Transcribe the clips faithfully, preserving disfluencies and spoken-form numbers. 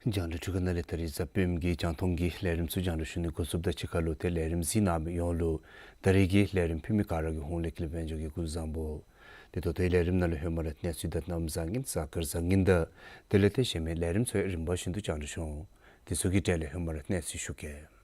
རྒྱང་བསྒྲགས་ཁང་ནང་ལས་ད་རིས་གཟའ་སྤེནམ་གྱི་རྒྱང་མཐོང་གི་ལས་རིམ་ཚུ་རྒྱང་བསྒྲགས་ཞུ་ནི་འགོ་བཙུགསཔ་ད་ཕྱི་ཁ་ལུ་ཏེ་ལས་རིམ་གཟིགས་གནང་མི་ཡོངས་ལུ་ད་རིས་ཀྱི་ལས་རིམ་ཕུལ་མི་ག་ར་གི་ཧོངས་ལས་དགེ་ལེགས་དཔལ་འབྱོར་གྱིས་སྐུ་གཟུགས་བཟང་པོ། ཏེ་ད་ལྟོའི་ལས་རིམ་ནང་ལུ་ཧེ་མ་ར་གནས་ཚུལ་དང་གནམ་བཟང་ངན་གཟའ་སྐར་བཟང་ངན་དང་དེ་ལས་ཏེ་གཞན་མི་ལས་རིམ་ཚུ་ཡང་རིམ་པ་བཞིན་དུ་རྒྱང་བསྒྲགས་ཞུ་འོང་། དེ་ཚུ་གི་གྲས་ལས་ཧེ་མ་ར་གནས་ཚུལ་ཞུ་གེ།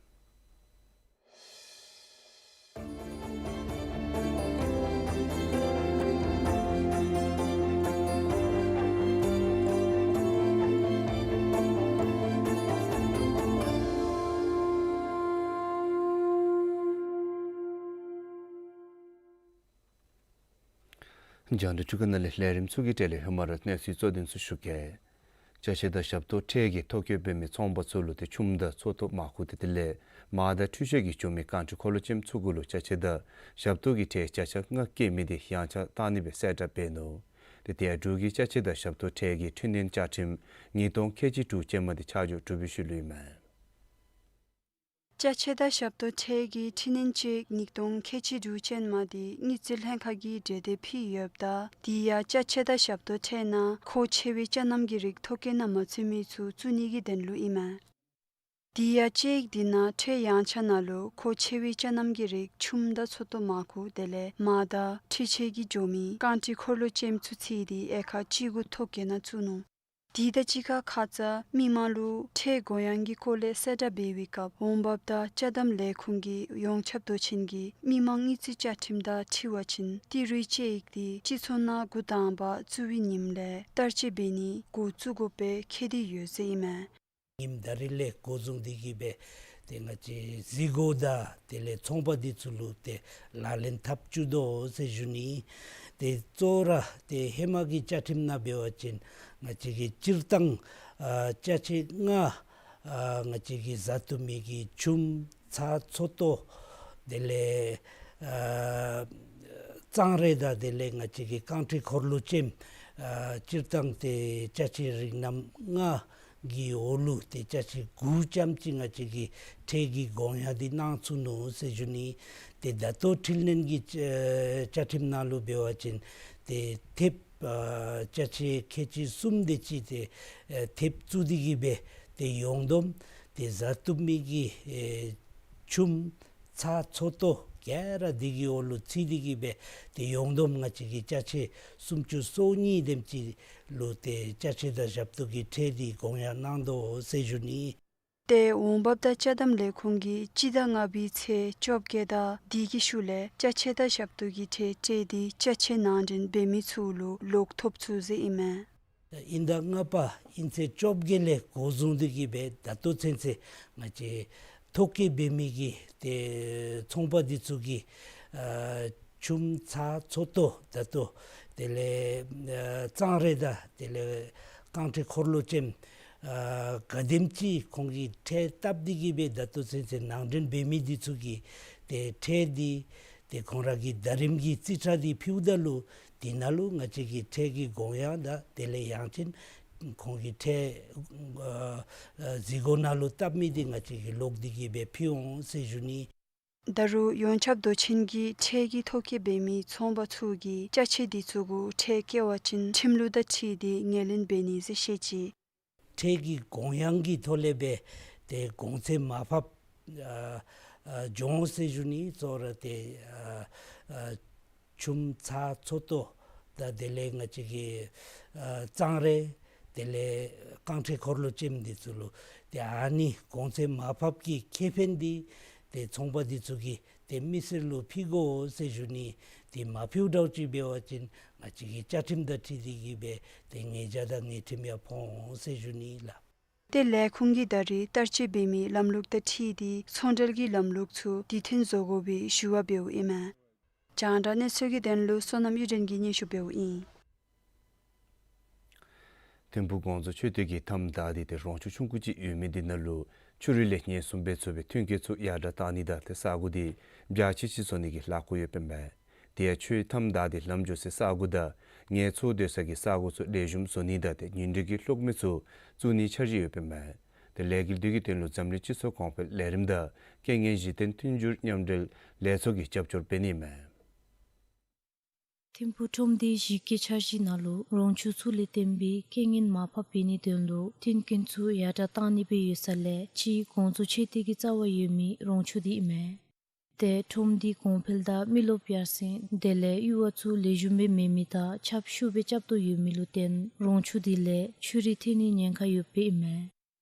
རྒྱང་བསྒྲགས་ཁང་ནང་ལས་ལས་རིམ་ཚུ་གི་གྲས་ལས་ཧེ་མ་ར་གནས་ཚུལ་གཙོ་དོན་ཚུ་ཞུ་གེ། ཅ་ཆས་དང་ཞབས་ཏོག་ཁྲལ་གྱི་ཐོ་བཀོད་འབད་མི་ཚོང་པ་ཚུ་ལུ་ཏེ་ཆུམ་དང་ཚོད་བསྲེ་མར་ཁུ་དེ་དེ་ལས་མར་དང་འཕྲུལ་ཆས་ཀྱིས་འགྱོ་མི་རྐང་ཁྲི་འཁོར་ལོ་ཅན་ཚུ་གུ་ལུ་ཅ་ཆས་དང་ཞབས་ཏོག་གི་ཁྲལ་བརྒྱ་ཆ་ལྔ་བཀལ་མི་དེ་ཡངས་ཆག་བཏང་ནི་སྦེ་གསལ་བསྒྲགས་འབད་ནུག། ཏེ་དེ་ཡང་འབྲུག་གི་ཅ་ཆས་དང་ཞབས་ཏོག་ཁྲལ་གྱི་འཕྲི་སྣོན་བཅའ་ཁྲིམས་ཉིས་སྟོང་ཁལ་གཅིག་དྲུག་ཅན་མ་དེ་ཆ་འཇོག་གྲུབ་པའི་ཤུལ་ལུ་ཨིན་མས། ཅ་ཆས་དང་ཞབས་ཏོག་ཁྲལ་གྱི་འཕྲི་སྣོན་དཔྱད་ཡིག་ཉིས་སྟོང་ཁལ་གཅིག་དྲུག་ཅན་མ་དེ་དངུལ་རྩིས་ལྷན་ཁག་གིས་གྲོས་འདེབས་ཕུལ་ཡོདཔ་ད་དེ་ཡང་ཅ་ཆས་དང་ཞབས་ཏོག་ཁྲལ་ནང་མཁོ་ཆེ་བའི་ཅ་སྣམ་གྱི་རིགས་ཐོ་བཀོད་ནང་མ་ཚུད་མི་ཚུ་བཙུགས་ནི་གི་དོན་ལུ་ཨིན་མས། དེ་ཡང་དཔྱད་ཡིག་དེ་ནང་ཁྲལ་ཡངས་ཆག་ནང་ལུ་མཁོ་ཆེ་བའི་ཅ་སྣམ་གྱི་རིགས་ཆུམ་དང་ཚོད་བསྲེ་མར་ཁུ་དེ་ལས་མར་དང་འཕྲུལ་ཆས་ཀྱིས་འགྱོ་མི་རྐང་ཁྲི་འཁོར་ལོ་ཅན་ཚུ་ཚུད་དེ་དབྱེ་ཁག་གཅིག་གུ་ཐོ་བཀོད་ནང་བཙུགས་ནུག། དེ་དང་གཅིག་ཁར་ཁ་ཙ་མི་མང་ལུ་ཁྲལ་དགོངས་ཡངས་ཀྱི་སྐོར་ལས་གསལ་བསྒྲགས་འབད་བའི་སྐབས་འོང་འབབ་དང་ཅ་དམ་ལས་ཁུངས་ཀྱི་ཡོངས་ཁྱབ་མདོ་ཆེན་གྱི་མི་མང་དངུལ་རྩིས་བཅའ་ཁྲིམས་དང་འཁྲིལ་བ་ཅིན་ཏི་རུའི་དཔྱད་ཡིག་དེ་སྤྱི་ཚོགས་ནང་འགོ་དང་པ་བཙུགས་པའི་ཉིནམ་ལས་བསྟར་སྤྱོད་འབད་ནི་འགོ་བཙུགས་དགོཔ་སྦེ་འཁོད་དེ་ཡོད་ཟེར་ཨིན་མས། ཉིནམ་ད་རིས་ལས་འགོ་བཟུང་སྟེ་གིས་སྦེ་ཏེ་ང་བཅས་གཟིགས་གོ་དང་དེ་ལས་ཚོང་པ་འདི་ཚུ་ལུ་ཏེ་ལག་ལེན་འཐབ་བཅུག་དོ་ཟེར་ཞུ་ནི། ཏེ་གཙོ་བོ་ར་ཏེ་ཧེ་མ་གི་བཅའ་ཁྲིམས་ནང་འབད་བ་ཅིན་ང་བཅས་ཀྱི་སྤྱིར་བཏང་ཨ་ཅ་ཆས་ལྔ་ཨ་ང་བཅས་ཀྱི་བཟའ་བཏུབ་མི་གི་ཆུམ་ཚྭ་ཚོད་བསྲེ་དེ་ལས་ཨ་གཙང་རས་དང་དེ་ལས་ང་བཅས་ཀྱི་རྐང་ཁྲི་འཁོར་ལོ་ཅན་ཨ་སྤྱིར་བཏང་ཏེ་ཅ་ཆས་རིགས་རྣམ་ལྔ་གི་འོག་ལུ་ཏེ་ཅ་ཆས་དགུ་ཙམ་ཅིག་ང་བཅས་ཀྱིས་ཁྲལ་གྱི་དགོངས་ཡངས་འདི་གནང་ཚུགས་ནུག་ཟེར་ཞུ་ནི། ཏེ་ད་ལྟོ་འཕྲི་སྣོན་གྱི་ཨེ་བཅའ་ཁྲིམས་ནང་ལུ་འབད་བ་ཅིན་ཏེ་ཐེབས་ཨ་ཅ་ཆས་ཁལ་གཅིག་གསུམ་དེ་ཅིག་ཏེ་ཨེ་ཐེབས་བཙུགས་ཏེ་གིས་སྦེ་ཏེ་ཡོངས་བསྡོམས་ཏེ་བཟའ་བཏུབ་མི་གི་ཨེ་ཆུམ་ཚྭ་ཚོད་བསྲེ་ག་ར་འདི་གི་འོག་ལུ་ཚུད་དེ་གིས་སྦེ་ཏེ་ཡོངས་བསྡོམས་ང་བཅས་ཀྱི་ཅ་ཆས་སུམ་ཅུ་སོ་གཉིས་དེམ་ཅིག་ལུ་ཏེ་ཅ་ཆས་དང་ཞབས་ཏོག་གི་ཁྲལ་འདི་དགོངས་ཡངས་གནང་དོ་ཟེར་ཞུ་ནི། ཏེ་འོང་འབབ་དང་ཅ་དམ་ལས་ཁུངས་ཀྱིས་སྤྱི་ཟླ་ལྔ་པའི་ཚེས་བཅོ་བརྒྱད་དང་དེ་གི་ཤུལ་ལས་ཅ་ཆས་དང་ཞབས་ཏོག་གི་ཁྲལ་སྤྲོད་དེ་ཅ་ཆས་ནང་འདྲེན་འབད་མི་ཚུ་ལུ་ལོག་ཐོབ་ཚུགས་ཟེར་ཨིན་མས། དབྱིན་ཟླ་ལྔ་པ་དབྱིན་ཚེས་བཅོ་བརྒྱད་ལས་འགོ་བཟུང་སྟེ་གིས་སྦེ་ད་ལྟོ་ཚུན་ཚོད་ང་བཅས་ཐོ་བཀོད་འབད་མི་གི་ཏེ་ཚོང་པ་འདི་ཚུ་གིས་ཨ་ཆུམ་ཚྭ་ཚོད་བསྲེ་ད་ལྟོ་དེ་ལས་ཨ་གཙང་རས་དང་དེ་ལས་རྐང་ཁྲི་འཁོར་ལོ་ཅན་ཨ་ག་དེམ་ཅིག་ཁོང་གིས་ཁྲལ་བཏབ་སྟེ་གིས་སྦེ་ད་ལྟོ་ཚུན་ཚོད་ནང་འདྲེན་འབད་མི་འདི་ཚུ་གི་ཏེ་ཁྲལ་འདི་ ཏེ་ཁོང་ར་གི་ཟླ་རིམ་གྱི་རྩིས་ཁྲ་འདི་ཕུལཝ་ད་ལུ་དེ་ནང་ལུ་ང་བཅས་ཀྱི་ཁྲལ་གྱི་དགོངས་ཡངས་དང་དེ་ལས་ཡང་ཅིན་ཁོང་གི་ཁྲལ་ཨ་ཨ་རྩིས་འགོ་ནང་ལུ་བཏབ་མི་འདི་ང་བཅས་ཀྱིས་ལོག་སྟེ་གི་སྦེ་ཕུལ་འོང་ཟེར་ཞུ་ནི། ད་རུང་ཡོངས་ཁྱབ་མདོ་ཆེན་གྱི་ཁྲལ་གྱི་ཐོ་བཀོད་འབད་མི་ཚོང་པ་ཚུ་གིས་ཅ་ཆས་འདི་ཚུ་གུ་ཁྲལ་བཀལ་བ་ཅིན་ཁྲིམས་ལུགས་དང་འཁྲིལ་ཏེ་ངོས་ལེན་འབད་ནི་ཟེར་བཤད་ཅི། ཁྲལ་གྱི་དགོངས་ཡངས་ཀྱི་ཐོག་ལས་སྦེ་ཏེ་གོང་ཚད་མར་ཕབ་ཨ་ཨ་འགྱོ་འོང་ཟེར་ཞུ་ནི། གཙོ་བོ་ར་ཏེ་ཨ་ཨ་ཆུམ་ཚགས་ཚོད་ལྟོ་དང་དེ་ལས་ང་བཅས་ཀྱི་ཨ་གཙང་རས་དེ་ལས་རྐང་ཁྲེག་འཁོར་ལོ་ཅན་འདི་ཚུ་ལུ་ཏེ་ཨ་ནི་གོང་ཚད་མར་ཕབ་ཀྱི་ཁེ་ཕན་འདི་ཏེ་ཚོང་པ་འདི་ཚུ་གིས་ཏེ་མི་སེར་ལུ་ཕུལ་དགོ་ཟེར་ཞུ་ནི། ཏེ་མ་ཕུལཝ་འདྲཝ་ཅིག་འབད་བ་ཅིན་ང་བཅས་ཀྱིས་བཅའ་ཁྲིམས་དང་འཁྲིལ་ཏེ་གི་སྦེ་ཏེ་ཉེས་བྱ་དང་ཉེས་ཁྲིམས་ཡང་ཕོག་འོང་ཟེར་ཞུ་ནི་ལགས། ཏེ་ལས་ཁུངས་ཀྱིས་ད་རེས་བསྟར་སྤྱོད་འབད་མི་ལམ་ལུགས་དང་འཁྲིལ་ཏེ་ཚོང་འབྲེལ་གྱི་ལམ་ལུགས་ཚུ་དུས་མཐུན་བཟོ་དགོ་པའི་ཞུ་བ་འབདཝ་ཨིན་མས། རྒྱང་བསྒྲགས་གནས་ཚུལ་གྱི་དོན་ལུ་བསོད་ནམས་གཡུ་སྒྲོན་གྱིས་སྙན་ཞུ་འབདཝ་ཨིན། ཐིམ་ཕུག་གོང་རྫོང་ཆོས་སྡེ་གི་མཐའམ་བདའ་སྟེ་ཏེ་རོང་ཆུ་ཆུང་ཀུ་ཅིག་ཡོད་མི་འདི་ནང་ལུ་ཆུ་རུད་ལས་ཉེན་སྲུང་འབད་ཚུགས་པའི་མཐུན་རྐྱེན་ཚུ་ཡར་དྲག་བཏང་ནི་དང་ཏེ་ས་གོ་འདི་འཇའ་ཆི་ཆི་བཟོ་ནི་གི་ལས་འགུལ་ཡོདཔ་ཨིན་མས། དེ་ཡང་ཆུའི་མཐའམ་བདའ་སྟེ་ལམ་འགྱོ་སའི་ས་གོ་དང་ངལ་འཚོ་སྡོད་ས་གི་ས་གོ་ཚུ་ལེགས་ཤོམ་བཟོ་ནི་དང་ཏེ་ཉིན་དྲོད་ཀྱི་གློག་མེ་ཚུ་བཙུགས་ནིའི་འཆར་གཞི་ཡོདཔ་ཨིན་མས། ཏེ་ལས་འགུལ་འདི་གི་དོན་ལུ་འཛམ་གླིང་སྤྱི་ཚོགས་གོང་འཕེལ་ལས་རིམ་དང་རྐྱེན་ངན་གཞི་རྟེན་མཐུན་འགྱུར་མཉམ་འབྲེལ་ལས་ཚོགས་ཀྱིས་རྒྱབ་སྐྱོར་འབད་ནི་ཨིན་མས། ཐིམ་ཕུག་ཁྲོམ་སྡེའི་གཞི་བཀོད་འཆར་གཞི་ནང་ལུ་རོང་ཆུ་ཚུ་ལས་བརྟེན་པའི་རྐྱེན་ངན་མར་ཕབ་འབད་ནིའི་དོན་ལུ་མཐུན་རྐྱེན་ཚུ་ཡར་དྲག་བཏང་ནི་སྦེ་ཡོད་ས་ལས་གཅིག་གོང་རྫོང་ཆོས་སྡེ་གི་རྩ་བར་ཡོད་མི་རོང་ཆུ་འདི་ཨིན་མས། ཏེ་ཁྲོམ་སྡེའི་གོང་འཕེལ་དང་མི་རློབས་ཡར་སེང་དེ་ལས་གཡུར་བ་ཚུ་ལེགས་ཤོམ་སྦེ་མེད་མི་དང་ཆརཔ་ཤུགས་སྦེ་རྐྱབ་དོ་ཡོད་མི་ལུ་བརྟེན་རོང་ཆུ་འདི་ལས་ཆུ་རུད་ཐོན་ནིའི་ཉེན་ཁ་ཡོདཔ་ཨིན་མས།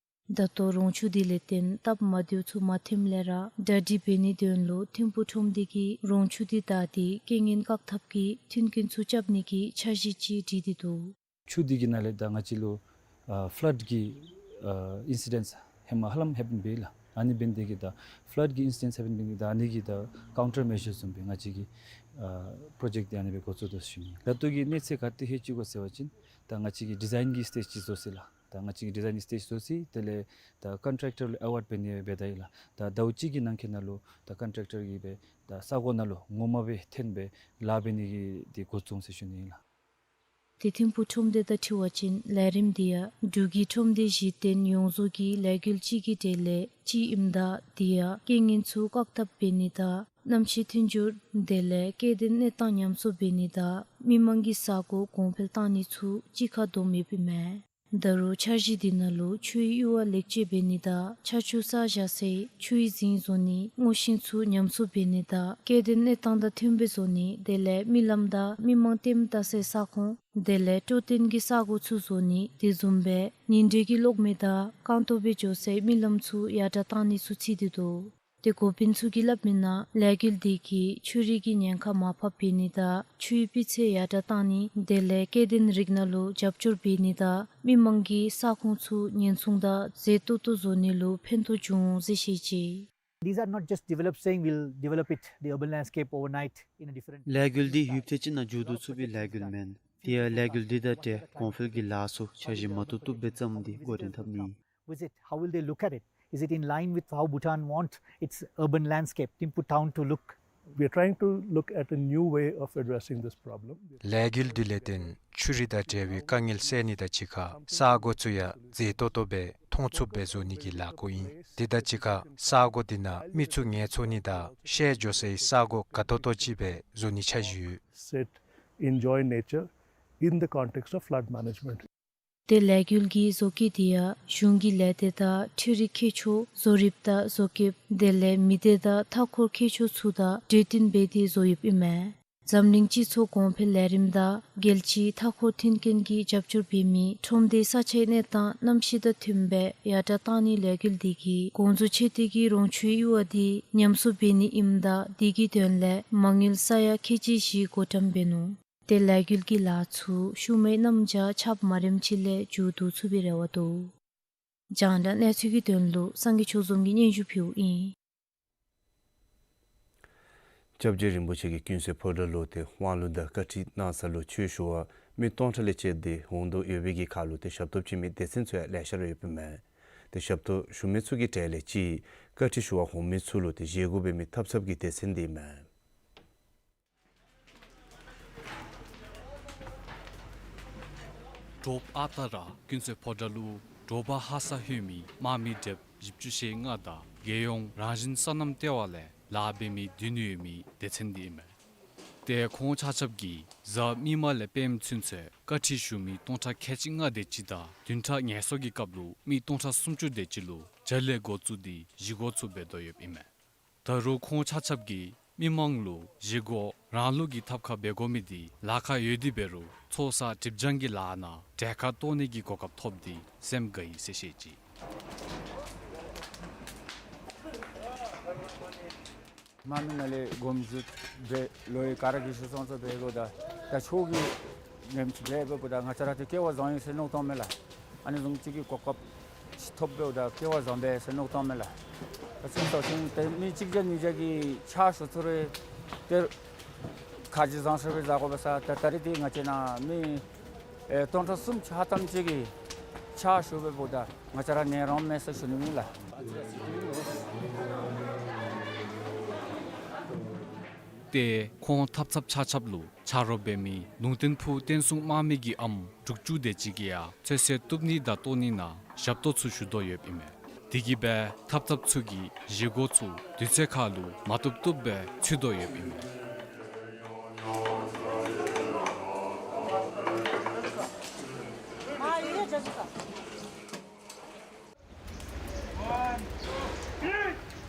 ད་ལྟོ་རོང་ཆུ་འདི་ལས་བརྟེན་སྟབས་མ་བདེཝ་ཚུ་མ་ཐོནམ་ལས་ར་གྲ་སྒྲིག་འབད་ནིའི་དོན་ལུ་ཐིམ་ཕུག་ཁྲོམ་སྡེ་གིས་རོང་ཆུ་འདི་བདའ་སྟེ་རྐྱེན་ངན་བཀག་ཐབས་ཀྱི་མཐུན་རྐྱེན་ཚུ་རྐྱབ་ནི་གི་འཆར་གཞི་ཅིག་བསྒྲིགས་ཏེ་འདུག། ཆུ་འདི་གི་ནང་ལས་ད་ང་བཅས་ལུ་ཨ་ཕླཌ་གི་ཨ་ཨིན་སི་ཌེནཊསི་ཧེ་མ་ཧ་ལམ་ལྷོདཔ་ཨིན་པས་ལགས། ཨ་ནི་འབད་ནི་དེ་གིས་ད་ཕླཌ་གི་ཨིན་སི་ཌེནཊསི་ལྷོདཔ་ཨིན་པས། ད་ཨ་ནི་གི་ད་ཀའུན་ཊར་མེ་ཞར་བཟུམ་སྦེ་ང་བཅས་ཀྱིས་ཨ་པྲོ་ཇེཀཊ་འདི་ཨ་ནི་སྦེ་འགོ་བཙུགས་དོ་ཟེར་ཞུ་ནི། ད་ལྟོ་གི་གནས་ཚད་ག་དེ་ཧེ་ཅི་གོ་ཟེར་བ་ཅིན་ད་ང་བཅས་ཀྱིས་ཌི་ཛའིན་གྱི་སི་ཊེཇ་ཅིག་བཟོ་ཅི་ལགས། ད་ང་བཅས་ཀྱིས་ཌི་ཛའིན་གྱི་སི་ཊེཇ་བཟོ་ཅི། དེ་ལས་ད་ཀོན་ཊེཀ་ཊར་ལུ་ཨེ་ཝཱརཌ་འབད་ནི་འབདཝ་ད་ཡི་ལགས། ད་ཟླཝ་གཅིག་གི་ནང་འཁོད་ནང་ལུ་ད་ཀོན་ཊེཀ་ཊར་གྱིས་སྦེ་ད་ས་གོ་ནང་ལུ་ངོ་མ་སྦེ་ཐོན་སྦེ་ལཱ་འབད་ནི་གི་འདི་འགོ་བཙུགས་ཟེར་ཞུ་ནི་ཨིན་ལགས། ཏེ་ཐིམ་ཕུག་ཁྲོམ་སྡེ་དང་འཁྲིལ་བ་ཅིན་ལས་རིམ་འདི་ཡང་འབྲུག་གི་ཁྲོམ་སྡེ་གཞི་རྟེན་ཡོངས་རྫོགས་ཀྱི་ལས་འགུལ་གཅིག་གི་གྲས་ལས་གཅིག་ཨིནམ་ད་དེ་ཡང་རྐྱེན་ངན་ཚུ་བཀག་ཐབས་འབད་ནི་དང་གནམ་གཤིས་མཐུན་འགྱུར་དེ་ལས་སྐྱེ་ལྡན་གནས་སྟངས་ཉམས་གསོ་འབད་ནི་དང་མི་མང་གི་ས་གོ་གོང་འཕེལ་བཏང་ནི་ཚུ་གཅིག་ཁར་བསྡོམས་ཡོདཔ་ཨིན་མས། ད་རུང་འཆར་གཞི་འདི་ནང་ལུ་ཆུའི་གཡུར་བ་ལེགས་བཅོས་འབད་ནི་དང་ཆར་ཆུ་བསལ་བཞག་སའི་ཆུའི་རྫིང་བཟོ་ནི་སྔོ་ཤིང་ཚུ་ཉམས་གསོ་འབད་ནི་དང་སྐྱེ་ལྡན་གནས་སྟངས་དང་མཐུནམ་སྦེ་བཟོ་ནི་དེ་ལས་མི་ལམ་དང་མི་མང་ལྟེམ་བཏགས་སའི་ས་ཁོངས་དེ་ལས་སྤྲོ་སྟོན་གྱི་ས་གོ་ཚུ་བཟོ་ནི་དེ་བཟུམ་སྦེ་ཉིན་དྲོད་ཀྱི་གློག་མེ་དང་རྐང་ཐོག་སྦེ་འགྱོ་སའི་མི་ལམ་ཚུ་ཡར་དྲག་བཏང་ནི་ཚུ་ཚུད་དེ་འདུག། ཏེ་འགོ་དཔོན་ཚུ་གིས་སླབ་མིའི་ནང་ལས་འགུལ་འདི་གིས་ཆུ་རུད་ཀྱི་ཉེན་ཁ་མར་ཕབ་འབད་ནི་དང་ཆུའི་སྤུས་ཚད་ཡར་དྲག་བཏང་ནི་དེ་ལས་སྐྱེ་ལྡན་རིགས་སྣ་ལུ་རྒྱབ་སྐྱོར་འབད་ནི་དང་མི་མང་གི་ས་ཁོངས་ཚུ་ཉེན་སྲུང་དང་མཛེས་ཏོག་ཏོ་བཟོ་ནི་ལུ་ཕན་ཐོགས་འབྱུང་འོང་ཟེར་བཤད་ཅི། These are not just developed saying we'll develop it, the urban landscape overnight in a different ལས་འགུལ་འདི་ཡུདཔ་ཐེངས་གཅིག་ནང་མཇུག་བསྡུ་ཚུགས་པའི་ལས་འགུལ་མེན། དེ་ཡང་ལས་འགུལ་འདི་དང་འབྲེལ་གོང་འཕེལ་གྱི་ལཱ་ཚུ་འཆར་གཞི་མ་བཏུབ་བཏུབ་སྦེ་བརྩམས་ཏེ་འགོ་འདྲེན་འཐབ་ནི། Visit, how will they look at it? Is it in line with how Bhutan want its urban landscape, Thimphu town to look? We are trying to look at a new way of addressing this problem. ལས་འགུལ་འདི་ལས་བརྟེན་ཆུ་རུད་དང་འབྲེལ་བའི་དཀའ་ངལ་སེལ་ནི་དང་གཅིག་ཁར་ས་གོ་ཚུ་ཡང་མཛེས་ཏོག་ཏོ་སྦེ་མཐོང་ཚུགསཔ་སྦེ་བཟོ་ནི་གི་ལས་འགུལ་ཨིན། དེ་དང་གཅིག་ཁར་ས་གོ་འདི་ནང་མི་ཚུ་ངལ་འཚོ་ནི་དང་ཤེས་འགྱོ་སའི་ས་གོ་དགའ་ཏོག་ཏོ་ཅིག་སྦེ་བཟོ་ནིའི་འཆར་གཞི་ཡོད། Sit, enjoy nature in the context of flood management. ཏེ་ལས་འགུལ་གྱི་བཟོ་བཀོད་འདི་ཡང་གཞུང་གི་ལས་སྡེ་དང་འཕྲུལ་རིག་མཁས་མཆོག་བཟོ་རིགཔ་དང་བཟོ་བཀོདཔ་དེ་ལས་མི་སྡེ་དང་མཐའ་འཁོར་མཁས་མཆོག་ཚུ་དང་གྲོས་བསྟུན་འབད་དེ་བཟོ་ཡོདཔ་ཨིན་མས། འཛམ་གླིང་སྤྱི་ཚོགས་གོང་འཕེལ་ལས་རིམ་དང་རྒྱལ་སྤྱིའི་མཐའ་འཁོར་མཐུན་རྐྱེན་གྱིས་རྒྱབ་སྐྱོར་འབད་མི་ཁྲོམ་སྡེའི་ས་ཆའི་གནས་སྟངས་གནམ་གཤིས་དང་མཐུནམ་སྦེ་ཡར་དྲག་བཏང་ནིའི་ལས་འགུལ་འདི་གིས་གོང་རྫོང་ཆོས་སྡེ་གི་རོང་ཆུའི་གཡུར་བ་འདི་ཉམས་གསོ་འབད་ནི་ཨིནམ་ད་དེ་གི་དོན་ལས་མ་དངུལ་ས་ཡ་ཁལ་གཅིག་བཞི་བགོ་བཀྲམ་འབད་ནུག། ཏེ་ལས་འགུལ་གྱི་ལཱ་ཚུ་ཤུལ་མའི་གནམ་བྱཱར་ཆརཔ་མ་རནམ་ཅིག་ལས་མཇུག་བསྡུ་ཚུགས་པའི་རེ་བ་འདུག། རྒྱང་བསྒྲགས་གནས་ཚུལ་གྱི་དོན་ལུ་སངས་རྒྱས་ཆོས་འཛོམས་ཀྱིས་སྙན་ཞུ་ཕུལཝ་ཨིན། སྐྱབས་རྗེ་རིན་པོ་ཆེ་གིས་ཀུན་གསལ་ཕོ་བྲང་ལུ་ཏེ་དབང་ལུང་དང་བཀའ་ཁྲིད་གནང་ས་ལུ་ཆོས་ཞུ་བར་མི་སྟོང་ཕྲག་ལས་བཅད་དེ་འོང་དོ་ཡོད་པའི་གི་ཁར་ལུ་ཏེ་ཞབས་ཏོག་བྱིན་མི་སྡེ་ཚན་ཚུ་ཡང་ལེ་ཤ་ར་ཡོདཔ་ཨིན་མས། ཏེ་ཞབས་ཏོག་ཞུ་མི་ཚུ་གི་གྲས་ལས་གཅིག་བཀའ་ཁྲིད་ཞུ་བར་འོང་མི་ཚུ་ལུ་ཏེ་བཞེས་སྒོ་འབད་མི་ཐབས་ཚབ་ཀྱི་སྡེ་ཚན་འདི་ཨིན་མས། དྲོ་པ་ཨ་རྟག་ར་ཀུན་གསལ་ཕོ་བྲང་ལུ་དྲོ་པ་ཧ་སག་ལྷོད་མི་དམག་མི་གྲལ་བཞི་བཅུ་ཞེ་ལྔ་དང་རྒྱལ་ཡོངས་རང་བཞིན་སོ་ནམ་ལྟེ་བ་ལས་ལཱ་འབད་མི་བདུན་ཡོད་མི་སྡེ་ཚན་འདི་ཨིན་མས། ཏེ་ཁོང་ཆ་ཁྱབ་ཀྱིས་གཟའ་མིག་དམར་ལས་སྤེནམ་ཚུན་ཚོད་བཀའ་ཁྲིད་ཞུ་མི་སྟོང་ཕྲག་ཁལ་གཅིག་ལྔ་དེ་ཅིག་དང་བདུན་ཕྲག་ངལ་གསོ་གི་སྐབས་ལུ་མི་སྟོང་ཕྲག་སུམ་ཅུ་དེ་ཅིག་ལུ་བྱ་ལས་འགོ་བཙུགས་ཏེ་བཞེས་སྒོ་ཚུ་འབད་དོ་ཡོདཔ་ཨིན་མས། ད་རུང་ཁོང་ཆ་ཁྱབ་ཀྱིས་མི་མང་ལུ་བཞེས་སྒོ་རང་ལུགས་ཀྱི་ཐབ་ཁ་འབད་དགོ་མི་འདི་ལཱ་ཁག་ཡོད་དེ་འབད་རུང་ཚོགས་བསགས་སྒྲིབ་སྦྱང་གི་ལཱ་ནང་གྲལ་ཁར་གཏོགས་ནི་གི་གོ་སྐབས་ཐོབ་སྟེ་སེམས་དགའ་ཡི་ཟེར་བཤད་ཅི། དམག་མི་ནང་ལས་གོམས་འདྲིས་འབད་ལོ་ཡི་ག་ར་གིས་ཞུ་སོང་ཚོ་འབད་དགོ་ད་ད་ཆོས་ཀྱི་ཉམས་ཅིག་འབད་འབད་དགོ་ད་ང་བཅས་ར་ཏེ་སྐལ་བ་བཟང་ཡི་ཟེར་མནོ་བཏང་མས་ལགས། ཨ་ནི་བཟུམ་ཅིག་གི་གོ་སྐབས་ཅིག་ཐོབ་འབདཝ་ད་སྐལ་བ་བཟང་པས་ཟེར་མནོ་བཏང་མས་ལགས། ད་ཅི་ཟེར་ཞིན་ཏེ་མི་གཅིག་བརྒྱ་གཉིས་བརྒྱ་གིས་ཕྱག་ཞུ་ཚུགས་རུང་ཏེ་ཁ་རྗེ་བཟང་ཤོས་སྦེ་མཛད་དགོ་པས་ས། ད་ད་རེས་འདི་ང་བཅས་ནང་མི་ཨེ་སྟོང་ཕྲག་སུམ་ཅུ་ལྷག་ཙམ་ཅིག་གིས་ཕྱག་ཞུ་འབདཝ་ད་ང་བཅས་ར་ནད་རང་མེད་ཟེར་ཞུ་ནི་ཨིན་ལགས། ཏེ་ཁོང་ཐབ་ཚངཔ་ཆ་ཁྱབ་ལུ་ཆ་རོགས་འབད་མི་ལུང་བསྟན་ཕུག་བསྟན་སྲུང་དམག་མི་གི་ཨམ་དྲུག་ཅུ་དེ་ཅིག་གིས་ཡང་ཚོད་བསྲེ་བཏུབ་ནི་དང་བཏོག་ནི་ནང་ཞབས་ཏོག་ཚུ་ཞུ་དོ་ཡོདཔ་ཨིན་མས། དེ་གིས་སྦེ་ཐབ་ཚངཔ་ཚུ་གིས་བཞེས་སྒོ་ཚུ་དུས་ཚོད་ཁར་ལུ་མ་བཏུབ་བཏུབ་སྦེ་ཚུད་དོ་ཡོདཔ་ཨིན་མས།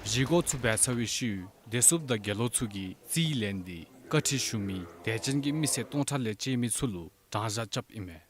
བཞེས་སྒོ་ཚུ་འབད་ཚར་བའི་ཤུལ་བདེ་སྲུངཔ་དང་དགེ་སློང་ཚུ་གིས་རྩིས་ལེན་ཏེ་བཀའ་ཁྲིད་ཞུ་མི་དད་ཅན་གྱི་མི་སེར་སྟོང་ཕྲག་ལས་བཅད་མི་ཚུ་ལུ་གྲངས་བཞག་རྐྱབ་ཨིན་མས།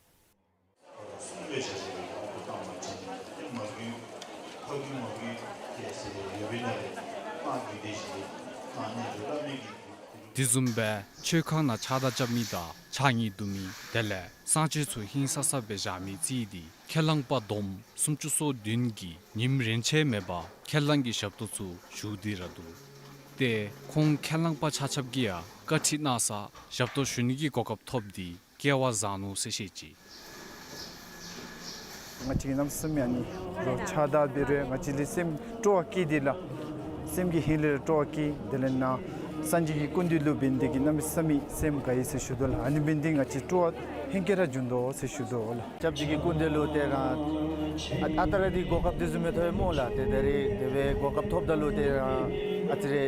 དེ་བཟུམ་སྦེ་ཆོས་ཁང་ནང་ཕྱག་བདའ་རྐྱབ་མི་དང་ཕྱག་གཉིས་བསྡུ་མི་དེ་ལས་གསང་སྤྱོད་ཚུ་ཧིང་སངས་ས་སྦེ་བཞག་མི་རྩིས་འདི་ཁས་བླངས་པ་བསྡོམས་སུམ་ཅུ་སོ་བདུན་གྱིས་ཉིནམ་རེ་ཆད་མེད་པར་ཁས་བླངས་ཀྱི་ཞབས་ཏོག་ཚུ་ཞུ་སྟེ་ར་འདུག། ཏེ་ཁོང་ཁས་བླངས་པ་ཆ་ཁྱབ་ཀྱིས་ཡང་བཀའ་ཁྲིད་གནང་ས་ཞབས་ཏོག་ཞུ་ནི་གི་གོ་སྐབས་ཐོབ་སྟེ་སྐལ་བ་བཟང་ནུག་ཟེར་བཤད་ཅི། ང་བཅས་ཀྱི་གནམ་མེད་ས་མེད་ཨ་ནི་རོགས་ཕྱག་བདའ་འབད་རུང་ང་བཅས་ལུ་སེམས་སྤྲོ་བ་སྐྱེས་ཏེ་ལགས། སེམས་ཀྱི་ཧིང་ལས་སྤྲོ་བ་སྐྱེས། དེ་ལས་ནཱ་སངས་རྒྱས་ཀྱི་སྐུ་མདུན་ལུ་འབད་ནི་དེ་གིས་གནམ་མེད་ས་མེད་སེམས་དགའ་ཡི་ཟེར་ཞུ་དོ་ལགས། ཨ་ནི་འབད་ནི་དེ་གིས་ང་བཅས་སྤྲོ་བ་ཧེང་སྐལ་ར་བྱུང་དོ་ཟེར་ཞུ་དོ་ལགས། སྐྱབས་རྗེ་གི་སྐུ་མདུན་ལུ་ཏེ་རང་ཨ་ཨ་རྟག་ར་འདི་གོ་སྐབས་དེ་བཟུམ་མེད་ཐོབ་ཡི་སྨོ་ལགས། ཏེ་ད་རེས་དེ་སྦེ་གོ་སྐབས་ཐོབ་ད་ལུ་ཏེ་རང་ཨ་ཙི་རེ་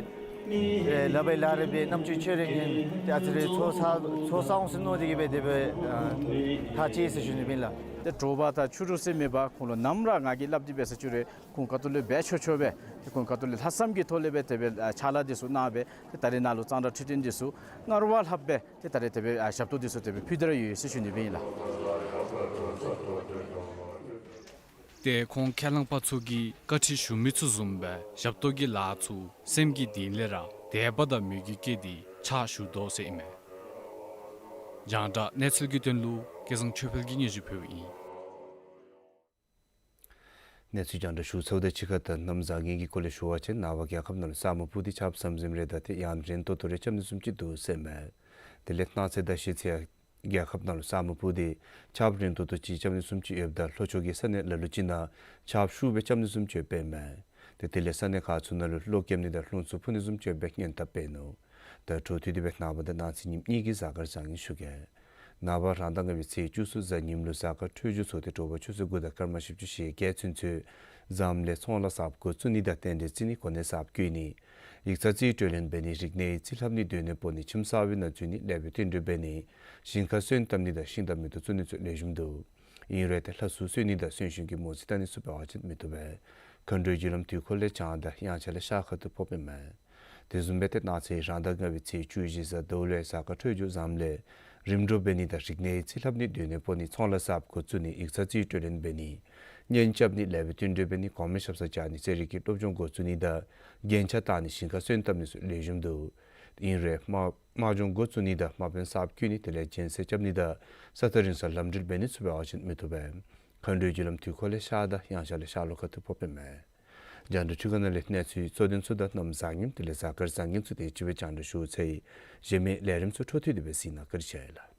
ཨེ་ལཱ་འབད་ལཱ་རེ་འབད་རྣམ་ཅོ་ཅོག་རེ་ངན་ཏེ་ཨ་ཙི་རེ་ཚོར་ས་ཚོར་ས་འོང་ཟེར་མནོ་སྟེ་གིས་སྦེ་དེ་སྦེ་ཨ་ཐག་བཅད་ཟེར་ཞུ་ནི་ཨིན་ལགས། ཏེ་དྲོ་པ་དང་ཕྱི་རུ་ཟེར་མེད་པར་ཁོང་ལུ་ནམ་ར་ང་གིས་སླབ་སྟེ་འབད་ས་ཅིག་རུང་ཁོང་ཁ་ཐུག་ལས་འབད་ཆོག་ཆོག་སྦེ་ཏེ་ཁོང་ཁ་ཐུག་ལས་ལྷག་བསམ་གྱི་ཐོག་ལས་སྦེ་དེ་སྦེ་ཨ་ཕྱག་ལཱ་འདི་ཚུ་གནང་སྦེ་ཏེ་ད་རེས་ནཱ་ལུ་གཙང་སྦྲ་འཕྲོད་བསྟེན་འདི་ཚུ་སྔར་བ་ལྷགཔ་སྦེ་ཏེ་ད་རེས་དེ་སྦེ་ཨ་ཞབས་ཏོག་འདི་ཚུ་དེ་སྦེ་ཕུལ་ཏེ་ར་ཡོད་ཟེར་ཞུ་ནི་ཨིན་ལགས། ཏེ་ཁོང་ཁས་བླངས་པ་ཚུ་གིས་བཀའ་ཁྲིད་ཞུ་མི་ཚུ་བཟུམ་སྦེ་ཞབས་ཏོག་གི་ལཱ་ཚུ་སེམས་ཀྱི་གཏིང་ལས་ར་དད་པ་དང་མོས་གུས་བསྐྱེད་དེ་ཕྱག་ཞུ་དོ་ཟེར་ཨིན་མས། རྒྱང་བསྒྲགས་གནས་ཚུལ་གྱི་དོན་ལུ་སྐལ་བཟང་ཆོས་འཕེལ་གྱིས་སྙན་ཞུ་ཕུལཝ་ཨིན། གནས་ཚུལ་རྒྱང་བསྒྲགས་ཞུ་ཚརཝ་དང་གཅིག་ཁར་ད་གནམ་བཟང་ངན་གྱི་སྐོར་ལས་ཞུ་བ་ཅིན་ནངས་པ་རྒྱལ་ཁབ་ནང་ལུ་ས་སྨུག་སྤུབས་ཏེ་ཆརཔ་ཟམ་ཟིམ་རེ་དང་ཏེ་ཡང་རན་ཏོག་ཏོ་རེ་རྐྱབ་ནི་བཟུམ་ཅིག་འདུག་ཟེར་མས། དེ་ལས་གནངས་ཚེ་དང་གཞེས་ཚེ་ཡང་རྒྱལ་ཁབ་ནང་ལུ་ས་སྨུག་སྤུབས་ཏེ་ཆརཔ་རན་ཏོག་ཏོ་ཅིག་རྐྱབ་ནི་བཟུམ་ཅིག་ཡོདཔ་ད་ལྷོ་ཕྱོགས་ཀྱི་ས་གནས་ལ་ལུ་ཅིག་ནང་ཆརཔ་ཤུགས་སྦེ་རྐྱབ་ནི་བཟུམ་ཅིག་ཡོདཔ་ཨིན་མས། ཏེ་དེ་ལས་ས་གནས་ཁག་ཚུ་ནང་ལུ་གློག་རྐྱབ་ནི་དང་རླུང་འཚུབ་འཕུ་ནི་བཟུམ་ཅིག་ཡོད་པའི་སྔོན་དཔག་འབད་ནུག། ད་འཕྲོ་མཐུད་དེ་སྦེ་ནངས་པ་དང་གནངས་ཚེ་ཉིནམ་གཉིས་ཀྱི་གཟའ་སྐར་བཟང་ངན་ཞུ་གེ། ནངས་པ་རང་ཟླ་ལྔ་པའི་ཚེས་བཅུ་གསུམ་གཟའ་ཉིམ་ལུ་གཟའ་སྐར་འཕྲོད་སྦྱོར་ཚུ་ཏེ་དྲོ་པ་ཆུ་ཚོད་དགུ་དང་སྐར་མ་བཞི་བཅུ་ཞེ་བརྒྱད་ཚུན་ཚོད་ཟམ་ལས་ཚོང་ལཱ་གསརཔ་འགོ་བཙུགས་ནི་དང་རྟེན་འབྲེལ་བརྩི་ནི་གོ་གནས་གསརཔ་བསྐོ་ནི་ཡིག་ཚང་རྩིས་སྤྲོད་ལེན་འབད་ནི་རིག་གནས་ཡིག་རྩིས་ལྷབ་ནི་སྡོད་གནས་སྤོ་ནི་ཁྱིམ་གསར་པའི་ནང་འཛུལ་ནི་ལེགས་པའི་རྟེན་འབྲེལ་འབད་ནི་ཞིང་ཁར་སོན་བཏབ་ནི་དང་ཤིང་དང་མེ་ཏོག་བཙུགས་ནི་ཚུ་ལེགས་ཤོམ་འདུག། ཨིན་རུང་ཏེ་ལྷ་ཚུ་གསོལ་ནི་དང་གསོན་གཤིན་གྱི་མོ་རྩིས་བལྟ་ནི་ཚུ་འབད་བ་ཅིན་མི་བཏུབ་པས། མཁའ་འགྲོའི་རྒྱུ་ལམ་དུས་འཁོར་ལས་བྱང་དང་དབྱངས་འཆར་ལས་ཤར་ཁ་ཐུག་ཕོགཔ་ཨིན་མས། དེ་བཟུམ་སྦེ་ཏེ་གནངས་ཚེ་རང་ཟླ་ལྔ་པའི་ཚེས་བཅུ་བཞི་གཟའ་ཟླཝ་ལུ་ཡང་གཟའ་སྐར་འཕྲོད་སྦྱོར་ཟམ་ལས་རིམ་གྲོ་འབད་ནི་དང་རིག་གནས་ཡིག་རྩིས་ལྷབ་ནི་སྡོད་གནས་སྤོ་ནི་ཚོང་ལཱ་གསརཔ་འགོ་བཙུགས་ནི་ཡིག་ཚང་རྩིས་སྤྲོད་ལེན་འབད་ནི་གཉེན་རྐྱབ་ནི་ལེགས་པའི་རྟེན་འབྲེལ་འབད་ནི་གོང་མའི་ཞབས་སར་བཅར་ནི་རྩེད་རིགས་ཀྱི་སློབ་སྦྱོང་འགོ་བཙུགས་ནི་དང་རྒྱན་ཆ་བཏགས་ནི་ཞིང་ཁར་སོན་བཏབ་ནི་ཚུ་ལེགས་ཤོམ་འདུག། ཨིན་རུང་དམག་དམག་སྦྱོང་འགོ་བཙུགས་ནི་དང་དམག་དཔོན་གསརཔ་བསྐོ་ནི་དེ་ལས་རྒྱལ་མཚན་རྐྱབ་ནི་དང་ས་ཐག་རིང་སར་ལམ་འགྲུལ་འབད་ནི་ཚུ་འབད་བ་ཅིན་མི་བཏུབ་པས། མཁའ་འགྲོའི་རྒྱུ་ལམ་དུས་འཁོར་ལས་ཤར་དང་དབྱངས་འཆར་ལས་ཤར་ལྷོ་ཁ་ཐུག་ཕོགཔ་ཨིན་མས། རྒྱང་བསྒྲགས་འཕྲུལ་ཁང་ནང་ལས་གནས་ཚུལ་གཙོ་དོན་ཚུ་དང་གནམ་བཟང་ངན་དེ་ལས་གཟའ་སྐར་བཟང་ངན་ཚུ་དེ་ཅིག་སྦེ་རྒྱང་བསྒྲགས་ཞུ་ཚར་ཡི། གཞན་མི་ལས་རིམ་ཚུ་འཕྲོ་མཐུད་དེ་སྦེ་གཟིགས་གནང་། བཀའ་དྲིན་ཆེ་ལགས།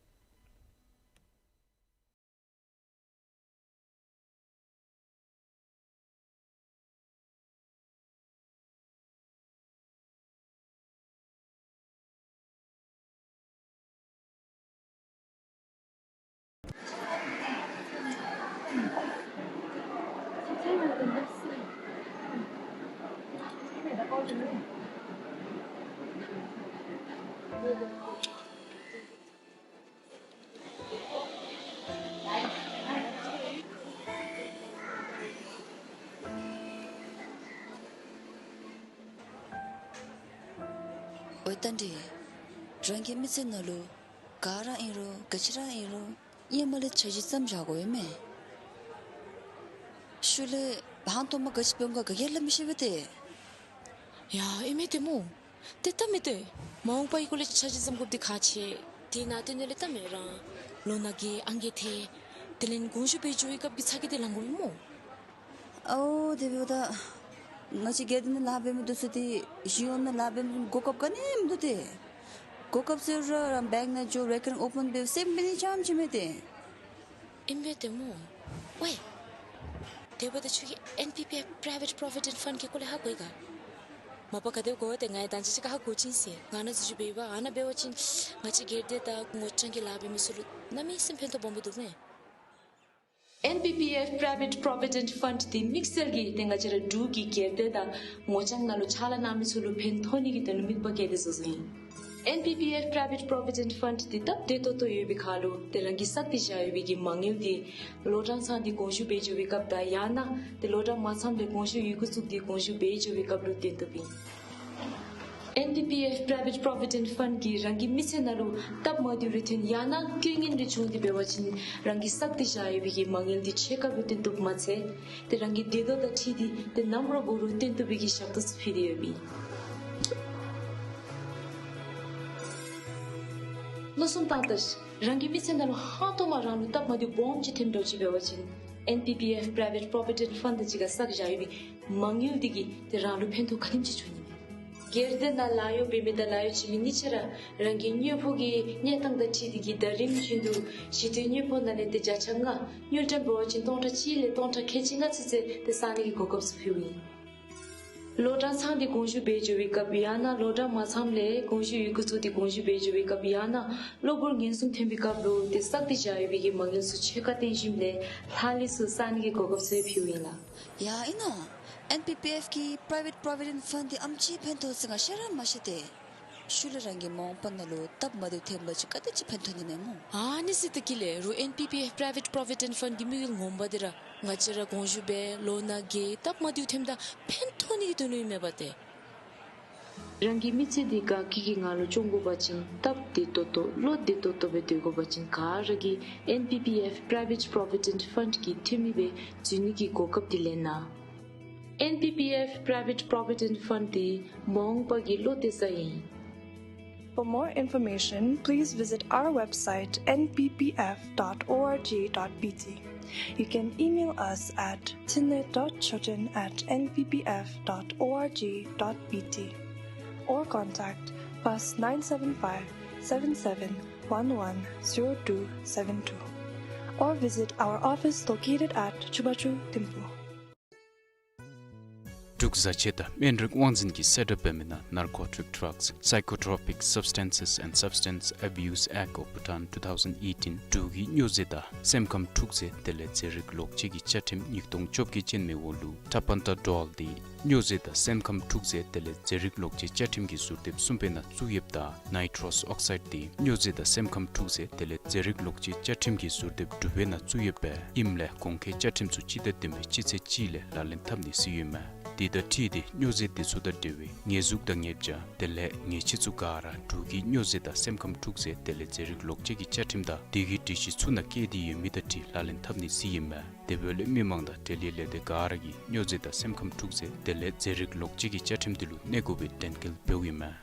འོ་ད་འདི་རང་གི་མི་ཚེ་ནང་ལུ་ག་ར་ཨིན་རུང་ག་ཅི་ར་ཨིན་རུང་ཧེ་མ་ལས་འཆར་གཞི་བརྩམས་བཞག་དགོ་པས་མས། ཤུལ་ལས་ཧང་སྟོང་མ་ག་ཅི་འབད་འོང་ག་ག་གིས་ལུ་མི་ཤེས་པས་ཏེ། ཡ་ཨིན་མས་ཏེ་སྨོ། ཏེ་ད་མི་ཏེ་མ་འོངས་པའི་སྐོར་ལས་འཆར་གཞི་བརྩམ་དགོཔ་འདི་ཁག་ཆེ། དེ་ནང་དོན་ལས་ད་མི་རང་ལོ་ན་རྒས་ཨང་རྒས་ཐལ། དེ་ལས་དགོངས་ཞུ་འབད་འགྱོ་བའི་སྐབས་ཀྱི་ཚ་གྱང་འདི་ལང་དགོ་པས་སྨོ། ཨའོ་དེ་འབདཝ་ད་ང་བཅས་སྒེར་སྡེ་ནང་ལཱ་འབད་མི་འདི་ཚུ་ཏེ་གཞུང་གཡོག་ནང་ལཱ་འབད་མི་གོ་སྐབས་ག་ནི་མིན་འདུག་ཏེ། གོ་སྐབས་ཟེར་རུང་ར་བེངཀ་ནང་འགྱོ་རེ་ཀརིང་ཨོ་པཱན་འབད་སེམས་འབད་ནི་ཙམ་ཅིག་མས་ཏེ། ཨིན་པས་ཏེ་སྨོ། ཝའི། དེ་འབདཝ་ད་ཁྱོད་ཀྱིས་ཨེན་པི་པི་ཨེཕ་པྲའི་ཝེཊ་པྲོ་བི་ཌེནཊ་ཕཱནཌ་གི་སྐོར་ལས་ཧ་གོ་ཡི་ག། མ་པ་ག་དེ་གོ་ཏེ་ང་ཡང་ད་ཅི་ཅིག་ཁར་ཧ་གོ་ཅི་ཟེར། ང་ནཱ་འཛུལ་འགྱོ་བ་ཨ་ནཱ་འབད་བ་ཅིན་ང་བཅས་སྒེར་སྡེ་དང་ངོ་རྐྱང་གི་ལཱ་འབད་མི་ཚུ་ལུ་གནམ་མེད་ས་མེད་ཕན་ཐོགས་སྦོམ་སྦེ་འདུག་མས། ཨེན་པི་པི་ཨེཕ་པྲའི་ཝེཊ་པྲོ་བི་ཌེནཊ་ཕཱནཌ་འདི་དམིགས་བསལ་གྱིས་ཏེ་ང་བཅས་ར་འབྲུག་གི་སྒེར་སྡེ་དང་ངོ་རྐྱང་ནང་ལུ་ཕྱག་ལཱ་གནང་མི་ཚུ་ལུ་ཕན་ཐོགས་ནི་གི་དོན་ལུ་དམིགས་པ་བསྐྱེད་དེ་བཟོ་བཟོཝ་ཨིན། ཨེན་པི་པི་ཨེཕ་པྲའི་ཝེཊ་པྲོ་བི་ཌེནཊ་ཕཱནཌ་འདི་སྟབས་བདེ་ཏོག་ཏོ་ཡོད་པའི་ཁར་ལུ་ཏེ་རང་གིས་བསགས་ཏེ་བཞག་ཡོད་པའི་གི་མ་དངུལ་འདི་ལོ་གྲངས་ཚང་སྟེ་དགོངས་ཞུ་འབད་འགྱོ་བའི་སྐབས་དང་ཡང་ན་ཏེ་ལོ་གྲངས་མ་ཚངམ་ལས་དགོངས་ཞུ་ཡི་གུ་བཙུགས་ཏེ་དགོངས་ཞུ་འབད་འགྱོ་བའི་སྐབས་ལུ་བཏོན་བཏུབ་ཨིན། ཨེན་པི་པི་ཨེཕ་པྲའི་ཝེཊ་པྲོ་བི་ཌེནཊ་ཕཱནཌ་གིས་རང་གི་མི་ཚེ་ནང་ལུ་སྟབས་མ་བདེཝ་རེ་ཐོན་ཡང་ན་རྐྱེན་ངན་རེ་བྱུང་སྟེ་འབད་བ་ཅིན་རང་གིས་བསགས་ཏེ་བཞག་ཡོད་པའི་གི་མ་དངུལ་འདི་ཕྱེད་ཀ་སྦེ་བཏོན་བཏུབ་མ་ཚད་ཏེ་རང་གི་བདེ་དོག་དང་འཁྲིལ་ཏེ་ཏེ་ནམ་ར་འབད་རུང་བཏོན་བཏུབ་པའི་གི་ཞབས་ཏོག་ཚུ་ཕུལ་ཏེ་ཡོདཔ་ཨིན། མནོ་བསམ་བཏང་ད་ཤིག། རང་གི་མི་ཚེ་ནང་ལུ་ཧང་སྟོང་མ་རང་ལུ་སྟབས་མ་བདེཝ་སྦོམ་ཅིག་ཐོན་འགྱོ་ཅི་འབད་བ་ཅིན་ཨེན་པི་པི་ཨེཕ་པྲའི་ཝེཊ་པྲོ་བི་ཌེནཊ་ཕཱནཌ་དང་གཅིག་ཁར་བསགས་བཞག་ཡོད་པའི་མ་དངུལ་འདི་གིས་ཏེ་རང་ལུ་ཕན་ཐོགས་ག་དེམ་ཅིག་འབྱུང་ནི་མས། སྒེར་སྡེ་ནང་ལཱ་གཡོག་འབད་མི་དང་ལཱ་གཡོག་བྱིན་མི་གཉིས་ཆ་ར་རང་གི་དངུལ་ཕོགས་ཀྱི་གནས་སྟངས་དང་འཁྲིལ་ཏེ་གིས་ཟླ་རིམ་བཞིན་དུ་ཞི་དུལ་དངུལ་ཕོགས་ནང་ལས་ཏེ་བརྒྱ་ཆ་ལྔ་དངུལ་ཀྲམ་འབད་བ་ཅིན་སྟོང་ཕྲག་གཅིག་ལས་སྟོང་ཕྲག་ཁལ་གཅིག་ལྔ་ཚུན་ཚོད་ཏེ་བསག་ནི་གི་གོ་སྐབས་ཚུ་ཕུལཝ་ཨིན། ལོ་གྲངས་ཚང་སྟེ་དགོངས་ཞུ་འབད་འགྱོ་བའི་སྐབས་ཡང་ན་ལོ་གྲངས་མ་ཚངམ་ལས་དགོངས་ཞུ་ཡི་གུ་བཙུགས་ཏེ་དགོངས་ཞུ་འབད་འགྱོ་བའི་སྐབས་ཡང་ན་གློ་བུར་ངན་སོང་ཐོན་པའི་སྐབས་ལུ་ཏེ་བསགས་ཏེ་བཞག་ཡོད་པའི་གི་མ་དངུལ་ཚུ་ཕྱེད་ཀ་བཏོན་ཞིནམ་ལས་ལྷག་ལུས་ཚུ་བསག་ནི་གི་གོ་སྐབས་ཚུ་ཕུལཝ་ཨིན་ལགས། ཡ་ཨིན་ནོ། ཨེན་པི་པི་ཨེཕ་གི་པྲའི་ཝེཊ་པྲོ་བི་ཌེནཊ་ཕཱནཌ་འདི་ཨེམ་ཅིག་ཕན་ཐོགས་ཟེར་ང་ཤེས་ར་མ་ཤེས་ཏེ། ཤུལ་ལས་རང་གི་མ་འོངས་པ་ནང་ལུ་སྟབས་མ་བདེཝ་ཐོན་པ་ཅིན་ག་དེ་ཅིག་ཕན་ཐོགས་ནི་མས་སྨོ། ཨ་ནི་ཟེར་ད་གི་ལས་རུང་ཨེན་པི་པི་ཨེཕ་པྲའི་ཝེཊ་པྲོ་བི་ཌེནཊ་ཕཱནཌ་གི་དམིགས་ཡུལ་ངོ་མ་འདི་ར་ང་བཅས་ར་དགོངས་ཞུ་འབད་ལོ་ན་རྒས་སྟབས་མ་བདེཝ་ཐོནམ་ད་ཕན་ཐོགས་ནི་གི་དོན་ལུ་ཨིན་མས་པ་ཏེ། རང་གི་མི་ཚེ་འདི་དགའ་སྐྱིད་ཀྱི་ངང་ལུ་སྐྱོང་དགོ་པ་ཅིན་སྟབས་བདེ་ཏོག་ཏོ་བློ་བདེ་ཏོག་ཏོ་སྦེ་སྡོད་དགོ་པ་ཅིན་ག་ར་གིས་ཨེན་པི་པི་ཨེཕ་པྲའི་ཝེཊ་པྲོ་བི་ཌེནཊ་ཕཱནཌ་གི་འཐུས་མི་སྦེ་འཛུལ་ནི་གི་གོ་སྐབས་འདི་ལེན་གནང་། ཨེན་པི་པི་ཨེཕ་པྲའི་ཝེཊ་པྲོ་བི་ཌེནཊ་ཕཱནཌ་འདི་མ་འོངས་པ་གི་བློ་གཏད་ས་ཨིན། For more information, please visit our website N P P F dot org dot B T. You can email us at tinlet dot choten at N P P F dot org dot B T or contact plus nine seven five seven seven one one zero two seven two or visit our office located at Chubachu Thimphu. འབྲུག་བཟའ་ཆས་དང་སྨན་རིགས་དབང་འཛིན་གྱིས་གསལ་བསྒྲགས་འབད་མི་ནང་Narcotic Drugs, Psychotropic Substances and Substance Abuse Act of Bhutan two thousand eighteen འབྲུག་གི་སྨྱོ་རྫས་དང་སེམས་ཁམས་འཁྲུག་རྫས་དེ་ལས་རྫས་རིགས་ལོག་སྤྱོད་ཀྱི་བཅའ་ཁྲིམས་ཉིས་སྟོང་བཅོ་བརྒྱད་ཅན་མའི་འོག་ལུ་ཊ་པཱན་ཊ་ཌོལ་འདི་སྨྱོ་རྫས་དང་སེམས་ཁམས་འཁྲུག་རྫས་དེ་ལས་རྫས་རིགས་ལོག་སྤྱོད་བཅའ་ཁྲིམས་ཀྱི་ཟུར་དེབ་གསུམ་པའི་ནང་བཙུགས་ཡོདཔ་ད་ནའི་ཊོ་རོསི་ཨོག་སའིཌ་འདི་སྨྱོ་རྫས་དང་སེམས་ཁམས་འཁྲུག་རྫས་དེ་ལས་རྫས་རིགས་ལོག་སྤྱོད་བཅའ་ཁྲིམས་ཀྱི་ཟུར་དེབ་དྲུག་པའི་ནང་བཙུགས་ཡོདཔ་ཨིནམ་ལས་གོང་འཁོད་བཅའ་ཁྲིམས་ཚུ་སྤྱི་ཟླ་བདུན་པའི་སྤྱི་ཚེས་གཅིག་ལས་ལག་ལེན་འཐབ་ནི་ཟེར་ཡོདཔ་མས། དེ་དང་འཁྲིལ་ཏེ་སྨྱོ་རྫས་དེ་ཚུ་དང་འབྲེལ་བའི་ཉེས་འཛུགས་དང་ཉེས་བྱ་དེ་ལས་ཉེས་ཆད་ཚུ་ག་ར་འབྲུག་གི་སྨྱོ་རྫས་དང་སེམས་ཁམས་འཁྲུག་རྫས་དེ་ལས་རྫས་རིགས་ལོག་སྤྱོད་ཀྱི་བཅའ་ཁྲིམས་དང་དེ་གི་སྒྲིག་གཞི་ཚུ་ནང་བཀོད་དེ་ཡོད་མི་དང་འཁྲིལ་ལག་ལེན་འཐབ་ནི་ཟེར་ཡོདཔ་མས། དེ་འབདཝ་ལས་མི་མང་དང་འབྲེལ་ཡོད་ལས་སྡེ་ག་ར་གིས་སྨྱོ་རྫས་དང་སེམས་ཁམས་འཁྲུག་རྫས་དེ་ལས་རྫས་རིགས་ལོག་སྤྱོད་ཀྱི་བཅའ་ཁྲིམས་དེ་ལུ་གནས་དགོ་པའི་དྲན་སྐུལ་འབདཝ་ཨིན་མས།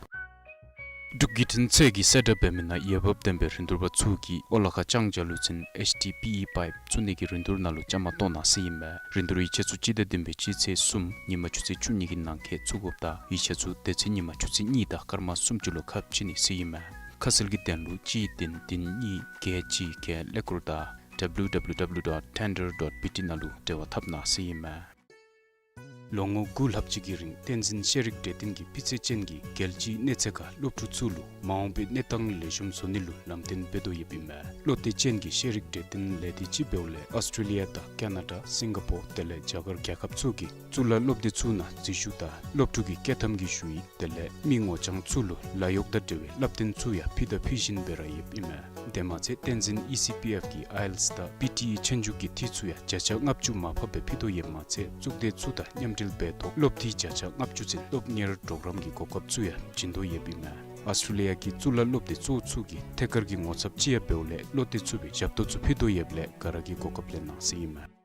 འབྲུག་བརྒྱུད་འཕྲིན་ཚད་ཀྱིས་གསལ་བསྒྲགས་འབད་མི་ནང་འོས་འབབ་ལྡན་པའི་རིན་བསྡུར་པ་ཚུ་གིས་ཨོ་ལ་ཁ་ལྕང་ཇ་ལུ་ཚན་ཨེཆ་ཌི་པི་ཨི་པའིཔ་བཙུགས་ནི་གི་རིན་བསྡུར་ནང་ལུ་བཅའ་མར་གཏོགས་གནང་ཟེར་ཨིན་མས། རིན་བསྡུར་ཡིག་ཆ་ཚུ་སྤྱི་ཟླ་བདུན་པའི་སྤྱི་ཚེས་གསུམ་ཉིན་མ་ཆུ་ཚོད་བཅུ་གཉིས་ཀྱི་ནང་འཁོད་ཚུད་དགོཔ་ད་ཡིག་ཆ་ཚུ་དེ་ཚེ་ཉིན་མ་ཆུ་ཚོད་གཉིས་དང་སྐར་མ་སུམ་ཅུ་ལུ་ཁ་ཕྱེ་ནི་ཟེར་ཨིན་མས། ཁ་གསལ་གྱི་དོན་ལུ་གཅིག་བདུན་བདུན་གཉིས་བརྒྱད་གཅིག་བརྒྱད་ཀླད་ཀོར་དང་W W W dot tender dot B T ནང་ལུ་འབྲེལ་བ་འཐབ་གནང་ཟེར་ཨིན་མས། ལོ་ངོ་དགུ་ལྷག་ཅིག་གི་རིང་བསྟན་འཛིན་ཤེས་རིག་གྲོས་སྟོན་གྱིས་སྤུས་ཚད་ཅན་གྱི་རྒྱལ་སྤྱིའི་གནས་ཚད་ཁར་སློབ་ཕྲུག་ཚུ་ལུ་མ་འོངས་པའི་གནས་སྟངས་ལེགས་ཤོམ་བཟོ་ནི་ལུ་ལམ་སྟོན་འབད་དོ་ཡོདཔ་ཨིན་མས། བློ་གཏད་ཅན་གྱི་ཤེས་རིག་གྲོས་སྟོན་ལས་སྡེ་ཅིག་འབདཝ་ལས་ཨོསི་ཊྲེ་ལི་ཡ་དང་ཀ་ན་ཌ་སིང་ག་པོར་དེ་ལས་རྒྱ་གར་རྒྱལ་ཁབ་ཚུ་གི་གཙུག་ལག་སློབ་སྡེ་ཚུ་ནང་འཛུལ་ཞུགས་དང་སློབ་ཕྲུག་གི་བསྐྱོད་ཐམ་གྱི་ཞུ་ཡིག་དེ་ལས་མི་ངོ་རྐྱང་ཚུ་ལུ་ལཱ་གཡོག་དང་འབྲེལ་བའི་བསླབ་སྟོན་ཚུ་ཡང་ཕུལ་དང་ཕུལ་བཞིན་སྦེ་ར་ཡོདཔ་ཨིན་མས། དེ་མ་ཚད་བསྟན་འཛིན་ཨི་སི་པི་ཨེཕ་གིས་ཨའི་ཨེལ་ཊི་ཨེསི་དང་པི་ཊི་ཨི་ཆོས་རྒྱུགས་ཀྱི་འཐུས་ཚུ་ཡང་བརྒྱ་ཆ་ལྔ་བཅུ་མར་ཕབ་སྦེ་ཕུལ་དོ་ཡོདཔ་མ་ཚད་གཙུག་སྡེ་ཚུ་དང་མཉམ་འབྲེལ་འབད་ཐོག་སློབ་འཐུས་བརྒྱ་ཆ་ལྔ་བཅུ་ཚུན་སློབ་གཉེར་གྲོགས་རམ་གྱི་གོ་སྐབས་ཚུ་ཡང་བྱིན་དོ་ཡོདཔ་ཨིན་མས། ཨོསི་ཊྲེ་ལི་ཡ་གི་གཙུག་ལག་སློབ་སྡེ་གཙོ་བོ་ཚུ་གི་ཐད་ཀར་གྱི་ངོ་ཚབ་ཅིག་ཡང་འབདཝ་ལས་བློ་གཏད་ཚུགས་པའི་ཞབས་ཏོག་ཚུ་ཕུལ་དོ་ཡོདཔ་ལས་ག་ར་གིས་གོ་སྐབས་ལེན་གནང་ཟེར་ཨིན་མས།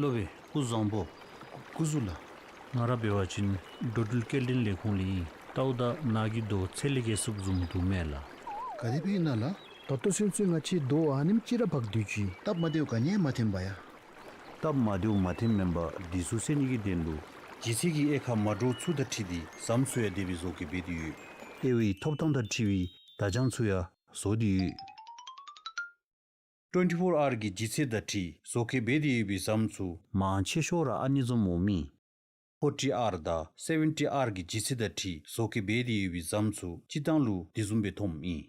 སློབ་དཔོན་སྐུ་བཟང་པོ། སྐུ་གཟུགས་ལགས། ང་ར་འབད་བ་ཅིན་འགྲོ་འགྲུལ་སྐྱེལ་འདྲེན་ལས་ཁུངས་ལས་ཨིན། ལྟཝ་ད་ནཱ་གི་རྡོ་ཚད་ལས་བརྒལ་སོངམ་བཟུམ་འདུག་མས་ལགས། ག་དེ་སྦེ་ཨིན་ན་ལགས། ད་ལྟོ་ཚུན་ཚོད་ང་བཅས་རྡོ་ཨ་ནེམ་ཅིག་ར་འབག་སྡོད་ཅི། སྟབས་མ་བདེཝ་ག་ནི་ཡང་མ་ཐོན་པ་ཡ། སྟབས་མ་བདེཝ་མ་ཐོནམ་མེན་པར་འདི་ཚུ་སེལ་ནི་གི་དོན་ལུ་ལྗིད་ཚད་ཀྱི་དབྱེ་ཁག་མ་འདྲཝ་ཚུ་དང་འཁྲིལ་ཏེ་ཟམ་ཚུ་ཡང་དེ་སྦེ་བཟོ་བཀོད་འབད་དེ་ཡོད། དབྱེ་བའི་ཐོབ་ཐངས་དང་འཁྲིལ་བའི་བརྡ་བྱང་ཚུ་ཡང་བཟོ་སྟེ་ཡོད། ཊུ་ཝེན་ཊི་ཕོར་ཨར་གྱི་ལྗིད་ཚད་དང་འཁྲིལ་བཟོ་བཀོད་འབད་དེ་ཡོད་པའི་ཟམ་ཚུ་མང་ཆེ་ཤོས་ར་ཨ་ནི་བཟུམ་འོངམ་ཨིན། ཕོར་ཊི་ཨར་དང་སེ་ཝེན་ཊི་ཨར་གྱི་ལྗིད་ཚད་དང་འཁྲིལ་བཟོ་བཀོད་འབད་དེ་ཡོད་པའི་ཟམ་ཚུ་སྤྱིར་བཏང་ལུ་དེ་བཟུམ་སྦེ་ཐོནམ་ཨིན།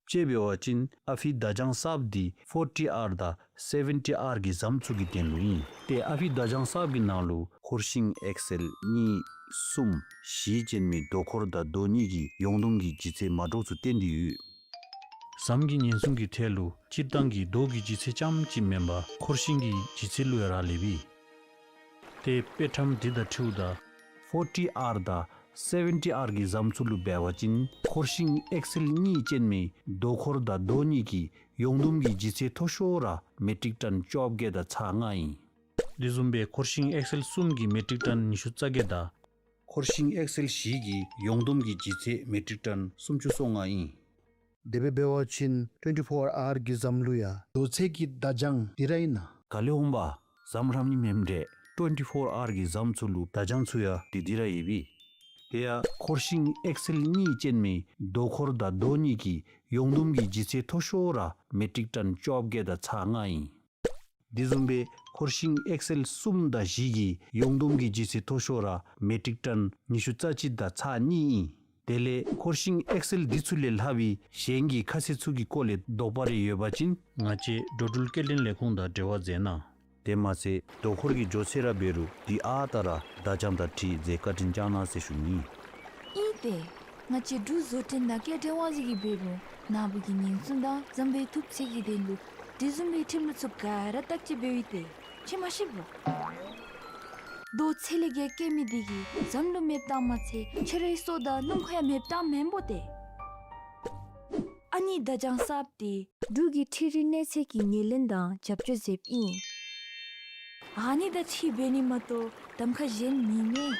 དཔྱེ་འབད་བ་ཅིན་ཨ་ཕིའི་བརྡ་བྱང་གསརཔ་འདི་ཕོར་ཊི་ཨར་དང་སེ་ཝེན་ཊི་ཨར་གྱི་ཟམ་ཚུ་གི་དོན་ལུ་ཨིན། ཏེ་ཨ་ཕིའི་བརྡ་བྱང་གསརཔ་གི་ནང་ལུ་འཁོར་ཤིང་ཨེག་སེལ་གཉིས་གསུམ་བཞི་ཅན་མའི་རྡོ་འཁོར་དང་རྡོ་གཉིས་ཀྱི་ཡོངས་བསྡོམས་ཀྱི་ལྗིད་ཚད་མ་འདྲཝ་ཚུ་བསྟན་ཏེ་ཡོད། ཟམ་གྱི་ཉེན་སྲུང་གི་ཐད་ལུ་སྤྱིར་བཏང་གི་རྡོ་གི་ལྗིད་ཚད་རྐྱངམ་ཅིག་མེན་པར་འཁོར་ཤིང་གི་ལྗིད་ཚད་ལུ་ཡང་རག་ལསཔ་ཨིན། ཏེ་དཔེ་ཁྲམ་འདི་དང་འཁྲིལཝ་ད་ཕོར་ཊི་ཨར་དང་སེ་ཝེན་ཊི་ཨར་གྱི་ཟམ་ཚུ་ལུ་འབད་བ་ཅིན་འཁོར་ཤིང་ཨེག་སེལ་གཉིས་ཅན་མའི་རྡོ་འཁོར་དང་རྡོ་གཉིས་ཀྱི་ཡོངས་བསྡོམས་ཀྱི་ལྗིད་ཚད་མཐོ་ཤོས་ར་མེ་ཊིག་ཊཱན་བཅོ་བརྒྱད་དང་ཚག་ལྔ་ཨིན། དེ་བཟུམ་སྦེ་འཁོར་ཤིང་ཨེག་སེལ་གསུམ་གྱི་མེ་ཊིག་ཊཱན་ཉི་ཤུ་རྩ་བརྒྱད་དང་འཁོར་ཤིང་ཨེག་སེལ་བཞི་གི་ཡོངས་བསྡོམས་ཀྱི་ལྗིད་ཚད་མེ་ཊིག་ཊཱན་སུམ་ཅུ་སོ་ལྔ་ཨིན། དེ་སྦེ་འབད་བ་ཅིན་ཊུ་ཝེན་ཊི་ཕོར་ཨར་གྱི་ཟམ་ལུ་ཡང་རྡོ་ཚད་ཀྱི་བརྡ་བྱང་འདི་ར་ཨིན་ན། ག་ལས་འོང་པ། ཟམ་རམ་ནི་མེནམ་འདྲས། ཊུ་ཝེན་ཊི་ཕོར་ཨར་གྱི་ཟམ་ཚུ་ལུ་བརྡ་བྱང་ཚུ་ཡང་འདི་འདི་ར་ཡོདཔ་ཨིན། དེ་ཡང་འཁོར་ཤིང་ཨེག་སེལ་གཉིས་ཅན་མའི་རྡོ་འཁོར་དང་རྡོ་གཉིས་ཀྱི་ཡོངས་བསྡོམས་ཀྱི་ལྗིད་ཚད་མཐོ་ཤོས་ར་མེ་ཊིག་ཊཱན་བཅོ་བརྒྱད་དང་ཚག་ལྔ་ཨིན། དེ་བཟུམ་སྦེ་འཁོར་ཤིང་ཨེག་སེལ་གསུམ་དང་བཞི་གི་ཡོངས་བསྡོམས་ཀྱི་ལྗིད་ཚད་མཐོ་ཤོས་ར་མེ་ཊིག་ཊཱན་ཉི་ཤུ་རྩ་གཅིག་དང་ཚག་གཉིས་ཨིན། དེ་ལས་འཁོར་ཤིང་ཨེག་སེལ་འདི་ཚུ་ལས་ལྷག་པའི་གཞན་གྱི་ཁ་གསལ་ཚུ་གི་སྐོར་ལས་དོགས་པ་རེ་ཡོད་པ་ཅིན་ང་བཅས་འགྲོ་འགྲུལ་སྐྱེལ་འདྲེན་ལས་ཁུངས་དང་འབྲེལ་བ་མཛད་གནང་། དེ་མ་ཚད་རྡོ་འཁོར་གྱི་མགྱོགས་ཚད་ར་འབད་རུང་དེ་ཨ་རྟག་ར་བརྡ་བྱང་དང་འཁྲིལ་མཛད་བཀའ་དྲིན་བསྐྱང་གནང་ཟེར་ཞུ་ནི། ཨིན་ཏེ། ང་བཅས་འབྲུག་བཟོ་སྐྲུན་དང་སྐྱེལ་འདྲེན་དབང་འཛིན་གྱིས་འབད་རུང་ནཱ་བུ་གི་ཉེན་སྲུང་དང་ཟམ་པའི་ཐུབ་ཚད་ཀྱི་དོན་ལུ་དེ་བཟུམ་མའི་ཁྲིམས་ལུགས་ཚུ་ག་ར་བརྟག་དཔྱད་འབདཝ་ཨིན་ཏེ། ཁྱོད་མ་ཤེས་པོ། རྡོ་ཚད་ལས་བརྒལ་བཀལ་མི་འདི་གིས་ཟམ་ལུ་མེདཔ་བཏངམ་མ་ཚད་ཁྱོད་རའི་སྲོག་དང་སྣུམ་འཁོར་ཡང་མེདཔ་བཏངམ་མེན་པོ་ཏེ། ཨ་ནི་བརྡ་བྱང་གསརཔ་འདི་འབྲུག་གི་འཕྲུལ་རིག་གནས་ཚད་ཀྱི་ངོས་ལེན་དང་རྒྱབ་སྐྱོར་མཛདཔ་ཨིན། ཨ་ནི་དང་འཁྲིལ་འབད་ནི་མ་གཏོགས་གདམ་ཁ་གཞན་མེད་མས།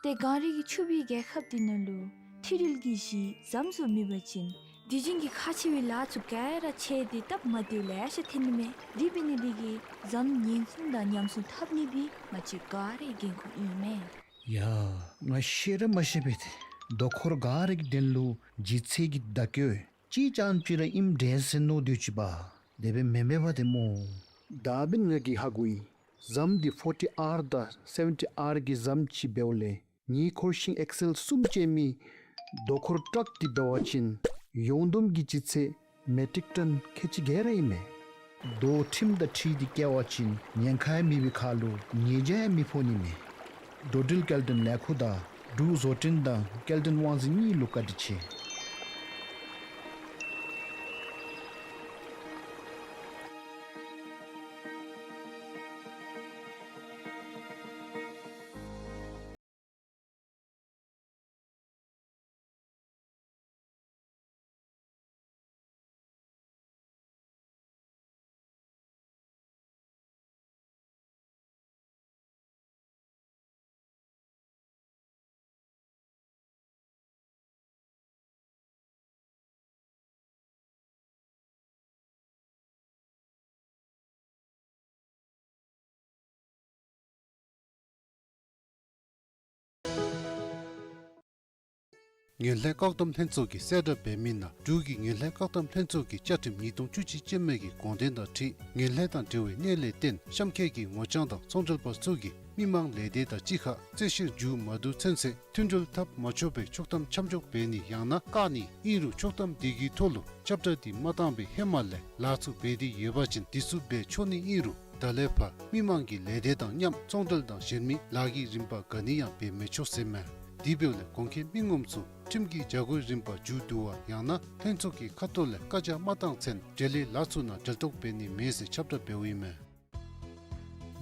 ཏེ་གངས་རི་གི་ཕྱུག་པའི་རྒྱལ་ཁབ་འདི་ནང་ལུ་འཕྲུལ་རིག་གི་གཞི་ཟམ་བཟོ་མེད་པ་ཅིན་དུས་རྒྱུན་གྱི་ཁག་ཆེ་བའི་ལཱ་ཚུ་ག་ར་ཆད་དེ་སྟབས་མ་བདེཝ་ལེ་ཤ་ཐོན་ནི་མས། དེ་འབད་ནི་འདི་གིས་ཟམ་ཉེན་སྲུང་དང་ཉམས་སྲུང་འཐབ་ནི་འདི་ང་བཅས་ག་རའི་འགན་ཁུར་ཨིན་མས། ཡ། ང་ཤེས་ར་མ་ཤེས་པས་ཏེ། རྡོ་འཁོར་ག་ར་གི་དོན་ལུ་ལྗིད་ཚད་ཀྱི་བརྡ་བཀོད་ཅིག་རྐྱངམ་ཅིག་ར་ཨིནམ་འདྲས་ཟེར་མནོ་སྡོད་ཅི་པ། དེ་སྦེ་མེན་མས་པ་ཏེ་སྨོ། ད་འབདན་ང་གིས་ཧ་གོ་ཡི། ཟམ་འདི་ཕོར་ཊི་ཨར་དང་སེ་ཝེན་ཊི་ཨར་གྱི་ཟམ་ཅིག་འབདཝ་ལས་ངེའི་འཁོར་ཤིང་ཨེག་སེལ་གསུམ་ཅན་མའི་རྡོ་འཁོར་ཊཱག་འདི་འབད་བ་ཅིན་ཡོངས་བསྡོམས་ཀྱི་ལྗིད་ཚད་མེ་ཊིག་ཊཱན་ཁལ་གཅིག་བརྒྱད་ར་ཨིན་མས། རྡོ་ཁྲིམས་དང་འཁྲིལ་ཏེ་བཀལ་བ་ཅིན་ཉེན་ཁ་ཡང་མེད་པའི་ཁར་ལུ་ཉེས་བྱ་ཡང་མི་ཕོག་ནི་མས། འགྲོ་འགྲུལ་སྐྱེལ་འདྲེན་ལས་ཁུངས་དང་འབྲུག་བཟོ་སྐྲུན་དང་སྐྱེལ་འདྲེན་དབང་འཛིན་གཉིས་ལུ་བཀའ་དྲིན་ཆེ། ངན་ལྷད་བཀག་སྡོམ་ལྷན་ཚོགས་ཀྱིས་གསལ་བསྒྲགས་འབད་མི་ནང་འབྲུག་གི་ངན་ལྷད་བཀག་སྡོམ་ལྷན་ཚོགས་ཀྱི་བཅའ་ཁྲིམས་ཉིས་སྟོང་བཅུ་གཅིག་ཅན་མའི་གི་དགོངས་དོན་དང་འཁྲིལ་ངན་ལྷད་དང་འབྲེལ་བའི་གནད་ལས་བརྟེན་གཤམ་འཁོད་ཀྱི་ངོ་རྐྱང་དང་ཚོང་འབྲེལ་པ་ཚུ་གིས་མི་མང་ལས་སྡེ་དང་གཅིག་ཁར་རྩོད་བཤེར་མཇུག་མ་བསྡུ་ཚུན་ཚོད་མཐུན་སྒྲིལ་འཐབ་མ་ཆོག་པའི་ཆོག་ཐམ་ཆ་འཇོག་འབད་ནི་ཡང་ན་བཀག་ནི་ཨིན་རུང་ཆོག་ཐམ་དེ་གི་ཐོག་ལུ་ཁྱབ་བསྒྲགས་འདི་མ་བཏང་པའི་ཧེ་མ་ལས་ལཱ་ཚུ་འབད་དེ་ཡོད་པ་ཅིན་དེ་ཚུ་འབད་ཆོག་ནི་ཨིན་རུང་ད་ལས་ཕར་མི་མང་གི་ལས་སྡེ་དང་མཉམ་ཚོང་འབྲེལ་དང་གཞན་མི་ལཱ་གི་རིམ་པ་ག་ནི་ཡང་འབད་མི་ཆོག་ཟེར་མས། དེ་འབདཝ་ལས་གོང་འཁོད་མི་ངོམ་ཚུ་ཁྲིམས་ཀྱི་བྱ་སྒོའི་རིམ་པ་མཇུག་བསྡུ་བ་ཡང་ན་ལྷན་ཚོགས་ཀྱི་ཁ་ཐུག་ལས་བཀའ་རྒྱ་མ་བཏང་ཚུན་འབྲེལ་ཡོད་ལཱ་ཚུ་ནང་འབྲེལ་གཏོགས་འབད་ནི་མེད་ཟེར་ཁྱབ་བསྒྲགས་འབདཝ་ཨིན་མས།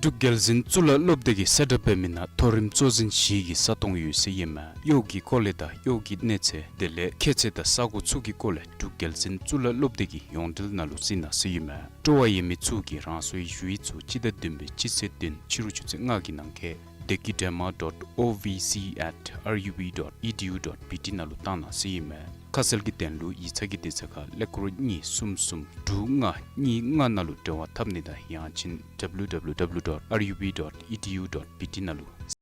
འབྲུག་རྒྱལ་འཛིན་གཙུག་ལག་སློབ་སྡེ་གིས་གསལ་བསྒྲགས་འབད་མི་ནང་མཐོ་རིམ་གཙོ་འཛིན་བཞི་གི་ས་སྟོང་ཡོད་ཟེར་ཨིན་མས། གཡོག་གི་སྐོར་ལས་དང་གཡོག་གི་གནས་ཚད་དེ་ལས་ཁྱད་ཚད་དང་ས་གོ་ཚུ་གི་སྐོར་ལས་འབྲུག་རྒྱལ་འཛིན་གཙུག་ལག་སློབ་སྡེ་གི་ཡོངས་འབྲེལ་ནང་ལུ་གཟིགས་གནང་ཟེར་ཨིན་མས། སྤྲོ་བ་ཡོད་མི་ཚུ་གིས་རང་སོའི་ཞུ་ཡིག་ཚུ་སྤྱི་ཟླ་བདུན་པའི་སྤྱི་ཚེས་བདུན་ཕྱི་རུ་ཆུ་ཚོད་ལྔ་གི་ནང་འཁོད་dekidrama dot O V C at R U B dot E D U dot B T ནང་ལུ་བཏང་གནང་ཟེར་ཨིན་མས། ཁ་གསལ་གྱི་དོན་ལུ་ཡིག་ཚང་གི་དུས་ཚོད་ཁར་ཀླད་ཀོར་གཉིས་གསུམ་གསུམ་དྲུག་ལྔ་གཉིས་ལྔ་ནང་ལུ་འབྲེལ་བ་འཐབ་ནི་དང་ཡང་ཅིན་W W W dot R U B dot E D U dot B T ནང་ལུ།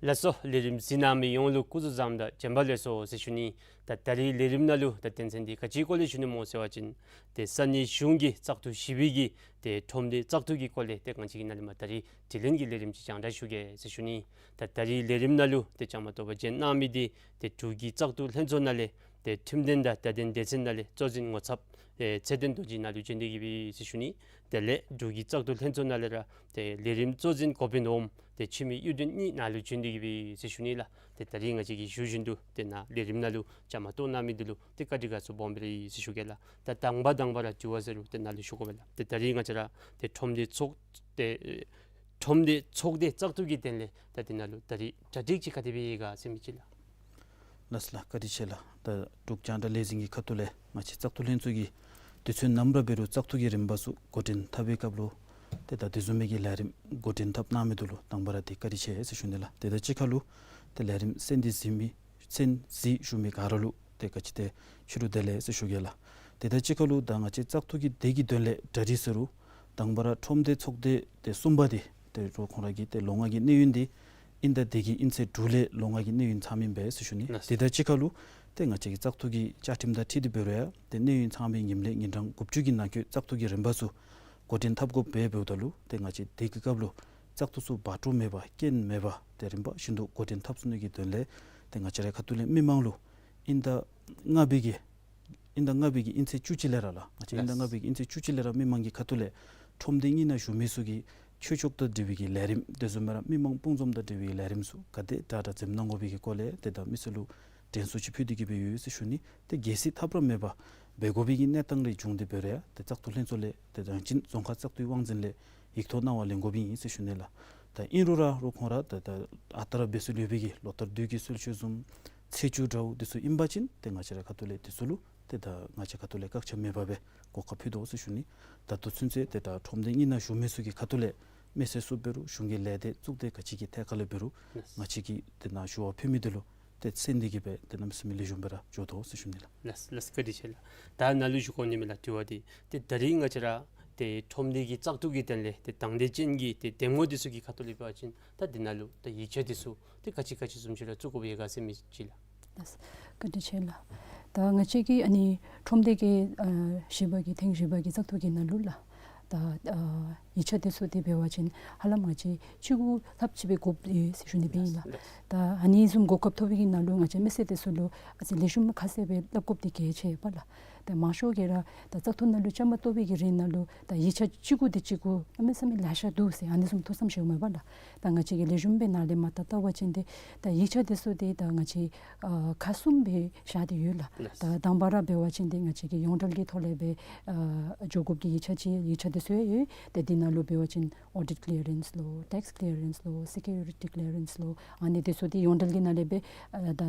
ལགས་སོ། ལས་རིམ་གཟིགས་གནང་མི་ཡོངས་ལུ་སྐུ་གཟུགས་བཟང་དང་བྱོན་པ་ལེགས་སོ་ཟེར་ཞུ་ནི། ད་ད་རིས་ལས་རིམ་ནང་ལུ་ད་དོན་ཚན་འདི་ག་ཅིའི་སྐོར་ལས་ཞུ་ནི་སྨོ་ཟེར་བ་ཅིན་ཏེ་ས་གནས་གཞུང་གི་བཙག་འཐུ་ཞི་བའི་གི་ཏེ་ཁྲོམ་སྡེ་བཙག་འཐུ་གི་སྐོར་ལས་ཏེ་ང་བཅས་ཀྱིས་ནཱ་ལས་མར་ད་རིས་དྲི་ལན་གྱི་ལས་རིམ་ཅིག་རྒྱང་བསྒྲགས་ཞུ་གེ་ཟེར་ཞུ་ནི། ད་ད་རིས་ལས་རིམ་ནང་ལུ་ཏེ་བཅའ་མར་གཏོགས་པར་བྱོན་གནང་མི་འདི་ཏེ་འབྲུག་གི་བཙག་འཐུ་ལྷན་ཚོགས་ནང་ལས་ཏེ་ཁྲིམས་དོན་དང་བརྡ་དོན་སྡེ་ཚན་ནང་ལས་གཙོ་འཛིན་ངོ་ཚབ་ཨེ་ཚེ་བརྟན་རྡོ་རྗེ་ནཱ་ལུ་བྱོན་ཏེ་གི་སྦེ་ཟེར་ཞུ་ནི། དེ་ལས་འབྲུག་གི་བཙག་འཐུ་ལྷན་ཚོགས་ནང་ལས་ར་ཏེ་ལས་རིམ་གཙོ་འཛིན་འགོ་དཔོན་འོགམ་ཏེ་འཆི་མེད་གཡུ་སྒྲོན་གཉིས་ནཱ་ལུ་བྱོན་ཏེ་གི་སྦེ་ཟེར་ཞུ་ནི་ལགས། ཏེ་ད་རིས་ང་བཅས་ཀྱིས་ཞུ་བཞིན་དུ་ཏེ་ནཱ་ལས་རིམ་ནང་ལུ་བཅའ་མར་གཏོགས་གནང་མི་འདི་ལུ་ཏེ་བཀའ་དྲིན་དགའ་ཚོར་སྦོམ་སྦེ་ར་ཡོད་ཟེར་ཞུ་གེ་ལགས། ད་དང་པ་དང་པ་ར་དྲི་བ་ཟེར་རུང་ཏེ་ནཱ་ལུ་ཞུ་དགོ་པས་ལགས། ཏེ་ད་རིས་ང་བཅས་ར་ཏེ་ཁྲོམ་སྡེ་ཚོགས་ཏེ་ཁྲོམ་སྡེ་ཚོགས་སྡེ་བཙག་འཐུ་གི་དོན་ལས་ད་འདི་ནང་ལུ་ད་རིས་གྲ་སྒྲིག་ཅིག་ག་དེ་སྦེ་ཡོད་ག་ཟེར་མི་ཅིག་ལགས། ལགས་སོ་ལགས། བཀའ་དྲིན་ཆེ་ལགས། ད་འབྲུག་རྒྱང་བསྒྲགས་ལས་འཛིན་གྱི་ཁ་ཐུག་ལས་ང་བཅས་བཙག་འཐུ་ལྷན་ཚོགས་ཀྱིས་དུས་ཚོད་ནམ་ར་འབད་རུང་བཙག་འཐུ་གི་རིམ་པ་ཚུ་འགོ་འདྲེན་འཐབ་པའི་སྐབས་ལུ་ཏེ་ད་དེ་བཟུམ་མའི་གི་ལས་རིམ་འགོ་འདྲེན་འཐབ་གནང་མི་འདི་ལུ་དང་པ་ར་ཏེ་བཀའ་དྲིན་ཆེ་ཟེར་ཞུ་ནི་ལགས། ཏེ་ད་གཅིག་ཁར་ལུ་ཏེ་ལས་རིམ་གསན་ཏེ་གཟིགས་མི་གསན་གཟིགས་ཞུ་མི་ག་ར་ལུ་ཏེ་ག་ཅི་ཏེ་ཕྱི་རུ་བདེ་ལེགས་ཟེར་ཞུ་གེ་ལགས། ཏེ་ད་གཅིག་ཁར་ལུ་ད་ང་བཅས་བཙག་འཐུ་གི་དེ་གི་དོན་ལས་གྲ་སྒྲིག་ཟེར་རུང་དང་པ་ར་ཁྲོམ་སྡེ་ཚོགས་སྡེ་ཏེ་གསུམ་པ་འདི་ཏེ་རོགས་ཁོང་ར་གི་ཏེ་ལོ་ལྔ་གི་གནས་ཡུན་འདི་དབྱིན་ཟླ་འདི་གི་དབྱིན་ཚེས་དྲུག་ལས་ལོ་ལྔ་གི་གནས་ཡུན་ཚངམ་ཨིན་པས་ཟེར་ཞུ་ནི། ལགས། ཏེ་ད་གཅིག་ཁར་ལུ་ཏེ་ང་བཅས་ཀྱི་བཙག་འཐུ་གི་བཅའ་ཁྲིམས་དང་འཁྲིལ་ཏེ་འབད་རུང་ཡང་ཏེ་གནས་ཡུན་ཚངམ་ཨིནམ་ལས་ཉིན་གྲངས་དགུ་བཅུ་གི་ནང་འཁོད་བཙག་འཐུ་གི་རིམ་པ་ཚུ་འགོ་འདྲེན་འཐབ་དགོཔ་འབདཝ་ད་ལུ་ཏེ་ང་བཅས་དེ་གི་སྐབས་ལུ་བཙག་འཐུ་ཚུ་བག་སྤྲོ་མེད་པར་རྐྱེན་མེད་པར་ཏེ་རིམ་པ་བཞིན་དུ་འགོ་འདྲེན་འཐབ་ཚུགས་ནི་གི་དོན་ལས་ཏེ་ང་བཅས་རའི་ཁ་ཐུག་ལས་མི་མང་ལུ་དབྱིན་ཟླ་ལྔ་པའི་གི་དབྱིན་ཟླ་ལྔ་པའི་གི་དབྱིན་ཚེས་བཅུ་གཅིག་ལས་ར་ལགས། ང་བཅས་དབྱིན་ཟླ་ལྔ་པའི་གི་དབྱིན་ཚེས་བཅུ་གཅིག་ལས་ར་མི་མང་གི་ཁ་ཐུག་ལས་ཁྲོམ་སྡེ་གཉིས་ནང་བཞུགས་མི་ཚུ་གིས་ཆོས་ཕྱོགས་དང་འབྲེལ་བའི་གི་ལས་རིམ་དེ་བཟུམ་མའི་ར་མི་མང་སྤུངས་འཛོམས་དང་འབྲེལ་བའི་གི་ལས་རིམ་ཚུ་ག་དེ་དྲག་དྲག་འཛེམ་གནང་དགོ་པའི་གི་སྐོར་ལས་ཏེ་ད་མི་སེར་ལུ་དྲན་གསོ་ཅིག་ཕུལ་ཏེ་གི་སྦེ་ཡོད་ཟེར་ཞུ་ནི། ཏེ་གལ་སྲིད་ཐབས་ར་མེད་པར་འབད་དགོ་པའི་གི་གནས་སྟངས་རེ་བྱུང་སྟེ་འབད་རུང་ཡང་ཏེ་བཙག་འཐུ་ལྷན་ཚོགས་ལས་ཏེ་རང་བཞིན་རྫོང་ཁག་བཙག་འཐུའི་དབང་འཛིན་ལས་ཡིག་ཐོག་གནང་བ་ལེན་དགོཔ་ཨིན་ཟེར་ཞུ་ནི་ལགས། ད་ཨིན་རུང་ར་རོགས་ཁོང་ར་ད་ད་ཨ་རྟག་ར་འབད་སྲོལ་ཡོད་པའི་གི་ལོ་ལྟར་དུས་ཀྱི་གསོལ་མཆོད་བཟུམ་ཚེས་བཅུ་འདྲཝ་དེ་ཚུ་ཨིན་པ་ཅིན་ཏེ་ང་བཅས་རའི་ཁ་ཐུག་ལས་དེ་ཚུ་ལུ་ཏེ་ད་ང་བཅས་ཁ་ཐུག་ལས་བཀག་ཆ་མེད་པར་སྦེ་གོ་སྐབས་ཕུལ་དོ་ཟེར་ཞུ་ནི། ད་ལྟོ་ཚུན་ཚོད་ཏེ་ད་ཁྲོམ་སྡེ་གཉིས་ནང་བཞུགས་མི་ཚུ་གི་ཁ་ཐུག་ལས་མི་སེར་ཚུ་འབད་རུང་གཞུང་གི་ལས་སྡེ་གཙུག་སྡེ་ག་ཅི་གི་ཐད་ཁར་ལས་འབད་རུང་ལགས། ང་བཅས་ཀྱིས་ཏེ་ནཱ་ཞུ་བ་ཕུལ་མི་འདི་ལུ་ཏེ་གསན་ཏེ་གི་སྦེ་ཏེ་གནམ་མེད་ས་མེད་ལེགས་ཤོམ་སྦེ་ར་འགྱོ་དོ་ཟེར་ཞུ་ནི་ལགས། ལགས་ལགས། བཀའ་དྲིན་ཆེ་ལགས། ད་ནཱ་ལུ་ཞུ་དགོ་ནི་མས་ལགས། དྲི་བ་འདི་ཏེ་ད་རིས་ང་བཅས་ར་ཏེ་ཁྲོམ་སྡེ་གི་བཙག་འཐུ་གི་དོན་ལས་ཏེ་དང་འདོད་ཅན་གྱི་ཏེ་འདེམས་ངོ་འདི་ཚུ་གི་ཁ་ཐུག་ལས་འབད་བ་ཅིན་ད་འདི་ནང་ལུ་ད་ཡིག་ཆ་འདི་ཚུ་ཏེ་ག་ཅི་ག་ཅི་བཟུམ་ཅིག་ར་བཙུགས་དགོཔ་ཡོད་ག་ཟེར་མི་ཅིག་ལགས། ལགས། བཀའ་དྲིན་ཆེ་ལགས། ད་ང་བཅས་ཀྱིས་ཨ་ནི་ཁྲོམ་སྡེ་གི་ཨ་བཞི་པ་གི་ཐེངས་བཞི་པ་གི་བཙག་འཐུ་གི་ནང་ལུ་ལགས། ད་ཨ་ཡིག་ཆ་འདི་ཚུ་འདི་འབད་བ་ཅིན་ཧ་ལམ་ང་བཅས་བཅུ་དགུ་ལྷགཔ་ཅིག་སྦེ་དགོཔ་ཡོད་ཟེར་ཞུ་ནི་སྦེ་ཨིན་ལགས། ལགས། ད་ཨ་ནི་བཟུམ་གོ་སྐབས་ཐོབ་པའི་གི་ནང་ལུ་ང་བཅས་མི་སེར་འདི་ཚུ་ལུ་ཨ་ཙི་ལེགས་ཤོམ་ཁ་གསལ་སྦེ་སླབ་དགོཔ་འདི་གལ་ཆེ་བས་ལགས། ད་མང་ཤོས་ཀྱིས་ར་ད་བཙག་འཐུ་ནང་ལུ་བཅའ་མར་གཏོགས་པའི་གི་རིང་ནང་ལུ་ད་ཡིག་ཆ་བཅུ་དགུ་འདི་བཅུ་དགུ་གནམ་མེད་ས་མེད་ལེ་ཤ་འདུག་ཟེར་ཨ་ནི་བཟུམ་ཐུགས་བསམ་བཞེསཝ་མས་པ་ལགས། ད་ང་བཅས་ཀྱིས་ལེགས་ཤོམ་སྦེ་ནཱ་ལས་མར་ད་བལྟ་བ་ཅིན་འདི་ད་ཡིག་ཆ་འདི་ཚུ་འདི་ད་ང་བཅས་ཨ་ཁག་གསུམ་སྦེ་བཞག་སྟེ་ཡོད་ལགས། ལགས། ད་དང་པ་ར་འབད་བ་ཅིན་འདི་ང་བཅས་ཀྱི་ཡོངས་འབྲེལ་གྱི་ཐོག་ལས་སྦེ་ཨ་འགྱོ་དགོཔ་གི་ཡིག་ཆ་ཅིག་ཡིག་ཆ་འདི་ཚུ་ཡང་ཡོད། ཏེ་འདི་ ནང་ལུ་འབད་བ་ཅིན་ཨོ་ཌིཊ་ཀི་ལི་ཡ་རེནསི་ལོ་ཊེགསི་ཀི་ལི་ཡ་རེནསི་ལོ་སི་ཀིའུ་རི་ཊི་ཀི་ལི་ཡ་རེནསི་ལོ་ཨ་ནི་འདི་ཚུ་འདི་ཡོངས་འབྲེལ་གྱི་ནང་ལས་འབད་ཨ་ད་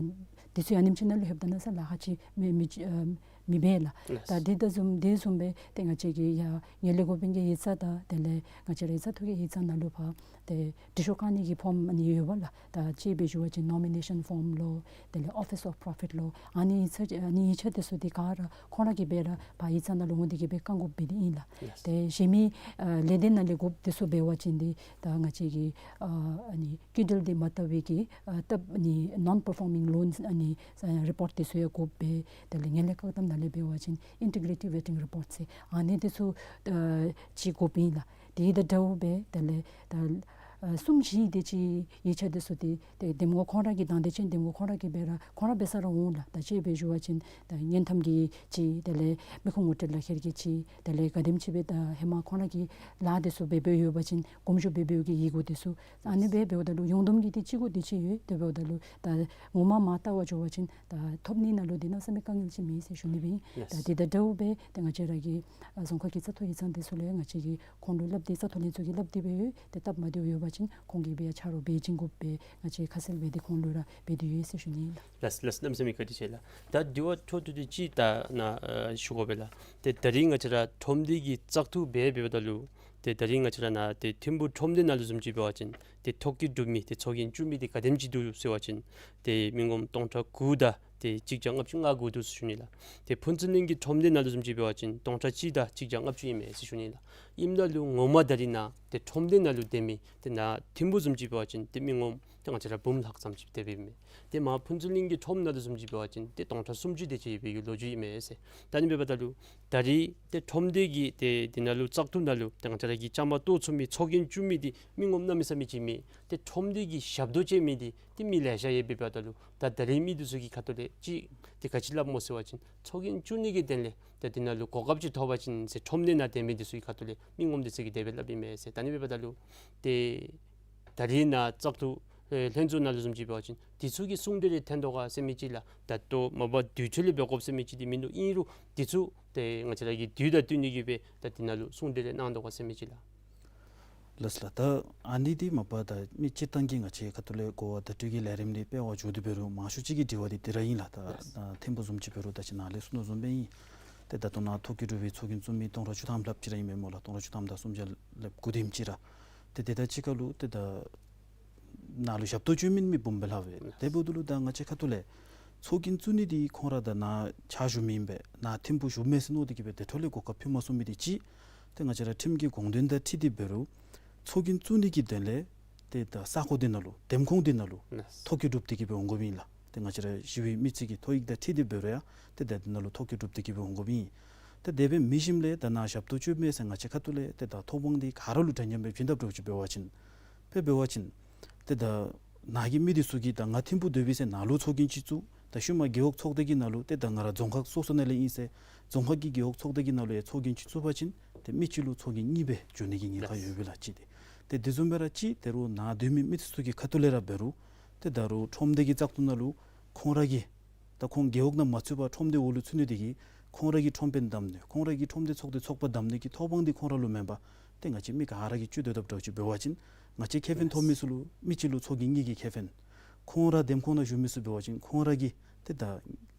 འདི་ཚུ་ཨ་ནེམ་ཅིག་ནང་ལུ་ལྷོདཔ་ད་ན་ས་ལ་ཁག་ཆེ་མི་མི་ཨ་མི་འབད་ལགས། ལགས། ད་འདི་དང་བཟུམ་འདི་བཟུམ་སྦེ་ཏེ་ང་བཅས་ཀྱི་ཡ་ངན་ལྷད་འགོ་དཔོན་གྱི་ཡིག་ཚང་དང་དེ་ལས་ང་བཅས་ར་ཡིག་ཚང་ཐོ་བཀོད་ཡིག་ཚང་ནང་ལུ་ཕར་ཏེ་འབྲི་ཤོག་བཀང་ནི་གི་ཕོརམ་ཨ་ནི་ཡོདཔ་ལགས། ད་ཅིག་སྦེ་ཞུ་བ་ཅིན་ནོ་མི་ནེ་ཤཱན་ཕོརམ་ལོ་དེ་ལས་ཨོ་ཕིས་ཨོཕ་པོརོ་ཕིཊ་ལོ་ཨ་ནི་ཡིག་ཚང་ཨ་ནི་ཡིག་ཆ་འདི་ཚུ་འདི་ག་ར་ཁོང་ར་གིས་འབད་ར་ཕར་ཡིག་ཚང་ནང་ལུ་འོང་སྟེ་གིས་འབད་བཀང་དགོཔ་འབད་དེ་ཨིན་ལགས། ལགས། ཏེ་གཞན་མི་ཨ་ལས་སྡེ་ནང་ལས་དགོཔ་འདི་ཚུ་འབད་བ་ཅིན་འདི་ད་ང་བཅས་ཀྱི་ཨ་ཨ་ནི་སྐྱིན་འགྲུལ་འདི་མ་བཏབ་པའི་གི་ཨ་སྟབས་ཨ་ནི་ནོན་པར་ཕོར་མིང་ལོནསི་ཨ་ནི་ཨ་རི་པོརཊ་འདི་ཚུ་ཡང་དགོཔ་སྦེ་དེ་ལས་ངན་ལྷད་བཀག་སྡོམ་ནང་ལས་འབད་བ་ཅིན་ཨིན་ཊི་གི་རི་ཊི་ཝེ་ཊིང་རི་པོརཊ་ཟེར་ཨ་ནི་འདི་ཚུ་ཨ་ཅིག་དགོཔ་ཨིན་ལགས། དེ་དང་འདྲཝ་སྦེ་དེ་ལས་ད་ཨ་གསུམ་བཞི་དེ་ཅིག་ཡིག་ཆ་འདི་ཚུ་འདི་ཏེ་འདེམས་ངོ་ཁོང་ར་གི་དང་འདོད་ཅན་འདེམས་ངོ་ཁོང་ར་གིས་འབད་ར་ཁོང་ར་འབད་ས་ར་འོང་ལགས། ད་ཅིག་སྦེ་ཞུ་བ་ཅིན་ད་དངུལ་ཐམ་གྱི་ཅིག་དེ་ལས་མི་ཁུངས་ངོ་སྤྲོད་ལག་ཁྱེར་གྱི་ཅིག་དེ་ལས་ག་དེམ་ཅིག་སྦེ་ད་ཧེ་མ་ཁོང་ར་གི་ལཱ་འདི་ཚུ་འབད་འབདཝ་ཡོད་པ་ཅིན་དགོངས་ཞུ་འབད་འབདཝ་གི་ཡི་གུ་འདི་ཚུ་ཨ་ནི་སྦེ་འབདཝ་ད་ལུ་ཡོངས་བསྡོམས་ཀྱི་འདི་གཅིག་གུ་འདི་ཅིག་ཡོད། དེ་འབདཝ་ད་ལུ་ད་ངོ་མ་མར་བལྟ་བར་འགྱོ་བ་ཅིན་ད་ཐོབ་ནི་ནང་ལུ་འདི་གནམ་མེད་ས་མེད་དཀའ་ངལ་ཅིག་མེད་ཟེར་ཞུ་ནི་སྦེ་ཨིན། ལགས། ད་འདི་དང་འདྲཝ་སྦེ་ཏེ་ང་བཅས་ར་གི་ཨ་རྫོང་ཁག་གི་བཙག་འཐུ་ཡིག་ཚང་འདི་ཚུ་ལས་ང་བཅས་ཀྱིས་ཁོང་ལུ་སླབ་སྟེ་བཙག་འཐུ་ལྷན་ཚོགས་ཀྱིས་སླབ་སྟེ་སྦེ་ཡོད། ཏེ་སྟབས་མ་བདེཝ་ཡོད་པ་ཅིན་ཁོང་གིས་སྦེ་ཡང་ཆ་རོགས་འབད་བྱིན་དགོཔ་སྦེ་ང་བཅས་ཁ་གསལ་འབད་དེ་ཁོང་ལུ་ར་འབད་དེ་ཡོད་ཟེར་ཞུ་ནི་ཨིན་ལགས། ལགས་ལགས། གནམ་མེད་ས་མེད་བཀའ་དྲིན་ཆེ་ལགས། ད་དྲི་བ་འཕྲོ་མཐུད་དེ་ཅིག་ད་ནཱ་ཨ་ཞུ་དགོ་པས་ལགས། ཏེ་ད་རིས་ང་བཅས་ར་ཁྲོམ་སྡེ་གི་བཙག་འཐུ་འབད་འབདཝ་ད་ལུ་ཏེ་ད་རིས་ང་བཅས་ར་ནཱ་ཏེ་ཐིམ་ཕུ་ཁྲོམ་སྡེ་ནང་ལུ་བཟུམ་ཅིག་འབད་བ་ཅིན་ཏེ་ཐོ་བཀོད་གྲུབ་མི་ཏེ་ཚོགས་རྒྱན་བཙུགས་མི་འདི་ག་དེམ་ཅིག་འདུག་ཟེར་བ་ཅིན་ཏེ་མི་ངོམ་སྟོང་ཕྲག་དགུ་དང་ཏེ་གཅིག་བརྒྱ་ལྔ་བཅུ་ང་དགུ་འདུག་ཟེར་ཞུ་ནི་ལགས། ཏེ་ཕུན་ཚོགས་གླིང་གི་ཁྲོམ་སྡེ་ནང་ལུ་བཟུམ་ཅིག་འབད་བ་ཅིན་སྟོང་ཕྲག་གཅིག་དང་གཅིག་བརྒྱ་ལྔ་བཅུ་ཨིན་མས་ཟེར་ཞུ་ནི་ལགས། ཨིནམ་ད་ལུ་ངོ་མ་ད་རིས་ནཱ་ཏེ་ཁྲོམ་སྡེ་ནང་ལུ་སྡོད་མི་ཏེ་ནཱ་ཐིམ་ཕུ་བཟུམ་ཅིག་འབད་བ་ཅིན་ཏེ་མི་ངོམ་ཏེ་ང་བཅས་ར་འབུམ་ལྷག་ཙམ་ཅིག་དེ་སྦེ་ཨིན་མས། ཏེ་མར་ཕུན་ཚོགས་གླིང་གི་ཁྲོམ་ནང་ལུ་བཟུམ་ཅིག་འབད་བ་ཅིན་ཏེ་སྟོང་ཕྲག་སུམ་ཅུ་དེ་ཅིག་ཡོད་པའི་གི་ལོ་རྒྱུས་ཨིན་མས་ཟེར། ད་ཨ་ནི་འབདཝ་ད་ལུ་ད་རིས་ཏེ་ཁྲོམ་སྡེ་གི་ཏེ་འདི་ནང་ལུ་བཙག་འཐུ་ནང་ལུ་ཏེ་ང་བཅས་ར་གིས་བཅའ་མར་གཏོགས་ཚུགས་མི་ཚོགས་རྒྱན་བཙུགས་མི་འདི་མི་ངོམ་གནམ་མེད་ས་མེད་ཅིག་མེད། ཏེ་ཁྲོམ་སྡེ་གི་ཞབས་ཏོག་བྱིན་མི་འདི་ཏེ་མི་ལེ་ཤ་ཡོད་པའི་འབདཝ་ད་ལུ་ད་ད་རིས་མི་འདི་ཚུ་གི་ཁ་ཐུག་ལས་ཅིག་ཏེ་ག་ཅི་སླབ་སྨོ་ཟེར་བ་ཅིན་ཚོགས་རྒྱན་བཙུགས་ནི་གི་དོན་ལས་ཏེ་འདི་ནང་ལུ་གོ་སྐབས་ཅིག་ཐོབ་པ་ཅིན་ཟེར་ཁྲོམ་སྡེ་ནང་སྡོད་མི་འདི་ཚུ་གི་ཁ་ཐུག་ལས་མི་ངོམ་འདི་ཚུ་གིས་དེ་སྦེ་སླབ་ཨིན་མས་ཟེར། ད་ཨ་ནི་འབདཝ་ད་ལུ་ཏེ་ད་རིས་ནཱ་བཙག་འཐུ་ཨེ་ལྷན་ཚོགས་ནང་ལུ་བཟུམ་ཅིག་འབད་བ་ཅིན་འདི་ཚུ་གི་གསུང་གྲོས་རེ་ཐོན་དོ་ག་ཟེར་མི་ཅིག་ལགས། ད་ལྟོ་མ་པ་དུས་ཚོད་ལས་འབད་དགོཔ་ཟེར་མི་ཅིག་འདི་མིན་འདུག། ཨིན་རུང་འདི་ཚུ་ཏེ་ང་བཅས་ར་གི་དུས་དང་བསྟུན་ནི་གི་སྦེ་ད་འདི་ནང་ལུ་གསུང་གྲོས་རེ་གནང་དོ་ག་ཟེར་མི་ཅིག་ལགས། ལགས་ལགས། ད་ཨ་ནི་འདི་མ་པ་ད་མི་སྤྱིར་བཏང་གི་ང་བཅས་ཁ་ཐུག་ལས་གོ་བ་བརྡ་སྤྲོད་ཀྱི་ལས་རིམ་འདི་སྤེལ་བར་འགྱོ་དེ་འབད་རུང་མང་ཤོས་ཅིག་གི་དྲི་བ་འདི་འདི་ར་ཨིན་ལགས། ད་ལགས། ད་ཐིམ་ཕུ་བཟུམ་ཅིག་འབད་རུང་ད་ཅི་ནཱ་ལས་གསུངས་དོ་བཟུམ་སྦེ་ཨིན། ཏེ་ད་ལྟོ་ནཱ་ཐོ་བཀོད་གྲུབ་པའི་ཚོགས་རྒྱན་བཙུགས་མི་སྟོང་ཕྲག་བཅུ་ཐམ་ལྷགཔ་ཅིག་ར་ཨིན་མས་སྨོ་ལགས། སྟོང་ཕྲག་བཅུ་ཐམ་དང་སུམ་བརྒྱ་ལྷགཔ་དགུ་དེམ་ཅིག་ར། ཏེ་དེ་དང་གཅིག་ཁར་ལུ་ཏེ་ད་ནཱ་ལུ་ཞབས་ཏོག་བྱིན་མི་འབུམ་སྦེ་ལྷག་པས། དེ་འབདཝ་ད་ལུ་ད་ང་བཅས་ཁ་ཐུག་ལས་ཚོགས་རྒྱན་བཙུགས་ནི་འདི་ཁོང་ར་ད་ནཱ་ཕྱག་ཞུ་མི་ཨིན་པས། ནཱ་ཐིམ་ཕུ་བཞུགས་མས་ཟེར་མནོ་སྟེ་གིས་སྦེ་དེ་འཕྲོ་ལས་གོ་སྐབས་ཕུལ་མ་ཚུགས་མི་འདི་གཅིག། ཏེ་ང་བཅས་ར་ཁྲིམས་ཀྱི་དགོངས་དོན་དང་འཁྲིལ་ཏེ་འབད་རུང་ཚོགས་རྒྱན་བཙུགས་ནི་གི་དོན་ལས་ཏེ་ད་ས་ཁོངས་འདི་ནང་ལུ་འདེམས་ཁོངས་འདི་ནང་ལུ་ལགས། ཐོ་བཀོད་གྲུབ་སྟེ་གིས་སྦེ་འོང་དགོཔ་ཨིན་ལགས། ཏེ་ང་བཅས་ར་ཞི་བའི་མི་རྩིས་ཀྱི་ཐོ་ཡིག་དང་འཁྲིལ་ཏེ་འབད་རུང་ཡང་ཏེ་ད་འདི་ནང་ལུ་ཐོ་བཀོད་གྲུབ་སྟེ་གིས་སྦེ་འོང་དགོཔ་ཨིན། ཏེ་དེ་སྦེ་མི་ཞིནམ་ལས་ད་ནཱ་ཞབས་ཏོག་བྱིན་མས་ཟེར་ང་བཅས་ཁ་ཐུག་ལས་ཏེ་ད་ཐོབ་དབང་འདི་ག་ར་ལུ་འདྲ་མཉམ་སྦེ་བྱིན་དཔ་འདྲཝ་ཅིག་འབད་བ་ཅིན་དཔེ་འབད་བ་ཅིན་ཏེ་ད་ནཱ་གི་མི་འདི་ཚུ་གིས་ད་ང་ཐིམ་ཕུ་སྡོད་པས་ཟེར་ནཱ་ལུ་ཚོགས་རྒྱན་ཅིག་བཙུགས། ད་ཤུལ་མ་རྒེད་འོག་ཚོགས་སྡེ་གི་ནང་ལུ་ཏེ་ད་ང་ར་རྫོང་ཁག་སོ་སོ་ནང་ལས་ཨིན་ཟེར་རྫོང་ཁག་གི་རྒེད་འོག་ཚོགས་སྡེ་གི་ནང་ལུ་ཡང་ཚོགས་རྒྱན་ཅིག་བཙུགས་པ་ཅིན་ཏེ་མི་གཅིག་ལུ་ཚོགས་རྒྱན་གཉིས་སྦེ་འགྱོ་ནི་གི་ཉེན་ཁ་ཡོད་པས་ལགས་གཅིག་དེ། ཏེ་དེ་བཟུམ་སྦེ་ར་གཅིག་ད་རུང་ནཱ་སྡོད་མི་མི་འདི་ཚུ་གི་ཁ་ཐུག་ལས་ར་འབད་རུང་ཏེ་ད་རུང་ཁྲོམ་སྡེ་གི་བཙག་འཐུ་ནང་ལུ་ཁོང་ར་གིས་ད་ཁོང་རྒེད་འོག་ནང་མ་ཚུད་པར་ཁྲོམ་སྡེ་འོག་ལུ་ཚུད་ནི་དེ་གིས་ཁོང་ར་གི་ཁྲོམ་དཔོན་བདམས་ནི་ཁོང་ར་གི་ཁྲོམ་སྡེ་ཚོགས་སྡེ་ཚོགས་པ་བདམས་ནི་གི་ཐོབ་དབང་འདི་ཁོང་ར་ལུ་མེན་པར་ཏེ་ང་བཅས་མི་ག་ར་གིས་སྤྱོད་སྡོད་དཔ་འདྲཝ་ཅིག་འབད་བ་ཅིན་ང་བཅས་ཁེ་ཕན་ཐོབ་མི་ཚུ་ལུ་མི་གཅིག་ལུ་ཚོགས་རྒྱན་གཉིས་ཀྱི་ཁེ་ཕན། ཁོང་ར་འདེམས་ཁོངས་ནང་བཞུགས་མི་ཚུ་འབད་བ་ཅིན་ཁོང་ར་གིས་ཏེ་ད་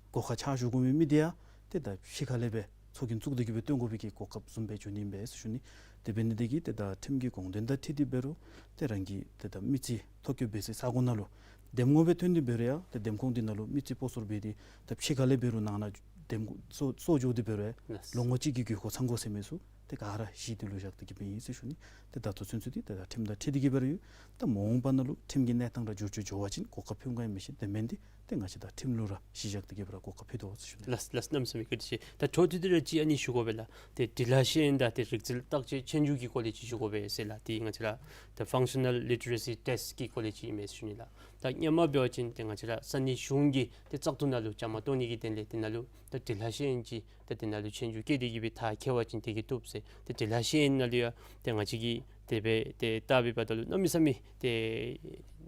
སྒོ་ཁར་ཕྱག་ཞུ་དགོ་མི་མི་འདི་ཡང་ཏེ་ད་ཕྱི་ཁ་ལས་སྦེ་ཚོགས་རྒྱན་བཙུགས་ཏེ་གིས་སྦེ་སྟོན་དགོ་པའི་གི་གོ་སྐབས་བཟུམ་སྦེ་འགྱོ་ནི་ཨིན་པས་ཟེར་ཞུ་ནི། དེ་འབད་ནི་དེ་གིས་ཏེ་ད་ཁྲིམས་ཀྱི་དགོངས་དོན་དང་འཁྲིལ་ཏེ་འབད་རུང་ཏེ་རང་གི་ཏེ་ད་མི་རྩིས་ཐོ་བཀོད་འབད་སའི་ས་གོ་ནང་ལུ་འདེམས་ངོ་སྦེ་ཐོན་ཏེ་འབད་རུང་ཡང་ཏེ་འདེམས་ཁོངས་འདི་ནང་ལུ་མི་རྩིས་སྤོ་སོར་འབད་དེ་ད་ཕྱི་ཁ་ལས་འབད་རུང་ནང་ན་འདེམས་སོ་སོ་འགྱོ་སྟེ་འབད་རུང་ཡང་ལགས། ལོ་ངོ་གཅིག་གི་དགོས་མཁོ་ཚང་དགོ་ཟེར་མི་ཚུ་ཏེ་ག་ར་གཞི་དེ་ལུ་བཞག་སྟེ་གིས་སྦེ་ཨིན་ཟེར་ཞུ་ནི། ཏེ་ད་ལྟོ་ཚུན་ཚོད་འདི་ཏེ་ད་ཁྲིམས་དང་འཁྲིལ་ཏེ་གིས་འབད་རུང་ཡོད། ད་མ་འོངས་པ་ནང་ལུ་ཁྲིམས་ཀྱི་གནས་སྟངས་ར་འགྱུར་བཅོས་འགྱོ་བ་ཅིན་གོ་སྐབས་ཕུལ་ག་ཨིན་མི་ཤེས། དེ་མེན་ཏེ་ཏེ་ང་བཅས་ད་ཁྲིམས་ལུ་ར་གཞི་བཞག་སྟེ་གིས་འབད་རུང་གོ་སྐབས་ཕུལ་དོ་ཟེར་ཞུ་ནི། ལགས་ལགས། གནམ་མེད་ས་མེད་བཀའ་དྲིན་ཆེ། ད་འཕྲོ་མཐུད་དེ་ར་ཅིག་ཨ་ནི་ཞུ་དགོ་པས་ལགས། ཏེ་འབྲི་ལྷག་ཤེས་ཡོན་དང་ཏེ་རིག་རྩལ་བརྟག་དཔྱད་ཆོས་རྒྱུགས་ཀྱི་སྐོར་ལས་ཅིག་ཞུ་དགོ་པས་ཟེར་ལགས། ཏེ་ང་བཅས་ར་ད་ཕང་ཤ་ནཱལ་ལི་ཊི་རེ་སི་ཊེསཊ་ཀྱི་སྐོར་ལས་ཅིག་ཨིན་མས་ཟེར་ཞུ་ནི་ལགས། ད་སྔོན་མ་འབད་བ་ཅིན་ཏེ་ང་བཅས་ར་ས་གནས་གཞུང་གི་ཏེ་བཙག་འཐུ་ནང་ལུ་བཅའ་མར་གཏོགས་ནི་གི་དོན་ལས་དེ་ནང་ལུ་ད་འབྲི་ལྷག་ཤེས་ཡོན་ཅིག་ད་དེ་ནང་ལུ་ཆོས་རྒྱུགས་བཀལ་ཏེ་གིས་སྦེ་མཐར་འཁྱོལ་བ་ཅིན་དེ་གིས་བཏུབ་ཟེར། ཏེ་འབྲི་ལྷག་ཤེས་ཡོན་ནང་ལུ་ཡང་ཏེ་ང་བཅས་ཀྱིས་དེ་སྦེ་ཏེ་བལྟ་བའི་བར་ན་ལུ་གནམ་མེད་ས་མེད་ཏེ་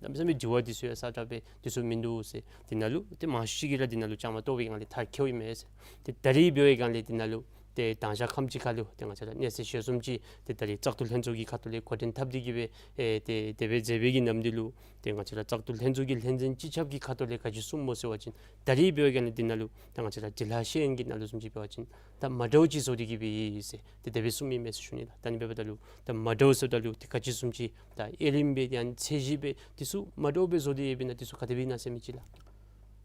གནམ་མེད་ས་མེད་དྲི་བ་འདི་ཚུ་ཡང་ས་དྲག་པས། འདི་ཚུ་མིན་འདུག་ཟེར། དེ་ནང་ལུ་ཏེ་མང་ཤོས་ཅིག་གིས་ར་དེ་ནང་ལུ་བཅའ་མར་གཏོགས་པའི་སྒང་ལས་མཐར་འཁྱོལཝ་ཨིན་མས་ཟེར། ཏེ་ད་རིས་འབད་བའི་སྒང་ལས་དེ་ནང་ལུ་ ཏེ་དང་ཞག་ཁམས་ཅིག་ཁར་ལུ་ཏེ་ང་བཅས་ར་གནས་ཚུལ་ཞལ་འཛོམས་ཅིག་ཏེ་ད་རིས་བཙག་འཐུ་ལྷན་ཚོགས་ཀྱི་ཁ་ཐུག་ལས་འགོ་འདྲེན་འཐབ་སྟེ་གི་སྦེ་ཨེ་ཏེ་དེ་སྦེ་མཛད་པའི་གི་ནམ་དུས་ལུ་ཏེ་ང་བཅས་ར་བཙག་འཐུ་ལྷན་ཚོགས་ཀྱི་ལྷན་འཛིན་སྤྱི་ཁྱབ་ཀྱི་ཁ་ཐུག་ལས་ག་ཅི་གསུངམ་སྨོ་ཟེར་བ་ཅིན་ད་རིས་འབད་བ་ཅིན་འདི་ནང་ལུ་ད་ང་བཅས་ར་འབྲི་ལྷག་ཤེས་ཡོན་གྱི་ནང་ལུ་བཟུམ་ཅིག་འབད་བ་ཅིན་ད་མ་འདྲཝ་ཅིག་བཟོ་སྟེ་གི་སྦེ་ཡོད་ཟེར་ཏེ་དེ་སྦེ་གསུངས་མི་མས་ཟེར་ཞུ་ནི་ལགས། ད་ཨ་ནི་འབདཝ་ད་ལུ་ད་མ་འདྲཝ་ཟེརཝ་ད་ལུ་ཏེ་ག་ཅི་བཟུམ་ཅིག་ད་དབྱེ་རིམ་སྦེ་ཡང་ཚད་གཞི་སྦེ་འདི་ཚུ་མ་འདྲཝ་སྦེ་བཟོ་སྟེ་ཡོདཔ་ཨིན་ན་འདི་ཚུ་ག་དེ་སྦེ་ཨིན་ན་ཟེར་མི་ཅིག་ལགས།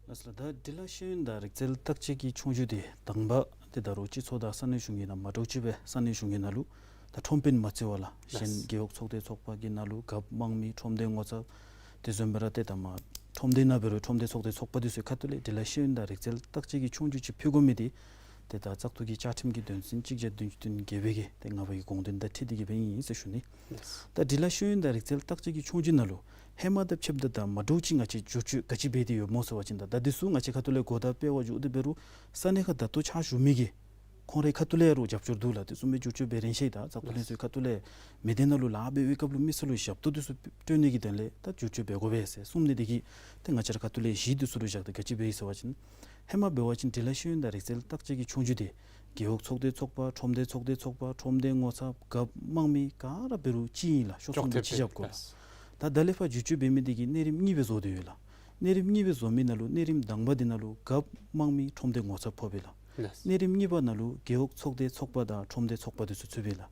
ལགས་སོ་ལགས། ད་འབྲི་ལྷག་ཤེས་ཡོན་དང་རིག་རྩལ་བརྟག་དཔྱད་ཀྱི་ཆོས་རྒྱུགས་འདི་དང་པ་ཏེ་ད་རུང་སྤྱི་ཚོགས་དང་ས་གནས་གཞུང་གི་ནང་མ་འདྲཝ་ཅིག་སྦེ་ས་གནས་གཞུང་གི་ནང་ལུ་ད་ཁྲོམ་དཔོན་མ་བརྩི་བར་ལགས། གཞན་རྒེད་འོག་ཚོགས་སྡེ་ཚོགས་པ་གི་ནང་ལུ་རྒཔོ་དམངས་མི་ཁྲོམ་སྡེ་ངོ་ཚབ་དེ་བཟུམ་སྦེ་ར་ཏེ་ད་མ་ཁྲོམ་སྡེ་ནང་འབད་རུང་ཁྲོམ་སྡེ་ཚོགས་སྡེ་ཚོགས་པ་འདི་ཚུའི་ཁ་ཐུག་ལས་འབྲི་ལྷག་ཤེས་ཡོན་དང་རིག་རྩལ་བརྟག་དཔྱད་ཀྱི་ཆོས་རྒྱུགས་ཅིག་ཕུལ་དགོ་མི་འདི་ཏེ་ད་བཙག་འཐུ་གི་བཅའ་ཁྲིམས་ཀྱི་དོན་ཚན་གཅིག་བརྒྱ་བདུན་ཅུ་དོན་བརྒྱད་པའི་གི་ཏེ་ལྔ་པ་གི་དགོངས་དོན་དང་འཁྲིལ་ཏེ་གི་སྦེ་ཨིན་ཟེར་ཞུ་ནི། ལགས། ད་འབྲི་ལྷག་ཤེས་ཡོན་དང་རིག་རྩལ་བརྟག་དཔྱད་ཀྱི་ཆོས་རྒྱུགས་ནང་ལུ་ཧེ་མ་དང་ཕྱདཔ་ད་ད་མ་འདྲཝ་ཅིག་ང་བཅས་བསྒྱུར་བཅོས་ག་ཅི་འབད་དེ་ཡོདཔ་སྨོ་ཟེར་བ་ཅིན་ད་ད་འདི་ཚུ་ང་བཅས་ཁ་ཐུག་ལས་གོ་བརྡ་སྤེལ་བར་འགྱོ་སྟེ་འབད་རུང་ས་གནས་ཁར་ད་ལྟོ་ཕྱག་ཞུ་མི་གི་ཁོང་རའི་ཁ་ཐུག་ལས་རུང་རྒྱབ་སྐྱོར་འདུག་ལགས། དེ་བཟུམ་སྦེ་བསྒྱུར་བཅོས་འབད་རན་ཤེས། ད་བཙག་འཐུ་ལྷན་ཚོགས་ཁ་ཐུག་ལས་མི་སྡེ་ནང་ལུ་ལཱ་འབད་བའི་སྐབས་ལུ་མི་སེར་ལུ་ཞབས་ཏོག་འདི་ཚུ་སྤྲོད་ནི་གི་དོན་ལས་ད་བསྒྱུར་བཅོས་འབད་དགོ་པས་ཟེར་གསུངས་ནི་དེ་གིས་ཏེ་ང་བཅས་ར་ཁ་ཐུག་ལས་གཞི་འདི་ཚུ་ལུ་བཞག་སྟེ་ག་ཅི་འབད་ཡི་ཟེར་བ་ཅིན་ཧེ་མ་འབད་བ་ཅིན་འབྲི་ལྷག་ཤེས་ཡོན་དང་རིག་རྩལ་བརྟག་དཔྱད་ཀྱི་ཆོས་རྒྱུགས་འདི་རྒེད་འོག་ཚོགས་སྡེ་ཚོགས་པ་ཁྲོམ་སྡེ་ཚོགས་སྡེ་ཚོགས་པ་ཁྲོམ་སྡེ་ངོ་ཚབ་རྒཔོ་དམངས་མི་ག་ར་འབད་རུང་གཅིག་ཨིན་ལགས། ཤོག་ཚོགས་འདི་གཅིག་བཞག་དགོ་ལགས། ད་ད་ལས་ཕར་བསྒྱུར་བཅོས་འབད་མི་འདི་གིས་གནས་རིམ་གཉིས་སྦེ་བཟོ་སྟེ་ཡོད་ལགས། གནས་རིམ་གཉིས་སྦེ་བཟོ་མི་ནང་ལུ་གནས་རིམ་དང་པ་འདི་ནང་ལུ་རྒཔོ་དམངས་མི་ཁྲོམ་སྡེ་ངོ་ཚབ་ཕོགཔ་ཨིན་ལགས། ལགས། གནས་རིམ་གཉིས་པ་ནང་ལུ་རྒེད་འོག་ཚོགས་སྡེ་ཚོགས་པ་དང་ཁྲོམ་སྡེ་ཚོགས་པ་འདི་ཚུ་ཚུདཔ་ཨིན་ལགས།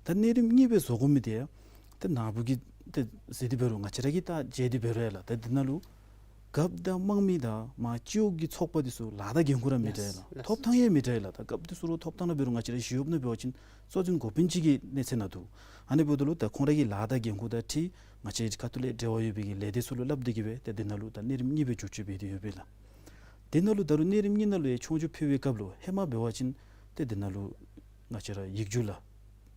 ད་གནས་རིམ་གཉིས་སྦེ་བཟོ་དགོ་མི་འདི་ཡང་ཏེ་ནཱ་བུ་གིས་ཏེ་ཟེར་ཏེ་འབད་རུང་ང་བཅས་ར་གིས་ད་མཇལ་ཏེ་འབད་རུང་ཡང་ལགས། ད་འདི་ནང་ལུ་རྒཔོ་དང་དམངས་མི་དང་མར་སྤྱི་འོག་གི་ཚོགས་པ་འདི་ཚུ་ལཱ་དང་འགན་ཁུར་ར་མི་འདྲ་ཡི་ལགས། ལགས། ཐོབ་ཐང་ཡང་མི་འདྲ་ཡི་ལགས། ད་རྒཔོ་འདི་ཚུ་ལུ་ཐོབ་ཐང་ནང་འབད་རུང་ང་བཅས་ར་ཞི་གཡོགཔ་ནང་འབད་བ་ཅིན་གཙོ་འཛིན་འགོ་དཔོན་ཅིག་གི་གནས་ཚད་ནང་འདུག། ཨ་ནི་འབདཝ་ད་ལུ་ད་ཁོང་ར་གི་ལཱ་དང་འགན་ཁུར་དང་འཁྲིལ་ང་བཅས་ཁ་ཐུག་ལས་འབྲེལ་བ་ཡོད་པའི་གི་ལས་སྡེ་ཚུ་ལུ་སླབ་སྟེ་གི་སྦེ་ཏེ་འདི་ནང་ལུ་ད་གནས་རིམ་གཉིས་སྦེ་བསྒྱུར་བཅོས་འབད་དེ་ཡོདཔ་ཨིན་ལགས། དེ་ནང་ལུ་ད་རུང་གནས་རིམ་གཉིས་ནང་ལུ་ཡང་ཆོས་རྒྱུགས་ཕུལ་བའི་སྐབས་ལུ་ཧེ་མ་འབད་བ་ཅིན་ཏེ་འདི་ནང་ལུ་ང་བཅས་ར་ཡིག་རྒྱུགས་ལགས།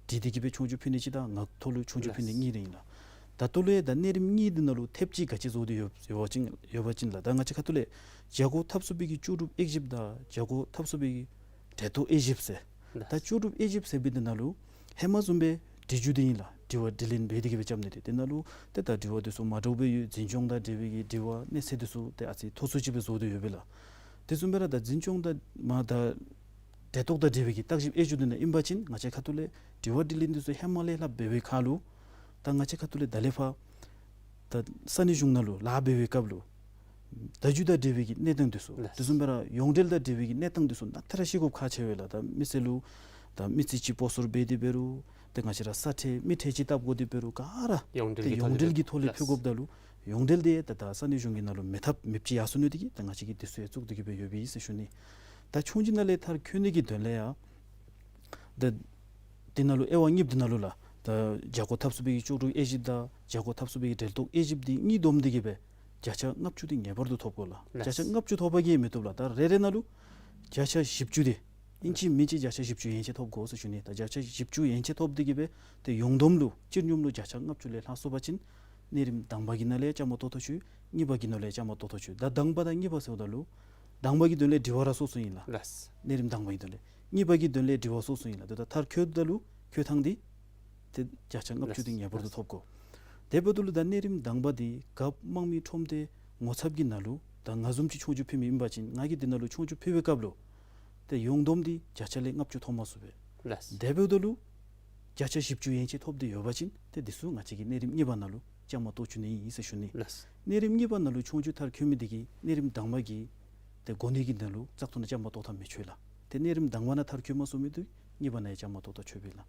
བྲིས་ཏེ་གི་སྦེ་ཆོས་རྒྱུགས་ཕུལ་ནི་གཅིག་དང་ངག་ཐོག་ལུ་ཆོས་རྒྱུགས་ཕུལ་ནི་གཉིས་ར་ཨིན་ལགས། ད་ལྟོ་ལུ་ཡང་ད་གནས་རིམ་གཉིས་འདི་ནང་ལུ་ཐེབས་ཅིག་ག་ཅི་བཟོ་སྟེ་ཡོད་ཡོད་པ་ཅིན་ཡོད་པ་ཅིན་ལགས། ད་ང་བཅས་ཁ་ཐུག་ལས་བྱ་སྒོ་འཐབ་ཚུགས་པའི་གི་ལྕོགས་གྲུབ་དབྱེ་ཞིབ་དང་བྱ་སྒོ་འཐབ་ཚུགས་པའི་གི་གྲལ་གཏོགས་དབྱེ་ཞིབ་ཟེར། ད་ལྕོགས་གྲུབ་དབྱེ་ཞིབ་ཟེར་མི་འདི་ནང་ལུ་ཧེ་མ་བཟུམ་སྦེ་འབྲི་རྒྱུགས་འདི་ཨིན་ལགས། དྲི་བ་དྲིས་ལན་འབད་དེ་གི་སྦེ་རྐྱབ་ནི་འདི་དེ་ནང་ལུ་ཏེ་ད་དྲི་བ་འདི་ཚུ་མ་འདྲཝ་སྦེ་ཡོད། འཛིན་སྐྱོང་དང་འབྲེལ་བའི་གི་དྲི་བ་གནས་ཚད་འདི་ཚུ་ཏེ་ཨ་ཙི་མཐོ་སུ་ཅིག་སྦེ་བཟོ་སྟེ་ཡོདཔ་ཨིན་ལགས། དེ་བཟུམ་སྦེ་ར་ད་འཛིན་སྐྱོང་དང་མ་ད་གྲལ་གཏོགས་དང་འབྲེལ་བའི་གི་བརྟག་ཞིབ་དབྱེ་ཞིབ་འདི་ནང་ཨིན་པ་ཅིན་ང་བཅས་ཁ་ཐུག་ལས་དྲི་བ་དྲིས་ལན་འདི་ཚུ་ཧེ་མ་ལས་ལྷག་འབད་བའི་ཁར་ལུ་ད་ང་བཅས་ཁ་ཐུག་ལས་ད་ལས་ཕར་ད་ས་གནས་གཞུང་ནང་ལུ་ལཱ་འབད་བའི་སྐབས་ལུ་བརྡ་བརྒྱུད་དང་འབྲེལ་བའི་གི་གནས་སྟངས་འདི་ཚུ། ལགས། དེ་བཟུམ་སྦེ་ར་ཡོངས་འབྲེལ་དང་འབྲེལ་བའི་གི་གནས་སྟངས་འདི་ཚུ་ནང་ཏེ་ར་ཤེས་དགོཔ་ཁག་ཆེ་བས་ལགས། ད་མི་སེར་ལུ་ད་མི་རྩིས་ཅིག་སྤོ་སོར་འབད་དེ་འབད་རུང་ཏེ་ང་བཅས་ར་ས་ཁྲལ་མི་ཁྲལ་ཅིག་བཏབ་དགོ་དེ་འབད་རུང་ག་ར་ཡོངས་འབྲེལ་ཏེ་གྱི་ཐོག་ཡོངས་འབྲེལ་ལས་གྱི་ཐོག་ལས་ཕུལ་དགོཔ་ད་ལུ་ཡོངས་འབྲེལ་འདི་ད་ད་ས་གནས་གཞུང་གི་ནང་ལུ་མེད་ཐབས་མེདཔ་ཅིག་ཡར་སོང་ནི་དེ་གིས་ད་ང་བཅས་ཀྱིས་འདི་ཚུ་ཡང་བཙུགས་ཏེ་གི་སྦེ་ཡོདཔ་ཨིན་ཟེར་ཞུ་ནི། ད་ཆོས་རྒྱུགས་ནང་ལས་མཐར་འཁྱོལ་ནི་གི་དོན་ལས་ཡང་ད་འདི་ནང་ལུ་དབྱེ་བ་གཉིས་འདི་ནང་ལུ་ལགས། ད་བྱ་སྒོ་འཐབ་ཚུགས་པའི་གི་ལྕོགས་གྲུབ་དབྱེ་ཞིབ་དང་བྱ་སྒོ་འཐབ་ཚུགས་པའི་གི་གྲལ་གཏོགས་དབྱེ་ཞིབ་འདི་གཉིས་བསྡོམས་ཏེ་གི་སྦེ་བརྒྱ་ཆ་ལྔ་བཅུ་འདི་ངེས་པར་དུ་ཐོབ་དགོ་ལགས། ལགས། བརྒྱ་ཆ་ལྔ་བཅུ་ཐོབ་པ་གིས་མི་བཏུབ་ལགས། ད་རེ་རེ་ནང་ལུ་བརྒྱ་ཆ་བཞི་བཅུ་འདི་ཨིན་ཅི་མིན་ཅི་བརྒྱ་ཆ་བཞི་བཅུ་ཡན་ཆད་ཐོབ་དགོ་ཟེར་ཞུ་ནི། ད་བརྒྱ་ཆ་བཞི་བཅུ་ཡན་ཆད་ཐོབ་སྟེ་གི་སྦེ་ཏེ་ཡོངས་བསྡོམས་ལུ་སྤྱིར་སྙོམས་ལུ་བརྒྱ་ཆ་ལྔ་བཅུ་ལས་ལྷག་སོང་པ་ཅིན་གནས་རིམ་དང་པ་གི་ནང་ལས་བཅའ་མར་གཏོགས་ཐག་ཆོད། གཉིས་པ་གི་ནང་ལས་བཅའ་མར་གཏོགས་ཐག་ཆོད། ད་དང་པ་དང་གཉིས་པ་ཟེརཝ་ད་ལུ་དང་པ་གི་དོན་ལས་དྲི་བ་ར་སོ་སོ་ཨིན་ལགས། ལགས། གནས་རིམ་དང་པ་གི་དོན་ལས། གཉིས་པ་གི་དོན་ལས་དྲི་བ་སོ་སོ་ཨིན་ལགས། ཏེ་ད་མཐར་འཁྱོལཝ་ད་ལུ་འཁྱོལ་ཐངས་འདི་ཏེ་བརྒྱ་ཆ་ལྔ་བཅུ་འདི་ངེས་པར་དུ་ཐོབ་དགོ། དེ་འབདཝ་ད་ལུ་ད་གནས་རིམ་དང་པ་འདི་རྒཔོ་དམངས་མི་ཁྲོམ་སྡེ་ངོ་ཚབ་ཀྱི་ནང་ལུ་ད་ང་བཟུམ་ཅིག་ཆོས་རྒྱུགས་ཕུལ་མི་ཨིན་པ་ཅིན་ང་གིས་འདི་ནང་ལུ་ཆོས་རྒྱུགས་ཕུལ་བའི་སྐབས་ལུ་ཏེ་ཡོངས་བསྡོམས་འདི་བརྒྱ་ཆ་ལས་ལྔ་བཅུ་ཐོབ་མ་ཚུགས་པས། ལགས། དེ་འབདཝ་ད་ལུ་བརྒྱ་ཆ་བཞི་བཅུ་ཡན་ཆད་ཐོབ་སྟེ་ཡོད་པ་ཅིན་ཏེ་འདི་ཚུ་ང་བཅས་ཀྱིས་གནས་རིམ་གཉིས་པ་ནང་ལུ་བཅའ་མར་གཏོགས་བཅུག་ནི་ཨིན་ཟེར་ཞུ་ནི། ལགས། གནས་རིམ་གཉིས་པ་ནང་ལུ་ཆོས་རྒྱུགས་མཐར་འཁྱོལ་མི་འདི་གིས་གནས་རིམ་དང་པ་གི་ཏེ་གོ་གནས་ཀྱི་ནང་ལུ་བཙག་འཐུ་ནང་བཅའ་མར་གཏོགས་ཐབས་མི་ཆོག་ལགས། ཏེ་གནས་རིམ་དང་པ་ནང་མཐར་འཁྱོལ་མ་ཚུགས་མི་འདི་གཉིས་པ་ནང་ཡང་བཅའ་མར་གཏོགས་ཐབས་ཆོག་པས་ལགས།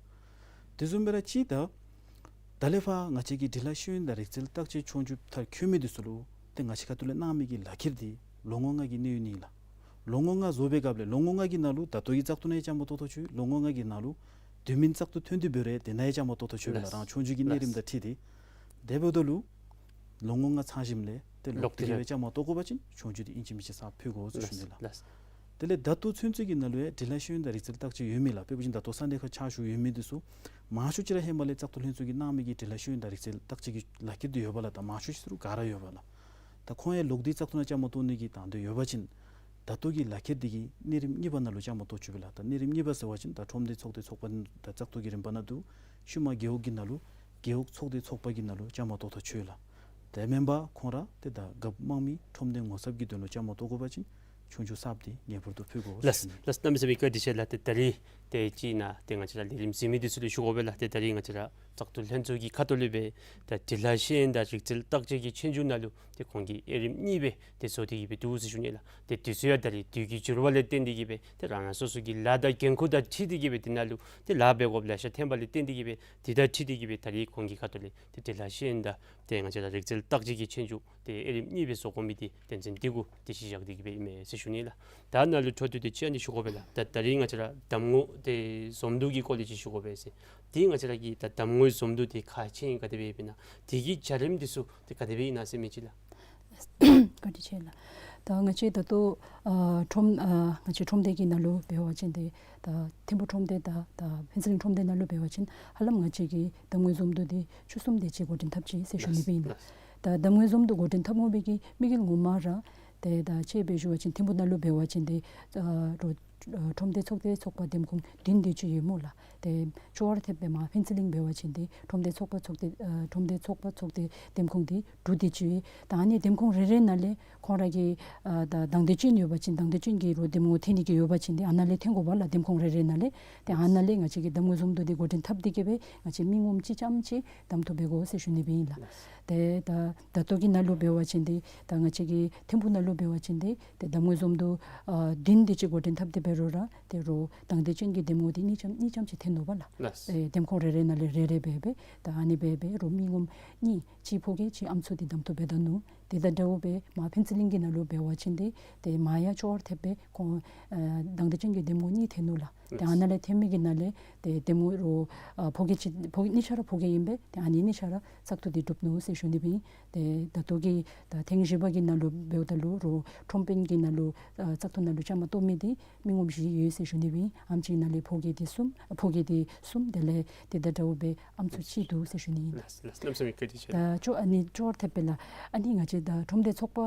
དེ་བཟུམ་སྦེ་ར་ཅིག་ད་ད་ལས་ཕར་ང་བཅས་ཀྱི་འབྲི་ལྷག་ཤེས་ཡོན་དང་རིག་རྩལ་བརྟག་དཔྱད་ཆོས་རྒྱུགས་མཐར་འཁྱོལ་མི་འདི་ཚུ་ལུ་ཏེ་ང་བཅས་ཁ་ཐུག་ལས་གནང་མི་གི་ལག་ཁྱེར་འདི་ལོ་ངོ་ལྔ་གི་གནས་ཡུན་ཨིན་ལགས། ལོ་ངོ་ལྔ་བཟོ་བའི་སྐབས་ལས་ལོ་ངོ་ལྔ་གི་ནང་ལུ་ད་ལྟོ་གི་བཙག་འཐུ་ནང་ཡང་བཅའ་མར་གཏོགས་ཐག་ཆོད། ལོ་ངོ་ལྔ་གི་ནང་ལུ་དུས་མིན་བཙག་འཐུ་ཐོན་ཏེ་འབད་རུང་དེ་ནང་ཡང་བཅའ་མར་གཏོགས་ཐག་ཆོད་པས་ལགས། ལགས། རང་ཆོས་རྒྱུགས་ཀྱི་གནས་རིམ་དང་འཁྲིལ་ཏེ། དེ་འབདཝ་ད་ལུ་ལོ་ངོ་ལྔ་ཚང་ཞིནམ་ལས་ཏེ་ལོག་སྟེ་གི་སྦེ་བཅའ་མར་གཏོགས་དགོ་པ་ཅིན་ཆོས་རྒྱུགས་འདི་ཨིན་ཅི་མིན་ཅི་ས་ཕུལ་དགོ་ཟེར་ཞུ་ནི་ལགས། ལགས། དེ་ལས་ད་ལྟོ་ཚུན་ཚོད་ཀྱི་ནང་ལུ་ཡང་འབྲི་ལྷག་ཤེས་ཡོན་དང་རིག་རྩལ་བརྟག་དཔྱད་ཡོད་མི་ལགས། དཔེ་འབད་བ་ཅིན་ད་ལྟོ་ས་གནས་ཁར་ཕྱག་ཞུ་ཡོད་མི་འདི་ཚུ་མང་ཤོས་ཅིག་ར་ཧེ་མ་ལས་བཙག་འཐུ་ལྷན་ཚོགས་ཀྱིས་གནང་མི་གི་འབྲི་ལྷག་ཤེས་ཡོན་དང་རིག་རྩལ་བརྟག་དཔྱད་ཀྱི་ལག་ཁྱེར་འདི་ཡོད་པས་ལགས། ད་མང་ཤོས་ཅིག་རུང་ག་ར་ཡོད་པས་ལགས། ད་ཁོང་ཡང་ལོག་སྟེ་བཙག་འཐུ་ནང་བཅའ་མར་གཏོགས་ནི་གི་དང་འདོད་ཡོད་པ་ཅིན་ད་ལྟོ་གི་ལག་ཁྱེར་འདི་གིས་གནས་རིམ་གཉིས་པ་ནང་ལུ་བཅའ་མར་གཏོགས་ཆོག་པས་ལགས། ད་གནས་རིམ་གཉིས་པ་ཟེར་བ་ཅིན་ད་ཁྲོམ་སྡེ་ཚོགས་སྡེ་ཚོགས་པ་ད་བཙག་འཐུ་གི་རིམ་པ་ནང་འདུག། ཤུལ་མ་རྒེད་འོག་གི་ནང་ལུ་རྒེད་འོག་ཚོགས་སྡེ་ཚོགས་པ་གི་ནང་ལུ་བཅའ་མར་གཏོགས་ཐག་ཆོད་ལགས། དེ་མེན་པར་ཁོང་ར་ཏེ་ད་རྒཔོ་དམངས་མི་ཁྲོམ་སྡེ་ངོ་ཚབ་ཀྱི་དོན་ལུ་བཅའ་མར་གཏོགས་དགོ་པ་ཅིན་ ཆོས་རྒྱུགས་གསརཔ་འདི་ངེས་པར་དུ་ཕུལ་དགོ་ཟེར་ཞུ་ནི། ལགས་ལགས། གནམ་མེད་ས་མེད་བཀའ་དྲིན་ཆེ་ལགས། ཏེ་ད་རིས་ཏེ་ཅིག་ནཱ་ཏེ་ང་བཅས་ར་ལས་རིམ་གཟིགས་མི་འདི་ཚུ་ལུ་ཞུ་དགོ་པས་ལགས། ཏེ་ད་རིས་ང་བཅས་ར་བཙག་འཐུ་ལྷན་ཚོགས་ཀྱི་ཁ་ཐུག་ལས་སྦེ་ད་འབྲི་ལྷག་ཤེས་ཡོན་དང་རིག་རྩལ་བརྟག་དཔྱད་ཀྱི་ཆོས་རྒྱུགས་ནང་ལུ་ཏེ་ཁོང་གིས་དབྱེ་རིམ་གཉིས་སྦེ་ཏེ་བཟོ་སྟེ་གི་སྦེ་འདུག་ཟེར་ཞུ་ནི་ལགས། ཏེ་དུས་ཚོད་ཡང་ད་རིས་དུས་ཀྱི་འགྱུར་བ་ལས་བརྟེན་ཏེ་གི་སྦེ་ཏེ་རང་རང་སོ་སོ་གི་ལཱ་དང་འགན་ཁུར་དང་འཁྲིལ་ཏེ་གི་སྦེ་དེ་ནང་ལུ་ཏེ་ལཱ་འབད་དགོཔ་ལེ་ཤ་ཐོན་པ་ལས་བརྟེན་ཏེ་གི་སྦེ་དེ་དང་འཁྲིལ་ཏེ་གི་སྦེ་ད་རིས་ཁོང་གི་ཁ་ཐུག་ལས་ཏེ་འབྲི་ལྷག་ཤེས་ཡོན་དང་ཏེ་ང་བཅས་ར་རིག་རྩལ་བརྟག་དཔྱད་ཀྱི་ཆོས་རྒྱུགས་ཏེ་དབྱེ་རིམ་གཉིས་སྦེ་བཟོ་དགོ་མི་འདི་དོན་ཚན་འདི་གུ་ཏེ་གཞི་བཞག་སྟེ་གི་སྦེ་ཨིན་མས་ཟེར་ཞུ་ནི་ལགས། ད་ནཱ་ལུ་འཕྲོ་མཐུད་དེ་ཅིག་ཨ་ནི་ཞུ་དགོ་པས་ལགས། ད་ད་རིས་ང་བཅས་ར་གདམ་ངོ་ཏེ་འཛོམས་འདུ་གི་སྐོར་ལས་ཅིག་ཞུ་དགོ་པས་ཟེར། ཏེ་ང་བཅས་ར་གི་ད་གདམ་ངོའི་འཛོམས་འདུ་འདི་ཁག་ཆེ་ཨིན་ག་དེ་སྦེ་ཨིན་ན། དེ་གི་བྱ་རིམ་འདི་ཚུ་ཏེ་ག་དེ་སྦེ་ཨིན་ན་ཟེར་མི་ཅིག་ལགས། བཀའ་དྲིན་ཆེ་ལགས། ད་ང་བཅས་ད་ལྟོ་ཨ་ཁྲོམ་ཨ་ང་བཅས་ཁྲོམ་སྡེ་གི་ནང་ལུ་འབད་བ་ཅིན་ཏེ་ད་ཐིམ་ཕུ་ཁྲོམ་སྡེ་དང་ད་ཕུན་ཚོགས་གླིང་ཁྲོམ་སྡེ་ནང་ལུ་འབད་བ་ཅིན་ཧ་ལམ་ང་བཅས་ཀྱི་གདམ་ངོའི་འཛོམས་འདུ་འདི་བཅུ་གསུམ་དེ་ཅིག་འགོ་འདྲེན་འཐབ་ཅི་ཟེར་ཞུ་ནི་སྦེ་ཨིན་ལགས། ད་གདམ་ངོའི་འཛོམས་འདུ་འགོ་འདྲེན་འཐབ་འོང་བའི་གི་དམིགས་ཡུལ་ངོ་མ་ར་ཏེ་ད་ཅིག་སྦེ་ཞུ་བ་ཅིན་ཐིམ་ཕུ་ནང་ལུ་འབད་བ་ཅིན་ཏེ་ཨ་རོ་ཨ་ཁྲོམ་སྡེ་ཚོགས་སྡེ་ཚོགས་པ་འདེམས་ཁོངས་བདུན་དེ་ཅིག་ཡོད་སྨོ་ལགས། ཏེ་ཅོག་ར་འཐདཔ་སྦེ་མར་ཕུན་ཚོགས་གླིང་འབད་བ་ཅིན་ཏེ་ཁྲོམ་སྡེ་ཚོགས་པ་ཚོགས་སྡེ་ཨ་ཁྲོམ་སྡེ་ཚོགས་པ་ཚོགས་སྡེ་འདེམས་ཁོངས་འདི་དྲུག་དེ་ཅིག་ཡོད། ད་ཨ་ནི་འདེམས་ཁོངས་རེ་རེ་ནང་ལས་ཁོང་ར་གི་ཨ་ད་དང་འདོད་ཅན་ཡོད་པ་ཅིན་དང་འདོད་ཅན་གྱི་རོགས་འདེམས་ངོ་འཐོན་ནི་གི་ཡོད་པ་ཅིན་ཏེ་ཨ་ནཱ་ལས་འཐོན་དགོ་པས་ལགས། འདེམས་ཁོངས་རེ་རེ་ནང་ལས། ཏེ་ཨ་ནཱ་ལས་ང་བཅས་ཀྱི་གདམ་ངོའི་འཛོམས་འདུ་འདི་འགོ་འདྲེན་འཐབ་སྟེ་གི་སྦེ་ང་བཅས་མི་ངོམ་གཅིག་ཙམ་ཅིག་གདམ་འཐུ་འབད་དགོ་ཟེར་ཞུ་ནི་སྦེ་ཨིན་ལགས། ཏེ་ད་ད་ལྟོ་གི་ནང་ལུ་འབད་བ་ཅིན་ཏེ་ད་ང་བཅས་ཀྱི་ཐིམ་ཕུ་ནང་ལུ་འབད་བ་ཅིན་ཏེ་ཏེ་གདམ་ངོའི་འཛོམས་འདུ་ཨ་བདུན་དེ་ཅིག་འགོ་འདྲེན་འཐབ་སྟེ་འབད་རུང་ར་ཏེ་རོགས་དང་འདོད་ཅན་གྱི་འདེམས་ངོ་འདི་གཉིས་ཙམ་གཉིས་ཙམ་ཅིག་འཐོན་ནུག་པ་ལགས། ལགས། ཨེ་འདེམས་ཁོངས་རེ་རེ་ནང་ལས་རེ་རེ་སྦེ་སྦེ་ད་ཨ་ནི་སྦེ་སྦེ་རོགས་མི་ངོམ་གཉིས་གཅིག་ཕོ་སྐྱེས་གཅིག་ཨམ་སྲུ་འདི་གདམ་འཐུ་འབད་ད་ནུག། དེ་དང་འདྲཝ་སྦེ་མར་ཕུན་ཚོགས་གླིང་གི་ནང་ལུ་འབད་བ་ཅིན་ཏེ་ཏེ་མར་ཡང་ཅོག་ར་འཐདཔ་སྦེ་ཁོང་ཨ་དང་འདོད་ཅན་གྱི་འདེམས་ངོ་གཉིས་འཐོན་ནུག་ལགས། ཏེ་ཨ་ནཱ་ལས་འཐོན་མི་གི་ནང་ལས་ཏེ་འདེམས་ངོ་རོགས་ཨ་ཕོ་སྐྱེས་ཅིག་ཕོ་གཉིས་ཆ་ར་ཕོ་སྐྱེས་ཨིན་པས། ཏེ་ཨ་ནི་གཉིས་ཆ་ར་བཙག་འཐུ་འདི་གྲུབ་ནུག་ཟེར་ཞུ་ནི་སྦེ་ཨིན། ཏེ་ད་ལྟོ་གི་ད་ཐེངས་བཞི་པ་གི་ནང་ལུ་འབདཝ་ད་ལུ་རོགས་ཁྲོམ་དཔོན་གྱི་ནང་ལུ་ཨ་བཙག་འཐུ་ནང་ལུ་བཅའ་མར་གཏོགས་མི་འདི་མི་ངོམ་བཞི་ཡོད་ཟེར་ཞུ་ནི་སྦེ་ཨིན། ཨམ་ཅིག་ནང་ལས་ཕོ་སྐྱེས་འདི་གསུམ་ཨ་ཕོ་སྐྱེས་འདི་གསུམ་དེ་ལས་ཏེ་ད་འདྲཝ་སྦེ་ཨམ་སྲུ་གཅིག་འདུག་ཟེར་ཞུ་ནི་ཨིན། ལགས་ལགས། གནམ་མེད་ས་མེད་བཀའ་དྲིན་ཆེ་ལགས། ད་ཅོག་ཨ་ནི་ཅོག་ར་འཐདཔ་སྦེ་ལགས། ཨ་ནི་ང་བཅས་ད་ཁྲོམ་སྡེ་ཚོགས་པ་ཨ་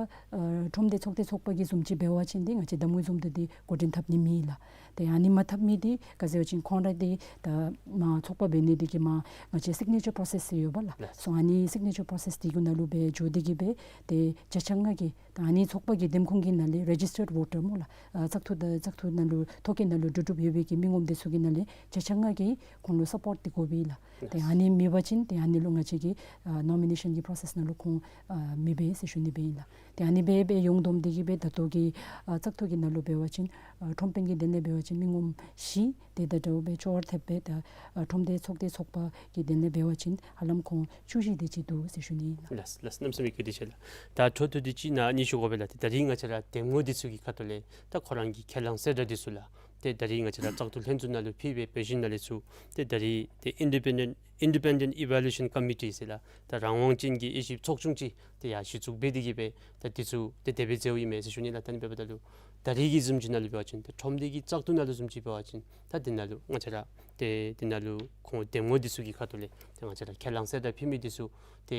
ཁྲོམ་སྡེ་ཚོགས་སྡེ་ཚོགས་པ་གི་བཟུམ་ཅིག་འབད་བ་ཅིན་ཏེ་ང་བཅས་གདམ་ངོའི་འཛོམས་འདུ་འདི་འགོ་འདྲེན་འཐབ་ནི་མེད་ལགས། ཏེ་ཨ་ནི་མ་འཐབ་མི་འདི་ག་ཟེར་བ་ཅིན་ཁོང་ར་འདི་ད་མར་ཚོགས་པ་འབད་ནི་འདི་གིས་མར་ང་བཅས་སིག་ནེ་ཅར་པོ་རོ་སེསི་ཡོད་པ་ལགས། ལགས། སོ་ཨ་ནི་སིག་ནེ་ཅར་པོ་རོ་སེསི་འདི་གི་ནང་ལུ་སྦེ་འགྱོ་སྟེ་གི་སྦེ་ཏེ་བརྒྱ་ཆ་ལྔ་གི་ད་ཨ་ནི་ཚོགས་པ་གི་འདེམས་ཁོངས་ཀྱི་ནང་ལས་རེ་ཇིས་ཊརཌ་ཝོ་ཊར་སྨོ་ལགས། ཨ་བཙག་འཐུ་ད་བཙག་འཐུ་ནང་ལུ་ཐོ་བཀོད་ནང་ལུ་གྲུབ་གྲུབ་ཡོད་པའི་གི་མི་ངོམ་འདི་ཚུ་གི་ནང་ལས་བརྒྱ་ཆ་ལྔ་གིས་ཁོང་ལུ་སཔོརཊ་འདི་དགོ་པས་ལགས། ཏེ་ཨ་ནི་མེད་པ་ཅིན་ཏེ་ཨ་ནི་ལུ་ང་བཅས་ཀྱི་ཨ་ནོ་མི་ནེ་ཤཱན་གྱི་པོ་རོ་སེསི་ནང་ལུ་ཁོང་ཨ་མི་འབད་ཟེར་ཞུ་ནི་སྦེ་ཨིན་ལགས། ཏེ་ཨ་ནི་སྦེ་སྦེ་ཡོངས་བསྡོམས་ཏེ་གི་སྦེ་ད་ལྟོ་གི་ཨ་བཙག་འཐུ་གི་ནང་ལུ་འབད་བ་ཅིན་ཨ་ཁྲོམ་དཔོན་གྱི་དོན་ལས་འབད་བ་ཅིན་མི་ངོམ་བཞི་ཏེ་ད་འདྲཝ་སྦེ་ཅོག་ར་འཐདཔ་སྦེ་ད་ཨ་ཁྲོམ་སྡེ་ཚོགས་སྡེ་ཚོགས་པ་གི་དོན་ལས་འབད་བ་ཅིན་ཧ་ལམ་ཁོང་བཅུ་བཞི་དེ་ཅིག་འདུག་ཟེར་ཞུ་ནི་ཨིན་ལགས། ལགས་ལགས། གནམ་མེད་ས་མེད་བཀའ་དྲིན་ཆེ་ལགས། ད་འཕྲོ་མཐུད་དེ་ཅིག་ནཱ་ཨ་ནི་ཞུ་དགོ་པས་ལགས། ཏེ་ད་རིས་ང་བཅས་ར་འདེམས་ངོ་འདི་ཚུ་གི་ཁ་ཐུག་ལས་ད་ཁོ་ར་གི་ཁས་བླངས་གསལ་བསྒྲགས་འདི་ཚུ་ལགས། ཏེ་ད་རིས་ང་བཅས་ར་བཙག་འཐུ་ལྷན་ཚོགས་ནང་ལུ་ཕུལ་བའི་བརྗོད་གཞི་ནང་ལས་ཚུར་ཏེ་ད་རིས་ཏེ་ཨིན་ཌི་པེན་ཌེནཊ་ཨིན་ཌི་པེན་ཌེནཊ་ཨི་ཝེ་ལུ་ཨེ་ཤཱན་ཀོ་མི་ཊི་ཟེར་ལགས། ད་རང་དབང་ཅན་གྱི་དབྱེ་ཞིབ་ཚོགས་ཆུང་ཅིག་ཏེ་ཡར་གཞི་བཙུགས་འབད་དེ་གི་སྦེ་ད་འདི་ཚུ་ཏེ་དེ་སྦེ་མཛད་ཡོདཔ་ཨིན་མས་ཟེར་ཞུ་ནི་ལགས། ད་ཨ་ནི་འབདཝ་ད་ལུ་ད་རིས་ཀྱི་བཟུམ་ཅིག་ནང་ལུ་འབད་བ་ཅིན་ད་ཁྲོམ་སྡེ་གི་བཙག་འཐུ་ནང་ལུ་བཟུམ་ཅིག་འབད་བ་ཅིན་ད་འདི་ནང་ལུ་ང་བཅས་ར་ཏེ་འདི་ནང་ལུ་ཁོང་འདེམས་ངོ་འདི་ཚུ་གི་ཁ་ཐུག་ལས་ཏེ་ང་བཅས་ར་ཁས་བླངས་གསལ་བསྒྲགས་ཕུལ་མི་འདི་ཚུ་ཏེ་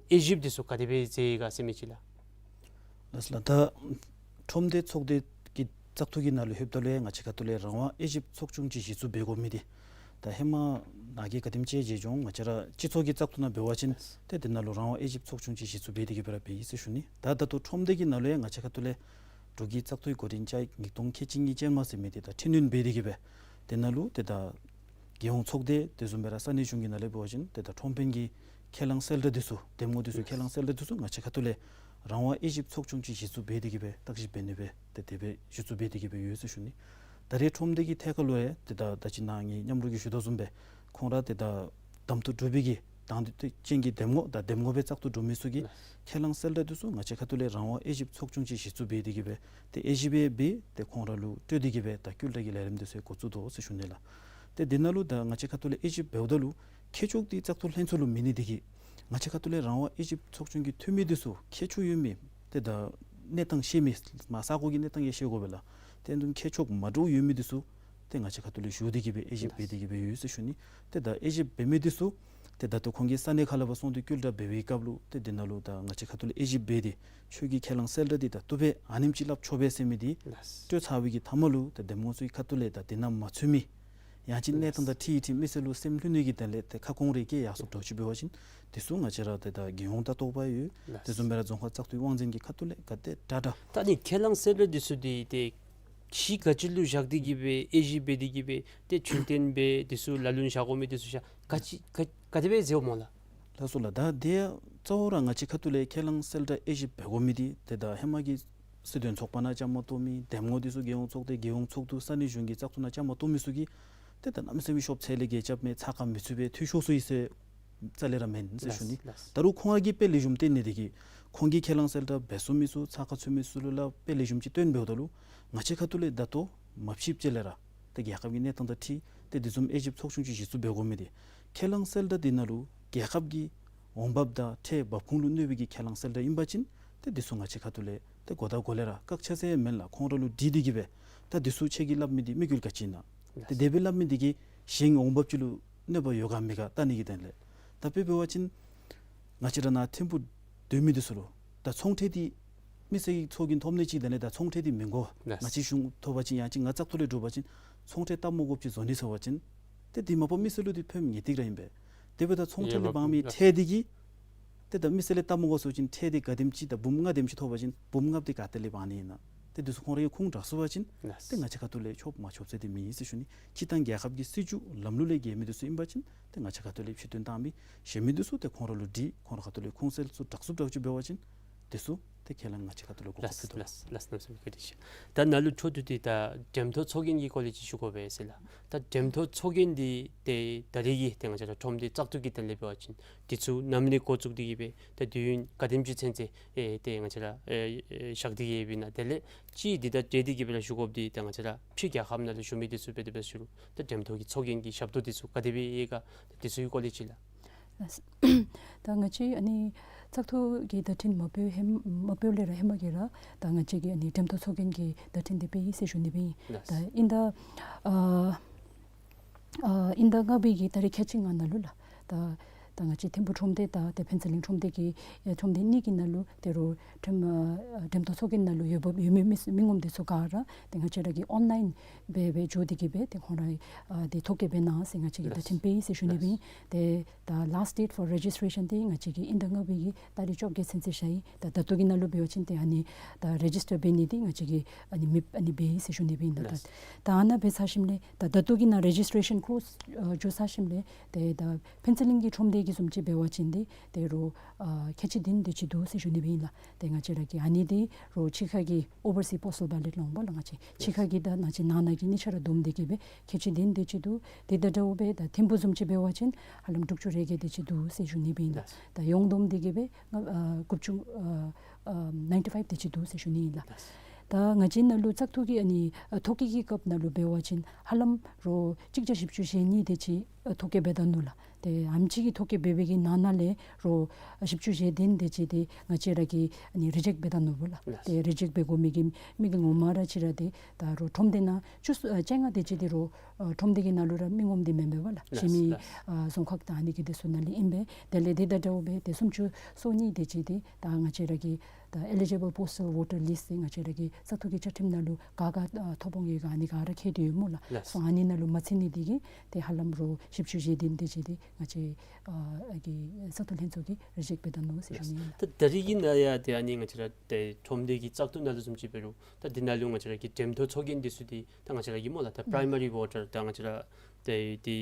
དབྱེ་ཞིབ་འདི་ཚུ་ག་དེ་སྦེ་མཛད་ཡི་ག་ཟེར་མི་ཅིག་ལགས། ལགས་ལགས། ད་ཁྲོམ་སྡེ་ཚོགས་སྡེ་གི་བཙག་འཐུ་གི་ནང་ལུ་ལྷོདཔ་ད་ལུ་ཡང་ང་བཅས་ཁ་ཐུག་ལས་རང་དབང་དབྱེ་ཞིབ་ཚོགས་ཆུང་ཅིག་གཞི་བཙུགས་འབད་དགོ་མི་འདི་ད་ཧེ་མ་ནཱ་གིས་ག་དེམ་ཅིག་མཇལ་འོང་། ང་བཅས་ར་སྤྱི་ཚོགས་ཀྱི་བཙག་འཐུ་ནང་འབད་བ་ཅིན་ཏེ་འདི་ནང་ལུ་རང་དབང་དབྱེ་ཞིབ་ཚོགས་ཆུང་ཅིག་གཞི་བཙུགས་འབད་དེ་གི་སྦེ་ར་འབད་ཡི་ཟེར་ཞུ་ནི། ད་ད་ལྟོ་ཁྲོམ་སྡེ་གི་ནང་ལུ་ཡང་ང་བཅས་ཁ་ཐུག་ལས་འབྲུག་གི་བཙག་འཐུའི་འགོ་འདྲེན་བཅའ་ཉིས་སྟོང་ཁལ་གཅིག་གཉིས་ཅན་མ་ཟེར་མི་འདི་ད་འཕྲི་སྣོན་འབད་དེ་གི་སྦེ་འདི་ནང་ལུ་ཏེ་ད་རྒྱལ་ཡོངས་ཚོགས་སྡེ་དེ་བཟུམ་སྦེ་ར་ས་གནས་གཞུང་གི་ནང་ལས་འབད་བ་ཅིན་ཏེ་ད་ཁྲོམ་དཔོན་གྱི་ཁས་བླངས་གསལ་བསྒྲགས་འདི་ཚུ་འདེམས་ངོ་འདི་ཚུ་ཁས་བླངས་གསལ་བསྒྲགས་འདི་ཚུ་ང་བཅས་ཁ་ཐུག་ལས་རང་དབང་དབྱེ་ཞིབ་ཚོགས་ཆུང་ཅིག་གཞི་བཙུགས་འབད་དེ་གི་སྦེ་བརྟག་ཞིབ་འབད་ནི་སྦེ་ཏེ་དེ་སྦེ་གཞི་བཙུགས་འབད་དེ་གི་སྦེ་ཡོད་ཟེར་ཞུ་ནི། ད་རེས་ཁྲོམ་སྡེ་གི་ཐད་ཁར་ལུ་ཡང་ཏེ་ད་ད་ཅི་ནཱ་ངེའི་མཉམ་རོགས་ཀྱིས་ཞུ་དོ་བཟུམ་སྦེ་ཁོང་ར་ཏེ་ད་གདམ་འཐུ་གྲུབ་པའི་གི་དང་འདོད་ཅན་གྱི་འདེམས་ངོ་དང་འདེམས་ངོ་སྦེ་བཙག་འཐུ་གྲུབ་མི་ཚུ་གི་ཁས་བླངས་གསལ་བསྒྲགས་འདི་ཚུ་ང་བཅས་ཁ་ཐུག་ལས་རང་དབང་དབྱེ་ཞིབ་ཚོགས་ཆུང་ཅིག་གཞི་བཙུགས་འབད་དེ་གི་སྦེ་ཏེ་དབྱེ་ཞིབ་འབད་སྦེ་ཏེ་ཁོང་ར་ལུ་སྤྲོད་དེ་གི་སྦེ་ད་བསྐུལ་བསྒྲགས་ཀྱི་ལས་རིམ་འདི་ཚུ་འགོ་བཙུགས་དོ་ཟེར་ཞུ་ནི་ལགས། ཏེ་འདི་ནང་ལུ་ད་ང་བཅས་ཁ་ཐུག་ལས་དབྱེ་ཞིབ་འབདཝ་ད་ལུ་ཁྱད་ཆོས་འདི་བཙག་འཐུ་ལྷན་ཚོགས་ལུ་མེད་ནི་འདི་གིས་ང་བཅས་ཁ་ཐུག་ལས་རང་དབང་དབྱེ་ཞིབ་ཚོགས་ཆུང་གི་འཐུས་མི་འདི་ཚུ་ཁྱད་ཆོས་ཡོད་མི་ཏེ་ད་གནས་སྟངས་ཤེས་མི་མར་ས་གོ་གི་གནས་སྟངས་ཡང་ཤེས་དགོ་པས་ལགས། ཏེ་དེ་ཁྱད་ཆོས་མ་འདྲཝ་ཡོད་མི་འདི་ཚུ་ཏེ་ང་བཅས་ཁ་ཐུག་ལས་ཞུ་སྟེ་གི་སྦེ་དབྱེ་ཞིབ་འབད་དེ་གི་སྦེ་ཡོད་ཟེར་ཞུ་ནི། ཏེ་ད་དབྱེ་ཞིབ་འབད་མི་འདི་ཚུ་ཏེ་ད་ལྟོ་ཁོང་གིས་ས་གནས་ཁ་ལས་ཕར་སོང་སྟེ་བསྐུལ་བསྒྲགས་འབད་བའི་སྐབས་ལུ་ཏེ་འདི་ནང་ལུ་ད་ང་བཅས་ཁ་ཐུག་ལས་དབྱེ་ཞིབ་འབད་དེ་ཁྱོད་ཀྱི་ཁས་བླངས་གསལ་བསྒྲགས་འདི་ད་བཏུབ་པས་ཨ་ནེམ་ཅིག་སླབ་ཆོག་པས་ཟེར་མི་འདི་ལགས། སྤྲོད་ཚར་བའི་གི་མཐའ་མ་ལུ་ཏེ་འདེམས་ངོ་ཚུ་གི་ཁ་ཐུག་ལས་ད་འདི་ནང་མ་ཚུད་མི་ ཡང་ཅིན་གནས་སྟངས་དང་འཁྲིལ་ཏེ་མི་སེར་ལུ་སེམས་ལྷོད་ནི་གི་དོན་ལས་ཏེ་ཁ་སྐོང་རེ་བཀལ་ཡར་སོངམ་འདྲཝ་ཅིག་འབད་བ་ཅིན་དེ་ཚུ་ང་བཅས་ར་ཏེ་ད་རྒྱལ་ཡོངས་ད་དོགས་པ་ཡོད། ལགས། དེ་བཟུམ་སྦེ་ར་རྫོང་ཁག་བཙག་འཐུའི་དབང་འཛིན་གྱི་ཁ་ཐུག་ལས་ག་དེ་དྲག་དྲག། ད་ནི་ཁས་བླངས་གསལ་བསྒྲགས་འདི་ཚུ་འདི་ཏེ་གཞི་ག་ཅི་ལུ་བཞག་སྟེ་གི་སྦེ་དབྱེ་ཞིབ་འབད་དེ་གི་སྦེ་ཏེ་བྱུང་རྟེན་སྦེ་དེ་ཚུ་ལ་ལུ་བཞག་དགོ་མི་དེ་ཚུ་བཞག་ག་ཅི་ག་ག་དེ་སྦེ་མཛདཔ་སྨོ་ལགས། ལགས་སོ་ལགས། ད་དེ་ཡང་གཙོ་བོ་ར་ང་བཅས་ཁ་ཐུག་ལས་ཁས་བླངས་གསལ་བསྒྲགས་དབྱེ་ཞིབ་འབད་དགོ་མི་འདི་ཏེ་ད་ཧེ་མ་གི་སྲིད་དོན་ཚོགས་པ་ནང་བཅའ་མར་གཏོགས་མི་འདེམས་ངོ་འདི་ཚུ་རྒྱལ་ཡོངས་ཚོགས་སྡེ་རྒྱལ་ཡོངས་ཚོགས་འདུ་ས་གནས་གཞུང་གི་བཙག་འཐུ་ནང་བཅའ་མར་གཏོགས་མི་ཚུ་གིས་ཏེ་ད་གནམ་མེད་ས་མེད་ཤོབ་ཚད་ལས་བརྒལ་རྐྱབ་མས། ཚགས་ཁར་མི་ཚུད་པས། འཐུས་ཤོར་སོ་ཡི་ཟེར་རྩ་ལས་ར་མེན་ཟེར་ཞུ་ནི། ལགས། ད་རུང་ཁོང་ར་གིས་དཔེ་ལེགས་ཤོམ་སྟོན་ནི་དེ་གིས་ཁོང་གིས་ཁས་བླངས་གསལ་བསྒྲགས་འབད་ཚུགས་མི་ཚུ་ཚགས་ཁར་ཚུད་མི་ཚུ་ལུ་ལགས་དཔེ་ལེགས་ཤོམ་ཅིག་སྟོན་འབདཝ་ད་ལུ་ང་བཅས་ཁ་ཐུག་ལས་ད་ལྟོ་མ་ཕྱིསཔ་ཅིག་ལས་ར་ཏེ་རྒྱལ་ཁབ་ཀྱི་གནས་སྟངས་དང་འཁྲིལ་ཏེ་དེ་བཟུམ་དབྱེ་ཞིབ་ཚོགས་ཆུང་ཅིག་གཞི་བཙུགས་འབད་དགོ་མི་འདི་ཁས་བླངས་གསལ་བསྒྲགས་འདི་ནང་ལུ་རྒྱལ་ཁབ་ཀྱི་འོང་འབབ་དང་ཁྲལ་འབབ་ཁུངས་ལུ་གནོད་པའི་གི་ཁས་བླངས་གསལ་བསྒྲགས་ཨིན་པ་ཅིན་ཏེ་དེ་ཚུ་ང་བཅས་ཁ་ཐུག་ལས་ཏེ་གོ་བརྡ་གོ་ལེ་ར་བཀག་ཆ་ཟེར་མེན་ལགས། ཁོང་ར་ལུ་དྲི་སྟེ་གི་སྦེ་ད་དེ་ཚུ་ཁྱེད་ཀྱིས་སླབ་མི་འདི་དམིགས་ཡུལ་ག་ཅི་ཨིན་ན། ཏེ་དེ་སྦེ་སླབ་མི་འདི་གིས་གཞན་འོང་འབབ་ཅིག་ལུ་གནོད་པ་ཡོད་ག་མེད་ག་བལྟ་ནི་གི་དོན་ལས། ད་དཔེ་འབད་བ་ཅིན་ང་བཅས་ར་ནཱ་ཐིམ་ཕུག་སྡོད་མི་འདི་ཚུ་ལུ་ད་ཚོང་ཁྲལ་འདི་མི་སེར་གྱི་ཚོགས་རྒྱན་ཐོབ་ནི་ཅིག་དོན་ལས་ད་ཚོང་ཁྲལ་འདི་མི་དགོ། ལགས། ང་བཅས་གཞུང་ཐོབ་པ་ཅིན་ཡང་ཅིན་ང་བཙག་འཐུ་ལས་གྲུབ་པ་ཅིན་ཚོང་ཁྲལ་བཏབ་མ་དགོཔ་ཅིག་བཟོ་ནི་ཟེར་བ་ཅིན་ཏེ་འདི་མ་པ་མི་སེར་ལུ་འདི་ཕན་ངེས་ཏིག་ར་ཨིན་པས། དེ་འབདཝ་ད་ཚོང་ཁྲལ་ལས་འབག་མི་ཁྲལ་འདི་གིས་ཏེ་ད་མི་སེར་ལས་བཏབ་མ་དགོ་ཟེར་བ་ཅིན་ཁྲལ་འདི་ག་དེམ་ཅིག་ད་འབུམ་ལྔ་དེམ་ཅིག་ཐོབ་པ་ཅིན་འབུམ་ལྔ་འདི་ག་ཏེ་ལས་འབག་ནི་ཨིན་ན། ཏེ་འདི་ཚུ་ཁོང་ར་གིས་ཁུངས་དྲག་སོང་པ་ཅིན་ལགས། ཏེ་ང་བཅས་ཁ་ཐུག་ལས་ཆོགཔ་མ་ཆོགཔ་ཟེར་འདི་མེད་ཟེར་ཞུ་ནི། སྤྱིར་བཏང་རྒྱལ་ཁབ་ཀྱི་སྲིད་བྱུས་ལམ་ལུགས་ལས་འགལ་མི་འདི་ཚུ་ཨིན་པ་ཅིན་ཏེ་ང་བཅས་ཁ་ཐུག་ལས་ཕྱིར་འདོན་བཏང་མི་ཞུ་མི་འདི་ཚུ་ཏེ་ཁོང་ར་ལུ་དྲི་ཁོང་ར་ཁ་ཐུག་ལས་ཁུངས་གསལ་ཚུ་དྲག་སུ་དྲག་ཅིག་འབད་བ་ཅིན་དེ་ཚུ་ཏེ་ཁས་བླངས་ང་བཅས་ཁ་ཐུག་ལས་གོ་སྐབས་ལགས། ཕུལ་དོ། ལགས་ལགས། གནམ་མེད་ས་མེད་བཀའ་དྲིན་ཆེ། ད་ནཱ་ལུ་འཕྲོ་མཐུད་དེ་ད་འགྲེམས་སྟོན་ཚོགས་རྒྱན་གྱི་སྐོར་ལས་ཅིག་ཞུ་དགོ་པས་ཟེར་ལགས། ད་འགྲེམས་སྟོན་ཚོགས་རྒྱན་འདི་ཏེ་ད་རེས་ཀྱི་ཏེ་ང་བཅས་ར་ཁྲོམ་སྡེ་བཙག་འཐུ་གི་དོན་ལས་འབད་བ་ཅིན་དེ་ཚུ་ནམ་ལས་འགོ་བཙུགས་ཏེ་གི་སྦེ་ད་དུས་ཡུན་ག་དེམ་ཅིག་ཚུན་ཚོད་ཨེ་ཏེ་ང་བཅས་ར་ཨེ་ཨེ་བཞག་སྟེ་གི་ཡོདཔ་ཨིན་ན། དེ་ལས་ཅིག་འདི་དང་འབྲེལ་ཏེ་གི་སྦེ་ར་ཞུ་དགོཔ་འདི་ད་ང་བཅས་ར་ཕྱི་རྒྱལ་ཁབ་ནང་ལུ་བཞུགས་མི་འདི་ཚུ་འབད་དེ་འབད་ཞུ་རུང་ད་འགྲེམས་སྟོན་གྱི་ཚོགས་རྒྱན་གྱི་ཞབས་ཏོག་འདི་ཚུ་ག་དེ་སྦེ་ཡོད་ག་དེ་ཚུ་གི་སྐོར་ལས་ཅིག་ལགས། ད་ང་བཅས་ཨ་ནི་བཙག་འཐུ་གི་བརྡ་འཕྲིན་མ་འབད་ཧེ་མ་འབད་ལས་ར་ཧེ་མ་གི་ར་ད་ང་བཅས་ཀྱིས་ཨ་ནི་འགྲེམས་སྟོན་ཚོགས་རྒྱན་གྱི་བརྡ་འཕྲིན་འདི་སྤེལ་ཡི་ཟེར་ཞུ་ནི་སྦེ་ཨིན། ལགས། ད་དབྱིན་ཟླ་ཨ་ཨ་དབྱིན་ཟླ་ལྔ་པའི་གི་ཏ་རིག་ཁལ་གཅིག་ལྔ་ནང་ལུ་ལགས། ད་ད་ང་བཅས་ཐིམ་ཕུག་ཁྲོམ་སྡེ་དང་ཏེ་ཕུན་ཚོགས་གླིང་ཁྲོམ་སྡེ་གི་ཨེ་ཁྲོམ་སྡེ་གཉིས་ཀྱི་ནང་ལུ་ཏེ་རུང་འགྲེམས་ཨ་འགྲེམས་སྟོན་ཚོགས་རྒྱན་ནང་ལུ་ཡོདཔ་ཡོད་མི་མི་མི་ངོམ་འདི་ཚུ་ག་ར་ཏེ་ང་བཅས་ར་གིས་ཨོན་ལའིན་སྦེ་སྦེ་འགྱོ་སྟེ་གི་སྦེ་ཏེ་ཁོང་ར་ཨ་ཏེ་ཐོ་བཀོད་འབད་གནང་ཟེར་ང་བཅས་ཀྱིས་བརྡ་འཕྲིན་སྤེལ་ཡི་ཟེར་ཞུ་ནི་སྦེ་ཨིན། ཏེ་ད་last date for registration འདི་ང་བཅས་ཀྱིས་དབྱིན་ཟླ་ལྔ་པའི་གི་ཏ་རིག་བཅོ་བརྒྱད་ཚུན་ཚོད་བཞག་ཡི། ད་ད་ལྟོ་གི་ནང་ལུ་འབད་བ་ཅིན་ཏེ་ཨ་ནི་ད་རེ་ཇིས་ཊར་འབད་ནི་འདི་ང་བཅས་ཀྱིས་ཨ་ནི་མེདཔ་ཨ་ནི་འབད་ཡི་ཟེར་ཞུ་ནི་སྦེ་ཨིན་ལགས། ད་ད་ཨ་ནཱ་འབད་ཚར་ཞིནམ་ལས་ད་ད་ལྟོ་གི་ནང་རེ་ཇིས་ཊེ་རེ་ཤཱན་ཀོ་ལོཛ་ཨ་འགྱོ་ཚར་ཞིནམ་ལས་ཏེ་ད་ཕུན་ཚོགས་གླིང་གི་ཁྲོམ་སྡེ་གི་བཟུམ་ཅིག་འབད་བ་ཅིན་འདི་ཏེ་རུང་ཨ་ཁལ་གཅིག་བདུན་དེ་ཅིག་འདུག་ཟེར་ཞུ་ནི་སྦེ་ཨིན་ལགས། ཏེ་ང་བཅས་ར་གི་ཨ་ནི་འདི་རུང་ཕྱི་ཁ་གི་ཨོ་བར་སི་པོསི་ཊལ་བེ་ལཊ་ལོ་སྦེ་ལགས། ང་བཅས་ཕྱི་ཁ་གི་དང་ནང་བཅས་ནང་ན་གི་གཉིས་ཆ་ར་བསྡོམས་ཏེ་གི་སྦེ་ཁལ་གཅིག་བདུན་དེ་ཅིག་འདུག། དེ་དང་འདྲཝ་སྦེ་ད་ཐིམ་ཕུག་བཟུམ་ཅིག་འབད་བ་ཅིན་ཧ་ལམ་དྲུག་ཅུ་རེ་བརྒྱད་དེ་ཅིག་འདུག་ཟེར་ཞུ་ནི་སྦེ་ཨིན་ལགས། ལགས། ད་ཡོངས་བསྡོམས་ཏེ་གི་སྦེ་ང་ཨ་དགུ་བཅུ་ཨ་ཨ་ནའིན་ཊི་ཕའིབ་དེ་ཅིག་འདུག་ཟེར་ཞུ་ནི་ཨིན་ལགས། ལགས། ད་ང་བཅས་ནང་ལུ་བཙག་འཐུ་གི་ཨ་ནི་ཨ་ཐོ་བཀོད་ཀྱི་སྐབས་ནང་ལུ་འབད་བ་ཅིན་ཧ་ལམ་རོ་གཅིག་བརྒྱ་བཞི་བཅུ་ཞེ་གཉིས་དེ་ཅིག་ཨ་ཐོ་བཀོད་འབད་ད་ནུག་ལགས། ཏེ་ཨེམ་ཆི་གི་ཐོ་བཀོད་འབད་བའི་གི་ནང་ན་ལས་རོ་ཨ་བཞི་བཅུ་ཞེ་བདུན་དེ་ཅིག་དེ་ང་བཅས་ར་གིས་ཨ་ནི་རི་ཇེཀཊ་འབད་ད་ནུག་སྦོ་ལགས། ལགས། ཏེ་རི་ཇེཀཊ་འབད་དགོ་མི་གི་མི་གི་ངོ་མ་ར་ཅིག་ར་དེ་ད་རོ་ཁྲོམ་སྡེ་ནང་བཅུ་གསུམ་ཨ་བཅོ་ལྔ་དེ་ཅིག་དེ་རོ་ཨ་ཁྲོམ་སྡེ་གི་ནང་ལུ་ར་མི་ངོམ་དེ་མེན་པས་སྦོ་ལགས། ལགས། གཞན་མི་ལགས། ཨ་རྫོང་ཁག་དང་ཨ་ནི་གི་དེ་ཚུ་ནང་ལས་ཨིན་པས། དེ་ལས་དེ་དང་འདྲཝ་སྦེ་ཏེ་སུམ་ཅུ་སོ་གཉིས་དེ་ཅིག་དེ་ད་ང་བཅས་ར་གི་ད་ཨེ་ལི་ཇི་བཱལ་པོསི་ཊལ་བོ་ཊར་ལིསཊ་ཟེར་ང་བཅས་ར་གི་བཙག་འཐུ་གི་བཅའ་ཁྲིམས་ནང་ལུ་ག་ག་ཨ་ཐོབ་འོང་ཡོད་ག་ཨ་ནི་ག་ར་བཀོད་དེ་ཡོད་སྨོ་ལགས། ལགས། སོ་ཨ་ནི་ནང་ལུ་མ་ཚུད་ནི་དེ་གིས་ཏེ་ཧ་ལམ་རོ་བཞི་བཅུ་ཞེ་བདུན་དེ་ཅིག་དེ་ང་བཅས་ཨ་གི་བཙག་འཐུ་ལྷན་ཚོགས་ཀྱིས་རི་ཇེཀཊ་འབད་ད་ནུག་ཟེར་ཞུ་ནི་ཨིན་ལགས། ད་ད་རེས་ཀྱི་ནང་ཡང་ཏེ་ཨ་ནི་ང་བཅས་ར་ཏེ་ཁྲོམ་སྡེ་གི་བཙག་འཐུ་ནང་ལུ་བཟུམ་ཅིག་འབད་རུང་ད་འདི་ནང་ལུ་ང་བཅས་ར་གི་འགྲེམས་སྟོན་ཚོགས་རྒྱན་དེ་ཚུ་དེ་ད་ང་བཅས་ར་གི་སྨོ་ལགས་ད་ཨུམ་པྲའི་མ་རི་བོ་ཊར་ད་ང་བཅས་ར་ཏེ་དེ་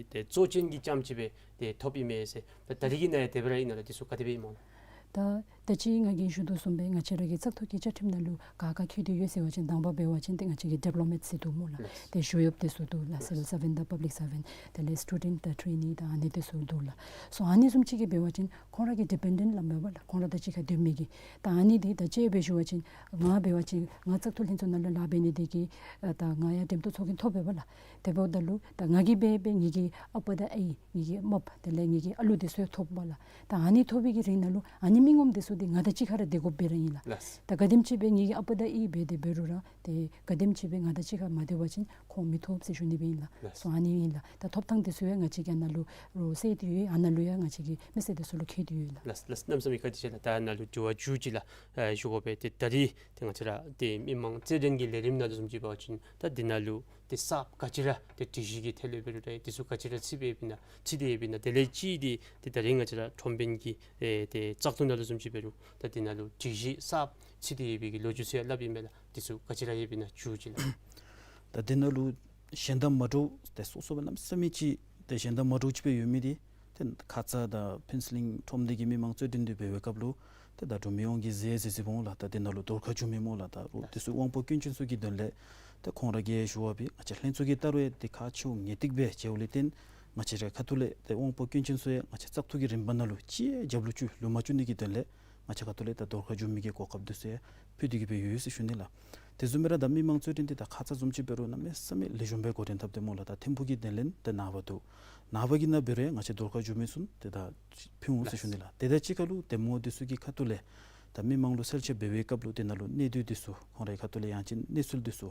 ཏེ་གཙོ་ཅན་གྱི་ལྕམ་ཅིག་སྦེ་ཏེ་ཐོབ་ཨིན་མས་ཟེར། ད་ད་རེས་ཀྱི་ནང་ཡང་དེ་སྦེ་ར་ཨིན་ན་ལགས། དེ་ཚུ་ག་དེ་སྦེ་ཨིན་སྨོ་ལགས། ད་ད་ཅི་ང་གིས་ཞུ་དོ་བཟུམ་སྦེ་ང་བཅས་ར་གི་བཙག་འཐུ་གི་བཅའ་ཁྲིམས་ནང་ལུ་ག་ག་བཀོད་དེ་ཡོད་ཟེར་བ་ཅིན་དང་པ་འབད་བ་ཅིན་ཏེ་ང་བཅས་ཀྱི་ཌིབ་ལོ་མེཊ་ཟེར་འདུག་སྨོ་ལགས། ལགས། ཏེ་ཞུ་ཡོདཔ་དེ་ཚུ་འདུག་ལགས། ལགས། སི་ཝིལ་སར་ཝེནཊ་དང་པབ་ལིཀ་སར་ཝེནཊ་དེ་ལས་སི་ཊུ་ཌེནཊ་དང་ཊེ་ནི་དང་ཨ་ནི་དེ་ཚུ་འདུག་ལགས། སོ་ཨ་ནི་བཟུམ་ཅིག་གིས་འབད་བ་ཅིན་ཁོང་ར་གི་ཌི་པེན་ཌེནཊ་ལགས་མེན་པ་ལགས། ཁོང་ར་དང་གཅིག་ཁར་སྡོད་མི་གི་ད་ཨ་ནི་དེ་ད་ཅི་སྦེ་ཞུ་བ་ཅིན་ང་འབད་བ་ཅིན་ང་བཙག་འཐུ་ལྷན་ཚོགས་ནང་ལུ་ལཱ་འབད་ནི་དེ་གིས་ཨ་ད་ང་ཡང་འགྲེམས་སྟོན་ཚོགས་རྒྱན་ཐོབ་པས་སྦོ་ལགས། དེ་འབདཝ་ད་ལུ་ད་ང་གིས་འབད་འབད་ངེ་གི་ཨ་པ་དང་ཨའི་ངེ་གི་རྨགཔ་དེ་ལས་ངེ་གི་ཨ་ལུ་དེ་ཚུ་ཡང་ཐོབ་སྦོ་ལགས། ད་ཨ་ནི་ཐོབ་པའི་གི་རིང་ནང་ལུ་ཨ་ནི་མི་ངོམ་དེ་ཚུ་དེ་ང་དང་གཅིག་ཁར་ར་སྡོད་དགོཔ་སྦེ་ར་ཨིན་ལགས། ལགས། ད་ག་དེམ་ཅིག་སྦེ་ངེ་གི་ཨ་པ་དང་ཨའི་འབད་དེ་འབད་རུང་ར་ཏེ་ག་དེམ་ཅིག་སྦེ་ང་དང་གཅིག་ཁར་མ་སྡོད་པ་ཅིན་ཁོང་མི་ཐོབ་ཟེར་ཞུ་ནི་སྦེ་ཨིན་ལགས། ལགས། སོ་ཨ་ནི་ཨིན་ལགས། ད་ཐོབ་ཐངས་དེ་ཚུ་ཡང་ང་བཅས་ཀྱིས་ཨ་ནཱ་ལུ་རོ་གསལ་ཏེ་ཡོད། ཨ་ནཱ་ལུ་ཡང་ང་བཅས་ཀྱིས་མི་སེར་དེ་ཚུ་ལུ་བཀོད་དེ་ཡོད་ལགས། ལགས་ལགས། གནམ་མེད་ས་མེད་བཀའ་དྲིན་ཆེ་ལགས། ད་ཨ་ནཱ་ལུ་དྲི་བ་མཇུག་ཅིག་ལགས་ཨ་ཞུ་དགོ་པས། ཏེ་ད་རེས་ཏེ་ང་བཅས་ར་ཏེ་མི་མང་རྩོད་འགྲན་གྱི་ལས་རིམ་ནང་ལུ་བཟུམ་ཅིག་འབད་བ་ཅིན་ད་འདི་ནང་ལུ་ ཏེ་གསརཔ་ག་ཅི་ར་ཏེ་སྒྲིག་གཞི་གི་ཐད་ལས་འབད་རུང་ཏེ་འདི་ཚུ་ག་ཅི་ར་ཚུད་སྦེ་ཡོདཔ་ཨིན་ན་ཚུད་དེ་ཡོདཔ་ཨིན་ན། དེ་ལས་ཅིག་འདི་ཏེ་ད་རིས་ང་བཅས་ར་ཁྲོམ་དཔོན་གྱི་ཨེ་ཏེ་བཙག་འཐུ་ནང་ལུ་བཟུམ་ཅིག་འབད་རུང་ད་འདི་ནང་ལུ་སྒྲིག་གཞི་གསརཔ་ཚུད་དེ་ཡོད་པའི་གི་ལོ་རྒྱུས་ཚུ་ཡང་སླབ་ཨིན་མས་ལགས། འདི་ཚུ་ག་ཅི་ར་ཡོདཔ་ཨིན་ན་ཞུ་ཅིག་ལགས། ད་འདི་ནང་ལུ་གཞན་དང་མ་འདྲཝ་ཏེ་སོ་སོ་སྦེ་གནམ་མེད་ས་མེད་ཅིག་ཏེ་གཞན་དང་མ་འདྲཝ་ཅིག་སྦེ་ཡོད་མི་འདི་ཏེ་ཁ་ཙ་ད་ཕུན་ཚོགས་གླིང་ཁྲོམ་སྡེ་གི་མི་མང་རྩོད་འགྲན་འདི་འབད་བའི་སྐབས་ལུ་ཏེ་ད་འབྲུག་མི་དབང་གིས་གཟིགས་གཟིགས་གཟིགས་འོང་ལགས། ད་འདི་ནང་ལུ་རྡོར་ཁ་རྒྱུག་མི་སྨོ་ལགས། ད་རུང་འདི་ཚུ་དབང་པོ་སྐྱོན་ཅན་ཚུ་གི་དོན་ལས་ཏེ་ཁོང་ར་གིས་ཞུ་བ་སྦེ་ང་བཅས་ལྷན་ཚོགས་ཀྱིས་ལྟ་རུང་ཡང་ཏེ་ཁག་ཆེཝ་ངེས་ཏིག་སྦེ་མཇལཝ་ལས་བརྟེན་ང་བཅས་རའི་ཁ་ཐུག་ལས་ཏེ་དབང་པོ་སྐྱོན་ཅན་ཚུ་ཡང་ང་བཅས་བཙག་འཐུ་གི་རིམ་པ་ནང་ལུ་ཅིག་རྒྱབ་ལུ་བཅུག་ལུ་མ་བཅུག་ནི་གི་དོན་ལས་ང་བཅས་ཁ་ཐུག་ལས་ད་རྡོར་ཁ་རྒྱུག་མི་གི་གོ་སྐབས་འདི་ཚུ་ཡང་ཕུལ་ཏེ་གི་སྦེ་ཡོད་ཟེར་ཞུ་ནི་ལགས། དེ་བཟུམ་སྦེ་ར་ད་མི་མང་རྩོད་འགྲན་འདི་ད་ཁ་ཙ་བཟུམ་ཅིག་འབད་རུང་གནམ་མེད་ས་མེད་ལེགས་ཤོམ་སྦེ་འགོ་འདྲེན་འཐབ་སྟེ་སྨོ་ལགས། ད་ཐིམ་ཕུག་གི་དོན་ལས་ཏེ་ནངས་པ་འདུག། ནངས་པ་གི་ནང་འབད་རུང་ཡང་ང་བཅས་རྡོར་ཁ་རྒྱུག་མི་ཚུ་ཏེ་ད་ཕུལ་འོང་ཟེར་ཞུ་ནི་ལགས། དེ་དང་གཅིག་ཁར་ལུ་ཏེ་མོ་འདི་ཚུ་གི་ཁ་ཐུག་ལས་ད་མི་མང་ལུ་གསལ་བཤད་འབད་བའི་སྐབས་ལུ་དེ་ནང་ལུ་གནས་སྡུད་འདི་ཚུ་ཁོང་རའི་ཁ་ཐུག་ལས་ཡང་ཅིན་གནས་ཚུལ་འདི་ཚུ་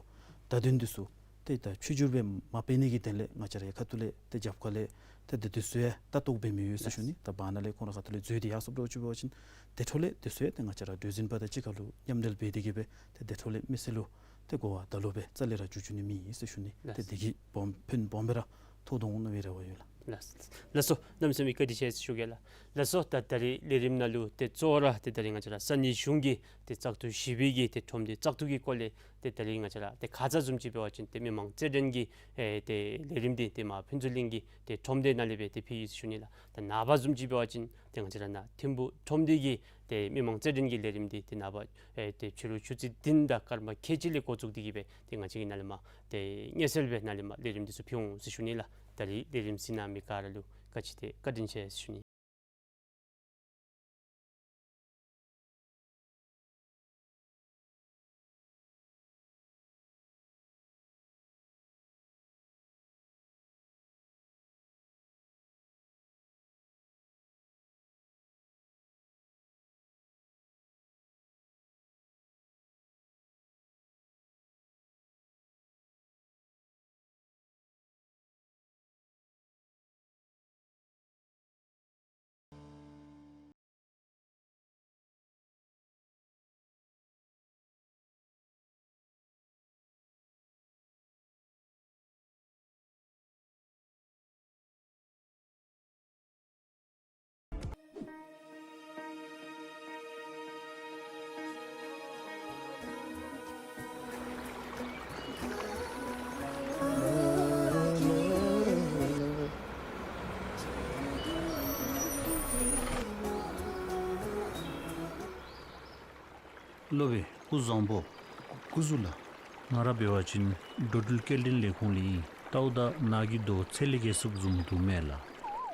བརྡ་དོན་འདི་ཚུ་ཏེ་ད་ཆོས་བསྒྱུར་སྦེ་མ་སྤེལ་ནི་གི་དོན་ལས་ང་བཅས་རའི་ཁ་ཐུག་ལས་ཏེ་རྒྱབ་ཁ་ལས་ཏེ་འདི་འདི་ཚུ་ཡང་ལྟ་རྟོག་འབད་མི་ཡོད་ཟེར་ཞུ་ནི། ད་བར་ན་ལས་ཁོང་རའི་ཁ་ཐུག་ལས་འཛོལ་ཏེ་ཡར་སོངམ་འདྲཝ་ཅིག་འབད་བ་ཅིན་དེ་འཕྲོ་ལས་འདི་ཚུ་ཡང་ཏེ་ང་བཅས་ར་གྲོས་འཛིན་པ་དང་གཅིག་ཁར་ལུ་མཉམ་འབྲེལ་འབད་དེ་གི་སྦེ་ཏེ་དེ་འཕྲོ་ལས་མི་སེར་ལུ་ཏེ་གོ་བ་ད་ལོག་སྦེ་རྩ་ལས་ར་བསྒྱུར་བཅུག་ནི་མེད་ཟེར་ཞུ་ནི། ཏེ་དེ་གིས་སྦོམ་ཕན་སྦོམ་སྦེ་ར་ཐོགས་དོ་འོང་མནོ་བའི་རེ་བ་ཡོད་ལགས། ལགས་སོ། གནམ་མེད་ས་མེད་བཀའ་དྲིན་ཆེ་ཟེར་ཞུ་གེ་ལགས། ལགས་སོ། ད་ད་རིས་ལས་རིམ་ནང་ལུ་ཏེ་གཙོ་བོ་ར་ཏེ་ད་རིས་ང་བཅས་ར་ས་གནས་གཞུང་གི་ཏེ་བཙག་འཐུ་བཞི་པའི་གི་ཏེ་ཁྲོམ་སྡེ་བཙག་འཐུ་གི་སྐོར་ལས་ཏེ་ད་རིས་ང་བཅས་ར་ཏེ་ཁ་ཙ་བཟུམ་ཅིག་འབད་བ་ཅིན་ཏེ་མི་མང་རྩོད་འགྲན་གྱི་ཨེ་ཏེ་ལས་རིམ་འདི་ཏེ་མར་ཕུན་ཚོགས་གླིང་གི་ཏེ་ཁྲོམ་སྡེ་ནང་ལས་སྦེ་ཏེ་ཕུལ་ཡི་ཟེར་ཞུ་ནི་ལགས། ད་ནངས་པ་བཟུམ་ཅིག་འབད་བ་ཅིན་ཏེ་ང་བཅས་ར་ནཱ་ཐིམ་ཕུག་ཁྲོམ་སྡེ་གི་ཏེ་མི་མང་རྩོད་འགྲན་གྱི་ལས་རིམ་འདི་ཏེ་ནངས་པ་ཨེ་ཏེ་ཕྱི་རུ་ཆུ་ཚོད་བདུན་དང་སྐར་མ་ཁལ་གཅིག་ལས་འགོ་བཙུགས་ཏེ་གི་སྦེ་ཏེ་ང་བཅས་ཀྱིས་ནཱ་ལས་མར་ཏེ་མངོན་གསལ་སྦེ་ནཱ་ལས་མར་ལས་རིམ་འདི་ཚུ་ཕུལ་འོང་ཟེར་ཞུ་ནི་ལགས། ད་རིས་ལས་རིམ་གཟིགས་གནང་མི་ག་ར་ལུ་བཀའ་དྲིན་ཏེ་བཀའ་དྲིན་ཆེ་ཟེར་ཞུ་ནི། སློབ་དཔོན་སྐུ་གཟུགས་བཟང་པོ། སྐུ་གཟུགས་ལགས། ང་ར་འབད་བ་ཅིན་འགྲོ་འགྲུལ་སྐྱེལ་འདྲེན་ལས་ཁུངས་ལས་ཨིན། ལྟཝ་ད་ནཱ་གི་རྡོ་ཚད་ལས་བརྒལ་སོངམ་བཟུམ་འདུག་མས་ལགས།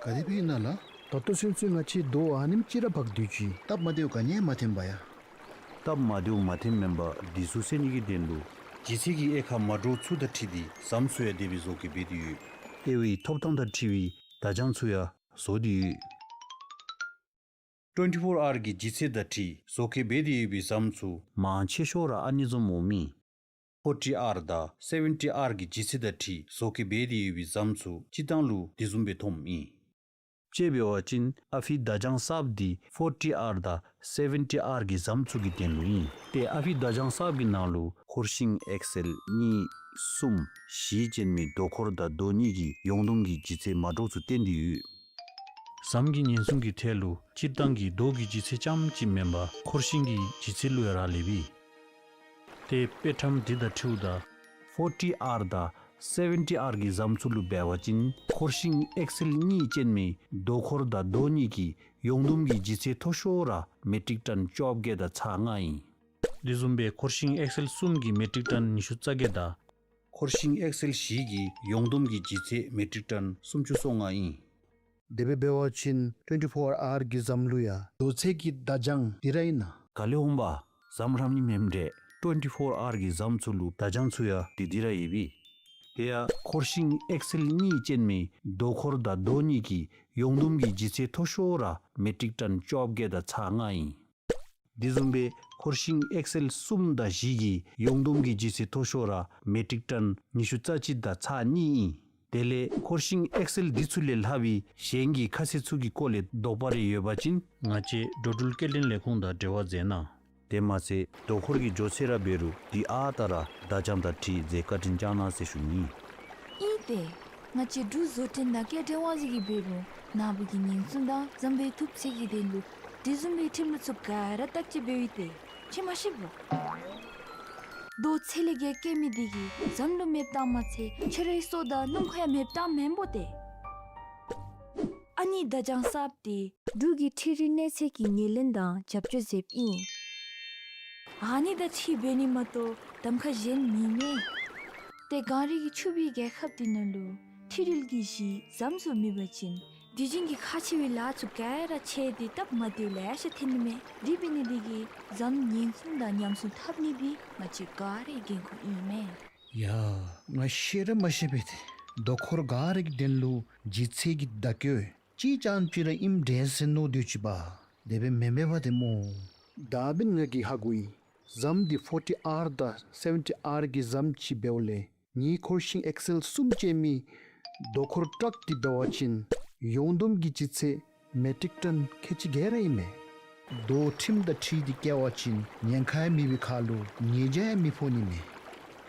ག་དེ་སྦེ་ཨིན་ན་ལགས། ད་ལྟོ་ཚུན་ཚོད་ང་བཅས་རྡོ་ཨ་ནེམ་ཅིག་ར་འབག་སྡོད་ཅི། སྟབས་མ་བདེཝ་ག་ནི་ཡང་མ་ཐོན་པ་ཡ། སྟབས་མ་བདེཝ་མ་ཐོནམ་མེན་པར་འདི་ཚུ་སེལ་ནི་གི་དོན་ལུ་ལྗིད་ཚད་ཀྱི་དབྱེ་ཁག་མ་འདྲཝ་ཚུ་དང་འཁྲིལ་ཏེ་ཟམ་ཚུ་ཡང་དེ་སྦེ་བཟོ་བཀོད་འབད་དེ་ཡོད། དབྱེ་བའི་ཐོབ་ཐང་དང་འཁྲིལ་བའི་བརྡ་བྱང་ཚུ་ཡང་བཟོ་སྟེ་ཡོད། ཊུ་ཝེན་ཊི་ཕོར་ཨར་གྱི་ལྗིད་ཚད་དང་འཁྲིལ་བཟོ་བཀོད་འབད་དེ་ཡོད་པའི་ཟམ་ཚུ་མང་ཆེ་ཤོས་ར་ཨ་ནི་བཟུམ་འོང་མི། ཕོར་ཊི་ཨར་དང་སེ་ཝེན་ཊི་ཨར་གྱི་ལྗིད་ཚད་དང་འཁྲིལ་བཟོ་བཀོད་འབད་དེ་ཡོད་པའི་ཟམ་ཚུ་སྤྱིར་བཏང་ལུ་དེ་བཟུམ་སྦེ་ཐོནམ་ཨིན། དཔྱེ་འབད་བ་ཅིན་ཨ་ཕི་བརྡ་བྱང་གསརཔ་འདི་ཕོར་ཊི་ཨར་དང་སེ་ཝེན་ཊི་ཨར་གྱི་ཟམ་ཚུ་གི་དོན་ལུ་ཨིན། ཏེ་ཨ་ཕི་བརྡ་བྱང་གསརཔ་གི་ནང་ལུ་འཁོར་ཤིང་ཨེག་སེལ་གཉིས་གསུམ་བཞི་ཅན་མའི་རྡོ་འཁོར་དང་རྡོ་གཉིས་ཀྱི་ཡོངས་བསྡོམས་ཀྱི་ལྗིད་ཚད་མ་འདྲཝ་ཚུ་བསྟན་ཏེ་ཡོད། ཟམ་གྱི་ཉེན་སྲུང་གི་ཐད་ལུ་སྤྱིར་བཏང་གི་རྡོ་གི་ལྗིད་ཚད་རྐྱངམ་ཅིག་མེན་པར་འཁོར་ཤིང་གི་ལྗིད་ཚད་ལུ་ཡང་རག་ལས་པས། ཏེ་དཔེ་ཁྲམ་འདི་དང་འཁྲིལཝ་ད་ཕོར་ཊི་ཨར་དང་སེ་ཝེན་ཊི་ཨར་གྱི་ཟམ་ཚུ་ལུ་འབད་བ་ཅིན་འཁོར་ཤིང་ཨེག་སེལ་གཉིས་ཅན་མའི་རྡོ་འཁོར་དང་རྡོ་གཉིས་ཀྱི་ཡོངས་བསྡོམས་ཀྱི་ལྗིད་ཚད་མཐོ་ཤོས་ར་མེ་ཊིག་ཊཱན་བཅོ་བརྒྱད་དང་ཚག་ལྔ་ཨིན། དེ་བཟུམ་སྦེ་འཁོར་ཤིང་ཨེག་སེལ་གསུམ་གྱི་མེ་ཊིག་ཊཱན་ཉི་ཤུ་རྩ་བརྒྱད་དང་། འཁོར་ཤིང་ཨེག་སེལ་བཞི་གི་ཡོངས་བསྡོམས་ཀྱི་ལྗིད་ཚད་མེ་ཊིག་ཊཱན་སུམ་ཅུ་སོ་ལྔ་ཨིན། དེ་སྦེ་འབད་བ་ཅིན་ཊུ་ཝེན་ཊི་ཕོར་ཨར་གྱི་ཟམ་ལུ་ཡང་རྡོ་ཚད་ཀྱི་བརྡ་བྱང་འདི་ར་ཨིན་ན། ག་ལས་འོང་པ། ཟམ་རམ་ནི་མེནམ་འདྲས། ཊུ་ཝེན་ཊི་ཕོར་ཨར་གྱི་ཟམ་ཚུ་ལུ་བརྡ་བྱང་ཚུ་ཡང་འདི་འདི་ར་ཡོད་པས། དེ་ཡང་འཁོར་ཤིང་ཨེག་སེལ་གཉིས་ཅན་མའི་རྡོ་འཁོར་དང་རྡོ་གཉིས་ཀྱི་ཡོངས་བསྡོམས་ཀྱི་ལྗིད་ཚད་མཐོ་ཤོས་ར་མེ་ཊིག་ཊཱན་བཅོ་བརྒྱད་དང་ཚག་ལྔ་ཨིན། དེ་བཟུམ་སྦེ་འཁོར་ཤིང་ཨེག་སེལ་གསུམ་དང་བཞི་གི་ཡོངས་བསྡོམས་ཀྱི་ལྗིད་ཚད་མཐོ་ཤོས་ར་མེ་ཊིག་ཊཱན་ཉི་ཤུ་རྩ་གཅིག་དང་ཚག་གཉིས་ཨིན། དེ་ལས་འཁོར་ཤིང་ཨེག་སེལ་འདི་ཚུ་ལས་ལྷག་པའི་གཞན་གྱི་ཁ་གསལ་ཚུ་གི་སྐོར་ལས་དོགས་པ་རེ་ཡོད་པ་ཅིན་ང་བཅས་འགྲོ་འགྲུལ་སྐྱེལ་འདྲེན་ལས་ཁུངས་དང་འབྲེལ་བ་མཛད་གནང་། དེ་མ་ཚད་དོ་ཁོར་གྱི་འགྱོ་ཚད་ར་འབད་རུང་དེ་ཨ་རྟག་ར་མདའ་རྐྱངམ་དང་འཁྲིལ་མཛད་བཀའ་དྲིན་བསྐྱང་གནང་ཟེར་ཞུ་ནི། ཨིན་ཏེ། ང་བཅས་འབྲུག་བཟོ་སྐྲུན་དང་སྐྱེལ་འདྲེན་དབང་འཛིན་གྱིས་འབད་རུང་ནཱ་བུ་གི་ཉེན་སྲུང་དང་ཟམ་པའི་ཐུབ་ཚད་ཀྱི་དོན་ལུ་དེ་བཟུམ་མའི་ཁྲིམས་ལུགས་ཚུ་ག་ར་བརྟག་དཔྱད་འབདཝ་ཨིན་ཏེ། ཁྱོད་མ་ཤེས་པོ། རྡོ་ཚད་ལས་བརྒལ་བཀལ་མི་དེ་གིས་ཟམ་ལུ་མེདཔ་བཏང་མ་ཚད་ཁྱོད་རའི་སྲོག་དང་སྣུམ་འཁོར་ཡང་མེདཔ་བཏངམ་མེན་པོ་ཏེ། ཨ་ནི་མདའ་རྐྱངམ་གསརཔ་དེ་འབྲུག་གི་འཕྲུལ་རིག་གནས་ཚད་ཀྱི་ངོས་ལེན་དང་རྒྱབ་སྐྱོར་མཛདཔ་ཨིན། ཨ་ནི་དང་འཁྲིལ་འབད་ནི་མ་གཏོགས་གདམ་ཁ་གཞན་མིན་མས། ཏེ་གངས་རི་གི་ཕྱུག་པའི་རྒྱལ་ཁབ་འདི་ནང་ལུ་འཕྲུལ་རིག་གི་གཞི་ཟམ་ཚུ་མེད་པ་ཅིན་དུས་རྒྱུན་གྱི་ཁག་ཆེ་བའི་ལཱ་ཚུ་ག་ར་ཆད་དེ་སྟབས་མ་བདེཝ་ལེ་ཤ་ཐོན་ནི་མས། དེ་འབད་ནི་དེ་གིས་ཟམ་ཉེན་སྲུང་དང་ཉམས་སྲུང་འཐབ་ནི་འདི་ང་བཅས་ག་རའི་འགན་ཁུར་ཨིན་མས། ཡ། ང་ཤེས་ར་མ་ཤེས་པས་ཏེ། དོ་ཁོར་ག་རའི་དོན་ལུ་ལྗིད་ཚད་ཀྱི་མདའ་སྐྱོལ་ཅིག་རྐྱངམ་ཅིག་ར་ཨིནམ་འདྲས་ཟེར་མནོ་སྡོད་ཅི་པ། དེ་སྦེ་མེན་མས་པ་ཏེ་སྨོ། ད་འབདན་ང་གིས་ཧ་གོ་ཡི། ཟམ་འདི་ཕོར་ཊི་ཨར་དང་སེ་བེན་ཊི་ཨར་གྱི་ཟམ་ཅིག་འབདཝ་ལས་ཉིས་འཁོར་ཤིང་ཨེག་སེལ་གསུམ་ཅན་མི་དོ་ཁོར་ཊག་འདི་འབད་བ་ཅིན་ཡོངས་བསྡོམས་ཀྱི་ལྗིད་ཚད་མེ་ཊིག་ཊོན་ཁལ་གཅིག་བརྒྱད་ར་ཨིན་མས། རྡོ་ཁྲིམས་དང་འཁྲིལ་ཏེ་བཀལ་བ་ཅིན་ཉེན་ཁ་ཡང་མེད་པའི་ཁར་ལུ་ཉེས་བྱ་ཡང་མི་ཕོག་ནི་མས།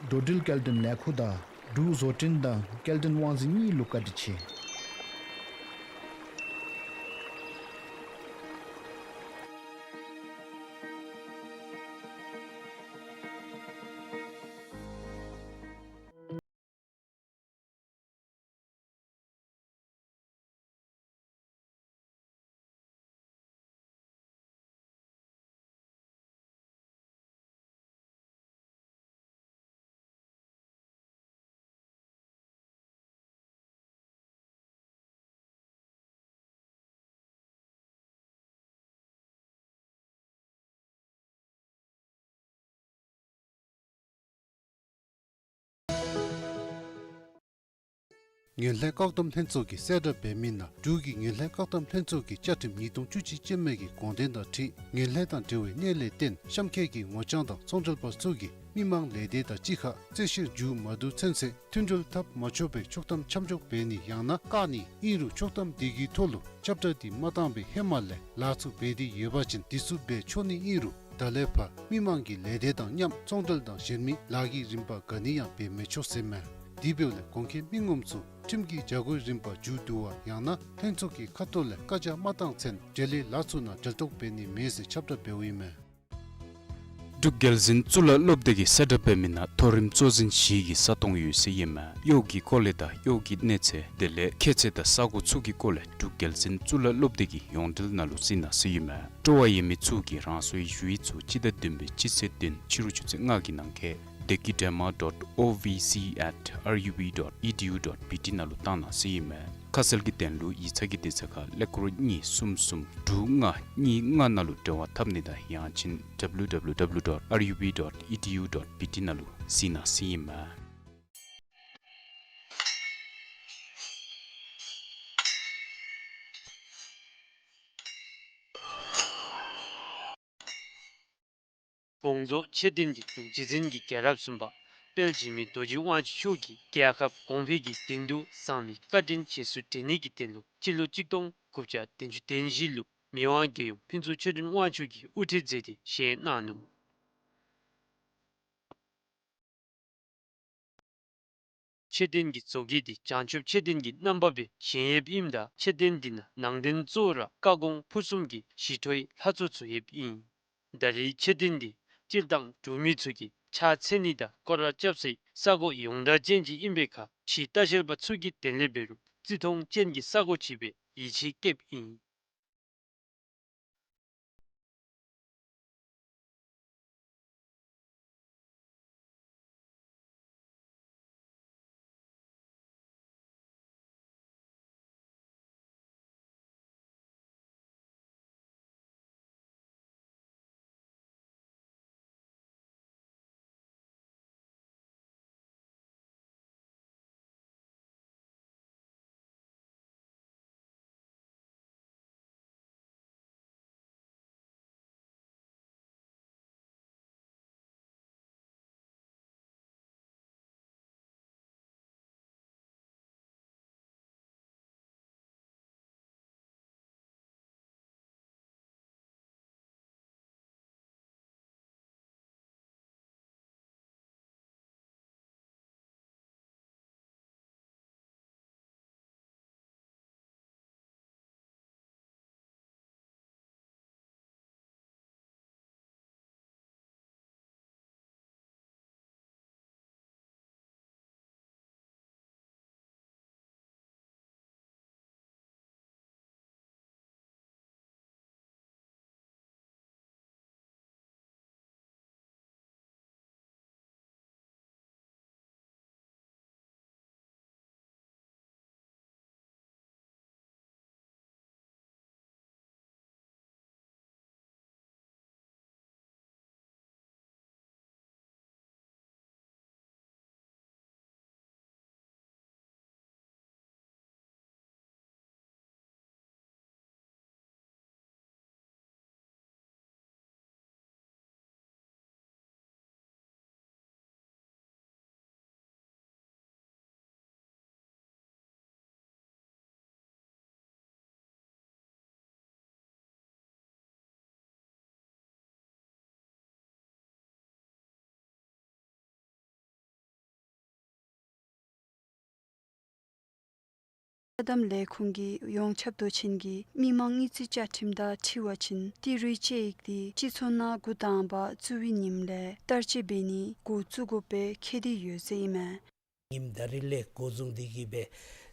འགྲོ་འགྲུལ་སྐྱེལ་འདྲེན་ལས་ཁུངས་དང་འབྲུག་བཟོ་སྐྲུན་དང་སྐྱེལ་འདྲེན་དབང་འཛིན་གཉིས་ལུ་བཀའ་དྲིན་ཆེ། ངན་ལྷད་བཀག་སྡོམ་ལྷན་ཚོགས་ཀྱིས་གསལ་བསྒྲགས་འབད་མི་ནང་འབྲུག་གི་ངན་ལྷད་བཀག་སྡོམ་ལྷན་ཚོགས་ཀྱི་བཅའ་ཁྲིམས་ཉིས་སྟོང་བཅུ་གཅིག་ཅན་མའི་གི་དགོངས་དོན་དང་འཁྲིལ་ངན་ལྷད་དང་འབྲེལ་བའི་གནད་ལས་བརྟེན་གཤམ་འཁོད་ཀྱི་ངོ་རྐྱང་དང་ཚོང་འབྲེལ་པ་ཚུ་གིས་མི་མང་ལས་སྡེ་དང་གཅིག་ཁར་རྩོད་བཤེར་མཇུག་མ་བསྡུ་ཚུན་ཚོད་མཐུན་སྒྲིལ་འཐབ་མ་ཆོག་པའི་ཆོག་ཐམ་མཚམས་འཇོག་འབད་ནི་ཡང་ན་བཀག་ནི་ཨིན་རུང་ཆོག་ཐམ་དེ་གི་ཐོག་ལུ་ཁྱབ་བསྒྲགས་འདི་མ་བཏང་བའི་ཧེ་མ་ལས་ལཱ་ཚུ་འབད་དེ་ཡོད་པ་ཅིན་དེ་ཚུ་འབད་ཆོག་ནི་ཨིན་རུང་ད་ལས་ཕར་མི་མང་གི་ལས་སྡེ་དང་མཉམ་ཚོང་འབྲེལ་དང་གཞན་མི་ལཱ་གི་རིམ་པ་ག་ནི་ཡང་འབད་མི་ཆོག་ཟེར་མས། དེ་འབདཝ་ལས་གོང་འཁོད་མི་ངོམ་ཚུ་ཁྲིམས་ཀྱི་བྱ་སྒོའི་རིམ་པ་མཇུག་བསྡུ་བ་ཡང་ན་ལྷན་ཚོགས་ཀྱི་ཁ་ཐུག་ལས་བཀའ་རྒྱ་མ་བཏང་ཚེན་འབྲེལ་ཡོད་ལཱ་ཚུ་ནང་འབྲེལ་གཏོགས་འབད་ནི་མེད་ཟེར་ཁྱབ་བསྒྲགས་འབདཝ་ཨིན་མས། འབྲུག་རྒྱལ་འཛིན་གཙུག་ལག་སློབ་སྡེ་གིས་གསལ་བསྒྲགས་འབད་མི་ནང་མཐོ་རིམ་གཙོ་འཛིན་བཞི་གི་ས་སྟོང་ཡོད་ཟེར་ཨིན་མས། གཡོག་གི་སྐོར་ལས་དང་གཡོག་གི་གནས་ཚད་དེ་ལས་ཁྱད་ཚད་དང་ས་གོ་ཚུ་གི་སྐོར་ལས་འབྲུག་རྒྱལ་འཛིན་གཙུག་ལག་སློབ་སྡེ་གི་ཡོངས་འབྲེལ་ནང་ལུ་གཟིགས་གནང་ཟེར་ཨིན་མས། སྤྲོ་བ་ཡོད་མི་ཚུ་གིས་རང་སོའི་ཞུ་ཡིག་ཚུ་སྤྱི་ཟླ་བདུན་པའི་སྤྱི་ཚེས་བདུན་ཕྱི་རུ་ཆུ་ཚོད་ལྔ་གི་ནང་འཁོད་dekidrama dot O V C at R U B dot E D U dot B T ནང་ལུ་བཏང་གནང་ཟེར་ཨིན་མས། ཁ་གསལ་གྱི་དོན་ལུ་ཡིག་ཚང་གི་དུས་ཚོད་ཁར་ཀླད་ཀོར་གཉིས་གསུམ་གསུམ་དྲུག་ལྔ་གཉིས་ལྔ་ནང་ལུ་འབྲེལ་བ་འཐབ་ནི་དང་ཡང་ཅིན་W W W dot R U B dot E D U dot B T ནང་ལུ་གཟིགས་གནང་ཟེར་ཨིན་མས། དགོངས་རྫོགས་མཆོད་རྟེན་གྱི་འབྲུག་རྗེ་བཙུན་གྱི་རྒྱལ་རབས་གསུམ་པ་དཔལ་འཇིགས་མེད་རྡོ་རྗེ་དབང་ཕྱུག་མཆོག་གིས་རྒྱལ་ཁབ་གོང་འཕེལ་གྱི་དོན་དུ་བསམ་པའི་བཀའ་དྲིན་རྗེས་སུ་དྲན་ནི་གི་དོན་ལུ་སྤྱི་ལོ་གཅིག་སྟོང་དགུ་བརྒྱ་བདུན་ཅུ་དོན་བཞི་ལུ་མི་དབང་རྒྱལ་ཡུམ་ཕུན་ཚོགས་ཆོས་སྒྲོན་དབང་ཕྱུག་གིས་དབུ་ཁྲིད་མཛད་དེ་བཞེངས་གནང་ནུག། མཆོད་རྟེན་གྱི་བཟོ་བཀོད་འདི་བྱང་ཆུབ་མཆོད་རྟེན་གྱི་རྣམ་པ་སྦེ་བཞེངས་ཡོདཔ་ཨིནམ་ད་མཆོད་རྟེན་འདི་ནང་ནང་རྟེན་གཙོ་བོ་ར་བཀའ་དགོངས་ཕུར་གསུམ་གྱི་ཞི་ཁྲོའི་ལྷ་ཚོགས་ཚུ་ཡོདཔ་ཨིན། ད་རེས་མཆོད་རྟེན་འདི་སྤྱིར་བཏང་འབྲུག་མི་ཚུ་གིས་ཕྱག་འཚལ་ནི་དང་སྐོར་ར་རྐྱབ་སའི་ས་གོ་ཡོངས་གྲགས་ཅན་ཅིག་ཨིན་པའི་ཁར་ཕྱིའི་ལྟ་བཤལ་པ་ཚུ་གི་དོན་ལས་འབད་རུང་བརྩི་མཐོང་ཅན་གྱི་ས་གོ་ཅིག་སྦེ་ཡིད་ཆེས་བསྐྱེདཔ་ཨིན། ཅ་དམ་ལས་ཁུངས་ཀྱི་ཡོངས་ཁྱབ་མདོ་ཆེན་གྱི་མི་མང་དངུལ་རྩིས་བཅའ་ཁྲིམས་དང་འཁྲིལ་བ་ཅིན་ཏི་རུའི་དཔྱད་ཡིག་འདི་སྤྱི་ཚོགས་ནང་འགོ་དང་པ་བཙུགས་པའི་ཉིནམ་ལས་བསྟར་སྤྱོད་འབད་ནི་འགོ་བཙུགས་དགོཔ་སྦེ་འཁོད་དེ་ཡོད་ཟེར་ཨིན་མས། ཉིནམ་ད་རིས་ལས་འགོ་བཟུང་སྟེ་གིས་སྦེ་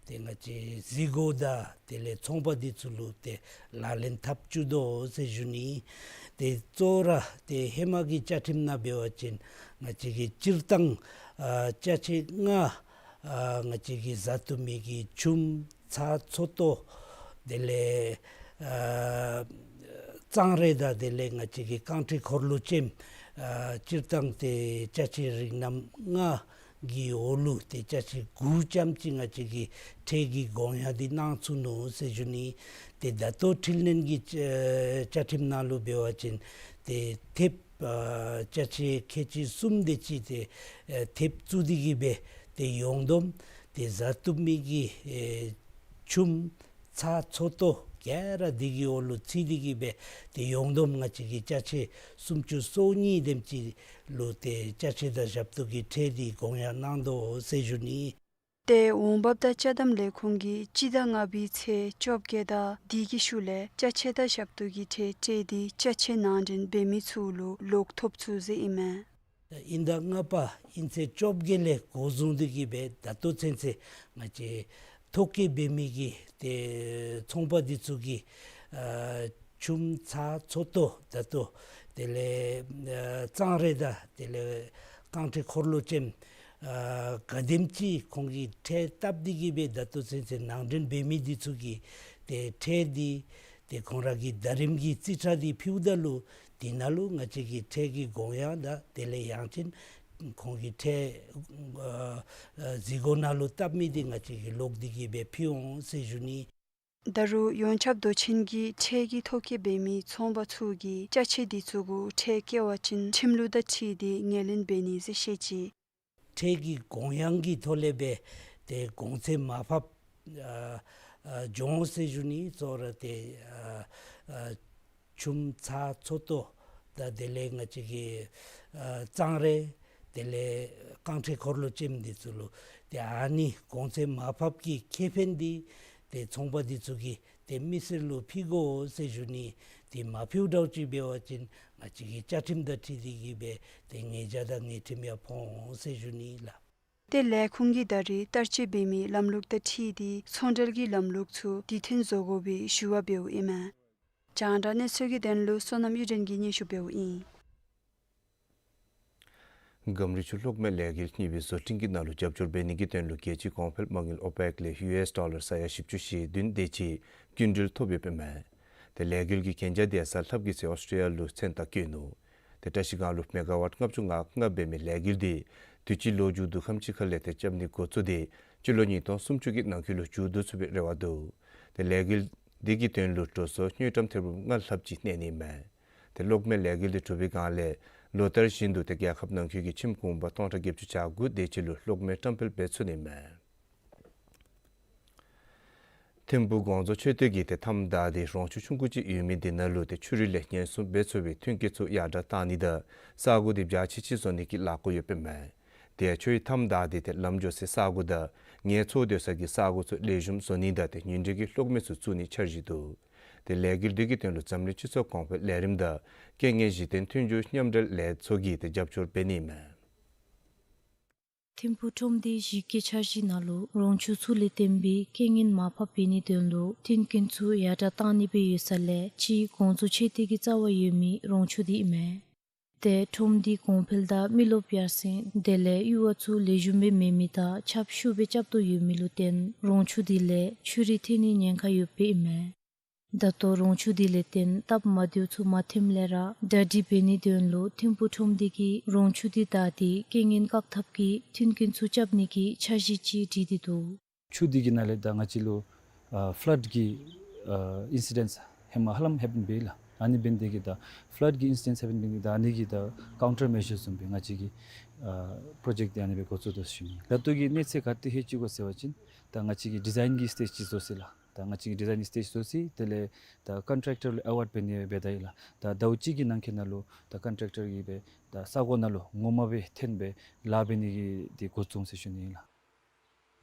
ཏེ་ང་བཅས་གཟིགས་སྒོ་དང་དེ་ལས་ཚོང་པ་འདི་ཚུ་ལུ་ཏེ་ལག་ལེན་འཐབ་བཅུག་དོ་ཟེར་ཞུ་ནི། ཏེ་གཙོ་བོ་ར་ཏེ་ཧེ་མ་གི་བཅའ་ཁྲིམས་ནང་འབད་བ་ཅིན་ང་བཅས་ཀྱི་སྤྱིར་བཏང་ཨ་ཅ་ཆས་ལྔ་ཨ་ང་བཅས་ཀྱིས་བཟའ་བཏུབ་མི་གི་ཆུམ་ཚྭ་མཚོ་ཏོ་དེ་ལས་ཨ་གཙང་རས་དང་དེ་ལས་ང་བཅས་ཀྱི་རྐང་ཁྲི་འཁོར་ལོ་ཅནམ་ཨ་སྤྱིར་བཏང་ཏེ་ཅ་ཆས་རིགས་རྣམ་ལྔ་གི་འོག་ལུ་ཏེ་ཅ་ཆས་དགུ་ཙམ་ཅིག་ང་བཅས་ཀྱིས་ཁྲལ་གྱི་དགོངས་ཡངས་འདི་གནང་ཚུགས་ནུག་ཟེར་ཞུ་ནི། ཏེ་ད་ལྟོ་འཕྲི་སྣོན་གྱི་ཨེ་བཅའ་ཁྲིམས་ནང་ལུ་འབད་བ་ཅིན་ཏེ་ཐེབས་ཨ་ཅ་ཆས་ཁལ་གཅིག་གསུམ་དེ་ཅིག་ཏེ་ཨེ་ཐེབས་བཙུགས་ཏེ་གིས་སྦེ་ཏེ་ཡོངས་བསྡོམས་ཏེ་བཟའ་བཏུབ་མི་གི་ཨེ་ཆུམ་ཚྭ་མཚོ་ཏོ་ག་ར་འདི་གི་འོག་ལུ་ཚུད་དེ་གིས་སྦེ་ཏེ་ཡོངས་བསྡོམས་ང་བཅས་ཀྱི་ཅ་ཆས་སུམ་ཅུ་སོ་གཉིས་དེམ་ཅིག་ལུ་ཏེ་ཅ་ཆས་དང་ཞབས་ཏོག་གི་ཁྲལ་འདི་དགོངས་ཡངས་གནང་དོ་ཟེར་ཞུ་ནི། ཏེ་འོང་འབབ་དང་ཅ་དམ་ལས་ཁུངས་ཀྱིས་སྤྱི་ཟླ་ལྔ་པའི་ཚེས་བཅོ་བརྒྱད་དང་དེ་གི་ཤུལ་ལས་ཅ་ཆས་དང་ཞབས་ཏོག་གི་ཁྲལ་སྤྲོད་དེ་ཅ་ཆས་ནང་འདྲེན་འབད་མི་ཚུ་ལུ་ལོག་ཐོབ་ཚུགས་ཟེར་ཨིན་མས། དབྱིན་ཟླ་ལྔ་པ་དབྱིན་ཚེས་བཅོ་བརྒྱད་ལས་འགོ་བཟུང་སྟེ་གིས་སྦེ་ད་ལྟོ་ཚུན་ཚོད་ང་བཅས་ཐོ་བཀོད་འབད་མི་གི་ཏེ་ཚོང་པ་འདི་ཚུ་གིས་ཨ་ཆུམ་ཚྭ་མཚོ་ཏོ་ད་ལྟོ་དེ་ལས་ཨ་གཙང་རས་དང་དེ་ལས་རྐང་ཁྲི་འཁོར་ལོ་ཅནམ་ཨ་ག་དེམ་ཅིག་ཁོང་གིས་ཁྲལ་བཏབ་སྟེ་གིས་སྦེ་ད་ལྟོ་ཚུན་ཚོད་ནང་འདྲེན་འབད་མི་འདི་ཚུ་གི་ཏེ་ཁྲལ་འདི་ཏེ་ཁོང་ར་གི་ཟླ་རིམ་གྱི་རྩིས་ཁྲ་འདི་ཕུལཝ་ད་ལུ་དེ་ནང་ལུ་ང་བཅས་ཀྱིས་ཁྲལ་གྱི་དགོངས་ཡངས་དང་དེ་ལས་ཡང་ཅིན་ཁོང་གིས་ཁྲལ་ཨ་ཨ་གཟིགས་སྒོ་ནང་ལུ་བཏབ་མི་འདི་ང་བཅས་ཀྱིས་ལོག་སྟེ་གིས་སྦེ་ཕུལ་འོང་ཟེར་ཞུ་ནི། ད་རུང་ཡོངས་ཁྱབ་མདོ་ཆེན་གྱི་ཁྲལ་གྱི་ཐོ་བཀོད་འབད་མི་ཚོང་པ་ཚུ་གིས་ཅ་ཆས་འདི་ཚུ་གུ་ཁྲལ་བཀལ་བ་ཅིན་ཁྲིམས་ལུགས་དང་འཁྲིལ་ཏེ་ངོས་ལེན་འབད་ནི་ཟེར་བཤད་ཅི། ཁྲལ་གྱི་དགོངས་ཡངས་ཀྱི་ཐོག་ལས་སྦེ་ཏེ་གོང་ཚད་མར་ཕབ་ཨ་ཨ་འགྱོ་འོང་ཟེར་ཞུ་ནི། གཙོ་བོ་ར་ཏེ་ཨ་ཨ་ཆུམ་ཚྭ་མཚོ་ཏོ་དང་དེ་ལས་ང་བཅས་ཀྱི་ཨ་གཙང་རས་དེ་ལས་རྐང་ཁྲི་འཁོར་ལོ་ཅནམ་འདི་ཚུ་ལུ་ཏེ་ཨ་ནི་གོང་ཚད་མར་ཕབ་ཀྱི་ཁེ་ཕན་འདི་ཏེ་ཚོང་པ་འདི་ཚུ་གིས་ཏེ་མི་སེར་ལུ་ཕུལ་དགོ་ཟེར་ཞུ་ནི། ཏེ་མ་ཕུལཝ་འདྲཝ་ཅིག་འབད་བ་ཅིན་ང་བཅས་ཀྱི་བཅའ་ཁྲིམས་དང་འཁྲིལ་ཏེ་གིས་སྦེ་ཏེ་ཉེས་བྱ་དང་ཉེས་ཁྲིམས་ཡང་ཕོག་འོང་ཟེར་ཞུ་ནི་ལགས། ཏེ་ལས་ཁུངས་ཀྱིས་ད་རེས་བསྟར་སྤྱོད་འབད་མི་ལམ་ལུགས་དང་འཁྲིལ་ཏེ་ཚོང་འབྲེལ་གྱི་ལམ་ལུགས་ཚུ་དུས་མཐུན་བཟོ་དགོ་པའི་ཞུ་བ་འབདཝ་ཨིན་མས། རྒྱང་བསྒྲགས་གནས་ཚུལ་གྱི་དོན་ལུ་བསོད་ནམས་གཡུ་སྒྲོན་གྱིས་སྙན་ཞུ་འབདཝ་ཨིན། སྒམ་རི་ཆུ་གློག་མེ་ལས་འགུལ་གཉིས་པའི་བཟོ་སྐྲུན་གྱི་ནང་ལུ་རྒྱབ་སྐྱོར་འབད་ནི་གི་དོན་ལུ་རྒྱལ་སྤྱིའི་གོང་འཕེལ་མ་དངུལ་ཨོ་པེཀ་ལས་ཡུ་ཨེསི་ཌོ་ལར་ས་ཡ་བཞི་བཅུ་ཞེ་བདུན་དེ་ཅིག་སྐྱིན་འགྲུལ་ཐོབ་ཡོདཔ་ཨིན་མས། ཏེ་ལས་འགུལ་གྱི་གན་རྒྱ་དེ་གཟའ་ལྷགཔ་གི་ཚེ་ཨོསི་ཊྲེ་ལི་ཡ་ལུ་མཚན་རྟགས་བཀོད་ནུག། ཏེ་བཀྲ་ཤིས་སྒང་ལུ་མེ་ག་ཝཊ་ལྔ་བཅུ་ང་ལྔ་འབད་མི་ལས་འགུལ་འདི་དུས་ཅི་ལོ་མཇུག་བསྡུ་ཁམས་ཅིག་ཁ་ལས་ཏེ་རྐྱབ་ནི་འགོ་བཙུགས་ཏེ་སྤྱི་ལོ་ཉིས་སྟོང་སུམ་ཅུ་གི་ནང་འཁོད་ལུ་མཇུག་བསྡུ་ཚུགས་པའི་རེ་བ་འདུག། ཏེ་ལས་འགུལ་འདི་གི་དོན་ལུ་འགྲོ་སོང་དངུལ་ཀྲམ་ཐེར་འབུམ་ལྔ་ལྷགཔ་ཅིག་གནས་ནི་ཨིན་མས། ཏེ་གློག་མེ་ལས་འགུལ་འདི་གྲུབ་པའི་སྒང་ལས་ལོ་ལྟར་བཞིན་དུ་ཏེ་རྒྱལ་ཁབ་ནང་འཁོད་ཀྱི་ཁྱིམ་གུང་པ་སྟོང་ཕྲག་བརྒྱད་ཅུ་གྱ་དགུ་དེ་ཅིག་ལུ་གློག་མེ་བཀྲམ་སྤེལ་འབད་ཚུགས་ནི་ཨིན་མས། ཐིམ་ཕུག་དགོངས་རྫོགས་ཆོས་སྡེ་གིས་ཏེ་མཐའམ་བདའ་སྟེ་རོང་ཆུ་ཆུང་ཀུ་ཅིག་ཡོད་མི་འདི་ནང་ལུ་ཏེ་ཆུ་རུད་ལས་ཉེན་སྲུང་འབད་ཚུགས་པའི་མཐུན་རྐྱེན་ཚུ་ཡར་དྲགས་བཏང་ནི་དང་ས་གོ་འདི་འཇའ་ཆི་ཆི་བཟོ་ནི་གི་ལས་འགུལ་ཡོདཔ་ཨིན་མས། དེ་ཡང་ཆུའི་མཐའམ་བདའ་སྟེ་ཏེ་ལམ་འགྱོ་སའི་ས་གོ་དང་ངལ་འཚོ་སྡོད་ས་གི་ས་གོ་ཚུ་ལེགས་ཤོམ་བཟོ་ནི་དང་ཏེ་ཉིན་དྲོད་ཀྱི་གློག་མེ་ཚུ་བཙུགས་ནི་འཆར་གཞི་འདུག། ཏེ་ལས་འགུལ་འདི་གི་དོན་ལུ་འཛམ་གླིང་སྤྱི་ཚོགས་གོང་འཕེལ་ལས་རིམ་དང་རྐྱེན་ངན་གཞི་རྟེན་མཐུན་འགྱུར་མཉམ་འབྲེལ་ལས་ཚོགས་ཀྱིས་ཏེ་རྒྱབ་སྐྱོར་འབད་ནི་ཨིན་མས། ཐིམ་ཕུག་ཁྲོམ་སྡེའི་གཞི་བཀོད་འཆར་གཞི་ནང་ལུ་རོང་ཆུ་ཚུ་ལས་བརྟེན་པའི་རྐྱེན་ངན་མར་ཕབ་འབད་ནིའི་དོན་ལུ་མཐུན་རྐྱེན་ཚུ་ཡར་དྲགས་བཏང་ནི་སྦེ་ཡོད་ས་ལས་ཕྱིའི་དགོངས་རྫོགས་ཆོས་སྡེ་གི་རྩ་བར་ཡོད་མི་རོང་ཆུ་འདི་ཨིན་མས། ཏེ་ཁྲོམ་སྡེའི་གོང་འཕེལ་དང་མི་རློབས་ཡར་སེང་དེ་ལས་གཡུར་བ་ཚུ་ལེགས་ཤོམ་སྦེ་མེད་མི་དང་ཁྱབ་ཤུགས་སྦེ་རྐྱབ་དོ་ཡོད་མི་ལུ་བརྟེན་རོང་ཆུ་འདི་ལས་ཆུ་རུད་ཐོན་ནིའི་ཉེན་ཁ་ཡོདཔ་ཨིན་མས། ད་ལྟོ་རོང་ཆུ་འདི་ལས་བརྟེན་སྟབས་མ་བདེཝ་ཚུ་མ་ཐོནམ་ལས་ར་གྲ་སྒྲིག་འབད་ནིའི་དོན་ལུ་ཐིམ་ཕུག་ཁྲོམ་སྡེ་གིས་རོང་ཆུ་འདི་བདའ་སྟེ་རྐྱེན་ངན་བཀག་ཐབས་ཀྱི་མཐུན་རྐྱེན་ཚུ་རྐྱབ་ནི་གི་འཆར་གཞི་ཅིག་བསྒྲིགས་ཏེ་འདུག། ཆུ་འདི་གི་ནང་ལས་ད་ང་བཅས་ལུ་ཨ་ཕླཌ་གི་ཨ་ཨིན་སི་ཌེནཊསི་ཧེ་མ་ཧ་ལམ་ཧེ་པེན་འབད་ཡི་ལགས། ཨ་ནི་འབད་ནི་དེ་གིས་ད་ཕླཌ་གི་ཨིན་སི་ཌེནཊསི་ཧེ་པེན་འབད་ནི་དེ་གིས་ད་ཨ་ནི་གི་ད་ཀའུན་ཊར་མེ་ཞར་བཟུམ་སྦེ་ང་བཅས་ཀྱི་ཨ་པྲོ་ཇེཀཊ་འདི་ཨ་ནི་སྦེ་འགོ་བཙུགས་དོ་ཟེར་ཞུ་ནི། ད་ལྟོ་གི་གནས་ཚད་ག་ཏེ་ལྷོད་ཅི་ག་ཟེར་བ་ཅིན་ད་ང་བཅས་ཀྱིས་ཌི་ཛའིན་གྱི་སི་ཊེཇ་ཅིག་བཟོ་ཡི་ལགས། ད་ང་བཅས་ཀྱིས་ཌི་ཛའིན་གྱི་སི་ཊེཇ་བཟོ་ཡི། དེ་ལས་ད་ཀོན་ཊེཀ་ཊར་ལུ་ཨེ་ཝཱརཌ་འབད་ནི་འབད་ད་ཡི་ལགས། ད་ཟླཝ་གཅིག་གི་ནང་འཁོད་ནང་ལུ་ད་ཀོན་ཊེཀ་ཊར་གྱིས་སྦེ་ད་ས་གོ་ནང་ལུ་ངོ་མ་སྦེ་ཐོན་སྦེ་ལཱ་འབད་ནི་གི་འདི་འགོ་བཙུགས་འོང་ཟེར་ཞུ་ནི་ཨིན་ལགས།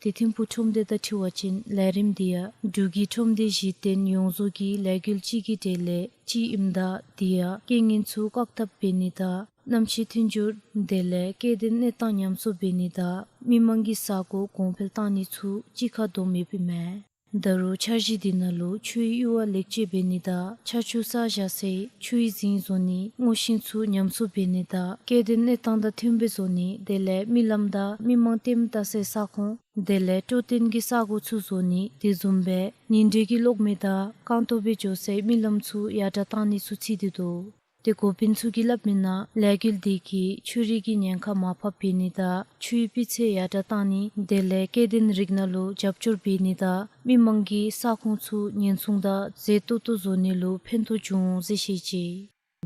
ཏེ་ཐིམ་ཕུག་ཁྲོམ་སྡེ་དང་འཁྲིལ་བ་ཅིན་ལས་རིམ་འདི་ཡང་འབྲུག་གི་ཁྲོམ་སྡེ་གཞི་རྟེན་ཡོངས་རྫོགས་ཀྱི་ལས་འགུལ་གཅིག་གི་གྲས་ལས་གཅིག་ཨིནམ་ད་འདི་ཡང་རྐྱེན་ངན་ཚུ་བཀག་ཐབས་འབད་ནི་དང་གནམ་གཤིས་མཐུན་འགྱུར་དེ་ལས་སྐྱེ་ལྡན་གནས་སྟངས་ཉམས་གསོ་འབད་ནི་དང་མི་མང་གི་ས་གོ་གོང་འཕེལ་བཏང་ནི་ཚུ་གཅིག་ཁར་བསྡོམས་ཡོདཔ་ཨིན་མས། ད་རུང་འཆར་གཞི་འདི་ནང་ལུ་ཆུའི་གཡུར་བ་ལེགས་བཅོས་འབད་ནི་དང་ཆར་ཆུ་བསགས་བཞག་སའི་ཆུའི་རྫིང་བཟོ་ནི་སྔོ་ཤིང་ཚུ་ཉམས་གསོ་འབད་ནི་དང་སྐྱེ་ལྡན་གནས་སྟངས་དང་མཐུནམ་སྦེ་བཟོ་ནི་དེ་ལས་མི་ལམ་དང་མི་མང་ལྟེམ་བཏགས་སའི་ས་ཁོངས་དེ་ལས་སྤྲོ་སྟོན་གྱི་ས་གོ་ཚུ་བཟོ་ནི་དེ་བཟུམ་སྦེ་ཉིན་དྲོད་ཀྱི་གློག་མེ་དང་རྐང་སྟོང་སྦེ་འགྱོ་སའི་མི་ལམ་ཚུ་ཡར་དྲགས་བཏང་ནི་ཚུ་ཚིག་སྟེ་འདུག། ཏེ་འགོ་དཔོན་ཚུ་གིས་སླབ་མི་ནང་ལས་འགུལ་འདི་གིས་ཆུ་རིགས་ཀྱི་ཉེན་ཁ་མར་ཕབ་འབད་ནི་དང་ཆུའི་སྤུས་ཚད་ཡར་དྲགས་བཏང་ནི་དེ་ལས་སྐྱེ་ལྡན་རིགས་སྣ་ལུ་རྒྱབ་སྐྱོར་འབད་ནི་དང་མི་མང་གི་ས་ཁོངས་ཚུ་ཉེན་སྲུང་དང་མཛེས་ཏོག་ཏོ་བཟོ་ནི་ལུ་ཕན་ཐོགས་འབྱུང་འོང་ཟེར་བཤད་ཅི།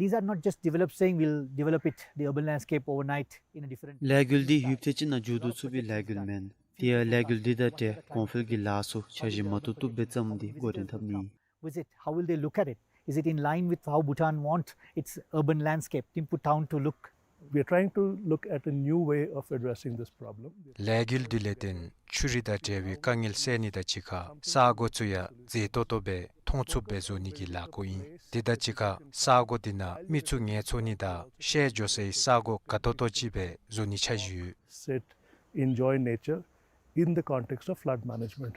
These are not just developed saying we'll develop it, the urban landscape overnight in a different ལས་འགུལ་འདི་ཡུདཔ་ཐེངས་གཅིག་ནང་མཇུག་བསྡུ་ཚུགས་པའི་ལས་འགུལ་མེན། དེ་ཡང་ལས་འགུལ་འདི་དང་འབྲེལ་གོང་འཕེལ་གྱི་ལཱ་ཚུ་འཆར་གཞི་མ་བཏུབ་བཏུབ་སྦེ་བརྩམས་ཏེ་འགོ་འདྲེན་འཐབ་ནི། Visit, how will they look at it? Is it in line with how Bhutan want its urban landscape, Thimphu town to look? We are trying to look at a new way of addressing this problem. ལས་འགུལ་འདི་ལས་བརྟེན་ཆུ་རིགས་དང་འབྲེལ་བའི་དཀའ་ངལ་སེལ་ནི་དང་གཅིག་ཁར་ས་གོ་ཚུ་ཡང་མཛེས་ཏོག་ཏོ་སྦེ་མཐོང་ཚུགསཔ་སྦེ་བཟོ་ནི་གི་ལས་འགུལ་ཨིན། དེ་དང་གཅིག་ཁར་ས་གོ་འདི་ནང་མི་ཚུ་ངལ་འཚོ་ནི་དང་ཤར་འགྱོ་སའི་ས་གོ་དགའ་ཏོག་ཏོ་ཅིག་སྦེ་བཟོ་ནི་འཆར་གཞི་ཡོད། Sit, enjoy nature in the context of flood management.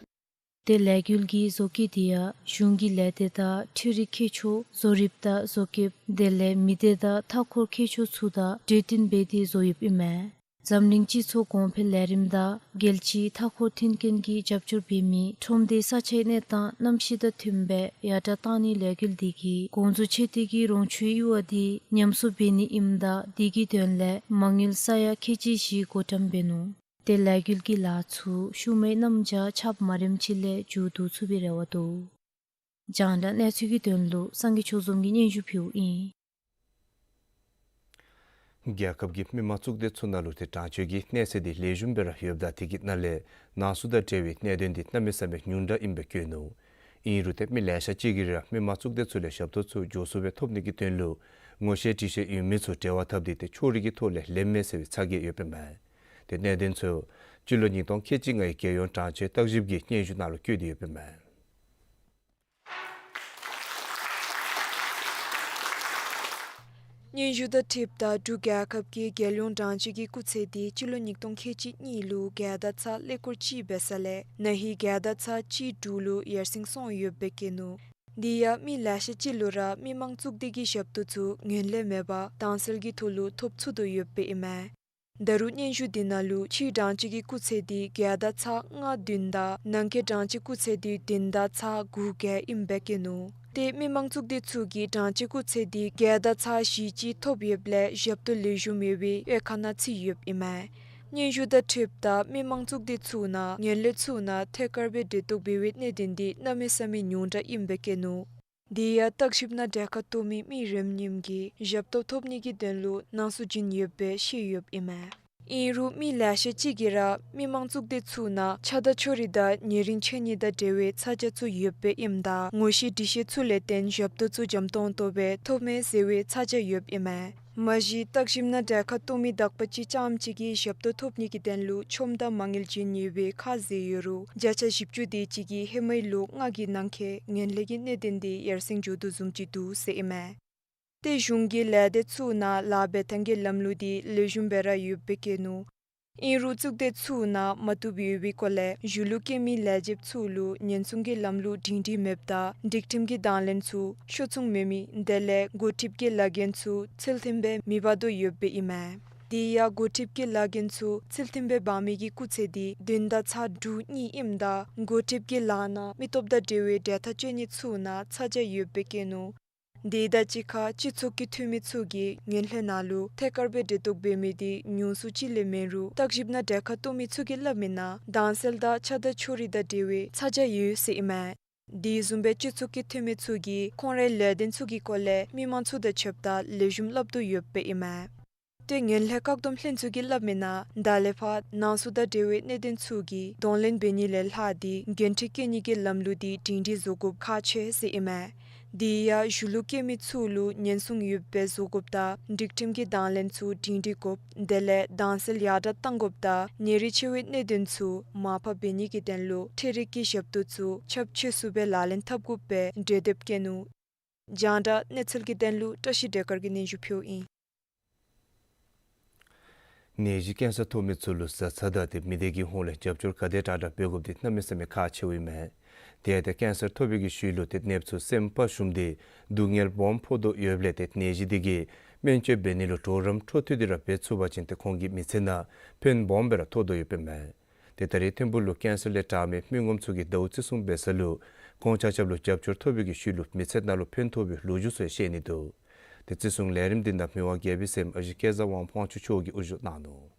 ཏེ་ལས་འགུལ་གྱི་བཟོ་བཀོད་འདི་ཡང་གཞུང་གི་ལས་སྡེ་དང་འཕྲུལ་རིག་མཁས་མཆོག་བཟོ་རིགཔ་དང་བཟོ་བཀོདཔ་དེ་ལས་མི་སྡེ་དང་མཐའ་འཁོར་མཁས་མཆོག་ཚུ་དང་གྲོས་བསྟུན་འབད་དེ་བཟོ་ཡོདཔ་ཨིན་མས། འཛམ་གླིང་སྤྱི་ཚོགས་གོང་འཕེལ་ལས་རིམ་དང་རྒྱལ་སྤྱིའི་མཐའ་འཁོར་མཐུན་རྐྱེན་གྱིས་རྒྱབ་སྐྱོར་འབད་མི་ཁྲོམ་སྡེའི་ས་ཆའི་གནས་སྟངས་གནམ་གཤིས་དང་མཐུནམ་སྦེ་ཡར་དྲགས་བཏང་ནིའི་ལས་འགུལ་འདི་གིས་དགོངས་རྫོགས་ཆེ་ཏོག་ཏོ་གིས་རོང་ཆུའི་གཡུར་བ་འདི་ཉམས་གསོ་འབད་ནི་ཨིནམ་ད་དེ་གི་དོན་ལས་མ་དངུལ་ས་ཡ་ཁལ་གཅིག་བཞི་བགོ་བཀྲམ་འབད་ནུག། ཏེ་ལས་འགུལ་གྱི་ལཱ་ཚུ་ཤུལ་མའི་གནམ་བྱཱར་ཆརཔ་མ་རནམ་ཅིག་ལས་མཇུག་བསྡུ་ཚུགས་པའི་རེ་བ་འདུག། རྒྱང་བསྒྲགས་གནས་ཚུལ་གྱི་དོན་ལུ་སངས་རྒྱས་ཆོས་འཛོམས་ཀྱིས་སྙན་ཞུ་ཕུལཝ་ཨིན། རྒྱལ་ཁབ་ཀྱི་མི་དམངས་གཙུག་སྡེ་ཚུ་ནང་ལུ་ཏེ་དྲང་སྤྱོད་ཀྱི་གནས་ཚད་འདི་ལེགས་ཤོམ་སྦེ་ར་ཡོདཔ་ད་དེ་གི་ནང་ལས་ནང་སྲུང་དང་འབྲེལ་བའི་གནད་དོན་འདི་གནམ་མེད་ས་མེད་ཉུང་དྲགས་ཨིནམ་སྦེ་བཀོད་ནུག། ཨིན་རུང་ཏེ་མི་ལེ་ཤ་ཅིག་གིས་ར་མི་དམངས་གཙུག་སྡེ་ཚུ་ལས་ཞབས་ཏོག་ཚུ་མགྱོགས་སུ་སྦེ་ཐོབ་ནི་གི་དོན་ལུ་ངོ་ཤེས་འདྲིས་ཤེས་ཡོད་མི་ཚུ་འབྲེལ་བ་འཐབ་སྟེ་ཏེ་ཕྱོགས་རིས་ཀྱི་ཐོག་ལས་ལེན་མས་ཟེར་བའི་ཚ་གྱང་ཡོདཔ་ཨིན་མས། ཏེ་གནད་དོན་ཚུ་སྤྱི་ལོ་ཉིས་སྟོང་ཁལ་གཅིག་ལྔའི་རྒྱལ་ཡོངས་དྲང་སྤྱོད་བརྟག་ཞིབ་ཀྱི་སྙན་ཞུ་ནང་ལུ་བཀོད་དེ་ཡོདཔ་ཨིན་མས། སྙན་ཞུ་དང་འཁྲིལཝ་ད་འབྲུག་རྒྱལ་ཁབ་ཀྱི་རྒྱལ་ཡོངས་དྲང་སྤྱོད་ཀྱི་སྐུགས་ཚད་འདི་སྤྱི་ལོ་ཉིས་སྟོང་ཁལ་གཅིག་གཉིས་ལུ་བརྒྱ་དང་ཚག་ཀླད་ཀོར་གཅིག་འབད་ས་ལས་ན་ཧིང་བརྒྱ་དང་ཚག་གཅིག་དྲུག་ལུ་ཡར་སེང་སོང་ཡོདཔ་སྦེ་བཀོད་ནུག། འདི་ཡང་མི་ལེ་ཤ་ཅིག་ལུ་ར་མི་དམངས་གཙུག་སྡེ་གི་ཞབས་ཏོག་ཚུ་ངོས་ལེན་མེད་པར་དྭངས་གསལ་གྱི་ཐོག་ལུ་ཐོབ་ཚུགས་དོ་ཡོདཔ་ཨིན་མས། ད་རུང་སྙན་ཞུ་འདི་ནང་ལུ་ཕྱིའི་དྲང་སྤྱོད་ཀྱི་སྐུགས་ཚད་འདི་བརྒྱ་དང་ཚག་ལྔ་བདུན་དང་ནང་འཁོད་དྲང་སྤྱོད་སྐུགས་ཚད་འདི་བདུན་དང་ཚག་དགུ་བརྒྱད་ཨིནམ་སྦེ་བཀོད་ནུག། ཏེ་མི་དམངས་གཙུག་སྡེ་ཚུ་གིས་དྲང་སྤྱོད་སྐུགས་ཚད་འདི་བརྒྱ་དང་ཚག་བཞི་གཅིག་ཐོབ་ཡོདཔ་ལས་ཞབས་ཏོག་ལེགས་ཤོམ་ཡོད་པའི་དབྱེ་ཁག་ནང་ཚུད་ཡོདཔ་ཨིན་མས། སྙན་ཞུ་དང་འཁྲིལཝ་ད་མི་དམངས་གཙུག་སྡེ་ཚུ་ནང་ངན་ལྷད་ཚུ་ནང་ཐད་ཀར་སྦེ་འབྲེལ་གཏོགས་འབད་བའི་གནད་དོན་འདི་གནམ་མེད་ས་མེད་ཉུང་དྲགས་ཨིནམ་སྦེ་བཀོད་ནུག། དེ་ཡང་བརྟག་ཞིབ་ནང་གྲལ་ཁར་གཏོགས་མི་མི་རེ་གཉིས་ཀྱིས་ཞབས་ཏོག་ཐོབ་ནི་གི་དོན་ལུ་སྣང་ཚུལ་བྱིན་ཡོདཔ་སྦེ་བཤད་ཡོདཔ་ཨིན་མས། ཨིན་རུང་མི་ལེ་ཤ་ཅིག་གིས་ར་མི་དམངས་གཙུག་སྡེ་ཚུ་ནང་ཆར་དང་ཕྱོགས་རིས་དང་ཉེ་རིང་ཕྱད་ནི་དང་འབྲེལ་བའི་ཚ་གྱང་ཚུ་ཡོདཔ་ཨིནམ་ད་ངོ་ཤེས་འདྲིས་ཤེས་ཚུ་ལས་བརྟེན་ཞབས་ཏོག་ཚུ་འཇམ་ཏོང་ཏོ་སྦེ་ཐོབ་མས་ཟེར་བའི་ཚ་གྱང་ཡོདཔ་ཨིན་མས། མ་གཞི་བརྟག་ཞིབ་ནང་གྲལ་ཁར་གཏོགས་མི་དག་པ་ཅིག་རྐྱངམ་གཅིག་གིས་ཞབས་ཏོག་ཐོབ་ནི་གི་དོན་ལུ་ཆོམ་དང་མ་དངུལ་བྱིན་ནི་ཡོད་པའི་ཁ་བཟེད་ཡོད་རུང་བརྒྱ་ཆ་བཞི་བཅུ་དེ་ཅིག་གིས་ཧེ་མའི་ལོ་ལྔ་གི་ནང་འཁོད་ངན་ལྷད་ཀྱི་གནད་དོན་འདི་ཡར་སེང་འགྱོ་དོ་བཟུམ་ཅིག་འདུག་ཟེར་ཨིན་མས། ཏེ་གཞུང་གི་ལས་སྡེ་ཚུ་ནང་ལཱ་འབད་ཐངས་ཀྱི་ལམ་ལུགས་འདི་ལེགས་ཤོམ་སྦེ་ར་ཡོདཔ་སྦེ་བཀོད་ནུག། ཨིན་རུང་གཙུག་སྡེ་ཚུ་ནང་མ་བཏུབ་ཡོད་པའི་སྐོར་ལས་གཞུང་ལུ་བཀོད་མི་ལས་བྱེདཔ་ཚུ་ལུ་ཉེན་སྲུང་གི་ལམ་ལུགས་སྒྲིང་སྒྲིང་མེདཔ་དང་སྒྲིག་ཁྲིམས་ཀྱི་དང་ལེན་ཚུ་ཤོག་ཚུགས་མེད་མི་དེ་ལས་འགོ་ཁྲིདཔ་གི་ལཱ་འགན་ཚུ་ཚུལ་མཐུན་སྦེ་མི་འབག་དོ་ཡོདཔ་སྦེ་ཨིན་མས། དེ་ཡང་འགོ་ཁྲིདཔ་གི་ལཱ་འགན་ཚུ་ཚུལ་མཐུན་སྦེ་འབག་མི་གི་སྐུགས་ཚད་འདི་བདུན་དང་ཚག་དྲུག་གཉིས་ཨིནམ་ད་འགོ་ཁྲིདཔ་གི་ལཱ་ནང་མི་སྟོབས་དང་འབྲེལ་བའི་འབྲེལ་ཐག་གཅོད་ནི་ཚུ་ནང་ཚ་གྱང་ཡོདཔ་སྦེ་བཀོད་ནུག། དེ་དང་གཅིག་ཁར་སྤྱི་ཚོགས་ཀྱི་འཐུས་མི་ཚུ་གིས་ངན་ལྷད་ནང་ལུ་ཐད་ཀར་སྦེ་འབྲེལ་གཏོགས་འབད་མི་འདི་ཉུང་སུ་ཅིག་ལས་མེན་རུང་བརྟག་ཞིབ་ནང་གྲལ་ཁར་གཏོགས་མི་ཚུ་གིས་སླབ་མི་ནང་དྭངས་གསལ་དང་ཆར་དང་ཕྱོགས་རིས་དང་འབྲེལ་བའི་ཚ་གྱང་ཡོད་ཟེར་ཨིན་མས། དེ་བཟུམ་སྦེ་སྤྱི་ཚོགས་ཀྱི་འཐུས་མི་ཚུ་གིས་ཁོང་རའི་ལས་དོན་ཚུ་གི་སྐོར་ལས་མི་མང་ཚུ་དང་ཕྱདཔ་ད་ལེགས་ཤོམ་སླབ་དོ་ཡོདཔ་སྦེ་ཨིན་མས། ཏེ་ངན་ལྷད་བཀག་སྡོམ་ལྷན་ཚོགས་ཀྱིས་སླབ་མི་ནང་ད་ལས་ཕར་ནང་སྲུང་དང་འབྲེལ་བའི་གནད་དོན་ཚུ་གི་གདོང་ལེན་འབད་ནི་ལས་ལྷག་སྟེ་འགན་འཁྲི་བཀལ་ནི་གི་ལམ་ལུགས་འདི་སྒྲིང་སྒྲིང་བཟོ་དགོཔ་ཁག་ཆེ་ཟེར་ཨིན་མས། དེ་ཡང་གཞུང་ལུ་སྐྱེས་མི་ཚུ་ལུ་ཉེན་སྲུང་ཡོདཔ་སྦེ་བཟོ་དགོཔ་དང་སྒྲིག་ཁྲིམས་ཀྱི་དང་ལེན་ཚུ་སྒྲིང་སྒྲིང་དགོཔ། དེ་ལས་དྭངས་གསལ་ཡར་དྲག་གཏང་དགོཔ་དང་ཉེ་རིང་ཆེ་བའི་གནད་དོན་ཚུ་མར་ཕབ་འབད་ནི་གི་དོན་ལུ་འཕྲུལ་རིག་གི་ཞབས་ཏོག་ཚུ་ཁྱབ་ཆེ་སུ་སྦེ་ལག་ལེན་འཐབ་དགོཔ་སྦེ་གྲོས་འདེབས་བཀོད་ནུག། རྒྱང་བསྒྲགས་གནས་ཚུལ་གྱི་དོན་ལུ་བཀྲ་ཤིས་བདེ་དཀར་གྱིས་སྙན་ཞུ་ཕུལཝ་ཨིན། ནད་གཞི་ཀེན་སར་ཐོབ་མི་ཚུ་ལུ་བཟའ་ཚང་དང་ཏེ་མི་སྡེ་གི་ཧོངས་ལས་རྒྱབ་སྐྱོར་ག་དེ་དྲག་དྲག་འབད་དགོཔ་འདི་གནམ་མེད་ས་མེད་ཁག་ཆེཝ་ཨིན་མས། དེ་ཡང་ཏེ་ཀེན་སར་ཐོབ་པའི་གི་ཤུལ་ལུ་ཏེ་ནདཔ་ཚུ་སེམས་པ་ཞུམ་སྟེ་སྡུག་བསྔལ་སྦོམ་ཕོག་དོ་ཡོདཔ་ལས་ཏེ་ནད་གཞི་འདི་གིས་སྨན་བཅོས་འབད་ནི་ལུ་གྲོགས་རམ་འཕྲོ་མཐུད་དེ་ར་འབད་ཚུགས་པ་ཅིན་ཏེ་ཁོང་གི་མི་ཚེ་ནང་ཕན་སྦོམ་སྦེ་ར་ཐོགས་དོ་ཡོདཔ་ཨིན་མས། ཏེ་ད་རེས་ཐིམ་ཕུག་ལུ་ཀེན་སར་ལས་དྲག་མི་མི་ངོམ་ཚུ་གིས་ཟླཝ་བརྩི་སྲུང་འབད་ས་ལུ་ཁོང་ཆ་ཁྱབ་ལུ་རྒྱབ་སྐྱོར་ཐོབ་པའི་གི་ཤུལ་ལུ་མི་ཚེ་ནང་ལུ་ཕན་ཐོགས་པའི་ལོ་རྒྱུས་ཚུ་ཡང་བཤད་ནི་འདུག། ཏེ་བརྩི་སྲུང་ལས་རིམ་འདི་ནང་མི་དབང་རྒྱལ་པོའི་སྲསམོ་ཨ་ཞེ་སྐལ་བཟང་དབང་ཕྱུག་མཆོག་གིས་དབུ་བཞུགས་གནང་ནུག།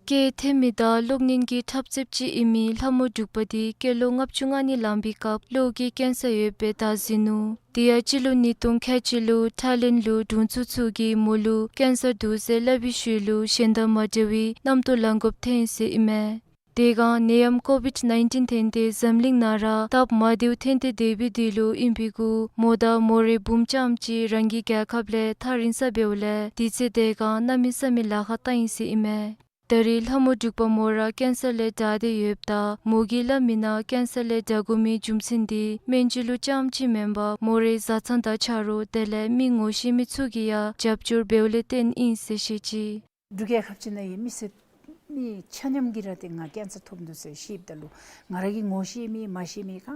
སྐྱེས་ཐེབས་མི་དང་གློག་བརྙན་གྱི་འཁྲབ་རྩེདཔ་ཅིག་ཨིན་མི་ལྷ་མོ་འབྲུག་པ་འདི་སྐྱེས་ལོ་ལྔ་བཅུ་ང་གཉིས་ལང་པའི་སྐབས་གློ་གི་ཀེན་སར་ཡོདཔ་སྦེ་བརྡ་ཟིན་ནུག། དེ་ཡང་སྤྱི་ལོ་ཉིས་སྟོང་ཁལ་གཅིག་ལུ་ཐའི་ལེནཌ་ལུ་དྲུང་འཚོ་ཚུ་གིས་མོ་ལུ་ཀེན་སར་འདུག་ཟེར་སླབ་པའི་ཤུལ་ལུ་གཞན་དང་མ་འདྲ་བའི་རྣམ་རྟོག་ལང་དགོཔ་ཐོན་ཡི་ཟེར་ཨིན་མས། དེ་སྒང་ནད་ཡམས་ཀོ་བིཌ་ནའིན་ཊིན་ཐོན་ཏེ་འཛམ་གླིང་ནང་ར་སྟབས་མ་བདེཝ་ཐོན་ཏེ་སྡོད་པའི་དུས་ལུ་ཨིན་པའི་གུ་མོ་དང་མོ་རའི་བུམོ་རྐྱངམ་གཅིག་རང་གི་རྒྱལ་ཁབ་ལས་ཐར་ཡི་ཟེར་འབདཝ་ལས་དུས་ཚོད་དེ་སྒང་གནམ་མེད་ས་མེད་ལཱ་ཁག་བཏང་ཡི་ཟེར་ཨིན་མས། ད་རེས་ལྷ་མོ་འབྲུག་པ་མོ་ར་ཀེན་སར་ལས་དྲག་སྟེ་ཡོདཔ་ད་མོ་གིས་སླབ་མིའི་ནང་ཀེན་སར་ལས་དྲག་དགོ་མི་རྒྱུ་མཚན་འདི་སྨན་བཅོས་ལུ་རྐྱངམ་གཅིག་མེན་པར་མོ་རའི་བཟའ་ཚང་དང་ཆ་རོགས་དེ་ལས་མི་ངོ་ཤེས་མི་ཚུ་གིས་ཡང་རྒྱབ་སྐྱོར་འབདཝ་ལས་བརྟེན་ཨིན་ཟེར་བཤད་ཅི། འབྲུག་རྒྱལ་ཁབ་ཅིག་ནང་ཡོད་མི་སེར་མི་ཆ་མཉམ་གྱིས་ར་ཏེ་ང་ཀེན་སར་ཐོབ་འདུག་ཟེར་བཤདཔ་ད་ལུ་ང་ར་གི་ངོ་ཤེས་མི་མ་ཤེས་མི་ག་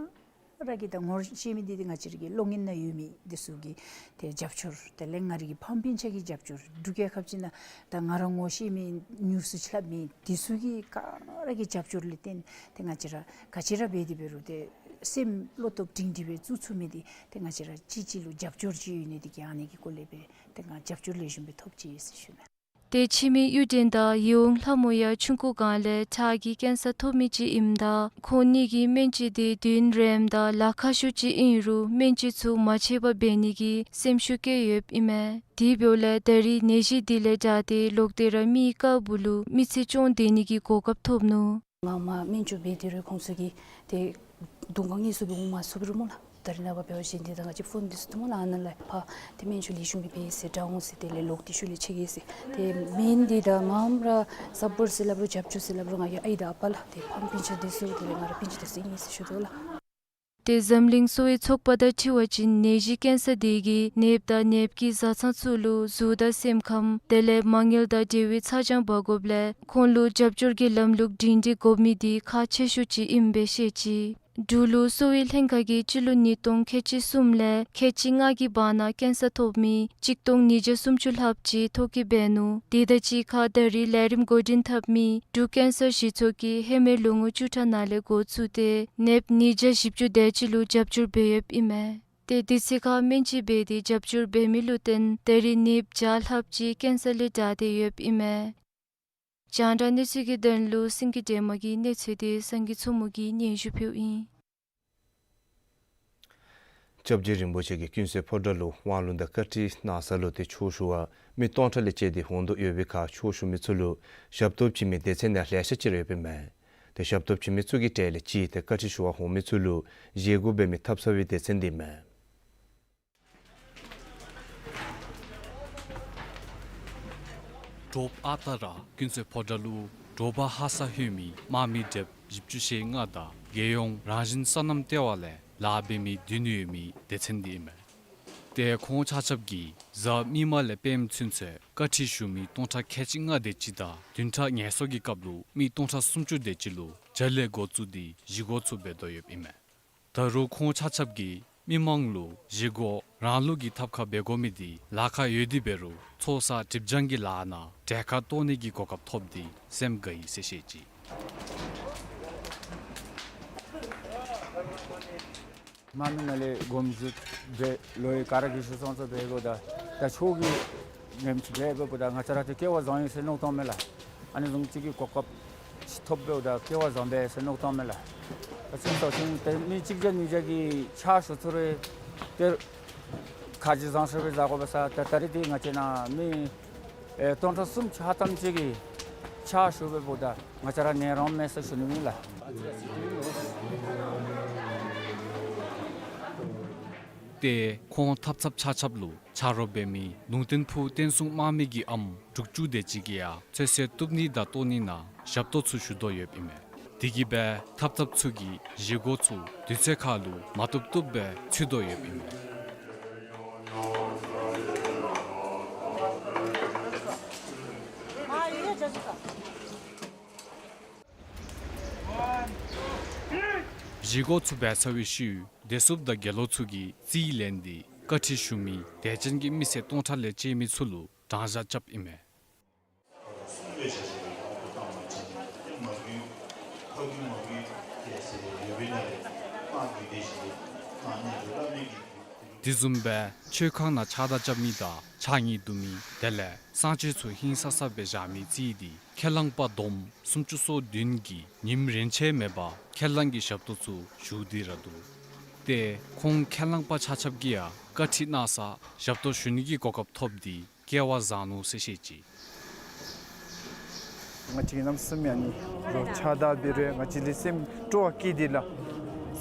ར་གིས་ད་ངོ་ཤེས་མི་འདི་ཏེ་ང་བཅས་ར་གི་གློག་བརྙན་ནང་ཡོད་མི་འདི་ཚུ་གི་ཏེ་རྒྱབ་སྐྱོར་དེ་ལས་ང་ར་གི་ཕམ་སྤུན་ཆ་གི་རྒྱབ་སྐྱོར་འབྲུག་རྒྱལ་ཁབ་ཅིག་ནང་ད་ང་ར་ངོ་ཤེས་མི་ཉུང་སུ་ཅིག་ལྷག་མི་འདི་ཚུ་གི་ག་ར་གི་རྒྱབ་སྐྱོར་ལས་བརྟེན་ཏེ་ང་བཅས་ར་ག་ཅི་ར་འབད་དེ་འབད་རུང་ཏེ་སེམས་བློ་སྟོབས་སྒྲིང་སྒྲིང་སྦེ་བཙུགས་ཚུགས་མི་འདི་ཏེ་ང་བཅས་ར་གཅིག་གཅིག་ལུ་རྒྱབ་སྐྱོར་ཅིག་ཡོད་ནི་འདི་གིས་ཨ་ནི་གི་སྐོར་ལས་སྦེ་ཏེ་ང་རྒྱབ་སྐྱོར་ལེགས་ཤོམ་སྦེ་ཐོབ་ཅི་ཟེར་ཞུ་ནི། ཏེ་ཕྱི་མི་གཡུ་སྒྲེན་དང་ཡིད་འོང་ལྷ་མོ་ཡང་ཆུང་ཀུ་སྒང་ལས་ཁྲག་གི་ཀེན་སར་ཐོབ་མི་ཅིག་ཨིནམ་ད་ཁོང་གཉིས་ཀྱིས་སྨན་བཅོས་འདི་དུས་ཡུན་རིངམོ་དང་ལཱ་ཁག་ཤོས་ཅིག་ཨིན་རུང་སྨན་བཅོས་ཚུ་མ་ཆད་པར་འབད་ནི་གི་སེམས་ཤུགས་བསྐྱེད་ཡོདཔ་ཨིན་མས། དེ་འབདཝ་ལས་ད་རེས་ནད་གཞི་འདི་ལས་དྲག་སྟེ་ལོག་སྟེ་ར་མི་དཀརཔོ་ལུ་མི་ཚེ་སྐྱོང་སྡོད་ནི་གི་གོ་སྐབས་ཐོབ་ནུག། ང་མ་སྨན་བཅོས་འབད་དེ་རུང་ཁོང་ཚུ་གིས་ཏེ་གདོང་ཁར་དངོས་སུ་སྦེ་འོང་མ་ཚུགས་པས་རུང་སྨོ་ལགས། ད་རེས་ནངས་པ་འབད་བ་ཅིན་ཏེ་ད་ང་བཅས་ཕོན་འདི་ཚུ་འདུག་སྨོ་ལགས། ཨ་ནཱ་ལས་ཕར་ཏེ་སྨན་བཅོས་ལེགས་ཤོམ་སྦེ་འབད་ཡི་ཟེར་དྲག་འོང་ཟེར་དེ་ལས་ལོག་སྟེ་ཤུལ་ལས་ཅིག་ཡོད་ཟེར། ཏེ་སྨན་འདི་ད་མངམ་ར་ས་པོརཊ་ཟེར་སླབ་རུང་རྒྱབ་སྐྱོར་ཟེར་སླབ་རུང་ང་གི་ཨའི་དང་ཨ་པ་ལགས་ཏེ་ཕམ་སྤུན་ཆ་འདི་ཚུ་དེ་ལས་ང་རའི་སྤུན་ཆ་འདི་ཚུ་ཨིན་ཟེར་ཞུ་དོ་ལགས། ཏེ་འཛམ་གླིང་གསོ་བའི་ཚོགས་པ་དང་འཁྲིལ་བ་ཅིན་ནད་གཞི་ཀེན་སར་འདི་གིས་ནདཔ་དང་ནདཔ་གི་བཟའ་ཚང་ཚུ་ལུ་གཟུགས་དང་སེམས་ཁམས་དེ་ལས་མ་དངུལ་དང་འབྲེལ་བའི་ཚ་གྱང་འབག་དགོཔ་ལས་ཁོང་ལུ་རྒྱབ་སྐྱོར་གྱི་ལམ་ལུགས་སྒྲིང་སྒྲིང་དགོ་མི་འདི་ཁག་ཆེ་ཤོས་ཅིག་ཨིནམ་སྦེ་བཤད་ཅི། འབྲུག་ལུ་གསོ་བའི་ལྷན་ཁག་གིས་སྤྱི་ལོ་ཉིས་སྟོང་ཁལ་གཅིག་གསུམ་ལས་ཁལ་གཅིག་ལྔ་གི་བར་ན་ཀེན་སར་ཐོབ་མི་གཅིག་སྟོང་ཉིས་བརྒྱ་སུམ་ཅུ་ལྷགཔ་ཅིག་ཐོ་བཀོད་འབད་ནུག། དེ་དང་གཅིག་ཁར་ད་རེས་ལས་རིམ་འགོ་འདྲེན་འཐབ་མི་འབྲུག་ཀེན་སར་གཞི་ཚོགས་ཀྱིས་ཧེ་མའི་ལོ་ངོ་བཅུ་ཕྲག་ནང་ལས་འགོ་བཙུགས་ཏེ་ནདཔ་ཉིས་བརྒྱ་བཞི་བཅུ་དེ་ཅིག་ལུ་རྒྱབ་སྐྱོར་འབད་ཡོདཔ་ཨིན་མས། ཏེ་དུས་ཚོད་ཁར་སྨན་བཅོས་འབད་དེ་རྒྱབ་སྐྱོར་འབད་མི་ལུ་བརྟེན་ད་རེས་ནདཔ་བརྒྱ་ལྷགཔ་ཅིག་ཀེན་སར་ལས་དྲག་སྟེ་ཡོདཔ་ཨིན་མས། རྒྱང་བསྒྲགས་གནས་ཚུལ་གྱི་དོན་ལུ་སེང་གེ་སྒྲོལ་མ་གི་གནས་ཚུལ་འདི་སངས་རྒྱས་མཚོ་མོ་གིས་སྙན་ཞུ་ཕུལཝ་ཨིན། སྐྱབས་རྗེ་རིན་པོ་ཆེ་གིས་ཀུན་གསལ་ཕོ་བྲང་ལུ་དབང་ལུང་དང་བཀའ་ཁྲིད་གནང་ས་ལུ་ཏེ་ཆོས་ཞུ་བར་མི་སྟོང་ཕྲག་ལས་བཅད་དེ་འོང་དོ་ཡོད་པའི་ཁར་ཆོས་ཞུ་མི་ཚུ་ལུ་ཞབས་ཏོག་བྱིན་མི་སྡེ་ཚན་ཡང་ལེ་ཤ་ཅིག་ར་ཡོདཔ་ཨིན་མས། ཏེ་ཞབས་ཏོག་བྱིན་མི་ཚུ་གི་གྲས་ལས་གཅིག་ཏེ་བཀའ་ཁྲིད་ཞུ་བར་འོང་མི་ཚུ་ལུ་བཞེས་སྒོ་འབད་མི་ཐབ་ཚང་བའི་སྡེ་ཚན་འདི་ཨིན་མས། དྲོ་པ་ཨ་རྟག་ར་ཀུན་གསལ་ཕོ་བྲང་ལུ་དྲོ་པ་ཧ་སག་ལྷོད་མི་དམག་མི་གྲལ་བཞི་བཅུ་ཞེ་ལྔ་དང་རྒྱལ་ཡོངས་རང་བཞིན་སོ་ནམ་ལྟེ་བ་ལས་ལཱ་འབད་མི་བདུན་ཡོད་མི་སྡེ་ཚན་འདི་ཨིན་མས། ཏེ་ཁོང་ཆ་ཁྱབ་ཀྱིས་གཟའ་མིག་དམར་ལས་སྤེནམ་ཚུན་ཚོད་བཀའ་ཁྲིད་ཞུ་མི་སྟོང་ཕྲག་ཁལ་གཅིག་ལྔ་དེ་ཅིག་དང་བདུན་ཕྲག་ངལ་གསོ་གི་སྐབས་ལུ་མི་སྟོང་ཕྲག་སུམ་ཅུ་དེ་ཅིག་ལུ་བརྒྱ་ལས་འགོ་བཙུགས་ཏེ་བཞེས་སྒོ་ཚུ་འབད་དོ་ཡོདཔ་ཨིན་མས། ད་རུང་ཁོང་ཆ་ཁྱབ་ཀྱིས་མི་མང་ལུ་བཞེས་སྒོ་རང་ལུགས་ཀྱི་ཐབ་ཁར་འབད་དགོ་མི་འདི་ལཱ་ཁག་ཡོད་དེ་འབད་རུང་ཚོགས་བསགས་སྒྲིབ་སྦྱང་གི་ལཱ་ནང་གྲལ་ཁར་གཏོགས་ནི་གི་གོ་སྐབས་ཐོབ་སྟེ་སེམས་དགའ་ཡི་ཟེར་བཤད་ཅི། དམག་མི་ནང་ལས་གོམས་འདྲིས་འབད་ལོ་ཡི་ག་ར་གིས་ཤེས་སོང་ཚུ་འབད་དགོཔ་ད་ད་ཆོས་ཀྱི་ཉམས་ཅིག་འབད་འབདཝ་ད་ང་བཅས་ར་ཏེ་སྐལ་བ་བཟང་ཡི་ཟེར་མནོ་བཏངམ་མས་ལགས། ཨ་ནི་བཟུམ་ཅིག་གི་གོ་སྐབས་ཅིག་ཐོབ་འབདཝ་ད་སྐལ་བ་བཟང་པས་ཟེར་མནོ་བཏངམ་མས་ལགས། ད་ཅི་ཟེར་བ་ཅིན་ཏེ་མི་གཅིག་བརྒྱ་གཉིས་བརྒྱ་གིས་ཕྱག་ཞུ་ཚུགས་རུང་ཏེ་ཁ་རྗེ་བཟང་ཤོས་སྦེ་བཞག་དགོ་པས་ས། ད་ད་རེས་འདི་ང་བཅས་ནང་མི་ཨེ་སྟོང་ཕྲག་སུམ་ཅུ་ལྷགཔ་ཙམ་ཅིག་གིས་ ཕྱག་ཞུ་བའི་འབདཝ་ད་ང་བཅས་ར་ནད་རོགས་མེད་ཟེར་ཞུ་ནི་ཨིན་ལགས། ཏེ་ཁོང་ཐབ་ཚངཔ་ཆ་ཁྱབ་ལུ་ཆ་རོགས་འབད་མི་ལུང་བསྟན་ཕུག་བསྟན་སྲུང་དམག་མི་གི་ཨམ་དྲུག་ཅུ་དེ་ཅིག་གིས་ཡང་ཚོད་བསྲེ་བཏུབ་ནི་དང་བཏོག་ནི་ནང་ཞབས་ཏོག་ཚུ་ཞུ་དོ་ཡོདཔ་ཨིན་མས། དེ་གིས་སྦེ་ཐབ་ཚངཔ་ཚུ་གིས་བཞེས་སྒོ་ཚུ་དུས་ཚོད་ཁར་ལུ་མ་བཏུབ་བཏུབ་སྦེ་འཚོལ་དོ་ཡོདཔ་ཨིན་མས། བཞེས་སྒོ་ཚུ་འབད་ཚར་བའི་ཤུལ་བདེ་སྲུངཔ་དང་དགེ་སློང་ཚུ་གིས་རྩིས་ལེན་ཏེ་བཀའ་ཁྲིད་ཞུ་མི་དད་ཅན་གྱི་མི་སེར་སྟོང་ཕྲག་ལས་བཅད་མི་ཚུ་ལུ་གྲངས་བཞག་རྐྱབ་ཨིན་མས། དེ་བཟུམ་སྦེ་མཆོད་ཁང་ནང་ཕྱགས་བདར་རྐྱབ་མི་དང་ཕྱགས་སྙིགས་བསྡུ་མི་དེ་ལས་བསང་མཆོད་ཚུ་ཧིང་སངས་ས་སྦེ་བཞག་མི་རྩིས་འདི་ཁས་བླངས་པ་བསྡོམས་སུམ་ཅུ་སོ་བདུན་གྱིས་ཉིནམ་རེ་ཆད་མེད་པར་ཁས་བླངས་ཀྱི་ཞབས་ཏོག་ཚུ་ཞུ་སྟེ་ར་འདུག། ཏེ་ཁོང་ཁས་བླངས་པ་ཆ་ཁྱབ་ཀྱིས་ཡང་བཀའ་ཁྲིད་གནང་ས་ཞབས་ཏོག་ཞུ་ནི་གི་གོ་སྐབས་ཐོབ་སྟེ་སྐལ་བ་བཟང་ནུག་ཟེར་བཤད་ཅི། ང་བཅས་ཀྱིས་གནམ་མེད་ས་མེད་ཨ་ནི་རོགས་ཕྱག་བདར་འབད་རུང་ང་བཅས་ལུ་སེམས་སྤྲོ་བ་སྐྱེས་ཏེ་ལགས།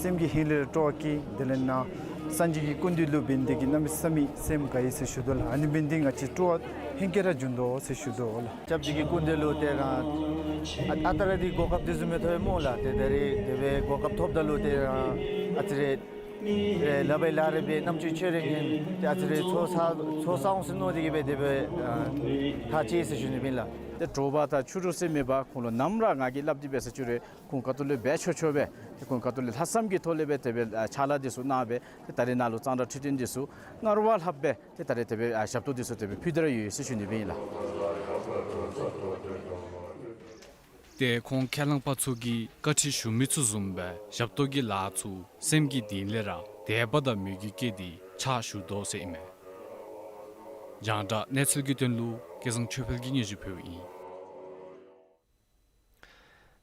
སེམས་ཀྱི་ཧིང་ལས་སྤྲོ་བ་སྐྱེས། དེ་ལས་ནཱ་སངས་རྒྱས་ཀྱི་སྐུ་མདུན་ལུ་འབད་ནི་དེ་གིས་གནམ་མེད་ས་མེད་སེམས་དགའ་ཡི་ཟེར་ཞུ་དོ་ལགས། ཨ་ནི་འབད་ནི་དེ་གིས་ང་བཅས་སྤྲོ་བ་ཧིང་གིས་ར་འབྱུང་དོ་ཟེར་ཞུ་དོ་ལགས། སྐྱབས་རྗེ་གི་སྐུ་མདུན་ལུ་ཏེ་རང་ཨ་ཨ་རྟག་ར་འདི་གོ་སྐབས་དེ་བཟུམ་མའི་ཐོབ་ཡི་སྨོ་ལགས། ཏེ་ད་རེས་དེ་སྦེ་གོ་སྐབས་ཐོབ་ད་ལུ་ཏེ་རང་ཨ་ཙི་རེ་རེ་ལཱ་འབད་ལཱ་རེ་འབད་རྣམ་ཅོ་ཆོས་རེ་ཉན། ཏེ་ཨ་ཙི་རེ་ཚོར་ས་ཚོར་ས་འོང་ཟེར་མནོ་སྟེ་གིས་སྦེ་དེ་སྦེ་ཨ་ཐག་བཅད་ཟེར་ཞུ་ནི་ཨིན་ལགས། ཏེ་དྲོ་པ་དང་ཕྱི་རུ་ཟེར་མེད་པར་ཁོང་ལུ་ནམ་ར་ང་གིས་སླབ་སྟེ་འབད་ས་ཅིག་རུང་ཁོང་ཁ་ཐུག་ལས་འབད་ཆོག་ཆོག་སྦེ་ཏེ་ཁོང་ཁ་ཐུག་ལས་ལྷག་བསམ་གྱི་ཐོག་ལས་སྦེ་དེ་སྦེ་ཨ་ཕྱག་ལཱ་འདི་ཚུ་གནང་སྦེ་ཏེ་ད་རེས་ནཱ་ལུ་གཙང་སྦྲ་འཕྲོད་བསྟེན་འདི་ཚུ་སྔར་བ་ལྷགཔ་སྦེ་ཏེ་ད་རེས་དེ་སྦེ་ཨ་ཞབས་ཏོག་འདི་ཚུ་དེ་སྦེ་ཕུལ་ཏེ་ར་ཡོད་ཟེར་ཞུ་ནི་ཨིན་ལགས། ཏེ་ཁོང་ཁས་བླངས་པ་ཚུ་གིས་བཀའ་ཁྲིད་ཞུ་མི་ཚུ་བཟུམ་སྦེ་ཞབས་ཏོག་གི་ལཱ་ཚུ་སེམས་ཀྱི་གཏིང་ལས་ར་དད་པ་དང་མོས་གུས་བསྐྱེད་དེ་ཕྱག་ཞུ་དོ་ཟེར་ཨིན་མས། རྒྱང་བསྒྲགས་གནས་ཚུལ་གྱི་དོན་ལུ་སྐལ་བཟང་ཆོས་འཕེལ་གྱིས་སྙན་ཞུ་ཕུལཝ་ཨིན།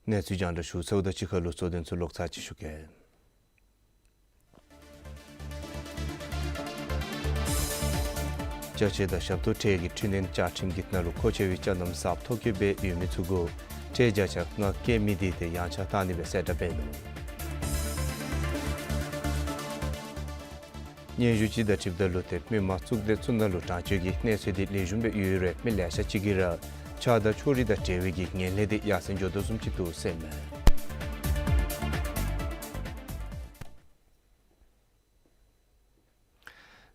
གནས་ཚུལ་རྒྱང་བསྒྲགས་ཞུ་ཚརཝ་དང་གཅིག་ཁར་ལུ་གཙོ་དོན་ཚུ་ལོག་ཚར་ཅིག་ཞུ་གེ། ཅ་ཆས་དང་ཞབས་ཏོག་ཁྲལ་གྱི་འཕྲི་སྣོན་བཅའ་ཁྲིམས་ཀྱི་ནང་ལུ་མཁོ་ཆེ་བའི་ཅ་རྣམ་གསརཔ་ཐོ་བཀོད་འབད་ཡོད་མི་ཚུ་གུ་ཁྲལ་བརྒྱ་ཆ་ལྔ་བཀལ་མི་དེ་ཏེ་ཡངས་ཆག་བཏང་ནི་སྦེ་གསལ་བསྒྲགས་འབད་ནུག། སྙན་ཞུ་ཅིག་དང་འཁྲིལཝ་ད་ལུ་ཏེ་མི་མང་གཙུག་སྡེ་ཚུ་ནང་ལུ་དྲང་སྤྱོད་ཀྱི་གནས་ཚུལ་འདི་ལེགས་ཤོམ་སྦེ་ཡོད་རུང་མི་ལེ་ཤ་ཅིག་གིས་ར་ཆགས་སྡང་ཕྱོགས་རིས་དང་འབྲེལ་བའི་གི་ངན་ལྷད་འདི་ཡར་སེང་འགྱོ་དོ་བཟུམ་ཅིག་འདུག་ཟེར་ཨིན་མས།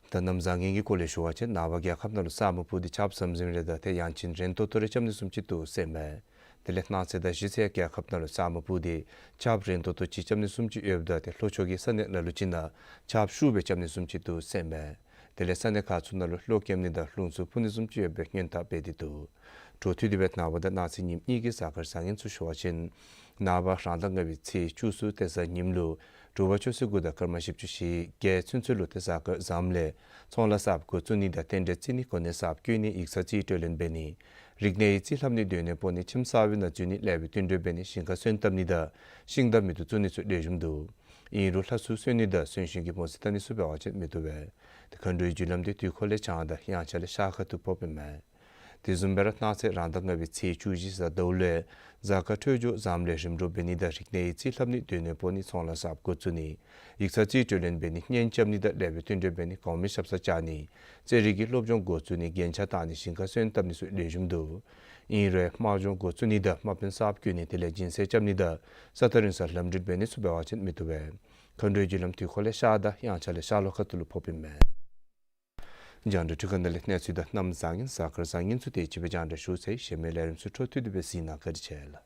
ད་གནམ་བཟང་ངན་གྱི་སྐོར་ལས་ཞུ་བ་ཅིན་ནངས་པ་རྒྱལ་ཁབ་ནང་ལུ་ས་སྨུག་སྤུབས་ཏེ་ཆརཔ་ཟམ་ཟིམ་རེ་དང་ཏེ་ཡང་ཅིན་རན་ཏོག་ཏོ་རེ་རྐྱབ་ནི་བཟུམ་ཅིག་འདུག་ཟེར་ཨིན་མས། དེ་ལས་གནངས་ཚེ་དང་གཞེས་ཚེ་རྒྱལ་ཁབ་ནང་ལུ་ས་སྨུག་སྤུབས་ཏེ་ཆརཔ་རན་ཏོག་ཏོ་ཅིག་རྐྱབ་ནི་བཟུམ་ཅིག་ཡོདཔ་ད་ཏེ་ལྷོ་ཕྱོགས་ཀྱི་ས་གནས་ནང་ལུ་ཅིག་ནང་ཆརཔ་ཤུགས་སྦེ་རྐྱབ་ནི་བཟུམ་ཅིག་འདུག་ཟེར་ཨིན་མས། དེ་ལས་ས་གནས་ཁག་ཚུ་ནང་ལུ་གློག་རྐྱབ་ནི་དང་རླུང་འཚུབ་འཕུ་ནི་བཟུམ་ཅིག་ཡོད་པའི་སྔོན་བརྡ་འབད་དེ་འདུག། འཕྲོ་མཐུད་དེ་སྦེ་ནངས་པ་དང་གནངས་ཚེ་ཉིནམ་གཉིས་ཀྱི་གཟའ་སྐར་བཟང་ངན་ཚུ་ཞུ་བ་ཅིན་ནངས་པ་རང་ཟླ་ལྔ་པའི་ཚེས་བཅུ་གསུམ་ཏེ་གཟའ་ཉིམ་ལུ་དྲོ་པ་ཆུ་ཚོད་དགུ་དང་སྐར་མ་བཞི་བཅུ་ཞེ་བརྒྱད་ཚུན་ཚོད་ལུ་ཏེ་གཟའ་སྐར་བཟངམ་ལས་ཚོང་ལཱ་གསརཔ་འགོ་བཙུགས་ནི་དང་རྟེན་འབྲེལ་བརྩི་ནི་གོ་གནས་གསརཔ་བསྐོ་ནི་ཡིག་ཚང་རྩིས་སྤྲོད་ལེན་འབད་ནི་རིག་གནས་ཡིག་རྩིས་ལྷབ་ནི་སྡོད་གནས་སྤོ་ནི་ཁྱིམ་གསར་པའི་ནང་འཛུལ་ནི་ལེགས་པའི་བསྟུན་གྲོས་འབད་ནི་ཞིང་ཁ་སོན་བཏབ་ནི་དང་ཤིང་རྟ་མེ་ཏོག་བཙུགས་ནི་ཚུ་ལེགས་ཤོམ་འདུག། ཨིན་རུང་ལྷ་སྲུང་གསོལ་ནི་དང་གསོན་གཤིན་གྱི་མོ་ཟེར་བཏང་ནི་ཚུ་འབད་བ་ཅིན་མི་བཏུབ་པས། ཏེ་མཁའ་འགྲོའི་རྒྱུ་ལམ་འདི་དུས་འཁོར་ལས་བྱང་དང་དབྱངས་འཆར་ལས་ཤར་ཁ་ཐུག་ཕོགཔ་ཨིན་མས། དེ་བཟུམ་སྦེ་ར་གནངས་ཚེ་རང་ཟླ་ལྔ་པའི་ཚེས་བཅུ་བཞི་གཟའ་ཟླཝ་ལུ་གཟའ་སྐར་འཕྲོད་སྦྱོར་བཟངམ་ལས་རིམ་གྲོ་འབད་ནི་དང་རིག་གནས་ཡིག་རྩིས་ལྷབ་ནི་སྡོད་གནས་སྤོ་ནི་ཚོང་ལཱ་གསརཔ་འགོ་བཙུགས་ནི་ཡིག་ཚང་རྩིས་སྤྲོད་ལེན་འབད་ནི་གཉེན་རྐྱབ་ནི་དང་ལེགས་པའི་བསྟུན་གྲོས་འབད་ནི་གོང་མའི་ཞབས་སར་བཅར་ནི་རྩེད་རིགས་ཀྱི་སློབ་སྦྱོང་འགོ་བཙུགས་ནི་རྒྱན་ཆ་བཏགས་ནི་ཞིང་ཁ་སོན་བཏབ་ནི་ཚུ་ལེགས་ཤོམ་འདུག། ཨིན་རུང་དམག་སྦྱོང་འགོ་བཙུགས་ནི་དང་དམག་དཔོན་གསརཔ་བསྐོ་ནི་དེ་ལས་སྦྱིན་སྲེག་རྐྱབ་ནི་དང་ས་ཐག་རིང་སར་ལམ་འགྲུལ་འབད་ནི་ཚུ་འབད་བ་ཅིན་མི་བཏུབ་པས། མཁའ་འགྲོའི་རྒྱུ་ལམ་དུས་འཁོར་ལས་ཤར་དང་དབྱངས་འཆར་ལས་ཤར་ལྷོ་ཁ་ཐུག་ལུ་ཕོགཔ་ཨིན་མས། རྒྱང་བསྒྲགས་ཁྲི་ཁང་ནང་ལས་གནས་ཚུལ་དང་གནམ་བཟང་ངན་གཟའ་སྐར་བཟང་ངན་ཚུ་དེ་ཅིག་སྦེ་རྒྱང་བསྒྲགས་ཞུ་ཚར་ཡི། གཞན་མི་ལས་རིམ་ཚུ་འཕྲོ་མཐུད་དེ་སྦེ་གཟིགས་གནང་། བཀའ་དྲིན་ཆེ་ལགས།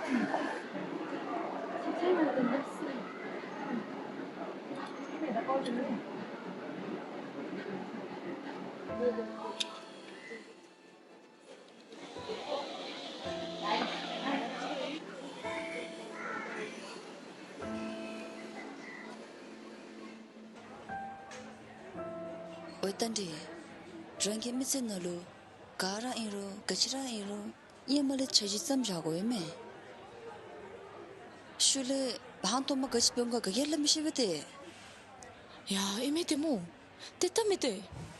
ཨོ་རྟ་མགྲིན། རང་གི་མི་ཚེ་ནང་ལུ་ག་ར་ཨིན་རུང་ག་ཅི་ར་ཨིན་རུང་ཧེ་མ་ལས་འཆར་གཞི་བརྩམ་བཞག་དགོ་པས་མས། ཤུལ་ལས་ཧང་སྟོང་མ་ག་ཅི་འབད་འོང་ག་ག་གིས་སླབ་མི་ཤེས་པས་ཏེ། ཡ་ཨིན་མས་ཏེ་སྨོ། ཏེ་ད་མི་ཏེ་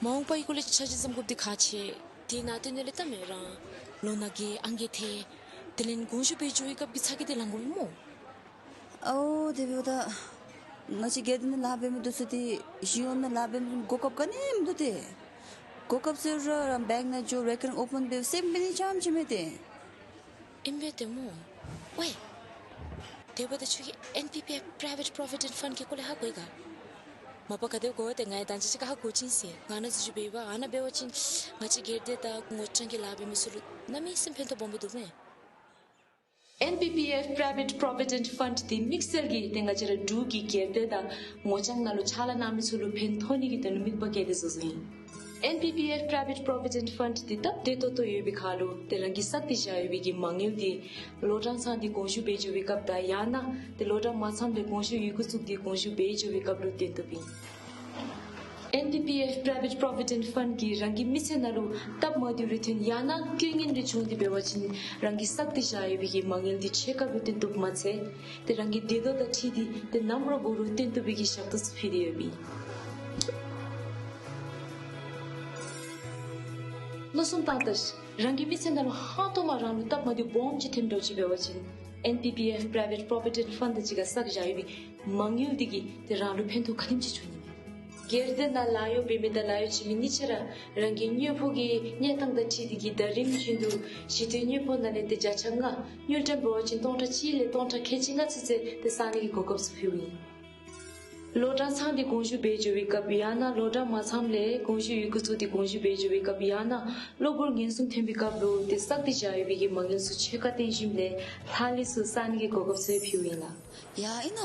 མ་འོངས་པའི་སྐོར་ལས་འཆར་གཞི་བརྩམ་དགོཔ་འདི་ཁག་ཆེ། དེ་ནང་དོན་ལས་ད་མི་རང་ལོ་ན་རྒས་ཨང་རྒས་ཐལ། དེ་ལས་དགོངས་ཞུ་འབད་འགྱོ་བའི་སྐབས་ཀྱི་ཚ་གྱང་འདི་ལང་དགོ་པས་སྨོ། ཨའོ་དེ་འབདཝ་ད་ང་བཅས་སྒེར་སྡེ་ནང་ལཱ་འབད་མི་འདི་ཚུ་ཏེ་གཞུང་གཡོག་ནང་ལཱ་འབད་མི་གོ་སྐབས་ག་ནི་མིན་འདུག་ཏེ། གོ་སྐབས་ཟེར་རུང་ར་བེངཀ་ནང་འགྱོ་རེ་ཀར་རིང་ཨོ་པཱན་འབད་སེམས་འབད་ནི་ཙམ་ཅིག་མས་ཏེ། ཨིན་པས་ཏེ་སྨོ། ཝའེ། དེ་འབདཝ་ད་ཁྱོད་ཀྱིས་ཨེན་པི་པི་ཨེཕ་Private Provident Fund གི་སྐོར་ལས་ཧ་གོ་ཡི་ག། མ་པ་ག་དེ་གོ་སྟེ་ང་ཡང་ད་ཅི་ཅིག་ཁར་ཧ་གོ་ཅི་ཟེར། ང་ནཱ་འཛུལ་ཞུགས་འབད་བ་ཨ་ནཱ་འབད་བ་ཅིན་ང་བཅས་སྒེར་སྡེ་དང་ངོ་རྐྱང་གི་ལཱ་འབད་མི་ཚུ་ལུ་གནམ་མེད་ས་མེད་ཕན་ཐོགས་སྦོམ་སྦེ་འདུག་མས། ཨེན་པི་པི་ཨེཕ་Private Provident Fund འདི་དམིགས་བསལ་གྱིས་ཏེ་ང་བཅས་ར་འབྲུག་གི་སྒེར་སྡེ་དང་ངོ་རྐྱང་ནང་ལུ་ཕྱག་ལཱ་གནང་མི་ཚུ་ལུ་ཕན་ཐོགས་ནི་གི་དོན་ལུ་དམིགས་པ་བསྐྱེད་དེ་བཟོ་བཟོཝ་ཨིན། ཨེན་པི་པི་ཨེཕ་Private Provident Fund འདི་སྟབས་བདེ་ཏོག་ཏོ་ཡོད་པའི་ཁར་ལུ་ཏེ་རང་གིས་བསགས་ཏེ་བཞག་ཡོད་པའི་གི་མ་དངུལ་འདི་ལོ་གྲངས་ཚང་སྟེ་དགོངས་ཞུ་འབད་འགྱོ་བའི་སྐབས་དང་ཡང་ན་ཏེ་ལོ་གྲངས་མ་ཚངམ་ལས་དགོངས་ཞུ་ཡི་གུ་བཙུགས་ཏེ་དགོངས་ཞུ་འབད་འགྱོ་བའི་སྐབས་ལུ་བཏོན་བཏུབ་ཨིན། ཨེན་པི་པི་ཨེཕ་Private Provident Fund གིས་རང་གི་མི་ཚེ་ནང་ལུ་སྟབས་མ་བདེཝ་རེ་ཐོན་ཡང་ན་རྐྱེན་ངན་རེ་བྱུང་སྟེ་འབད་བ་ཅིན་རང་གིས་བསགས་ཏེ་བཞག་ཡོད་པའི་གི་མ་དངུལ་འདི་ཕྱེད་ཀ་སྦེ་བཏོན་བཏུབ་མ་ཚད་ཏེ་རང་གི་བདེ་དོགས་དང་འཁྲིལ་ཏེ་ཏེ་ནམ་ར་འབད་རུང་བཏོན་བཏུབ་པའི་གི་ཞག་ཐོ་ཚུ་ཕུལ་ཏེ་ཡོདཔ་ཨིན། མནོ་བསམ་བཏང་ད་ཤིག། རང་གི་མི་ཚེ་ནང་ལུ་ཧང་སྟོང་མ་རང་ལུ་སྟབས་མ་བདེཝ་སྦོམ་ཅིག་ཐོནམ་འདྲཝ་ཅིག་འབད་བ་ཅིན་ཨེན་པི་པི་ཨེཕ་Private Provident Fund དང་གཅིག་ཁར་བསགས་བཞག་ཡོད་པའི་མ་དངུལ་འདི་གིས་ཏེ་རང་ལུ་ཕན་ཐོགས་ག་དེམ་ཅིག་འབྱུང་ནི་མས། སྒེར་སྡེ་ནང་ལཱ་གཡོག་འབད་མི་དང་ལཱ་གཡོག་བྱིན་མི་གཉིས་ཆ་ར་རང་གི་དངུལ་ཕོགས་ཀྱི་གནས་སྟངས་དང་འཁྲིལ་ཏེ་གིས་ཟླ་རིམ་བཞིན་དུ་གཞི་རྟེན་དངུལ་ཕོགས་ནང་ལས་ཏེ་བརྒྱ་ཆ་ལྔ་དངུལ་ཀྲམ་འབད་བ་ཅིན་སྟོང་ཕྲག་གཅིག་ལས་སྟོང་ཕྲག་ཁལ་གཅིག་ལྔ་ཚུན་ཚོད་ཏེ་བསག་ནི་གི་གོ་སྐབས་ཚུ་ཕུལཝ་ཨིན། ལོ་གྲངས་ཚང་སྟེ་དགོངས་ཞུ་འབད་འགྱོ་བའི་སྐབས་ཡང་ན་ལོ་གྲངས་མ་ཚངམ་ལས་དགོངས་ཞུ་ཡི་གུ་བཙུགས་ཏེ་དགོངས་ཞུ་འབད་འགྱོ་བའི་སྐབས་ཡང་ན་གློ་བུར་ངན་སོང་ཐོན་པའི་སྐབས་ལུ་ཏེ་བསགས་ཏེ་བཞག་ཡོད་པའི་གི་མ་དངུལ་ཚུ་ཕྱེད་ཀ་བཏོན་ཞིནམ་ལས་ལྷག་ལུས་སུ་བསག་ནི་གི་གོ་སྐབས་ཚུ་ཕུལཝ་ཨིན་ལགས། ཡ་ཨིན་ན།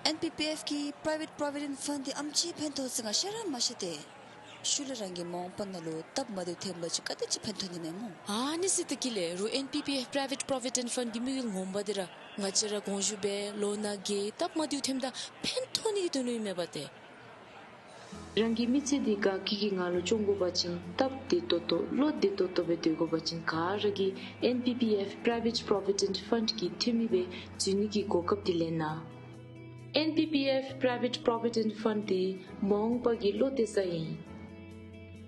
ཨེན་པི་པི་ཨེཕ་གི་Private Provident Fund འདི་ཨམ་ཅིག་ཕན་ཐོགས་ཟེར་ང་ཤེས་ར་མ་ཤེས་ཏེ། ཤུལ་ལས་རང་གི་མ་འོངས་པ་ནང་ལུ་སྟབས་མ་བདེཝ་ཐོནམ་ཅིག་ག་དེ་ཅིག་ཕན་ཐོགས་ནི་མས་སྨོ། ཨ་ནི་ཟེར་ད་གི་ལས་རུང་ཨེན་པི་པི་ཨེཕ་Private Provident Fund གི་དམིགས་ཡུལ་ངོ་མ་འདི་ར་ང་བཅས་ར་དགོངས་ཞུ་འབད་ལོ་ན་རྒས་སྟབས་མ་བདེཝ་ཐོནམ་ད་ཕན་ཐོགས་ནི་གི་དོན་ལུ་ཨིན་མས་པ་ཏེ། རང་གི་མི་ཚེ་འདི་དགའ་སྐྱིད་ཀྱི་ངང་ལུ་སྐྱོང་དགོ་པ་ཅིན་སྟབས་བདེ་ཏོག་ཏོ་བློ་བདེ་ཏོག་ཏོ་སྦེ་སྡོད་དགོ་པ་ཅིན་ག་ར་གིས་ཨེན་པི་པི་ཨེཕ་Private Provident Fund གི་འཐུས་མི་སྦེ་འཛུལ་ནི་གི་གོ་སྐབས་འདི་ལེན་གནང་། ཨེན་པི་པི་ཨེཕ་Private Provident Fund འདི་མ་འོངས་པ་གི་བློ་གཏད་ས་ཨིན།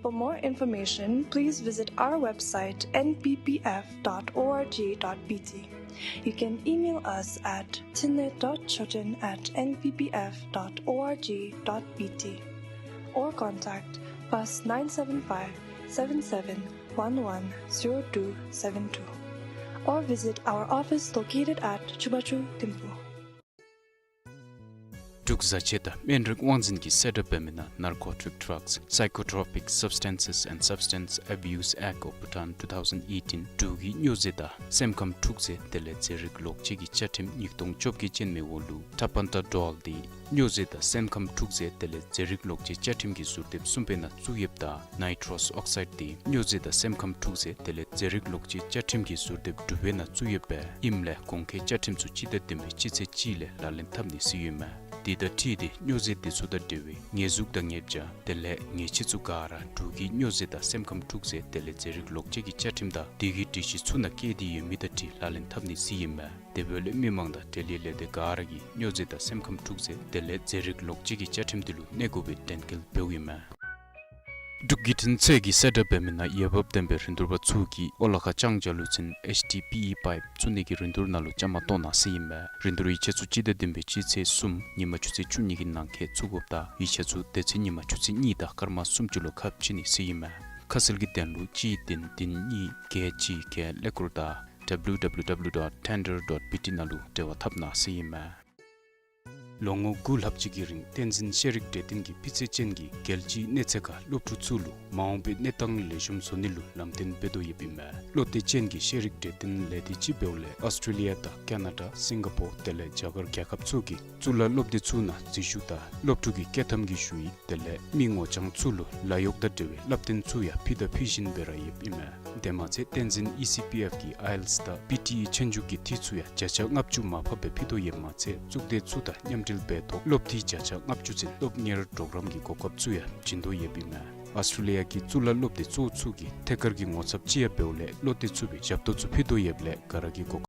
For more information, please visit our website N P P F dot org dot B T. You can email us at tinle dot choten at N P P F dot org dot B T or contact plus nine seven five, seven seven one one, zero two seven two or visit our office located at Chubachu Thimphu. འབྲུག་བཟའ་ཆས་དང་སྨན་རིགས་དབང་འཛིན་གྱིས་གསལ་བསྒྲགས་འབད་མི་ནང་Narcotic Drugs, Psychotropic Substances and Substance Abuse Act of Bhutan two thousand eighteen འབྲུག་གི་སྨྱོ་རྫས་དང་སེམས་ཁམས་འཁྲུག་རྫས་དེ་ལས་རྫས་རིགས་ལོག་སྤྱོད་ཀྱི་བཅའ་ཁྲིམས་ཉིས་སྟོང་བཅོ་བརྒྱད་ཅན་མའི་འོག་ལུ་Tapentadol འདི་སྨྱོ་རྫས་དང་སེམས་ཁམས་འཁྲུག་རྫས་དེ་ལས་རྫས་རིགས་ལོག་སྤྱོད་བཅའ་ཁྲིམས་ཀྱི་ཟུར་དེབ་གསུམ་པའི་ནང་བཙུགས་ཡོདཔ་ད་Nitrous Oxide འདི་སྨྱོ་རྫས་དང་སེམས་ཁམས་འཁྲུག་རྫས་དེ་ལས་རྫས་རིགས་ལོག་སྤྱོད་བཅའ་ཁྲིམས་ཀྱི་ཟུར་དེབ་དྲུག་པའི་ནང་བཙུགས་ཡོདཔ་ཨིནམ་ལས་གོང་འཁོད་བཅའ་ཁྲིམས་ཚུ་སྤྱི་ཟླ་བདུན་པའི་སྤྱི་ཚེས་གཅིག་ལས་ལག་ལེན་འཐབ་ནི་ཟེར་ཡོདཔ་ཨིན་མས། དེ་དང་འཁྲིལ་ཏེ་སྨྱོ་རྫས་དེ་ཚུ་དང་འབྲེལ་བའི་ཉེས་འཛུགས་དང་ཉེས་བྱ་དེ་ལས་ཉེས་ཆད་ཚུ་ག་ར་འབྲུག་གི་སྨྱོ་རྫས་དང་སེམས་ཁམས་འཁྲུག་རྫས་དེ་ལས་རྫས་རིགས་ལོག་སྤྱོད་ཀྱི་བཅའ་ཁྲིམས་དང་དེ་གི་སྒྲིག་གཞི་ཚུ་ནང་བཀོད་དེ་ཡོད་མི་དང་འཁྲིལ་ལག་ལེན་འཐབ་ནི་ཟེར་ཨིན་མས། དེ་འབདཝ་ལས་མི་མང་དང་འབྲེལ་ཡོད་ལས་སྡེ་ག་ར་གིས་སྨྱོ་རྫས་དང་སེམས་ཁམས་འཁྲུག་རྫས་དེ་ལས་རྫས་རིགས་ལོག་སྤྱོད་ཀྱི་བཅའ་ཁྲིམས་དེ་ལུ་གནས་དགོ་པའི་དྲན་སྐུལ་འབདཝ་ཨིན་མས། འབྲུག་བརྒྱུད་འཕྲིན་ཚད་ཀྱིས་གསལ་བསྒྲགས་འབད་མི་ནང་འོས་འབབ་ལྡན་པའི་རིན་བསྡུར་པ་ཚུ་གིས་ཨོ་ལ་ཁ་ལྕང་ཇ་ལུ་ཚན་ཨེཆ་ཌི་པི་ཨི་པའིཔ་བཙུགས་ནི་གི་རིན་བསྡུར་ནང་ལུ་བཅའ་མར་གཏོགས་གནང་ཟེར་ཨིན་མས། རིན་བསྡུར་ཡིག་ཆ་ཚུ་སྤྱི་ཟླ་བདུན་པའི་སྤྱི་ཚེས་གསུམ་ཉིན་མ་ཆུ་ཚོད་བཅུ་གཉིས་ཀྱི་ནང་འཁོད་བཙུགས་དགོཔ་དང་ཡིག་ཆ་ཚུ་དེ་ཚེ་ཉིན་མ་ཆུ་ཚོད་གཉིས་དང་སྐར་མ་སུམ་ཅུ་ལུ་ཁ་ཕྱེ་ནི་ཟེར་ཨིན་མས། ཁ་གསལ་གྱི་དོན་ལུ་གཅིག་བདུན་བདུན་གཉིས་བརྒྱད་གཅིག་བརྒྱད་ཀླད་ཀོར་དང་W W W dot tender dot B T ནང་ལུ་འབྲེལ་བ་འཐབ་གནང་ཟེར་ཨིན་མས། ལོ་ངོ་དགུ་ལྷག་ཅིག་གི་རིང་བསྟན་འཛིན་ཤེས་རིག་གྲོས་སྟོན་གྱིས་སྤུས་ཚད་ཅན་གྱི་རྒྱལ་སྤྱིའི་གནས་ཚད་ཁར་སློབ་ཕྲུག་ཚུ་ལུ་མ་འོངས་པའི་གནས་སྟངས་ལེགས་ཤོམ་བཟོ་ནི་ལུ་ལམ་སྟོན་འབད་དོ་ཡོདཔ་ཨིན་མས། བློ་གཏད་ཅན་གྱི་ཤེས་རིག་གྲོས་སྟོན་ལས་སྡེ་ཅིག་འབདཝ་ལས་ཨོསི་ཊྲེ་ལི་ཡ་དང་ཀེ་ན་ཌ་སིང་ག་པོར་དེ་ལས་རྒྱ་གར་རྒྱལ་ཁབ་ཚུ་གི་གཙུག་ལག་སློབ་སྡེ་ཚུ་ནང་འཛུལ་ཞུགས་དང་སློབ་ཕྲུག་གི་བསྐྱོད་ཐམ་གྱི་ཞུ་ཡིག་དེ་ལས་མི་ངོ་རྐྱང་ཚུ་ལུ་ལཱ་གཡོག་དང་འབྲེལ་བའི་བསླབ་སྟོན་ཚུ་ཡང་ཕུལ་དང་ཕུལ་བཞིན་པའི་ར་ཡོདཔ་ཨིན་མས། དེ་མ་ཚད་བསྟན་འཛིན་ཨི་སི་པི་ཨེཕ་གིས་ཨའི་ཨེལ་ཊི་ཨེསི་དང་པི་ཊི་ཨི་ཆོས་རྒྱུགས་ཀྱི་འཐུས་ཚུ་ཡང་བརྒྱ་ཆ་ལྔ་བཅུ་མར་ཕབ་སྦེ་ཕུལ་དོ་ཡོདཔ་མ་ཚད་གཙུག་སྡེ་ཚུ་དང་མཉམ་འབྲེལ་འབད་ཐོག་སློབ་འཐུས་བརྒྱ་ཆ་ལྔ་བཅུ་ཚུན་སློབ་གཉེར་གྲོགས་རམ་གྱི་གོ་སྐབས་ཚུ་ཡང་བྱིན་དོ་ཡོདཔ་ཨིན་མས། ཨོསི་ཊྲེ་ལི་ཡ་གི་གཙུག་ལག་སློབ་སྡེ་གཙོ་བོ་ཚུ་གི་ཐད་ཀར་གྱི་ངོ་ཚབ་ཅིག་ཡང་འབདཝ་ལས་བློ་གཏད་ཚུགས་པའི་ཞབས་ཏོག་ཚུ་ཕུལ་དོ་ཡོདཔ་ལས་ག་ར་གིས་གོ་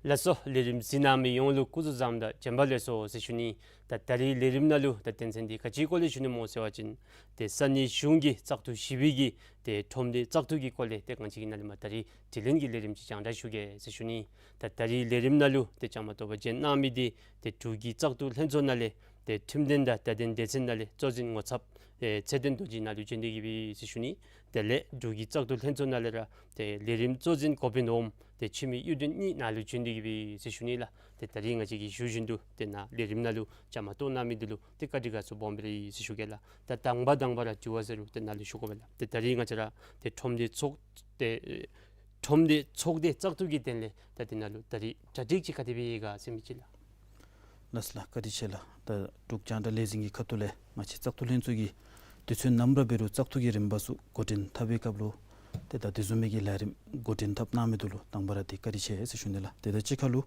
ལགས་སོ། ལས་རིམ་གཟིགས་གནང་མི་ཡོངས་ལུ་སྐུ་གཟུགས་བཟང་དང་བྱོན་པ་ལེགས་སོ་ཟེར་ཞུ་ནི། ད་ད་རིས་ལས་རིམ་ནང་ལུ་ད་དོན་ཚན་འདི་ག་ཅིའི་སྐོར་ལས་ཞུ་ནི་སྨོ་ཟེར་བ་ཅིན་ཏེ་ས་གནས་གཞུང་གི་བཙག་འཐུ་ཞི་བའི་གི་ཏེ་ཁྲོམ་སྡེ་བཙག་འཐུ་གི་སྐོར་ལས་ཏེ་ང་བཅས་ཀྱིས་ནཱ་ལས་མར་ད་རིས་དྲི་ལན་གྱི་ལས་རིམ་ཅིག་རྒྱང་བསྒྲགས་ཞུ་གེ་ཟེར་ཞུ་ནི། ད་ད་རིས་ལས་རིམ་ནང་ལུ་ཏེ་བཅའ་མར་གཏོགས་པར་བྱོན་གནང་མི་འདི་ཏེ་འབྲུག་གི་བཙག་འཐུ་ལྷན་ཚོགས་ནང་ལས་ཏེ་ཁྲིམས་དོན་དང་བརྡ་དོན་སྡེ་ཚན་ནང་ལས་གཙོ་འཛིན་ངོ་ཚབ་ཨེ་ཚེ་བརྟན་རྡོ་རྗེ་ནཱ་ལུ་བྱོན་ཏེ་གི་སྦེ་ཟེར་ཞུ་ནི། དེ་ལས་འབྲུག་གི་བཙག་འཐུ་ལྷན་ཚོགས་ནང་ལས་ར་ཏེ་ལས་རིམ་གཙོ་འཛིན་འགོ་དཔོན་འོགམ་ཏེ་འཆི་མེད་གཡུ་སྒྲོན་གཉིས་ནཱ་ལུ་བྱོན་ཏེ་གི་སྦེ་ཟེར་ཞུ་ནི་ལགས། ཏེ་ད་རིས་ང་བཅས་ཀྱིས་ཞུ་བཞིན་དུ་ཏེ་ནཱ་ལས་རིམ་ནང་ལུ་བཅའ་མར་གཏོགས་གནང་མི་འདི་ལུ་ཏེ་བཀའ་དྲིན་དགའ་ཚོར་སྦོམ་སྦེ་ར་ཡོད་ཟེར་ཞུ་གེ་ལགས། ད་དང་པ་དང་པ་ར་དྲི་བ་ཟེར་རུང་ཏེ་ནཱ་ལུ་ཞུ་དགོ་པས་ལགས། ཏེ་ད་རིས་ང་བཅས་ར་ཏེ་ཁྲོམ་སྡེ་ཚོགས་ཏེ་ཁྲོམ་སྡེ་ཚོགས་སྡེ་བཙག་འཐུ་གི་དོན་ལས་ད་འདི་ནང་ལུ་ད་རིས་གྲ་སྒྲིག་ཅིག་ག་དེ་སྦེ་ཡོད་ག་ཟེར་མི་ཅིག་ལགས། ལགས་སོ་ལགས། བཀའ་དྲིན་ཆེ་ལགས། ད་འབྲུག་རྒྱང་བསྒྲགས་ལས་འཛིན་གྱི་ཁ་ཐུག་ལས་ང་བཅས་བཙག་འཐུ་ལྷན་ཚོགས་ཀྱིས་དུས་ཚོད་ནམ་ར་འབད་རུང་བཙག་འཐུ་གི་རིམ་པ་ཚུ་འགོ་འདྲེན་འཐབ་པའི་སྐབས་ལུ་ཏེ་ད་དེ་བཟུམ་མའི་གི་ལས་རིམ་འགོ་འདྲེན་འཐབ་གནང་མི་འདི་ལུ་དང་པ་ར་ཏེ་བཀའ་དྲིན་ཆེ་ཟེར་ཞུ་ནི་ལགས། ཏེ་ད་གཅིག་ཁར་ལུ་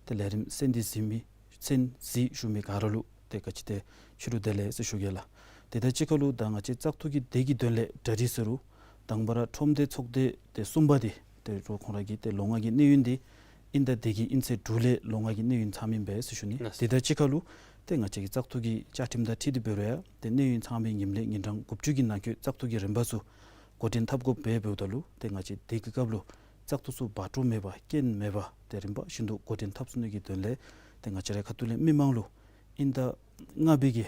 ཏེ་ལས་རིམ་གསན་ཏེ་གཟིགས་མི་གསན་གཟིགས་ཞུ་མི་ག་ར་ལུ་ཏེ་ག་ཅི་ཏེ་ཕྱི་རུ་བདེ་ལེགས་ཟེར་ཞུ་གེ་ལགས། ཏེ་ད་གཅིག་ཁར་ལུ་ད་ང་བཅས་བཙག་འཐུ་གི་དེ་གི་དོན་ལས་གྲ་སྒྲིག་ཟེར་རུང་དང་པ་ར་ཁྲོམ་སྡེ་ཚོགས་སྡེ་ཏེ་གསུམ་པ་འདི་ཏེ་རོགས་ཁོང་ར་གི་ཏེ་ལོ་ལྔ་གི་གནས་ཡུན་འདི་དབྱིན་ཟླ་འདི་གི་དབྱིན་ཚེས་དྲུག་ལས་ལོ་ལྔ་གི་གནས་ཡུན་ཚང་མི་ཨིན་པས་ཟེར་ཞུ་ནི། ལགས། ཏེ་ད་གཅིག་ཁར་ལུ་ཏེ་ང་བཅས་ཀྱི་བཙག་འཐུ་གི་བཅའ་ཁྲིམས་དང་འཁྲིལ་ཏེ་འབད་རུང་ཡང་ཏེ་གནས་ཡུན་ཚང་མི་ཉིནམ་ལས་ཉིན་གྲངས་དགུ་བཅུ་གི་ནང་འཁོད་བཙག་འཐུ་གི་རིམ་པ་ཚུ་འགོ་འདྲེན་འཐབ་དགོཔ་འབདཝ་ད་ལུ་ཏེ་ང་བཅས་དེ་གི་སྐབས་ལུ་བཙག་འཐུ་ཚུ་བར་སྤྲོད་མེད་པར་རྐྱེན་མེད་པར་ཏེ་རིམ་པ་བཞིན་དུ་འགོ་འདྲེན་འཐབ་ཚུགས་ནི་གི་དོན་ལས་ཏེ་ང་བཅས་རའི་ཁ་ཐུག་ལས་མི་མང་ལུ་དབྱིན་ཟླ་ལྔ་པའི་གི་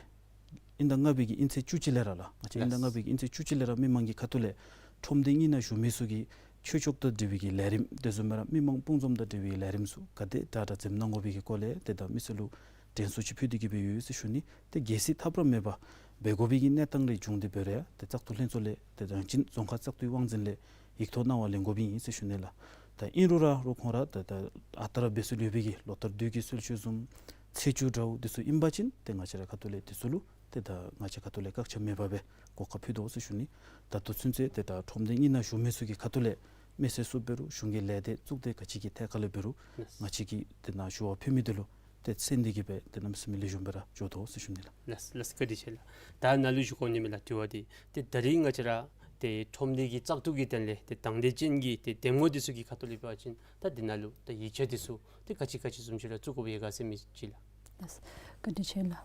དབྱིན་ཟླ་ལྔ་པའི་གི་དབྱིན་ཚེས་བཅུ་གཅིག་ལས་ར་ལགས། ང་བཅས་དབྱིན་ཟླ་ལྔ་པའི་གི་དབྱིན་ཚེས་བཅུ་གཅིག་ལས་ར་མི་མང་གི་ཁ་ཐུག་ལས་ཁྲོམ་སྡེ་གཉིས་ནང་བཞུགས་མི་ཚུ་གིས་ཆོས་ཕྱོགས་དང་འབྲེལ་བའི་གི་ལས་རིམ་དེ་བཟུམ་མ་ར་མི་མང་སྤུངས་འཛོམས་དང་འབྲེལ་བའི་ལས་རིམ་ཚུ་ག་དེ་དྲག་དྲག་འཛེམ་གནང་དགོ་པའི་གི་སྐོར་ལས་ཏེ་ད་མི་སེར་ལུ་དྲན་གསོ་ཅིག་ཕུལ་ཏེ་གི་སྦེ་ཡོད་ཟེར་ཞུ་ནི། ཏེ་གལ་སྲིད་ཐབས་ར་མེད་པར་འབད་དགོ་པའི་གི་གནས་སྟངས་རེ་བྱུང་སྟེ་འབད་རུང་ཡང་ཏེ་བཙག་འཐུ་ལྷན་ཚོགས་ལས་ཏེ་རང་བཞིན་རྫོང་ཁག་བཙག་འཐུའི་དབང་འཛིན་ལས་ཡིག་ཐོག་གནང་བ་ལེན་དགོཔ་ཨིན་ཟེར་ཞུ་ནི་ལགས། ད་ཨིན་རུང་ར་རོགས་ཁོང་ར་ད་ད་ཨ་རྟག་ར་འབད་སྲོལ་ཡོད་པའི་གི་ལོ་ལྟར་དུས་ཀྱི་གསོལ་མཆོད་བཟུམ་ཚེས་བཅུ་འདྲཝ་འདི་ཚུ་ཨིན་པ་ཅིན་ཏེ་ང་བཅས་རའི་ཁ་ཐུག་ལས་འདི་ཚུ་ལུ་ཏེ་ད་ང་བཅས་ཁ་ཐུག་ལས་བཀག་ཆ་མེད་པར་སྦེ་གོ་སྐབས་ཕུལ་དོ་ཟེར་ཞུ་ནི། ད་ལྟོ་ཚུན་ཚོད་ཏེ་ད་ཁྲོམ་སྡེ་གཉིས་ནང་བཞུགས་མི་ཚུ་གི་ཁ་ཐུག་ལས་མི་སེར་ཚུ་འབད་རུང་གཞུང་གི་ལས་སྡེ་གཙུག་སྡེ་ག་ཅི་གི་ཐད་ཁར་ལས་འབད་རུང་ང་བཅས་ཀྱིས་ཏེ་ནཱ་ཞུ་བ་ཕུལ་མི་འདི་ལུ་ཏེ་གསན་ཏེ་གི་སྦེ་ཏེ་གནམ་མེད་ས་མེད་ལེགས་ཤོམ་སྦེ་ར་འགྱོ་དོ་ཟེར་ཞུ་ནི་ལགས། ལགས་ལགས། བཀའ་དྲིན་ཆེ་ལགས། ད་ནཱ་ལུ་ཞུ་དགོ་ནི་མས་ལགས། དྲི་བ་འདི་ཏེ་ད་རིས་ང་བཅས་ར་ཏེ་ཁྲོམ་སྡེ་གི་བཙག་འཐུ་གི་དོན་ལས་ཏེ་དང་འདོད་ཅན་གྱི་ཏེ་འདེམས་ངོ་འདི་ཚུ་གི་ཁ་ཐུག་ལས་འབད་བ་ཅིན་ད་འདི་ནང་ལུ་ད་ཡིག་ཆ་འདི་ཚུ་ཏེ་ག་ཅི་ག་ཅི་བཟུམ་ཅིག་ར་བཙུགས་དགོཔ་ཡོད་ག་ཟེར་མི་ཅིག་ལགས། ལགས། བཀའ་དྲིན་ཆེ་ལགས།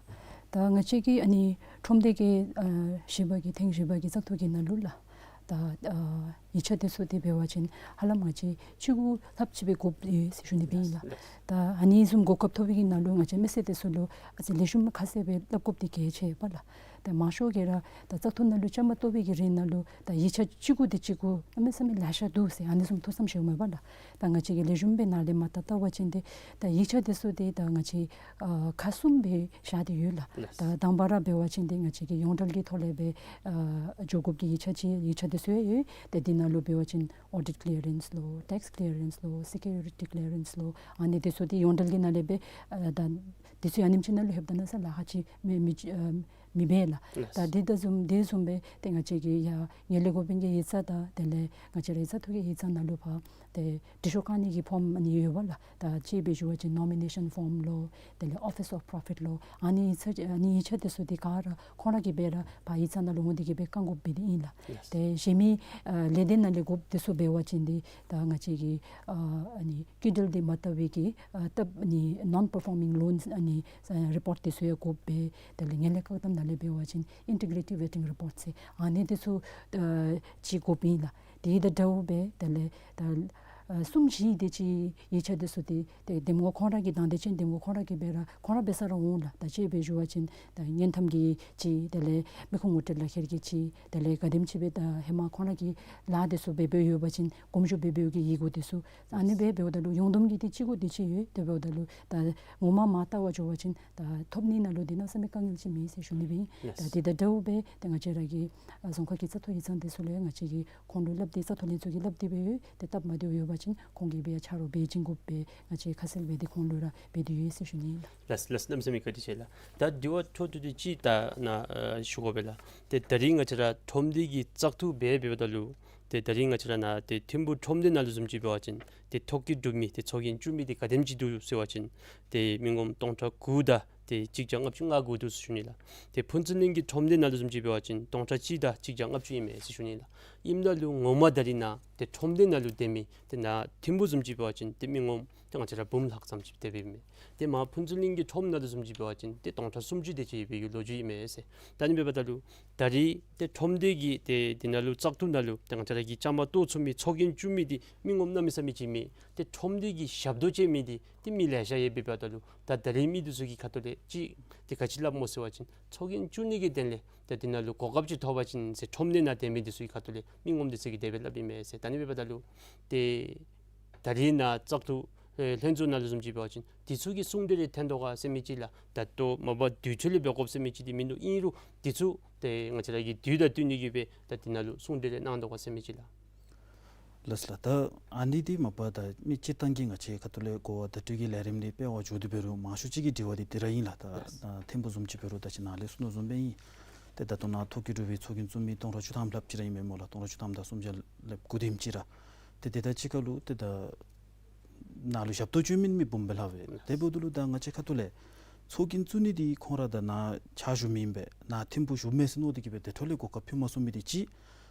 ད་ང་བཅས་ཀྱི་ཨ་ནི་ཁྲོམ་སྡེ་གི་ཨ་བཞི་པ་གི་ཐེངས་བཞི་པ་གི་བཙག་འཐུ་གི་ནང་ལུ་ལགས། ད་ཨ་ཡིག་ཆ་འདི་ཚུ་འདི་འབད་བ་ཅིན་ཧ་ལམ་ང་བཅས་བཅུ་དགུ་ལྷགཔ་ཅིག་སྦེ་དགོཔ་ཡོད་ཟེར་ཞུ་ནི་སྦེ་ཨིན་ལགས། ད་ཨ་ནི་བཟུམ་གོ་སྐབས་ཐོབ་པའི་གི་ནང་ལུ་ང་བཅས་མི་སེར་འདི་ཚུ་ལུ་ཨ་ཙི་ལེགས་ཤོམ་ཁ་གསལ་སྦེ་སླབ་དགོཔ་འདི་གལ་ཆེ་བས་ལགས། ད་མང་ཤོས་ཀྱིས་ར་ད་བཙག་འཐུ་ནང་ལུ་བཅའ་མར་གཏོགས་པའི་གི་རིང་ནང་ལུ་ད་ཡིག་ཆ་གཅིག་གུ་འདི་གཅིག་གུ་གནམ་མེད་ས་མེད་ལེ་ཤ་འདུག་ཟེར་ཨ་ནི་བཟུམ་ཐུགས་བསམ་བཞེསཝ་མས་པ་ལགས། ད་ང་བཅས་ཀྱིས་ལེགས་ཤོམ་སྦེ་ནཱ་ལས་མར་ད་བལྟ་བ་ཅིན་འདི་ད་ཡིག་ཆ་འདི་ཚུ་འདི་ད་ང་བཅས་ཨ་ཁག་གསུམ་སྦེ་བཞག་སྟེ་ཡོད་ལགས། ལགས། ད་དང་པ་ར་འབད་བ་ཅིན་འདི་ང་བཅས་ཀྱི་ཡོངས་འབྲེལ་གྱི་ཐོག་ལས་སྦེ་ཨ་འགྱོ་དགོཔ་གི་ཡིག་ཆ་ཅིག་ཡིག་ཆ་འདི་ཚུ་ཡང་ཡོད། ཏེ་འདི་ནང་ལུ་འབད་བ་ཅིན་ཨོ་ཌིཊ་ཀི་ལི་ཡ་རེནསི་ལོ་ཊེགསི་ཀི་ལི་ཡ་རེནསི་ལོ་སི་ཀིའུ་རི་ཊི་ཀི་ལི་ཡ་རེནསི་ལོ་ཨ་ནི་འདི་ཚུ་འདི་ཡོངས་འབྲེལ་གྱི་ནང་ལས་སྦེ་ཨ་ད་འདི་ཚུ་ཡང་ཨ་ནེམ་ཅིག་ནང་ལུ་ལྷོདཔ་ད་ན་ས་ལཱ་ཁག་ཅིག་མི་མི་ཨ་ མི་འབད་ལགས། ལགས། ད་དེ་དང་བཟུམ་དེ་བཟུམ་སྦེ་ཏེ་ང་བཅས་ཀྱི་ཡ་ངན་ལྷད་འགོ་དཔོན་གྱི་ཡིག་ཚང་དང་དེ་ལས་ང་བཅས་ར་ཡིག་ཚང་ཐོ་བཀོད་ཡིག་ཚང་ནང་ལུ་ཕར་ཏེ་འབྲི་ཤོག་བཀང་ནི་གི་ཕོརམ་ཨ་ནི་ཡོདཔ་ལགས། ད་ཅིག་སྦེ་ཞུ་བ་ཅིན་nomination form ལོ་དེ་ལས་office of profit ལོ་ཨ་ནི་ཡིག་ཚང་ཨ་ནི་ཡིག་ཆ་དེ་ཚུ་དེ་ག་ར་ཁོང་ར་གིས་འབད་ར་ཕར་ཡིག་ཚང་ནང་ལུ་འོང་སྟེ་གིས་འབད་བཀང་དགོཔ་འབད་དེ་ཨིན་ལགས། ལགས། ཏེ་གཞན་མི་ཨ་ལས་སྡེ་ནང་ལས་དགོཔ་དེ་ཚུ་འབད་བ་ཅིན་དེ་ད་ང་བཅས་ཀྱི་ཨ་ཨ་ནི་སྐྱིན་འགྲུལ་དེ་མ་བཏབ་པའི་གི་ཨ་སྟབས་ཨ་ནི་non performing loans ཨ་ནི་ཨ་རི་པོརཊ་དེ་ཚུ་ཡང་དགོཔ་སྦེ་དེ་ལས་ངན་ལྷད་བཀག་སྡོམ་ནང་ལས་འབད་བ་ཅིན་integrity vetting report ཟེར་ཨ་ནི་དེ་ཚུ་ཨ་ཅིག་དགོཔ་ཨིན་ལགས། དེ་དང་འདྲཝ་སྦེ་དེ་ལས་ད་ཨ་གསུམ་བཞི་དེ་ཅིག་ཡིག་ཆ་དེ་ཚུ་དེ་ཏེ་འདེམས་ངོ་ཁོང་ར་གིས་དང་འདོད་ཅན་འདེམས་ངོ་ཁོང་ར་གིས་འབད་ར་ཁོང་ར་འབད་ས་ར་འོང་ལགས། ད་ཅིག་སྦེ་ཞུ་བ་ཅིན་ད་དངུལ་ཐམ་གྱི་ཅིག་དེ་ལས་མི་ཁུངས་ངོ་སྤྲོད་ལག་ཁྱེར་གྱི་ཅིག་དེ་ལས་ག་དེམ་ཅིག་སྦེ་ད་ཧེ་མ་ཁོང་ར་གིས་ལཱ་དེ་ཚུ་འབད་འབདཝ་ཡོད་པ་ཅིན་གོམ་ཞུ་འབད་འབདཝ་གི་ཡི་གུ་དེ་ཚུ་ཨ་ནི་སྦེ་འབདཝ་ད་ལུ་ཡོངས་བསྡོམས་ཀྱི་དེ་ཅིག་གུ་དེ་ཅིག་ཡོད། དེ་འབདཝ་ད་ལུ་ད་ངོ་མ་མར་བལྟ་བར་འགྱོ་བ་ཅིན་ད་ཐོབ་ནི་ནང་ལུ་དེ་གནམ་མེད་ས་མེད་དཀའ་ངལ་ཅིག་མེད་ཟེར་ཞུ་ནི་སྦེ་ཨིན། ལགས། ད་དེ་དང་འདྲཝ་སྦེ་ཏེ་ང་བཅས་ར་གི་ཨ་རྫོང་ཁག་གི་བཙག་འཐུ་ཡིག་ཚང་དེ་ཚུ་ལས་ང་བཅས་ཀྱིས་ཁོང་ལུ་སླབ་སྟེ་བཙག་འཐུ་ལྷན་ཚོགས་ཀྱིས་སླབ་སྟེ་སྦེ་ཡོད། ཏེ་སྟབས་མ་བདེཝ་ཡོད་པ་ཅིན་ཁོང་གིས་སྦེ་ཡང་ཆ་རོགས་འབད་བྱིན་དགོཔ་སྦེ་ང་བཅས་ཁ་གསལ་སྦེ་ཏེ་ཁོང་ལུ་ར་འབད་དེ་ཡོད་ཟེར་ཞུ་ནི་ཨིན་ལགས། ལགས་ལགས། གནམ་མེད་ས་མེད་བཀའ་དྲིན་ཆེ་ལགས། ད་དྲི་བ་འཕྲོ་མཐུད་དེ་ཅིག་ད་ནཱ་ཨ་ཞུ་དགོ་པས་ལགས། ཏེ་ད་རིས་ང་བཅས་ར་ཁྲོམ་སྡེ་གི་བཙག་འཐུ་འབད་འབདཝ་ད་ལུ་ཏེ་ད་རིས་ང་བཅས་ར་ནཱ་ཏེ་ཐིམ་ཕུག་ཁྲོམ་སྡེ་ནང་ལུ་བཟུམ་ཅིག་འབད་བ་ཅིན་ཏེ་ཐོ་བཀོད་གྲུབ་མི་ཏེ་ཚོགས་རྒྱན་བཙུགས་མི་དེ་ག་དེམ་ཅིག་འདུག་ཟེར་བ་ཅིན་ཏེ་མི་ངོམ་སྟོང་ཕྲག་དགུ་དང་ཏེ་གཅིག་བརྒྱ་ལྔ་བཅུ་ང་དགུ་འདུག་ཟེར་ཞུ་ནི་ལགས། ཏེ་ཕུན་ཚོགས་གླིང་གི་ཁྲོམ་སྡེ་ནང་ལུ་བཟུམ་ཅིག་འབད་བ་ཅིན་སྟོང་ཕྲག་གཅིག་དང་གཅིག་བརྒྱ་ལྔ་བཅུ་ཨིན་མས་ཟེར་ཞུ་ནི་ལགས། ཨིནམ་ད་ལུ་ངོ་མ་ད་རིས་ནཱ་ཏེ་ཁྲོམ་སྡེ་ནང་ལུ་སྡོད་མི་ཏེ་ནཱ་ཐིམ་ཕུག་བཟུམ་ཅིག་འབད་བ་ཅིན་ཏེ་མི་ངོམ་ཏེ་ང་བཅས་ར་འབུམ་ལྷག་ཙམ་ཅིག་དེ་སྦེ་ཨིན་མས། ཏེ་མར་ཕུན་ཚོགས་གླིང་གི་ཁྲོམ་ནང་ལུ་བཟུམ་ཅིག་འབད་བ་ཅིན་ཏེ་སྟོང་ཕྲག་སུམ་ཅུ་དེ་ཅིག་ཡོད་པའི་ལོ་རྒྱུས་ཨིན་མས་ཟེར། ད་ཨ་ནི་འབདཝ་ད་ལུ་ད་རིས་ཏེ་ཁྲོམ་སྡེ་གི་ཏེ་དེ་ནང་ལུ་བཙག་འཐུ་ནང་ལུ་ཏེ་ང་བཅས་ར་གིས་བཅའ་མར་གཏོགས་ཚུགས་མི་ཚོགས་རྒྱན་བཙུགས་མི་དེ་མི་ངོམ་གནམ་མེད་ས་མེད་ཅིག་མེད། ཏེ་ཁྲོམ་སྡེ་གི་ཞབས་ཏོག་བྱིན་མི་དེ་ཏེ་མི་ལེ་ཤ་ཡོད་པའི་འབདཝ་ད་ལུ་ད་ད་རིས་མི་དེ་ཚུ་གི་ཁ་ཐུག་ལས་ཅིག་ཏེ་ག་ཅི་སླབ་སྨོ་ཟེར་བ་ཅིན་ཚོགས་རྒྱན་བཙུགས་ནི་གི་དོན་ལས་ཏེ་དེ་ནང་ལུ་གོ་སྐབས་ཅིག་ཐོབ་པ་ཅིན་ཟེར་ཁྲོམ་སྡེ་ནང་སྡོད་མི་དེ་ཚུ་གི་ཁ་ཐུག་ལས་མི་ངོམ་དེ་ཚུ་གིས་དེ་སྦེ་སླབ་ཨིན་མས་ཟེར། ད་ཨ་ནི་འབདཝ་ད་ལུ་ཏེ་ད་རིས་ནཱ་བཙག་འཐུ་ཨེ་ལྷན་ཚོགས་ནང་ལུ་བཟུམ་ཅིག་འབད་བ་ཅིན་དེ་ཚུ་གིས་གསུང་གྲོས་རེ་འཐེན་དོ་ག་ཟེར་མི་ཅིག་ལགས། ད་ལྟོ་མ་པ་དུས་ཚོད་ལས་འབད་དགོཔ་ཟེར་མི་ཅིག་དེ་མིན་འདུག། ཨིན་རུང་དེ་ཚུ་ཏེ་ང་བཅས་ར་གི་དུས་དང་བསྟུན་ནི་གི་སྦེ་ད་དེ་ནང་ལུ་གསུང་གྲོས་རེ་གནང་དོ་ག་ཟེར་མི་ཅིག་ལགས། ལགས་ལགས། ད་ཨ་ནི་འདི་མ་པ་ད་མི་སྤྱིར་བཏང་གི་ང་བཅས་ཁ་ཐུག་ལས་གོ་བ་བརྡ་སྤྲོད་ཀྱི་ལས་རིམ་འདི་སྤེལ་བར་འགྱོ་དེ་འབད་རུང་མང་ཤོས་ཅིག་གི་དྲི་བ་འདི་དེ་ར་ཨིན་ལགས། ད་ལགས། ད་ཐིམ་ཕུག་བཟུམ་ཅིག་འབད་རུང་ད་ཅི་ནཱ་ལས་གསུངས་དོ་བཟུམ་སྦེ་ཨིན། ཏེ་ད་ལྟོ་ནཱ་ཐོ་བཀོད་གྲུབ་པའི་ཚོགས་རྒྱན་བཙུགས་མི་སྟོང་ཕྲག་བཅུ་ཐམ་ལྷགཔ་ཅིག་ར་ཨིན་མས་སྨོ་ལགས། སྟོང་ཕྲག་བཅུ་ཐམ་དང་སུམ་བརྒྱ་ལྷགཔ་དགུ་དེམ་ཅིག་ར། ཏེ་དེ་དང་གཅིག་ཁར་ལུ་ཏེ་ད་ནཱ་ལུ་ཞབས་ཏོག་བྱིན་མི་མི་འབུམ་སྦེ་ལྷག་པས། དེ་འབདཝ་ད་ལུ་ད་ང་བཅས་ཁ་ཐུག་ལས་ཚོགས་རྒྱན་བཙུགས་ནི་འདི་ཁོང་ར་ད་ནཱ་ཕྱག་ཞུ་མི་ཨིན་པས། ནཱ་ཐིམ་ཕུག་བཞུགས་མས་ཟེར་མནོ་སྟེ་གིས་སྦེ་དེ་འཕྲོ་ལས་གོ་སྐབས་ཕུལ་མ་ཚུགས་མི་འདི་ཅིག།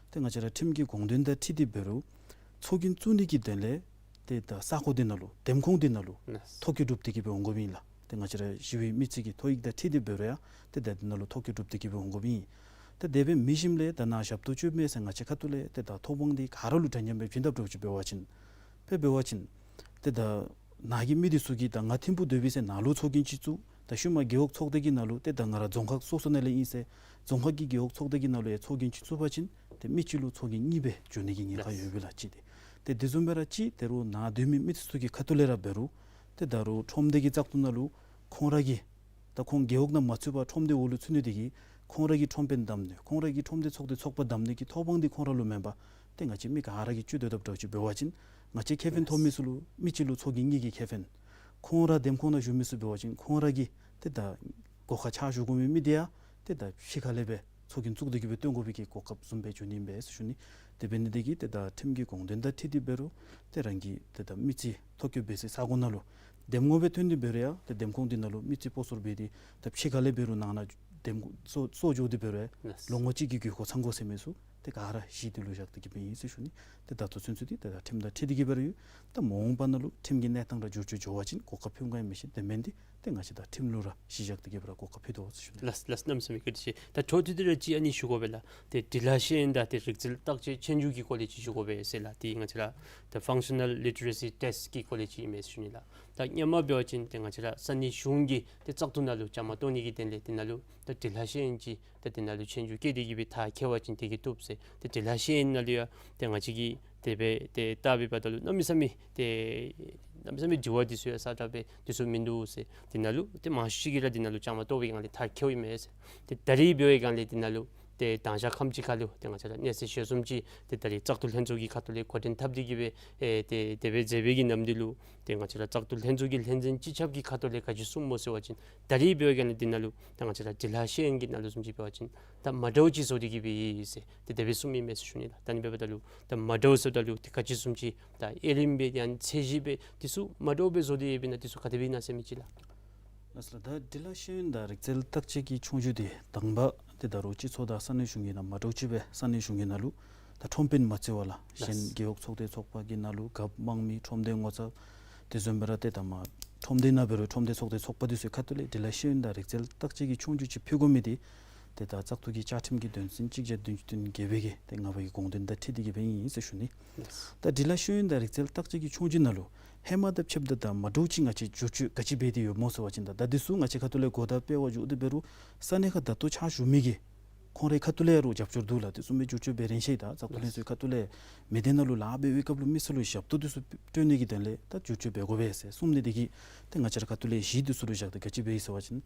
ཏེ་ང་བཅས་ར་ཁྲིམས་ཀྱི་དགོངས་དོན་དང་འཁྲིལ་ཏེ་འབད་རུང་ཚོགས་རྒྱན་བཙུགས་ནི་གི་དོན་ལས་ཏེ་ད་ས་གོ་འདི་ནང་ལུ་འདེམས་ཁོངས་འདི་ནང་ལུ་ལགས། ཐོ་བཀོད་གྲུབ་སྟེ་གིས་སྦེ་འོང་དགོཔ་ཨིན་ལགས། ཏེ་ང་བཅས་ར་ཞི་བའི་མི་རྩིས་ཀྱི་ཐོ་ཡིག་དང་འཁྲིལ་ཏེ་འབད་རུང་ཡང་ཏེ་ད་འདི་ནང་ལུ་ཐོ་བཀོད་གྲུབ་སྟེ་གིས་སྦེ་འོང་དགོཔ་ཨིན། ཏེ་དེ་སྦེ་མི་ཞིནམ་ལས་ད་ནཱ་ཞབས་ཏོག་བྱིན་མས་ཟེར་ང་བཅས་ཁ་ཐུག་ལས་ཏེ་ད་ཐོབ་དབང་འདི་ག་ར་ལུ་འདྲ་མཉམ་སྦེ་བྱིན་དཔ་འདྲཝ་ཅིག་འབད་བ་ཅིན་དཔེ་འབད་བ་ཅིན་ཏེ་ད་ནཱ་གི་མི་འདི་ཚུ་གིས་ད་ང་ཐིམ་ཕུག་སྡོད་པས་ཟེར་ནཱ་ལུ་ཚོགས་རྒྱན་ཅིག་བཙུགས། ད་ཤུལ་མ་རྒེད་འོག་ཚོགས་སྡེ་གི་ནང་ལུ་ཏེ་ད་ང་ར་རྫོང་ཁག་སོ་སོ་ནང་ལས་ཨིན་ཟེར་རྫོང་ཁག་གི་རྒེད་འོག་ཚོགས་སྡེ་གི་ནང་ལུ་ཡང་ཚོགས་རྒྱན་ཅིག་བཙུགས་པ་ཅིན་ཏེ་མི་གཅིག་ལུ་ཚོགས་རྒྱན་གཉིས་སྦེ་འགྱོ་ནི་གི་ཉེན་ཁ་ཡོད་པས་ལགས་གཅིག་དེ། ཏེ་དེ་བཟུམ་སྦེ་ར་གཅིག་ད་རུང་ནཱ་སྡོད་མི་མི་ཚུ་གི་ཁ་ཐུག་ལས་ར་འབད་རུང་ཏེ་ད་རུང་ཁྲོམ་སྡེ་གི་བཙག་འཐུ་ནང་ལུ་ཁོང་ར་གིས་ད་ཁོང་རྒེད་འོག་ནང་མ་ཚུད་པར་ཁྲོམ་སྡེ་འོག་ལུ་ཚུད་ནི་དེ་གིས་ཁོང་ར་གི་ཁྲོམ་དཔོན་བདམས་ནི་ཁོང་ར་གི་ཁྲོམ་སྡེ་ཚོགས་སྡེ་ཚོགས་པ་བདམས་ནི་གི་ཐོབ་དབང་འདི་ཁོང་ར་ལུ་མེན་པར་ཏེ་ང་བཅས་མི་ག་ར་གིས་སྤྱོད་སྡོད་དཔ་འདྲཝ་ཅིག་འབད་བ་ཅིན་ང་བཅས་ཁེ་ཕན་ཐོབ་མི་ཚུ་ལུ་མི་གཅིག་ལུ་ཚོགས་རྒྱན་གཉིས་ཀྱི་ཁེ་ཕན། ཁོང་ར་འདེམས་ཁོངས་ནང་བཞུགས་མི་ཚུ་འབད་བ་ཅིན་ཁོང་ར་གིས་ཏེ་ད་སྒོ་ཁར་ཕྱག་ཞུ་དགོ་མི་མི་འདི་ཡང་ཏེ་ད་ཕྱི་ཁ་ལས་སྦེ་ཚོགས་རྒྱན་བཙུགས་ཏེ་གིས་སྦེ་སྟོན་དགོ་པའི་གི་གོ་སྐབས་བཟུམ་སྦེ་འགྱོ་ནི་ཨིན་པས་ཟེར་ཞུ་ནི། དེ་འབད་ནི་དེ་གིས་ཏེ་ད་ཁྲིམས་ཀྱི་དགོངས་དོན་དང་འཁྲིལ་ཏེ་འབད་རུང་ཏེ་རང་གི་ཏེ་ད་མི་རྩིས་ཐོ་བཀོད་འབད་སའི་ས་གོ་ནང་ལུ་འདེམས་ངོ་སྦེ་ཐོན་ཏེ་འབད་རུང་ཡང་ཏེ་འདེམས་ཁོངས་འདི་ནང་ལུ་མི་རྩིས་སྤོ་སོར་འབད་དེ་ད་ཕྱི་ཁ་ལས་འབད་རུང་ནང་ན་འདེམས་ངོ་སོ་སོ་འགྱོ་སྟེ་འབད་རུང་ཡང་ལགས། ལོ་ངོ་གཅིག་གི་དགོས་མཁོ་ཚང་དགོ་ཟེར་མི་ཚུ་ཏེ་ག་ར་གཞི་དེ་ལུ་བཞག་སྟེ་གིས་སྦེ་ཨིན་ཟེར་ཞུ་ནི། ཏེ་ད་ལྟོ་ཚུན་ཚོད་འདི་ཏེ་ད་ཁྲིམས་དང་འཁྲིལ་ཏེ་གིས་འབད་རུང་ཡོད། ད་མ་འོངས་པ་ནང་ལུ་ཁྲིམས་ཀྱི་གནས་སྟངས་ར་འགྱུར་བཅོས་འགྱོ་བ་ཅིན་གོ་སྐབས་ཕུལ་ག་ཡང་མི་ཤེས། དེ་མེན་ཏེ་ཏེ་ང་བཅས་ད་ཁྲིམས་ལུ་ར་གཞི་བཞག་སྟེ་གིས་འབད་རུང་གོ་སྐབས་ཕུལ་དོ་ཟེར་ཞུ་ནི། ལགས་ལགས། གནམ་མེད་ས་མེད་བཀའ་དྲིན་ཆེ། ད་འཕྲོ་མཐུད་དེ་ར་ཅིག་ཨ་ནི་ཞུ་དགོ་པས་ལགས། ཏེ་འབྲི་ལྷག་ཤེས་ཡོན་དང་ཏེ་རིག་རྩལ་བརྟག་དཔྱད་ཆོས་རྒྱུགས་ཀྱི་སྐོར་ལས་ཅིག་ཞུ་དགོ་པས་ཟེར་ལགས། ཏེ་ང་བཅས་ར་ད་functional literacy test ཀྱི་སྐོར་ལས་ཅིག་ཨིན་མས་ཟེར་ཞུ་ནི་ལགས། ད་སྔོན་མ་འབད་བ་ཅིན་ཏེ་ང་བཅས་ར་ས་གནས་གཞུང་གི་ཏེ་བཙག་འཐུ་ནང་ལུ་བཅའ་མར་གཏོགས་ནི་གི་དོན་ལས་དེ་ནང་ལུ་ད་འབྲི་ལྷག་ཤེས་ཡོན་ཅིག་ད་དེ་ནང་ལུ་ཆོས་རྒྱུགས་བཀལ་ཏེ་གིས་སྦེ་མཐར་འཁྱོལ་བ་ཅིན་དེ་གིས་བཏུབ་ཟེར། ཏེ་འབྲི་ལྷག་ཤེས་ཡོན་ནང་ལུ་ཡང་ཏེ་ང་བཅས་ཀྱིས་དེ་སྦེ་ཏེ་བལྟ་བའི་བར་ན་ལུ་གནམ་མེད་ས་མེད་ཏེ་གནམ་མེད་ས་མེད་དྲི་བ་འདི་ཚུ་ཡང་ས་དྲག་པས། འདི་ཚུ་མིན་འདུག་ཟེར། དེ་ནང་ལུ་ཏེ་མང་ཤོས་ཅིག་གིས་ར་དེ་ནང་ལུ་བཅའ་མར་གཏོགས་པའི་སྒང་ལས་མཐར་འཁྱོལཝ་ཨིན་མས་ཟེར། ཏེ་ད་རིས་འབད་བའི་སྒང་ལས་དེ་ནང་ལུ་ ཏེ་དང་ཞག་ཁམས་ཅིག་ཁར་ལུ་ཏེ་ང་བཅས་ར་གནས་ཚུལ་ཞལ་འཛོམས་ཅིག་ཏེ་ད་རེས་བཙག་འཐུ་ལྷན་ཚོགས་ཀྱི་ཁ་ཐུག་ལས་འགོ་འདྲེན་འཐབ་སྟེ་གི་སྦེ་ཨེ་ཏེ་དེ་སྦེ་མཛད་པའི་གི་ནམ་དུས་ལུ་ཏེ་ང་བཅས་ར་བཙག་འཐུ་ལྷན་ཚོགས་ཀྱི་ལྷན་འཛིན་སྤྱི་ཁྱབ་ཀྱི་ཁ་ཐུག་ལས་ག་ཅི་གསུངམ་སྨོ་ཟེར་བ་ཅིན་ད་རེས་འབད་བ་ཅིན་འདི་ནང་ལུ་ད་ང་བཅས་ར་འབྲི་ལྷག་ཤེས་ཡོན་གྱི་ནང་ལུ་བཟུམ་ཅིག་འབད་བ་ཅིན་ད་མ་འདྲཝ་ཅིག་བཟོ་སྟེ་གི་སྦེ་ཡོད་ཟེར་ཏེ་དེ་སྦེ་གསུངམ་ཨིན་མས་ཟེར་ཞུ་ནི་ལགས། ད་ཨ་ནི་འབདཝ་ད་ལུ་ད་མ་འདྲཝ་ཟེརཝ་ད་ལུ་ཏེ་ག་ཅི་བཟུམ་ཅིག་ད་དབྱེ་རིམ་སྦེ་ཡང་ཚད་གཞི་སྦེ་འདི་ཚུ་མ་འདྲཝ་སྦེ་བཟོ་སྟེ་ཡོདཔ་ཨིན་ན་འདི་ཚུ་ག་དེ་སྦེ་ཨིན་ན་ཟེར་མི་ཅིག་ལགས། ལགས་སོ་ལགས། ད་འབྲི་ལྷག་ཤེས་ཡོན་དང་རིག་རྩལ་བརྟག་དཔྱད་ཀྱི་ཆོས་རྒྱུགས་འདི་དང་པ་ཏེ་ད་རུང་སྤྱི་ཚོགས་དང་ས་གནས་གཞུང་གི་ནང་མ་འདྲཝ་ཅིག་སྦེ་ས་གནས་གཞུང་གི་ནང་ལུ་ད་ཁྲོམ་དཔོན་མ་བརྩི་བར་ལགས། གཞན་ལགས། རྒེད་འོག་ཚོགས་སྡེ་ཚོགས་པ་གི་ནང་ལུ་རྒཔོ་དམངས་མི་ཁྲོམ་སྡེ་ངོ་ཚབ་དེ་བཟུམ་སྦེ་ར་ཏེ་ད་མ་ཁྲོམ་སྡེ་ནང་འབད་རུང་ཁྲོམ་སྡེ་ཚོགས་སྡེ་ཚོགས་པ་འདི་ཚུ་ཁ་ཐུག་ལས་འབྲི་ལྷག་ཤེས་ཡོན་དང་རིག་རྩལ་བརྟག་དཔྱད་ཀྱི་ཆོས་རྒྱུགས་ཅིག་ཕུལ་དགོ་མི་འདི་ཏེ་ད་བཙག་འཐུ་གི་བཅའ་ཁྲིམས་ཀྱི་དོན་ཚན་གཅིག་བརྒྱ་བདུན་ཅུ་དོན་བརྒྱད་པའི་གི་ཏེ་ལྔ་པ་གི་དགོངས་དོན་དང་འཁྲིལ་ཏེ་གི་སྦེ་ཨིན་ཟེར་ཞུ་ནི། ལགས། ད་འབྲི་ལྷག་ཤེས་ཡོན་དང་རིག་རྩལ་བརྟག་དཔྱད་ཀྱི་ཆོས་རྒྱུགས་ནང་ལུ་ཧེ་མ་དང་ཕྱདཔ་ད་ད་མ་འདྲཝ་ཅིག་ང་བཅས་བསྒྱུར་བཅོས་ག་ཅི་འབད་དེ་ཡོདཔ་སྨོ་ཟེར་བ་ཅིན་ད་ད་འདི་ཚུ་ང་བཅས་ཁ་ཐུག་ལས་གོ་བརྡ་སྤེལ་བར་འགྱོ་སྟེ་འབད་རུང་ས་གནས་ཁར་ད་ལྟོ་ཕྱག་ཞུ་མི་གི་ཁོང་རའི་ཁ་ཐུག་ལས་ར་རྒྱབ་སྐྱོར་འདུག་ལགས། དེ་གསུངས་མི་བསྒྱུར་བཅོས་འབད་རན་ཤེས། ད་བཙག་འཐུ་ལྷན་ཚོགས་ཁ་ཐུག་ལས་མི་སྡེ་ནང་ལུ་ལཱ་འབད་བའི་སྐབས་ལུ་མི་སེར་ལུ་ཞབས་ཏོག་འདི་ཚུ་སྤྲོད་ནི་གི་དོན་ལས་ད་བསྒྱུར་བཅོས་འབད་དགོ་པས་ཟེར་གསུངས་ནི་དེ་གིས་ཏེ་ང་བཅས་ར་ཁ་ཐུག་ལས་གཞི་འདི་ཚུ་ལུ་བཞག་སྟེ་ག་ཅི་འབད་ཡི་ཟེར་བ་ཅིན་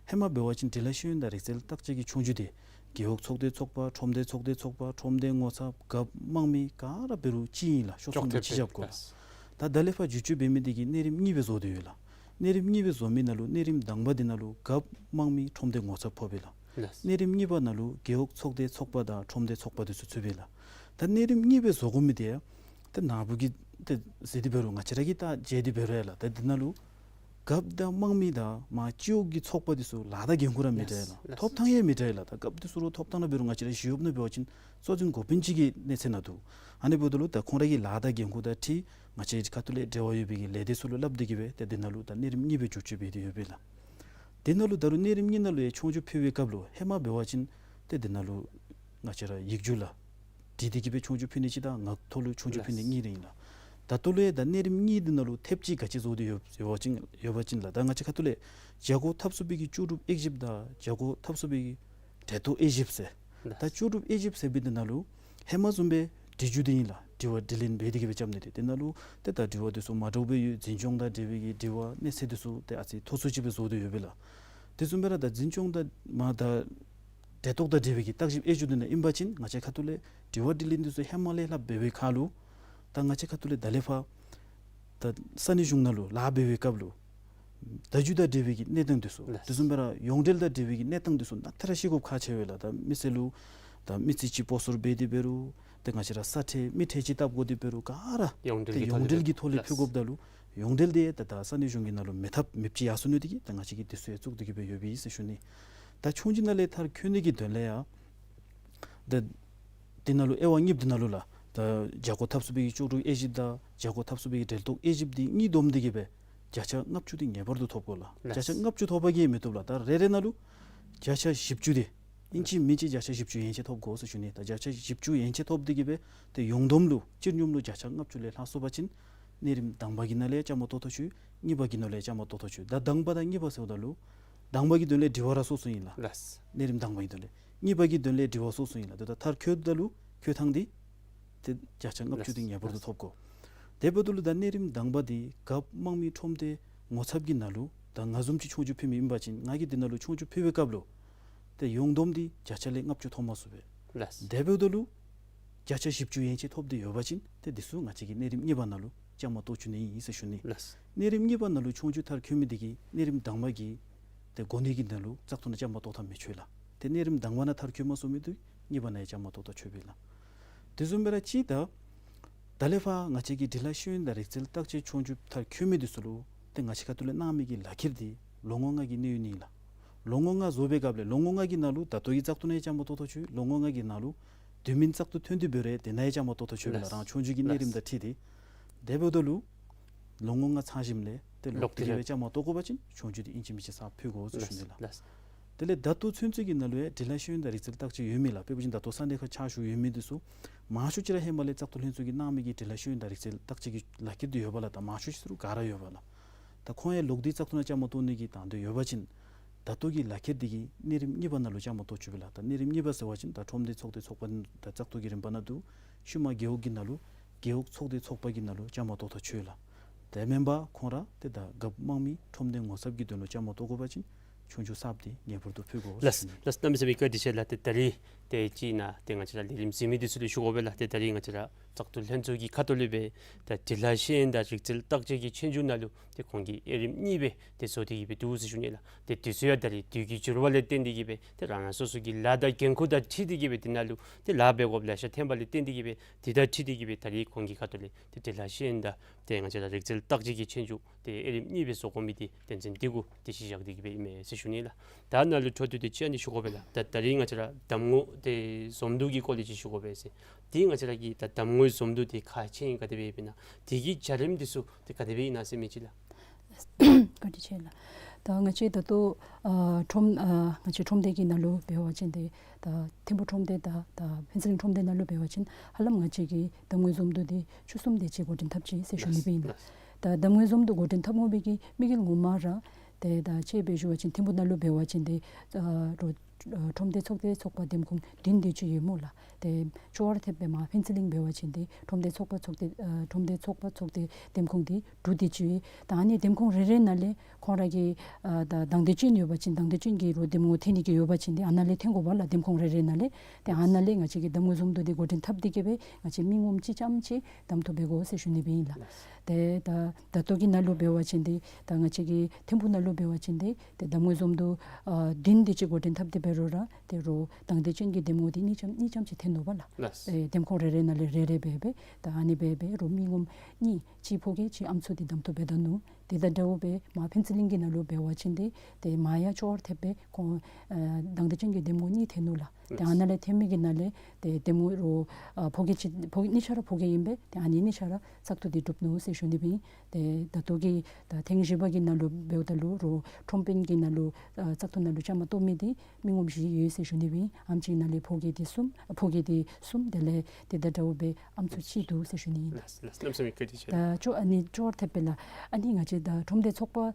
ཧེ་མ་འབད་བ་ཅིན་འབྲི་ལྷག་ཤེས་ཡོན་དང་རིག་རྩལ་བརྟག་དཔྱད་ཀྱི་ཆོས་རྒྱུགས་འདི་རྒེད་འོག་ཚོགས་སྡེ་ཚོགས་པ་ཁྲོམ་སྡེ་ཚོགས་སྡེ་ཚོགས་པ་ཁྲོམ་སྡེ་ངོ་ཚབ་རྒཔོ་དམངས་མི་ག་ར་འབད་རུང་གཅིག་ཨིན་ལགས། ཤོག་གསུམ་དུ་ཅིག་རྐྱབ་དགོ་ལགས། ད་ད་ལས་ཕར་བསྒྱུར་བཅོས་འབད་མི་འདི་གིས་གནས་རིམ་གཉིས་སྦེ་བཟོ་སྟེ་ཡོད་ལགས། གནས་རིམ་གཉིས་སྦེ་བཟོ་མི་ནང་ལུ་གནས་རིམ་དང་པ་འདི་ནང་ལུ་རྒཔོ་དམངས་མི་ཁྲོམ་སྡེ་ངོ་ཚབ་ཕོགཔ་ཨིན་ལགས། ལགས། གནས་རིམ་གཉིས་པ་ནང་ལུ་རྒེད་འོག་ཚོགས་སྡེ་ཚོགས་པ་དང་ཁྲོམ་སྡེ་ཚོགས་པ་འདི་ཚུ་ཚུདཔ་ཨིན་ལགས། ད་གནས་རིམ་གཉིས་སྦེ་བཟོ་དགོ་མི་འདི་ཡང་ད་ནཱ་བུ་གིས་ཏེ་ཟེར་ཏེ་འབད་རུང་ང་བཅས་ར་གིས་ད་མཇལ་ཏེ་འབད་རུང་ཡང་ལགས། ད་འདི་ནང་ལུ་རྒཔོ་དང་དམངས་མི་དང་མར་སྤྱི་འོག་གི་ཚོགས་པ་འདི་ཚུ་ལཱ་དང་འགན་ཁུར་ར་མི་འདྲ་ལགས། ལགས། ཐོབ་ཐངས་ཡང་མི་འདྲ་ལགས། ད་རྒཔོ་འདི་ཚུ་ལུ་ཐོབ་ཐངས་ནང་འབད་རུང་ང་བཅས་ར་ཞི་གཡོགཔ་ནང་འབད་བ་ཅིན་གཙོ་འཛིན་འགོ་དཔོན་ཅིག་གི་གནས་ཚད་ནང་འདུག། ཨ་ནི་འབདཝ་ད་ལུ་ད་ཁོང་ར་གི་ལཱ་དང་འགན་ཁུར་དང་འཁྲིལ་ང་བཅས་ཁ་ཐུག་ལས་འབྲེལ་བ་ཡོད་པའི་གི་ལས་སྡེ་ཚུ་ལུ་སླབ་སྟེ་གི་སྦེ་ཏེ་འདི་ནང་ལུ་ད་གནས་རིམ་གཉིས་སྦེ་བསྒྱུར་བཅོས་འབད་དེ་ཡོདཔ་ཨིན་ལགས། དེ་ནང་ལུ་ད་རུང་གནས་རིམ་གཉིས་ནང་ལུ་ཡང་ཆོས་རྒྱུགས་ཕུལ་བའི་སྐབས་ལུ་ཧེ་མ་འབད་བ་ཅིན་ཏེ་འདི་ནང་ལུ་ང་བཅས་ར་ཡིག་རྒྱུགས་ལགས། བྲིས་ཏེ་གི་སྦེ་ཆོས་རྒྱུགས་ཕུལ་ནི་གཅིག་དང་ངག་ཐོག་ལུ་ཆོས་རྒྱུགས་ཕུལ་ནི་གཉིས་ར་ཨིན་ལགས། ད་ལྟོ་ལུ་ཡང་ད་གནས་རིམ་གཉིས་འདི་ནང་ལུ་ཐེབས་ཅིག་ག་ཅི་བཟོ་སྟེ་ཡོད་ཡོད་པ་ཅིན་ཡོད་པ་ཅིན་ལགས། ད་ང་བཅས་ཁ་ཐུག་ལས་བྱ་སྒོ་འཐབ་ཚུགས་པའི་གི་ལྕོགས་གྲུབ་དབྱེ་ཞིབ་དང་བྱ་སྒོ་འཐབ་ཚུགས་པའི་གི་གྲལ་གཏོགས་དབྱེ་ཞིབ་ཟེར། ད་ལྕོགས་གྲུབ་དབྱེ་ཞིབ་ཟེར་བའི་འདི་ནང་ལུ་ཧེ་མ་བཟུམ་སྦེ་འབྲི་རྒྱུགས་འདི་ཨིན་ལགས། དྲི་བ་དྲིས་ལན་འབད་དེ་གི་སྦེ་རྐྱབ་ནི་འདི་དེ་ནང་ལུ་ཏེ་ད་དྲི་བ་འདི་ཚུ་མ་འདྲཝ་སྦེ་ཡོད། འཛིན་སྐྱོང་དང་འབྲེལ་བའི་གི་དྲི་བ་གནས་ཚད་འདི་ཚུ་ཏེ་ཨ་ཙི་མཐོ་སུ་ཅིག་སྦེ་བཟོ་སྟེ་ཡོདཔ་ཨིན་ལགས། དེ་བཟུམ་སྦེ་ར་ད་འཛིན་སྐྱོང་དང་མ་ད་གྲལ་གཏོགས་དང་འབྲེལ་བའི་གི་བརྟག་ཞིབ་དབྱེ་ཞིབ་འདི་ནང་ཨིན་པ་ཅིན་ང་བཅས་ཁ་ཐུག་ལས་དྲི་བ་དྲིས་ལན་འདི་ཚུ་ཧེ་མ་ལས་ལྷག་འབད་བའི་ཁར་ལུ་ད་ང་བཅས་ཁ་ཐུག་ལས་ད་ལས་ཕར་ད་ས་གནས་གཞུང་ནང་ལུ་ལཱ་འབད་བའི་སྐབས་ལུ་བརྡ་བརྒྱུད་དང་འབྲེལ་བའི་གི་གནས་སྟངས་འདི་ཚུ། ལགས། དེ་བཟུམ་སྦེ་ར་ཡོངས་འབྲེལ་དང་འབྲེལ་བའི་གི་གནས་སྟངས་འདི་ཚུ་ནང་ཐད་ར་ཤེས་དགོཔ་ཁག་ཆེ་བས་ལགས། ད་མི་སེར་ལུ་ད་མི་རྩིས་ཅིག་སྤོ་སོར་འབད་དེ་འབད་རུང་ཏེ་ང་བཅས་ར་ས་ཁྲལ་མི་ཁྲལ་ཅིག་བཏབ་དགོ་དེ་འབད་རུང་ག་ར་ཡོངས་འབྲེལ་ཏེ་གྱི་ཐོག་ལས་ཡོངས་འབྲེལ་གྱི་ཐོག་ལས་ལགས། ཕུལ་དགོཔ་ད་ལུ་ཡོངས་འབྲེལ་འདི་ད་ད་ས་གནས་གཞུང་གི་ནང་ལུ་མེད་ཐབས་མེདཔ་ཅིག་ཡར་སོང་ནི་དེ་གིས་ད་ང་བཅས་ཀྱིས་འདི་ཚུ་ཡང་བཙུགས་ཏེ་གི་སྦེ་ཡོདཔ་ཨིན་ཟེར་ཞུ་ནི། ད་ཆོས་རྒྱུགས་ནང་ལས་མཐར་འཁྱོལ་ནི་གི་དོན་ལས་ཡང་ད་འདི་ནང་ལུ་དབྱེ་བ་གཉིས་འདི་ནང་ལུ་ལགས། ད་བྱ་སྒོ་འཐབ་ཚུགས་པའི་གི་ལྕོགས་གྲུབ་དབྱེ་ཞིབ་དང་བྱ་སྒོ་འཐབ་ཚུགས་པའི་གི་གྲལ་གཏོགས་དབྱེ་ཞིབ་འདི་གཉིས་བསྡོམས་ཏེ་གི་སྦེ་བརྒྱ་ཆ་ལྔ་བཅུ་འདི་ངེས་པར་དུ་ཐོབ་དགོ་ལགས། ལགས། བརྒྱ་ཆ་ལྔ་བཅུ་ཐོབ་པ་གིས་མི་བཏུབ་ལགས། ད་རེ་རེ་ནང་ལུ་བརྒྱ་ཆ་བཞི་བཅུ་འདི་ཨིན་ཅི་མིན་ཅི་བརྒྱ་ཆ་བཞི་བཅུ་ཡན་ཆད་ཐོབ་དགོ་ཟེར་ཞུ་ནི། ད་བརྒྱ་ཆ་བཞི་བཅུ་ཡན་ཆད་ཐོབ་སྟེ་གི་སྦེ་ཏེ་ཡོངས་བསྡོམས་ལུ་སྤྱིར་སྙོམས་ལུ་བརྒྱ་ཆ་ལྔ་བཅུ་ལས་ལྷག་སོང་པ་ཅིན་གནས་རིམ་དང་པ་གི་ནང་ལས་བཅའ་མར་གཏོགས་ཐག་ཆོད། གཉིས་པ་གི་ནང་ལས་བཅའ་མར་གཏོགས་ཐག་ཆོད། ད་དང་པ་དང་གཉིས་པ་ཟེརཝ་ད་ལུ་དང་པ་གི་དོན་ལས་དྲི་བ་ར་སོ་སོ་ཨིན་ལགས། ལགས། གནས་རིམ་དང་པ་གི་དོན་ལས། གཉིས་པ་གི་དོན་ལས་དྲི་བ་སོ་སོ་ཨིན་ལགས། ད་ད་མཐར་འཁྱོལཝ་ད་ལུ་འཁྱོལ་ཐངས་འདི་ཏེ་བརྒྱ་ཆ་ལྔ་བཅུ་འདི་ངེས་པར་དུ་ཐོབ་དགོ། དེ་འབདཝ་ད་ལུ་ད་གནས་རིམ་དང་པ་འདི་རྒཔོ་དམངས་མི་ཁྲོམ་སྡེ་ངོ་ཚབ་ཀྱི་ནང་ལུ་ད་ང་བཟུམ་ཅིག་ཆོས་རྒྱུགས་ཕུལ་མི་ཨིན་པ་ཅིན་ང་གིས་འདི་ནང་ལུ་ཆོས་རྒྱུགས་ཕུལ་བའི་སྐབས་ལུ་ཏེ་ཡོངས་བསྡོམས་འདི་བརྒྱ་ཆ་ལས་ལྔ་བཅུ་ཐོབ་མ་ཚུགས་པས། ལགས། དེ་འབདཝ་ད་ལུ་བརྒྱ་ཆ་བཞི་བཅུ་ཡན་ཆད་ཐོབ་སྟེ་ཡོད་པ་ཅིན་ཏེ་འདི་ཚུ་ང་བཅས་ཀྱིས་གནས་རིམ་གཉིས་པ་ནང་ལུ་བཅའ་མར་གཏོགས་བཅུག་ནི་ཨིན་ཟེར་ཞུ་ནི། ལགས། གནས་རིམ་གཉིས་པ་ནང་ལུ་ཆོས་རྒྱུགས་མཐར་འཁྱོལ་མི་འདི་གིས་གནས་རིམ་དང་པ་གི་ཏེ་གོ་གནས་ཀྱི་ནང་ལུ་བཙག་འཐུ་ནང་བཅའ་མར་གཏོགས་ཐབས་མི་ཆོག་ལགས། ཏེ་གནས་རིམ་དང་པ་ནང་མཐར་འཁྱོལ་མ་ཚུགས་མི་འདི་གཉིས་པ་ནང་ཡང་བཅའ་མར་གཏོགས་ཐབས་ཆོག་པས་ལགས། དེ་བཟུམ་སྦེ་ར་ཅིག་ད་ད་ལས་ཕར་ང་བཅས་ཀྱི་འབྲི་ལྷག་ཤེས་ཡོན་དང་རིག་རྩལ་བརྟག་དཔྱད་ཆོས་རྒྱུགས་མཐར་འཁྱོལ་མི་འདི་ཚུ་ལུ་ཏེ་ང་བཅས་ཁ་ཐུག་ལས་གནང་མི་གི་ལག་ཁྱེར་འདི་ལོ་ངོ་ལྔ་གི་གནས་ཡུན་ཨིན་ལགས། ལོ་ངོ་ལྔ་བཟོ་བའི་སྐབས་ལས་ལོ་ངོ་ལྔ་གི་ནང་ལུ་ད་ལྟོ་གི་བཙག་འཐུ་ནང་ཡང་བཅའ་མར་གཏོགས་ཐག་ཆོད། ལོ་ངོ་ལྔ་གི་ནང་ལུ་དུས་མིན་བཙག་འཐུ་ཐོན་ཏེ་འབད་རུང་དེ་ནང་ཡང་བཅའ་མར་གཏོགས་ཐག་ཆོད་པས་ལགས། ལགས། རང་ཆོས་རྒྱུགས་ཀྱི་གནས་རིམ་དང་འཁྲིལ་ཏེ། དེ་འབདཝ་ད་ལུ་ལོ་ངོ་ལྔ་ཚང་ཞིནམ་ལས་ཏེ་ལོག་སྟེ་གི་སྦེ་བཅའ་མར་གཏོགས་དགོ་པ་ཅིན་ཆོས་རྒྱུགས་འདི་ཨིན་ཅི་མིན་ཅི་ས་ཕུལ་དགོ་ཟེར་ཞུ་ནི་ལགས། ལགས། དེ་ལས་ད་ལྟོ་ཚུན་ཚོད་ཀྱི་ནང་ལུ་ཡང་འབྲི་ལྷག་ཤེས་ཡོན་དང་རིག་རྩལ་བརྟག་དཔྱད་ཡོད་མི་ལགས། དཔེ་འབད་བ་ཅིན་ད་ལྟོ་ས་གནས་ཁར་ཕྱག་ཞུ་ཡོད་མི་འདི་ཚུ་མང་ཤོས་ཅིག་ར་ཧེ་མ་ལས་བཙག་འཐུ་ལྷན་ཚོགས་ཀྱིས་གནང་མི་གི་འབྲི་ལྷག་ཤེས་ཡོན་དང་རིག་རྩལ་བརྟག་དཔྱད་ཀྱི་ལག་ཁྱེར་འདི་ཡོད་པས་ལགས། ད་མང་ཤོས་ཅིག་རུང་ག་ར་ཡོད་པས་ལགས། ད་ཁོང་ཡང་ལོག་སྟེ་བཙག་འཐུ་ནང་བཅའ་མར་གཏོགས་ནི་གི་དང་འདོད་ཡོད་པ་ཅིན་ད་ལྟོ་གི་ལག་ཁྱེར་འདི་གིས་གནས་རིམ་གཉིས་པ་ནང་ལུ་བཅའ་མར་གཏོགས་ཆོག་པས་ལགས། ད་གནས་རིམ་གཉིས་པ་ཟེར་བ་ཅིན་ད་ཁྲོམ་སྡེ་ཚོགས་སྡེ་ཚོགས་པ་ད་བཙག་འཐུ་གི་རིམ་པ་ནང་འདུག། ཤུལ་མ་རྒེད་འོག་གི་ནང་ལུ་རྒེད་འོག་ཚོགས་སྡེ་ཚོགས་པ་གི་ནང་ལུ་བཅའ་མར་གཏོགས་ཐག་ཆོད་ལགས། དེ་མེན་པར་ཁོང་ར་ཏེ་ད་རྒཔོ་དམངས་མི་ཁྲོམ་སྡེ་ངོ་ཚབ་ཀྱི་དོན་ལུ་བཅའ་མར་གཏོགས་དགོ་པ་ཅིན་ ཆོས་རྒྱུགས་གསརཔ་འདི་ངེས་པར་དུ་ཕུལ་དགོ་ཟེར་ཞུ་ནི། ལགས་ལགས། གནམ་མེད་ས་མེད་བཀའ་དྲིན་ཆེ་ལགས། ཏེ་ད་རིས་ཏེ་ཅིག་ནཱ་ཏེ་ང་བཅས་ར་ལས་རིམ་གཟིགས་མི་འདི་ཚུ་ལུ་ཞུ་དགོ་པས་ལགས། ཏེ་ད་རིས་ང་བཅས་ར་བཙག་འཐུ་ལྷན་ཚོགས་ཀྱི་ཁ་ཐུག་ལས་སྦེ་ད་འབྲི་ལྷག་ཤེས་ཡོན་དང་རིག་རྩལ་བརྟག་དཔྱད་ཀྱི་ཆོས་རྒྱུགས་ནང་ལུ་ཏེ་ཁོང་གིས་དབྱེ་རིམ་གཉིས་སྦེ་ཏེ་བཟོ་སྟེ་གི་སྦེ་འདུག་ཟེར་ཞུ་ནི་ལགས། ཏེ་དུས་ཚོད་ཡང་ད་རིས་དུས་ཀྱི་འགྱུར་བ་ལས་བརྟེན་ཏེ་གི་སྦེ་ཏེ་རང་རང་སོ་སོ་གི་ལཱ་དང་འགན་ཁུར་དང་འཁྲིལ་ཏེ་གི་སྦེ་དེ་ནང་ལུ་ཏེ་ལཱ་འབད་དགོཔ་ལེ་ཤ་ཐོན་པ་ལས་བརྟེན་ཏེ་གི་སྦེ་དེ་དང་འཁྲིལ་ཏེ་གི་སྦེ་ད་རིས་ཁོང་གི་ཁ་ཐུག་ལས་ཏེ་འབྲི་ལྷག་ཤེས་ཡོན་དང་ཏེ་ང་བཅས་ར་རིག་རྩལ་བརྟག་དཔྱད་ཀྱི་ཆོས་རྒྱུགས་ཏེ་དབྱེ་རིམ་གཉིས་སྦེ་བཟོ་དགོ་མི་འདི་དོན་ཚན་འདི་གུ་ཏེ་གཞི་བཞག་སྟེ་གི་སྦེ་ཨིན་མས་ཟེར་ཞུ་ནི་ལགས། ད་ནཱ་ལུ་འཕྲོ་མཐུད་དེ་ཅིག་ཨ་ནི་ཞུ་དགོ་པས་ལགས། ད་ད་རིས་ང་བཅས་ར་གདམ་ངོ་ཏེ་འཛོམས་འདུ་གི་སྐོར་ལས་ཅིག་ཞུ་དགོ་པས་ཟེར། ཏེ་ང་བཅས་ར་གི་ད་གདམ་ངོའི་འཛོམས་འདུ་འདི་ཁག་ཆེ་ཨིན་ག་དེ་སྦེ་ཨིན་ན། དེ་གི་བྱ་རིམ་འདི་ཚུ་ཏེ་ག་དེ་སྦེ་ཨིན་ན་ཟེར་མི་ཅིག་ལགས། བཀའ་དྲིན་ཆེ་ལགས། ད་ང་བཅས་ད་ལྟོ་ཨ་ཁྲོམ་ཨ་ང་བཅས་ཁྲོམ་སྡེ་གི་ནང་ལུ་འབད་བ་ཅིན་ཏེ་ད་ཐིམ་ཕུ་ཁྲོམ་སྡེ་དང་ད་ཕུན་ཚོགས་གླིང་ཁྲོམ་སྡེ་ནང་ལུ་འབད་བ་ཅིན་ཧ་ལམ་ང་བཅས་ཀྱིས་གདམ་ངོའི་འཛོམས་འདུ་འདི་བཅུ་གསུམ་དེ་ཅིག་འགོ་འདྲེན་འཐབ་ཅི་ཟེར་ཞུ་ནི་སྦེ་ཨིན་ལགས། ད་གདམ་ངོའི་འཛོམས་འདུ་འགོ་འདྲེན་འཐབ་དགོ་པའི་གི་དམིགས་ཡུལ་ངོ་མ་ར་ཏེ་ད་ཅིག་འབད་ཞུ་བ་ཅིན་ཐིམ་ཕུ་ནང་ལུ་འབད་བ་ཅིན་ཏེ་ཨ་རོ་ཨ་ཁྲོམ་སྡེ་ཚོགས་སྡེ་ཚོགས་པ་འདེམས་ཁོངས་བདུན་དེ་ཅིག་ཡོད་སྨོ་ལགས། ཏེ་ཅོག་ར་འཐདཔ་སྦེ་མར་ཕུན་ཚོགས་གླིང་འབད་བ་ཅིན་ཏེ་ཁྲོམ་སྡེ་ཚོགས་པ་ཚོགས་སྡེ་ཨ་ཁྲོམ་སྡེ་ཚོགས་པ་ཚོགས་སྡེ་འདེམས་ཁོངས་འདི་དྲུག་དེ་ཅིག་ཡོད། ད་ཨ་ནི་འདེམས་ཁོངས་རེ་རེ་ནང་ལས་ཁོང་ར་གི་ཨ་ད་དང་འདོད་ཅན་ཡོད་པ་ཅིན་དང་འདོད་ཅན་གྱི་རོགས་འདེམས་ངོ་འཐོན་ནི་གི་ཡོད་པ་ཅིན་ཏེ་ཨ་ནཱ་ལས་འཐོན་དགོ་པས་ལགས། འདེམས་ཁོངས་རེ་རེ་ནང་ལས། ཏེ་ཨ་ནཱ་ལས་ང་བཅས་ཀྱིས་གདམ་ངོའི་འཛོམས་འདུ་འདི་འགོ་འདྲེན་འཐབ་སྟེ་གི་སྦེ་ང་བཅས་མི་ངོམ་གཅིག་ཙམ་ཅིག་གདམ་འཐུ་འབད་དགོ་ཟེར་ཞུ་ནི་སྦེ་ཨིན་ལགས། ཏེ་ད་ད་ལྟོ་གི་ནང་ལུ་འབད་བ་ཅིན་ཏེ་ད་ང་བཅས་ཀྱི་ཐིམ་ཕུ་ནང་ལུ་འབད་བ་ཅིན་ཏེ་ཏེ་གདམ་ངོའི་འཛོམས་འདུ་ཨ་བདུན་དེ་ཅིག་འགོ་འདྲེན་འཐབ་སྟེ་འབད་རུང་ར་ཏེ་རོགས་དང་འདོད་ཅན་གྱི་འདེམས་ངོ་འདི་གཉིས་ཙམ་གཉིས་ཙམ་ཅིག་འཐོན་ནུག་པ་ལགས། ལགས། ཨེ་འདེམས་ཁོངས་རེ་རེ་ནང་ལས་རེ་རེ་སྦེ་སྦེ་ད་ཨ་ནི་སྦེ་སྦེ་རོགས་མི་ངོམ་གཉིས་གཅིག་ཕོ་སྐྱེས་གཅིག་ཨམ་སྲུ་འདི་གདམ་འཐུ་འབད་ད་ནུག། དེ་དང་འདྲཝ་སྦེ་མར་ཕུན་ཚོགས་གླིང་གི་ནང་ལུ་འབད་བ་ཅིན་ཏེ་ཏེ་མར་ཡང་ཅོག་ར་འཐདཔ་སྦེ་ཁོང་ཨ་དང་འདོད་ཅན་གྱི་འདེམས་ངོ་གཉིས་འཐོན་ནུག་ལགས། ཏེ་ཨ་ནཱ་ལས་འཐོན་མི་གི་ནང་ལས་ཏེ་འདེམས་ངོ་རོགས་ཨ་ཕོ་སྐྱེས་ཅིག་ཕོ་གཉིས་ཆ་ར་ཕོ་སྐྱེས་ཨིན་པས། ཏེ་ཨ་ནི་གཉིས་ཆ་ར་བཙག་འཐུ་འདི་གྲུབ་ནུག་ཟེར་ཞུ་ནི་སྦེ་ཨིན། ཏེ་ད་ལྟོ་གི་ད་ཐེངས་བཞི་པ་གི་ནང་ལུ་འབདཝ་ད་ལུ་རོགས་ཁྲོམ་དཔོན་གྱི་ནང་ལུ་ཨ་བཙག་འཐུ་ནང་ལུ་བཅའ་མར་གཏོགས་མི་འདི་མི་ངོམ་བཞི་ཡོད་ཟེར་ཞུ་ནི་སྦེ་ཨིན། ཨམ་ཅིག་ནང་ལས་ཕོ་སྐྱེས་འདི་གསུམ་ཨ་ཕོ་སྐྱེས་འདི་གསུམ་དེ་ལས་དེ་དང་འདྲཝ་སྦེ་ཨམ་སྲུ་གཅིག་འདུག་ཟེར་ཞུ་ནི་ཨིན། ལགས་ལགས། གནམ་མེད་ས་མེད་བཀའ་དྲིན་ཆེ་ལགས། ད་ཅོག་ཨ་ནི་ཅོག་ར་འཐདཔ་སྦེ་ལགས། ཨ་ནི་ང་བཅས་ད་ཁྲོམ་སྡེ་ཚོགས་པ་ཨ་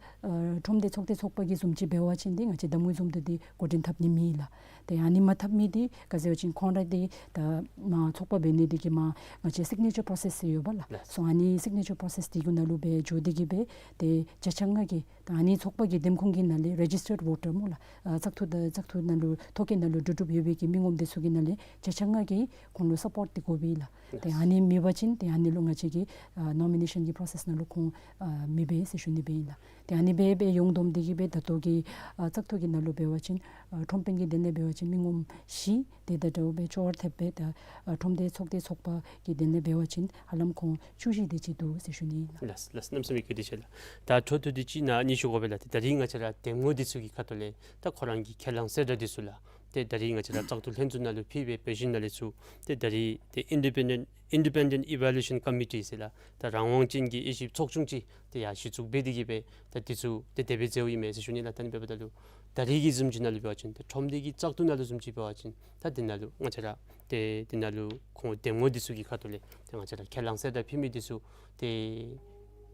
ཁྲོམ་སྡེ་ཚོགས་སྡེ་ཚོགས་པ་གི་བཟུམ་ཅིག་འབད་བ་ཅིན་ཏེ་ང་བཅས་གདམ་ངོའི་འཛོམས་འདུ་འདི་འགོ་འདྲེན་འཐབ་ནི་མེད་ལགས། ཏེ་ཨ་ནི་མ་འཐབ་མི་འདི་ག་ཅི་ཟེར་བ་ཅིན་ཁོང་ར་འདི་ད་མར་ཚོགས་པ་འབད་ནི་འདི་གིས་མར་ང་བཅས་སིག་ནེ་ཅར་པོ་སེསི་ཡོད་པ་ལགས། ལགས། སོ་ཨ་ནི་སིག་ནེ་ཅར་པོ་སེསི་འདི་གི་ནང་ལུ་སྦེ་འགྱོ་སྟེ་གི་སྦེ་ཏེ་བརྒྱ་ཆ་ལྔ་གི་ད་ཨ་ནི་ཚོགས་པ་གི་འདེམས་ཁོངས་ཀྱི་ནང་ལས་རེ་ཇིསི་ཊརཌ་ཝོ་ཊར་སྨོ་ལགས། ཨ་བཙག་འཐུ་ད་བཙག་འཐུ་ནང་ལུ་ཐོ་བཀོད་ནང་ལུ་གྲུབ་གྲུབ་ཡོད་པའི་གི་མི་ངོམ་འདི་ཚུ་གི་ནང་ལས་བརྒྱ་ཆ་ལྔ་གིས་ཁོང་ལུ་སཔོརཊ་འདི་དགོ་པས་ལགས། ཏེ་ཨ་ནི་མེད་པ་ཅིན་ཏེ་ཨ་ནི་ལུ་ང་བཅས་ཀྱིས་ཨ་ནོ་མི་ནེ་ཤཱན་གྱི་པོ་རོ་སེསི་ནང་ལུ་ཁོང་ཨ་མི་འབད་ཟེར་ཞུ་ནི་སྦེ་ཨིན་ལགས། ཏེ་ཨ་ནི་སྦེ་སྦེ་ཡོངས་བསྡོམས་འདི་གིས་སྦེ་ད་ལྟོ་གི་ཨ་བཙག་འཐུ་གི་ནང་ལུ་འབད་བ་ཅིན་ཨ་ཁྲོམ་དཔོན་གྱི་དོན་ལས་འབད་བ་ཅིན་མི་ངོམ་བཞི་དེ་དང་འདྲཝ་སྦེ་ཅོག་ར་འཐདཔ་སྦེ་ད་ཨ་ཁྲོམ་སྡེ་ཚོགས་སྡེ་ཚོགས་པ་གི་དོན་ལས་འབད་བ་ཅིན་ཧ་ལམ་ཁོང་བཅུ་བཞི་དེ་ཅིག་འདུག་ཟེར་ཞུ་ནི་ཨིན་ལགས། ལགས་ལགས། གནམ་མེད་ས་མེད་བཀའ་དྲིན་ཆེ་ལགས། ད་འཕྲོ་མཐུད་དེ་ཅིག་ནཱ་ཨ་ནི་ཞུ་དགོ་པས་ལགས། ད་རིས་ང་བཅས་ར་འདེམས་ངོ་འདི་ཚུ་གི་ཁ་ཐུག་ལས་ད་ཁོ་ར་གི་ཁས་བླངས་གསལ་བསྒྲགས་འདི་ཚུ་ལགས། ཏེ་ད་རིས་ང་བཅས་ར་བཙག་འཐུ་ལྷན་ཚོགས་ནང་ལུ་ཕུལ་བའི་བར་ཞིནམ་ལས་ཚུར་ཏེ་ད་རིས་ཏེ་ཨིན་ཌི་པེན་ཌེནཊ་ཨིན་ཌི་པེན་ཌེནཊ་ཨི་ཝེ་ལུ་ཨེ་ཤཱན་ཀོ་མི་ཊི་ཟེར་ལགས། ད་རང་དབང་ཅན་གྱི་དབྱེ་ཞིབ་ཚོགས་ཆུང་ཅིག་ཏེ་ཡར་གཞི་བཙུགས་འབད་དེ་གི་སྦེ་ད་འདི་ཚུ་ཏེ་དེ་སྦེ་མཛད་ཡོདཔ་ཨིན་མས་ཟེར་ཞུ་ནི་ལགས། ད་ཨ་ནི་འབདཝ་ད་ལུ་ད་རིས་ཀྱི་བཟུམ་ཅིག་ནང་ལུ་འབད་བ་ཅིན་ད་ཁྲོམ་སྡེ་གི་བཙག་འཐུ་ནང་ལུ་བཟུམ་ཅིག་འབད་བ་ཅིན་ད་འདི་ནང་ལུ་ང་བཅས་ར་ཏེ་འདི་ནང་ལུ་ཁོང་འདེམས་ངོ་འདི་ཚུ་གི་ཁ་ཐུག་ལས་ཏེ་ང་བཅས་ར་ཁས་བླངས་གསལ་བསྒྲགས་ཕུལ་མི་འདི་ཚུ་ཏེ་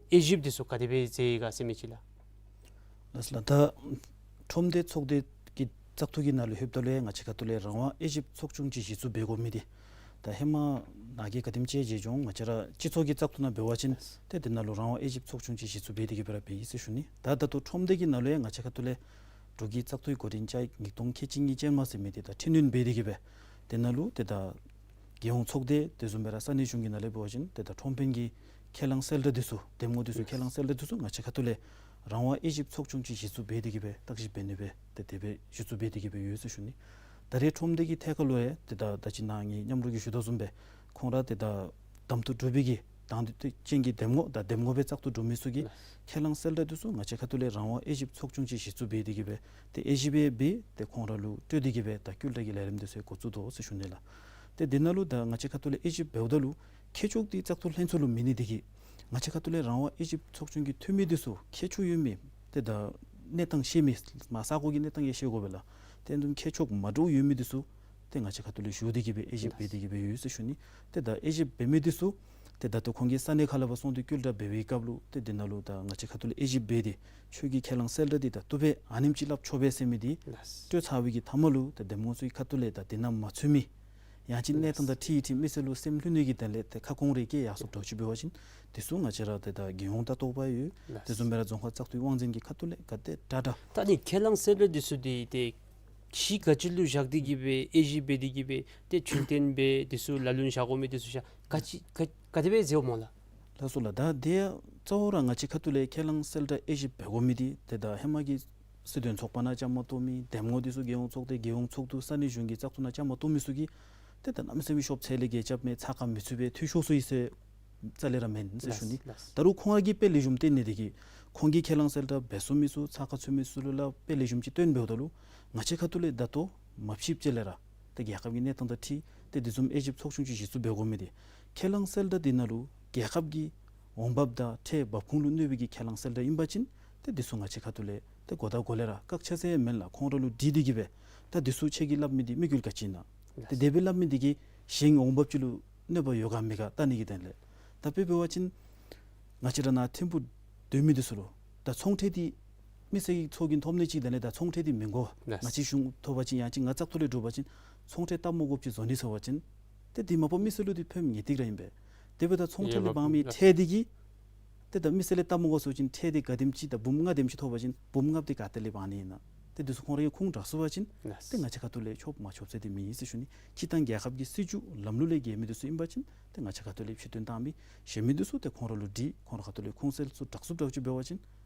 དབྱེ་ཞིབ་འདི་ཚུ་ག་དེ་སྦེ་མཛད་ཡི་ག་ཟེར་མི་ཅིག་ལགས། ལགས་ལགས། ད་ཁྲོམ་སྡེ་ཚོགས་སྡེ་གི་བཙག་འཐུ་གི་ནང་ལུ་ལྷོདཔ་ད་ལུ་ཡང་ང་བཅས་ཁ་ཐུག་ལས་རང་དབང་དབྱེ་ཞིབ་ཚོགས་ཆུང་ཅིག་གཞི་བཙུགས་འབད་དགོ་མི་འདི་ད་ཧེ་མ་ནཱ་གིས་ག་དེམ་ཅིག་མཇལ་འོང་། ང་བཅས་ར་སྤྱི་ཚོགས་ཀྱི་བཙག་འཐུ་ནང་འབད་བ་ཅིན་ཏེ་འདི་ནང་ལུ་རང་དབང་དབྱེ་ཞིབ་ཚོགས་ཆུང་ཅིག་གཞི་བཙུགས་འབད་དེ་གི་སྦེ་ར་འབད་ཡི་ཟེར་ཞུ་ནི། ད་ད་ལྟོ་ཁྲོམ་སྡེ་གི་ནང་ལུ་ཡང་ང་བཅས་ཁ་ཐུག་ལས་འབྲུག་གི་བཙག་འཐུའི་འགོ་འདྲེན་བཅའ་ཉིས་སྟོང་ཁལ་གཅིག་གཉིས་ཅན་མ་ཟེར་མི་འདི་ད་འཕྲི་སྣོན་འབད་དེ་གི་སྦེ་འདི་ནང་ལུ་ཏེ་ད་རྒྱལ་ཡོངས་ཚོགས་སྡེ་དེ་བཟུམ་སྦེ་ར་ས་གནས་གཞུང་གི་ནང་ལས་འབད་བ་ཅིན་ཏེ་ད་ཁྲོམ་དཔོན་གྱི་ཁས་བླངས་གསལ་བསྒྲགས་འདི་ཚུ་འདེམས་ངོ་འདི་ཚུ་ཁས་བླངས་གསལ་བསྒྲགས་འདི་ཚུ་ང་བཅས་ཁ་ཐུག་ལས་རང་དབང་དབྱེ་ཞིབ་ཚོགས་ཆུང་ཅིག་གཞི་བཙུགས་འབད་དེ་གི་སྦེ་བརྟག་ཞིབ་འབད་ནི་སྦེ་ཏེ་དེ་སྦེ་གཞི་བཙུགས་འབད་དེ་གི་སྦེ་ཡོད་ཟེར་ཞུ་ནི། ད་རེས་ཁྲོམ་སྡེ་གི་ཐད་ཁར་ལུ་ཡང་ཏེ་ད་ད་ཅི་ནཱ་ངེའི་མཉམ་རོགས་ཀྱིས་ཞུ་དོ་བཟུམ་སྦེ་ཁོང་ར་ཏེ་ད་གདམ་འཐུ་གྲུབ་པའི་གི་དང་འདོད་ཅན་གྱི་འདེམས་ངོ་དང་འདེམས་ངོ་སྦེ་བཙག་འཐུ་གྲུབ་མི་ཚུ་གི་ཁས་བླངས་གསལ་བསྒྲགས་འདི་ཚུ་ང་བཅས་ཁ་ཐུག་ལས་རང་དབང་དབྱེ་ཞིབ་ཚོགས་ཆུང་ཅིག་གཞི་བཙུགས་འབད་དེ་གི་སྦེ་ཏེ་དབྱེ་ཞིབ་འབད་སྦེ་ཏེ་ཁོང་ར་ལུ་སྤྲོད་དེ་གི་སྦེ་ད་བསྐུལ་བསྒྲགས་ཀྱི་ལས་རིམ་འདི་ཚུ་འགོ་བཙུགས་དོ་ཟེར་ཞུ་ནི་ལགས། ཏེ་འདི་ནང་ལུ་ད་ང་བཅས་ཁ་ཐུག་ལས་དབྱེ་ཞིབ་འབདཝ་ད་ལུ་མཁས་མཆོག་འདི་བཙག་འཐུ་ལྷན་ཚོགས་ལུ་མེད་ནི་འདི་གིས་ང་བཅས་ཁ་ཐུག་ལས་རང་དབང་དབྱེ་ཞིབ་ཚོགས་ཆུང་གི་འཐུས་མི་འདི་ཚུ་མཁས་མཆོག་ཡོད་མི་ཏེ་ད་གནས་སྟངས་ཤེས་མི་མར་ས་གོ་གི་གནས་སྟངས་ཡང་ཤེས་དགོ་པས་ལགས། ཏེ་འདི་མཁས་མཆོག་མ་འདྲཝ་ཡོད་མི་འདི་ཚུ་ཏེ་ང་བཅས་ཁ་ཐུག་ལས་ཞུ་སྟེ་གི་སྦེ་དབྱེ་ཞིབ་འབད་དེ་གི་སྦེ་ཡོད་ཟེར་ཞུ་ནི། ཏེ་ད་དབྱེ་ཞིབ་འབད་མི་འདི་ཚུ་ཏེ་ད་ལྟོ་ཁོང་གིས་ས་གནས་ཁ་ལས་ཕར་སོང་སྟེ་བསྐུལ་བསྒྲགས་འབད་བའི་སྐབས་ལུ་ཏེ་འདི་ནང་ལུ་ད་ང་བཅས་ཁ་ཐུག་ལས་དབྱེ་ཞིབ་འབད་དེ་ཁྱོད་ཀྱི་ཁས་བླངས་གསལ་བསྒྲགས་འདི་ད་བཏུབ་པས་ཨ་ནེམ་ཅིག་སླབ་ཆོག་པས་ཟེར་མི་འདི་ལགས། སྤྲོད་ཚར་བའི་གི་མཐའ་མ་ལུ་ཏེ་འདེམས་ངོ་ཚུ་གི་ཁ་ཐུག་ལས་ད་འདི་ནང་མ་ཚུད་མི་ ཡང་ཅིན་གནས་སྟངས་དང་འཁྲིལ་འཁྲིལ་མི་སེར་ལུ་སེམས་བསླུ་ནི་གི་དོན་ལས་ཏེ་ཁ་སྐོང་རེ་བཀལ་ཡར་སོངམ་འདྲཝ་ཅིག་འབད་བ་ཅིན་དེ་ཚུ་ང་བཅས་ར་ཏེ་ད་རྒྱལ་ཡོངས་ལྟ་རྟོག་པ་ཡོད། ལགས། དེ་བཟུམ་སྦེ་ར་རྫོང་ཁག་བཙག་འཐུའི་དབང་འཛིན་གྱི་ཁ་ཐུག་ལས་ག་དེ་དྲག་དྲག། ད་ནི་ཁས་བླངས་གསལ་བསྒྲགས་འདི་ཚུ་འདི་ཏེ་གཞི་ག་ཅི་ལུ་བཞག་སྟེ་གི་སྦེ་དབྱེ་ཞིབ་འབད་དེ་གི་སྦེ་ཏེ་བྱུང་རྟེན་སྦེ་འདི་ཚུ་ལ་ལུ་བཞག་དགོ་མི་འདི་ཚུ་བཞག་ག་ཅི་ག་ག་དེ་སྦེ་མཛདཔ་སྨོ་ལགས། ལགས་སོ་ལགས། ད་དེ་གཙོ་བོ་ར་ང་བཅས་ཁ་ཐུག་ལས་ཁས་བླངས་གསལ་བསྒྲགས་དབྱེ་ཞིབ་འབད་དགོ་མི་འདི་ཏེ་ད་ཧེ་མ་གི་སྲིད་དོན་ཚོགས་པ་ནང་བཅའ་མར་གཏོགས་མི་འདེམས་ངོ་འདི་ཚུ་རྒྱལ་ཡོངས་ཚོགས་སྡེ་རྒྱལ་ཡོངས་ཚོགས་འདུ་ས་གནས་གཞུང་གི་བཙག་འཐུ་ནང་བཅའ་མར་གཏོགས་མི་ཚུ་གིས་ཏེ་ད་གནམ་མེད་ས་མེད་ཤོབ་ཚད་ལས་བརྒལ་རྐྱབ་མི་ཚགས་ཁར་མི་ཚུད་པའི་འཐུས་ཤོར་སོ་ཡི་ཟེར་རྩ་ལས་ར་མེན་ཟེར་ཞུ་ནི། ལགས་ལགས། ད་རུང་ཁོང་ར་གིས་དཔེ་ལེགས་ཤོམ་སྟོན་ནི་དེ་གིས་ཁོང་གིས་ཁས་བླངས་གསལ་བསྒྲགས་འབད་ཚུགས་མི་ཚུ་ཚགས་ཁར་ཚུད་མི་ཚུ་ལུ་ལགས་དཔེ་ལེགས་ཤོམ་ཅིག་སྟོན་འབདཝ་ད་ལུ་ང་བཅས་ཁ་ཐུག་ལས་ད་ལྟོ་མ་ཕྱིསཔ་ཅིག་ལས་ར་ཏེ་རྒྱལ་ཁབ་ཀྱི་གནས་སྟངས་དང་འཁྲིལ་ཏེ་དེ་བཟུམ་དབྱེ་ཞིབ་ཚོགས་ཆུང་ཅིག་གཞི་བཙུགས་འབད་དགོ་མི་འདི་ཁས་བླངས་གསལ་བསྒྲགས་འདི་ནང་ལུ་རྒྱལ་ཁབ་ཀྱི་འོང་འབབ་དང་ཁྲལ་འབབ་ཁུངས་ལུ་གནོད་པའི་གི་ཁས་བླངས་གསལ་བསྒྲགས་ཨིན་པ་ཅིན་ཏེ་འདི་ཚུ་ང་བཅས་ཁ་ཐུག་ལས་ཏེ་གོ་བརྡ་གོ་ལེ་ར་བཀག་ཆ་ཟེར་མེན་ལགས། ཁོང་ར་ལུ་དྲི་སྟེ་གི་སྦེ་ད་འདི་ཚུ་ཁྱེད་ཀྱིས་སླབ་མི་འདི་དམིགས་ཡུལ་ག་ཅི་ཨིན་ན། ཏེ་དེ་སྦེ་སླབ་མི་འདི་གིས་གཞན་འོང་འབབ་ཅིག་ལུ་གནོད་པ་ཡོད་ག་མེད་ག་བལྟ་ནི་གི་དོན་ལས། ད་དཔེ་འབད་བ་ཅིན་ང་བཅས་ར་ནཱ་ཐིམ་ཕུག་སྡོད་མི་འདི་ཚུ་ལུ་ད་ཚོང་ཁྲལ་འདི་མི་སེར་གྱི་ཚོགས་རྒྱན་ཐོབ་ནི་ཅིག་དོན་ལས་ད་ཚོང་ཁྲལ་འདི་མི་དགོ། ལགས། ང་བཅས་གཞུང་ཐོབ་པ་ཅིན་ཡང་ཅིན་ང་བཙག་འཐུ་ལས་གྲུབ་པ་ཅིན་ཚོང་ཁྲལ་བཏབ་མ་དགོཔ་ཅིག་བཟོ་ནི་ཟེར་བ་ཅིན་ཏེ་འདི་མ་པ་མི་སེར་ལུ་འདི་ཕན་ངེས་ཏིག་ར་ཨིན་པས། དེ་འབདཝ་ད་ཚོང་ཁྲལ་ལས་འབག་མི་ཁྲལ་འདི་གིས་ཏེ་ད་མི་སེར་ལས་བཏབ་མ་དགོ་ཟེར་བ་ཅིན་ཁྲལ་འདི་ག་དེམ་ཅིག་ད་འབུམ་ལྔ་དེམ་ཅིག་ཐོབ་པ་ཅིན་འབུམ་ལྔ་འདི་ག་ཏེ་ལས་འབག་ནི་ཨིན་ན། ཏེ་འདི་ཚུ་ཁོང་ར་གིས་ཁུངས་དྲག་ཚུགས་པ་ཅིན་ལགས། ཏེ་ང་བཅས་ཁ་ཐུག་ལས་ཆོགཔ་མ་ཆོགཔ་ཟེར་འདི་མེད་ཟེར་ཞུ་ནི། སྤྱིར་བཏང་རྒྱལ་ཁབ་ཀྱི་སྲིད་བྱུས་ལམ་ལུགས་ལས་འགལ་མི་འདི་ཚུ་ཨིན་པ་ཅིན་ཏེ་ང་བཅས་ཁ་ཐུག་ལས་ཕྱིར་འདོན་བཏང་མི་གཞན་མི་འདི་ཚུ་ཏེ་ཁོང་ར་ལུ་དྲི་ཁོང་ར་ཁ་ཐུག་ལས་ཁུངས་གསལ་ཚུ་དྲག་ཚུགསཔ་འདྲཝ་ཅིག་འབད་བ་ཅིན་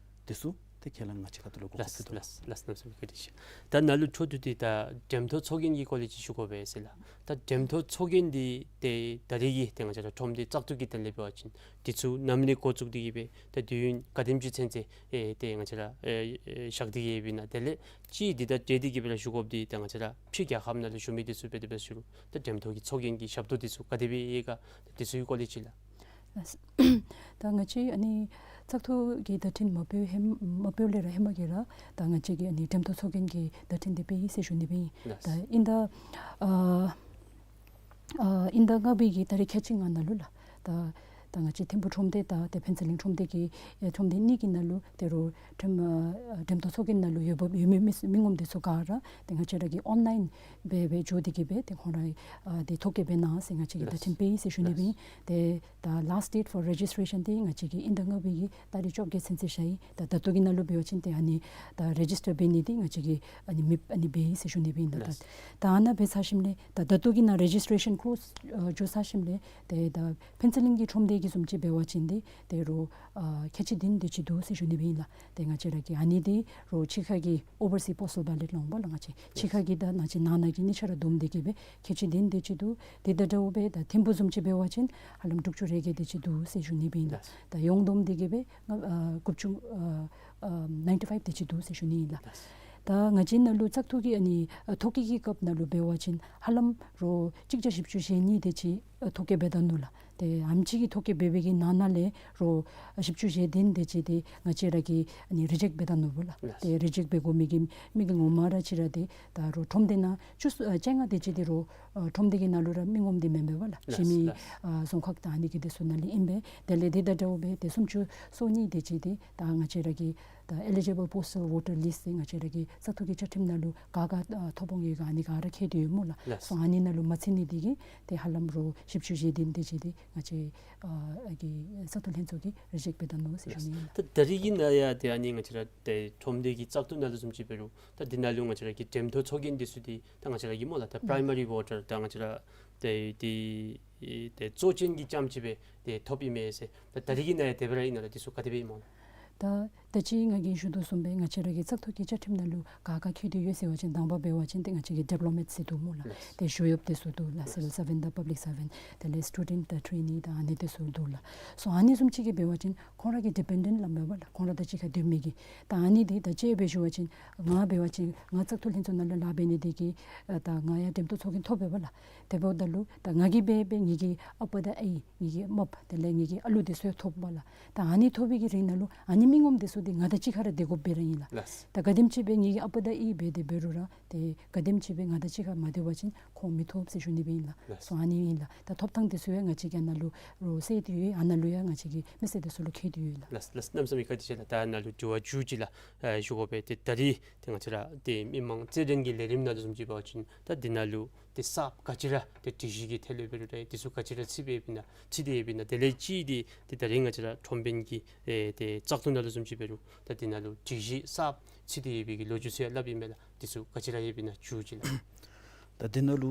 འདི་ཚུ་ཏེ་ཁས་བླངས་ང་བཅས་ཁ་ཐུག་ལུ་གོ་སྐབས་ཅིག་འདུག། ལགས་ལགས། གནམ་མེད་ས་མེད་བཀའ་དྲིན་ཆེ། ད་ནཱ་ལུ་འཕྲོ་མཐུད་དེ་ད་འགྲེམས་ཐོག་ཚོགས་རྒྱན་གྱི་སྐོར་ལས་ཅིག་ཞུ་དགོ་པས་ཟེར་ལགས། ད་འགྲེམས་ཐོག་ཚོགས་རྒྱན་འདི་ཏེ་ད་རེས་ཀྱི་ཏེ་ང་བཅས་ར་ཁྲོམ་སྡེ་བཙག་འཐུ་གི་དོན་ལས་འབད་བ་ཅིན་འདི་ཚུ་ནམ་ལས་འགོ་བཙུགས་ཏེ་གི་སྦེ་ད་དུས་ཡུན་ག་དེམ་ཅིག་ཚུན་ཚོད་ཨེ་ཏེ་ང་བཅས་ར་ཨེ་ཨེ་བཞག་སྟེ་གི་ཡོདཔ་ཨིན་ན། དེ་ལས་ཅིག་འདི་དང་འབྲེལ་ཏེ་གི་སྦེ་ར་ཞུ་དགོཔ་འདི་ད་ང་བཅས་ར་ཕྱི་རྒྱལ་ཁབ་ནང་ལུ་བཞུགས་མི་འདི་ཚུ་འབད་དེ་འབད་ཞུ་རུང་ད་འགྲེམས་ཐོག་གི་ཚོགས་རྒྱན་གྱི་ཞབས་ཏོག་འདི་ཚུ་ག་དེ་སྦེ་ཡོད་ག་ད་འདི་ཚུ་གི་སྐོར་ལས་ཅིག་ལགས། ད་ང་བཅས་ཨ་ནི་བཙག་འཐུ་གི་བརྡ་འཕྲིན་མ་འབོ་ཧེ་མ་འབོ་ལས་ར་ཧེ་མ་གི་ར་ད་ང་བཅས་ཀྱིས་ཨ་ནི་འགྲེམས་ཐོག་ཚོགས་རྒྱན་གྱི་བརྡ་འཕྲིན་འདི་སྤེལ་ཡི་ཟེར་ཞུ་ནི་སྦེ་ཨིན། ལགས། ད་དབྱིན་ཟླ་ཨ་ཨ་དབྱིན་ཟླ་ལྔ་པའི་གི་ཏ་རིག་ཁལ་གཅིག་ལྔ་ནང་ལུ་ལགས། ད་ད་ང་བཅས་ཐིམ་ཕུག་ཁྲོམ་སྡེ་དང་ཏེ་ཕུན་ཚོགས་གླིང་ཁྲོམ་སྡེ་གི་ཨེ་ཁྲོམ་སྡེ་གཉིས་ཀྱི་ནང་ལུ་ཏེ་རུང་འགྲེམས་ཨ་འགྲེམས་ཐོག་ཚོགས་རྒྱན་ནང་ལུ་ཡོདཔ་ཡོད་མི་མི་མི་ངོམ་འདི་ཚུ་ག་ར་ཏེ་ང་བཅས་ར་གིས་ཨོན་ལའིན་སྦེ་སྦེ་འགྱོ་སྟེ་གི་སྦེ་ཏེ་ཁོང་ར་ཨ་ཏེ་ཐོ་བཀོད་འབད་གནང་ཟེར་ང་བཅས་ཀྱིས་བརྡ་འཕྲིན་སྤེལ་ཡི་ཟེར་ཞུ་ནི་སྦེ་ཨིན། ཏེ་ད་last date for registration འདི་ང་བཅས་ཀྱིས་དབྱིན་ཟླ་ལྔ་པའི་གི་ཏ་རིག་བཅོ་བརྒྱད་ཚུན་ཚོད་བཞག་ཡི། ད་ད་ལྟོ་གི་ནང་ལུ་འབད་བ་ཅིན་ཏེ་ཨ་ནི་ད་རེ་ཇིས་ཊར་འབད་ནི་འདི་ང་བཅས་ཀྱིས་ཨ་ནི་མེདཔ་ཨ་ནི་འབད་ཡི་ཟེར་ཞུ་ནི་སྦེ་ཨིན། ད་ད་ད་ཨ་ནཱ་འབད་ཚར་ཞིནམ་ལས་ད་ད་ལྟོ་གི་ནང་རེ་ཇིས་ཊེ་རེ་ཤཱན་ཀོརསི་ཨ་འགྱོ་ཚར་ཞིནམ་ལས་ཏེ་ད་ཕུན་ཚོགས་གླིང་གི་ཁྲོམ་སྡེ་གི་བཟུམ་ཅིག་འབད་བ་ཅིན་འདི་ཏེ་རུང་ཨ་ཁལ་གཅིག་བདུན་དེ་ཅིག་འདུག་ཟེར་ཞུ་ནི་སྦེ་ཨིན་ལགས། ཏེ་ང་བཅས་ར་གི་ཨ་ནི་འདི་རུང་ཕྱི་ཁ་གི་ཨོ་བར་སི་པོསི་ཊལ་བེ་ལཊ་ལོ་ཧོང་པ་ལགས། ང་བཅས་ཕྱི་ཁ་གི་ད་ང་བཅས་ནང་ན་གི་གཉིས་ཆ་ར་བསྡོམས་ཏེ་གི་སྦེ་ཁལ་གཅིག་བདུན་དེ་ཅིག་འདུག། དེ་དང་འདྲཝ་སྦེ་ད་ཐིམ་ཕུག་བཟུམ་ཅིག་འབད་བ་ཅིན་ཧ་ལམ་དྲུག་ཅུ་རེ་བརྒྱད་དེ་ཅིག་འདུག་ཟེར་ཞུ་ནི་སྦེ་ཨིན་ལགས། ད་ཡོངས་བསྡོམས་ཏེ་གི་སྦེ་ང་ཨ་དགུ་བཅུ་ཨ་ཨ་ནའིན་ཊི་ཕའིབ་དེ་ཅིག་འདུག་ཟེར་ཞུ་ནི་ཨིན་ལགས། ད་ང་བཅས་ནང་ལུ་བཙག་འཐུ་གི་ཨ་ནི་ཨ་ཐོ་བཀོད་ཀྱི་སྐབས་ནང་ལུ་འབད་བ་ཅིན་ཧ་ལམ་རོ་གཅིག་བརྒྱ་བཞི་བཅུ་ཞེ་གཉིས་དེ་ཅིག་ཨ་ཐོ་བཀོད་འབད་ད་ནུག་ལགས། ཏེ་ཨེམ་ཆི་གི་ཐོ་བཀོད་འབད་བའི་གི་ནང་ན་ལས་རོ་ཨ་བཞི་བཅུ་ཞེ་བདུན་དེ་ཅིག་འདི་ང་བཅས་ར་གིས་ཨ་ནི་རི་ཇེཀཊ་འབད་ད་ནུག་པ་ལགས། ལགས། ཏེ་རི་ཇེཀཊ་འབད་དགོ་མི་གི་མི་གི་ངོ་མ་ར་ཅིག་ར་འདི་ད་རོ་ཁྲོམ་སྡེ་ནང་བཅུ་གསུམ་ཨ་བཅོ་ལྔ་དེ་ཅིག་འདི་རོ་ཨ་ཁྲོམ་སྡེ་གི་ནང་ལུ་ར་མི་ངོམ་འདི་མེན་པས་པ་ལགས། ལགས། གཞན་མི་ལགས། ཨ་རྫོང་ཁག་དང་ཨ་ནི་གི་དེ་ཚུ་ནང་ལས་ཨིན་པས། དེ་ལས་དེ་དང་འདྲཝ་སྦེ་ཏེ་སུམ་ཅུ་སོ་གཉིས་དེ་ཅིག་འདི་ད་ང་བཅས་ར་གི་ད་ཨེ་ལི་ཇི་བཱལ་པོསི་ཊལ་བོ་ཊར་ལིསཊ་ཟེར་ང་བཅས་ར་གི་བཙག་འཐུ་གི་བཅའ་ཁྲིམས་ནང་ལུ་ག་ག་ཨ་ཐོ་དཔོག་ཡོད་ག་ཨ་ནི་ག་ར་བཀོད་དེ་ཡོད་སྨོ་ལགས། ལགས། སོ་ཨ་ནི་ནང་ལུ་མ་ཚུད་ནི་དེ་གིས་ཏེ་ཧ་ལམ་རོ་བཞི་བཅུ་ཞེ་བདུན་དེ་ཅིག་འདི་ང་བཅས་ཨ་ཨ་གི་བཙག་འཐུ་ལྷན་ཚོགས་ཀྱིས་རི་ཇེཀཊ་འབད་ད་ནུག་ཟེར་ཞུ་ནི་ཨིན་ལགས། ད་ད་རེས་ཀྱི་ནང་ཡང་ཏེ་ཨ་ནི་ང་བཅས་ར་ཏེ་ཁྲོམ་སྡེ་གི་བཙག་འཐུ་ནང་ལུ་བཟུམ་ཅིག་འབད་རུང་ད་འདི་ནང་ལུ་ང་བཅས་ར་གི་འགྲེམས་ཐོག་ཚོགས་རྒྱན་འདི་ཚུ་འདི་ད་ང་བཅས་ར་གི་སྨོ་ལགས་ད་པི་རའི་མ་རི་བོ་ཊར་ད་ང་བཅས་ར་ཏེ་འདི་ཏེ་གཙོ་ཅན་གྱི་ལྕམ་ཅིག་སྦེ་ཏེ་ཐོབ་ཨིན་མས་ཟེར། ད་ད་རེས་ཀྱི་ནང་ཡང་དེ་སྦེ་ར་ཨིན་ན་ལགས། འདི་ཚུ་ག་དེ་སྦེ་ཨིན་སྨོ་ལགས། ད་ད་ཅི་ང་གིས་ཞུ་དོ་བཟུམ་སྦེ་ང་བཅས་ར་གི་བཙག་འཐུ་གི་བཅའ་ཁྲིམས་ནང་ལུ་ག་ག་བཀོད་དེ་ཡོད་ཟེར་བ་ཅིན་དང་པ་འབད་བ་ཅིན་ཏེ་ང་བཅས་ཀྱི་ཌིབ་ལོ་མེཊ་ཟེར་འདུག་སྨོ་ལགས། ལགས། ཏེ་ཞུ་ཡོདཔ་དེ་ཚུ་འདུག་ལགས། ལགས། སི་ཝིལ་སར་ཝེནཊ་དང་པབ་ལིཀ་སར་ཝེནཊ་དེ་ལས་སི་ཊུ་ཌེནཊ་དང་ཊེ་ནི་དང་ཨ་ནི་དེ་ཚུ་འདུག་ལགས། སོ་ཨ་ནི་བཟུམ་ཅིག་གིས་འབད་བ་ཅིན་ཁོང་ར་གི་ཌི་པེན་ཌེནཊ་སླབ་མས་པ་ལགས། ཁོང་ར་དང་གཅིག་ཁར་སྡོད་མི་གི། ད་ཨ་ནི་འདི་ད་ཅི་འབད་ཞུ་བ་ཅིན་ང་འབད་བ་ཅིན་ང་བཙག་འཐུ་ལྷན་ཚོགས་ནང་ལུ་ལཱ་འབད་ནི་དེ་གིས་ཨ་ད་ང་ཡང་འགྲེམས་ཐོག་ཚོགས་རྒྱན་ཐོབ་པས་པ་ལགས། དེ་འབདཝ་ད་ལུ་ད་ང་གིས་འབད་འབད་ངེ་གི་ཨ་པ་དང་ཨའི་ངེ་གི་རྨགཔ་དེ་ལས་ངེ་གི་ཨ་ལུ་དེ་ཚུ་ཡང་ཐོབ་པ་ལགས། ད་ཨ་ནི་ཐོབ་པའི་གི་རིང་ནང་ལུ་ཨ་ནི་མི་ངོམ་དེ་ཚུ་འདི་ང་དང་གཅིག་ཁར་ར་སྡོད་དགོཔ་སྦེ་ར་ཨིན་ལགས། ལགས། ད་ག་དེམ་ཅིག་སྦེ་ངེ་གི་ཨ་པ་དང་ཨའི་འབད་དེ་འབད་རུང་ར་ཏེ་ག་དེམ་ཅིག་སྦེ་ང་དང་གཅིག་ཁར་མ་སྡོད་པ་ཅིན་ཁོང་མི་ཐོབ་ཟེར་ཞུ་ནི་སྦེ་ཨིན་ལགས། ལགས། སོ་ཨ་ནི་ཨིན་ལགས། ད་ཐོབ་ཐངས་དེ་ཚུ་ཡང་ང་བཅས་ཀྱིས་ཨ་ནཱ་ལུ་རོ་གསལ་ཏེ་ཡོད། ཨ་ནཱ་ལུ་ཡང་ང་བཅས་ཀྱིས་མི་སེར་དེ་ཚུ་ལུ་བཀོད་དེ་ཡོད་ལགས། ལགས་ལགས། གནམ་མེད་ས་མེད་བཀའ་དྲིན་ཆེ་ལགས། ད་ཨ་ནཱ་ལུ་དྲི་བ་མཇུག་ཅིག་ལགས་ཨ་ཞུ་དགོ་པས། ཏེ་ད་རེས་ཏེ་ང་བཅས་ར་ཏེ་མི་མང་རྩོད་འགྲན་གྱི་ལས་རིམ་ནང་ལུ་བཟུམ་ཅིག་འབད་བ་ཅིན་ད་འདི་ནང་ལུ་ ཏེ་གསརཔ་ག་ཅི་ར་ཏེ་སྒྲིག་གཞི་གི་ཐད་ལས་འབད་རུང་ཏེ་འདི་ཚུ་ག་ཅི་ར་ཚུད་སྦེ་ཡོདཔ་ཨིན་ན་ཚུད་དེ་ཡོདཔ་ཨིན་ན། དེ་ལས་ཅིག་འདི་ཏེ་ད་རིས་ང་བཅས་ར་ཁྲོམ་དཔོན་གྱི་ཨེ་ཏེ་བཙག་འཐུ་ནང་ལུ་བཟུམ་ཅིག་འབད་རུང་ད་འདི་ནང་ལུ་སྒྲིག་གཞི་གསརཔ་ཚུད་དེ་ཡོད་པའི་གི་ལོ་རྒྱུས་ཚུ་ཡང་སླབ་ཨིན་མས་ལགས། འདི་ཚུ་ག་ཅི་ར་ཡོདཔ་ཨིན་ན་མཇུག་ཅིག་ལགས། ད་འདི་ནང་ལུ་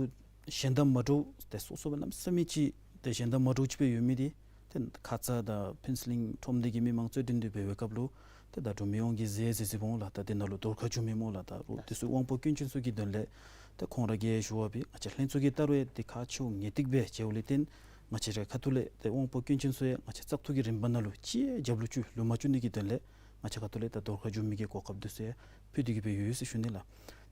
གཞན་དང་མ་འདྲཝ་ཏེ་སོ་སོ་སྦེ་གནམ་མེད་ས་མེད་ཅིག་ཏེ་གཞན་དང་མ་འདྲཝ་ཅིག་སྦེ་ཡོད་མི་འདི་ཏེ་ཁ་ཙ་ད་ཕུན་ཚོགས་གླིང་ཁྲོམ་སྡེ་གི་མི་མང་རྩོད་འགྲན་འདི་འབད་བའི་སྐབས་ལུ་ཏེ་ད་འབྲུག་མི་དབང་གིས་མཛད་མཛད་མཛདཔ་འོང་ལགས། ད་འདི་ནང་ལུ་རྡོར་ཁ་རྒྱུག་མི་སྨོ་ལགས། ད་རུང་འདི་ཚུ་དབང་པོ་སྐྱོན་ཅན་ཚུ་གི་དོན་ལས་ཏེ་ཁོང་ར་གིས་ཞུ་བ་སྦེ་ང་བཅས་ལྷན་ཚོགས་ཀྱིས་ལྟ་རུང་ཡང་ཏེ་ཁག་ཆེཝ་ངེས་ཏིག་སྦེ་མཇལཝ་ལས་བརྟེན་ང་བཅས་རའི་ཁ་ཐུག་ལས་ཏེ་དབང་པོ་སྐྱོན་ཅན་ཚུ་ཡང་ང་བཅས་བཙག་འཐུ་གི་རིམ་པ་ནང་ལུ་ཅིག་རྒྱབ་ལུ་བཅུག་ལུ་མ་བཅུག་ནི་གི་དོན་ལས་ང་བཅས་ཁ་ཐུག་ལས་ད་རྡོར་ཁ་རྒྱུག་མི་གི་གོ་སྐབས་འདི་ཚུ་ཡང་ཕུལ་ཏེ་གི་སྦེ་ཡོད་ཟེར་ཞུ་ནི་ལགས།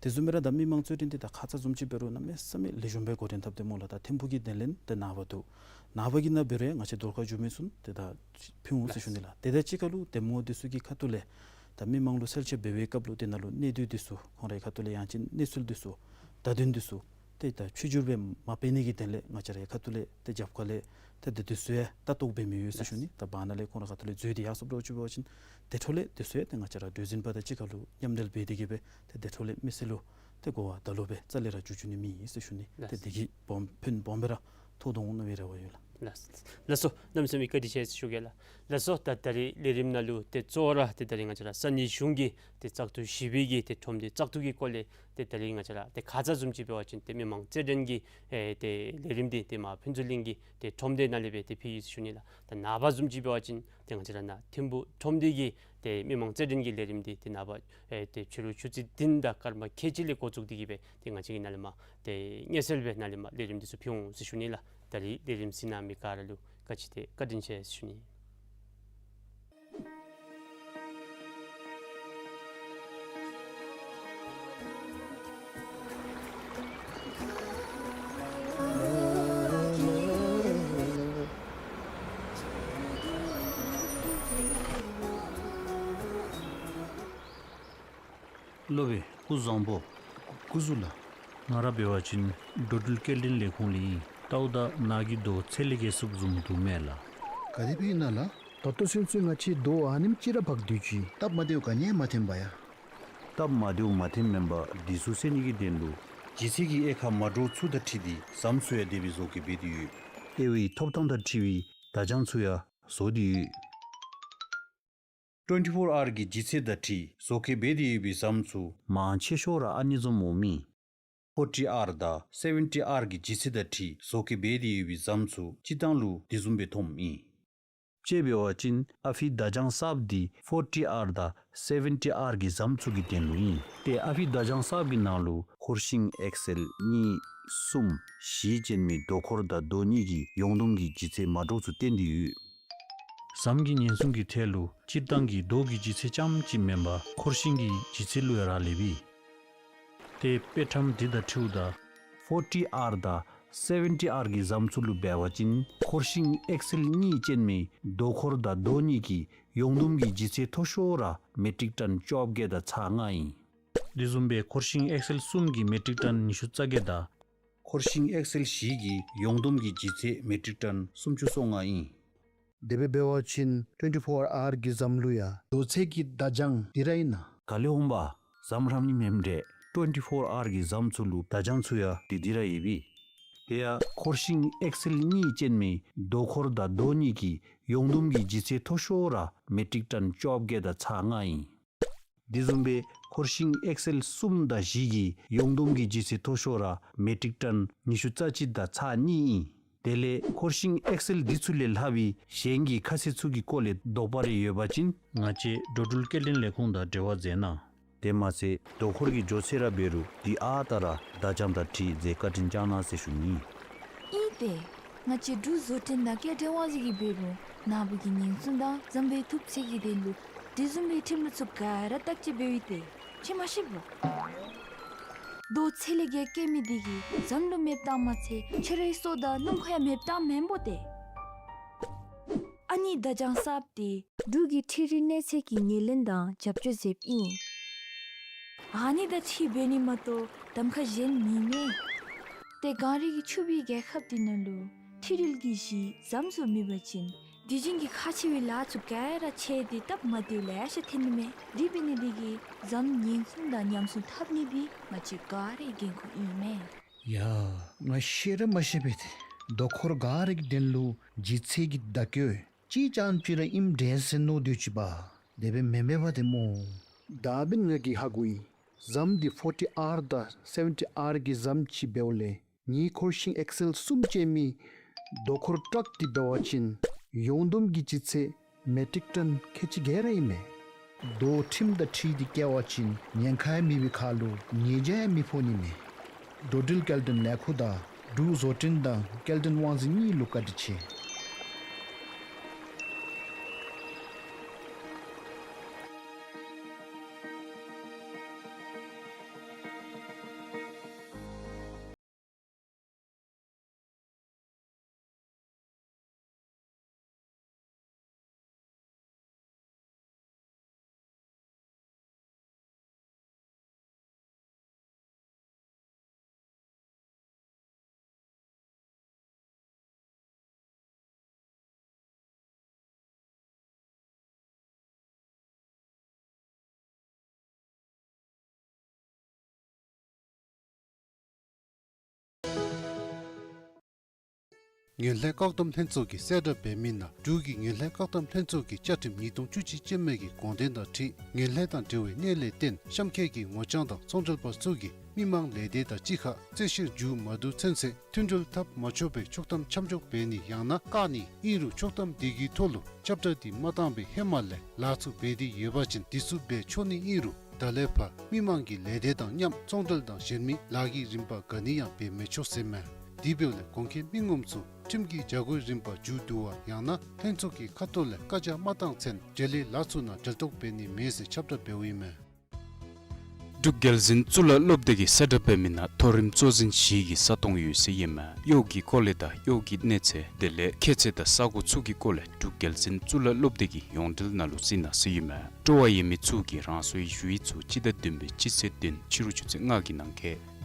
དེ་བཟུམ་སྦེ་ར་ད་མི་མང་རྩོད་འགྲན་འདི་ད་ཁ་ཙ་བཟུམ་ཅིག་འབད་རུང་གནམ་མེད་ས་མེད་ལེགས་ཤོམ་སྦེ་འགོ་འདྲེན་འཐབ་སྟེ་སྨོ་ལགས། ད་ཐིམ་ཕུག་གི་དོན་ལས་ཏེ་ནངས་པ་འདུག། ནངས་པ་གི་ནང་འབད་རུང་ཡང་ང་བཅས་རྡོར་ཁ་རྒྱུག་མི་ཚུ་ཏེ་ད་ཕུལ་འོང་ཟེར་ཞུ་ནི་ལགས། དེ་དང་གཅིག་ཁར་ལུ་ཏེ་མོ་འདི་ཚུ་གི་ཁ་ཐུག་ལས་ད་མི་མང་ལུ་གསལ་བཤད་འབད་བའི་སྐབས་ལུ་དེ་ནང་ལུ་གནས་སྡུད་འདི་ཚུ་ཁོང་རའི་ཁ་ཐུག་ལས་ཡང་ཅིན་གནས་ཚུལ་འདི་ཚུ་བརྡ་དོན་འདི་ཚུ་ཏེ་ད་ཕྱི་འགྱུར་སྦེ་མ་སྤེལ་ནི་གི་དོན་ལས་ང་བཅས་རའི་ཁ་ཐུག་ལས་ཏེ་རྒྱབ་ཁ་ལས་ཏེ་འདི་འདི་ཚུ་ཡང་ལྟ་རྟོག་འབད་མི་ཡོད་ཟེར་ཞུ་ནི། ད་བར་ན་ལས་ཁོང་རའི་ཁ་ཐུག་ལས་འཛོལ་ཏེ་ཡར་སོངམ་འདྲཝ་ཅིག་འབད་བ་ཅིན་དེ་འཕྲོ་ལས་འདི་ཚུ་ཡང་ཏེ་ང་བཅས་ར་གྲོས་འཛིན་པ་དང་གཅིག་ཁར་ལུ་མཉམ་འབྲེལ་འབད་དེ་གི་སྦེ་ཏེ་དེ་འཕྲོ་ལས་མི་སེར་ལུ་ཏེ་གོ་བ་ད་ལོག་སྦེ་རྩ་ལས་ར་བསྒྱུར་བཅུག་ནི་མེད་ཟེར་ཞུ་ནི། ཏེ་དེ་གིས་སྦོམ་ཕན་སྦོམ་སྦེ་ར་ཐོགས་དོ་འོང་མནོ་བའི་རེ་བ་ཡོད་ལགས། ལགས་སོ། གནམ་མེད་ས་མེད་བཀའ་དྲིན་ཆེ་ཟེར་ཞུ་གེ་ལགས། ལགས་སོ། ད་ད་རིས་ལས་རིམ་ནང་ལུ་ཏེ་གཙོ་བོ་ར་ཏེ་ད་རིས་ང་བཅས་ར་ས་གནས་གཞུང་གི་ཏེ་བཙག་འཐུ་བཞི་པའི་གི་ཏེ་ཁྲོམ་སྡེ་བཙག་འཐུ་གི་སྐོར་ལས་ཏེ་ད་རིས་ང་བཅས་ར་ཏེ་ཁ་ཙ་བཟུམ་ཅིག་འབད་བ་ཅིན་ཏེ་མི་མང་རྩོད་འགྲན་གྱི་ཨེ་ཏེ་ལས་རིམ་འདི་ཏེ་མར་ཕུན་ཚོགས་གླིང་གི་ཏེ་ཁྲོམ་སྡེ་ནང་ལས་སྦེ་ཏེ་ཕུལ་ཡི་ཟེར་ཞུ་ནི་ལགས། ད་ནངས་པ་བཟུམ་ཅིག་འབད་བ་ཅིན་ཏེ་ང་བཅས་ར་ནཱ་ཐིམ་ཕུག་ཁྲོམ་སྡེ་གི་ཏེ་མི་མང་རྩོད་འགྲན་གྱི་ལས་རིམ་འདི་ཏེ་ནངས་པ་ཨེ་ཏེ་ཕྱི་རུ་ཆུ་ཚོད་བདུན་དང་སྐར་མ་ཁལ་གཅིག་ལས་འགོ་བཙུགས་ཏེ་གི་སྦེ་ཏེ་ང་བཅས་ཀྱིས་ནཱ་ལས་མར་ཏེ་མངོན་གསལ་སྦེ་ནཱ་ལས་མར་ལས་རིམ་འདི་ཚུ་ཕུལ་འོང་ཟེར་ཞུ་ནི་ལགས། ད་རིས་ལས་རིམ་གཟིགས་གནང་མི་ག་ར་ལུ་བཀའ་དྲིན་ཆེ་ཏེ་བཀའ་དྲིན་ཆེ་ཟེར་ཞུ་ནི། སློབ་དཔོན་སྐུ་གཟུགས་བཟང་པོ། སྐུ་གཟུགས་ལགས། ང་ར་འབད་བ་ཅིན་འགྲོ་འགྲུལ་སྐྱེལ་འདྲེན་ལས་ཁུངས་ལས་ཨིན། ལྟཝ་ད་ནཱ་གི་རྡོ་ཚད་ལས་བརྒལ་སུབ་བཟུམ་འདུག་མས་ལགས། ག་དེ་སྦེ་ཨིན་ན་ལགས། ད་ལྟོ་ཚུན་ཚོད་ང་བཅས་རྡོ་ཨ་ནེམ་ཅིག་ར་འབག་སྡོད་ཅི། སྟབས་མ་བདེཝ་ག་ནི་ཡང་མ་ཐོན་པ་ཡ། སྟབས་མ་བདེཝ་མ་ཐོནམ་མེན་པར་འདི་ཚུ་སེལ་ནི་གི་དོན་ལུ་ལྗིད་ཚད་ཀྱི་དབྱེ་ཁག་མ་འདྲཝ་ཚུ་དང་འཁྲིལ་ཏེ་ཟམ་ཚུ་ཡང་དེ་སྦེ་བཟོ་བཀོད་འབད་དེ་ཡོད། དབྱེ་བའི་ཐོབ་ཐང་དང་འཁྲིལ་བའི་བརྡ་བྱང་ཚུ་ཡང་བཟོ་སྟེ་ཡོད། ཊུ་ཝེན་ཊི་ཕོར་ཨར་གྱི་ལྗིད་ཚད་དང་འཁྲིལ་བཟོ་བཀོད་འབད་དེ་ཡོད་པའི་ཟམ་ཚུ་མང་ཆེ་ཤོས་ར་ཨ་ནི་བཟུམ་འོང་མི། ཕོར་ཊི་ཨར་དང་སེ་ཝེན་ཊི་ཨར་གྱི་ལྗིད་ཚད་དང་འཁྲིལ་བཟོ་བཀོད་འབད་དེ་ཡོད་པའི་ཟམ་ཚུ་སྤྱིར་བཏང་ལུ་དེ་བཟུམ་སྦེ་ཐོནམ་ཨིན། དཔྱེ་འབད་བ་ཅིན་ཨ་ཕི་བརྡ་བྱང་གསརཔ་འདི་ཕོར་ཊི་ཨར་དང་སེ་ཝེན་ཊི་ཨར་གྱི་ཟམ་ཚུ་གི་དོན་ལུ་ཨིན། ཏེ་ཨ་ཕི་བརྡ་བྱང་གསརཔ་གི་ནང་ལུ་འཁོར་ཤིང་ཨེག་སེལ་གཉིས་གསུམ་བཞི་ཅན་མའི་རྡོ་འཁོར་དང་རྡོ་གཉིས་ཀྱི་ཡོངས་བསྡོམས་ཀྱི་ལྗིད་ཚད་མ་འདྲཝ་ཚུ་བསྟན་ཏེ་ཡོད། ཟམ་གྱི་ཉེན་སྲུང་གི་ཐད་ལུ་སྤྱིར་བཏང་གི་རྡོ་གི་ལྗིད་ཚད་རྐྱངམ་ཅིག་མེན་པར་འཁོར་ཤིང་གི་ལྗིད་ཚད་ལུ་ཡང་རག་ལསཔ་ཨིན། ཏེ་དཔེ་ཁྲམ་འདི་དང་འཁྲིལཝ་ད་ཕོར་ཊི་ཨར་དང་སེ་ཝེན་ཊི་ཨར་གྱི་ཟམ་ཚུ་ལུ་འབད་བ་ཅིན་འཁོར་ཤིང་ཨེག་སེལ་གཉིས་ཅན་མའི་རྡོ་འཁོར་དང་རྡོ་གཉིས་ཀྱི་ཡོངས་བསྡོམས་ཀྱི་ལྗིད་ཚད་མཐོ་ཤོས་ར་མེ་ཊིག་ཊོན་བཅོ་བརྒྱད་དང་ཚག་ལྔ་ཨིན། དེ་བཟུམ་སྦེ་འཁོར་ཤིང་ཨེག་སེལ་གསུམ་གྱི་མེ་ཊིག་ཊོན་ཉི་ཤུ་རྩ་བརྒྱད་དང་། འཁོར་ཤིང་ཨེག་སེལ་བཞི་གི་ཡོངས་བསྡོམས་ཀྱི་ལྗིད་ཚད་མེ་ཊིག་ཊོན་སུམ་ཅུ་སོ་ལྔ་ཨིན། དེ་སྦེ་འབད་བ་ཅིན་ཊུ་ཝེན་ཊི་ཕོར་ཨར་གྱི་ཟམ་ལུ་ཡང་རྡོ་ཚད་ཀྱི་བརྡ་བྱང་འདི་ར་ཨིན་ན། ག་ལས་འོང་པ། ཟམ་ར་མི་མེནམ་འདྲས་ཊུ་ཝེན་ཊི་ཕོར་ཨར་གྱི་ཟམ་ཚུ་ལུ་བརྡ་བྱང་ཚུ་ཡང་འདི་འདི་ར་ཡོདཔ་ཨིན། དེ་ཡང་འཁོར་ཤིང་ཨེག་སེལ་གཉིས་ཅན་མའི་རྡོ་འཁོར་དང་རྡོ་གཉིས་ཀྱི་ཡོངས་བསྡོམས་ཀྱི་ལྗིད་ཚད་མཐོ་ཤོས་ར་མེ་ཊིག་ཊོན་བཅོ་བརྒྱད་དང་ཚག་ལྔ་ཨིན། དེ་བཟུམ་སྦེ་འཁོར་ཤིང་ཨེག་སེལ་གསུམ་དང་བཞི་གི་ཡོངས་བསྡོམས་ཀྱི་ལྗིད་ཚད་མཐོ་ཤོས་ར་མེ་ཊིག་ཊོན་ཉི་ཤུ་རྩ་གཅིག་དང་ཚག་གཉིས་ཨིན། དེ་ལས་འཁོར་ཤིང་ཨེག་སེལ་འདི་ཚུ་ལས་ལྷག་པའི་གཞན་གྱི་ཁ་གསལ་ཚུ་གི་སྐོར་ལས་དོགས་པ་རེ་ཡོད་པ་ཅིན་ང་བཅས་འགྲོ་འགྲུལ་སྐྱེལ་འདྲེན་ལས་ཁུངས་དང་འབྲེལ་བ་མཛད་གནང་། དེ་མ་ཚད་རྡོ་འཁོར་གྱི་མགྱོགས་ཚད་ར་འབད་རུང་དེ་ཨ་རྟག་ར་བརྡ་བྱང་དང་འཁྲིལ་མཛད་བཀའ་དྲིན་བསྐྱང་གནང་ཟེར་ཞུ་ནི། ཨིན་ཏེ། ང་བཅས་འབྲུག་བཟོ་སྐྲུན་དང་སྐྱེལ་འདྲེན་དབང་འཛིན་གྱིས་འབད་རུང་ནཱ་བུ་གི་ཉེན་སྲུང་དང་ཟམ་པའི་ཐུབ་ཚད་ཀྱི་དོན་ལུ་དེ་བཟུམ་མའི་ཁྲིམས་ལུགས་ཚུ་ག་ར་བརྟག་དཔྱད་འབདཝ་ཨིན་ཏེ། ཁྱོད་མ་ཤེས་པོ། རྡོ་ཚད་ལས་བརྒལ་བཀལ་མི་འདི་གིས་ཟམ་ལུ་མེདཔ་བཏང་མ་ཚད་ཁྱོད་རའི་སྲོག་དང་སྣུམ་འཁོར་ཡང་མེདཔ་བཏངམ་མེན་པོ་ཏེ། ཨ་ནི་བརྡ་བྱང་གསརཔ་འདི་འབྲུག་གི་འཕྲུལ་རིག་གནས་ཚད་ཀྱི་ངོས་ལེན་དང་རྒྱབ་སྐྱོར་མཛདཔ་ཨིན། ཨ་ནི་དང་འཁྲིལ་འབད་ནི་མ་གཏོགས་གདམ་ཁ་གཞན་མེད་མས། ཏེ་གངས་རི་གི་ཕྱུག་པའི་རྒྱལ་ཁབ་འདི་ནང་ལུ་འཕྲུལ་རིག་གི་གཞི་ཟམ་བཟོ་མེད་པ་ཅིན་དུས་རྒྱུན་གྱི་ཁག་ཆེ་བའི་ལཱ་ཚུ་ག་ར་ཆད་དེ་སྟབས་མ་བདེཝ་ལེ་ཤ་ཐོན་ནི་མས། དེ་འབད་ནི་འདི་གིས་ཟམ་ཉེན་སྲུང་དང་ཉམས་སྲུང་འཐབ་ནི་འདི་ང་བཅས་ག་རའི་འགན་ཁུར་ཨིན་མས། ཡ། ང་ཤེས་ར་མ་ཤེས་པས་ཏེ། རྡོ་འཁོར་ག་ར་གི་དོན་ལུ་ལྗིད་ཚད་ཀྱི་བརྡ་བཀོད་ཅིག་རྐྱངམ་ཅིག་ར་ཨིནམ་འདྲས་ཟེར་མནོ་སྡོད་ཅི་པ། དེ་སྦེ་མེན་མས་པ་ཏེ་སྨོ། ད་འབདན་ང་གིས་ཧ་གོ་ཡི། ཟམ་འདི་ཕོར་ཊི་ཨར་དང་སེ་བེན་ཊི་ཨར་གྱི་ཟམ་ཅིག་འབདཝ་ལས་ཉིས་འཁོར་ཤིང་ཨེག་སེལ་གསུམ་ཅན་མི་རྡོ་འཁོར་ཊཱག་འདི་འབད་བ་ཅིན་ཡོངས་བསྡོམས་ཀྱི་ལྗིད་ཚད་མེ་ཊིག་ཊོན་ཁལ་གཅིག་བརྒྱད་ར་ཨིན་མས། རྡོ་ཁྲིམས་དང་འཁྲིལ་ཏེ་བཀལ་བ་ཅིན་ཉེན་ཁ་ཡང་མེད་པའི་ཁར་ལུ་ཉེས་བྱ་ཡང་མི་ཕོག་ནི་མས། འགྲོ་འགྲུལ་སྐྱེལ་འདྲེན་ལས་ཁུངས་དང་འབྲུག་བཟོ་སྐྲུན་དང་སྐྱེལ་འདྲེན་དབང་འཛིན་གཉིས་ལུ་བཀའ་དྲིན་ཆེ། ངན་ལྷད་བཀག་སྡོམ་ལྷན་ཚོགས་ཀྱིས་གསལ་བསྒྲགས་འབད་མི་ནང་འབྲུག་གི་ངན་ལྷད་བཀག་སྡོམ་ལྷན་ཚོགས་ཀྱི་བཅའ་ཁྲིམས་ཉིས་སྟོང་བཅུ་གཅིག་ཅན་མའི་གི་དགོངས་དོན་དང་འཁྲིལ་ངན་ལྷད་དང་འབྲེལ་བའི་གནད་ལས་བརྟེན་གཤམ་འཁོད་ཀྱི་ངོ་རྐྱང་དང་ཚོང་འབྲེལ་པ་ཚུ་གིས་མི་མང་ལས་སྡེ་དང་གཅིག་ཁར་རྩོད་བཤེར་མཇུག་མ་བསྡུ་ཚུན་ཚོད་མཐུན་སྒྲིལ་འཐབ་མ་ཆོག་པའི་ཆོག་ཐམ་མཚམས་འཇོག་འབད་ནི་ཡང་ན་བཀག་ནི་ཨིན་རུང་ཆོག་ཐམ་དེ་གི་ཐོག་ལུ་ཁྱབ་བསྒྲགས་འདི་མ་བཏང་བའི་ཧེ་མ་ལས་ལཱ་ཚུ་འབད་དེ་ཡོད་པ་ཅིན་དེ་ཚུ་འབད་ཆོག་ནི་ཨིན་རུང་ད་ལས་ཕར་མི་མང་གི་ལས་སྡེ་དང་མཉམ་ཚོང་འབྲེལ་དང་གཞན་མི་ལཱ་གི་རིམ་པ་ག་ནི་ཡང་འབད་མི་ཆོག་ཟེར་མས། དེ་འབདཝ་ལས་གོང་འཁོད་མི་ངོམ་ཚུ་ཁྲིམས་ཀྱི་བྱ་སྒོའི་རིམ་པ་མཇུག་བསྡུ་བ་ཡང་ན་ལྷན་ཚོགས་ཀྱི་ཁ་ཐུག་ལས་བཀའ་རྒྱ་མ་བཏང་ཚུན་འབྲེལ་ཡོད་ལཱ་ཚུ་ནང་འབྲེལ་གཏོགས་འབད་ནི་མེད་ཟེར་ཁྱབ་བསྒྲགས་འབདཝ་ཨིན་མས། འབྲུག་རྒྱལ་འཛིན་གཙུག་ལག་སློབ་སྡེ་གིས་གསལ་བསྒྲགས་འབད་མི་ནང་མཐོ་རིམ་གཙོ་འཛིན་བཞི་གི་ས་སྟོང་ཡོད་ཟེར་ཨིན་མས། གཡོག་གི་སྐོར་ལས་དང་གཡོག་གི་གནས་ཚད་དེ་ལས་ཁྱད་ཚད་དང་ས་གོ་ཚུ་གི་སྐོར་ལས་འབྲུག་རྒྱལ་འཛིན་གཙུག་ལག་སློབ་སྡེ་གི་ཡོངས་འབྲེལ་ནང་ལུ་གཟིགས་གནང་ཟེར་ཨིན་མས། སྤྲོ་བ་ཡོད་མི་ཚུ་གིས་རང་སོའི་ཞུ་ཡིག་ཚུ་སྤྱི་ཟླ་བདུན་པའི་སྤྱི་ཚེས་བདུན་ཕྱི་རུ་ཆུ་ཚོད་ལྔ་གི་ནང་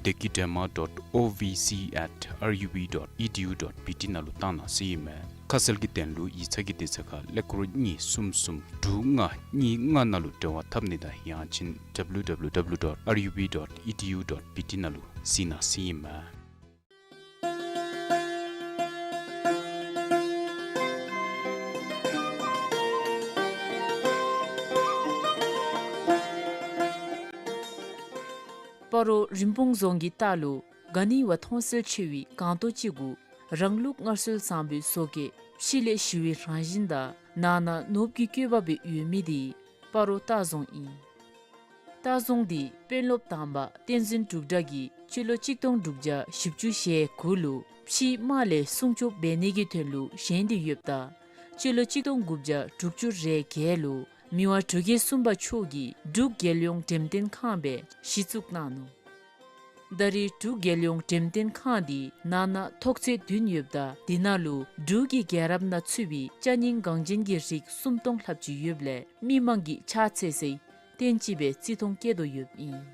འཁོད་dekidrama dot O V C at R U B dot E D U dot B T ནང་ལུ་བཏང་གནང་ཟེར་ཨིན་མས། ཁ་གསལ་གྱི་དོན་ལུ་ཡིག་ཚང་གི་དེ་ཚུ་ཁར་ཀླད་ཀོར་གཉིས་གསུམ་གསུམ་དྲུག་ལྔ་གཉིས་ལྔ་ནང་ལུ་འབྲེལ་བ་འཐབ་ནི་དང་ཡང་ཅིན་W W W dot R U B dot E D U dot B T ནང་ལུ་གཟིགས་གནང་ཟེར་ཨིན་མས། སྤ་རོ་རིན་སྤུངས་རྫོང་གི་ལྟག་ལུ་ག་ནི་བ་མཐོང་གསལ་ཆེ་བའི་སྒང་ཏོག་ཅིག་གུ་རང་ལུགས་སྔར་སྲོལ་བཟང་པོའི་བཟོ་བཀོད་ཕྱི་ལས་ཞི་བའི་རང་བཞིན་དང་ནང་ན་ནོར་བུ་གི་བཀོད་པ་སྦེ་ཡོད་མི་འདི་སྤ་རོ་ལྟ་རྫོང་ཨིན། ལྟ་རྫོང་འདི་དཔོན་སློབ་དང་པ་བསྟན་འཛིན་འབྲུག་གྲགས་ཀྱིས་སྤྱི་ལོ་གཅིག་སྟོང་དྲུག་བརྒྱ་བཞི་བཅུ་ཞེ་དགུ་ལུ་ཕྱིའི་དམག་ལས་སྲུང་སྐྱོབ་འབད་ནི་གི་དོན་ལུ་བཞེངས་ཏེ་ཡོདཔ་ད་སྤྱི་ལོ་གཅིག་སྟོང་དགུ་བརྒྱ་དྲུག་ཅུ་རེ་བརྒྱད་ལུ་མི་དབང་འབྲུག་རྒྱལ་གསུམ་པ་མཆོག་གིས་འབྲུག་རྒྱལ་ཡོངས་འགྲེམས་སྟོན་ཁང་སྦེ་གཞི་བཙུགས་གནང་ནུག། ད་རེས་འབྲུག་རྒྱལ་ཡོངས་འགྲེམས་སྟོན་ཁང་འདི་ནང་ན་ཐོག་ཚད་བདུན་ཡོདཔ་ད་དེ་ནང་ལུ་འབྲུག་གི་རྒྱལ་རབས་ནང་ཚུད་པའི་ཅ་རྙིང་འགངས་ཅན་གྱི་རིགས་སུམ་སྟོང་ལྷགཔ་ཅིག་ཡོདཔ་ལས་མི་མང་གིས་ཕྱག་འཚལ་སའི་རྟེན་ཅིག་སྦེ་བརྩི་མཐོང་བསྐྱེད་དོ་ཡོདཔ་ཨིན།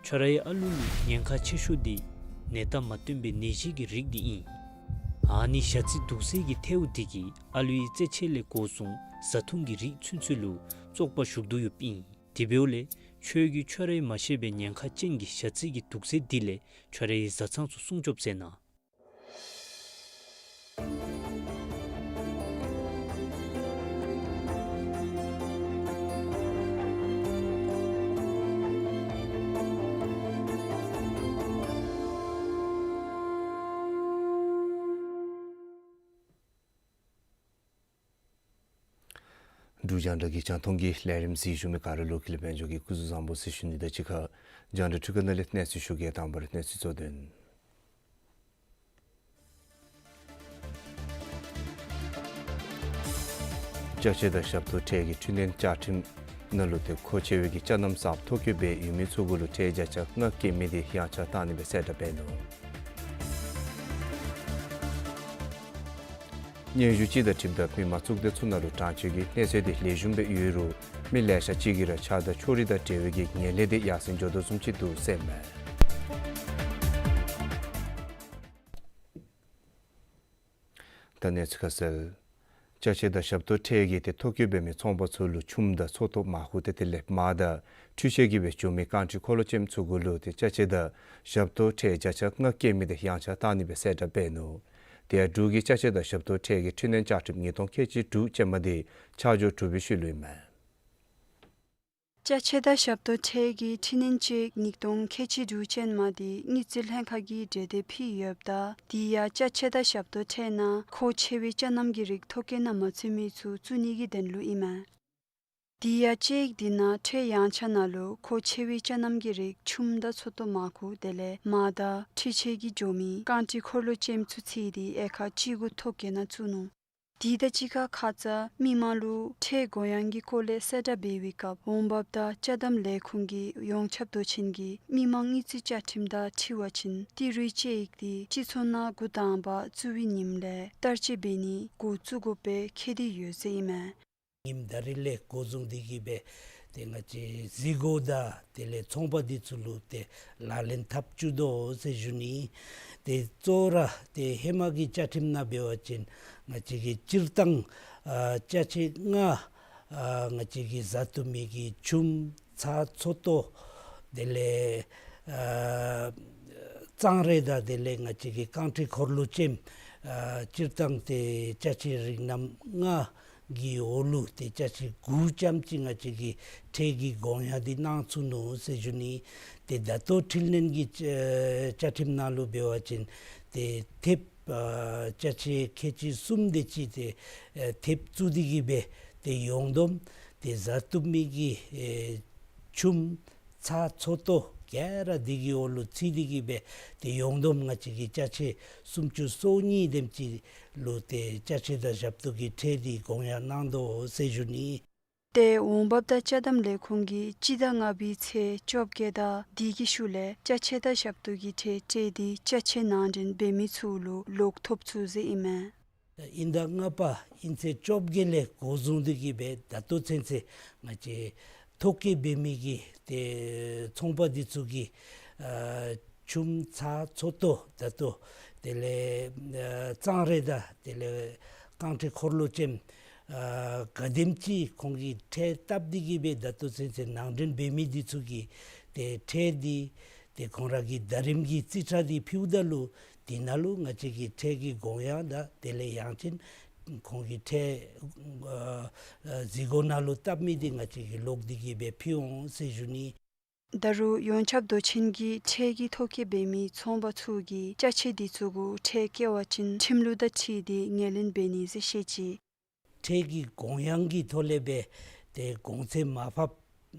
ཁྱོད་རའི་ཨ་ལུ་ལུ་ཉེན་ཁ་ཆེ་ཤོས་འདི་ནད་རྟགས་མ་སྟོན་པའི་ནད་གཞི་གི་རིགས་འདི་ཨིན། ཨ་ནི་ཞ་རྩི་དུག་སེལ་གྱི་ཐལཝ་འདི་གིས་ཨ་ལུའི་རྩེད་ཆས་ལས་འགོ་བཟུང་བཟའ་འཐུང་གི་རིགས་ཚུན་ཚོད་ལུ་བཙོག་པ་ཞུགས་དོ་ཡོདཔ་ཨིན། དེ་འབདཝ་ལས་ཁྱོད་ཀྱིས་ཁྱོད་རའི་མ་ཤེས་པའི་ཉེན་ཁ་ཅན་གྱི་ཞ་རྩི་གི་དུག་སེལ་འདི་ལས་ཁྱོད་རའི་བཟའ་ཚང་ཚུ་སྲུང་སྐྱོབ་མཛད་གནང་། འབྲུག་རྒྱང་བསྒྲགས་ཀྱི་རྒྱང་མཐོང་གི་ལས་རིམ་གཟིགས་བཞུགས་མི་ག་ར་ལུ་ཀུན་ལེགས་དཔལ་འབྱོར་གྱི་སྐུ་གཟུགས་བཟང་པོ་ཟེར་ཞུ་ནི་དང་གཅིག་ཁར་རྒྱང་བསྒྲགས་འཕྲུལ་ཁང་ནང་ལས་གནས་ཚུལ་ཞུ་གེ། དང་པ་ར་གནས་ཚུལ་གཙོ་དོན། ཅ་ཆས་དང་ཞབས་ཏོག་ཁྲལ་གྱི་འཕྲི་སྣོན་བཅའ་ཁྲིམས་ནང་ལུ་དེ་མཁོ་ཆེ་བའི་གི་ཅ་རྣམ་གསརཔ་ཐོ་བཀོད་འབད་ཡོད་མི་ཚུ་གུ་ལུ་ཁྲལ་བརྒྱ་ཆ་ལྔ་བཀལ་མི་དེ་ཡངས་ཆག་བཏང་ནི་སྦེ་གསལ་བསྒྲགས་འབད་ནུག། སྙན་ཞུ་ཅིག་དང་འཁྲིལཝ་ད་མི་མང་གཙུག་སྡེ་ཚུ་ནང་ལུ་དྲང་སྤྱོད་ཀྱི་གནས་ཚད་དེ་ལེགས་ཤོམ་སྦེ་ཡོད་རུང་མི་ལེ་ཤ་ཅིག་གིས་ར་ཆགས་སྡང་ཕྱོགས་རིས་དང་འབྲེལ་བའི་གི་ངན་ལྷད་དེ་ཡར་སེང་འགྱོ་དོ་བཟུམ་ཅིག་འདུག་ཟེར་མས། ད་གནས་ཚུལ་ཁ་གསལ། ཅ་ཆས་དང་ཞབས་ཏོག་ཁྲལ་གྱིས་ཏེ་ཐོ་བཀོད་འབད་མི་ཚོང་པ་ཚུ་ལུ་ཆུམ་དང་ཚོད་བསྲེ་མར་ཁུ་ཏེ་དེ་ལས་མར་དང་འཕྲུལ་ཆས་ཀྱིས་སྦེ་འགྱོ་མི་རྐང་ཁྲི་འཁོར་ལོ་ཅན་ཚུ་གུ་ལུ་ཏེ་ཅ་ཆས་དང་ཞབས་ཏོག་ཁྲལ་བརྒྱ་ཆ་ལྔ་བཀལ་མི་དེ་ཡངས་ཆག་བཏང་ནི་སྦེ་གསལ་བསྒྲགས་འབད་ནུག། དེ་ཡང་འབྲུག་གི་ཅ་ཆས་དང་ཞབས་ཏོག་ཁྲལ་གྱི་འཕྲི་སྣོན་བཅའ་ཁྲིམས་ཉིས་སྟོང་ཁལ་གཅིག་དྲུག་ཅན་མ་དེ་ཆ་འཇོག་གྲུབ་པའི་ཤུལ་ལུ་ཨིན་མས། ཅ་ཆས་དང་ཞབས་ཏོག་ཁྲལ་གྱི་འཕྲི་སྣོན་དཔྱད་ཡིག་ཉིས་སྟོང་ཁལ་གཅིག་དྲུག་ཅན་མ་དེ་དངུལ་རྩིས་ལྷན་ཁག་གིས་གྲོས་འདེབས་ཕུལ་ཡོདཔ་ད་དེ་ཡང་ཅ་ཆས་དང་ཞབས་ཏོག་ཁྲལ་ནང་མཁོ་ཆེ་བའི་ཅ་རྣམ་གྱི་རིགས་ཐོ་བཀོད་ནང་མ་ཚུད་མི་ཚུ་བཙུགས་ནི་གི་དོན་ལུ་ཨིན་མས། དེ་ཡང་དཔྱད་ཡིག་དེ་ནང་ཁྲལ་ཡངས་ཆག་ནང་ལུ་མཁོ་ཆེ་བའི་ཅ་རྣམ་གྱི་རིགས་ཆུམ་དང་ཚོད་བསྲེ་མར་ཁུ་དེ་ལས་མར་དང་འཕྲུལ་ཆས་ཀྱིས་འགྱོ་མི་རྐང་ཁྲི་འཁོར་ལོ་ཅན་ཚུ་ཚུད་དེ་དབྱེ་ཁག་གཅིག་གུ་ཐོ་བཀོད་ནང་བཙུགས་ནུག། དེ་དང་གཅིག་ཁར་ཁ་ཙ་མི་མང་ལུ་ཁྲལ་དགོངས་ཡངས་ཀྱི་སྐོར་ལས་གསལ་བསྒྲགས་འབད་བའི་སྐབས་འོང་འབབ་དང་ཅ་དམ་ལས་ཁུངས་ཀྱི་ཡོངས་ཁྱབ་མདོ་ཆེན་གྱི་མི་མང་དངུལ་རྩིས་བཅའ་ཁྲིམས་དང་འཁྲིལ་བ་ཅིན་ཏི་རུའི་དཔྱད་ཡིག་དེ་སྤྱི་ཚོགས་ནང་འགོ་དང་པ་བཙུགས་པའི་ཉིནམ་ལས་བསྟར་སྤྱོད་འབད་ནི་འགོ་བཙུགས་དགོཔ་སྦེ་འཁོད་དེ་ཡོད་ཟེར་ཨིན་མས། ཉིནམ་ད་རིས་ལས་འགོ་བཟུང་སྟེ་གིས་སྦེ་ཏེ་ང་བཅས་འཛུལ་སྒོ་དང་དེ་ལས་ཚོང་པ་འདི་ཚུ་ལུ་ཏེ་ལག་ལེན་འཐབ་བཅུག་དོ་ཟེར་ཞུ་ནི། ཏེ་གཙོ་བོ་ར་ཏེ་ཧེ་མ་གི་བཅའ་ཁྲིམས་ནང་འབད་བ་ཅིན་ང་བཅས་ཀྱི་སྤྱིར་བཏང་ཨ་ཅ་ཆས་ལྔ་ཨ་ང་བཅས་ཀྱིས་བཟའ་བཏུབ་མི་གི་ཆུམ་ཚྭ་ཚོད་བསྲེ་དེ་ལས་ཨ་གཙང་རས་དང་དེ་ལས་ང་བཅས་ཀྱི་རྐང་ཁྲི་འཁོར་ལོ་ཅན་ཨ་སྤྱིར་བཏང་ཏེ་ཅ་ཆས་རིགས་རྣམ་ལྔ་གི་འོག་ལུ་ཏེ་ཅ་ཆས་དགུ་ཙམ་ཅིག་ང་བཅས་ཀྱིས་ཁྲལ་གྱི་དགོངས་ཡངས་འདི་གནང་ཚུགས་ནུག་ཟེར་ཞུ་ནི། ཏེ་ད་ལྟོ་འཕྲི་སྣོན་གྱི་ཨེ་བཅའ་ཁྲིམས་ནང་ལུ་འབད་བ་ཅིན་ཏེ་ཐེབས་ཨ་ཅ་ཆས་ཁལ་གཅིག་གསུམ་དེ་ཅིག་ཏེ་ཨེ་ཐེབས་བཙུགས་ཏེ་གིས་སྦེ་ཏེ་ཡོངས་བསྡོམས་ཏེ་བཟའ་བཏུབ་མི་གི་ཨེ་ཆུམ་ཚྭ་ཚོད་བསྲེ་ག་ར་འདི་གི་འོག་ལུ་ཚུད་དེ་གིས་སྦེ་ཏེ་ཡོངས་བསྡོམས་ང་བཅས་ཀྱི་ཅ་ཆས་སུམ་ཅུ་སོ་གཉིས་དེམ་ཅིག་ལུ་ཏེ་ཅ་ཆས་དང་ཞབས་ཏོག་གི་ཁྲལ་འདི་དགོངས་ཡངས་གནང་དོ་ཟེར་ཞུ་ནི། ཏེ་འོང་འབབ་དང་ཅ་དམ་ལས་ཁུངས་ཀྱིས་སྤྱི་ཟླ་ལྔ་པའི་ཚེས་བཅོ་བརྒྱད་དང་དེ་གི་ཤུལ་ལས་ཅ་ཆས་དང་ཞབས་ཏོག་གི་ཁྲལ་སྤྲོད་དེ་ཅ་ཆས་ནང་འདྲེན་འབད་མི་ཚུ་ལུ་ལོག་ཐོབ་ཚུགས་ཟེར་ཨིན་མས། དབྱིན་ཟླ་ལྔ་པ་དབྱིན་ཚེས་བཅོ་བརྒྱད་ལས་འགོ་བཟུང་སྟེ་གིས་སྦེ་ད་ལྟོ་ཚུན་ཚོད་ང་བཅས་ཐོ་བཀོད་འབད་མི་གི་ཏེ་ཚོང་པ་འདི་ཚུ་གིས་ཨ་ཆུམ་ཚྭ་ཚོད་བསྲེ་ད་ལྟོ་དེ་ལས་ཨ་གཙང་རས་དང་དེ་ལས་རྐང་ཁྲི་འཁོར་ལོ་ཅན་ཨ་ག་དེམ་ཅིག་ཁོང་གིས་ཁྲལ་བཏབ་སྟེ་གིས་སྦེ་ད་ལྟོ་ཚུན་ཚོད་ནང་འདྲེན་འབད་མི་འདི་ཚུ་གི་ཏེ་ཁྲལ་འདི་ཏེ་ཁོང་ར་གི་ཟླ་རིམ་གྱི་རྩིས་ཁྲ་འདི་ཕུལཝ་ད་ལུ་དེ་ནང་ལུ་ང་བཅས་ཀྱིས་ཁྲལ་གྱི་དགོངས་ཡངས་དང་དེ་ལས་ཡང་ཅིན་ཁོང་གིས་ཁྲལ་ཨ་ཨ་འཛུལ་སྒོ་ནང་ལུ་བཏབ་མི་འདི་ང་བཅས་ཀྱིས་ལོག་སྟེ་གིས་སྦེ་ཕུལ་འོང་ཟེར་ཞུ་ནི། ད་རུང་ཡོངས་ཁྱབ་མདོ་ཆེན་གྱི་ཁྲལ་གྱི་ཐོ་བཀོད་འབད་མི་ཚོང་པ་ཚུ་གིས་ཅ་ཆས་འདི་ཚུ་གུ་ཁྲལ་བཀལ་བ་ཅིན་ཁྲིམས་ལུགས་དང་འཁྲིལ་ཏེ་ངོས་ལེན་འབད་ནི་ཟེར་བཤད་ཅི། ཁྲལ་གྱི་དགོངས་ཡངས་ཀྱི་ཐོག་ལས་སྦེ་ཏེ་གོང་ཚད་མར་ཕབ་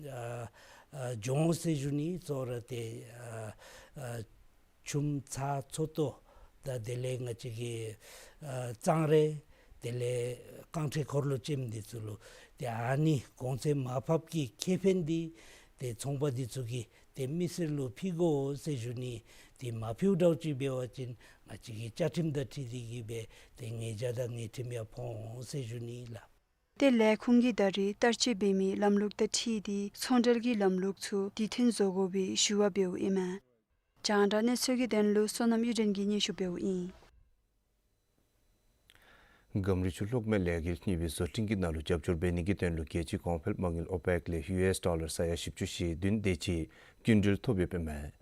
ཨ་ཨ་འགྱོ་འོང་ཟེར་ཞུ་ནི། གཙོ་བོ་ར་ཏེ་ཨ་ཨ་ཆུམ་ཚྭ་ཚོད་བསྲེ་དང་དེ་ལས་ང་བཅས་ཀྱི་ཨ་གཙང་རས་དེ་ལས་རྐང་ཁྲི་འཁོར་ལོ་ཅན་འདི་ཚུ་ལུ་ཏེ་ཨ་ནི་གོང་ཚད་མར་ཕབ་ཀྱི་ཁེ་ཕན་འདི་ཏེ་ཚོང་པ་འདི་ཚུ་གིས་ཏེ་མི་སེར་ལུ་ཕུལ་དགོ་ཟེར་ཞུ་ནི། ཏེ་མ་ཕུལཝ་འདྲཝ་ཅིག་འབད་བ་ཅིན་ང་བཅས་ཀྱི་བཅའ་ཁྲིམས་དང་འཁྲིལ་ཏེ་གིས་སྦེ་ཏེ་ཉེས་བྱ་དང་ཉེས་ཁྲིམས་ཡང་ཕོག་འོང་ཟེར་ཞུ་ནི་ལགས། ཏེ་ལས་ཁུངས་ཀྱིས་ད་རིས་བསྟར་སྤྱོད་འབད་མི་ལམ་ལུགས་དང་འཁྲིལ་ཏེ་ཚོང་འབྲེལ་གྱི་ལམ་ལུགས་ཚུ་དུས་མཐུན་བཟོ་དགོ་པའི་ཞུ་བ་འབདཝ་ཨིན་མས། རྒྱང་བསྒྲགས་གནས་ཚུལ་གྱི་དོན་ལུ་བསོད་ནམས་གཡུ་སྒྲོན་གྱིས་སྙན་ཞུ་འབདཝ་ཨིན། སྒམ་རི་ཆུ་གློག་མེ་ལས་འགུལ་གཉིས་པའི་བཟོ་སྐྲུན་གྱི་ནང་ལུ་རྒྱབ་སྐྱོར་འབད་ནི་གི་དོན་ལུ་རྒྱལ་སྤྱིའི་གོང་འཕེལ་མ་དངུལ་ཨོ་པེཀ་ལས་ཡུ་ཨེསི་ཌོ་ལར་ས་ཡ་བཞི་བཅུ་ཞེ་བདུན་དེ་ཅིག་སྐྱིན་འགྲུལ་ཐོབ་ཡོདཔ་ཨིན་མས།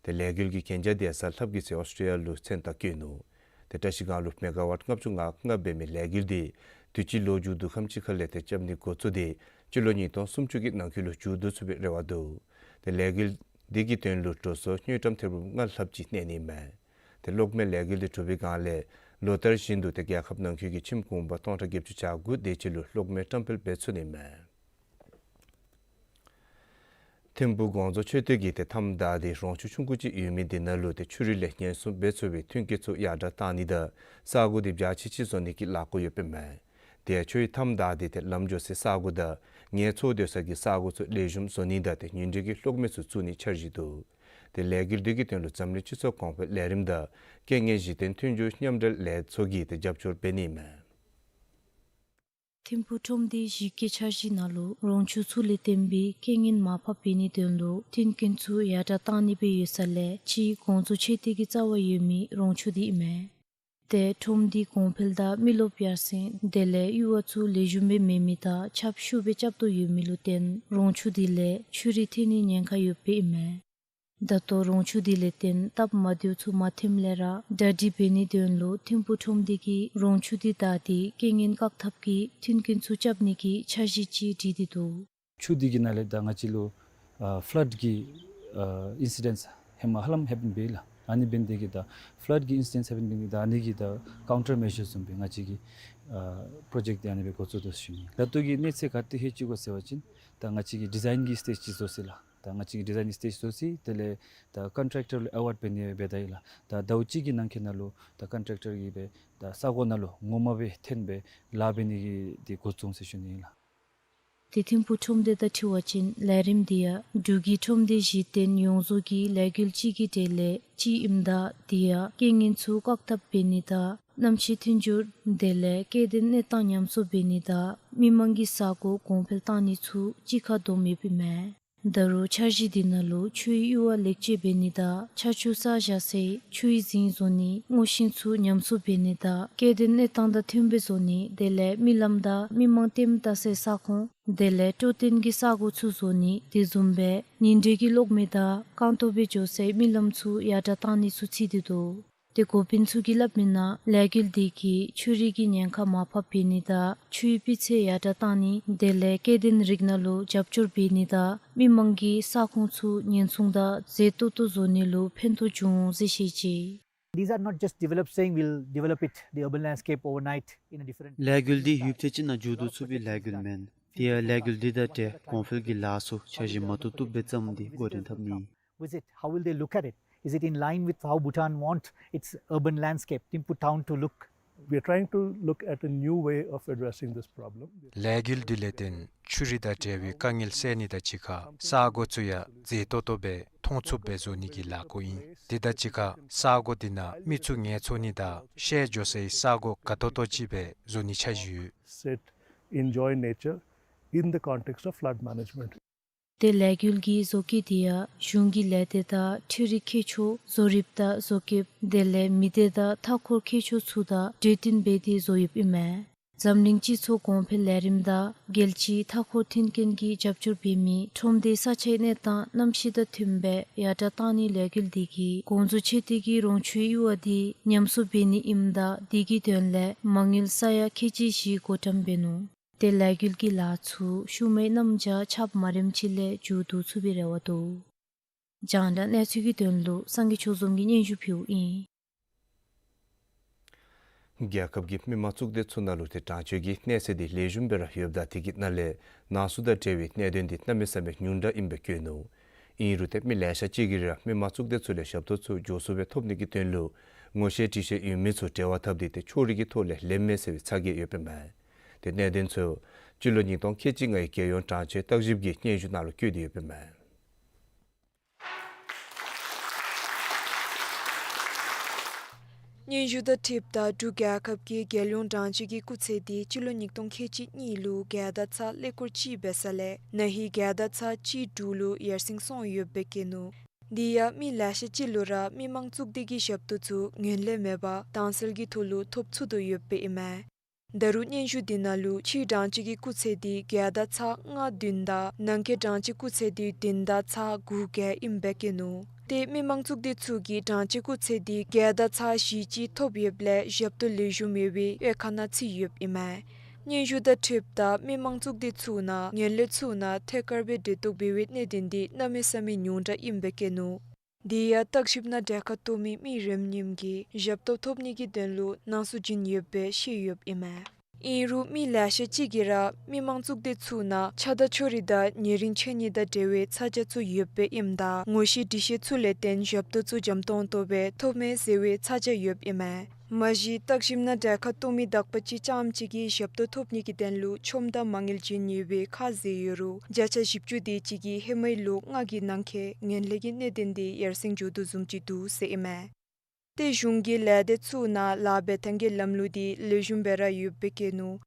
ཏེ་ལས་འགུལ་གྱི་གན་རྒྱ་དེ་གཟའ་ལྷགཔ་གི་ཚེ་ཨོསི་ཊྲེ་ལི་ཡ་ལུ་མཚན་རྟགས་བཀོད་ནུག། ཏེ་བཀྲ་ཤིས་སྒང་ལུ་མེ་ག་ཝཊ་ལྔ་བཅུ་ང་ལྔ་འབད་མི་ལས་འགུལ་འདི་དུས་ཅི་ལོ་མཇུག་བསྡུ་ཁམས་ཅིག་ཁ་ལས་ཏེ་རྐྱབ་ནི་འགོ་བཙུགས་ཏེ་སྤྱི་ལོ་ཉིས་སྟོང་སུམ་ཅུ་གི་ནང་འཁོད་ལུ་མཇུག་བསྡུ་ཚུགས་པའི་རེ་བ་འདུག། ཏེ་ལས་འགུལ་འདི་གི་དོན་ལུ་འགྲོ་སོང་དངུལ་ཀྲམ་ཐེར་འབུམ་ལྔ་ལྷགཔ་ཅིག་གནས་ནི་ཨིན་མས། ཏེ་གློག་མེ་ལས་འགུལ་འདི་གྲུབ་པའི་སྒང་ལས་ལོ་ལྟར་བཞིན་དུ་ཏེ་རྒྱལ་ཁབ་ནང་འཁོད་ཀྱི་ཁྱིམ་གུང་པ་སྟོང་ཕྲག་བརྒྱད་ཅུ་གྱ་དགུ་དེ་ཅིག་ལུ་གློག་མེ་བཀྲམ་སྤེལ་འབད་ཚུགས་ནི་ཨིན་མས། ཐིམ་ཕུག་གོང་རྫོང་ཆོས་སྡེ་གིས་ཏེ་མཐའམ་བདའ་སྟེ་རོང་ཆུ་ཆུང་ཀུ་ཅིག་ཡོད་མི་འདི་ནང་ལུ་ཏེ་ཆུ་རུད་ལས་ཉེན་སྲུང་འབད་ཚུགས་པའི་མཐུན་རྐྱེན་ཚུ་ཡར་དྲགས་བཏང་ནི་དང་ས་གོ་འདི་བརྒྱ་ཆ་གཅིག་བཟོ་ནི་གི་ལས་འགུལ་ཡོདཔ་ཨིན་མས། དེ་ཡང་ཆུའི་མཐའམ་བདའ་སྟེ་ཏེ་ལམ་འགྱོ་སའི་ས་གོ་དང་ངལ་འཚོ་སྡོད་ས་གི་ས་གོ་ཚུ་ལེགས་ཤོམ་བཟོ་ནི་དང་ཏེ་ཉིང་ཁྲི་གི་གློག་མེ་ཚུ་བཙུགས་ནིའི་འཆར་གཞི་འདུག། ཏེ་ལས་འགུལ་འདི་གི་དོན་ལུ་འཛམ་གླིང་སྤྱི་ཚོགས་གོང་འཕེལ་ལས་རིམ་དང་རྐྱེན་ངན་གཞི་རྟེན་མཐུན་འགྱུར་མཉམ་འབྲེལ་ལས་ཚོགས་ཀྱིས་ཏེ་རྒྱབ་སྐྱོར་འབད་ནི་ཨིན་མས། ཐིམ་ཕུག་ཁྲོམ་སྡེའི་གཞི་བཀོད་འཆར་གཞིའི་ནང་ལུ་རོང་ཆུ་ཚུ་ལས་བརྟེན་པའི་རྐྱེན་ངན་མར་ཕབ་འབད་ནིའི་དོན་ལུ་མཐུན་རྐྱེན་ཚུ་ཡར་དྲགས་བཏང་ནི་སྦེ་ཡོད་ས་ལས་གཅིག་གོང་རྫོང་ཆོས་སྡེ་གི་རྩ་བར་ཡོད་མི་རོང་ཆུ་འདི་ཨིན་མས། ཏེ་ཁྲོམ་འདི་གོང་འཕེལ་དང་མི་རློབས་ཡར་སེང་དེ་ལས་ཡུར་བ་ཚུ་ལེགས་ཤོམ་སྦེ་མེད་མི་དང་ཁྱབ་ཤུགས་སྦེ་རྐྱབ་དོ་ཡོད་མི་ལུ་བརྟེན་རོང་ཆུ་འདི་ལས་ཆུ་རུད་ཐོན་ནི་ཉེན་ཁ་ཡོདཔ་ཨིན་མས། ད་ལྟོ་རོང་ཆུ་འདི་ལས་བརྟེན་སྟབས་མ་བདེཝ་ཚུ་མ་ཐོནམ་ལས་ར་གྲ་སྒྲིག་འབད་ནིའི་དོན་ལུ་ཐིམ་ཕུག་ཁྲོམ་སྡེ་གིས་རོང་ཆུ་འདི་བདའ་སྟེ་རྐྱེན་ངན་བཀག་ཐབས་ཀྱི་མཐུན་རྐྱེན་ཚུ་རྐྱབ་ནི་གི་འཆར་གཞི་ཅིག་བསྒྲིགས་ཏེ་འདུག། ཆུ་འདི་གི་ནང་ལས་ད་ང་བཅས་ལུ་ཨ་ཕླཌ་གི་ཨ་ཨིན་སི་ཌེནཊསི་ཧེ་མ་ཧ་ལམ་ཧེ་པེན་འབད་ཡི་ལགས། ཨ་ནི་འབད་ནི་དེ་གིས་ད་ཕླཌ་གི་ཨིན་སི་ཌེནཊསི་ཧེ་པེན་འབད་ནི་དེ་གིས་ད་ཨ་ནི་གི་ད་ཀའུན་ཊར་མེ་ཞར་བཟུམ་སྦེ་ང་བཅས་ཀྱིས་ཨ་པྲོ་ཇེཀཊ་འདི་ཨ་ནི་སྦེ་འགོ་བཙུགས་དོ་ཟེར་ཞུ་ནི། ད་ལྟོ་གི་གནས་ཚད་ག་དེ་ཧེ་ཅི་གོ་ཟེར་བ་ཅིན་ད་ང་བཅས་ཀྱིས་ཌི་ཛའིན་གྱི་སི་ཊེཇ་ཅིག་བཟོ་ཅི་ལགས། ད་ང་བཅས་ཀྱིས་ཌི་ཛའིན་གྱི་སི་ཊེཇ་བཟོ་ཅི། དེ་ལས་ད་ཀོན་ཊེཀ་ཊར་ལུ་ཨེ་ཝཱརཌ་འབད་ནི་འབད་ད་ཡི་ལགས། ད་ཟླཝ་གཅིག་གི་ནང་འཁོད་ནང་ལུ་ད་ཀོན་ཊེཀ་ཊར་གྱིས་སྦེ་ད་ས་གོ་ནང་ལུ་ངོ་མ་སྦེ་ཐོན་སྦེ་ལཱ་འབད་ནི་གི་འདི་འགོ་བཙུགས་འོང་ཟེར་ཞུ་ནི་ཨིན་ལགས། ཏེ་ཐིམ་ཕུག་ཁྲོམ་སྡེ་དང་འཁྲིལ་བ་ཅིན་ལས་རིམ་འདི་ཡང་འབྲུག་གི་ཁྲོམ་སྡེ་གཞི་རྟེན་ཡོངས་རྫོགས་ཀྱི་ལས་འགུལ་ཅིག་གི་གྲས་ལས་གཅིག་ཨིནམ་ད་དེ་ཡང་རྐྱེན་ངན་ཚུ་བཀག་ཐབས་འབད་ནི་དང་གནམ་གཤིས་མཐུན་འགྱུར་དེ་ལས་སྐྱེ་ལྡན་གནས་སྟངས་ཉམས་གསོ་འབད་ནི་དང་མི་མང་གི་ས་གོ་གོང་འཕེལ་བཏང་ནི་ཚུ་གཅིག་ཁར་བསྡོམས་ཡོདཔ་ཨིན་མས། ད་རུང་འཆར་གཞི་འདི་ནང་ལུ་ཆུའི་ཡུར་བ་ལེགས་བཅོས་འབད་ནི་དང་ཆར་ཆུ་བསགས་བཞག་སའི་ཆུའི་རྫིང་བཟོ་ནི་སྔོ་ཤིང་ཚུ་ཉམས་གསོ་འབད་ནི་དང་སྐྱེ་ལྡན་གནས་སྟངས་དང་མཐུནམ་སྦེ་བཟོ་ནི་དེ་ལས་མི་ལམ་དང་མི་མང་ལྟེམ་བཏགས་སའི་ས་ཁོངས་དེ་ལས་སྤྲོ་སྟོན་གྱི་ས་གོ་ཚུ་བཟོ་ནི་དེ་བཟུམ་སྦེ་ཉིན་དྲོད་ཀྱི་གློག་མེ་དང་རྐང་སྟོང་སྦེ་འགྱོ་སའི་མི་ལམ་ཚུ་ཡར་དྲགས་བཏང་ནི་ཚུ་ཚུད་དེ་འདུག། ཏེ་འགོ་དཔོན་ཚུ་གིས་སླབ་མིའི་ནང་ལས་འགུལ་འདི་གིས་ཆུ་རུད་ཀྱི་ཉེན་ཁ་མར་ཕབ་འབད་ནི་དང་ཆུའི་སྤུས་ཚད་ཡར་དྲགས་བཏང་ནི་དེ་ལས་སྐྱེ་ལྡན་རིགས་སྣ་ལུ་རྒྱབ་སྐྱོར་འབད་ནི་དང་མི་མང་གི་ས་ཁོངས་ཚུ་ཉེན་སྲུང་དང་མཛེས་ཏོག་ཏོ་བཟོ་ནི་ལུ་ཕན་ཐོགས་འབྱུང་འོང་ཟེར་བཤད་ཅི། These are not just developed saying we'll develop it, the urban landscape overnight in a different. ལས་འགུལ་འདི་ཡུདཔ་ཐེངས་ཅིག་ནང་མཇུག་བསྡུ་ཚུགས་པའི་ལས་འགུལ་མེན། དེ་ཡང་ལས་འགུལ་འདི་དང་འབྲེལ་གོང་འཕེལ་གྱི་ལཱ་ཚུ་འཆར་གཞི་མ་བཏུབ་བཏུབ་སྦེ་བརྩམས་ཏེ་འགོ་འདྲེན་འཐབ་ནི། Visit, how will they look at it? Is it in line with how Bhutan want its urban landscape, Thimphu town to look? We are trying to look at a new way of addressing this problem. ལས་འགུལ་འདི་ལས་བརྟེན་ཆུ་རུད་དང་འབྲེལ་བའི་དཀའ་ངལ་སེལ་ནི་དང་གཅིག་ཁར་ས་གོ་ཚུ་ཡང་མཛེས་ཏོག་ཏོ་སྦེ་མཐོང་ཚུགསཔ་སྦེ་བཟོ་ནི་གི་ལས་འགུལ་ཨིན། དེ་དང་གཅིག་ཁར་ས་གོ་འདི་ནང་མི་ཚུ་ངལ་འཚོ་ནི་དང་ཤེས་འགྱོ་སའི་ས་གོ་དགའ་ཏོག་ཏོ་ཅིག་སྦེ་བཟོ་ནི་འཆར་གཞི་ཡོད། Sit, enjoy nature in the context of flood management. ཏེ་ལས་འགུལ་གྱི་བཟོ་བཀོད་འདི་ཡང་གཞུང་གི་ལས་སྡེ་དང་འཕྲུལ་རིག་མཁས་མཆོག་བཟོ་རིགཔ་དང་བཟོ་བཀོདཔ་དེ་ལས་མི་སྡེ་དང་མཐའ་འཁོར་མཁས་མཆོག་ཚུ་དང་གྲོས་བསྟུན་འབད་དེ་བཟོ་ཡོདཔ་ཨིན་མས། འཛམ་གླིང་སྤྱི་ཚོགས་གོང་འཕེལ་ལས་རིམ་དང་རྒྱལ་སྤྱིའི་མཐའ་འཁོར་མཐུན་རྐྱེན་གྱིས་རྒྱབ་སྐྱོར་འབད་མི་ཁྲོམ་སྡེ་ས་ཆའི་གནས་སྟངས་གནམ་གཤིས་དང་མཐུནམ་སྦེ་ཡར་དྲགས་བཏང་ནིའི་ལས་འགུལ་འདི་གིས་གོང་བཟོ་ཆེ་བསྟོད་ཀྱི་རོང་ཆུའི་ཡུར་བ་འདི་ཉམས་གསོ་འབད་ནི་ཨིནམ་ད་དེ་གི་དོན་ལས་མ་དངུལ་ས་ཡ་ཁལ་གཅིག་བཞི་བགོ་བཀྲམ་འབད་ནུག། ཏེ་ལས་འགུལ་གྱི་ལཱ་ཚུ་ཤུལ་མའི་གནམ་བྱཱར་ཆརཔ་མ་རནམ་ཅིག་ལས་མཇུག་བསྡུ་ཚུགས་པའི་རེ་བ་འདུག། རྒྱང་བསྒྲགས་གནས་ཚུལ་གྱི་དོན་ལུ་སངས་རྒྱས་ཆོས་འཛོམས་ཀྱིས་སྙན་ཞུ་ཕུལཝ་ཨིན། རྒྱལ་ཁབ་ཀྱི་མི་དམངས་གཙུག་སྡེ་ཚུ་ནང་ལུ་ཏེ་དྲང་སྤྱོད་ཀྱི་གནས་ཚད་འདི་ལེགས་ཤོམ་སྦེ་ར་ཡོདཔ་ད་དེ་གི་ནང་ལས་ནང་སོ་དང་འབྲེལ་བའི་གནད་དོན་འདི་གནམ་མེད་ས་མེད་ཉུང་དྲགས་ཨིནམ་སྦེ་བཀོད་ནུག། ཨིན་རུང་ཏེ་མི་ལེ་ཤ་ཅིག་གིས་ར་མི་དམངས་གཙུག་སྡེ་ཚུ་ལས་ཞབས་ཏོག་ཚུ་མགྱོགས་སུ་སྦེ་ཐོབ་ནི་གི་དོན་ལུ་ངོ་ཤེས་འདྲིས་ཤེས་ཡོད་མི་ཚུ་འབྲེལ་བ་འཐབ་སྟེ་ཏེ་ཕྱོགས་རིས་ཀྱི་ཐོག་ལས་ལེན་མས་ཟེར་བའི་ཚ་གྱང་ཡོདཔ་ཨིན་མས། ཏེ་གནད་དོན་ཚུ་སྤྱི་ལོ་ཉིས་སྟོང་ཁལ་གཅིག་ལྔའི་རྒྱལ་ཡོངས་དྲང་སྤྱོད་བརྟག་ཞིབ་ཀྱི་སྙན་ཞུ་ནང་ལུ་བཀོད་དེ་ཡོདཔ་ཨིན་མས། སྙན་ཞུ་དང་འཁྲིལཝ་ད་འབྲུག་རྒྱལ་ཁབ་ཀྱི་རྒྱལ་ཡོངས་དྲང་སྤྱོད་ཀྱི་སྐུགས་ཚད་འདི་སྤྱི་ལོ་ཉིས་སྟོང་ཁལ་གཅིག་གཉིས་ལུ་བརྒྱ་དང་ཚག་ཀླད་ཀོར་གཅིག་འབད་ས་ལས་ན་ཧིང་བརྒྱ་དང་ཚག་གཅིག་དྲུག་ལུ་ཡར་སེང་སོང་ཡོདཔ་སྦེ་བཀོད་ནུག། དེ་ཡང་མི་ལེ་ཤ་ཅིག་ལུ་ར་མི་དམངས་གཙུག་སྡེ་གི་ཞབས་ཏོག་ཚུ་ངོས་ལེན་མེད་པར་དྭངས་གསལ་གྱི་ཐོག་ལུ་ཐོབ་ཚུགས་དོ་ཡོདཔ་སྦེ་ཨིན་མས། ད་རུང་སྙན་ཞུ་འདི་ནང་ལུ་ཕྱིའི་དྲང་སྤྱོད་ཀྱི་སྐུགས་ཚད་འདི་བརྒྱ་དང་ཚག་ལྔ་བདུན་དང་ནང་འཁོད་དྲང་སྤྱོད་སྐུགས་ཚད་འདི་བདུན་དང་ཚག་དགུ་བརྒྱད་ཨིནམ་སྦེ་བཀོད་ནུག། ཏེ་མི་དམངས་གཙུག་སྡེ་ཚུ་གིས་དྲང་སྤྱོད་སྐུགས་ཚད་འདི་བརྒྱ་དང་ཚག་བཞི་གཅིག་ཐོབ་ཡོདཔ་ལས་ཞབས་ཏོག་ལེགས་ཤོམ་ཡོད་པའི་དབྱེ་ཁག་ནང་ཚུད་ཡོདཔ་ཨིན་མས། སྙན་ཞུ་དང་འཁྲིལཝ་ད་མི་དམངས་གཙུག་སྡེ་ཚུ་ནང་ངན་ལྷད་ཚུ་ནང་ཐད་ཀར་སྦེ་འབྲེལ་གཏོགས་འབད་བའི་གནད་དོན་འདི་གནམ་མེད་ས་མེད་ཉུང་དྲགས་ཨིནམ་སྦེ་བཀོད་ནུག། དེ་ཡང་བརྟག་ཞིབ་ནང་གྲལ་ཁར་གཏོགས་མི་མི་རེ་གཉིས་ཀྱིས་ཞབས་ཏོག་ཐོབ་ནི་གི་དོན་ལུ་སྣང་ཚུལ་བྱིན་ཡོདཔ་སྦེ་བཤད་ཡོདཔ་ཨིན་མས། ཨིན་རུང་མི་ལེ་ཤ་ཅིག་གིས་ར་མི་དམངས་གཙུག་སྡེ་ཚུ་ནང་ཆགས་སྡང་ཕྱོགས་རིས་དང་ཉེ་རིང་ཕྱེ་ནི་དང་འབྲེལ་བའི་ཚ་གྱང་ཚུ་ཡོདཔ་སྦེ་ཨིནམ་ད་ངོ་ཤེས་འདྲིས་ཤེས་ཚུ་ལས་བརྟེན་ཞབས་ཏོག་ཚུ་འཇམ་ཏོང་ཏོ་སྦེ་ཐོབ་མས་ཟེར་བའི་ཚ་གྱང་ཡོདཔ་ཨིན་མས། མ་གཞི་བརྟག་ཞིབ་ནང་གྲལ་ཁར་གཏོགས་མི་དག་པ་ཅིག་རྐྱངམ་གཅིག་གིས་ཞབས་ཏོག་ཐོབ་ནི་གི་དོན་ལུ་ཆོམ་དང་མ་དངུལ་བྱིན་ནི་སྦེ་ཁ་བཟེད་ཡོད་རུང་བརྒྱ་ཆ་བཞི་བཅུ་དེ་ཅིག་གིས་ཧེ་མའི་ལོ་ལྔ་གི་ནང་འཁོད་ངན་ལྷད་ཀྱི་གནད་དོན་འདི་ཡར་སེང་འགྱོ་དོ་བཟུམ་ཅིག་འདུག་ཟེར་ཨིན་མས། ཏེ་གཞུང་གི་ལས་སྡེ་ཚུ་ནང་ལཱ་འབད་ཐངས་ཀྱི་ལམ་ལུགས་འདི་ལེགས་ཤོམ་སྦེ་ར་ཡོདཔ་སྦེ་བཀོད་ནུག།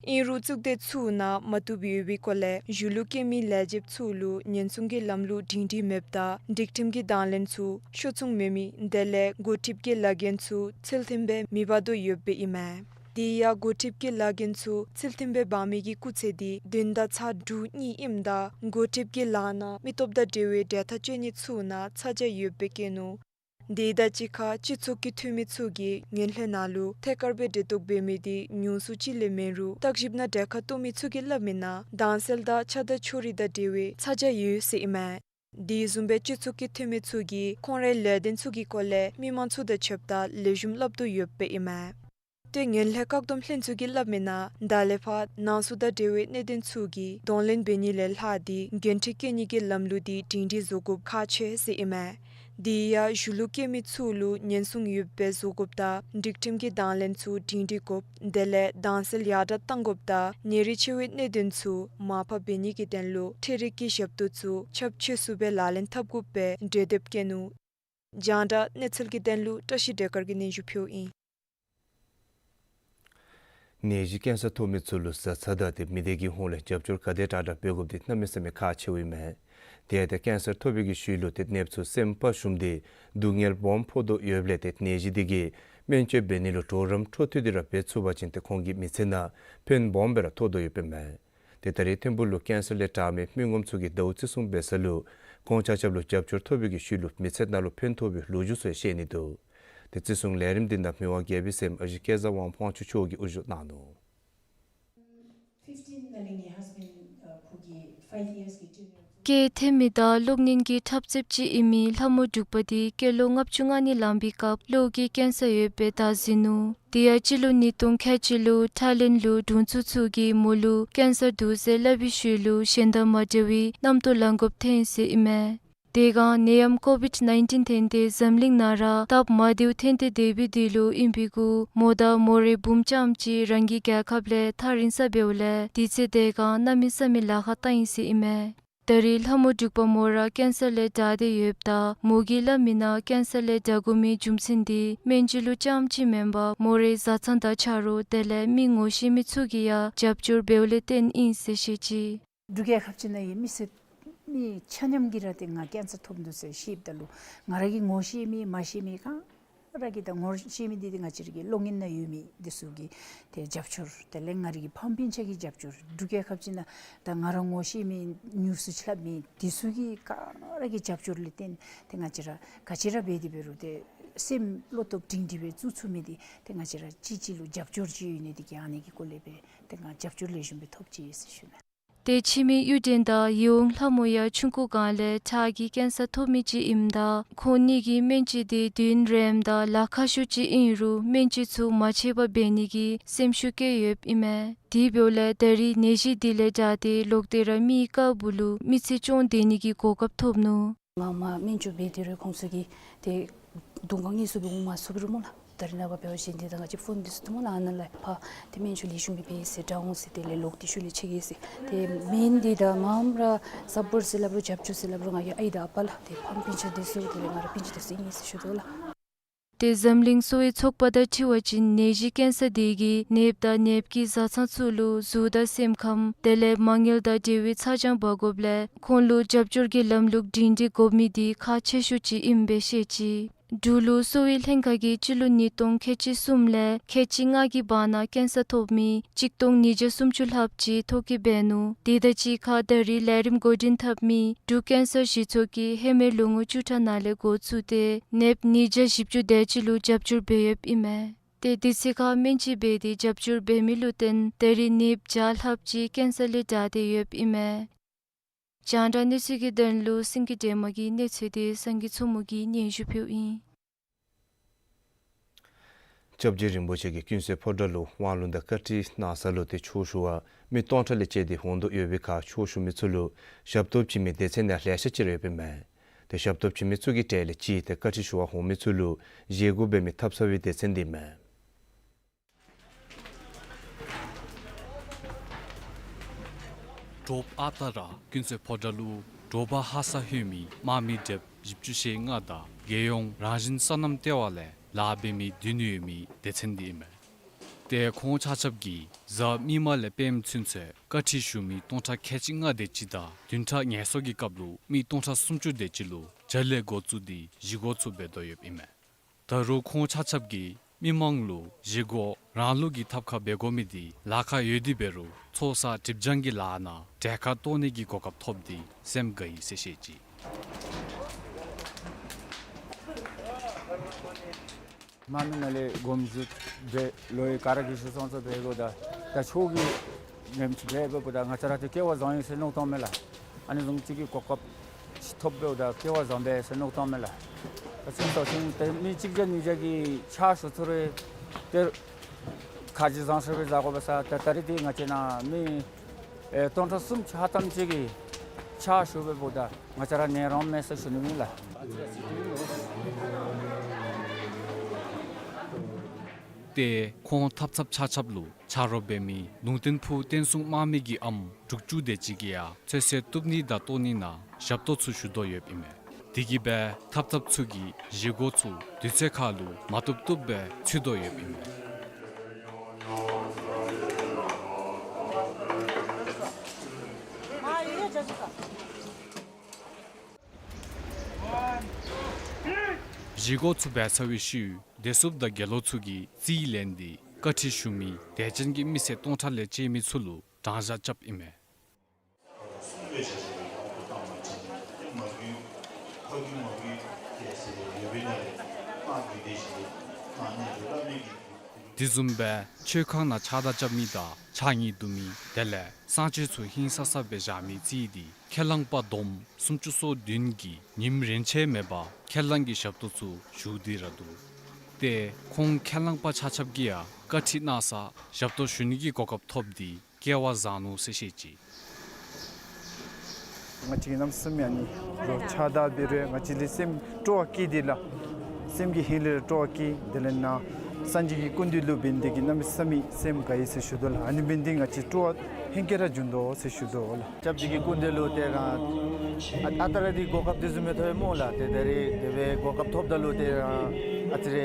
ཨིན་རུང་གཙུག་སྡེ་ཚུ་ནང་མ་བཏུབ་ཡོད་པའི་སྐོར་ལས་གཞུང་ལུ་སྐྱེལ་མི་ལས་བྱེདཔ་ཚུ་ལུ་ཉེན་སྲུང་གི་ལམ་ལུགས་སྒྲིང་སྒྲིང་མེདཔ་དང་སྒྲིག་ཁྲིམས་ཀྱི་དང་ལེན་ཚུ་ཤུགས་ཆུང་མེད་མི་དེ་ལས་འགོ་ཁྲིདཔ་གི་ལཱ་འགན་ཚུ་ཚུལ་མཐུན་སྦེ་མི་འབག་དོ་ཡོདཔ་ཨིན་མས། དེ་ཡང་འགོ་ཁྲིདཔ་གི་ལཱ་འགན་ཚུ་ཚུལ་མཐུན་སྦེ་འབག་མི་གི་སྐུགས་ཚད་འདི་བདུན་དང་ཚག་དྲུག་གཉིས་ཨིནམ་ད་འགོ་ཁྲིདཔ་གི་ལཱ་ནང་མི་སྟོབས་དང་འབྲེལ་བའི་འབྲེལ་ཐག་གཅོད་ནི་ཚུ་ནང་ཚ་གྱང་ཡོདཔ་སྦེ་བཀོད་ནུག། དེ་དང་གཅིག་ཁར་སྤྱི་ཚོགས་ཀྱི་འཐུས་མི་ཚུ་གིས་ངན་ལྷད་ནང་ལུ་ཐད་ཀར་སྦེ་འབྲེལ་གཏོགས་འབད་མི་འདི་ཉུང་སུ་ཅིག་ལས་མེད་རུང་བརྟག་ཞིབ་ནང་གྲལ་ཁར་གཏོགས་མི་ཚུ་གིས་སླབ་མི་ནང་དྭངས་གསལ་དང་ཆགས་སྡང་ཕྱོགས་རིས་དང་འབྲེལ་བའི་ཚ་གྱང་ཡོད་ཟེར་ཨིན་མས། དེ་བཟུམ་སྦེ་སྤྱི་ཚོགས་ཀྱི་འཐུས་མི་ཚུ་གིས་ཁོང་རའི་ལས་དོན་ཚུ་གི་སྐོར་ལས་མི་མང་ཚུ་དང་ཕྱདཔ་ད་ལེགས་ཤོམ་སླབ་དོ་ཡོདཔ་ཨིན་མས། ཏེ་ངན་ལྷད་བཀག་སྡོམ་ལྷན་ཚོགས་ཀྱིས་སླབ་མི་ནང་ད་ལས་ཕར་ནང་སོ་དང་འབྲེལ་བའི་གནད་དོན་ཚུ་གི་གདོང་ལེན་འབད་ནི་ལས་ལྷག་སྟེ་འགན་འཁྲི་བཀལ་ནི་གི་ལམ་ལུགས་འདི་སྒྲིང་སྒྲིང་བཟོ་དགོཔ་ཁག་ཆེ་ཟེར་ཨིན་མས། དེ་ཡང་གཞུང་ལུ་སྐྱེལ་མི་ཚུ་ལུ་ཉེན་སྲུང་ཡོདཔ་སྦེ་བཟོ་དགོཔ་དང་སྒྲིག་ཁྲིམས་ཀྱི་དང་ལེན་ཚུ་སྒྲིང་སྒྲིང་དགོཔ་དེ་ལས་དྭངས་གསལ་ཡར་དྲག་གཏང་དགོཔ་དང་ཉེན་རིགས་ཆེ་བའི་གནད་དོན་ཚུ་མར་ཕབ་འབད་ནི་གི་དོན་ལུ་འཕྲུལ་རིག་གི་ཞབས་ཏོག་ཚུ་ཁྱབ་ཆེ་སུ་སྦེ་ལག་ལེན་འཐབ་དགོཔ་སྦེ་གྲོས་འདེབས་བཀོད་ནུག། རྒྱང་བསྒྲགས་གནས་ཚུལ་གྱི་དོན་ལུ་བཀྲ་ཤིས་སྒྲོལ་དཀར་གྱིས་སྙན་ཞུ་ཕུལཝ་ཨིན། ནད་གཞི་ཀེན་སར་ཐོབ་མི་ཚུ་ལུ་བཟའ་ཚང་དང་ཏེ་མི་སྡེ་གི་ཧོངས་ལས་རྒྱབ་སྐྱོར་ག་དེ་དྲག་དྲག་འབད་དགོཔ་འདི་གནམ་མེད་ས་མེད་ཁག་ཆེཝ་ཨིན་མས། དེ་ཡང་ཏེ་ཀེན་སར་ཐོབ་པའི་གི་ཤུལ་ལུ་ཏེ་ནདཔ་ཚུ་སེམས་པ་ཞུམ་སྟེ་སྡུག་བསྔལ་སྦོམ་ཕོག་དོ་ཡོདཔ་ལས་ཏེ་ནད་གཞི་འདི་གིས་སྨན་བཅོས་འབད་ནི་ལུ་གྲོགས་རམ་འཕྲོ་མཐུད་དེ་ར་འབད་ཚུགས་པ་ཅིན་ཏེ་ཁོང་གི་མི་ཚེ་ནང་ཕན་སྦོམ་སྦེ་ར་ཐོགས་དོ་ཡོདཔ་ཨིན་མས། ཏེ་ད་རེས་ཐིམ་ཕུག་ལུ་ཀེན་སར་ལས་དྲག་མི་མི་ངོམ་ཚུ་གིས་ཟླཝ་བརྩི་སྲུང་འབད་ས་ལུ་ཁོང་ཆ་ཁྱབ་ལུ་རྒྱབ་སྐྱོར་ཐོབ་པའི་གི་ཤུལ་ལུ་མི་ཚེ་ནང་ལུ་ཕན་ཐོགས་པའི་ལོ་རྒྱུས་ཚུ་ཡང་བཤད་ནི་འདུག། ཏེ་བརྩི་སྲུང་ལས་རིམ་འདི་ནང་མི་དབང་རྒྱལ་པོའི་སྲསམོ་ཨ་ཞེ་སྐལ་བཟང་དབང་ཕོངས་མཆོག་མཆོག་གིས་དབུ་བཞུགས་གནང་ནུག། སྐྱེས་ཐེམ་མི་དང་གློག་བརྙན་གྱི་འཁྲབ་རྩེདཔ་ཅིག་ཨིན་མི་ལྷ་མོ་འབྲུག་པ་འདི་སྐྱེས་ལོ་ལྔ་བཅུ་ང་གཉིས་ལང་པའི་སྐབས་གློ་གི་ཀེན་སར་ཡོདཔ་སྦེ་བདའ་ཟུན་ནུག། དེ་ཡང་སྤྱི་ལོ་ཉིས་སྟོང་ཁལ་གཅིག་ལུ་ཐའི་ལེནཌ་ལུ་དྲུང་འཚོ་ཚུ་གིས་མོ་ལུ་ཀེན་སར་འདུག་ཟེར་སླབ་པའི་ཤུལ་ལུ་གཞན་དང་མ་འདྲ་བའི་རྣམ་རྟོག་ལང་དགོཔ་ཐོན་ཡི་ཟེར་ཨིན་མས། དེ་སྒང་ནད་ཡམས་ཀོ་བིཌ་ནའིན་ཊིན་ཐོན་ཏེ་འཛམ་གླིང་ནང་ར་སྟབས་མ་བདེཝ་ཐོན་ཏེ་སྡོད་པའི་དུས་ལུ་ཨིན་པའི་གུ་མོ་དང་མོ་རའི་བུམོ་རྐྱངམ་ཅིག་རང་གི་རྒྱལ་ཁབ་ལས་ཐག་རིང་ས་འབདཝ་ལས་དུས་ཚོད་དེ་སྒང་གནམ་མེད་ས་མེད་ལཱ་ཁག་བཏང་ཡི་ཟེར་ཨིན་མས། ད་རེས་ལྷ་མོ་འབྲུག་པ་མོ་ར་ཀེན་སར་ལས་དྲག་སྟེ་ཡོདཔ་ད་མོ་གིས་སླབ་མི་ནང་ཀེན་སར་ལས་དྲག་དགོ་མི་རྒྱུ་མཚན་འདི་སྨན་བཅོས་ལུ་རྐྱངམ་ཅིག་མེན་པར་མོ་རའི་བཟའ་ཚང་དང་ཆ་རོགས་དེ་ལས་མི་ངོ་ཤེས་མི་ཚུ་གིས་ཡང་རྒྱབ་སྐྱོར་འབདཝ་ལས་བརྟེན་ཨིན་ཟེར་བཤད་ཅི། འབྲུག་རྒྱལ་ཁབ་ཅིག་ནང་ཡོད་མི་སེར་མི་ཆ་མཉམ་གྱིས་ར་ཏེ་ང་ཀེན་སར་ཐོབ་འདུག་ཟེར་ཤེསཔ་ད་ལུ་ང་ར་གི་ངོ་ཤེས་མི་མ་ཤེས་མི་ག་ར་གིས་ད་ངོ་ཤེས་མི་འདི་ཏེ་ང་བཅས་ར་གི་གློག་བརྙན་ནང་ཡོད་མི་འདི་ཚུ་གིས་ཏེ་རྒྱབ་སྐྱོར་དེ་ལས་ང་ར་གི་ཕམ་སྤུན་ཆ་གིས་རྒྱབ་སྐྱོར་འབྲུག་རྒྱལ་ཁབ་ཅིག་ནང་ད་ང་ར་ངོ་ཤེས་མི་མྱུར་སུ་ཅིག་སླབ་མི་འདི་ཚུ་གི་ག་ར་གི་རྒྱབ་སྐྱོར་ལས་བརྟེན་ཏེ་ང་བཅས་ར་ག་ཅི་ར་འབད་དེ་འབད་རུང་ཏེ་སེམས་བློ་སྟོབས་སྒྲིང་སྒྲིང་སྦེ་བཙུགས་ཚུགས་མི་འདི་ཏེ་ང་བཅས་ར་གཅིག་གཅིག་ལུ་རྒྱབ་སྐྱོར་ཅིག་ཡོད་ནི་འདི་གིས་ཨ་ནི་གི་སྐོར་ལས་སྦེ་ཏེ་ང་རྒྱབ་སྐྱོར་ལེགས་ཤོམ་སྦེ་ཐོབ་ཅི་ཟེར་ཞུ་ནི། ཏེ་ཕྱི་མི་གཡུ་སྒྲོན་དང་ཡིད་འོང་ལྷ་མོ་ཡང་ཆུང་ཀུ་སྒང་ལས་ཁྲག་གི་ཀེན་སར་ཐོབ་མི་ཅིག་ཨིནམ་ད་ཁོང་གཉིས་ཀྱི་སྨན་བཅོས་འདི་དུས་ཡུན་རིངམ་དང་ལཱ་ཁག་ཤོས་ཅིག་ཨིན་རུང་སྨན་བཅོས་ཚུ་མ་ཆད་པར་འབད་ནི་གི་སེམས་ཤུགས་བསྐྱེད་ཡོདཔ་ཨིན་མས། དེ་འབདཝ་ལས་ད་རེས་ནད་གཞི་འདི་ལས་དྲག་སྟེ་ལོག་སྟེ་ར་མི་དཀརཔོ་ལུ་མི་ཚེ་སྐྱོང་སྡོད་ནི་གི་གོ་སྐབས་ཐོབ་ནུག། ང་མ་སྨན་བཅོས་འབད་དེ་རུང་ཁོང་ཚུ་གིས་ཏེ་གདོང་ཁར་དངོས་སུ་སྦེ་འོང་མ་ཚུགས་རུང་སྨོ་ལགས། ད་རེས་ནངས་པ་འབད་བ་ཅིན་ཏེ་ད་ང་བཅས་ཕོན་འདི་ཚུ་འདུག་སྨོ་ལགས། ཨ་ནཱ་ལས་ཕར་ཏེ་སྨན་བཅོས་ལེགས་ཤོམ་སྦེ་འབད་ཡི་ཟེར་དྲག་འོང་ཟེར་དེ་ལས་ལོག་སྟེ་ཤུལ་ལས་ཆད་ཡི་ཟེར། ཏེ་སྨན་འདི་ད་མངམ་ར་ས་པོརཊ་ཟེར་སླབ་རུང་རྒྱབ་སྐྱོར་ཟེར་སླབ་རུང་ང་གི་ཨའི་དང་ཨ་པ་ལགས་ཏེ་ཕམ་སྤུན་ཆ་འདི་ཚུ་དེ་ལས་ང་རའི་སྤུན་ཆ་འདི་ཚུ་ཨིན་ཟེར་ཞུ་དོ་ལགས། ཏེ་འཛམ་གླིང་གསོ་བའི་ཚོགས་པ་དང་འཁྲིལ་བ་ཅིན་ནད་གཞི་ཀེན་སར་འདི་གིས་ནདཔ་དང་ནདཔ་གི་བཟའ་ཚང་ཚུ་ལུ་གཟུགས་དང་སེམས་ཁམས་དེ་ལས་མ་དངུལ་དང་འབྲེལ་བའི་ཚ་གྱང་འབག་དགོཔ་ལས་ཁོང་ལུ་རྒྱབ་སྐྱོར་གྱི་ལམ་ལུགས་སྒྲིང་སྒྲིང་དགོ་མི་འདི་ཁག་ཆེ་ཤོས་ཅིག་ཨིནམ་སྦེ་བཤད་ཅི། འབྲུག་ལུ་གསོ་བའི་ལྷན་ཁག་གིས་སྤྱི་ལོ་ཉིས་སྟོང་ཁལ་གཅིག་གསུམ་ལས་ཁལ་གཅིག་ལྔ་གི་བར་ན་ཀེན་སར་ཐོབ་མི་གཅིག་སྟོང་ཉིས་བརྒྱ་སུམ་ཅུ་ལྷགཔ་ཅིག་ཐོ་བཀོད་འབད་ནུག། དེ་དང་གཅིག་ཁར་ད་རེས་ལས་རིམ་འགོ་འདྲེན་འཐབ་མི་འབྲུག་ཀེན་སར་གཞི་ཚོགས་ཀྱིས་ཧེ་མའི་ལོ་ངོ་བཅུ་ཕྲག་ནང་ལས་འགོ་བཙུགས་ཏེ་ནདཔ་ཉིས་བརྒྱ་བཞི་བཅུ་དེ་ཅིག་ལུ་རྒྱབ་སྐྱོར་འབད་ཡོདཔ་ཨིན་མས། ཏེ་དུས་ཚོད་ཁར་སྨན་བཅོས་འབད་དེ་རྒྱབ་སྐྱོར་འབད་མི་ལུ་བརྟེན་ད་རེས་ནདཔ་བརྒྱ་ལྷགཔ་ཅིག་ཀེན་སར་ལས་དྲག་སྟེ་ཡོདཔ་ཨིན་མས། རྒྱང་བསྒྲགས་གནས་ཚུལ་གྱི་དོན་ལུ་སེང་གེ་སྒྲོལ་མ་གི་གནས་ཚུལ་འདི་སངས་རྒྱས་མཚོ་མོ་གིས་སྙན་ཞུ་ཕུལཝ་ཨིན། སྐྱབས་རྗེ་རིན་པོ་ཆེ་གིས་ཀུན་གསལ་ཕོ་བྲང་ལུ་དབང་ལུང་དང་བཀའ་ཁྲིད་གནང་ས་ལུ་ཏེ་ཆོས་ཞུ་བར་མི་སྟོང་ཕྲག་ལས་བཅད་དེ་འོང་དོ་ཡོད་པའི་ཁར་ཆོས་ཞུ་མི་ཚུ་ལུ་ཞབས་ཏོག་བྱིན་མི་སྡེ་ཚན་ཡང་ལེ་ཤ་ཅིག་ར་ཡོདཔ་ཨིན་མས། ཏེ་ཞབས་ཏོག་བྱིན་མི་ཚུ་གི་གྲས་ལས་གཅིག་ཏེ་བཀའ་ཁྲིད་ཞུ་བར་འོང་མི་ཚུ་ལུ་བཞེས་སྒོ་འབད་མི་ཐབ་ཚང་པའི་སྡེ་ཚན་འདི་ཨིན་མས། དྲོ་པ་ཨ་རྟག་ར་ཀུན་གསལ་ཕོ་བྲང་ལུ་དྲོ་པ་ཧ་སག་ལྷོད་མི་དམག་མི་དེབ་བཞི་བཅུ་ཞེ་ལྔ་དང་རྒྱལ་ཡོངས་རང་བཞིན་སོ་ནམ་ལྟེ་བ་ལས་ལཱ་འབད་མི་བདུན་ཡོད་མི་སྡེ་ཚན་འདི་ཨིན་མས། ཏེ་ཁོང་ཆ་ཁྱབ་ཀྱིས་གཟའ་མིག་དམར་ལས་སྤེནམ་ཚུན་ཚོད་བཀའ་ཁྲིད་ཞུ་མི་སྟོང་ཕྲག་ཁལ་གཅིག་ལྔ་དེ་ཅིག་དང་བདུན་ཕྲག་ངལ་གསོ་གི་སྐབས་ལུ་མི་སྟོང་ཕྲག་སུམ་ཅུ་དེ་ཅིག་ལུ་བྱ་ལས་འགོ་བཙུགས་ཏེ་བཞེས་སྒོ་ཚུ་འབད་དོ་ཡོདཔ་ཨིན་མས། ད་རུང་ཁོང་ཆ་ཁྱབ་ཀྱིས་མི་མང་ལུ་བཞེས་སྒོ་རང་ལུགས་ཀྱི་ཐབ་ཁ་འབད་དགོ་མི་འདི་ལཱ་ཁག་ཡོད་དེ་འབད་རུང་ཚོགས་བསགས་སྒྲིབ་སྦྱང་གི་ལཱ་ནང་གྲལ་ཁར་གཏོགས་ནི་གི་གོ་སྐབས་ཐོབ་སྟེ་སེམས་དགའ་ཡི་ཟེར་བཤད་ཅི། མ་མི་ནང་ལས་དགོངམ་ཞུ་འབད་ལོ་ཡི་ག་ར་གིས་ཞུ་སོང་ཚོ་འབད་དགོ། ད་ད་ཆོས་ཀྱི་ཉམས་ཅིག་འབད་འབདཝ་ད་ང་བཅས་ར་ཏེ་སྐལ་བ་བཟང་ཡི་ཟེར་མནོ་བཏང་མས་ལགས། ཨ་ནི་བཟུམ་ཅིག་གི་གོ་སྐབས་ཅིག་ཐོབ་འབདཝ་ད་སྐལ་བ་བཟང་པས་ཟེར་མནོ་བཏང་མས་ལགས། ད་ཅི་ཟེར་ཞིན་ཏེ་མི་གཅིག་བརྒྱ་གཉིས་བརྒྱ་གིས་ཕྱག་ཞུ་ཚུགས་རུང་ཏེ་ཁ་རྗེ་བཟང་ཤོས་སྦེ་བཞག་དགོ་པས་ཟེར། ད་ད་རིས་འདི་ང་བཅས་ནང་མི་ཨེ་སྟོང་ཕྲག་སུམ་ཅུ་ལྷག་ཙམ་ཅིག་གིས་ཕྱག་ཞུ་འབདཝ་ད་ང་བཅས་ར་ནད་རོགས་མེད་ཟེར་ཞུ་ནི་ཨིན་ལགས། ཏེ་ཁོང་ཐབ་ཚངཔ་ཆ་ཁྱབ་ལུ་ཆ་རོགས་འབད་མི་ལུང་བསྟན་ཕུག་བསྟན་སྲུང་དམག་མི་གི་ཨམ་དྲུག་ཅུ་དེ་ཅིག་གིས་ཡང་ཚོད་བསྲེ་བཏུབ་ནི་དང་བཏོག་ནི་ནང་ཞབས་ཏོག་ཚུ་ཞུ་དོ་ཡོདཔ་ཨིན་མས། དེ་གིས་སྦེ་ཐབ་ཚངཔ་ཚུ་གིས་བཞེས་སྒོ་ཚུ་དུས་ཚོད་ཁར་ལུ་མ་བཏུབ་བཏུབ་སྦེ་ཚུད་དོ་ཡོདཔ་ཨིན་མས། བཞེས་སྒོ་ཚུ་འབད་ཚར་བའི་ཤུལ་བདེ་སྲུངཔ་དང་དགེ་སློང་ཚུ་གིས་རྩིས་ལེན་ཏེ་བཀའ་ཁྲིད་ཞུ་མི་དད་ཅན་གྱི་མི་སེར་སྟོང་ཕྲག་ལས་བཅད་མི་ཚུ་ལུ་གྲངས་བཞག་རྐྱབ་ཨིན་མས། དེ་བཟུམ་སྦེ་ཆོས་ཁང་ནང་ཕྱག་བདའ་རྐྱབ་མི་དང་ཕྱག་ཉལ་བསྡུ་མི་དེ་ལས་གསང་སྤྱོད་ཚུ་ཧིང་སངས་ས་སྦེ་བཞག་མི་རྩིས་འདི་ཁས་བླངས་པ་བསྡོམས་སུམ་ཅུ་སོ་བདུན་གྱིས་ཉིནམ་རེ་ཆད་མེད་པར་ཁས་བླངས་ཀྱི་ཞབས་ཏོག་ཚུ་ཞུ་སྟེ་ར་འདུག། ཏེ་ཁོང་ཁས་བླངས་པ་ཆ་ཁྱབ་ཀྱིས་ཡང་བཀའ་ཁྲིད་གནང་ས་ཞབས་ཏོག་ཞུ་ནི་གི་གོ་སྐབས་ཐོབ་སྟེ་སྐལ་བ་བཟང་ནུག་ཟེར་བཤད་ཅི། ང་བཅས་ཀྱིས་གནམ་མེད་ས་མེད་ཨ་ནི་རོགས་ཕྱག་བདའ་འབད་རུང་ང་བཅས་ལུ་སེམས་སྤྲོ་བ་སྐྱེས་ཏེ་ལགས། སེམས་ཀྱི་ཧིང་ལས་སྤྲོ་བ་སྐྱེས། དེ་ལས་ནཱ་སངས་རྒྱས་ཀྱི་སྐུ་མདུན་ལུ་འབད་ནི་དེ་གིས་གནམ་མེད་ས་མེད་སེམས་དགའ་ཡི་ཟེར་ཞུ་དོ་ལགས། ཨ་ནི་འབད་ནི་དེ་གིས་ང་བཅས་སྤྲོ་བ་ཧིང་གིས་ར་འབྱུང་དོ་ཟེར་ཞུ་དོ་ལགས། སྐྱབས་རྗེ་གི་སྐུ་མདུན་ལུ་ཏེ་རང་ཨ་ཨ་རྟག་ར་འདི་གོ་སྐབས་དེ་བཟུམ་མི་ཐོབ་པས་སྨོ་ལགས། ཏེ་ད་རིས་དེ་སྦེ་གོ་སྐབས་ཐོབ་ད་ལུ་ཏེ་རང་ཨ་ཙི་རེ་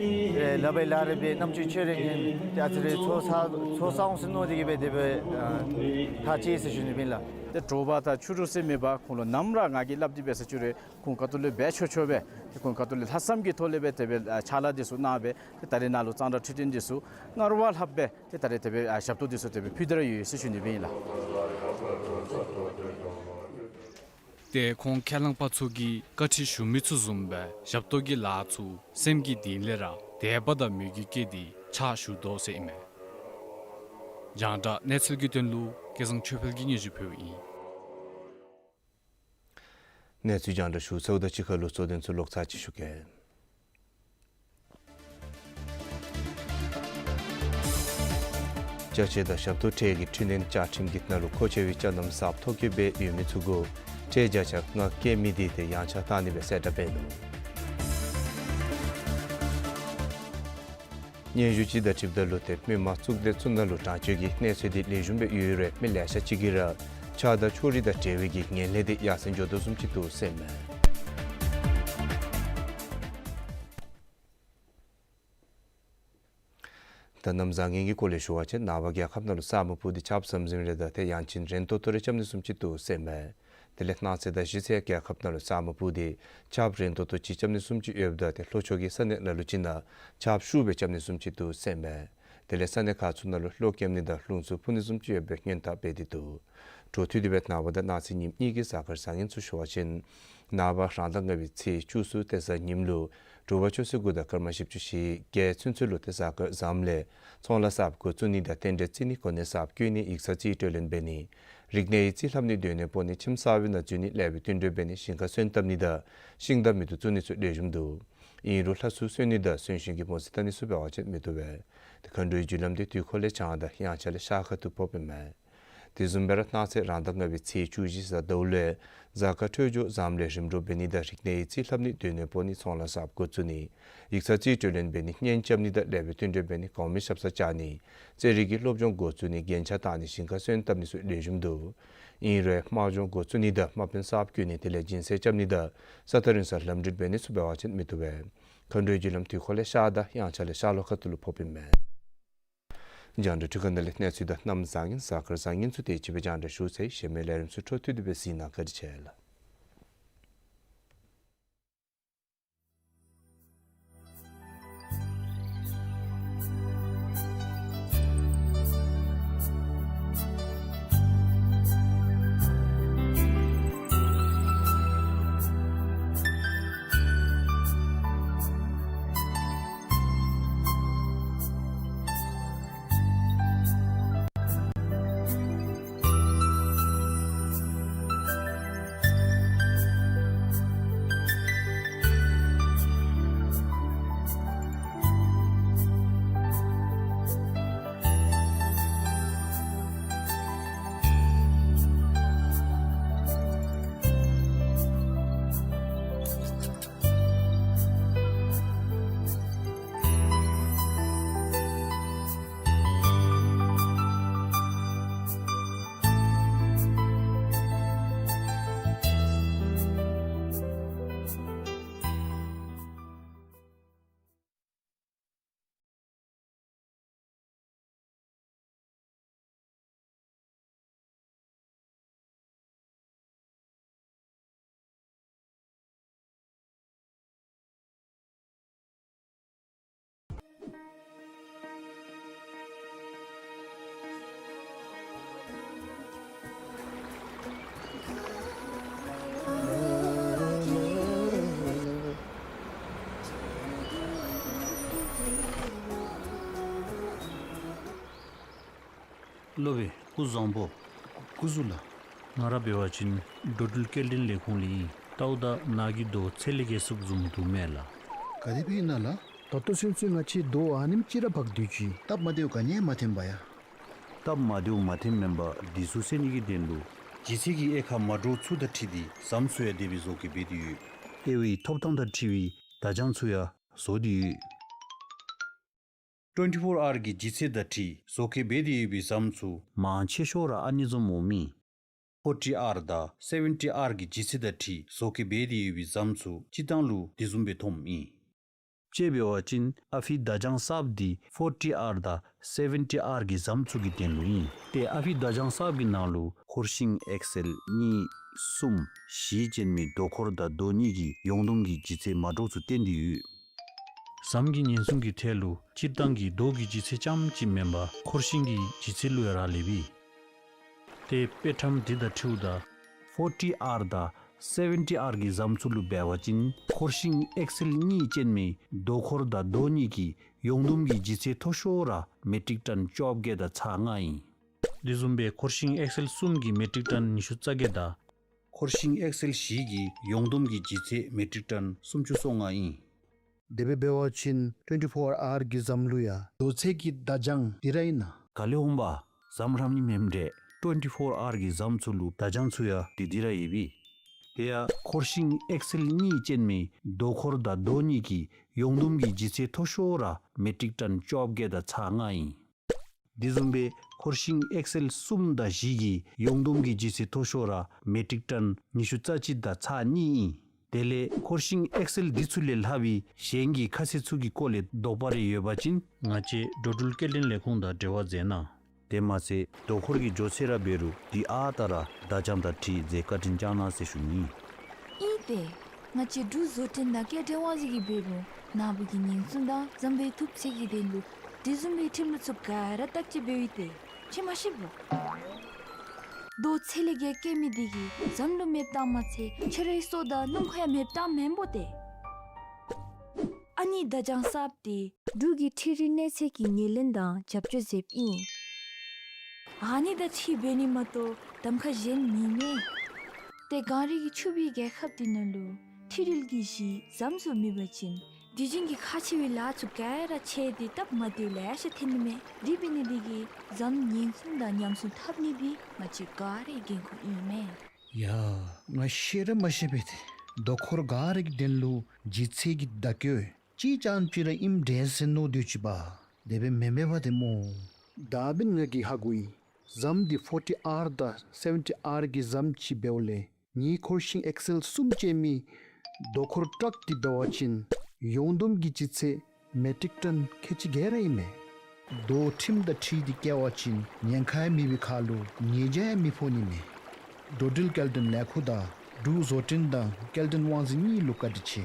ཨེ་ལཱ་འབད་ལཱ་རེ་འབད་རྣམ་ཅོ་ཆོས་རེ་ཉན་ཏེ་ཨ་ཙི་རེ་ཚོགས་བསགས་ཚོགས་བསགས་འོང་ཟེར་མནོ་སྟེ་གིས་སྦེ་དེ་སྦེ་ཨ་ཐག་བཅད་ཟེར་ཞུ་ནི་ཨིན་ལགས། ཏེ་དྲོ་པ་དང་ཕྱི་རུ་ཟེར་མེད་པར་ཁོང་ལུ་ནམ་ར་ང་གིས་སླབ་སྟེ་འབད་ས་ཅིག་རུང་ཁོང་ཁ་ཐུག་ལས་འབད་ཆོག་ཆོག་སྦེ་ཏེ་ཁོང་ཁ་ཐུག་ལས་ལྷག་བསམ་གྱི་ཐོག་ལས་སྦེ་དེ་སྦེ་ཨ་ཕྱག་ལཱ་འདི་ཚུ་གནང་སྦེ་ཏེ་ད་རིས་ནཱ་ལུ་གཙང་སྦྲ་འཕྲོད་བསྟེན་འདི་ཚུ་སྔར་བ་ལྷགཔ་སྦེ་ཏེ་ད་རིས་དེ་སྦེ་ཨ་ཞབས་ཏོག་འདི་ཚུ་དེ་སྦེ་ཕུལ་ཏེ་ར་ཡོད་ཟེར་ཞུ་ནི་ཨིན་ལགས། ཏེ་ཁོང་ཁས་བླངས་པ་ཚུ་གིས་བཀའ་ཁྲིད་ཞུ་མི་ཚུ་བཟུམ་སྦེ་ཞབས་ཏོག་གི་ལཱ་ཚུ་སེམས་ཀྱི་གཏིང་ལས་ར་དད་པ་དང་མོས་གུས་བསྐྱེད་དེ་ཕྱག་ཞུ་དོ་ཟེར་ཨིན་མས། རྒྱང་བསྒྲགས་གནས་ཚུལ་གྱི་དོན་ལུ་སྐལ་བཟང་ཆོས་འཕེལ་གྱིས་སྙན་ཞུ་ཕུལཝ་ཨིན། གནས་ཚུལ་རྒྱང་བསྒྲགས་ཞུ་ཚརཝ་དང་གཅིག་ཁར་ལུ་གཙོ་དོན་ཚུ་ལོག་ཚར་ཅིག་ཞུ་གེ། ཅ་ཆས་དང་ཞབས་ཏོག་ཁྲལ་གྱི་འཕྲི་སྣོན་བཅའ་ཁྲིམས་ཀྱི་ནང་ལུ་མཁོ་ཆེ་བའི་ཅ་གནམ་གསརཔ་ཐོ་བཀོད་འབད་ཡོད་མི་ཚུ་གུ་ཁྲལ་བརྒྱ་ཆ་ལྔ་བཀལ་མི་འདི་ཏེ་ཡངས་ཆག་བཏང་ནི་སྦེ་གསལ་བསྒྲགས་འབད་ནུག། སྙན་ཞུ་ཅིག་དང་འཁྲིལཝ་ད་ལུ་ཏེ་མི་མང་གཙུག་སྡེ་ཚུ་ནང་ལུ་དྲང་སྤྱོད་ཀྱི་གནས་ཚུལ་འདི་ལེགས་ཤོམ་སྦེ་ཡོད་རུང་མི་ལེ་ཤ་ཅིག་གིས་ར་ཆགས་སྡང་ཕྱོགས་རིས་དང་འབྲེལ་བའི་གི་ངན་ལྷད་འདི་ཡར་སེང་འགྱོ་དོ་བཟུམ་ཅིག་འདུག་ཟེར་ཨིན་མས། ད་གནམ་བཟང་ངན་གྱི་སྐོར་ལས་ཞུ་བ་ཅིན་ནངས་པ་རྒྱལ་ཁབ་ནང་ལུ་ས་སྨུག་སྤུབས་ཏེ་ཆརཔ་ཟམ་ཟིམ་རེ་དང་ཏེ་ཡང་ཅིན་རན་ཏོག་ཏོ་རེ་རྐྱབ་ནི་བཟུམ་ཅིག་འདུག་ཟེར་ཨིན་མས། དེ་ལས་གནངས་ཚེ་དང་གཞེས་ཚེ་རྒྱལ་ཁབ་ནང་ལུ་ས་སྨུག་སྤུབས་ཏེ་ཆརཔ་རན་ཏོག་ཏོ་ཅིག་རྐྱབ་ནི་བཟུམ་ཅིག་ཡོདཔ་ད་ཏེ་ལྷོ་ཕྱོགས་ཀྱི་ས་གནས་ལ་ལུ་ཅིག་ནང་ཆརཔ་ཤུགས་སྦེ་རྐྱབ་ནི་བཟུམ་ཅིག་འདུག་ཟེར་ཨིན་མས། དེ་ལས་ས་གནས་ཁག་ཚུ་ནང་ལུ་གློག་རྐྱབ་ནི་དང་རླུང་འཚུབ་འཕུ་ནི་བཟུམ་ཅིག་ཡོད་པའི་སྔོན་བརྡ་འབད་དེ་འདུག། འཕྲོ་མཐུད་དེ་སྦེ་ནངས་པ་དང་གནངས་ཚེ་ཉིནམ་གཉིས་ཀྱི་གཟའ་སྐར་བཟང་ངན་ཚུ་ཞུ་བ་ཅིན་ནངས་པ་རང་ཟླ་ལྔ་པའི་ཚེས་བཅུ་གསུམ་ཏེ་གཟའ་ཉིམ་ལུ་དྲོ་པ་ཆུ་ཚོད་དགུ་དང་སྐར་མ་བཞི་བཅུ་ཞེ་བརྒྱད་ཚུན་ཚོད་ལུ་ཏེ་གཟའ་སྐར་བཟངམ་ལས་ཚོང་ལཱ་གསརཔ་འགོ་བཙུགས་ནི་དང་རྟེན་འབྲེལ་བརྩི་ནི་གོ་གནས་གསརཔ་བསྐོ་ནི་ཡིག་ཚང་རྩིས་སྤྲོད་ལེན་འབད་ནི་རིག་གནས་ཡིག་རྩིས་ལྷབ་ནི་སྡོད་གནས་སྤོ་ནི་ཁྱིམ་གསར་པའི་ནང་འཛུལ་ནི་ལེགས་པའི་བསྟུན་གྲོས་འབད་ནི་ཞིང་ཁ་སོན་བཏབ་ནི་དང་ཤིང་རྟ་མེ་ཏོག་བཙུགས་ནི་ཚུ་ལེགས་ཤོམ་འདུག། ཨིན་རུང་ལྷ་ཚུར་གསོལ་ནི་དང་གསོན་གཤིན་གྱི་མོ་ཟེར་བལྟ་ནི་ཚུ་འབད་བ་ཅིན་མི་བཏུབ་པས། ཏེ་མཁའ་འགྲོའི་རྒྱུ་ལམ་འདི་དུས་འཁོར་ལས་བྱང་དང་དབྱངས་འཆར་ལས་ཤར་ཁ་ཐུག་ཕོགཔ་ཨིན་མས། དེ་བཟུམ་སྦེ་ར་གནངས་ཚེ་རང་ཟླ་ལྔ་པའི་ཚེས་བཅུ་བཞི་གཟའ་ཟླཝ་ལུ་གཟའ་སྐར་འཕྲོད་སྦྱོར་བཟངམ་ལས་རིམ་གྲོ་འབད་ནི་དང་རིག་གནས་ཡིག་རྩིས་ལྷབ་ནི་སྡོད་གནས་སྤོ་ནི་ཚོང་ལཱ་གསརཔ་འགོ་བཙུགས་ནི་ཡིག་ཚང་རྩིས་སྤྲོད་ལེན་འབད་ནི་གཉེན་རྐྱབ་ནི་དང་ལེགས་པའི་བསྟུན་གྲོས་འབད་ནི་གོང་མའི་ཞབས་སར་བཅར་ནི་རྩེད་རིགས་ཀྱི་སློབ་སྦྱོང་འགོ་བཙུགས་ནི་རྒྱན་ཆ་བཏགས་ནི་ཞིང་ཁ་སོན་བཏབ་ནི་ཚུ་ལེགས་ཤོམ་འདུག། ཨིན་རུང་དམག་སྦྱོང་འགོ་བཙུགས་ནི་དང་དམག་དཔོན་གསརཔ་བསྐོ་ནི་དེ་ལས་སྦྱིན་སྲེག་རྐྱབ་ནི་དང་ས་ཐག་རིང་སར་ལམ་འགྲུལ་འབད་ནི་ཚུ་འབད་བ་ཅིན་མི་བཏུབ་པས། མཁའ་འགྲོའི་རྒྱུ་ལམ་དུས་འཁོར་ལས་ཤར་དང་དབྱངས་འཆར་ལས་ཤར་ལྷོ་ཁ་ཐུག་ལུ་ཕོགཔ་ཨིན་མས། རྒྱང་བསྒྲགས་འཕྲུལ་ཁང་ནང་ལས་གནས་ཚུལ་དང་གནམ་བཟང་ངན་གཟའ་སྐར་བཟང་ངན་ཚུ་དེ་ཅིག་སྦེ་རྒྱང་བསྒྲགས་ཞུ་ཚར་ཡི། གཞན་མི་ལས་རིམ་ཚུ་འཕྲོ་མཐུད་དེ་སྦེ་གཟིགས་གནང་། བཀའ་དྲིན་ཆེ་ལགས། སློབ་དཔོན་སྐུ་བཟང་པོ། སྐུ་གཟུགས་ལགས། ང་ར་འབད་བ་ཅིན་འགྲོ་འགྲུལ་སྐྱེལ་འདྲེན་ལས་ཁུངས་ལས་ཨིན། ལྟཝ་ད་ནཱ་གི་རྡོ་ཚད་ལས་བརྒལ་སུབ་བཟུམ་འདུག་མས་ལགས། ག་དེ་སྦེ་ཨིན་ན་ལགས། ད་ལྟོ་ཚུན་ཚོད་ང་བཅས་རྡོ་ཨ་ནེམ་ཅིག་ར་འབག་སྡོད་ཅི། སྟབས་མ་བདེཝ་ག་ནི་ཡང་མ་ཐོན་པ་ཡ། སྟབས་མ་བདེཝ་མ་ཐོནམ་མེན་པར་འདི་ཚུ་སེལ་ནི་གི་དོན་ལུ་ལྗིད་ཚད་ཀྱི་དབྱེ་ཁག་མ་འདྲཝ་ཚུ་དང་འཁྲིལ་ཏེ་ཟམ་ཚུ་ཡང་དེ་སྦེ་བཟོ་བཀོད་འབད་དེ་ཡོད། དབྱེ་བའི་ཐོབ་ཐང་དང་འཁྲིལ་བའི་བརྡ་བྱང་ཚུ་ཡང་བཟོ་སྟེ་ཡོད། ཊུ་ཝེན་ཊི་ཕོར་ཨར་གྱི་ལྗིད་ཚད་དང་འཁྲིལ་བཟོ་བཀོད་འབད་དེ་ཡོད་པའི་ཟམ་ཚུ་མང་ཆེ་ཤོས་ར་ཨ་ནི་བཟུམ་འོངམ་ཨིན། ཕོར་ཊི་ཨར་དང་སེ་ཝེན་ཊི་ཨར་གྱི་ལྗིད་ཚད་དང་འཁྲིལ་བཟོ་བཀོད་འབད་དེ་ཡོད་པའི་ཟམ་ཚུ་སྤྱིར་བཏང་ལུ་དེ་བཟུམ་སྦེ་མཐོངམ་ཨིན། དཔྱེ་འབད་བ་ཅིན་ཨ་ཕི་བརྡ་བྱང་གསརཔ་འདི་ཕོར་ཊི་ཨར་དང་སེ་ཝེན་ཊི་ཨར་གྱི་ཟམ་ཚུ་གི་དོན་ལུ་ཨིན། ཏེ་ཨ་ཕི་བརྡ་བྱང་གསརཔ་གི་ནང་ལུ་འཁོར་ཤིང་ཨེག་སེལ་གཉིས་གསུམ་བཞི་ཅན་མའི་རྡོ་འཁོར་དང་རྡོ་གཉིས་ཀྱི་ཡོངས་བསྡོམས་ཀྱི་ལྗིད་ཚད་མ་འདྲཝ་ཚུ་བསྟན་ཏེ་ཡོད། ཟམ་གྱི་ཉེན་སྲུང་གི་ཐད་ལུ་སྤྱིར་བཏང་གི་རྡོ་གི་ལྗིད་ཚད་རྐྱངམ་གཅིག་མེན་པར་འཁོར་ཤིང་གི་ལྗིད་ཚད་ལུ་ཡང་རག་ལས་པས། ཏེ་དཔེ་ཁྲམ་འདི་དང་འཁྲིལཝ་ད་ཕོར་ཊི་ཨར་དང་སེ་ཝེན་ཊི་ཨར་གྱི་ཟམ་ཚུ་ལུ་འབད་བ་ཅིན་འཁོར་ཤིང་ཨེག་སེལ་གཉིས་ཅན་མའི་རྡོ་འཁོར་དང་རྡོ་གཉིས་ཀྱི་ཡོངས་བསྡོམས་ཀྱི་ལྗིད་ཚད་མཐོ་ཤོས་ར་མེ་ཊིག་ཊོན་བཅོ་བརྒྱད་དང་ཚག་ལྔ་ཨིན། དེ་བཟུམ་སྦེ་འཁོར་ཤིང་ཨེག་སེལ་གསུམ་གྱི་མེ་ཊིག་ཊོན་ཉི་ཤུ་རྩ་བརྒྱད་དང་། འཁོར་ཤིང་ཨེག་སེལ་བཞི་གི་ཡོངས་བསྡོམས་ཀྱི་ལྗིད་ཚད་མེ་ཊིག་ཊོན་སུམ་ཅུ་སོ་ལྔ་ཨིན། དེ་སྦེ་འབད་བ་ཅིན་ཊུ་ཝེན་ཊི་ཕོར་ཨར་གྱི་ཟམ་ལུ་ཡང་རྡོ་ཚད་ཀྱི་བརྡ་བྱང་འདི་ར་ཨིན་ན། ག་ལས་འོངམ་པ། ཟམ་ར་ཨ་ནི་མེནམ་འདྲས། ཊུ་ཝེན་ཊི་ཕོར་ཨར་གྱི་ཟམ་ཚུ་ལུ་བརྡ་བྱང་ཚུ་ཡང་འདི་འདི་ར་ཡོད་པས། དེ་ཡང་འཁོར་ཤིང་ཨེག་སེལ་གཉིས་ཅན་མའི་རྡོ་འཁོར་དང་རྡོ་གཉིས་ཀྱི་ཡོངས་བསྡོམས་ཀྱི་ལྗིད་ཚད་མཐོ་ཤོས་ར་མེ་ཊིག་ཊོན་བཅོ་བརྒྱད་དང་ཚག་ལྔ་ཨིན། དེ་བཟུམ་སྦེ་འཁོར་ཤིང་ཨེག་སེལ་གསུམ་དང་བཞི་གི་ཡོངས་བསྡོམས་ཀྱི་ལྗིད་ཚད་མཐོ་ཤོས་ར་མེ་ཊིག་ཊོན་ཉི་ཤུ་རྩ་གཅིག་དང་ཚག་གཉིས་ཨིན། དེ་ལས་འཁོར་ཤིང་ཨེག་སེལ་འདི་ཚུ་ལས་ལྷག་པའི་གཞན་གྱི་ཁ་གསལ་ཚུ་གི་སྐོར་ལས་དོགས་པ་རེ་ཡོད་པ་ཅིན་ང་བཅས་འགྲོ་འགྲུལ་སྐྱེལ་འདྲེན་ལས་ཁུངས་དང་འབྲེལ་བ་མཛད་གནང་། དེ་མ་ཚད་རྡོ་འཁོར་གྱི་མགྱོགས་ཚད་ར་འབད་རུང་འདི་ཨ་རྟག་ར་བརྡ་བྱང་དང་འཁྲིལ་མཛད་བཀའ་དྲིན་བསྐྱང་གནང་ཟེར་ཞུ་ནི། ཨིན་ཏེ། ང་བཅས་འབྲུག་བཟོ་སྐྲུན་དང་སྐྱེལ་འདྲེན་དབང་འཛིན་གྱིས་འབད་རུང་ནཱ་བུ་གི་ཉེན་སྲུང་དང་ཟམ་པའི་ཐུབ་ཚད་ཀྱི་དོན་ལུ་དེ་བཟུམ་མའི་ཁྲིམས་ལུགས་ཚུ་ག་ར་བརྟག་དཔྱད་འབདཝ་ཨིན་ཏེ། ཁྱོད་མ་ཤེས་པོ། རྡོ་ཚད་ལས་བརྒལ་བཀལ་མི་འདི་གིས་ཟམ་ལུ་མེདཔ་བཏང་མ་ཚད་ཁྱོད་རའི་སྲོག་དང་སྣུམ་འཁོར་ཡང་མེདཔ་བཏངམ་མེན་པོ་ཏེ། ཨ་ནི་བརྡ་བྱང་གསརཔ་འདི་འབྲུག་གི་འཕྲུལ་རིག་གནས་ཚད་ཀྱི་ངོས་ལེན་དང་རྒྱབ་སྐྱོར་མཛདཔ་ཨིན། ཨ་ནི་དང་གཅིག་འབད་ནི་མ་གཏོགས་གདམ་ཁ་གཞན་མེད་མས། ཏེ་གངས་རི་གི་ཕྱུག་པའི་རྒྱལ་ཁབ་འདི་ནང་ལུ་འཕྲུལ་རིག་གི་གཞི་ཟམ་ཚུ་མེད་པ་ཅིན་དུས་རྒྱུན་གྱི་ཁག་ཆེ་བའི་ལཱ་ཚུ་ག་ར་ཆད་དེ་སྟབས་མ་བདེཝ་ལེ་ཤ་ཐོན་ནི་མས། དེ་འབད་ནི་འདི་གིས་ཟམ་ཉེན་སྲུང་དང་ཉམས་སྲུང་འཐབ་ནི་འདི་ང་བཅས་ག་རའི་འགན་ཁུར་ཨིན་མས། ཡ། ང་ཤེས་ར་མ་ཤེས་པས་ཏེ། རྡོ་འཁོར་ག་ར་གི་དོན་ལུ་ལྗིད་ཚད་ཀྱི་བརྡ་བཀོད་གཅིག་རྐྱངམ་ཅིག་ར་ཨིནམ་འདྲས་ཟེར་མནོ་སྡོད་ཅི་པ། དེ་སྦེ་མེན་མས་པ་ཏེ་སྨོ། ད་འབདན་ང་གིས་ཧ་གོ་ཡི། ཟམ་འདི་ཕོར་ཊི་ཨར་དང་སེ་ཝེན་ཊི་ཨར་གྱི་ཟམ་ཅིག་འབདཝ་ལས་ངེའི་འཁོར་ཤིང་ཨེག་སེལ་གསུམ་ཅན་མའི་རྡོ་འཁོར་ཊག་འདི་འབད་བ་ཅིན་ཡོངས་བསྡོམས་ཀྱི་ལྗིད་ཚད་མེ་ཊིག་ཊོན་ཁལ་གཅིག་བརྒལ་ར་ཨིན་མས། མདོ་ཁྲིམས་དང་འཁྲིལ་ཏེ་བཀལ་བ་ཅིན་ཉེན་ཁ་མེད་པའི་ཁར་ལུ་ཉེས་བྱ་མི་ཕོག་ནི་མས། འགྲོ་འགྲུལ་སྐྱེལ་འདྲེན་ལས་ཁུངས་དང་འབྲུག་བཟོ་སྐྲུན་དང་སྐྱེལ་འདྲེན་དབང་འཛིན་གཉིས་ལུ་བཀའ་དྲིན་ཆེ།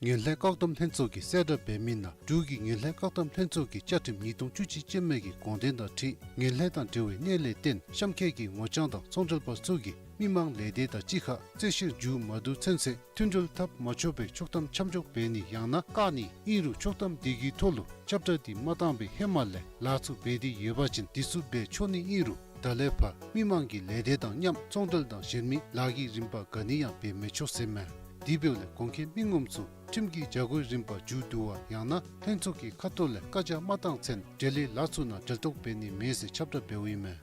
ངན་ལྷད་བཀག་སྡོམ་ལྷན་ཚོགས་ཀྱིས་གསལ་བསྒྲགས་འབད་མི་ནང་འབྲུག་གི་ངན་ལྷད་བཀག་སྡོམ་ལྷན་ཚོགས་ཀྱི་བཅའ་ཁྲིམས་ཉིས་སྟོང་བཅུ་གཅིག་ཅན་མའི་གི་དགོངས་དོན་དང་འཁྲིལ་ངན་ལྷད་དང་འབྲེལ་བའི་གནས་ལས་བརྟེན་གཤམ་འཁོད་ཀྱི་ངོ་རྐྱང་དང་ཚོང་འབྲེལ་པ་ཚུ་གིས་མི་མང་ལས་སྡེ་དང་གཅིག་ཁར་རྩོད་བཤེར་མཇུག་མ་བསྡུ་ཚུན་ཚོད་མཐུན་སྒྲིལ་འཐབ་མ་ཆོག་པའི་ཆོག་ཐམ་ཆ་འཇོག་འབད་ནི་ཡང་ན་བཀག་ནི་ཨིན་རུང་ཆོག་ཐམ་དེ་གི་ཐོག་ལུ་ཁྱབ་བསྒྲགས་འདི་མ་བཏང་བའི་ཧེ་མ་ལས་ལཱ་ཚུ་འབད་དེ་ཡོད་པ་ཅིན་དེ་ཚུ་འབད་ཆོག་ནི་ཨིན་རུང་ད་ལས་ཕར་མི་མང་གིས་ལས་སྡེ་དང་མཉམ་ཚོང་འབྲེལ་དང་གཞན་མི་ལཱ་གི་རིམ་པ་ག་ནི་ཡང་འབད་མི་ཆོག་ཟེར་མས། དེ་འབདཝ་ལས་གོང་འཁོད་མི་ངོམ་ཚུ་ཁྲིམས་ཀྱི་བྱ་སྒོའི་རིམ་པ་མཇུག་བསྡུ་བ་ཡང་ན་ལྷན་ཚོགས་ཀྱི་ཁ་ཐུག་ལས་བཀའ་རྒྱ་མ་བཏང་ཚུན་འབྲེལ་ཡོད་ལཱ་ཚུ་ནང་འབྲེལ་གཏོགས་འབད་ནི་མེད་ཟེར་ཁྱབ་བསྒྲགས་འབདཝ་ཨིན་མས།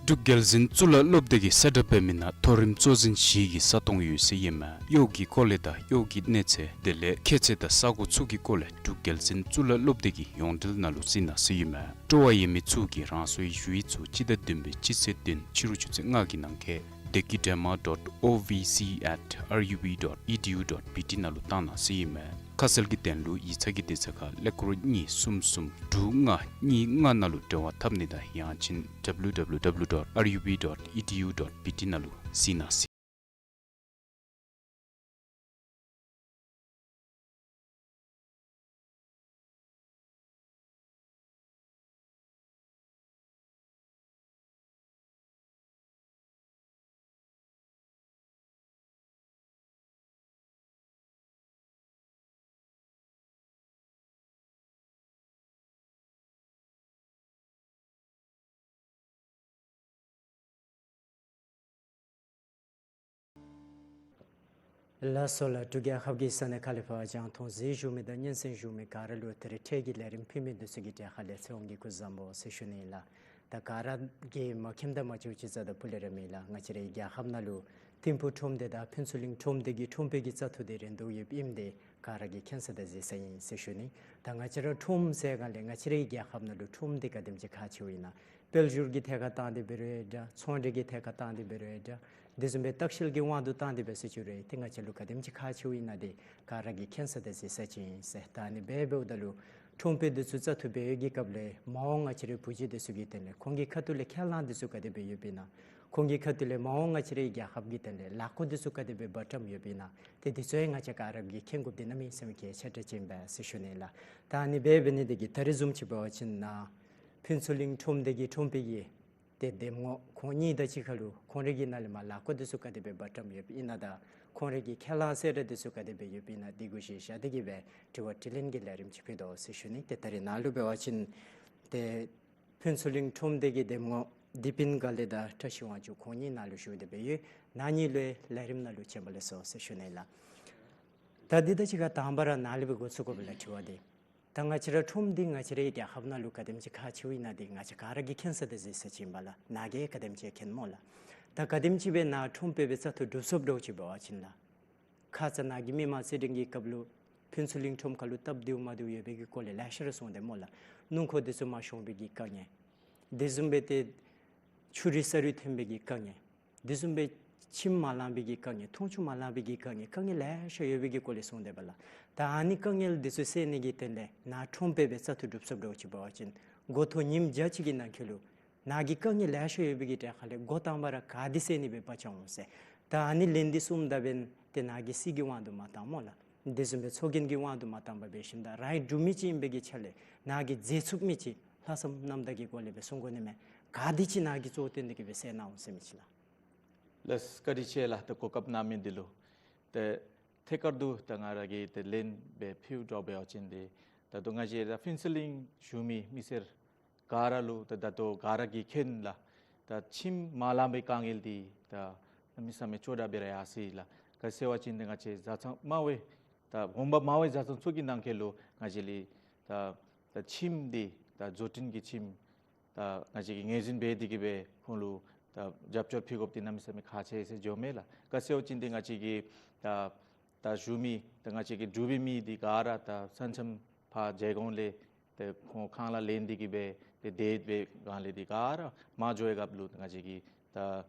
འབྲུག་རྒྱལ་འཛིན་གཙུག་ལག་སློབ་སྡེ་གིས་གསལ་བསྒྲགས་འབད་མི་ནང་མཐོ་རིམ་གཙོ་འཛིན་བཞི་གི་ས་སྟོང་ཡོད་ཟེར་ཨིན་མས། གཡོག་གི་སྐོར་ལས་དང་གཡོག་གི་གནས་ཚད་དེ་ལས་ཁྱད་ཚད་དང་ས་གོ་ཚུ་གི་སྐོར་ལས་འབྲུག་རྒྱལ་འཛིན་གཙུག་ལག་སློབ་སྡེ་གི་ཡོངས་འབྲེལ་ནང་ལུ་གཟིགས་གནང་ཟེར་ཨིན་མས། སྤྲོ་བ་ཡོད་མི་ཚུ་གིས་རང་སོའི་ཞུ་ཡིག་ཚུ་སྤྱི་ཟླ་བདུན་པའི་སྤྱི་ཚེས་བདུན་ཕྱི་རུ་ཆུ་ཚོད་ལྔ་གི་ནང་འཁོད་བདེ་སྐྱིད་སྒྲོལ་མ་dot O V C at R U B dot E D U dot B T ནང་ལུ་བཏང་གནང་ཟེར་ཨིན་མས། ཁ་གསལ་གྱི་དོན་ལུ་ཡིག་ཚང་གི་དུས་ཚོད་ཁར་ཀླད་ཀོར་གཉིས་གསུམ་གསུམ་དྲུག་ལྔ་གཉིས་ལྔ་ནང་ལུ་འབྲེལ་བ་འཐབ་ནི་དང་ཡང་ཅིན་W W W dot R U B dot E D U dot B T ནང་ལུ་གཟིགས་གནང་ཟེར། ལགས་སོ་ལགས། འབྲུག་རྒྱལ་ཁབ་ཀྱི་ས་གནས་ཁག་ལས་ཕར་རྒྱང་མཐོང་གཟིགས་བཞུགས་མི་དང་སྙན་གསན་བཞུགས་མི་ག་ར་ལུ་ད་རིས་འཕྲལ་གྱི་ལས་རིམ་ཕུལ་མི་འདི་ཚུ་གི་གྲས་ཁ་ལས་ཚེ་དབང་གིས་སྐུ་གཟུགས་བཟང་པོ་ཟེར་ཞུ་ནི་ཨིན་ལགས། ད་ག་ར་གིས་མ་མཁྱེནམ་དང་མ་ཤེསཔ་ཅིག་རྩ་དང་ཕུ་ལས་ར་མེད་ལགས། ང་བཅས་རའི་རྒྱལ་ཁབ་ནང་ལུ་ཐིམ་ཕུག་ཁྲོམ་སྡེ་དང་ཕུན་ཚོགས་གླིང་ཁྲོམ་སྡེ་གི་ཁྲོམ་དཔོན་གྱི་བཙག་འཐུ་འདི་རན་འདུག་ཡོདཔ་ཨིནམ་འདི་ག་ར་གིས་མཁྱེན་ས་དང་གཟིགས་ས་ཨིན་ཟེར་ཞུ་ནི། ད་ང་བཅས་ར་ཁྲོམ་ཟེར་ག་ལས་ང་བཅས་རའི་རྒྱལ་ཁབ་ནང་ལུ་ཁྲོམ་འདི་ག་དེམ་ཅིག་ཁག་ཆེཝ་ཨིན་ན། དཔལ་འབྱོར་གྱི་ཐད་ཁར་བཏང་སྟེ་འབད་རུང་འདྲ། ཚོང་འབྲེལ་གྱི་ཐད་ཁར་བཏང་སྟེ་འབད་རུང་འདྲ། དེ་བཟུམ་སྦེ་ལྟ་བཤལ་གྱི་དབང་དུ་བཏང་སྟེ་འབད་ཟེར་ཞུ་རུང་ཏེ་ང་བཅས་ལུ་ག་དེམ་ཅིག་ཁག་ཆེཝ་ཨིན་ན་འདི་ག་ར་གིས་མཁྱེན་ས་དང་གཟིགས་ས་ཅིག་ཨིན་ཟེར། ད་ཨ་ནི་སྦེ་འབདཝ་ད་ལུ་ཁྲོམ་དཔོན་འདི་ཚུ་བཙག་འཐུ་འབད་བའི་གི་སྐབས་ལས་མ་འོངས་ང་བཅས་རའི་བུ་རྒྱུད་འདི་ཚུ་གི་དོན་ལས་ཁོང་གི་ཁ་ཐུག་ལས་ཁས་བླངས་འདི་ཚུ་ག་དེ་སྦེ་ཡོདཔ་ཨིན་ན། ཁོང་གི་ཁ་ཐུག་ལས་མ་འོངས་ང་བཅས་རའི་རྒྱལ་ཁབ་ཀྱི་དོན་ལས་ལཱ་བཀོད་འདི་ཚུ་ག་དེ་སྦེ་འབད་བཀྲམ་ཡོདཔ་ཨིན་ན། ཏེ་འདི་ཚུ་ཡང་ང་བཅས་ག་ར་གིས་མཁྱེན་དགོཔ་འདི་གནམ་མེད་ས་མེད་གལ་ཆེ་དྲགས་ཅིག་ཨིན་པས་ཟེར་ཞུ་ནི་ལགས། ད་ཨ་ནི་སྦེ་འབད་ནི་འདི་གིས་ད་རིས་བཟུམ་ཅིག་འབད་བ་ཅིན་ནཱ་ཕུན་ཚོགས་གླིང་ཁྲོམ་སྡེ་གི་ཁྲོམ་དཔོན་གྱི་ཏེ་འདེམས་ངོ་ཁོང་གཉིས་དང་གཅིག་ཁར་ལུ་ཁོང་རའི་གི་ནང་ལས་མར་ལཱ་བཀོད་འདི་ཚུ་ག་དེ་སྦེ་འབད་བཀྲམ་ཡོདཔ་ཨིན་ན་དང་ཁོང་རའི་གི་ཁས་བླངས་གསལ་བསྒྲགས་འདི་ཚུ་ག་དེ་སྦེ་ཡོདཔ་ཨིན་ན་འདི་གུ་གཞི་བཞག་སྟེ་གི་སྦེ་དྲི་བ་དྲིས་ལན་གྱི་ལས་རིམ་ཅིག་ཕུལ་དོ་ཟེར་ཞུ་ནི། ཏེ་ད་རིས་ནཱ་ལུ་འབད་བ་ཅིན་ཏེ་ཕུན་ཚོགས་གླིང་ཁྲོམ་སྡེ་གི་འདེམས་ངོ་བདེ་སྤུན་དགའ་ལེགས་དང་བཀྲ་ཤིས་དབང་ཕྱུག་ཁོང་གཉིས་ནཱ་ལུ་བཞུགས་ཏེ་སྦེ་ཡོད། ནཱ་གཉིས་ལུ་ལས་རིམ་ནང་ལུ་བྱོན་པ་ལེགས་སོ་ཟེར་ཞུ་ནི་ལགས། ད་འདི་དང་གཅིག་ཁར་དང་པ་ར་ནཱ་ལས་སྦེ་འགོ་བཙུགས་དགོ་པས་ལགས་དྲི་བ་འདི། ད་ང་བཅས་ར་ཁྲོམ་འདི་ང་བཅས་རའི་རྒྱལ་ཁབ་ནང་ལུ་ག་དེམ་ཅིག་ཁག་ཆེཝ་ཨིན་ན་འདི་ང་བཅས་ག་ར་གིས་མཁྱེན་ས་དང་གཟིགས་ས་ཅིག་ཨིན་པས་ལགས། ནཱ་གིས་ག་དེམ་ཅིག་མཁྱེན་སྨོ་ལགས། ད་ག་དེམ་ཅིག་སྦེ་ནཱ་ཁྲོམ་དཔོན་སྦེ་བཙག་འཐུ་གྲུབ་སོངམ་འདྲཝ་ཅིག་འབད་བ་ཅིན་ལགས། ཁ་ཙ་ནཱ་གི་མི་མང་རྩིས་འགྲན་གྱི་སྐབས་ལུ་ཕུན་ཚོགས་གླིང་ཁྲོམ་ཁར་ལུ་སྟབས་བདེཝ་མ་བདེཝ་ཡོད་པའི་གི་སྐོར་ལས་ལེ་ཤ་ར་གསུངས་ཏེ་སྨོ་ལགས། སྣུམ་འཁོར་འདི་ཚུ་མ་ཤོང་པའི་གི་དཀའ་ངལ། དེ་བཟུམ་སྦེ་ཏེ་ཆུ་རུད་ས་རུད་ཐོན་པའི་གི་དཀའ་ངལ། དེ་བཟུམ་སྦེ་ཁྱིམ་མ་ལང་པའི་གི་དཀའ་ངལ། འཐུང་ཆུ་མ་ལང་པའི་གི་དཀའ་ངལ། དཀའ་ངལ་ལེ་ཤ་ཡོད་པའི་གི་སྐོར་ལས་གསུངས་ཏེ་འབདཝ་ལགས། ད་ཨ་ནི་དཀའ་ངལ་འདི་ཚུ་སེལ་ནི་གི་དོན་ལས་ནཱ་ཁྲོམ་དཔོན་སྦེ་བཙག་འཐུ་གྲུབ་སོངམ་འདྲཝ་ཅིག་འབད་བ་ཅིན་འགོ་ཐོག་ཉིནམ་བརྒྱ་གཅིག་གི་ནང་འཁོད་ལུ་ནཱ་གི་དཀའ་ངལ་ལེ་ཤ་ཡོད་པའི་གི་གྲས་ཁ་ལས་འགོ་དང་པ་ར་ག་འདི་སེལ་ནི་སྦེ་འབད་བཅུག་འོང་ཟེར། ད་ཨ་ནི་ལན་འདི་གསུངམ་ད་འབདན་ཏེ་ནཱ་གིས་སྲིད་ཀྱི་དབང་དུ་མ་བཏང་སྨོ་ལགས། དེ་བཟུམ་སྦེ་ཚོགས་རྒྱན་གྱི་དབང་དུ་མ་བཏང་པར་འབད་ཞིནམ་ད་རའི་འབྲུག་མི་ཅིག་ཨིན་པའི་གི་ཆ་ལས་ནཱ་གིས་མཛད་ཚུགས་མི་ཅིག་ལྷག་བསམ་རྣམ་དག་གི་སྒོ་ལས་སྦེ་གསུང་དགོ་ནི་མས། ག་དེ་ཅིག་ནཱ་གིས་གཙོ་བོ་བཏོན་ཏེ་གི་སྦེ་སེལ་གནང་འོང་ཟེར་མི་ཅིག་ལགས། ལགས་བཀའ་དྲིན་ཆེ་ལགས། ཏེ་གོ་སྐབས་གནང་མི་འདི་ལུ། ཏེ་ཐད་ཀར་དུ་ད་ང་ར་གིས་ཏེ་ལན་སྦེ་ཕུལཝ་འདྲཝ་འབད་བ་ཅིན་ཏེ་ད་ལྟོ་ང་བཅས་ར་ཕུན་ཚོགས་གླིང་བཞུགས་མི་མི་སེར་ ག་ར་ལུ་ད་ད་ལྟོ་ག་ར་གིས་མཁྱེན་ལགས། ད་ཁྱིམ་མ་ལང་པའི་དཀའ་ངལ་འདི་ད་གནམ་མེད་ས་མེད་ཅོག་འཐདཔ་སྦེ་ར་ཡར་སོ་ཡི་ལགས། ག་ཅི་ཟེར་བ་ཅིན་ད་ང་བཅས་བཟའ་ཚང་དམའ་བའི་ད་ཧོངས་པ་དམའ་བའི་བཟའ་ཚང་ཚུ་གི་ནང་འཁོད་ལུ་ང་བཅས་ལས་ད་ད་ཁྱིམ་འདི་ད་བཟོ་སྐྲུན་གྱི་ཁྱིམ་ད་ང་བཅས་ཀྱིས་ངོས་འཛིན་འབད་དེ་གིས་སྦེ་ཁོང་ལུ་ད་རྒྱབ་སྐྱོར་ཕུལ་དགོཔ་འདི་གནམ་མེད་ས་མེད་ཁག་ཆེ་ཟེར་འགྱོཝ་མས་ལགས། ག་ཅི་ཟེར་བ་ཅིན་ཏེ་ང་བཅས་ཀྱི་ད་ད་བཞུགས་མི་ད་ང་བཅས་ཀྱི་འབྲུག་པའི་མི་འདི་ག་ར་ད་ས་མཚམས་ཕར་བྱེད་གོང་ལས་ཏེ་ཁོང་ཁང་གླ་ལེན་ཏེ་གིས་སྦེ་ཏེ་དེ་སྦེ་གང་ལས་འདི་ག་ར་མར་འགྱོ་བའི་སྐབས་ལུ་ང་བཅས་ཀྱིས་ད་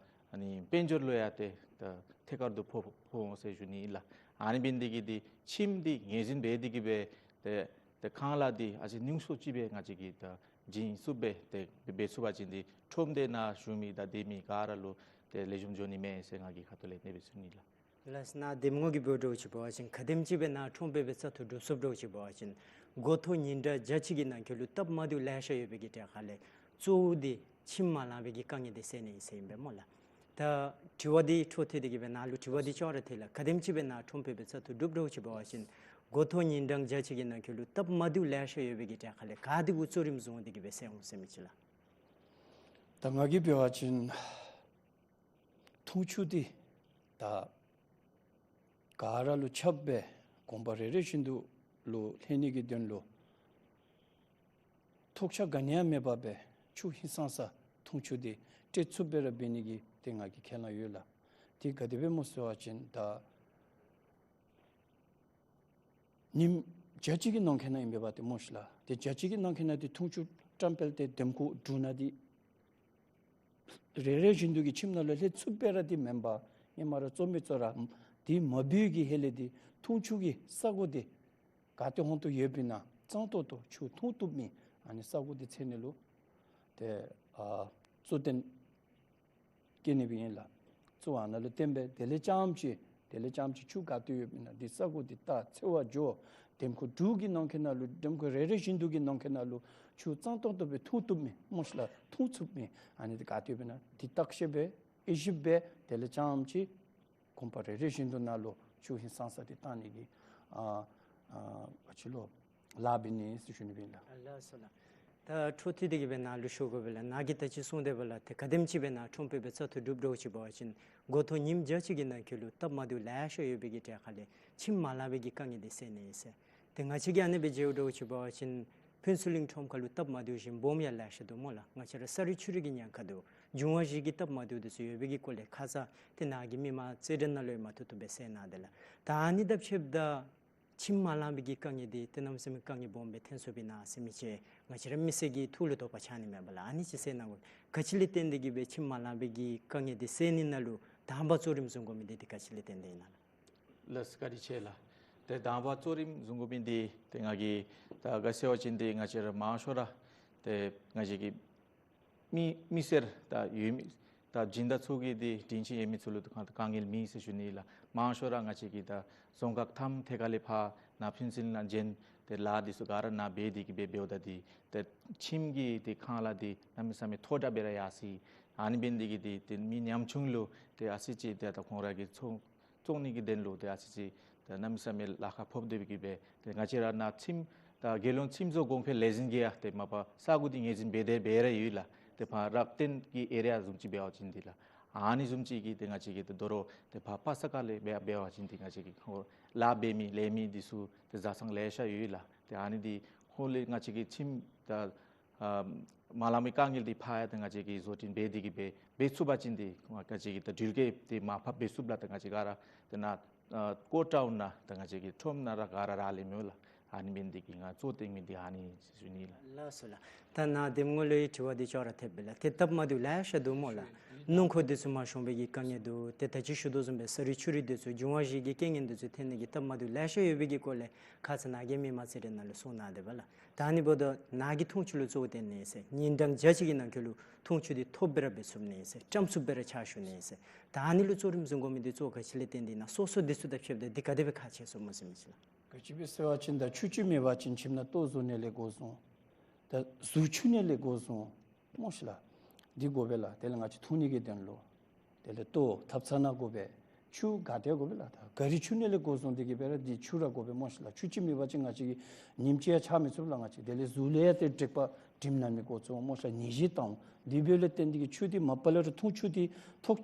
ཨ་ནི་དཔལ་འབྱོར་ལུ་ཡང་ཏེ་ད་ཐད་ཀར་དུ་ཕོག་ཕོག་འོང་ཟེར་ཞུ་ནི་ཨིན་ལགས། ཨ་ནི་འབད་ནི་འདི་གིས་འདི་ཁྱིམ་འདི་ངོས་འཛིན་འབད་དེ་གིས་སྦེ་ཏེ་ཏེ་ཁང་གླ་འདི་ཨ་ཙི་ཉུང་སུ་ཅིག་སྦེ་ང་བཅས་ཀྱིས་ད་བྱིན་ཚུགསཔ་སྦེ་ཏེ་འབད་ཚུགས་པ་ཅིན་འདི་ཁྲོམ་སྡེ་ནང་བཞུགས་མི་ད་སྡོད་མི་ག་ར་ལུ་ཏེ་ལེགས་ཤོམ་འགྱོ་ནི་མས་ཟེར་ང་གིས་ཁ་ཐུག་ལས་ཨ་ནེ་སྦེ་ཞུ་ནི་ལགས། ལགས་སོ། ནཱ་གདམ་ངོ་གིས་འབད་དོ་ཅིག་འབད་བ་ཅིན་ག་དེམ་ཅིག་སྦེ་ནཱ་ཁྲོམ་དཔོན་སྦེ་བཙག་འཐུ་གྲུབ་སོངམ་འདྲཝ་ཅིག་འབད་བ་ཅིན་འགོ་ཐོག་ཉིན་གྲངས་བརྒྱ་ཅིག་གི་ནང་འཁོད་ལུ་སྟབས་མ་བདེཝ་ལེ་ཤ་ཡོད་པའི་གི་གྲས་ཁ་ལས་གཙོ་བོ་འདི་ཁྱིམ་མ་ལང་པའི་གི་དཀའ་ངལ་འདི་སེལ་ནི་ཨིན་ཟེར་ཨིན་པས་སྨོ་ལགས། ད་དྲི་བ་འདི་འཕྲོ་མཐུད་དེ་གིས་སྦེ་ནཱ་ལུ་དྲི་བ་འདི་ཅོག་ར་འཐད་ལགས། ག་དེམ་ཅིག་སྦེ་ནཱ་ཁྲོམ་དཔོན་སྦེ་བཙག་འཐུ་གྲུབ་འདྲཝ་ཅིག་འབད་བ་ཅིན་འགོ་ཐོག་ཉིན་གྲངས་བརྒྱ་ཅིག་གི་ནང་འཁོད་ལུ་སྟབས་མ་བདེཝ་ལེ་ཤ་ཡོད་པའི་གི་གྲས་ཁ་ལས་ག་འདི་གུ་གཙོ་རིམ་བཟུང་སྟེ་གིས་སྦེ་སེལ་འོང་ཟེར་མི་ཅིག་ལགས། ད་ང་གིས་འབད་བ་ཅིན་འཐུང་ཆུ་འདི་ད་ག་ར་ལུ་ཁྱབ་སྦེ་དགོན་པ་རེ་རེ་བཞིན་དུ་ལུ་ལྷོད་ནི་གི་དོན་ལུ་ཐོགས་ཆགས་ག་ནི་ཡང་མེད་པར་སྦེ་ཆུ་ཧིང་སངས་ས་འཐུང་ཆུ་འདི་སྤྲོད་ཚུགསཔ་སྦེ་ར་འབད་ནི་གི་ཏེ་ང་གིས་ཁས་བླངས་ཡོད་ལགས། དེ་ག་དེ་སྦེ་སྨོ་ཟེར་བ་ཅིན་ད་ཉིནམ་བརྒྱ་ཅིག་གི་ནང་འཁོད་ནང་ཨིན་པས་པ་ཏེ་སྨོ་ཤིག་ལགས། ཏེ་བརྒྱ་ཅིག་གི་ནང་འཁོད་ནང་འདི་འཐུང་ཆུ་བཀྲམ་སྤེལ་ཏེ་འདེམས་བསྐོ་གྲུབ་ནི་འདི་རེ་རེ་བཞིན་དུ་གི་ཁྱིམ་ནང་ལུ་ལྷོད་ཚུགསཔ་སྦེ་ར་འདི་མེན་པར་ཧེ་མ་ར་གཙོ་མི་གཙོ་ར་འདི་མ་འབད་བའི་གི་ཧེ་ལས་འདི་འཐུང་ཆུ་གི་ས་གོ་འདི་ག་ཏེ་ཧོང་ཏོ་ཡོདཔ་ཨིན་ན་གཙང་ཏོག་ཏོ་ཆུ་འཐུང་བཏུབ་མི་ཨ་ནི་ས་གོ་འདི་འཚོལ་ནི་ལུ་ཏེ་ཨ་གཙོ་བོ་བསྟེན་བསྐྱལ་ནི་སྦེ་ཨིན་ལགས། གཙོ་བོ་ཨ་ནཱ་ལུ་བསྟེན་སྦེ་དེ་ལས་རྐྱངམ་ཅིག་དེ་ལས་རྐྱངམ་ཅིག་ཆུ་ག་ཏེ་ཡོདཔ་ཨིན་ན་འདི་ས་གོ་འདི་བལྟ་འཚོལ་བར་འགྱོ། འདེམས་བསྐོ་དྲུག་གི་ནང་འཁོད་ནང་ལུ་འདེམས་བསྐོ་རེ་རེ་བཞིན་དུ་གི་ནང་འཁོད་ནང་ལུ་ཆུ་གཙང་ཏོག་ཏོ་སྦེ་འཐུང་བཏུབ་མི་སྨོ་ཤིག་ལགས། འཐུང་ཚུགས་མི་ཨ་ནི་འདི་ག་ཏེ་ཡོདཔ་ཨིན་ན་འདི་བརྟག་དཔྱད་འབད་དབྱེ་ཞིབ་འབད་དེ་ལས་རྐྱངམ་ཅིག་དགོན་པ་རེ་རེ་བཞིན་དུ་ནང་ལུ་ཆུ་ཧིང་སངས་ས་འདི་བཏང་ནི་གི་ཨ་ཨ་ཅིག་ལུ་ལཱ་འབད་ནི་ཟེར་ཞུ་ནི་སྦེ་ཨིན་ལགས། ལགས་སོ་ལགས། ད་འཕྲོ་མཐུད་དེ་གིས་སྦེ་ནཱ་ལུ་ཞུ་དགོ་པས་ལགས། ནཱ་གིས་ད་ཅི་གསུངས་དེ་སྦེ་ལགས། ཏེ་ག་དེམ་ཅིག་སྦེ་ནཱ་ཁྲོམ་དཔོན་སྦེ་བཙག་འཐུ་གྲུབ་འདྲཝ་ཅིག་འབད་བ་ཅིན་འགོ་ཐོག་ཉིནམ་བརྒྱ་ཅིག་གི་ནང་འཁོད་ལུ་སྟབས་མ་བདེཝ་ལེ་ཤ་ཡོད་པའི་གི་གྲས་ཁ་ལས་ཁྱིམ་མ་ལང་པའི་གི་དཀའ་ངལ་འདི་སེལ་ནི་ཨིན་ཟེར། ཏེ་ང་བཅས་ཀྱིས་ཨ་ནི་སྦེ་མཇལཝ་འདྲཝ་ཅིག་འབད་བ་ཅིན་ཕུན་ཚོགས་གླིང་ཁྲོམ་ཁ་ལུ་སྟབས་མ་བདེཝ་བཞེས་སྦོམ་ཡང་ལེ་ཤ་འདུག་སྨོ་ལགས། ང་བཅས་ར་ས་རུད་ཆུ་རུད་ཀྱི་ཉེན་ཁ་འདུག། འབྱུང་བ་བཞི་གི་སྟབས་མ་བདེཝ་འདི་ཚུ་ཡོད་པའི་གི་སྐོར་ལས་ཁ་ཙ་ཏེ་ནཱ་གི་མི་མང་རྩེད་འགྲན་ནང་ལུ་ཡང་མ་ཐུག་ཐུགཔ་སྦེ་སེལ་གནང་དེས་ལགས། ད་ཨ་ནི་དང་ཕྱདཔ་ད་ཁྱིམ་མ་ལང་པའི་གི་དཀའ་ངལ་འདི་ཏེ་གནམ་མེད་ས་མེད་དཀའ་ངལ་སྦོམ་སྦེ་ཐོན་སོཔ་ཨིན་ན་ཟེར་མི་ཅིག་ང་བཅས་ར་མི་སེར་གྱི་ཐུགས་ལུ་དོགས་པ་ཆགས་ནི་མས་པ་ལགས། ཨ་ནི་ཅིག་གསལ་གནང་དགོ། ག་ཅི་ལས་བརྟེན་ཏེ་གིས་སྦེ་ཁྱིམ་མ་ལང་པའི་གི་དཀའ་ངལ་འདི་སེལ་ནི་ནང་ལུ་དང་པ་གཙོ་རིམ་བཟུང་དགོ་མི་འདི་ཏེ་ག་ཅི་ལས་བརྟེན་ཏེ་ཨིན་ན་ལགས། ལགས་སོ་བཀའ་དྲིན་ཆེ་ལགས། ཏེ་དང་པ་གཙོ་རིམ་བཟུང་དགོ་མི་འདི་ཏེ་ང་གིས་ད་ག་ཟེར་བ་ཅིན་ཏེ་ང་བཅས་ར་མང་ཤོས་ར་ཏེ་ང་བཅས་ཀྱི་མི་མི་སེར་ད་ཡོད་མི་ད་སྦྱིན་བདག་ཚུ་གིས་འདི་དྲིན་ཆེན་ཡོད་མི་ཚུ་ལུ་ད་དཀའ་དཀའ་ངལ་མེད་ཟེར་ཞུ་ནི་ལགས། མང་ཤོས་ར་ང་བཅས་ཀྱི་ད་རྫོང་ཁག་མཐའམ་ཐད་ཁ་ལས་ཕར་ནཱ་ཕུན་ཚོགས་གླིང་ནང་བྱོན་ཏེ་ལཱ་འདི་ཚུ་ག་ར་ནཱ་འབད་དེ་གིས་སྦེ་འབདཝ་ད་འདི་ཏེ་ཁྱིམ་གྱི་ཏེ་ཁང་གླ་འདི་གནམ་མེད་ས་མེད་མཐོ་དྲགས་སྦེ་ར་ཡར་སོ་ཡི། ཨ་ནི་འབད་ནི་འདི་གིས་འདི་ཏེ་མི་ཉམ་ཆུང་ལུ་ཏེ་ཨ་ཙི་ཅིག་ཏེ་ད་ཁོང་ར་གི་ཚོང་བཙོང་ནི་གི་དོན་ལུ་ཏེ་ཨ་ཙི་ཅིག་ཏེ་གནམ་མེད་ས་མེད་ལཱ་ཁག་ཕོག་སྟེ་གིས་སྦེ་ཏེ་ང་བཅས་ར་ནཱ་ཁྱིམ་ད་རྒྱལ་ཡོངས་ཁྱིམ་བཟོ་གོང་འཕེལ་ལས་འཛིན་གྱིས་ཡང་ཏེ་མ་པ་ས་གོ་འདི་ངོས་འཛིན་འབད་དེ་འབད་ར་ཡོད་ལགས། ཏེ་ཕར་རག་སྟེང་གི་ཨེ་རི་ཡ་བཟུམ་ཅིག་འབད་བ་ཅིན་འདི་ལགས། ཨ་ནི་བཟུམ་ཅིག་གིས་ཏེ་ང་བཅས་ཀྱི་ཏེ་དོ་རུང་ཏེ་ཕར་པ་ས་ཁ་ལས་འབད་འབད་བ་ཅིན་འདི་ང་བཅས་ཀྱི་ཁོང་ལཱ་འབད་མི་ལས་མི་འདི་ཚུ་ཏེ་བཟའ་ཚང་ལེ་ཤ་ཡོད་ལགས། ཏེ་ཨ་ནི་འདི་ཁོང་ལས་ང་བཅས་ཀྱི་ཁྱིམ་ད་ཨ་མ་ལང་པའི་དཀའ་ངལ་འདི་ཕར་ཡང་ཏེ་ང་བཅས་ཀྱིས་བཟོ་སྐྲུན་འབད་དེ་གིས་སྦེ་འབད་ཚུགས་པ་ཅིན་འདི་ང་བཅས་ཀྱིས་ད་འགྲུལ་སྐྱེལ་འདི་མར་ཕབ་འབད་ཚུགསཔ་ལགས། ད་ང་བཅས་ག་ར་ད་ནཱ་ཨ་ཀོ་ཊའུན་ནང་ད་ང་བཅས་ཀྱི་ཁྲོམ་ནང་ར་ག་ར་རག་ལས་མི་འོང་ལགས། ཨ་ནི་འབད་ནི་འདི་གིས་ང་གཙོ་བོ་བཏོན་མི་འདི་ཨ་ནི་ཞུ་ནི་ལགས། ལགས་སོ་ལགས། ད་ནཱ་གདམ་ངོ་ལུ་ཡང་དྲི་བ་འདི་ཅོག་ར་འཐདཔ་སྦེ་ལགས། ཏེ་སྟབས་མ་བདེཝ་ལེ་ཤ་འདུག་སྨོ་ལགས། སྣུམ་འཁོར་འདི་ཚུ་མ་ཤོང་པའི་གི་དཀའ་ངལ་འདུག། ཏེ་ད་ཅི་ཞུ་དོ་བཟུམ་སྦེ་ས་རུད་ཆུ་རུད་འདི་ཚུ་འབྱུང་བ་བཞི་གི་རྐྱེན་ངན་འདི་ཚུ་ཐོན་ནི་གི་སྟབས་མ་བདེཝ་ལེ་ཤ་ཡོད་པའི་གི་སྐོར་ལས་ཁ་ཙ་ནཱ་གིས་མི་མང་རྩེད་འགྲན་ནང་ལུ་གསུངས་གནང་དེས་སྦེ་ལགས། ད་ཨ་ནི་འབདཝ་ད་ནཱ་གིས་འཐུང་ཆུ་ལུ་གཙོ་བོ་བཏོན་ནི་ཟེར་ཉིན་གྲངས་བརྒྱ་ཅིག་གི་ནང་འཁོད་ལུ་འཐུང་ཆུ་འདི་ཐོབ་སྦེ་ར་འབད་ཚུགས་ནི་ཟེར་བཀྲམ་ཚུགསཔ་སྦེ་ར་ཕྱག་ཞུ་ནི་ཟེར། ད་ཨ་ནི་ལུ་གཙོ་རིམ་བཟུང་དགོ་མི་འདི་གཙོ་བོ་ག་ཅི་ལས་བརྟེན་ཏེ་ཨིན་ན། སོ་སོ་འདི་ཚུ་དང་ཕྱདཔ་ད་འདི་ག་དེ་སྦེ་ཁག་ཆེ་སོངམ་སྨོ་ཟེར་མི་ཅིག་ལགས། ག་ཅི་སྦེ་ཟེར་བ་ཅིན་ད་ཆུ་ཅིག་མེད་པ་ཅིན་ཁྱིམ་ནང་ལྟོ་བཟོ་ནི་ལས་འགོ་བཟུང་། ད་གཟུགས་འཁྱུ་ནི་ལས་འགོ་བཟུང་སྨོ་ཤིག་ལགས། འདི་དགོ་པས་ལགས། དེ་ལས་ང་བཅས་འཐུང་ནི་གི་དོན་ལུ། དེ་ལས་ལྟོ་ཐབ་ཚང་ནང་དགོ་པས། ཆུ་ག་ཏེ་དགོ་པས་ལགས། ད་ག་རི་འཁྱུ་ནི་ལས་འགོ་བཟུང་སྟེ་གིས་སྦེ་ར་འདི་ཆུ་ར་དགོ་པས་སྨོ་ཤིག་ལགས། ཆུ་ཅིག་མེད་པ་ཅིན་ང་བཅས་ཀྱིས་ཉིནམ་གཅིག་ཡང་ཆ་མི་ཚུགས་ལགས། ང་བཅས་དེ་ལས་གཟུགས་ལུ་ཡང་ཏེ་དྲེག་པ་ དྲིམ་ནང་མི་འགོ་བཙུགས་སྨོ་ཤ་ལགས། ནད་གཞི་དང་དེ་འབདཝ་ལས་བརྟེན་ཏེ་གིས་ཆུ་འདི་མ་པ་ལས་ར་འཐུང་ཆུ་འདི་ཐོག་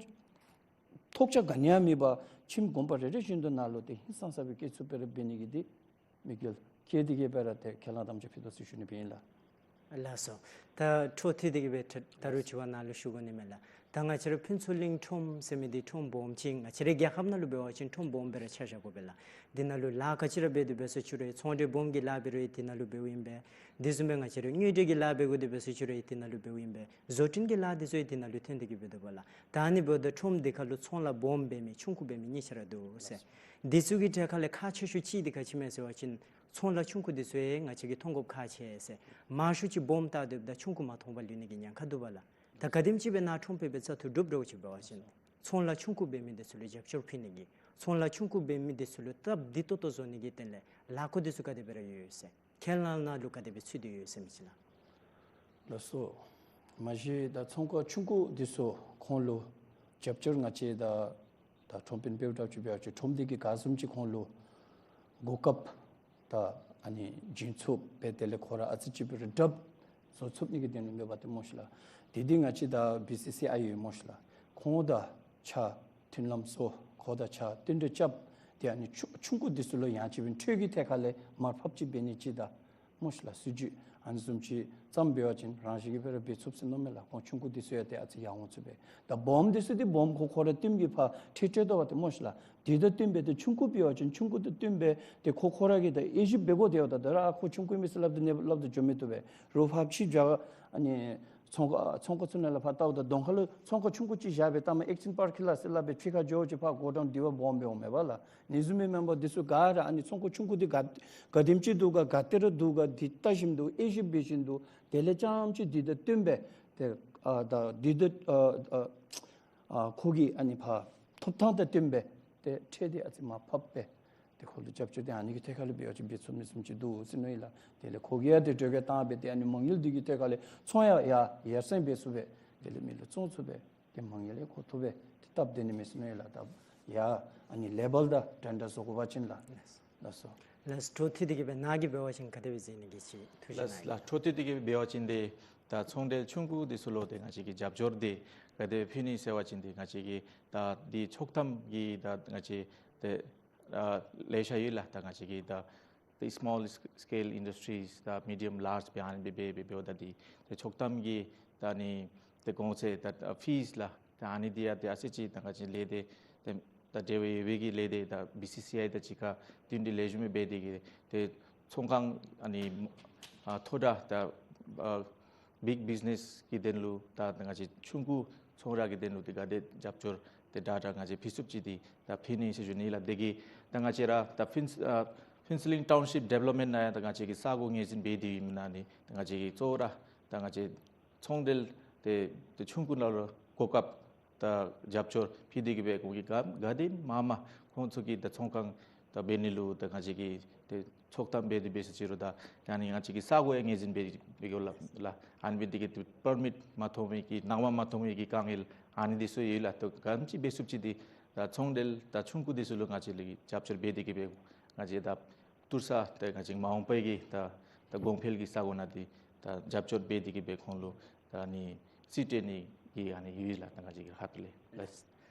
ཐོག་ཆ་ག་ནི་ཡང་མེད་པར་ཁྱིམ་གུང་པ་རེ་རེ་བཞིན་དུ་ནང་ལུ་ཏེ་ཧིང་སངས་ས་སྦེ་བཀོད་ཚུགསཔ་སྦེ་ར་འབད་ནི་གི་འདི་དམིགས་ཡུལ་བསྐྱེད་དེ་གིས་སྦེ་ར་ཏེ་ཁས་བླངས་དམ་བཅའ་ཕུལ་དོ་ཟེར་ཞུ་ནི་སྦེ་ཨིན་ལགས། ལགས་སོ། ད་འཕྲོ་མཐུད་དེ་གིས་སྦེ་ད་ད་རུང་དྲི་བ་ནང་ལུ་ཞུ་དགོ་ནི་མས་ལགས། ད་ང་བཅས་ར་ཕུན་ཚོགས་གླིང་ཁྲོམ་ཟེར་མི་འདི་ཁྲོམ་སྦོམ་ཅིག་ང་བཅས་རའི་རྒྱལ་ཁབ་ནང་ལུ་འབད་བ་ཅིན་ཁྲོམ་སྦོམ་སྦེ་ར་ཆ་བཞག་དགོ་པས་ལགས། འདི་ནང་ལུ་ལཱ་ག་ཅི་ར་འབད་དེ་འབད་ཟེར་ཞུ་རུང་ཚོང་འབྲེལ་སྦོམ་གྱི་ལཱ་འབད་རུང་འདི་ནང་ལུ་འབདཝ་ཨིན་པས། དེ་བཟུམ་སྦེ་ང་བཅས་ར་དངུལ་འབྲེལ་གྱི་ལཱ་འབད་དགོ་དེ་འབད་ཟེར་ཞུ་རུང་འདི་ནང་ལུ་འབདཝ་ཨིན་པས། བཟོ་སྐྲུན་གྱི་ལཱ་འདི་ཚུ་འདི་ནང་ལུ་ཐོན་ཏེ་གིས་འབད་དོ་བ་ལགས། ད་ཨ་ནི་འབདཝ་ད་ཁྲོམ་འདི་ཁར་ལུ་ཚོང་ལཱ་སྦོམ་འབད་མི་ཆུང་ཀུ་འབད་མི་གཉིས་ཆ་ར་འདུག་ཟེར། འདི་ཚུ་གི་གྲས་ཁ་ལས་ཁག་ཆེ་ཤོས་ཅིག་འདི་ག་ཅི་སྨོ་ཟེར་བ་ཅིན་ཚོང་ལཱ་ཆུང་ཀུ་འདི་ཚུ་ཡང་ང་བཅས་ཀྱི་མཐོང་དགོཔ་ཁག་ཆེ་ཟེར། མང་ཤོས་ཅིག་སྦོམ་བལྟ་སྡོདཔ་ད་ཆུང་ཀུ་མ་མཐོང་པར་ལུས་ནི་གི་ཉེན་ཁ་འདུག་པ་ལགས། ད་ག་དེམ་ཅིག་སྦེ་ནཱ་ཁྲོམ་དཔོན་སྦེ་བཙག་འཐུ་གྲུབ་འདྲཝ་ཅིག་འབད་བ་ཅིན་ཚོང་ལཱ་ཆུང་ཀུ་འབད་མི་འདི་ཚུ་ལུ་རྒྱབ་སྐྱོར་ཕུལ་ནི་གི་ཚོང་ལཱ་ཆུང་ཀུ་འབད་མི་འདི་ཚུ་ལུ་སྟབས་བདེ་ཏོག་ཏོ་བཟོ་ནི་གི་དོན་ལས་ལཱ་ཁག་འདི་ཚུ་ག་དེ་སྦེ་ར་ཡོད་ཟེར། ཁས་བླངས་ནང་ལུ་ག་དེ་སྦེ་ཚུད་དེ་ཡོད་ཟེར་མི་ཅིག་ལགས། ལགས་སོ། མ་གཞི་ད་ཚོང་ཁང་ཆུང་ཀུ་འདི་ཚུ་ཁོང་ལུ་རྒྱབ་སྐྱོར་ང་བཅས་ད་ད་ཁྲོམ་དཔོན་འབདཝ་འདྲཝ་ཅིག་འབད་བ་ཅིན་ཁྲོམ་འདི་གིས་ག་བཟུམ་ཅིག་ཁོང་ལུ་གོ་སྐབས་ད་ཨ་ནི་བྱིན་ཚུགསཔ་སྦེ་དེ་ལས་ཁོ་ར་ཨ་ཙི་ཅིག་སྦེ་ར་དྲགཔ་བཟོ་ཚུགས་ནི་གི་དོན་ལུ་འབདཝ་ད་སྨོ་ཤ་ལགས། དེ་འདི་ང་བཅས་ད་བི་སི་སི་ཨའི་ཡོད་སྨོ་ཤ་ལགས། ཁོང་དང་ཕྱག་མཐུན་ལམ་བཟོ་ཁོང་དང་ཕྱག་མཐུན་འབྲེལ་རྐྱབ་སྟེ་ཨ་ནི་ཆུང་ཆུང་ཀུ་འདི་ཚུ་ལུ་ཡང་ཅིན་སྦེ་འཕྲུལ་གྱི་ཐད་ཁ་ལས་མར་ཕབ་ཅིག་འབད་ནི་ཅིག་དང་སྨོ་ཤ་ལགས། སྲིད་ཇུས་ཨ་ནི་བཟུམ་ཅིག་བརྩམས་འབད་བ་ཅིན་རང་བཞིན་གྱིས་སྦེ་ར་འབད་ཚུགས་ཟེར་མནོཝ་མས་ལགས། ཁོང་ཆུང་ཀུ་འདི་ཚུ་ཡང་ཏེ་ཨ་ཙི་ཡར་འོང་ཚུགས་པས། ད་སྦོམ་འདི་ཚུ་འདི་སྦོམ་ཁོ་ཁོ་ར་བསྟུན་གྱི་ཕར་ཁྲིད་ཁྲིད་དོ་བ་ཏེ་སྨོ་ཤ་ལགས། དེ་དང་བསྟུན་སྦེ་ཏེ་ཆུང་ཀུ་འབད་བ་ཅིན་ཆུང་ཀུ་དང་བསྟུན་སྦེ་ཏེ་ཁོ་ཁོ་ར་གིས་ད་དབྱེ་ཞིབ་འབད་དགོ། དེ་བ་ད་ད་ར་ཨ་ཁོ་ཆུང་ཀུ་མས་ཟེར་སླབ་སྟེ་ནེ་སླབ་སྟེ་འགྱོ་མི་བཏུབ་པས། རོགས་ཕར་ཕྱི་རྒྱ་ཨ་ནི་ཚོང་ཁང་ཚོང་ཁང་ཚུ་ནང་ལས་ཕར་བལྟཝ་ད་གདོང་ཁ་ལུ་ཚོང་ཁང་ཆུང་ཀུ་ཅིག་བཞག་སྦེ་ལྟ་མ་ཨེག་ཆེནཇ་པར་ཁི་ལགས་ཟེར་སླབ་སྦེ་ཕྱི་ཁར་འགྱོ་ཅིག་ཕར་གོ་དྲང་དེ་བ་སྦོམ་སྦེ་འོང་མས་པ་ལགས། ཨ་ནི་བཟུམ་མའི་མེན་པར་འདི་ཚུ་ག་ར་ཨ་ནི་ཚོང་ཁང་ཆུང་ཀུ་འདི་ག་ག་དེམ་ཅིག་འདུག་ག་ག་ཏེ་ར་འདུག་ག་འདི་ལྟ་བཞིན་དུ་དབྱེ་ཞིབ་འབད་བཞིན་དུ་དེ་ལས་རྐྱངམ་ཅིག་འདི་དང་བསྟུན་སྦེ་ཏེ་ཨ་ད་འདི་དང་ཨ་ཨ་ཨ་ཁོ་གི་ཨ་ནི་ཕར་ཐོབ་ཐང་དང་བསྟུན་སྦེ་ཏེ་ཁྲལ་འདི་ཨ་ཙི་མར་ཕབ་སྦེ་ཏེ་ཁོ་ལུ་རྒྱབ་སྐྱོར་འདི་ཨ་ནི་གི་ཐད་ཁ་ལས་འབད་བ་ཅིན་འབད་ཚུགས་མི་བཟུམ་ཅིག་འདུག་ཟེར་མནོ་ཡི་ལགས། དེ་ལས་ཁོ་གིས་ཡང་ཏེ་གྲོས་འགོ་བཏང་སྦེ་ཏེ་ཨ་ནི་མ་དངུལ་འདི་གི་ཐད་ཁ་ལས་ཚོང་ཡང་ཡར་ཡར་སེང་འབད་ཚུགས་པས། དེ་ལས་མི་ལུ་བཙོང་ཚུགས་པས། ཏེ་མ་དངུལ་ཡང་ཁོ་ཐོབ་པས། ཏེ་སྟབས་བདེ་ནི་མས་ཟེར་མནོ་ཡི་ལགས། ད་ཡར་ཨ་ནི་ལེ་བཱལ་དང་འདྲན་འདྲ་བཟོ་དགོ་པ་ཅིན་ལགས། ལགས་སོ། ལགས་སོ། འཕྲོ་མཐུད་དེ་གིས་སྦེ་ནཱ་གིས་འབད་བ་ཅིན་ག་དེ་སྦེ་མཛད་ནི་གི་ཅིག་ཐུགས་བཞེད་ལགས་གནང་ཡི། ལགས་འཕྲོ་མཐུད་དེ་གིས་འབད་བ་ཅིན་འདི་ད་ཚོང་འབྲེལ་ཆུང་ཀུ་འདི་ཚུ་ལུ་ཏེ་ང་བཅས་ཀྱིས་རྒྱབ་སྐྱོར་འདི་ག་དེ་ཕུལ་ནི་ཟེར་བ་ཅིན་འདི་ང་བཅས་ཀྱིས་ད་འདི་ཆོག་ཐམ་གྱི་ད་ང་བཅས་ཏེ་ཨ་ལེ་ཤ་ཡོད་ལགས། ད་ང་བཅས་ཀྱིས་ད་ཏེ་སི་མོལ་སི་ཀེལ་ཨིན་ཌསི་ཊི་རིས་དང་མི་ཌི་ཡམ་ལཱརཇ་སྦེ་ཨ་ནི་སྦེ་སྦེ་སྦེ་འབདཝ་ད་འདི་ཏེ་ཆོག་ཐམ་གྱི་ད་ཨ་ནི་ཏེ་གོང་ཚད་ད་ཕིས་ལགས། ད་ཨ་ནི་འདི་ཡང་ཏེ་ཨ་ཙི་ཅིག་ད་ང་བཅས་ལས་སྡེ་ཏེ་ད་འབྲེལ་བ་ཡོད་པའི་གི་ལས་སྡེ་ད་བི་སི་སི་ཨའི་དང་གཅིག་ཁར་བསྟུན་ཏེ་ལེགས་ཤོམ་སྦེ་འབད་དེ་གིས་ཏེ་ཚོང་ཁང་ཨ་ནི་ཨ་མཐོ་དྲགས་ད་ཨ་བིག་བིཛ་ནེས་ཀྱི་དོན་ལུ་ད་ང་བཅས་ཆུང་ཀུ་ཚོང་ར་གི་དོན་ལུ་ཏེ་ག་དེ་རྒྱབ་སྐྱོར་ཏེ་དྲག་དྲག་ང་བཅས་ཕུལ་ཚུགསཔ་ཅིག་འདི་ད་ཕུལ་ནི་ཟེར་ཞུ་ནི་ལགས། དེ་གིས་ད་ང་བཅས་ར་ད་ཕུན་ཨ་ཕུན་ཚོགས་གླིང་ཊའུན་ཤིབ་ཌི་ཝེ་ལོབ་མེནཊ་ནང་ཡང་ད་ང་བཅས་ཀྱིས་ས་གོ་ངོས་འཛིན་འབད་དེ་ཡོད་མི་ནང་ནི་ད་ང་བཅས་ཀྱིས་གཙོ་བོ་ར་ད་ང་བཅས་ཚོང་འབྲེལ་ཏེ་ཏེ་ཆུང་ཀུ་ནང་ལུ་གོ་སྐབས་དང་རྒྱབ་སྐྱོར་ཕུལ་ཏེ་གིས་སྦེ་ཁོང་གིས་ག་ག་དེ་མ་མ་ཁོང་ཚུ་གིས་ད་ཚོང་ཁང་ད་འབད་ནི་ལུ་ད་ང་བཅས་ཀྱིས་ཏེ་ཆོག་ཐམ་འབད་དེ་འབད་ཟེར་ཅི་རུང་ད་ཡང་ན་ང་བཅས་ཀྱིས་ས་གོ་ཡང་ངོས་འཛིན་འབད་འབད་དགོ་ལགས། ཨ་ནི་འབད་དེ་གིས་ཏེ་པར་མིཊ་མ་ཐོབ་མི་གི་གནང་བ་མ་ཐོབ་མི་གི་དཀའ་ངལ་ཨ་ནི་འདི་ཚུ་ཡོད་ལགས། ད་ག་དེམ་ཅིག་འབད་ཚུགསཔ་ཅིག་འདི་ད་ཚོང་འབྲེལ་ད་ཆུང་ཀུ་འདི་ཚུ་ལུ་ང་བཅས་ལས་རྒྱབ་སྐྱོར་འབད་དེ་གིས་སྦེ་ང་བཅས་ད་ཏུར་ས་ཏེ་ང་བཅས་མ་འོངས་པའི་གི་ད་ད་གོང་འཕེལ་གྱི་ས་གོ་ནང་འདི་ད་རྒྱབ་སྐྱོར་འབད་དེ་གིས་སྦེ་ཁོང་ལུ་ད་ཨ་ནི་རྩིས་སྤྲོད་ནི་གི་ཨ་ནི་ཡོད་ལགས། ད་ང་བཅས་ཀྱི་ཁ་ཐུག་ལས།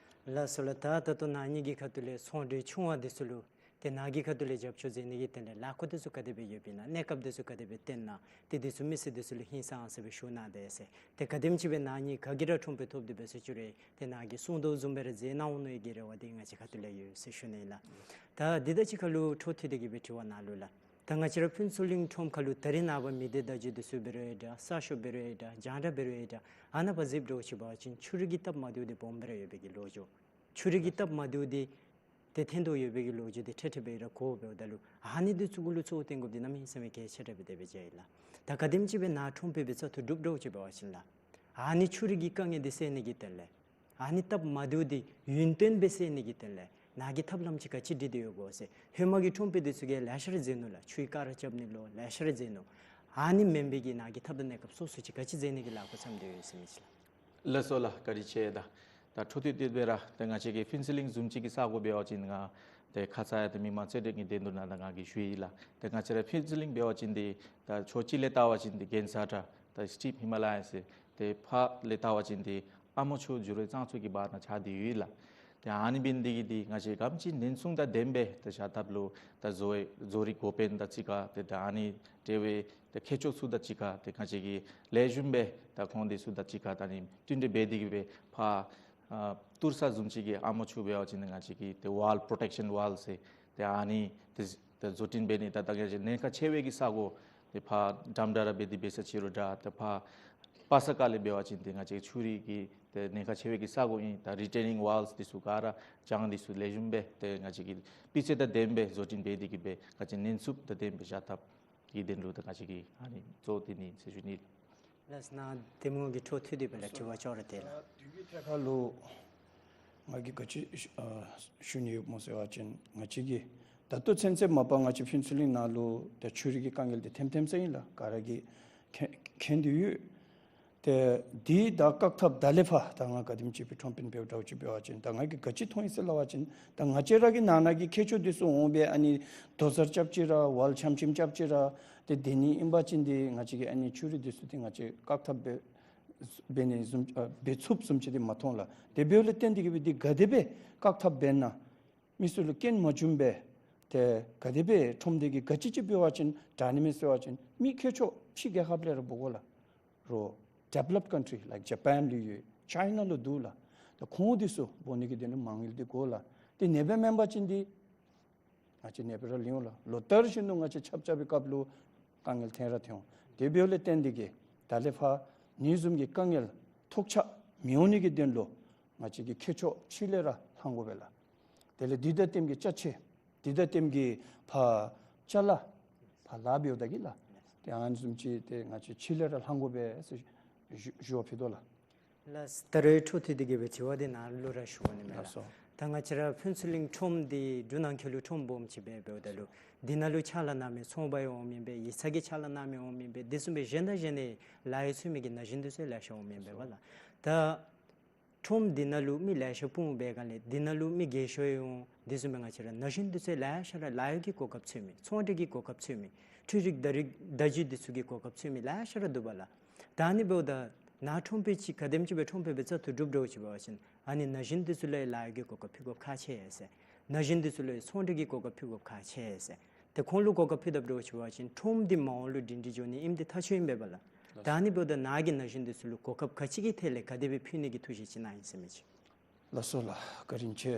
ལགས་སོ་ལགས། ད་ད་ལྟོ་ནཱ་གཉིས་ཀྱི་ཁ་ཐུག་ལས་ཚོང་འབྲེལ་ཆུང་བ་འདི་ཚུ་ལུ་ཏེ་ནཱ་གི་ཁ་ཐུག་ལས་རྒྱབ་སྐྱོར་མཛད་ནི་གི་དོན་ལས་ལཱ་ཁག་འདི་ཚུ་ག་དེ་སྦེ་ཡོདཔ་ཨིན་ན་གནས་སྐབས་འདི་ཚུ་ག་དེ་སྦེ་བསྟུན་ན་ཏེ་འདི་ཚུ་མི་སེར་འདི་ཚུ་ལུ་ཧིང་སངས་ས་སྦེ་ཞུ་གནང་དེས་ཟེར། ཏེ་ག་དེམ་ཅིག་སྦེ་ནཱ་གཉིས་ག་གིས་ར་ཁྲོམ་དཔོན་ཐོབ་སྟེ་འབད་ཟེར་ཅི་རུང་ཏེ་ནཱ་གིས་གསུང་དོ་བཟུམ་སྦེ་ར་མཛད་གནང་འོང་མནོ་བའི་གི་རེ་བ་འདི་ང་བཅས་ཁ་ཐུག་ལས་ཡོད་ཟེར་ཞུ་ནི་ལགས། ད་འདི་དང་གཅིག་ཁར་ལུ་འཕྲོ་མཐུད་དེ་གིས་སྦེ་དྲི་བ་ནཱ་ལུ་ལགས། ད་ང་བཅས་ར་ཕུན་ཚོགས་གླིང་ཁྲོམ་ཁ་ལུ་ད་རེས་ནངས་པ་མི་སྡེ་བརྡ་བརྒྱུད་འདི་ཚུ་འབད་རུང་ཡང་འདྲ་གསར་ཤོག་འབད་རུང་ཡང་འདྲ་རྒྱང་བསྒྲགས་འབད་རུང་ཡང་འདྲ་ཨ་ནཱ་ཕར་གཟིགསཔ་འདྲཝ་ཅིག་འབད་བ་ཅིན་ཆུ་རིགས་ཀྱི་སྟབས་མ་བདེཝ་འདི་སྦོམ་སྦེ་ར་ཡོད་པའི་གི་ལོ་རྒྱུས། ཆུ་རིགས་ཀྱི་སྟབས་མ་བདེཝ་འདི་ཏེ་ཐོན་དོ་ཡོད་པའི་གི་ལོ་རྒྱུས་འདི་འཕྲལ་འཕྲལ་སྦེ་ར་གོཝ་འབདཝ་ད་ལུ་ཨ་ནི་འདི་ཚུ་གུ་ལུ་གཙོ་བོ་བཏོན་དགོཔ་འདི་གནམ་མེད་ས་མེད་གལ་ཆེ་དྲགས་སྦེ་དེ་སྦེ་མཇལ་ཡི་ལགས། ད་ག་དེམ་ཅིག་སྦེ་ནཱ་ཁྲོམ་དཔོན་སྦེ་བཙག་འཐུ་གྲུབ་འདྲཝ་ཅིག་འབད་བ་ཅིན་ལགས། ཨ་ནི་ཆུ་རིགས་ཀྱི་དཀའ་ངལ་འདི་སེལ་ནི་གི་དོན་ལས་ཨ་ནི་སྟབས་མ་བདེཝ་འདི་ཡུན་བརྟན་སྦེ་སེལ་ནི་གི་དོན་ལས་ནཱ་གིས་ཐབས་ལམ་ཅིག་ག་ཅི་སྒྲིག་སྟེ་ཡོད་གོ་ཟེར། ཧེ་མ་གི་ཁྲོམ་དཔོན་འདི་ཚུ་གིས་ལེ་ཤ་ར་མཛད་ནུག་ལགས། ཆུའི་ཀ་ར་རྐྱབ་ནི་ལོ་ལེ་ཤ་ར་མཛད་ནུག། ཨ་ནི་མེན་པའི་གི་ནཱ་གིས་ཐབས་དང་གནས་སྐབས་སོ་སོ་ཅིག་ག་ཅི་མཛད་ནི་གི་ལཱ་འགོ་བརྩམས་ཏེ་ཡོད་ཟེར་མི་ཅིག་ལགས། ལགས་སོ་ལགས། བཀའ་དྲིན་ཆེ། ད་ད་འཕྲོ་མཐུད་དེ་སྦེ་ར་ད་ང་བཅས་ཀྱི་ཕུན་ཚོགས་གླིང་བཟུམ་ཅིག་གི་ས་གོ་འབད་བ་ཅིན་ང་ཏེ་ཁ་ཙ་ཡང་ཏེ་མི་མང་རྩོད་འགྲན་གྱི་དོན་དུ་ནཱ་ད་ང་གིས་ཞུ་ཡི་ལགས། ཏེ་ང་བཅས་ར་ཕུན་ཚོགས་གླིང་འབད་བ་ཅིན་འདི་ད་ཕྱོགས་གཅིག་ལས་བལྟ་བ་ཅིན་འདི་གན་ས་དྲགས། ད་སི་ཊིབ་ཧི་མ་ལ་ཡ་ཟེར་ཏེ་ཕར་ལས་བལྟ་བ་ཅིན་ཏེ་ཨ་མོ་ཆུ་ཇུ་རོའི་གཙང་ཆུ་གི་བར་ན་ཆགས་ཏེ་ཡོད་ལགས། ཏེ་ཨ་ནི་འབད་ནི་དེ་གིས་ཏེ་ང་བཅས་ག་དེམ་ཅིག་ཉེན་སྲུང་དང་ལྡནམ་སྦེ་ཏེ་བཞག་ཐབས་ལུ་ད་བཟོ་བཟོ་རིག་འགོ་དཔོན་དང་གཅིག་ཁར་ཏེ་ད་ཨ་ནི་འབྲེལ་བའི་ཏེ་མཁས་མཆོག་ཚུ་དང་གཅིག་ཁར་ཏེ་ང་བཅས་ཀྱིས་ལེགས་ཤོམ་སྦེ་ད་ཁོང་དེ་ཚུ་དང་གཅིག་ཁར་ད་ཨ་ནི་བསྟུན་གྲོས་འབད་དེ་གིས་སྦེ་ཕར་ཨ་ཏུར་ས་བཟུམ་ཅིག་གི་ཨ་མོ་ཆུ་འབད་བ་ཅིན་ང་བཅས་ཀྱིས་ཏེ་ཝཱལ་པྲོ་ཊེག་ཤཱན་ཝཱལ་ཟེར་ཏེ་ཨ་ནི་ཏེ་ཏེ་བཟོ་སྐྲུན་འབད་ནི་ད་ད་ང་བཅས་ཉེན་ཁ་ཆེ་བའི་གི་ས་གོ་ཏེ་ཕར་འགྲམ་འདྲ་ར་འབད་དེ་འབད་ས་ཅིག་རུང་འདྲ་ཏེ་ཕར་པ་ས་ཁ་ལས་འབད་བ་ཅིན་ཏེ་ང་བཅས་ཆུ་རུད་ཀྱི་ཏེ་ཉེན་ཁ་ཆེ་བའི་གི་ས་གོ་ཨིན། ད་རི་ཊེ་ནིང་ཝཱལསི་དེ་ཚུ་ག་ར་བཅང་དེ་ཚུ་ལེགས་ཤོམ་སྦེ་ཏེ་ང་བཅས་ཀྱིས་སྤུས་ཚད་དང་ལྡནམ་སྦེ་བཟོ་སྐྲུན་འབད་དེ་གིས་སྦེ་ང་བཅས་ཉེན་སྲུང་དང་ལྡནམ་སྦེ་བཞག་ཐབས་ཀྱི་དོན་ལུ་ད་ང་བཅས་ཀྱིས་ཨ་ནི་གཙོ་བོ་དེ་ཨིན་ཟེར་ཞུ་ནི། ལགས་ན་གདམ་ངོ་གིས་འཕྲོ་མཐུད་དེ་སྦེ་ལགས་དྲི་བ་ཅོག་ར་དེ་ལགས། དུས་ཀྱི་ཐད་ཁར་ལུ་ང་གིས་ག་ཅི་ཨ་ཞུ་ནི་ཡོདཔ་སྨོ་ཟེར་བ་ཅིན་ང་བཅས་ཀྱིས་ད་ལྟོ་ཚུན་ཚོད་མ་པ་ང་བཅས་ཕུན་ཚོགས་གླིང་ནང་ལུ་ད་ཆུ་རུད་ཀྱི་དཀའ་ངལ་འདི་ཐེམ་ཐེམ་ཟེར་ཨིན་ལགས། ག་ར་གིས་མཁྱེན་མཁྱེན་དེ་ཡོད། ཏེ་འདི་ད་བཀག་ཐབས་ད་ལས་ཕར་ད་ང་ག་དེམ་ཅིག་སྦེ་ཁྲོམ་དཔོན་འབདཝ་འདྲཝ་ཅིག་འབད་བ་ཅིན་ད་ང་གིས་ག་ཅི་མཐོང་ཡི་ཟེར་སླབ་པ་ཅིན་ད་ང་བཅས་ར་གི་ནང་ན་གི་མཁས་མཆོག་འདི་ཚུ་འོང་སྦེ་ཨ་ནི་དོ་ཟར་རྐྱབ་ཅི་ར་ཝཱལ་ཆམ་ཆིམ་རྐྱབ་ཅི་ར་ཏེ་དེ་ནི་ཨིན་པ་ཅིན་ཏེ་ང་བཅས་ཀྱིས་ཨ་ནི་ཆུ་རུད་འདི་ཚུ་ཏེ་ང་བཅས་བཀག་ཐབས་འབད་འབད་ནི་བཟུམ་ཨ་འབད་ཚུགསཔ་བཟུམ་ཅིག་འདི་མ་མཐོང་ལགས། དེ་འབདཝ་ལས་བརྟེན་ཏེ་གིས་སྦེ་འདི་ག་དེ་སྦེ་བཀག་ཐབས་འབད་ན་མི་ཚུ་ལུ་རྐྱེན་མ་བྱུངམ་སྦེ་ཏེ་ག་དེ་སྦེ་ཁྲོམ་སྡེ་གིས་ག་ཅི་ཅིག་འབད་བ་ཅིན་དྲག་ནི་མས་ཟེར་བ་ཅིན་མི་མཁས་མཆོག་ཕྱི་རྒྱལ་ཁབ་ལས་ར་འབོ་དགོ་ལགས། རོགས་ཌི་བེ་ལོབཌ་ཀཱན་ཊི་རི་ལའིཀ་ཇ་པཱན་ལུ་ཡོད། ཅའི་ན་ལུ་འདུག་ལགས། ད་ཁོང་འདི་ཚུ་འབོ་ནི་གི་དོན་ལུ་མ་དངུལ་འདི་དགོ་ལགས། ཏེ་ཨ་ནེ་སྦེ་མེན་པ་ཅིན་འདི་ང་བཅས་ཨ་ནེ་སྦེ་ར་ལུས་འོང་ལགས། ལོ་ལྟར་བཞིན་དུ་ང་བཅས་ཆརཔ་རྐྱབ་པའི་སྐབས་ལུ་དཀའ་ངལ་ཐོན་ར་ཐོན་འོང་། དེ་འབདཝ་ལས་བརྟེན་ཏེ་གིས་ད་ལས་ཕར་ཨ་ནི་བཟུམ་གྱི་དཀའ་ངལ་ཐོགས་ཆགས་མི་འོང་ནི་གི་དོན་ལུ་ང་བཅས་ཀྱིས་མཁས་མཆོག་ཕྱི་ལས་ར་ལྷང་དགོ་པས་ལགས། དེ་ལས་འདི་དང་ལྡནམ་གྱི་ཅ་ཆས་འདི་དང་ལྡནམ་གྱི་ཕར་ཅ་ལ་ཕར་ལཱ་འབདཝ་ད་གིས་ལགས། ཏེ་ཨ་ནི་བཟུམ་ཅིག་ཏེ་ང་བཅས་ཕྱི་ལས་ར་ལྷང་དགོ་པས་ཟེར་ཞུ་ཞུ་བ་ཕུལ་དོ་ལགས། ལགས་ད་རེས་འཕྲོ་མཐུད་དེ་གིས་སྦེ་དྲི་བ་འདི་ནཱ་ལུ་ར་ཞུ་བ་ནི་མས་ལགས། ལགས་སོ། ད་ང་བཅས་ར་ཕུན་ཚོགས་གླིང་ཁྲོམ་འདི་འབྲུག་ནང་འཁོད་ལུ་ཁྲོམ་སྦོམ་ཅིག་སྦེ་འབདཝ་ད་ལུ་འདི་ནང་ལུ་ཕྱག་ལཱ་གནང་མི་ཚོང་པ་ཡང་འོངམ་ཨིན་པས། ཡིག་ཚང་གི་ཕྱག་ལཱ་གནང་མི་འོངམ་ཨིན་པས། དེ་བཟུམ་སྦེ་གཞན་དང་གཞན་ནི་ལཱ་གཡོག་འཚོལ་མི་གི་ན་གཞོན་འདི་ཚུ་ལེ་ཤ་འོངམ་ཨིན་པས་པ་ལགས། ད་ཁྲོམ་འདི་ནང་ལུ་མི་ལེ་ཤ་སྤུངས་པའི་སྒང་ལས་འདི་ནང་ལུ་མི་རྒས་ཤོས་ཡང་འདི་བཟུམ་སྦེ་ང་བཅས་ར་ན་གཞོན་འདི་ཚུ་ལེ་ཤ་ར་ལཱ་གཡོག་གི་གོ་སྐབས་འཚོལ་མི་ཚོང་འབྲེལ་གྱི་གོ་སྐབས་འཚོལ་མི་འཕྲུལ་རིག་བརྡ་རིག་བརྡ་བརྒྱུད་འདི་ཚུ་གི་གོ་སྐབས་འཚོལ་མི་ལེ་ཤ་ར་འདུག་པ་ལགས། ད་ཨ་ནི་འབདཝ་ད་ནཱ་ཁྲོམ་དཔོན་ཅིག་ག་དེམ་ཅིག་སྦེ་ཁྲོམ་དཔོན་སྦེ་བཙག་འཐུ་གྲུབ་འགྱོ་ཅི་འབད་བ་ཅིན་ཨ་ནི་ན་གཞོན་འདི་ཚུ་ལུ་ཡང་ལཱ་གཡོག་གི་གོ་སྐབས་ཕུལ་དགོཔ་ཁག་ཆེ་ཟེར། ན་གཞོན་འདི་ཚུ་ལུ་ཡང་ཚོང་འབྲེལ་གྱི་གོ་སྐབས་ཕུལ་དགོཔ་ཁག་ཆེ་ཟེར། ཏེ་ཁོང་ལུ་གོ་སྐབས་ཕུལ་དཔ་འདྲཝ་ཅིག་འབད་བ་ཅིན་ཁྲོམ་འདི་མ་འོངས་ལུ་སྒྲིང་སྒྲི་འགྱོ་ནི་ཨིནམ་འདི་ཐག་ཆོད་ཨིན་པས་པ་ལགས། ད་ཨ་ནི་འབདཝ་ད་ནཱ་གིས་ན་གཞོན་འདི་ཚུ་ལུ་གོ་སྐབས་ག་ཅི་གི་ཐད་ལས་ག་དེ་སྦེ་ཕུལ་ནི་གི་ཐུགས་བཞེད་ཅིག་གནང་ཡི་ཟེར་མི་ཅིག། ལགས་སོ་ལགས། བཀའ་དྲིན་ཆེ།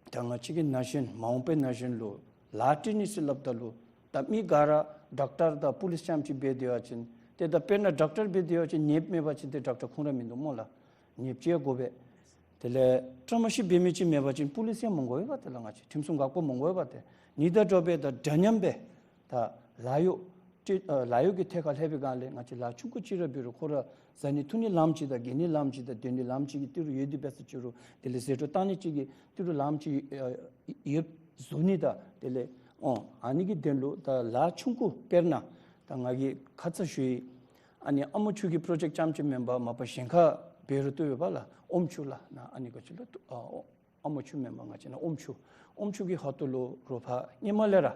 ད་ང་བཅས་ཀྱིས་ན་གཞོན་མ་འོངས་པའི་ན་གཞོན་ལུ་ལཱ་སྤྲོད་ནི་ཟེར་སླབ་ད་ལུ་ད་མི་ག་ར་ཌོག་ཊར་དང་པོ་ལིསི་རྐྱངམ་ཅིག་འབད་སྡོད་པ་ཅིན་ཏེ་ད་དཔེར་ན་ཌོག་ཊར་འབད་སྡོད་པ་ཅིན་ནདཔ་མེད་པ་ཅིན་ཏེ་ཌོག་ཊར་ཁུངས་ར་མིན་འདུག་སྨོ་ལགས། ནདཔ་ཅིག་དགོ་པས། དེ་ལས་བཀྲ་མ་ཤིས་འབད་མི་ཅིག་མེད་པ་ཅིན་པོ་ལིསི་ཡང་མ་དགོ་པས་པ། དེ་ལས་ང་བཅས་ཁྲིམས་སྲུང་འགག་པ་མ་དགོ་པས་པ། ཏེ་ནི་དང་འདྲཝ་སྦེ་ད་འདྲ་མཉམ་སྦེ་ད་ལཱ་གཡོག་ཏེ་ཨ་ལཱ་གཡོག་གི་ཐད་ཁར་ལྷོད་པའི་སྒང་ལས་ང་བཅས་ལཱ་ཆུང་ཀུ་ཅིག་ར་འབད་རུང་ཁོ་ར་བཟའ་ནི་འཐུང་ནི་ལམ་ཅིག་དང་གྱོན་ནི་ལམ་ཅིག་དང་སྡོད་ནི་ལམ་ཅིག་གི་ཏི་རུ་ཡོད་དེ་འབད་ས་ཅིག་རུང་དེ་ལས་ཟད་འགྲོ་བཏང་ནི་ཅིག་གི་ཏི་རུ་ལམ་ཅིག་ཨ་ཡོདཔ་བཟོ་ནི་དང་དེ་ལས་ཨོ་ཨ་ནི་གི་དོན་ལུ་ད་ལཱ་ཆུང་ཀུ་དཔེར་ན་ད་ང་གིས་ཁ་ཙ་ཞུ་ཡི། ཨ་ནི་ཨ་མོ་ཆུ་གི་པྲོ་ཇེཀཊ་རྐྱངམ་ཅིག་མེན་པར་མ་པ་གཞན་ཁར་འབད་རུང་བཏུབ་པས་པ་ལགས། ཨོམ་ཆུ་ལགས་ནཱ་ཨ་ནི་ག་ཅི་ལོ་ཨ་ཨོ་ཨ་མོ་ཆུ་མེན་པར་ང་བཅས་ནཱ་ཨོམ་ཆུ་ཨོམ་ཆུ་གི་ཧོད་ཏོ་ལུ་རོགས་ཕར་སྔོན་མ་ལས་ར་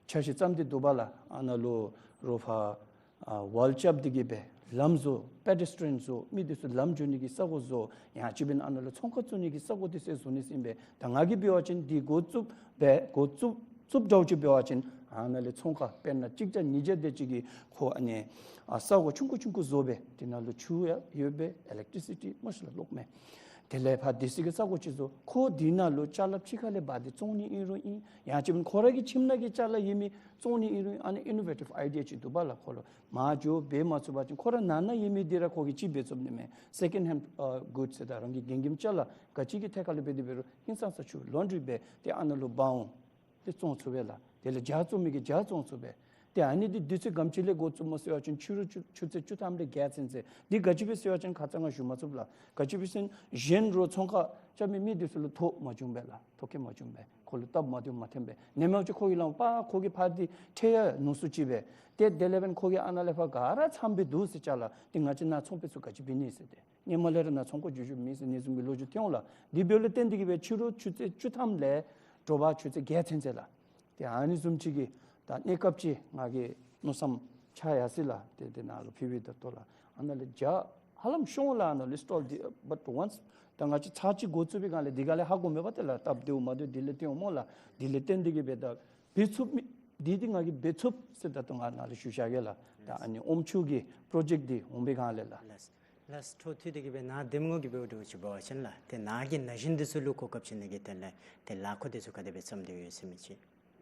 འཆར་གཞི་བརྩམས་ཏེ་འདུག་པ་ལགས། ཨ་ནཱ་ལུ་རོགས་ཕར་ཨ་ཝཱལ་རྐྱབ་སྟེ་གིས་སྦེ་ལམ་བཟོ་པེ་ཌེས་ཊི་རི་ཡཱན་བཟོ་མི་འདི་ཚུ་ལམ་འགྱོ་ནི་གི་ས་གོ་བཟོ་ཡང་ཅིན་ཨ་ནཱ་ལུ་ཚོང་ཁང་བཙུགས་ནི་གི་ས་གོ་འདི་ཚུ་བཟོ་ནི་ཟེར་ཨིན་པས། ད་ང་གིས་འབད་བ་ཅིན་འདི་འགོ་བཙུགས་སྦེ་འགོ་བཙུགས་བཙུགསཔ་འདྲཝ་ཅིག་འབད་བ་ཅིན་ཨ་ནཱ་ལས་ཚོང་ཁང་དཔེར་ན་གཅིག་བརྒྱ་ཉིས་བརྒྱ་དེ་ཅིག་གིས་ཁོ་ཨ་ནི་ཨ་ས་གོ་ཆུང་ཀུ་ཆུང་ཀུ་བཟོ་སྦེ་དེ་ནང་ལུ་ཆུ་ཡང་ཡོད་པས། ཨི་ལེག་ཊི་རི་སི་ཊི་མ་གཞི་ལས་ལོག་མས། དེ་ལས་ཕར་དེ་ཚུ་གི་ས་གོ་ཅིག་བཟོ། ཁོ་དེ་ནང་ལུ་ཅ་ལ་ཕྱི་ཁ་ལས་འབག་སྟེ་བཙོང་ནི་ཨིན་རུང་ཨིན། ཡང་ཅིན་ཁོ་ར་གི་ཁྱིམ་ནང་གི་ཅ་ལ་ཡོད་མི་བཙོང་ནི་ཨིན་རུང་ཨིན། ཨ་ནི་ཨི་ནོ་ཝེ་ཊིབ་ཨའི་ཌི་ཡ་ཅིག་འདུག་པ་ལགས། ཁོ་ལུ་མར་འགྱོ་འབད་མ་ཚུགས་པ་ཅིན་ཁོ་ར་ནང་ན་ཡོད་མི་འདི་ར་ཁོ་གིས་ཅིག་འབད་ཚུགས་ནི་མས། སེ་ཀེནཌ་ཧེནཌ་ཨ་གུཌ་ཟེར་ད་རང་གི་རྒན་འཁྱམ་ཅ་ལ་ག་ཅི་གི་ཐད་ཁར་ལུ་འབད་དེ་འབད་རུང་ཧིང་སངས་ས་ཆུ་ལོན་ཌི་རི་འབད་དེ་ཨ་ནཱ་ལུ་འབག་འོང་། དེ་བཙོང་ཚུགས་པས་ལགས། དེ་ལས་ཇ་བཙོང་མི་གིས་ཇ་བཙོང་ཚུགས་པས། ཏེ་ཨ་ནི་འདི་དུས་ཚོད་ག་དེམ་ཅིག་ལས་འགོ་བཙུགསཔ་སྨོ་ཟེར་བ་ཅིན་ཕྱི་རུ་ཆུ་ཆུ་ཚོད་བཅུ་ཐམ་ལས་བརྒྱད་ཚུན་ཚོད། འདི་ག་ཅི་སྦེ་ཟེར་བ་ཅིན་ཁ་ཙ་ང་ཞུ་མ་ཚུགས་ལགས། ག་ཅི་སྦེ་ཟེར་ན་གཞན་རོགས་ཚོང་ཁང་རྐྱབ་མི་མི་འདི་ཚུ་ལུ་ཐོ་མ་བྱུང་པས་ལགས། ཐོ་བཀོད་མ་བྱུང་པས། ཁོ་ལུ་སྟབས་མ་བདེཝ་མ་ཐོན་པས། ནེམ་མ་ཅིག་ཁོ་གི་ལམ་པ་ཁོ་གིས་ཕར་འདི་ཁྲལ་ཡང་ནུས་སུ་ཅིག་སྦེ་ཏེ་དེ་ལས་འབདན་ཁོ་གིས་ཨ་ནཱ་ལས་ཕར་ག་ར་འཚམས་སྦེ་འདུག་ཟེར་ཅ་ལག་འདི་ང་བཅས་ནཱ་ཚོང་པ་ཚུ་ག་ཅི་འབད་ནི་ཟེར་ཏེ། སྔོན་མ་ལས་ར་ནཱ་ཚོང་ཁང་རྒྱུ་རྒྱུ་མེད་ཟེར་ཨ་ནི་བཟུམ་གྱི་ལོ་རྒྱུས་ཐོན་འོང་ལགས། དེ་འབདཝ་ལས་བརྟེན་ཏེ་གིས་སྦེ་ཕྱི་རུ་ཆུ་ཚོད་བཅུ་ཐམ་ལས་དྲོ་པ་ཆུ་ཚོད་བརྒྱད་ཚུན་ཚོད་ལགས། ཏེ་ཨ་ནི་བཟུམ་ཅིག་གི་ད་གནས་སྐབས་ཅིག་ང་གིས་མནོ་བསམ་ ཆ་ཡར་སི་ལགས་ཏེ་དེ་ནང་ལུ་ཕུལ་བའི་ད་ལྟོ་ལགས་ཨ་ནཱ་ལས་རྒྱ་ཧ་ལམ་ཤོང་ལགས། ཨ་ནཱ་ལས་སི་ཊོལ་འདི་but once ད་ང་བཅས་ཚར་གཅིག་འགོ་བཙུགས་པའི་སྒང་ལས་འདི་ག་ལས་ཧ་གོ་མས་པ། ཏེ་ལགས་སྟབས་བདེཝ་མ་བདེཝ་འདི་ལས་བརྟེན་འོང་སྨོ་ལགས། འདི་ལས་བརྟེན་ཏེ་གིས་སྦེ་ད་འབད་ཚུགས་མི་འདི་འདི་ང་གིས་འབད་ཚུགས་ཟེར་ད་ལྟོ་ང་ནཱ་ལས་ཞུ་བཞག་གེ་ལགས། ད་ཨ་ནི་ཨོམ་ཆུ་གི་པྲོ་ཇེཀཊ་འདི་འོང་པའི་སྒང་ལས་ལགས། ལགས་ལགས་འཕྲོ་མཐུད་དེ་གིས་སྦེ་ནཱ་འདེམས་ངོ་གིས་འབདཝ་འདྲཝ་ཅིག་འབད་བ་ཅིན་ལགས་ཏེ་ནཱ་གིས་ན་གཞོན་འདི་ཚུ་ལུ་གོ་སྐབས་བྱིན་ནི་གི་དོན་ལས་ཏེ་ལཱ་ཁག་འདི་ཚུ་ག་དེ་སྦེ་བརྩམས་ཏེ་ཡོད་ཟེར་མི་ཅིག།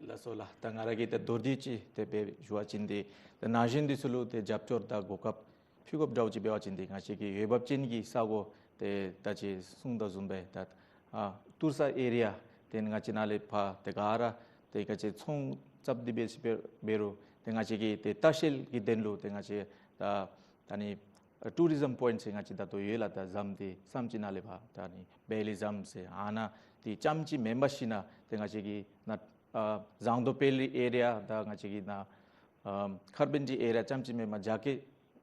ལགས་སོ་ལགས། ད་ང་ར་གིས་ད་མདོར་བསྡུས་ཅིག་དེ་སྦེ་ཞུ་བ་ཅིན་ཏེ་ད་ན་གཞོན་འདི་ཚུ་ལུ་ཏེ་རྒྱབ་སྐྱོར་དང་གོ་སྐབས་ཕུལ་དགོཔ་འདྲཝ་ཅིག་འབད་བ་ཅིན་ཏེ་ང་བཅས་ཀྱི་འོས་འབབ་ཅན་གྱི་ས་གོ་ཏེ་ད་ཅི་གསུངས་དོ་བཟུམ་སྦེ་ད་ཨ་ཏུར་ས་ཨེ་རི་ཡ་ཏེ་ང་བཅས་ནཱ་ལས་ཕར་ཏེ་ག་ར་ཏེ་ང་བཅས་ཚོང་རྐྱབ་སྟེ་འབད་ས་འབད་རུང་ཏེ་ང་བཅས་ཀྱི་ཏེ་ལྟ་བཤལ་གྱི་དོན་ལུ་ཏེ་ང་བཅས་ད་ད་ནི་ཨ་ཊུ་རི་ཛམ་པོའིནཊ་ཟེར་ང་བཅས་ད་ལྟོ་ཡོད་ལགས། ད་ཟམ་འདི་ཟམ་ཅིག་ནང་ལས་ཕར་ད་ནི་བེ་ལི་ཟམ་ཟེར་ཨ་ནཱ་འདི་རྐྱངམ་ཅིག་མེན་པར་ཞིན་ན་ཏེ་ང་བཅས་ཀྱི་ནཱ་ཨ་ཟངས་མདོག་དཔལ་རི་ཨེ་རི་ཡ་དང་ང་བཅས་ཀྱི་ནཱ་ཨ་ཁར་པེན་ཊི་ཨེ་རི་ཡ་རྐྱངམ་ཅིག་མེན་པར་རྒྱ་སྐྱེད་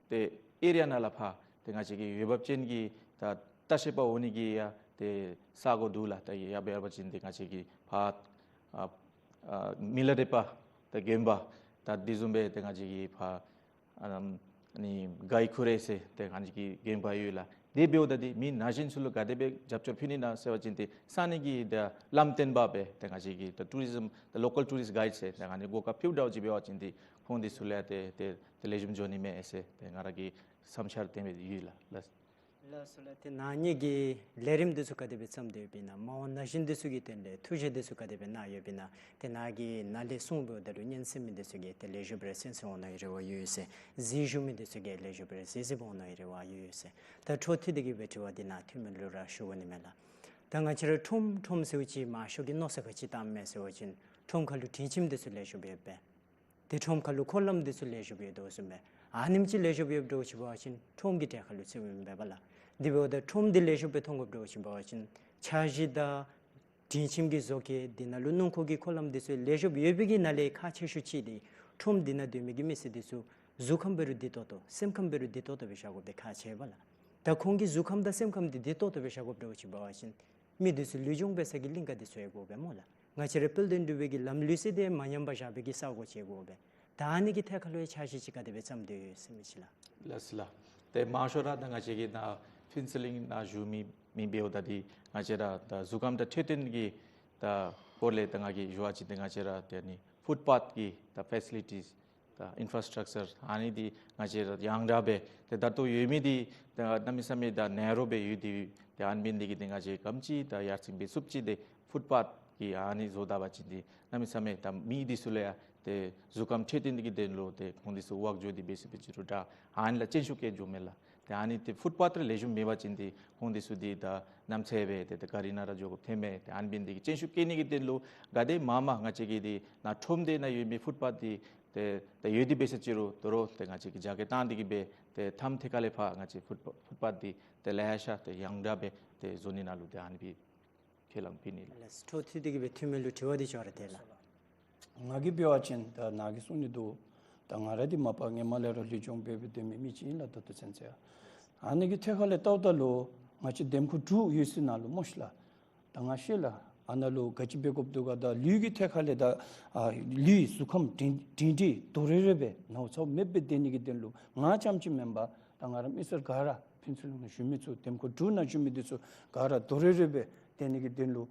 ཏེ་ཨེ་རི་ཡ་ནང་ལས་ཕར་ཏེ་ང་བཅས་ཀྱི་འོས་འབབ་ཅན་གྱི་ད་ལྟ་བཤལ་པ་འོང་ནི་གི་ཡང་ཏེ་ས་གོ་འདུག་ལགས། ད་ཡར་འབད་བ་ཅིན་ཏེ་ང་བཅས་ཀྱི་ཕར་ཨ་ཨ་མི་ལ་རས་པ་ད་དགོན་པ་ད་འདི་བཟུམ་སྦེ་ཏེ་ང་བཅས་ཀྱི་ཕར་ཨ་ནི་གའི་ཁུ་རེ་ཟེར་ཏེ་ང་བཅས་ཀྱི་དགོན་པ་ཡོད་ལགས། དེ་འབདཝ་ད་འདི་མི་ན་གཞོན་ཚུ་ལུ་ག་དེ་སྦེ་རྒྱབ་སྐྱོར་ཕུལ་ནི་ན་ཟེར་བ་ཅིན་ཏེ་ས་གནས་ཀྱི་ད་ལམ་སྟོན་པ་སྦེ་ཏེ་ང་བཅས་ཀྱི་ད་ཊུ་རི་ཛམ་ད་ལོ་ཀཱལ་ཊུ་རི་སིཊ་གའིཌ་ཟེར་ཏེ་ཨ་ནི་གོ་སྐབས་ཕུལཝ་འདྲཝ་ཅིག་འབད་བ་ཅིན་ཏེ་ཁོང་འདི་ཚུ་ལུ་ཡང་ཏེ་ཏེ་ཏེ་ལེགས་ཤོམ་འགྱོ་ནི་མས་ཟེར་ཏེ་ང་ར་གི་བསམ་འཆར་དེ་སྦེ་ཡོད་ལགས། ལགས། ལགས་སོ་ལགས། ཏེ་ནཱ་ངེ་གི་ལས་རིམ་འདི་ཚུ་ག་དེ་སྦེ་བརྩམས་ཏེ་ཡོདཔ་ཨིན་ན་མ་འོངས་ན་གཞོན་འདི་ཚུ་གི་དོན་ལས་ཐུགས་བཞེད་འདི་ཚུ་ག་དེ་སྦེ་གནང་ཡོདཔ་ཨིན་ན། ཏེ་ནཱ་གིས་ནཱ་ལས་གསུངས་འབདཝ་ད་ལུ་སྙན་གསན་མི་འདི་ཚུ་གིས་ཏེ་ལེགས་ཤོམ་སྦེ་ར་གསན་གསན་འོང་ནི་གི་རེ་བ་ཡོད་ཟེར། གཟིགས་བཞུགས་མི་འདི་ཚུ་གིས་ལེགས་ཤོམ་སྦེ་ར་གཟིགས་གཟིགསཔ་འོང་ནི་གི་རེ་བ་ཡོད་ཟེར། ད་འཕྲོ་མཐུད་དེ་གིས་སྦེ་དྲི་བ་འདི་ནཱ་འཐུས་མི་ལུ་ར་ཞུ་དགོ་ནི་མས་ལགས། ད་ང་བཅས་ར་ཁྲོམ་ཁྲོམ་ཟེརཝ་ཅིག་མང་ཤོས་ཀྱིས་མནོ་བསམ་ག་ཅི་བཏངམ་མས་ཟེར་བ་ཅིན་ཁྲོམ་ཁ་ལུ་སྒྲིང་ཁྱིམ་འདི་ཚུ་ལེགས་ཤོམ་ཡོད་པས། ཏེ་ཁྲོམ་ཁ་ལུ་འཁོར་ལམ་འདི་ཚུ་ལེགས་ཤོམ་ཡོད་དོ་བཟུམ་སྦེ་ཨ་ནེམ་ཅིག་ལེགས་ཤོམ་ཡོདཔ་འདྲཝ་ཅིག་འབད་བ་ཅིན་ཁྲོམ་གྱི་གྲལ་ཁ་ལུ་ཚུདཔ་ཨིན་པས་ལགས། དེ་འབདཝ་ད་ཁྲོམ་འདི་ལེགས་ཤོམ་སྦེ་མཐོང་དགོཔ་འདྲཝ་ཅིག་འབད་བ་ཅིན་འཆར་གཞི་དང་སྒྲིང་ཁྱིམ་གྱི་བཟོ་བཀོད་འདི་ནང་ལུ་སྣུམ་འཁོར་གྱི་འཁོར་ལམ་འདི་ཚུ་ལེགས་ཤོམ་ཡོད་པའི་གི་ནང་ལས་ཁག་ཆེ་ཤོས་ཅིག་འདི་ཁྲོམ་འདི་ནང་སྡོད་མི་གི་མི་སེར་འདི་ཚུ་གཟུགས་ཁམས་འབད་རུང་བདེ་ཏོག་ཏོ་སེམས་ཁམས་འབད་རུང་བདེ་ཏོག་ཏོ་སྦེ་བཞག་དགོ་པའི་ཁག་ཆེ་བས་ལགས། ད་ཁོང་གི་གཟུགས་ཁམས་དང་སེམས་ཁམས་འདི་བདེ་ཏོག་ཏོ་སྦེ་བཞག་དགོཔ་འདྲཝ་ཅིག་འབད་བ་ཅིན་མི་འདི་ཚུ་ལུས་སྦྱོང་འབད་ས་གི་གླིང་ག་འདི་ཚུ་ཡང་དགོ་པས་སྨོ་ལགས། ང་བཅས་ར་དཔལ་ལྡན་འབྲུག་པའི་གི་ལམ་ལུགས་ཟེར་འདི་མ་ཉམས་པར་བཞག་པའི་གི་ས་གོ་ཅིག་དགོ་པས། ད་ཨ་ནི་གི་ཐད་ཁ་ལུ་ཡང་འཆར་གཞི་ཅིག་ག་དེ་སྦེ་བརྩམས་ཏེ་ཡོད་ཟེར་མི་ཅིག་ལགས། ལགས་སོ་ལགས། ཏེ་མང་ཤོས་ར་ད་ང་བཅས་ཀྱི་ནཱ་ཕུན་ཚོགས་གླིང་ནང་བཞུགས་མི་མི་འབདཝ་ད་འདི་ང་བཅས་ར་ད་གཟུགས་ཁམས་དང་འཕྲོད་བསྟེན་གྱི་ད་སྐོར་ལས་ད་ང་གིས་ཞུ་བ་ཅིན་ཏེ་ང་བཅས་ར་ཏེ་ཨ་ནི་ཕུཊ་པཱཐ་གི་ད་ཕེ་སི་ལི་ཊིས་ད་ཨིན་ཕ་ར་སི་ཊག་ཅར་ཨ་ནི་འདི་ང་བཅས་ར་ཡང་དག་སྦེ་ཏེ་ད་ལྟོ་ཡོད་མི་འདི་ད་གནམ་མེད་ས་མེད་ད་ནེ་རོ་སྦེ་ཡོད་དེ་ཡོད། ཏེ་ཨ་ནི་འབད་ནི་འདི་གིས་ཏེ་ང་བཅས་ག་དེམ་ཅིག་ད་ཡར་སེང་འབད་ཚུགསཔ་ཅིག་ཏེ་ཕུཊ་པཱཐ་གི་ཨ་ནི་བཟོ་ད་པ་ཅིན་འདི་གནམ་མེད་ས་མེད་ད་མི་འདི་ཚུ་ལུ་ཡང་ཏེ་གཟུགས་ཁམས་འཕྲོད་བསྟེན་གྱི་དོན་ལུ་ཏེ་ཁོང་འདི་ཚུ་ཝོག་འགྱོ་སྟེ་འབད་ས་འབད་ཅི་རུང་ད་ཨ་ནི་ལུ་བརྟན་བཞུགས་བཀལ་འགྱོཝ་མས་ལགས། ཏེ་ཨ་ནི་ཏེ་ཕུཊ་པཱཐ་ར་ལེགས་ཤོམ་མེད་པ་ཅིན་འདི་ཁོང་འདི་ཚུ་འདི་ད་གནམ་ཚེ་སྦེ་ཏེ་ད་གཱ་རི་ནང་ར་འགྱོ་དགོཔ་ཐོནམ་མས། ཏེ་ཨ་ནི་འབད་ནི་འདི་གིས་བརྟན་བཞུགས་བཀལ་ནི་གི་དོན་ལུ་ག་དེ་མ་མ་ང་བཅས་ཀྱི་འདི་ནཱ་ཁྲོམ་འདི་ནང་ཡོད་མི་ཕུཊ་པཱཐ་འདི་ཏེ་ད་ཡོད་དེ་འབད་ས་ཅི་རུང་དོ་རུང་ཏེ་ང་བཅས་ཀྱིས་རྒྱ་སྐྱེད་བཏང་སྟེ་གིས་སྦེ་ཏེ་མཐའམ་ཐད་ཁ་ལས་ཕར་ང་བཅས་ཕུཊ་པཱ་ཕུཊ་པཱཐ་འདི་ཏེ་ལེ་ཤ་ཏེ་ཡང་དག་སྦེ་ཏེ་བཟོ་ནི་ནང་ལུ་ཏེ་ཨ་ནི་སྦེ་ཁས་བླངས་འབད་ནི་ལགས། ལགས། འཕྲོ་མཐུད་དེ་གིས་སྦེ་འཐུས་མི་ལུ་དྲི་བ་འདི་ཅོག་ར་འཐད་ལགས། ང་གིས་འབད་བ་ཅིན་ད་ནཱ་གིས་གསུང་ནི་འདུག། ད་ང་ར་འདི་མ་པ་སྔོན་མ་ལས་ར་ལུས་སྦྱོང་འབད་འབད་སྡོད་མི་མི་ཅིག་ཨིན་ལགས། ད་ལྟོ་ཚུན་ཚོད་ཨ་ནི་གི་ཐད་ཁ་ལས་བལྟཝ་ད་ལུ་ང་བཅས་འདེམས་ཁོངས་དྲུག་ཡོད་ས་ནང་ལུ་སྨོ་ཤི་ལགས། ད་ང་ཤེས་ལགས། ཨ་ནཱ་ལུ་ག་ཅི་འབད་དགོཔ་འདུག་ག། ད་ལུས་ཀྱི་ཐད་ཁ་ལས་ད་ཨ་ལུས་གཟུགས་ཁམས་སྒྲིང་སྒྲིང་སྒྲིང་དོ་རེ་རེ་སྦེ་ནཝ་ཚཝ་མེདཔ་སྦེ་སྡོད་ནི་གི་དོན་ལུ་ང་རྐྱངམ་ཅིག་མེན་པར་ད་ང་ར་མི་སེར་ག་ར་ཕུན་ཚོགས་གླིང་ནང་བཞུགས་མི་ཚུ་འདེམས་ཁོངས་དྲུག་ནང་བཞུགས་མི་འདི་ཚུ་ག་ར་དོ་རེ་རེ་སྦེ་སྡོད་ནི་གི་དོན་ལུ་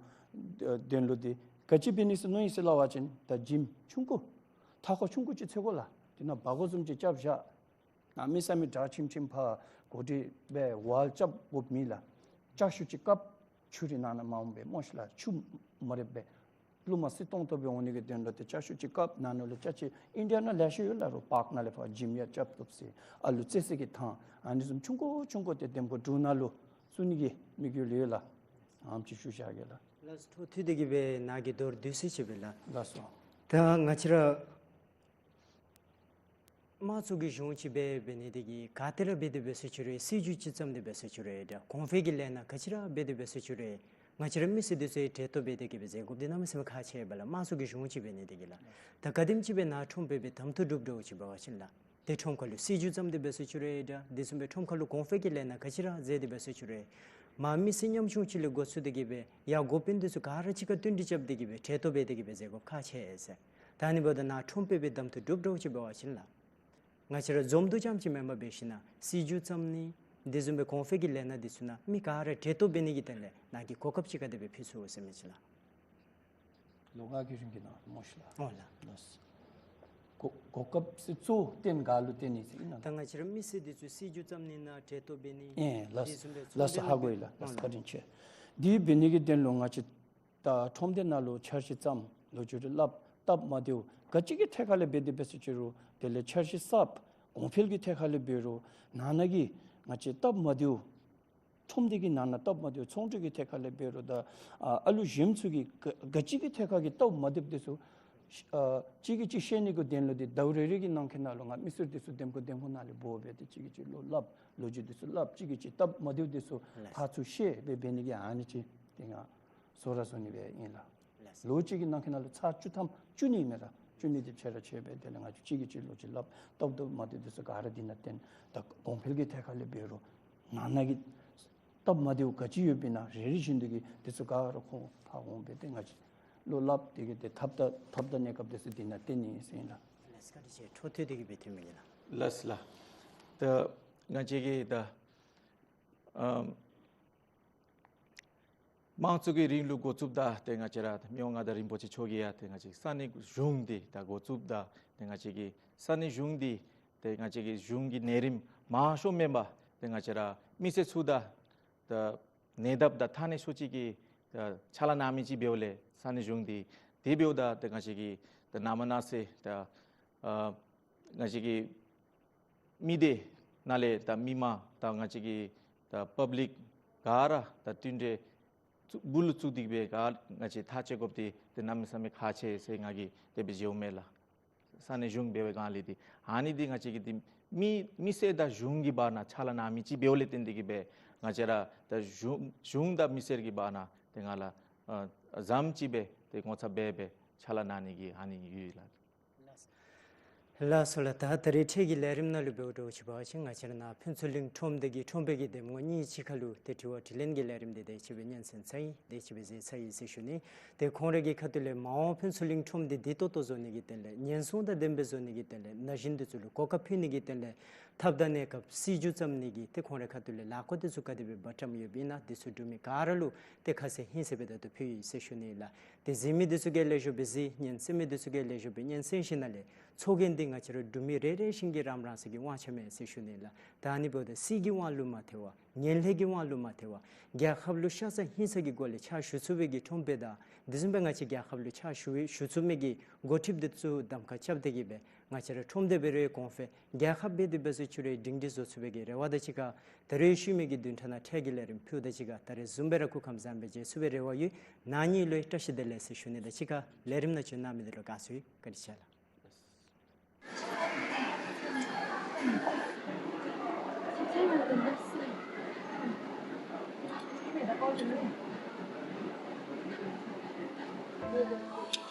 དོན་ལུ་འདི་ག་ཅི་འབད་ནི་ཟེར་མནོ་ཡི་ཟེར་སླབ་པ་ཅིན་ད་ཇིམ་ཆུང་ཀུ་མཐའ་འཁོར་ཆུང་ཀུ་ཅིག་འཚོལ་དགོ་ལགས། དེ་ནང་སྦ་སྒོར་བཟུམ་ཅིག་རྐྱབ་བཞག། གནམ་མེད་ས་མེད་དྲག་ཆིམ་ཆིམ་ཕར་གོ་སྒྲིག་སྦེ་ཝཱལ་རྐྱབ་དགོཔ་མེད་ལགས། ལྕགས་ཤོག་ཅིག་བཀབ། ཆུ་རེ་ནང་ན་མ་འོང་པས་སྨོ་ཤི་ལགས། ཆུ་མ་རེགཔ་སྦེ་རླུང་མ་བསིལ་ཏོང་ཏོ་སྦེ་འོང་ནི་གི་དོན་ལུ་ཏེ་ལྕགས་ཤོག་ཅིག་བཀབ། ནང་ན་ལུ་ལྕགས་ཅིག་ཨིན་ཌི་ཡ་ནང་ལེ་ཤ་ཡོད་ལགས། རོགས་པཱརཀ་ནང་ལས་ཕར་ཇིམ་ཡང་རྐྱབ་བཏུབ་ཟེར། ཨ་ལུ་རྩེད་ས་གི་ཐང་ཨ་ནི་བཟུམ་ཆུང་ཀུ་ཆུང་ཀུ་ཏེ་འདེམས་ཁོངས་དྲུག་ནང་ལུ་བཙུགས་ནི་གི་དམིགས་ཡུལ་ཡོད་ལགས། ཨ་ནེམ་ཅིག་ཞུ་བཞག་གེ་ལགས། ལགས་སོ། འཕྲོ་མཐུད་དེ་གིས་སྦེ་ནཱ་གིས་མདོར་བསྡུས་ཅིག་སྦེ་ལགས། ལགས་སོ། ད་ང་བཅས་ར་དམངས་གཙོ་གི་གཞུང་ཅིག་འབད་འབད་ནི་འདི་གིས་ག་ཏེ་ར་འབད་དེ་འབད་ས་ཅི་རུང་སྲིད་བྱུས་ཅིག་བརྩམས་ཏེ་འབད་ས་ཅི་རུང་ད་གོང་འཕེལ་གྱི་ལས་སྣ་ག་ཅི་ར་འབད་དེ་འབད་ས་ཅི་རུང་ང་བཅས་ར་མི་སེར་འདི་ཚུ་གྲལ་གཏོགས་འབད་དེ་གིས་སྦེ་མཛད་དགོཔ་འདི་གནམ་མེད་ས་མེད་ཁག་ཆེ་བས་ལགས། དམངས་གཙོ་གི་གཞུང་ཅིག་འབད་ནི་འདི་གིས་ལགས། ད་ག་དེམ་ཅིག་སྦེ་ནཱ་ཁྲོམ་དཔོན་སྦེ་གདམ་འཐུ་གྲུབ་འགྱོཝ་ཅིག་འབད་བ་ཅིན་ལགས། ཏེ་ཁྲོམ་ཁ་ལུ་སྲིད་བྱུས་བརྩམས་ཏེ་འབད་ས་ཅི་རུང་ད་དེ་བཟུམ་སྦེ་ཁྲོམ་ཁ་ལུ་གོང་འཕེལ་གྱི་ལས་སྣ་ག་ཅི་ར་མཛད་དེ་འབད་ས་ཅི་རུང་མར་མི་སེར་ཉམ་ཆུང་ཅིག་ལས་འགོ་བཙུགས་ཏེ་གིས་སྦེ་ཡར་འགོ་དཔོན་འདི་ཚུ་ག་ར་གཅིག་ཁར་བསྟུན་གྲོས་རྐྱབ་སྟེ་གིས་སྦེ་གྲལ་གཏོགས་འབད་དེ་གིས་སྦེ་མཛད་དགོཔ་ཁག་ཆེ་ཟེར། ད་ཨ་ནི་འབདཝ་ད་ནཱ་ཁྲོམ་དཔོན་སྦེ་གདམ་འཐུ་གྲུབ་འགྱོཝ་ཅིག་འབད་བ་ཅིན་ལགས། ང་བཅས་ར་འཛོམས་འདུ་རྐྱངམ་ཅིག་མེན་པར་འབད་ཞིན་ན་སྲིད་བྱུས་བརྩམ་ནི་དེ་བཟུམ་སྦེ་གོང་འཕེལ་གྱི་ལས་སྣ་འདི་ཚུ་ནང་མི་ག་ར་གྲལ་གཏོགས་འབད་ནི་གི་དོན་ལས་ནཱ་གི་གོ་སྐབས་ཅིག་ག་དེ་སྦེ་ཕུལ་ཚུགས་ཟེར་མི་ཅིག་ལགས། ལོ་ལྔ་གི་རིང་གི་ནང་སྨོ་ཤིག་ལགས། ཨོ་ལགས། ལགས། གོ་གོ་སྐབས་ཟེར་གཙོ་བོ་བརྟེན་ག་ལུ་བརྟེན་ནི་ཟེར་ཨིན་ན། ད་ང་བཅས་ར་མི་སེར་འདི་ཚུ་སྲིད་བྱུས་བརྩམ་ནི་ནང་གྲལ་གཏོགས་འབད་ནི། ཨེ་ལགས། དེ་བཟུམ་སྦེ་ལགས་སོ། ཚོགས་ཧ་གོ་ཡི་ལགས། ལགས་སོ། བཀའ་དྲིན་ཆེ། དེ་འབད་ནི་གི་དོན་ལུ་ང་བཅས་ད་ཁྲོམ་སྡེ་ནང་ལུ་འཆར་གཞི་བརྩམ། ལོ་རྒྱུས་རེ་སླབ། སྟབས་མ་བདེཝ་ག་ཅི་གི་ཐད་ཁར་ལས་འབད་དེ་འབད་སོ་ཅི་རུང་དེ་ལས་འཆར་གཞི་གསརཔ་གོང་འཕེལ་གྱི་ཐད་ཁར་ལས་འབད་རུང་ནང་ན་གི་ང་བཅས་སྟབས་མ་བདེཝ་ཁྲོམ་སྡེ་གི་ནང་ན་སྟབས་མ་བདེཝ་ཚོང་འབྲེལ་གྱི་ཐད་ཁར་ལས་འབད་རུང་ད་ཨ་ཨ་ལུ་གཞོནམ་ཚུ་གི་ག་ག་ཅི་གི་ཐད་ཁར་གྱི་སྟབས་མ་བདེཝ་དེ་ཚུ་ཨ་གཅིག་གིས་གཅིག་ཤེས་ནི་གི་དོན་ལུ་དེ་ཟླཝ་རེ་རེ་གི་ནང་འཁོད་ནང་ལུ་ང་མི་སེར་དེ་ཚུ་འདེམས་བསྐོ་འདེམས་བསྐོ་ནང་ལས་འབོ་སྦེ་དེ་གཅིག་གིས་གཅིག་ལུ་སླབ། ལོ་རྒྱུས་དེ་ཚུ་སླབ། གཅིག་གིས་གཅིག་སྟབས་མ་བདེཝ་དེ་ཚུ་ལགས། ཕར་ཚུར་ཤེས་སྦེ་འབད་ནི་གི་ཨ་ནི་ཅིག་དེ་ང་བཟོ་ར་བཟོ་ནི་སྦེ་ཨིན་ལགས། ལགས། ལོ་གཅིག་གི་ནང་འཁོད་ནང་ལུ་ཚར་བཅུ་ཐམ་བཅུ་གཉིས་མེན་ན་བཅུ་གཉིས་དེ་ཕྱེ་ར་ཕྱེ་སྦེ་དེ་ལས་ང་བཅས་གཅིག་གིས་གཅིག་ལུ་ཅིག་སླབ། སྟབས་སྟབས་མ་བདེཝ་དེ་ཚུ་ག་ར་དེ་ནང་བརྟེན། ད་གོང་འཕེལ་གྱི་ཐད་ཁར་ལས་འབད་རུང་ནང་ན་གི་སྟབས་མ་བདེཝ་ག་ཅི་ཡོདཔ་ཨིན་ན་རེ་རེ་བཞིན་དུ་གི་དེ་ཚུ་ག་ར་ཁོང་ཕར་འོང་སྦེ་དེ་ང་བཅས་ལུ་སླབ། དེ་གིས་དེ་ཐབས་དང་ཐབས་དང་གནས་སྐབས་དེ་ཚུ་དེ་ནང་བརྟེན་ནི་ཟེར་ཨིན་ལགས། ལགས་སོ། བཀའ་དྲིན་ཆེ། འཕྲོ་མཐུད་དེ་གི་སྦེ་ཐོན་མི་གི་ལགས། ལགས་ལགས། ད་ང་བཅས་ཀྱིས་ད་ཨམ་དམངས་གཙོ་གི་རིང་ལུགས་འགོ་བཙུགསཔ་ད་ཏེ་ང་བཅས་ར་མི་དབང་མངའ་བདག་རིན་པོ་ཆེ་མཆོག་གིས་ཡང་ཏེ་ང་བཅས་ས་གནས་གཞུང་འདི་ད་འགོ་བཙུགསཔ་ད་ཏེ་ང་བཅས་ཀྱི་ས་གནས་གཞུང་འདི་ཏེ་ང་བཅས་ཀྱི་གཞུང་གི་ནང་རིམ་མང་ཤོས་མེན་པར་ཏེ་ང་བཅས་ར་མི་སེར་ཚུ་དང་ད་ནན་ཏན་དང་ཐ་སྙད་ཤོས་ཅིག་གིས་ད་ཕྱག་ལཱ་གནང་མི་ཅིག་འབདཝ་ལས་ས་གནས་གཞུང་འདི་དེ་འབདཝ་ད་ཏེ་ང་བཅས་ཀྱི་ད་ནངས་པ་གནངས་ཚེ་ད་ཨ་ང་བཅས་ཀྱི་མི་སྡེ་ནང་ལས་ད་མི་མང་དང་ང་བཅས་ཀྱི་ད་པབ་ལིཀ་ག་ར་ད་མཐུན་འབྲེལ་བཙུགས་སྦུག་ལུ་བཙུགས་ཏེ་གི་སྦེ་ག་ང་བཅས་ཐག་བཅད་དགོཔ་འདི་ཏེ་གནམ་མེད་ས་མེད་ཁག་ཆེ་ཟེར་ང་གིས་དེ་སྦེ་མཇལཝ་མས་ལགས། ས་གནས་གཞུང་འབད་བའི་སྒང་ལས་འདི་ཨ་ནི་འདི་ང་བཅས་ཀྱི་འདི་མི་མི་སེར་དང་གཞུང་གི་བར་ན་ཕྱག་ལཱ་གནང་མི་ཅིག་འབདཝ་ལས་བརྟེན་ཏེ་གི་སྦེ་ང་བཅས་ར་ད་གཞུང་གཞུང་དང་མི་སེར་གྱི་བར་ན་ཏེ་ང་ལགས་ཨ་ཟམ་ཅིག་སྦེ་ཏེ་ངོ་ཚབ་འབད་སྦེ་ཕྱག་ལཱ་གནང་ནི་གི་ཨ་ནི་ཡོད་ལགས། ལགས་སོ་ལགས། ད་ད་རེས་འཕྲལ་གྱི་ལས་རིམ་ནང་ལུ་འབདཝ་འདྲཝ་ཅིག་འབད་བ་ཅིན་ང་བཅས་ར་ནཱ་ཕུན་ཚོགས་གླིང་ཁྲོམ་སྡེ་གི་ཁྲོམ་དཔོན་གྱི་འདེམས་ངོ་གཉིས་ཅིག་ཁར་ལུ་ཏེ་དྲི་བ་དྲིས་ལན་གྱི་ལས་རིམ་འདི་དེ་ཅིག་སྦེ་སྙན་སེང་ཚར་ཡི། དེ་ཅིག་སྦེ་མཛད་ཚར་ཡི་ཟེར་ཞུ་ནི། ཏེ་ཁོང་རའི་གི་ཁ་ཐུག་ལས་མ་འོངས་ཕུན་ཚོགས་གླིང་ཁྲོམ་སྡེ་བདེ་ཏོག་ཏོ་བཟོ་ནི་གི་དོན་ལས་ཉེན་སྲུང་དང་ལྡན་པའི་བཟོ་ནི་གི་དོན་ལས་ན་གཞོན་འདི་ཚུ་ལུ་གོ་སྐབས་ཕུལ་ནི་གི་དོན་ལས་ཐབས་དང་གནས་སྐབས་སྲིད་བྱུས་བརྩམ་ནི་གི་ཏེ་ཁོང་རའི་ཁ་ཐུག་ལས་ལཱ་བཀོད་འདི་ཚུ་ག་དེ་སྦེ་འབད་བཀྲམ་ཡོདཔ་ཨིན་ན་འདི་ཚུ་འབྲུག་མི་ག་ར་ལུ་ཏེ་ཁ་གསལ་ཧིང་གསལ་སྦེ་ད་ལྟོ་ཕུལ་ཡི་ཟེར་ཞུ་ནི་ལགས། ཏེ་གཟིགས་མི་འདི་ཚུ་གིས་ལེགས་ཤོམ་སྦེ་གཟིགས། སྙན་གསན་མི་འདི་ཚུ་གིས་ལེགས་ཤོམ་སྦེ་སྙན་གསན་ཞིནམ་ལས་ཚོགས་རྒྱན་འདི་ང་བཅས་ར་འབྲུག་མི་རེ་རེ་བཞིན་གྱི་རང་རང་སོའི་གི་དབང་ཆ་མས་ཟེར་ཞུ་ནི་ལགས། ད་ཨ་ནི་འབདཝ་ད་སྲིད་ཀྱི་དབང་ལུ་མ་ཐལ་བར་ངན་ལྷད་ཀྱི་དབང་ལུ་མ་ཐལ་བར་རྒྱལ་ཁབ་ལུ་ཤ་ཚ་ཧིང་ཚ་གི་སྒོ་ལས་ཕྱག་ཞུ་ཚུགས་པའི་གི་ཁྲོམ་དཔོན་དང་དེ་བཟུམ་སྦེ་ང་བཅས་རྒྱལ་ཁབ་ལུ་ཕྱག་ཞུ་ཞུ་ཚུགས་མི་གི་འགོ་ཁྲིདཔ་འདི་ཚུ་གདམ་ཁ་རྐྱབ་སྟེ་གི་སྦེ་ང་བཅས་ར་ཁྲོམ་སྡེ་འབད་རུང་གོང་འཕེལ་རྒྱལ་ཁབ་འབད་དེ་འབད་སོ་ཅི་རུང་སྒྲིང་སྒྲི་བཟོ་ཚུགས་པའི་གི་རེ་བ་དང་གཅིག་ཁར་ད་རེས་ཤུལ་མའི་གི་བདུན་ཕྲག་ནང་འཕྲལ་གྱི་ལས་རིམ་ཕུལཝ་དང་གཅིག་ཁར་ད་རེས་བཟུམ་སྦེ་ར་སྐུ་ཁམས་བཟང་པོ་སྦེ་མཇལ་ཚུགས་པའི་རེ་བ་ཡོད། ནཱ་ཉིད་ལུ་ཡང་བཀྲ་ཤིས་བདེ་ལེགས་ཟེར་ཞུ་ནི་དང་གཅིག་ཁར་ལས་རིམ་ནང་བྱོན་གནང་མི་འདི་ལུ་དགའ་བསུ་ཡོད། བཀའ་དྲིན་ཆེ་ལགས།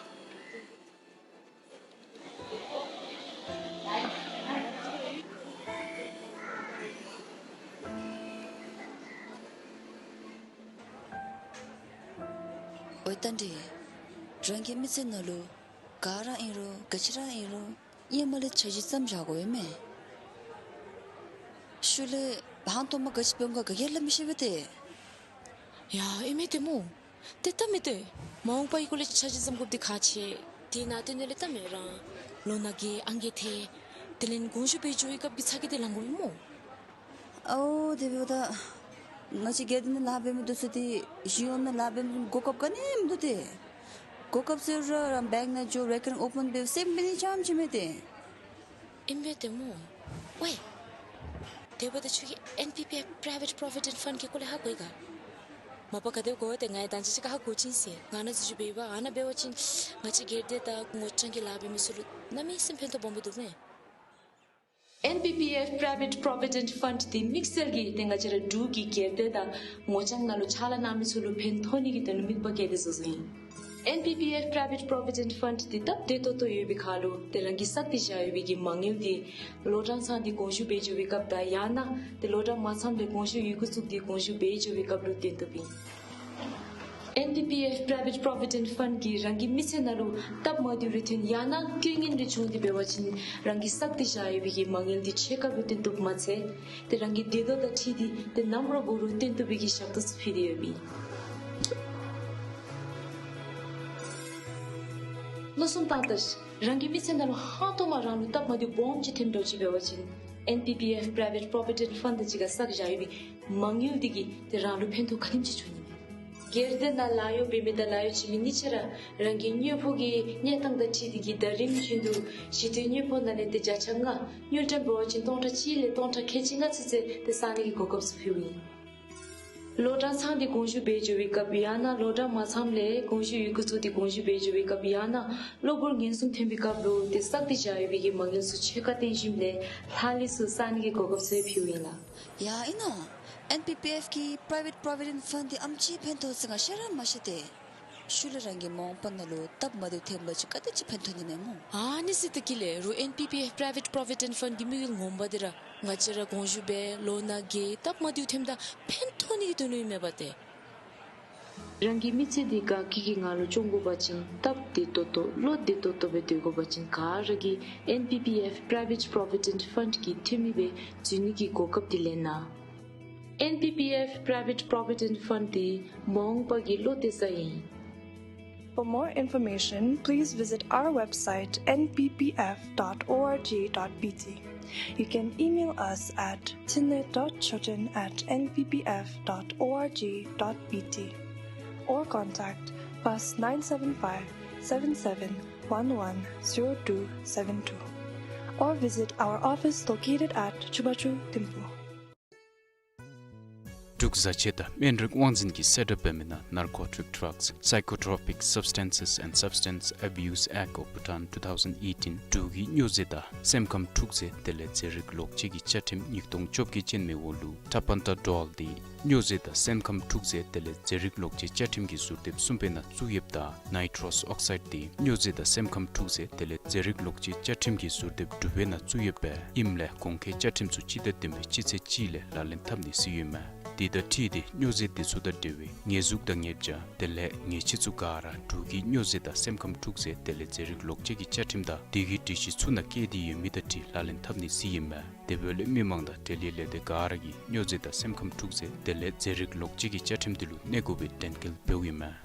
ཨོ་ད་འདི་རང་གི་མི་ཚེ་ནང་ལུ་ག་ར་ཨིན་རུང་ག་ཅི་ར་ཨིན་རུང་ཧེ་མ་ལས་འཆར་གཞི་བརྩམ་བཞག་དགོ་པས་མས། ཤུལ་ལས་ཧང་སྟོང་མ་ག་ཅི་འབད་འོང་ག་ག་གིས་སླབ་མི་ཤེས་པས་ཏེ། ཡ་ཨིན་མས་ཏེ་སྨོ། ཏེ་ད་མི་ཏེ་མ་འོངས་པའི་སྐོར་ལས་འཆར་གཞི་བརྩམ་དགོཔ་འདི་ཁག་ཆེ། དེ་ནང་དོན་ལས་ད་མི་རང་ལོ་ན་རྒས་ཨང་རྒས་ཐལ། དེ་ལས་དགོངས་ཞུ་འབད་འགྱོ་བའི་སྐབས་ཀྱི་ཚ་གྱང་འདི་ལང་དགོ་པས་སྨོ། ཨའོ་དེ་འབདཝ་ད་ང་བཅས་སྒེར་སྡེ་ནང་ལཱ་འབད་མི་འདི་ཚུ་ཏེ་གཞུང་གཡོག་ནང་ལཱ་འབད་མི་གོ་སྐབས་ག་ནི་མིན་འདུག་ཏེ། གོ་སྐབས་ཟེར་རུང་ར་བེངཀ་ནང་འགྱོ་རེ་ཀརིང་ཨོ་པཱན་འབད་སེམས་འབད་ནི་རྐྱངམ་ཅིག་མས་ཏེ། ཨིན་པས་ཏེ་སྨོ། ཝའི། དེ་འབདཝ་ད་ཁྱོད་ཀྱིས་ཨེན་པི་པི་ཨེཕ་Private Provident Fund གི་སྐོར་ལས་ཧ་གོ་ཡི་ག། མ་པ་ག་དེ་གོ་ཡི་ཏེ་ང་ཡང་ད་ཅི་ཅིག་ཁར་ཧ་གོ་ཅི་ཟེར། ང་ནཱ་འཛུལ་ཞུགས་འབད་བ་ཨ་ནཱ་འབད་བ་ཅིན་ང་བཅས་སྒེར་སྡེ་དང་ངོ་རྐྱང་གི་ལཱ་འབད་མི་ཚུ་ལུ་གནམ་མེད་ས་མེད་ཕན་ཐོགས་སྦོམ་སྦེ་འདུག་མས། ཨེན་པི་པི་ཨེཕ་Private Provident Fund འདི་དམིགས་བསལ་གྱིས་ཏེ་ང་བཅས་ར་འབྲུག་གི་སྒེར་སྡེ་དང་ངོ་རྐྱང་ནང་ལུ་ཕྱག་ལཱ་གནང་མི་ཚུ་ལུ་ཕན་ཐོགས་ནི་གི་དོན་ལུ་དམིགས་པ་བསྐྱེད་དེ་བཟོ་བཟོཝ་ཨིན། ཨེན་པི་པི་ཨེཕ་Private Provident Fund འདི་སྟབས་བདེ་ཏོག་ཏོ་ཡོད་པའི་ཁར་ལུ་ཏེ་རང་གིས་བསགས་ཏེ་བཞག་ཡོད་པའི་གི་མ་དངུལ་འདི་ལོ་གྲངས་ཚང་སྟེ་དགོངས་ཞུ་འབད་འགྱོ་བའི་སྐབས་དང་ཡང་ན་ཏེ་ལོ་གྲངས་མ་ཚངམ་ལས་དགོངས་ཞུ་ཡི་གུ་བཙུགས་ཏེ་དགོངས་ཞུ་འབད་འགྱོ་བའི་སྐབས་ལུ་བཏོན་བཏུབ་ཨིན། ཨེན་པི་པི་ཨེཕ་Private Provident Fund གིས་རང་གི་མི་ཚེ་ནང་ལུ་སྟབས་མ་བདེཝ་རེ་ཐོན་ཡང་ན་རྐྱེན་ངན་རེ་བྱུང་སྟེ་འབད་བ་ཅིན་རང་གིས་བསགས་ཏེ་བཞག་ཡོད་པའི་གི་མ་དངུལ་འདི་ཕྱེད་ཀ་སྦེ་བཏོན་བཏུབ་མ་ཚད་ཏེ་རང་གི་འདོད་ལུགས་དང་འཁྲིལ་ཏེ་ཏེ་ནམ་ར་འབད་རུང་བཏོན་བཏུབ་པའི་གི་ཞབས་ཏོག་ཚུ་ཕུལ་ཏེ་ཡོདཔ་ཨིན། ལོ་གསུམ་བཏང་ད་རང་གི་མི་ཚེ་ནང་ལུ་ཧང་སྟོང་མ་རང་ལུ་སྟབས་མ་བདེཝ་སྦོམ་ཅིག་ཐོནམ་འདྲཝ་ཅིག་འབད་བ་ཅིན་ཨེན་པི་པི་ཨེཕ་Private Provident Fund དང་གཅིག་ཁར་བསགས་བཞག་ཡོད་པའི་མ་དངུལ་འདི་གིས་ཏེ་རང་ལུ་ཕན་ཐོགས་ག་དེམ་ཅིག་བྱུང་ནི་མས། སྒེར་སྡེ་ནང་ལཱ་གཡོག་འབད་མི་དང་ལཱ་གཡོག་བྱིན་མི་གཉིས་ཆ་ར་རང་གི་དངོས་པོ་གི་གནས་སྟངས་དང་འཁྲིལ་ཏེ་གིས་ཟླ་རིམ་བཞིན་དུ་ཞི་དུས་དངོས་པོ་ནང་ལས་ཏེ་བརྒྱ་ཆ་ལྔ་དངུལ་ཀྲམ་འབད་བ་ཅིན་སྟོང་ཕྲག་གཅིག་ལས་སྟོང་ཕྲག་ཁལ་གཅིག་ལྔ་ཚུན་ཚོད་ཏེ་བསག་ནི་གི་གོ་སྐབས་ཚུ་ཕུལཝ་ཨིན། ལོ་གྲངས་ཚང་སྟེ་དགོངས་ཞུ་འབད་འགྱོ་བའི་སྐབས་ཡང་ན་ལོ་གྲངས་མ་ཚངམ་ལས་དགོངས་ཞུ་ཡི་གུ་བཙུགས་ཏེ་དགོངས་ཞུ་འབད་འགྱོ་བའི་སྐབས་ཡང་ན་གློ་བུར་ངན་སོང་ཐོན་པའི་སྐབས་ལུ་ཏེ་བསགས་ཏེ་བཞག་ཡོད་པའི་གི་མ་དངུལ་ཚུ་ཕྱེད་ཀ་བཏོན་ཞིནམ་ལས་ལྷག་ལུས་ཚུ་བསག་ནི་གི་གོ་སྐབས་ཚུ་ཕུལཝ་ཨིན་ལགས། ཡ་ཨིན་ནོ། ཨེན་པི་པི་ཨེཕ་གི་Private Provident Fund འདི་ཨེམ་ཅིག་ཕན་ཐོགས་ཟེར་ང་ཤེས་ར་མ་ཤེས་ཏེ། ཤུལ་ལས་རང་གི་མ་འོངས་པ་ནང་ལུ་སྟབས་མ་བདེཝ་ཐོན་པ་ཅིན་ག་དེ་ཅིག་ཕན་ཐོགས་ནི་མས་སྨོ། ཨ་ནི་ཟེར་ད་གི་ལས་རུང་ཨེན་པི་པི་ཨེཕ་Private Provident Fund གི་དམིགས་ཡུལ་ངོ་མ་འདི་ར་ང་བཅས་ར་དགོངས་ཞུ་འབད་ལོ་ནང་གི་སྟབས་མ་བདེཝ་ཐོནམ་ད་ཕན་ཐོགས་ནི་གི་དོན་ལུ་ཨིན་མས་པ་ཏེ། རང་གི་མི་ཚེ་འདི་དགའ་སྐྱིད་ཀྱི་ངང་ལུ་སྐྱོང་དགོ་པ་ཅིན་སྟབས་བདེ་ཏོག་ཏོ་བློ་བདེ་ཏོག་ཏོ་སྦེ་སྡོད་དགོ་པ་ཅིན་ག་ར་གིས་ཨེན་པི་པི་ཨེཕ་Private Provident Fund གི་འཐུས་མི་སྦེ་འཛུལ་ནི་གི་གོ་སྐབས་འདི་ལེན་གནང་། ཨེན་པི་པི་ཨེཕ་Private Provident Fund འདི་མ་འོངས་པ་གི་བློ་གཏད་ས་ཨིན། For more information, please visit our website N P P F dot org dot B T. You can email us at tinle dot choten at N P P F dot org dot B T or contact plus nine seven five, seven seven one one, zero two seven two or visit our office located at Chubachu Thimphu. འབྲུག་བཟའ་ཆས་དང་སྨན་རིགས་དབང་འཛིན་གྱིས་གསལ་བསྒྲགས་འབད་མི་ནང་Narcotic Drugs, Psychotropic Substances and Substance Abuse Act of Bhutan two thousand eighteen འབྲུག་གི་སྨྱོ་རྫས་དང་སེམས་ཁམས་འཁྲུག་རྫས་དེ་ལས་རྫས་རིགས་ལོག་སྤྱོད་ཀྱི་བཅའ་ཁྲིམས་ཉིས་སྟོང་བཅོ་བརྒྱད་ཅན་མའི་འོག་ལུ་Tapentadol འདི་སྨྱོ་རྫས་དང་སེམས་ཁམས་འཁྲུག་རྫས་དེ་ལས་རྫས་རིགས་ལོག་སྤྱོད་བཅའ་ཁྲིམས་ཀྱི་ཟུར་དེབ་གསུམ་པའི་ནང་བཙུགས་ཡོདཔ་ད་Nitrous Oxide འདི་སྨྱོ་རྫས་དང་སེམས་ཁམས་འཁྲུག་རྫས་དེ་ལས་རྫས་རིགས་ལོག་སྤྱོད་བཅའ་ཁྲིམས་ཀྱི་ཟུར་དེབ་དྲུག་པའི་ནང་བཙུགས་ཡོདཔ་ཨིནམ་ལས་གོང་འཁོད་བཅའ་ཁྲིམས་ཚུ་སྤྱི་ཟླ་བདུན་པའི་སྤྱི་ཚེས་གཅིག་ལས་ལག་ལེན་འཐབ་ནི་ཟེར་ཡོདཔ་མས། དེ་དང་འཁྲིལ་ཏེ་སྨྱོ་རྫས་དེ་ཚུ་དང་འབྲེལ་བའི་ཉེས་འཛུགས་དང་ཉེས་བྱ་དེ་ལས་ཉེས་ཆད་ཚུ་ག་ར་འབྲུག་གི་སྨྱོ་རྫས་དང་སེམས་ཁམས་འཁྲུག་རྫས་དེ་ལས་རྫས་རིགས་ལོག་སྤྱོད་ཀྱི་བཅའ་ཁྲིམས་དང་དེ་གི་སྒྲིག་གཞི་ཚུ་ནང་བཀོད་དེ་ཡོད་མི་དང་འཁྲིལ་ལག་ལེན་འཐབ་ནི་ཟེར་ཨིན་མས། དེ་འབདཝ་ལས་མི་མང་དང་འབྲེལ་ཡོད་ལས་སྡེ་ག་ར་གིས་སྨྱོ་རྫས་དང་སེམས་ཁམས་འཁྲུག་རྫས་དེ་ལས་རྫས་རིགས་ལོག་སྤྱོད་ཀྱི་བཅའ་ཁྲིམས་དེ་ལུ་གནས་དགོ་པའི་དྲན་སྐུལ་འབདཝ་ཨིན་མས།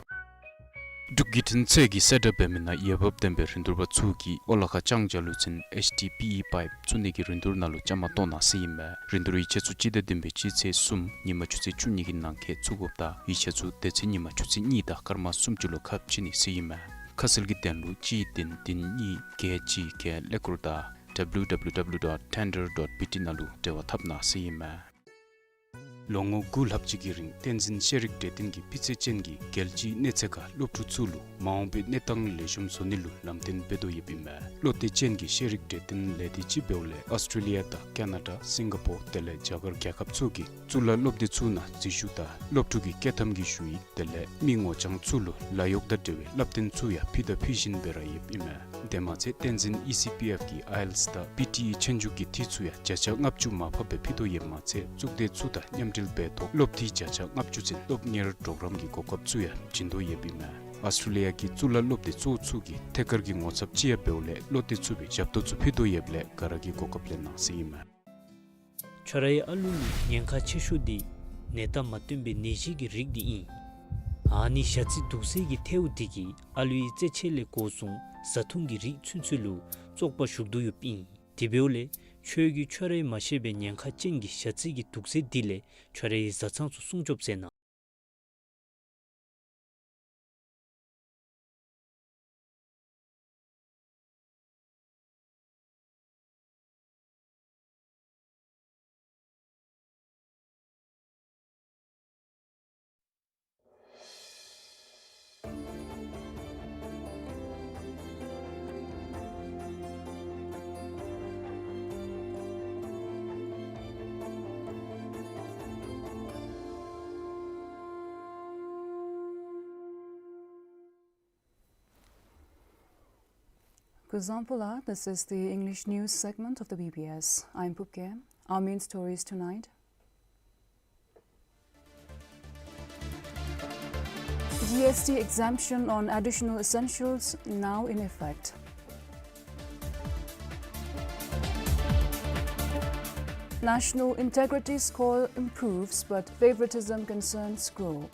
འབྲུག་བརྒྱུད་འཕྲིན་ཚད་ཀྱིས་གསལ་བསྒྲགས་འབད་མི་ནང་འོས་འབབ་ལྡན་པའི་རིན་བསྡུར་པ་ཚུ་གིས་ཨོ་ལ་ཁ་ལྕང་བྱ་ལུ་ཚན་ཨེཆ་ཌི་པི་ཨི་པའིཔ་བཙུགས་ནི་གི་རིན་བསྡུར་ནང་ལུ་བཅའ་མར་གཏོགས་གནང་ཟེར་ཨིན་མས། རིན་བསྡུར་ཡིག་ཆ་ཚུ་སྤྱི་ཟླ་བདུན་པའི་སྤྱི་ཚེས་གསུམ་ཉིན་མ་ཆུ་ཚོད་བཅུ་གཉིས་ཀྱི་ནང་འཁོད་བཙུགས་དགོཔ་ད་ཡིག་ཆ་ཚུ་དེ་ཚེ་ཉིན་མ་ཆུ་ཚོད་གཉིས་དང་སྐར་མ་སུམ་ཅུ་ལུ་ཁ་ཕྱེ་ནི་ཟེར་ཨིན་མས། ཁ་གསལ་གྱི་དོན་ལུ་གཅིག་བདུན་བདུན་གཉིས་བརྒྱད་གཅིག་བརྒྱད་ཀླད་ཀོར་དང་W W W dot tender dot B T ནང་ལུ་འབྲེལ་བ་འཐབ་གནང་ཟེར་ཨིན་མས། ལོ་ངོ་དགུ་ལྷག་ཅིག་གི་རིང་བསྟན་འཛིན་ཤེས་རིག་གྲོས་སྟོན་གྱིས་སྤུས་ཚད་ཅན་གྱི་རྒྱལ་སྤྱིའི་གནས་ཚད་ཁར་སློབ་ཕྲུག་ཚུ་ལུ་མ་འོངས་པའི་གནས་སྟངས་ལེགས་ཤོམ་བཟོ་ནི་ལུ་ལམ་སྟོན་འབད་དོ་ཡོདཔ་ཨིན་མས། བློ་གཏད་ཅན་གྱི་ཤེས་རིག་གྲོས་སྟོན་ལས་སྡེ་ཅིག་འབདཝ་ལས་ཨོསི་ཊེ་ལི་ཡ་དང་ཀ་ན་ཌ་སིང་ག་པོར་དེ་ལས་རྒྱ་གར་རྒྱལ་ཁབ་ཚུ་གི་གཙུག་ལག་སློབ་སྡེ་ཚུ་ནང་འཛུལ་ཞུགས་དང་སློབ་ཕྲུག་གི་བསྐྱོད་ཐམ་གྱི་ཞུ་ཡིག་དེ་ལས་མི་ངོ་རྐྱང་ཚུ་ལུ་ལཱ་གཡོག་དང་འབྲེལ་བའི་བསླབ་སྟོན་ཚུ་ཡང་ཕུལ་དང་ཕུལ་བཞིན་པའི་ར་ཡོདཔ་ཨིན་མས། དེ་མ་ཚད་བསྟན་འཛིན་ཨི་སི་པི་ཨེཕ་གིས་ཨའི་ཨེལ་ཊི་ཨེསི་དང་པི་ཊི་ཨི་ཆོས་རྒྱུགས་ཀྱི་འཐུས་ཚུ་ཡང་བརྒྱ་ཆ་ལྔ་བཅུ་མར་ཕབ་སྦེ་ཕུལ་དོ་ཡོདཔ་མ་ཚད་གཙུག་སྡེ་ཚུ་དང་མཉམ་འབྲེལ་འབད་ཐོག་སློབ་འཐུས་བརྒྱ་ཆ་ལྔ་བཅུ་ཚུན་སློབ་གཉེར་གྲོགས་རམ་གྱི་གོ་སྐབས་ཚུ་ཡང་བྱིན་དོ་ཡོདཔ་ཨིན་མས། ཨོསི་ཊེ་ལི་ཡ་གི་གཙུག་ལག་སློབ་སྡེ་གཙོ་བོ་ཚུ་གིས་ཐད་ཀར་གྱི་ངོ་ཚབ་ཅིག་ཡང་འབདཝ་ལས་བློ་གཏད་ཚུགས་པའི་ཞབས་ཏོག་ཚུ་ཕུལ་དོ་ཡོདཔ་ལས་ག་ར་གིས་གོ་སྐབས་ལེན་གནང་ཟེར་ཨིན་མས། ཁྱོད་རའི་ཨ་ལུ་ལུ་ཉེན་ཁ་ཆེ་ཤོས་འདི་ནད་རྟགས་མ་སྟོན་པའི་ནད་གཞི་གི་རིགས་འདི་ཨིན། ཨ་ནི་ཞ་རྩི་དུག་སེལ་གྱི་ཐལཝ་འདི་གིས་ཨ་ལུའི་རྩེད་ཆས་ལས་འགོ་བཟུང་བཟའ་འཐུང་གི་རིགས་ཚུན་ཚོད་ལུ་བཙོག་པ་ཞུགས་དོ་ཡོདཔ་ཨིན། དེ་འབདཝ་ལས་ཁྱོད་ཀྱིས་ཁྱོད་རའི་མ་ཤེས་པའི་ཉེན་ཁ་ཅན་གྱི་ཞ་རྩི་གི་དུག་སེལ་འདི་ལས་ཁྱོད་རའི་བཟའ་ཚང་ཚུ་སྲུང་སྐྱོབ་མཛད་གནང་། Kuzuzangpo la, this is the English news segment of the B B S. I'm Pupke. Our main stories tonight. G S T exemption on additional essentials now in effect. National integrity score improves, but favoritism concerns grow.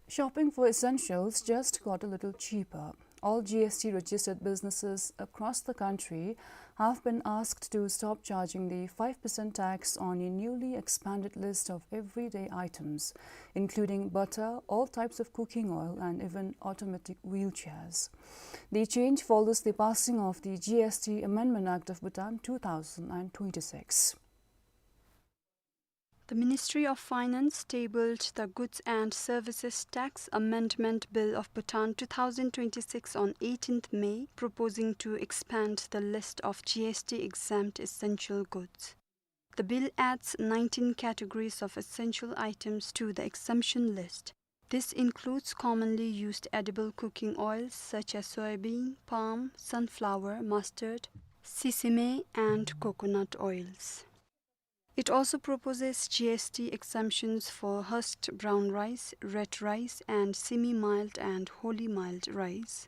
Shopping for essentials just got a little cheaper. All G S T registered businesses across the country have been asked to stop charging the five percent tax on a newly expanded list of everyday items, including butter, all types of cooking oil, and even automatic wheelchairs. The change follows the passing of the G S T Amendment Act of Bhutan two thousand twenty-six. The Ministry of Finance tabled the Goods and Services Tax Amendment Bill of Bhutan two thousand twenty-six on eighteenth May, proposing to expand the list of G S T exempt essential goods. The bill adds nineteen categories of essential items to the exemption list. This includes commonly used edible cooking oils such as soybean, palm, sunflower, mustard, sesame, and coconut oils. It also proposes G S T exemptions for husked brown rice, red rice, and semi-milled and wholly milled rice.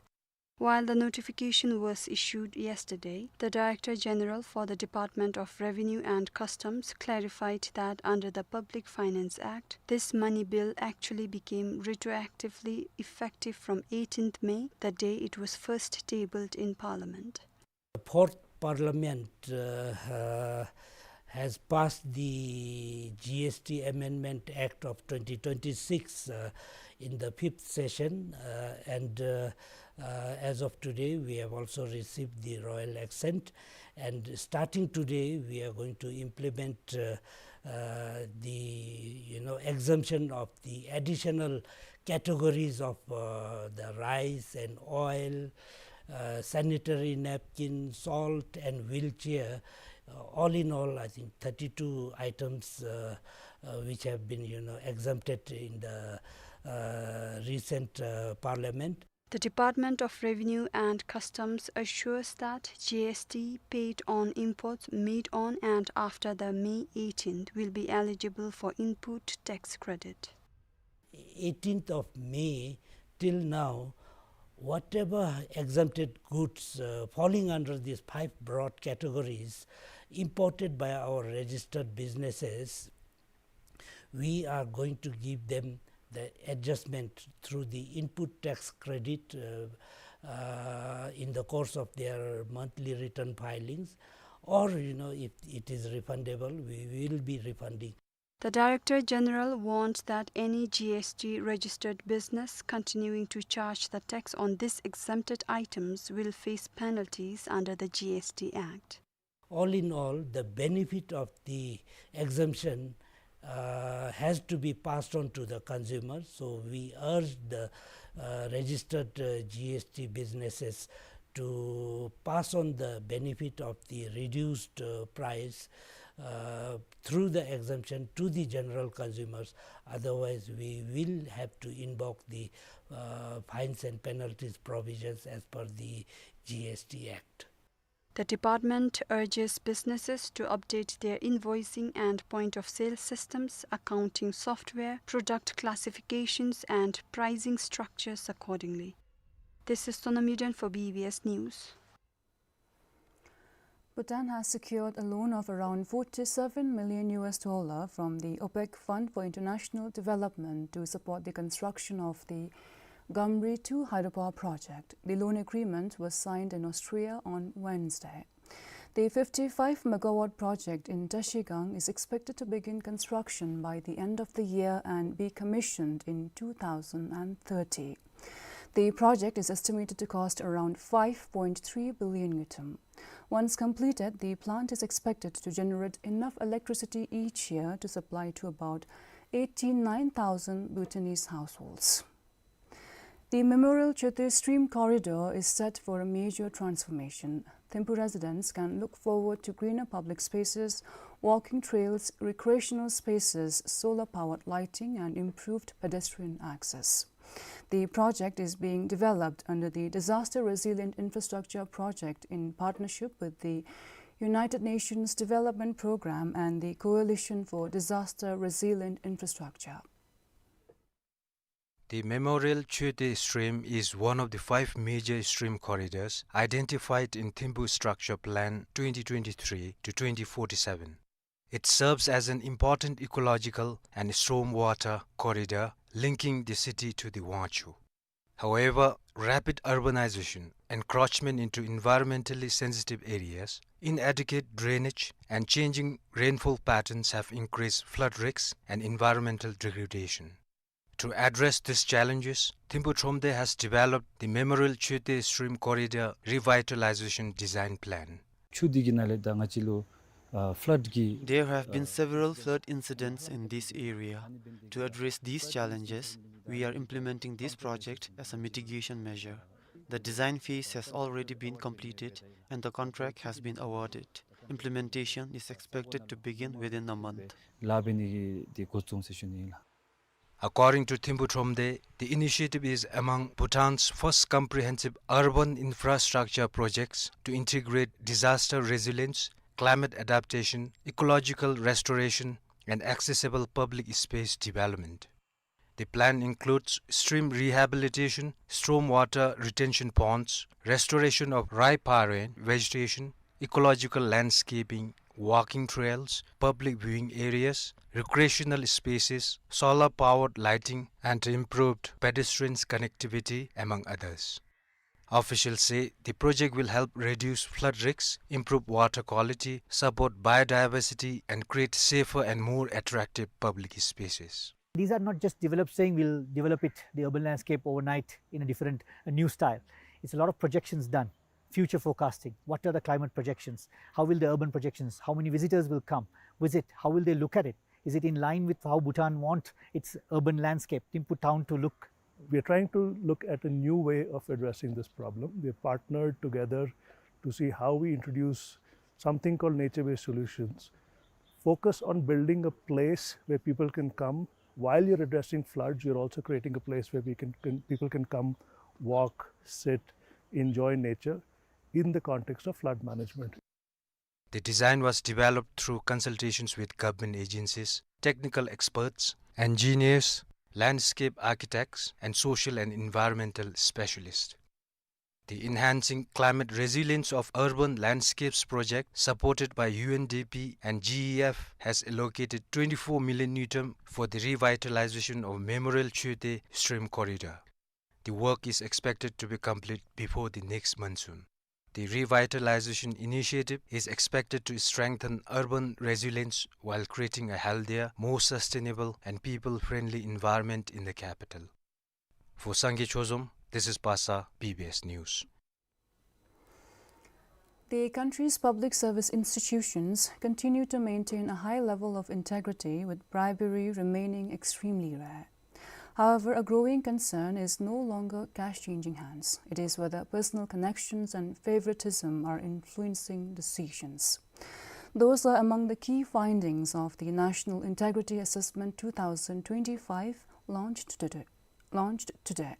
While the notification was issued yesterday, the Director General for the Department of Revenue and Customs clarified that under the Public Finance Act, this money bill actually became retroactively effective from eighteenth May, the day it was first tabled in Parliament. The fourth Parliament, uh, uh, has passed the G S T Amendment Act of twenty twenty-six, uh, in the fifth session, uh, and, uh, uh, as of today, we have also received the royal assent, and starting today, we are going to implement, uh, uh, the, you know, exemption of the additional categories of, uh, the rice and oil, uh, sanitary napkin, salt, and wheelchair. Uh, all in all, I think thirty-two items, uh, uh, which have been, you know, exempted in the, uh, recent, uh, Parliament. The Department of Revenue and Customs assures that G S T paid on imports made on and after the May eighteenth will be eligible for input tax credit. Eighteenth of May till now, whatever exempted goods, uh, falling under these five broad categories imported by our registered businesses, we are going to give them the adjustment through the input tax credit, uh, uh, in the course of their monthly return filings, or, you know, if it is refundable, we will be refunding. The Director General warned that any G S T registered business continuing to charge the tax on these exempted items will face penalties under the G S T Act. All in all, the benefit of the exemption, uh, has to be passed on to the consumer. So we urge the, uh, registered, uh, G S T businesses to pass on the benefit of the reduced, uh, price, uh, through the exemption to the general consumers. Otherwise, we will have to invoke the, uh, fines and penalties provisions as per the G S T Act. The department urges businesses to update their invoicing and point of sale systems, accounting software, product classifications, and pricing structures accordingly. This is Sonam Yuden for B B S News. Bhutan has secured a loan of around forty-seven million U S dollar from the OPEC Fund for International Development to support the construction of the Gamri two hydropower project. The loan agreement was signed in Austria on Wednesday. The fifty-five megawatt project in Trashigang is expected to begin construction by the end of the year and be commissioned in two thousand and thirty. The project is estimated to cost around five point three billion ngultrum. Once completed, the plant is expected to generate enough electricity each year to supply to about eighty-nine thousand Bhutanese households. The Memorial Choetui Stream Corridor is set for a major transformation. Thimphu residents can look forward to greener public spaces, walking trails, recreational spaces, solar-powered lighting, and improved pedestrian access. The project is being developed under the Disaster Resilient Infrastructure Project in partnership with the United Nations Development Programme and the Coalition for Disaster Resilient Infrastructure. The Memorial Choetey stream is one of the five major stream corridors identified in Thimphu Structure Plan twenty twenty-three to twenty forty-seven. It serves as an important ecological and stormwater corridor linking the city to the Wangchhu. However, rapid urbanization, encroachment into environmentally sensitive areas, inadequate drainage, and changing rainfall patterns have increased flood risks and environmental degradation. To address these challenges, Thimphu Thromde has developed the Memorial Choetey Stream Corridor Revitalization Design Plan. ཆུ་འདི་གི་ནང་ལས་ད་ང་བཅས་ལུ་ཨ་ཕླཌ་གི There have been several flood incidents in this area. To address these challenges, we are implementing this project as a mitigation measure. The design phase has already been completed and the contract has been awarded. Implementation is expected to begin within a month. ལཱ་འབད་ནི་གི་འདི་འགོ་བཙུགས་ཟེར་ཞུ་ནི་ཨིན་ལགས། According to Thimphu Thromde, the initiative is among Bhutan's first comprehensive urban infrastructure projects to integrate disaster resilience, climate adaptation, ecological restoration, and accessible public space development. The plan includes stream rehabilitation, stormwater retention ponds, restoration of riparian vegetation, ecological landscaping, walking trails, public viewing areas, recreational spaces, solar-powered lighting, and improved pedestrians connectivity, among others. Officials say the project will help reduce flood risks, improve water quality, support biodiversity, and create safer and more attractive public spaces. These are not just developed saying we'll develop it, the urban landscape overnight in a different, a new style. It's a lot of projections done, future forecasting. What are the climate projections? How will the urban projections, how many visitors will come, visit, how will they look at it? Is it in line with how Bhutan want its urban landscape, Thimphu town to look? We are trying to look at a new way of addressing this problem. We have partnered together to see how we introduce something called nature-based solutions. Focus on building a place where people can come. While you're addressing floods, you're also creating a place where we can, can, people can come, walk, sit, enjoy nature in the context of flood management. The design was developed through consultations with government agencies, technical experts, engineers, landscape architects, and social and environmental specialists. The Enhancing Climate Resilience of Urban Landscapes project, supported by U N D P and G E F, has allocated twenty-four million ngultrum for the revitalization of Memorial Choetey stream corridor. The work is expected to be complete before the next monsoon. The revitalization initiative is expected to strengthen urban resilience while creating a healthier, more sustainable, and people-friendly environment in the capital. For Sangay Chozom, this is Pasa, B B S News. The country's public service institutions continue to maintain a high level of integrity, with bribery remaining extremely rare. However, a growing concern is no longer cash changing hands. It is whether personal connections and favoritism are influencing decisions. Those are among the key findings of the National Integrity Assessment two thousand twenty-five, launched today. Launched today.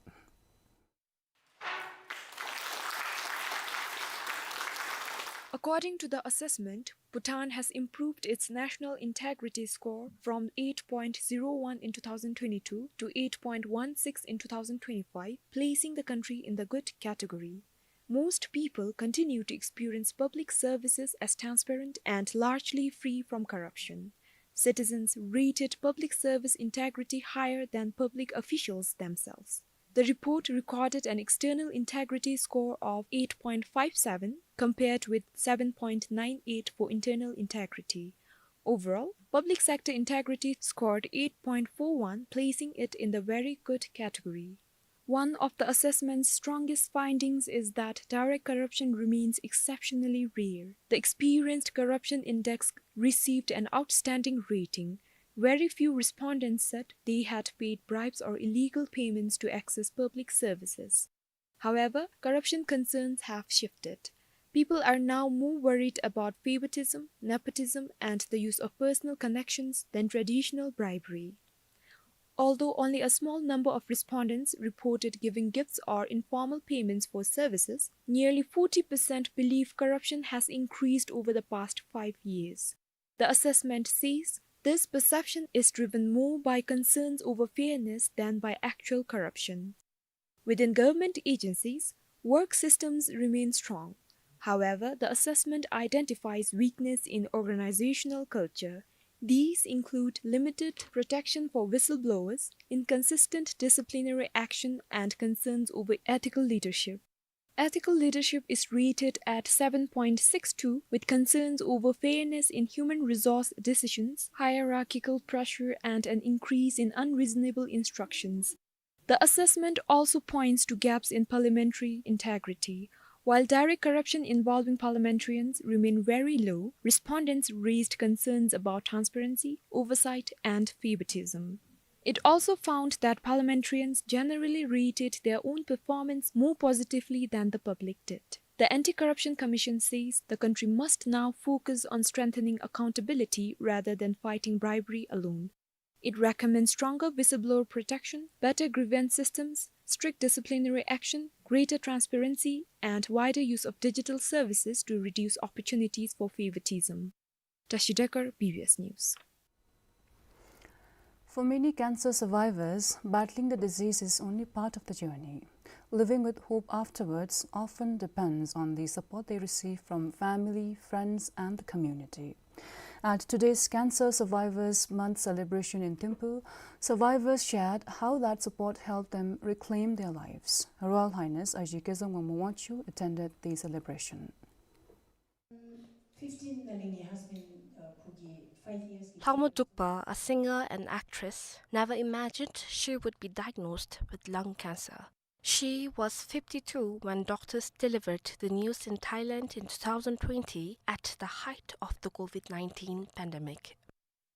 According to the assessment, Bhutan has improved its national integrity score from eight point zero one in two thousand twenty-two to eight point one six in two thousand twenty-five, placing the country in the good category. Most people continue to experience public services as transparent and largely free from corruption. Citizens rated public service integrity higher than public officials themselves. The report recorded an external integrity score of eight point five seven, compared with seven point nine eight for internal integrity. Overall, public sector integrity scored eight point four one, placing it in the very good category. One of the assessment's strongest findings is that direct corruption remains exceptionally rare. The Experienced Corruption Index received an outstanding rating. Very few respondents said they had paid bribes or illegal payments to access public services. However, corruption concerns have shifted. People are now more worried about favoritism, nepotism, and the use of personal connections than traditional bribery. although only a small number of respondents reported giving gifts or informal payments for services, nearly forty percent believe corruption has increased over the past five years. The assessment says this perception is driven more by concerns over fairness than by actual corruption. Within government agencies, work systems remain strong. However, the assessment identifies weakness in organizational culture. These include limited protection for whistleblowers, inconsistent disciplinary action, and concerns over ethical leadership. Ethical leadership is rated at seven point six two, with concerns over fairness in human resource decisions, hierarchical pressure, and an increase in unreasonable instructions. The assessment also points to gaps in parliamentary integrity. While direct corruption involving parliamentarians remain very low, respondents raised concerns about transparency, oversight, and favoritism. It also found that parliamentarians generally rated their own performance more positively than the public did. The Anti-Corruption Commission says the country must now focus on strengthening accountability rather than fighting bribery alone. It recommends stronger whistleblower protection, better grievance systems, strict disciplinary action, greater transparency, and wider use of digital services to reduce opportunities for favoritism. Tashi Dekar, B B S News. For many cancer survivors, battling the disease is only part of the journey. Living with hope afterwards often depends on the support they receive from family, friends, and the community. At today's Cancer Survivors Month celebration in Thimphu, survivors shared how that support helped them reclaim their lives. Her Royal Highness Aji Kezang Wangmo Wangchuck attended the celebration. Lhamo Dukpa, a singer and actress, never imagined she would be diagnosed with lung cancer. She was fifty-two when doctors delivered the news in Thailand in two thousand twenty at the height of the COVID nineteen pandemic.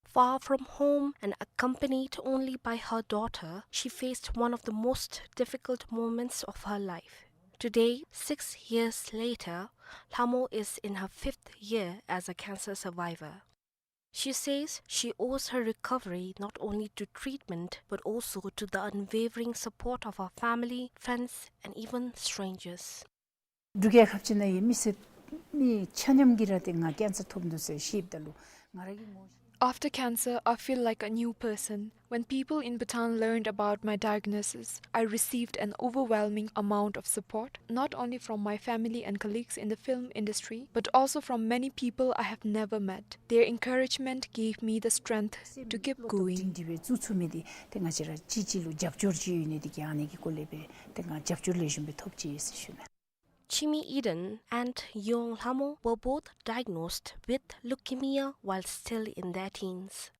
Far from home and accompanied only by her daughter, she faced one of the most difficult moments of her life. Today, six years later, Lhamo is in her fifth year as a cancer survivor. She says she owes her recovery not only to treatment but also to the unwavering support of her family, friends, and even strangers. འབྲུག་རྒྱལ་ཁབ་ཅིག་ནང་ཡང་མི་སེར་མི་ཆ་མཉམ་གྱིས་ར་ཏེ་ང་ཀེན་སར་ཐོབ་འདུག་ཟེར་ཤེསཔ་ད་ལུ་ང་ར་གི་ངོ་། After cancer, I feel like a new person. When people in Bhutan learned about my diagnosis, I received an overwhelming amount of support, not only from my family and colleagues in the film industry, but also from many people I have never met. Their encouragement gave me the strength to keep going. འདི་སྦེ་བཙུགས་ཚུགས་མི་འདི་ཏེ་ང་བཅས་ར་གཅིག་གཅིག་ལུ་རྒྱབ་སྐྱོར་ཅིག་ཡོད་ནི་འདི་གིས་ཨ་ནི་གི་སྐོར་ལས་སྦེ་ཏེ་ང་རྒྱབ་སྐྱོར་ལེགས་ཤོམ་སྦེ་ཐོབ་ཅི་ཟེར་ཞུ་ནི། Chimi Eden and Yong Lhamo were both diagnosed with leukemia while still in their teens.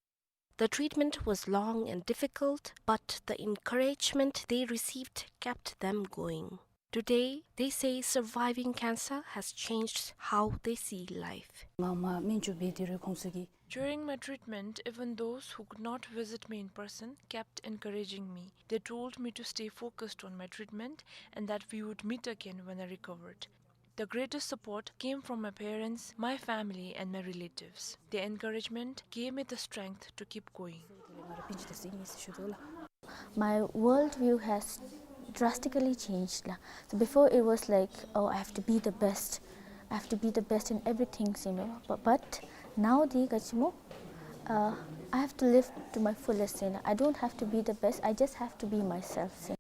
The treatment was long and difficult, but the encouragement they received kept them going. Today, they say surviving cancer has changed how they see life. ང་མ་སྨན་བཅོས་འབད་དེ་རུང་ཁོང་ཚུ་གིས། During my treatment, even those who could not visit me in person kept encouraging me. They told me to stay focused on my treatment and that we would meet again when I recovered. The greatest support came from my parents, my family, and my relatives. Their encouragement gave me the strength to keep going. My worldview has drastically changed. So before it was like, oh, I have to be the best. I have to be the best in everything, you know. But, but now the kachimo, uh, I have to live to my fullest, you know. I don't have to be the best. I just have to be myself.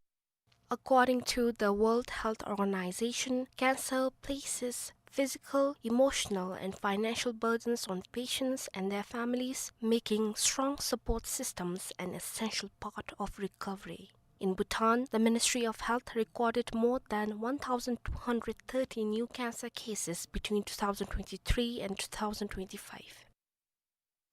According to the World Health Organization, cancer places physical, emotional, and financial burdens on patients and their families, making strong support systems an essential part of recovery. In Bhutan, the Ministry of Health recorded more than one thousand two hundred thirty new cancer cases between two thousand twenty-three and two thousand twenty-five.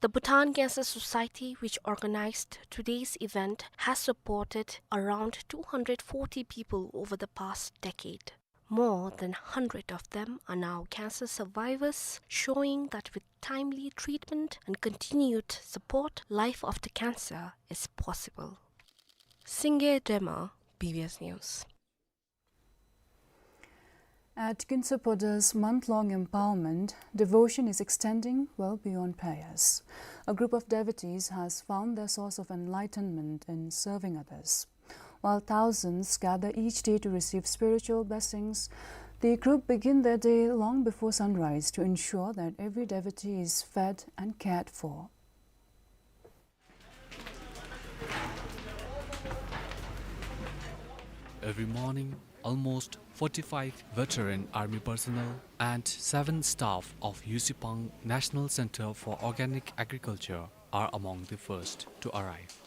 The Bhutan Cancer Society, which organized today's event, has supported around two hundred forty people over the past decade. More than hundred of them are now cancer survivors, showing that with timely treatment and continued support, life after cancer is possible. Singye Dema, B B S News. At Kintsaphoda's month-long empowerment, devotion is extending well beyond prayers. A group of devotees has found their source of enlightenment in serving others. While thousands gather each day to receive spiritual blessings, the group begin their day long before sunrise to ensure that every devotee is fed and cared for. Every morning, almost forty-five veteran army personnel and seven staff of Yusipang National Center for Organic Agriculture are among the first to arrive.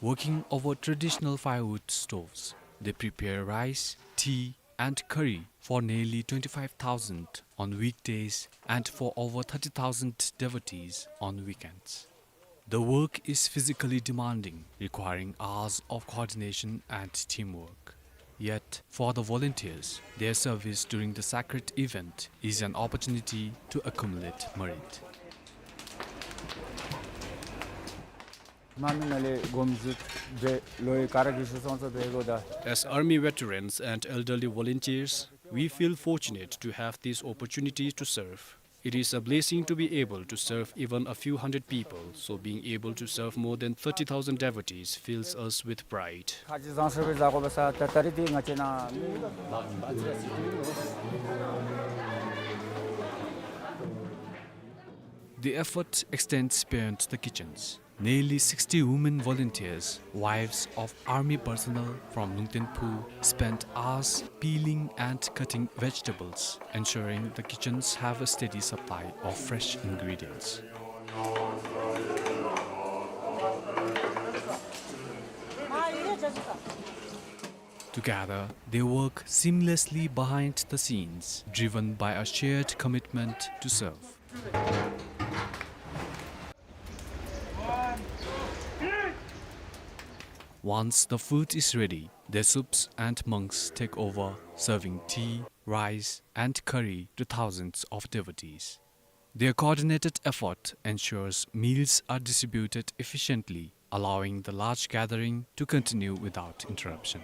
Working over traditional firewood stoves, they prepare rice, tea, and curry for nearly twenty-five thousand on weekdays and for over thirty thousand devotees on weekends. The work is physically demanding, requiring hours of coordination and teamwork. Yet, for the volunteers, their service during the sacred event is an opportunity to accumulate merit. As army veterans and elderly volunteers, we feel fortunate to have this opportunity to serve. It is a blessing to be able to serve even a few hundred people, so being able to serve more than thirty thousand devotees fills us with pride. The effort extends beyond the kitchens. Nearly sixty women volunteers, wives of army personnel from Lungten Phu, spent hours peeling and cutting vegetables, ensuring the kitchens have a steady supply of fresh ingredients. Together, they work seamlessly behind the scenes, driven by a shared commitment to serve. Once the food is ready, their soups and monks take over, serving tea, rice, and curry to thousands of devotees. Their coordinated effort ensures meals are distributed efficiently, allowing the large gathering to continue without interruption.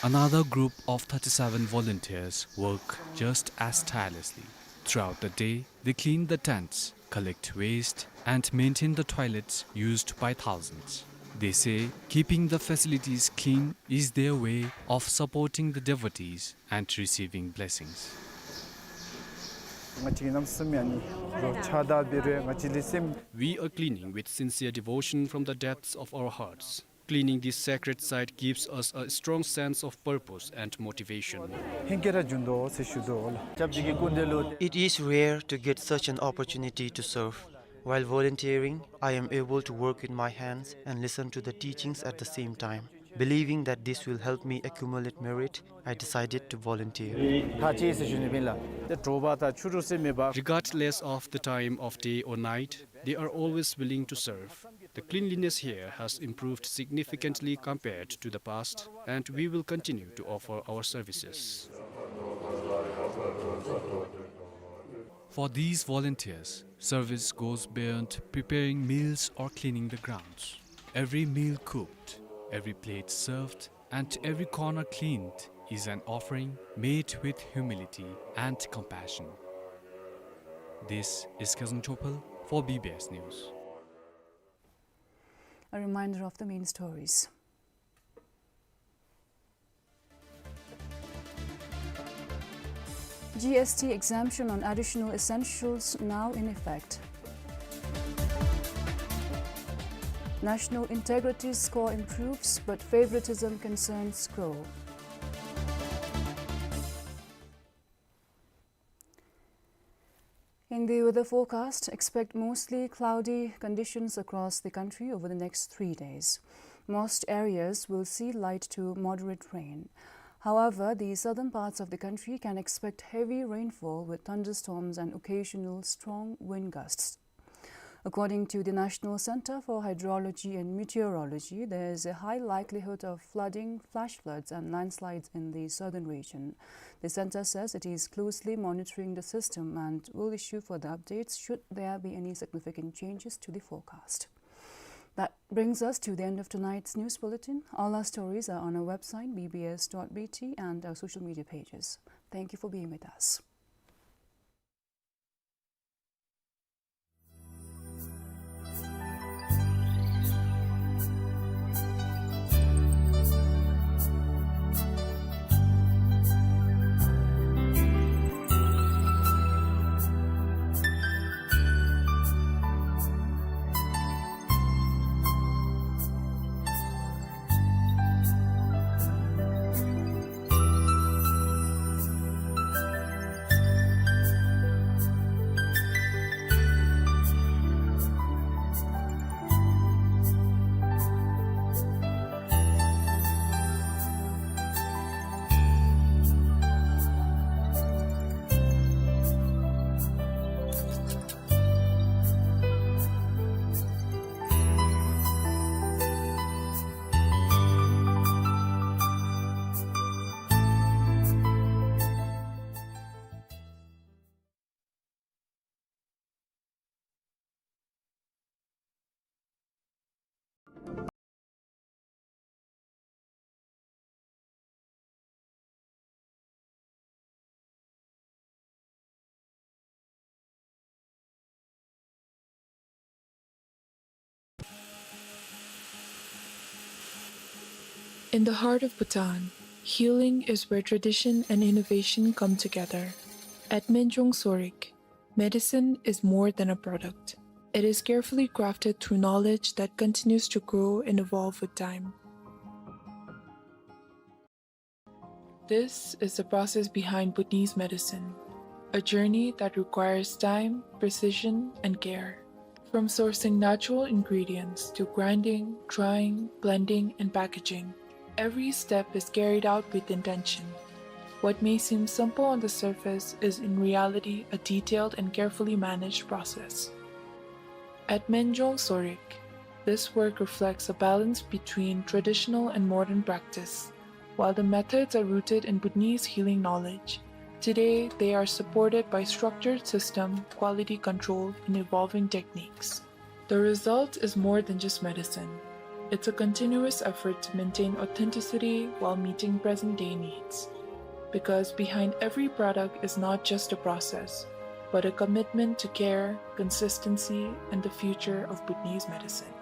Another group of thirty-seven volunteers work just as tirelessly. Throughout the day, they clean the tents, collect waste, and maintain the toilets used by thousands. They say keeping the facilities clean is their way of supporting the devotees and receiving blessings. We are cleaning with sincere devotion from the depths of our hearts. Cleaning this sacred site gives us a strong sense of purpose and motivation. It is rare to get such an opportunity to serve. While volunteering, I am able to work with my hands and listen to the teachings at the same time. Believing that this will help me accumulate merit, I decided to volunteer. Regardless of the time of day or night, they are always willing to serve. The cleanliness here has improved significantly compared to the past, and we will continue to offer our services. For these volunteers, service goes beyond preparing meals or cleaning the grounds. Every meal cooked, every plate served, and every corner cleaned is an offering made with humility and compassion. This is Khesang Chopal for B B S News. A reminder of the main stories. G S T exemption on additional essentials now in effect. National integrity score improves, but favoritism concerns grow. In the weather forecast, expect mostly cloudy conditions across the country over the next three days. Most areas will see light to moderate rain. However, the southern parts of the country can expect heavy rainfall with thunderstorms and occasional strong wind gusts. According to the National Center for Hydrology and Meteorology, there is a high likelihood of flooding, flash floods, and landslides in the southern region. The center says it is closely monitoring the system and will issue further updates should there be any significant changes to the forecast. That brings us to the end of tonight's news bulletin. All our stories are on our website, B B S dot B T, and our social media pages. Thank you for being with us. In the heart of Bhutan, healing is where tradition and innovation come together. At Menjong Sorik, medicine is more than a product. It is carefully crafted through knowledge that continues to grow and evolve with time. This is the process behind Bhutanese medicine, a journey that requires time, precision, and care. From sourcing natural ingredients to grinding, drying, blending, and packaging, every step is carried out with intention. What may seem simple on the surface is in reality a detailed and carefully managed process. At Menjong Sorik, this work reflects a balance between traditional and modern practice. While the methods are rooted in Bhutanese healing knowledge, today they are supported by structured system, quality control, and evolving techniques. The result is more than just medicine. It's a continuous effort to maintain authenticity while meeting present-day needs. Because behind every product is not just a process, but a commitment to care, consistency, and the future of Bhutanese medicine.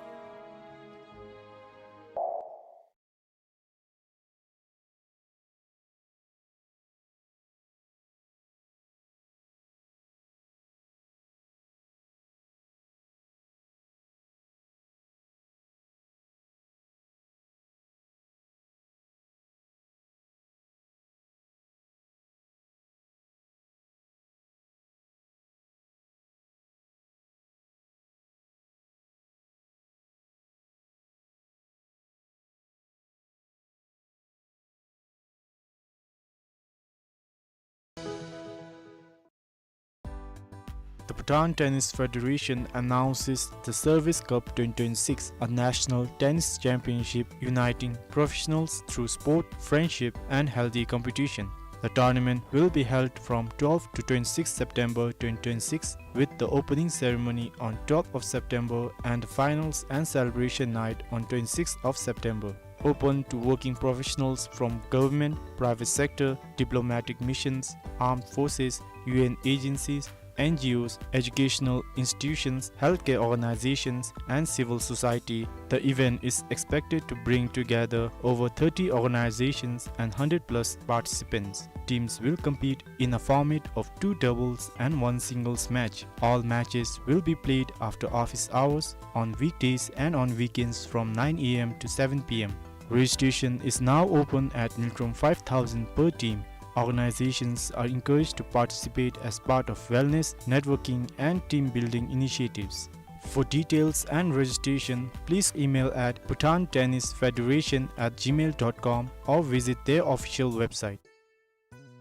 The Bhutan Tennis Federation announces the Service Cup twenty twenty-six, a national tennis championship uniting professionals through sport, friendship, and healthy competition. The tournament will be held from twelfth to twenty-sixth September twenty twenty-six, with the opening ceremony on twelfth of September and the finals and celebration night on twenty-sixth of September. Open to working professionals from government, private sector, diplomatic missions, armed forces, U N agencies, N G Os, educational institutions, healthcare organizations, and civil society. The event is expected to bring together over thirty organizations and hundred plus participants. Teams will compete in a format of two doubles and one singles match. All matches will be played after office hours, on weekdays and on weekends from nine A M to seven P M. Registration is now open at Ngultrum five thousand per team. Organizations are encouraged to participate as part of wellness, networking, and team building initiatives. For details and registration, please email at bhutan tennis federation at gmail dot com or visit their official website.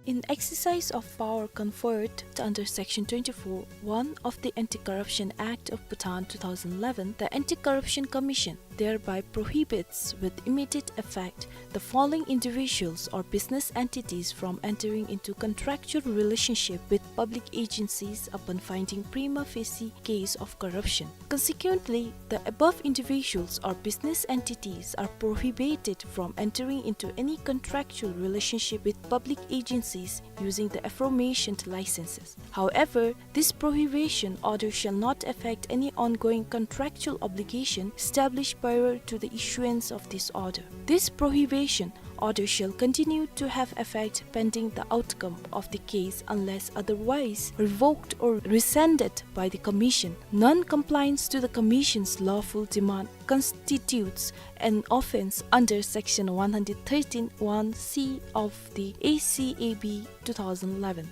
In exercise of power conferred under Section twenty-four one of the Anti-Corruption Act of Bhutan two thousand eleven, the Anti-Corruption Commission thereby prohibits with immediate effect the following individuals or business entities from entering into contractual relationship with public agencies upon finding prima facie case of corruption. Consequently, the above individuals or business entities are prohibited from entering into any contractual relationship with public agencies using the aforementioned licenses. However, this prohibition order shall not affect any ongoing contractual obligation established prior to the issuance of this order. This prohibition order shall continue to have effect pending the outcome of the case unless otherwise revoked or rescinded by the Commission. Non-compliance to the Commission's lawful demand constitutes an offence under Section one hundred thirteen one C of the A C A B two thousand eleven.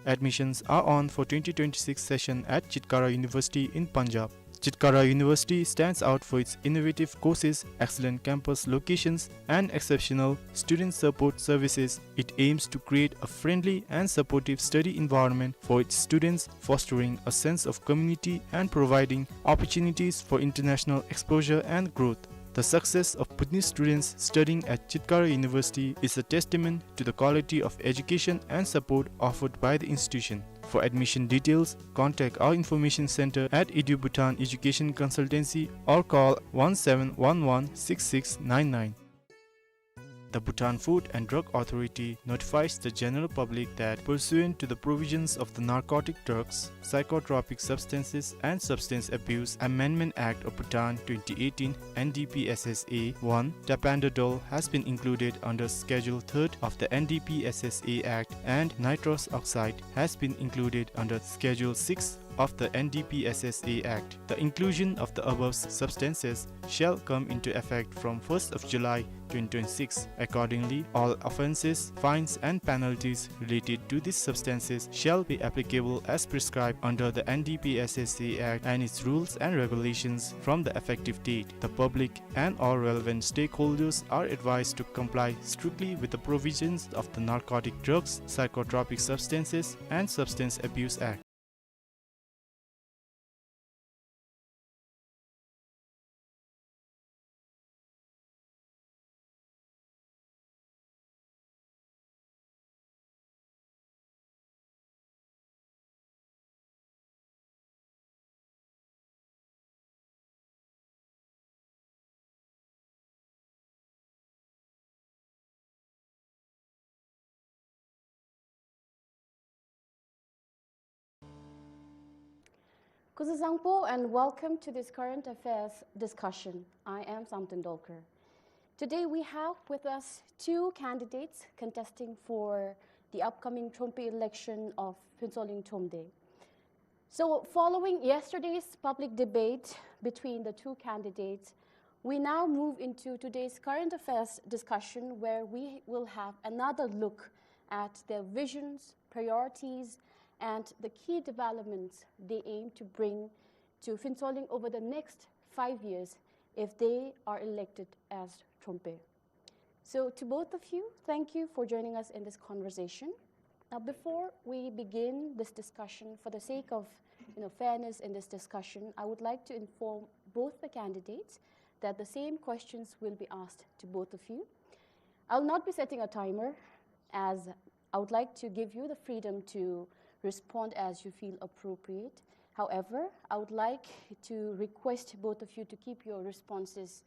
Admissions are on for twenty twenty-six session at Chitkara University in Punjab. Chitkara University stands out for its innovative courses, excellent campus locations, and exceptional student support services. It aims to create a friendly and supportive study environment for its students, fostering a sense of community and providing opportunities for international exposure and growth. The success of Bhutanese students studying at Chitkara University is a testament to the quality of education and support offered by the institution. For admission details, contact our information center at EduBhutan Education Consultancy or call one seven one one six six nine nine. The Bhutan Food and Drug Authority notifies the general public that, pursuant to the provisions of the Narcotic Drugs, Psychotropic Substances and Substance Abuse Amendment Act of Bhutan twenty eighteen, N D P S S A one, tapentadol has been included under Schedule third of the N D P S S A Act and nitrous oxide has been included under Schedule six of the N D P S S A Act. The inclusion of the above substances shall come into effect from first of July twenty twenty-six. Accordingly, all offences, fines and penalties related to these substances shall be applicable as prescribed under the N D P S S A Act and its rules and regulations from the effective date. The public and all relevant stakeholders are advised to comply strictly with the provisions of the Narcotic Drugs, Psychotropic Substances and Substance Abuse Act. Kuzuzangpo and welcome to this current affairs discussion. I am Samten Dolkar. Today we have with us two candidates contesting for the upcoming Trompe election of Phuentsholing Thromde. So, following yesterday's public debate between the two candidates, we now move into today's current affairs discussion, where we will have another look at their visions, priorities, and the key developments they aim to bring to Phuentsholing over the next five years if they are elected as Trompe. So, to both of you, thank you for joining us in this conversation. Now, before we begin this discussion, for the sake of, you know, fairness in this discussion, I would like to inform both the candidates that the same questions will be asked to both of you. I'll not be setting a timer, as I would like to give you the freedom to respond as you feel appropriate. However, I would like to request both of you to keep your responses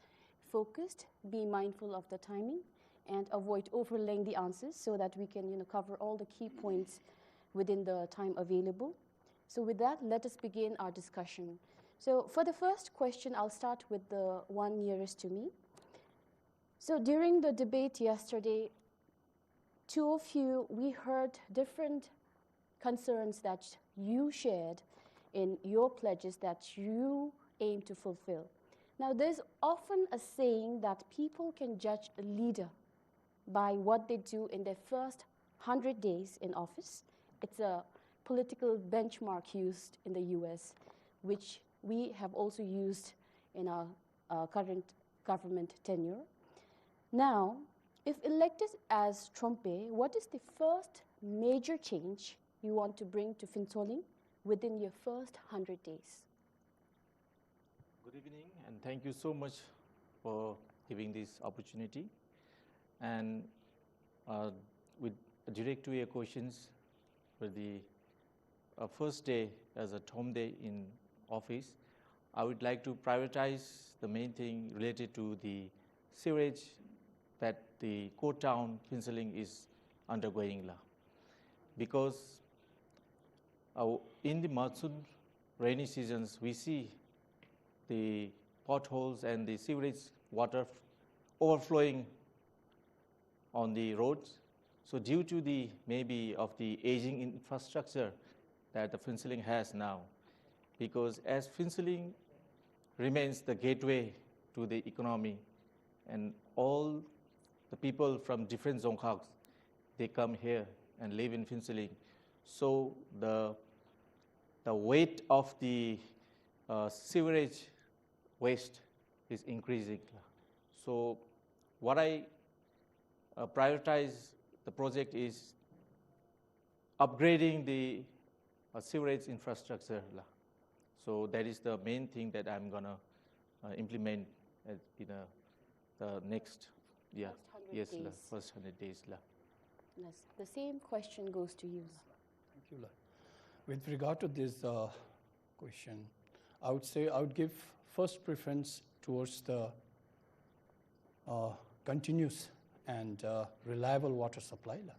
focused, be mindful of the timing, and avoid overlaying the answers so that we can, you know, cover all the key points within the time available. So with that, let us begin our discussion. So for the first question, I'll start with the one nearest to me. So during the debate yesterday, two of you, we heard different concerns that you shared in your pledges that you aim to fulfill. Now, there's often a saying that people can judge a leader by what they do in their first hundred days in office. It's a political benchmark used in the U S, which we have also used in our, uh, current government tenure. Now, If elected as Trompe, what is the first major change you want to bring to Phuentsholing within your first hundred days? Good evening, and thank you so much for giving this opportunity. And uh, with direct to your questions, for the uh, first day as a Trompe in office, I would like to prioritize the main thing related to the sewerage that the core town Phuentsholing is undergoing la. Because uh, in the monsoon rainy seasons, we see the potholes and the sewerage water f- overflowing on the roads. So due to the maybe of the aging infrastructure that the Phuentsholing has now, because as Phuentsholing remains the gateway to the economy, and all the people from different Dzongkhags, they come here and live in Phuentsholing. So the the weight of the uh, sewerage waste is increasing. So what I uh, prioritize the project is upgrading the uh, sewerage infrastructure la. So that is the main thing that I'm gonna uh, implement at, in a, the next, yeah, First hundred yes la, days. First hundred days la. Yes. The same question goes to you. Thank you la. With regard to this uh, question, I would say I would give first preference towards the uh, continuous and uh, reliable water supply la.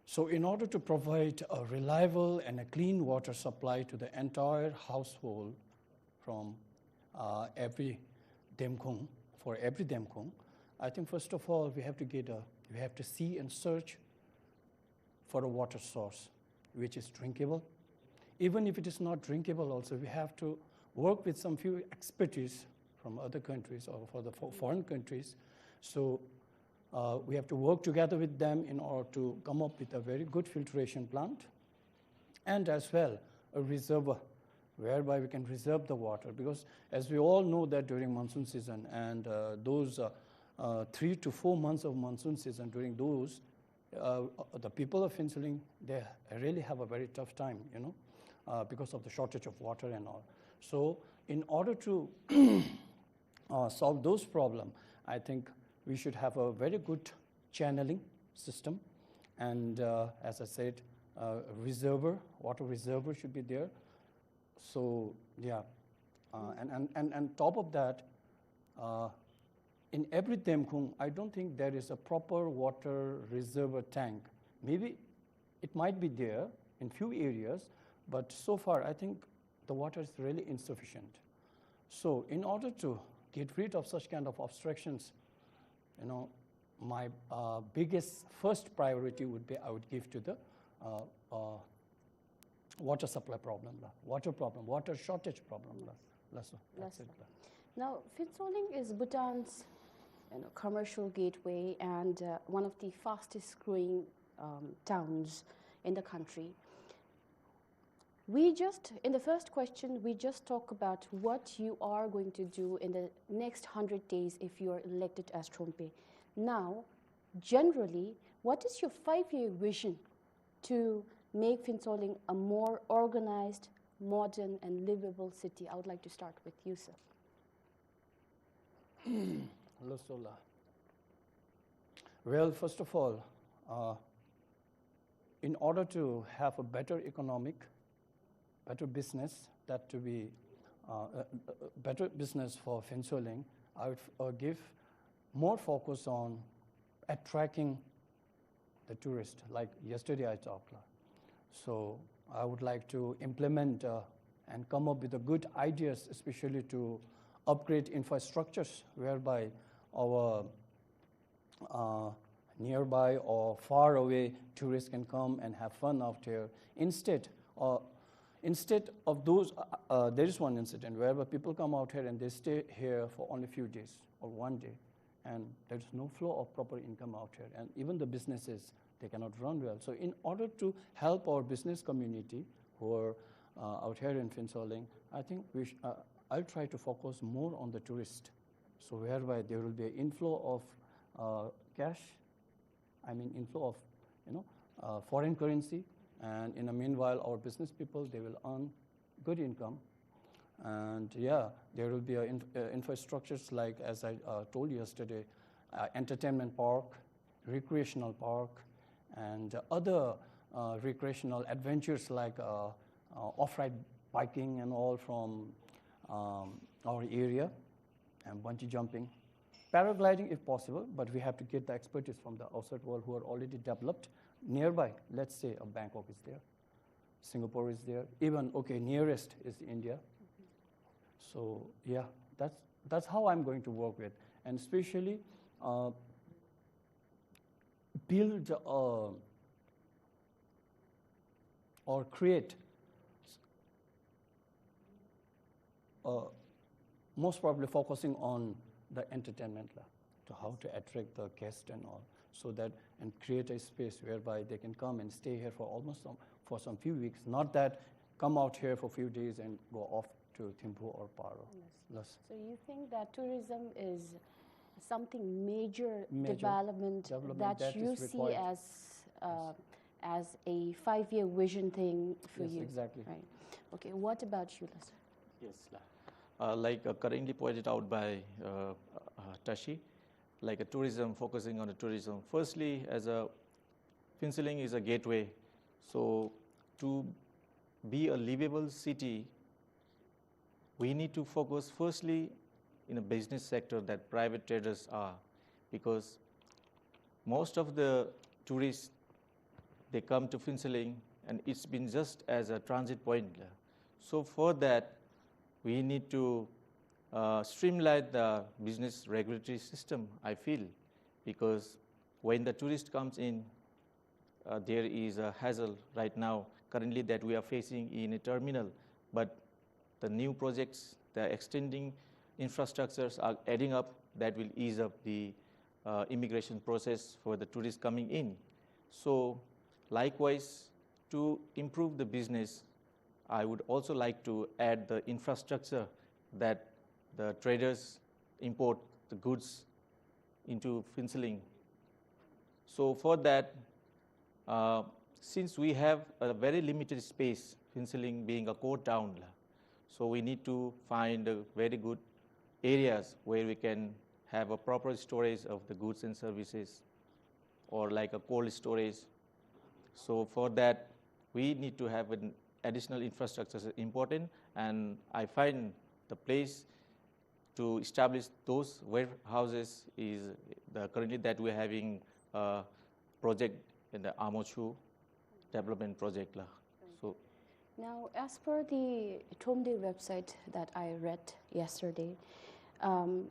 So in order to provide a reliable and a clean water supply to the entire household from uh, every Demkhong, for every Demkhong, I think first of all we have to get a, we have to see and search for a water source which is drinkable. Even if it is not drinkable also, we have to work with some few expertise from other countries or for the fo- foreign countries. So uh, we have to work together with them in order to come up with a very good filtration plant and as well a reservoir whereby we can reserve the water, because as we all know that during monsoon season and uh, those uh, uh, three to four months of monsoon season, during those uh, the people of Phuentsholing, they really have a very tough time, you know, uh, because of the shortage of water and all. So in order to uh, solve those problems, I think we should have a very good channeling system. And uh, as I said, uh, reservoir, water reservoir should be there. So, yeah. Uh, and, and, and, and top of that, uh, in every Demkhong, I don't think there is a proper water reservoir tank. Maybe it might be there in few areas, but so far I think the water is really insufficient. So in order to get rid of such kind of obstructions, you know, my uh, biggest first priority would be I would give to the uh, uh, water supply problem la, water problem, water shortage problem la. Laso, that's it la. Now, Phuentsholing is Bhutan's, you know, commercial gateway and uh, one of the fastest growing um, towns in the country. We just, in the first question, we just talk about what you are going to do in the next hundred days if you are elected as Trompe. Now, generally, what is your five-year vision to make Phuentsholing a more organized, modern, and livable city? I would like to start with you, sir. Laso la. Well, first of all, uh, in order to have a better economic, better business, that to be uh, a, a better business for Phuentsholing, I would uh, give more focus on attracting the tourist, like yesterday I talked la. So I would like to implement uh, and come up with the good ideas, especially to upgrade infrastructures whereby our uh, nearby or far away tourists can come and have fun out here. Instead, uh, instead of those, uh, uh, there is one incident whereby people come out here and they stay here for only few days or one day, and there is no flow of proper income out here, and even the businesses, they cannot run well. So in order to help our business community who are uh, out here in Phuentsholing, I think we sh- uh, I'll try to focus more on the tourist. So whereby there will be an inflow of uh, cash, I mean inflow of, you know, uh, foreign currency, and in the meanwhile, our business people, they will earn good income. And yeah, there will be a inf-, uh, infrastructures like, as I, uh, told you yesterday, uh, entertainment park, recreational park, and other, uh, recreational adventures like, uh, uh, off-road biking and all from, um, our area, and bungee jumping, paragliding if possible, but we have to get the expertise from the outside world who are already developed nearby. Let's say, uh, Bangkok is there, Singapore is there, even, okay, nearest is India. So yeah, that's, that's how I'm going to work with, and especially, uh, build, uh, or create, uh, most probably focusing on the entertainment, la, to how to attract the guest and all, so that, and create a space whereby they can come and stay here for almost some, for some few weeks. Not that come out here for few days and go off to Thimphu or Paro. Yes. Yes. So you think that tourism is something major Major development development that that you is see required. as, uh, Yes. as a five-year vision thing for Yes, you? Exactly. Right. Okay. What about you, Lasa? Yes, la. Uh, like, uh, currently pointed out by, uh, uh, Tashi, like, a tourism, focusing on the tourism. Firstly, as a Phuentsholing is a gateway, so to be a livable city, we need to focus firstly in a business sector that private traders are, because most of the tourists, they come to Phuentsholing and it's been just as a transit point. So for that, we need to, uh, streamline the business regulatory system, I feel, because when the tourist comes in, uh, there is a hassle right now, currently that we are facing in a terminal, but the new projects, the extending infrastructures are adding up that will ease up the, uh, immigration process for the tourists coming in. So likewise, to improve the business, I would also like to add the infrastructure that the traders import the goods into Phuentsholing. So for that, uh, since we have a very limited space, Phuentsholing being a core town, la, so we need to find a very good areas where we can have a proper storage of the goods and services, or like a cold storage. So for that, we need to have an additional infrastructure is important, and I find the place to establish those warehouses is the, currently that we're having a project in the Amochu development project la. So Now, as per the Thromde website that I read yesterday, um,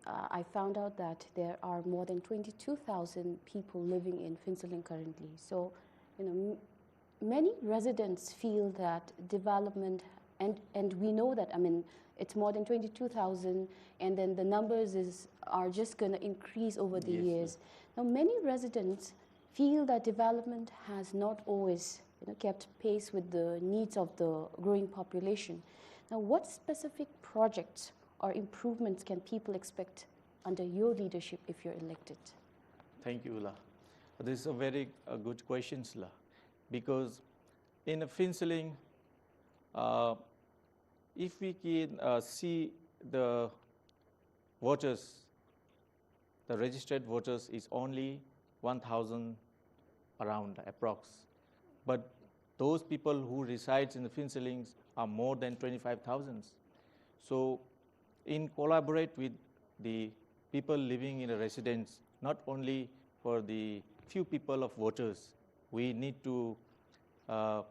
uh, I found out that there are more than twenty-two thousand people living in Phuentsholing currently. So, you know, m- many residents feel that development, and, and we know that, I mean, it's more than twenty-two thousand, and then the numbers is, are just gonna increase over the Yes, years. Sir. Now, many residents feel that development has not always, you know, kept pace with the needs of the growing population. Now, what specific projects or improvements can people expect under your leadership if you're elected? Thank you, la. This is a very, uh, good question, la, because in Phuentsholing, uh, if we can, uh, see the voters, the registered voters is only one thousand around approx. But those people who resides in the Phuentsholing are more than twenty-five thousand. So in collaborate with the people living in a residence, not only for the few people of voters, we need to, uh,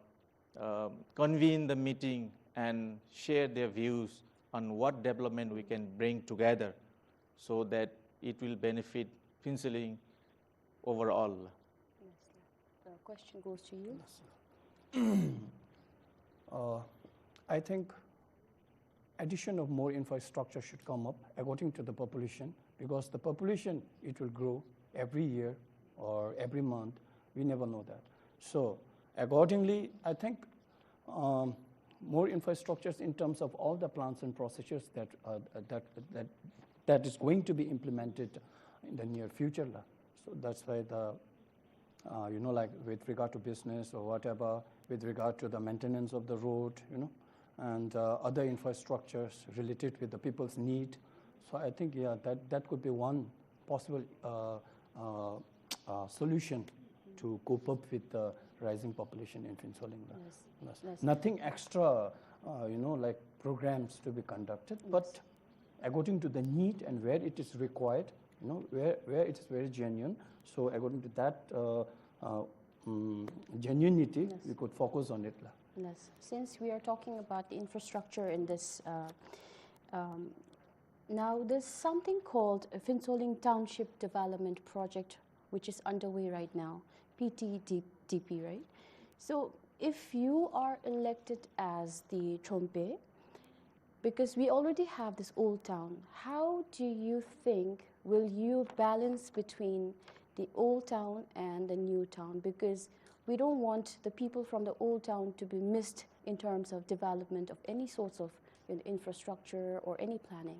um, convene the meeting and share their views on what development we can bring together so that it will benefit Phuentsholing overall. Yes, sir. The question goes to you. Yes, sir. Uh, I think addition of more infrastructure should come up according to the population, because the population, it will grow every year or every month. We never know that. So accordingly, I think, um, more infrastructures in terms of all the plants and procedures that, uh, that, that, that is going to be implemented, in the near future la. So that's why the, uh, you know, like, with regard to business or whatever, with regard to the maintenance of the road, you know, and uh, other infrastructures related with the people's need. So I think, yeah, that, that could be one possible uh, uh, uh, solution to cope up with the rising population in Phuentsholing la. Yes. Yes. Yes. Nothing extra, uh, you know, like, programs to be conducted, but according to the need and where it is required, you know, where, where it is very genuine. So according to that uh, uh, mm, genuinity, we could focus on it la. Yes. Since we are talking about the infrastructure in this, uh, um, now there's something called a Phuentsholing Township Development Project, which is underway right now, P T D P, right? So if you are elected as the Thrombe, because we already have this old town, how do you think will you balance between the old town and the new town? Because we don't want the people from the old town to be missed in terms of development of any sorts of, you know, infrastructure or any planning.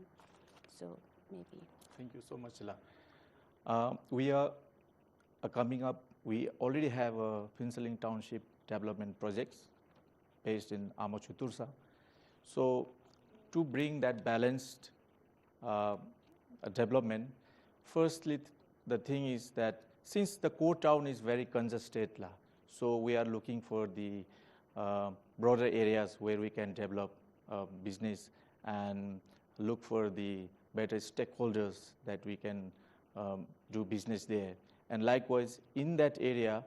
So maybe. Thank you so much la. Uh, we are uh, coming up, we already have a Phuentsholing Township Development Projects based in Amachuo, Torsha. So to bring that balanced uh, development, firstly, th- the thing is that since the core town is very congested la, so we are looking for the uh, broader areas where we can develop uh, business and look for the better stakeholders that we can um, do business there. And likewise, in that area,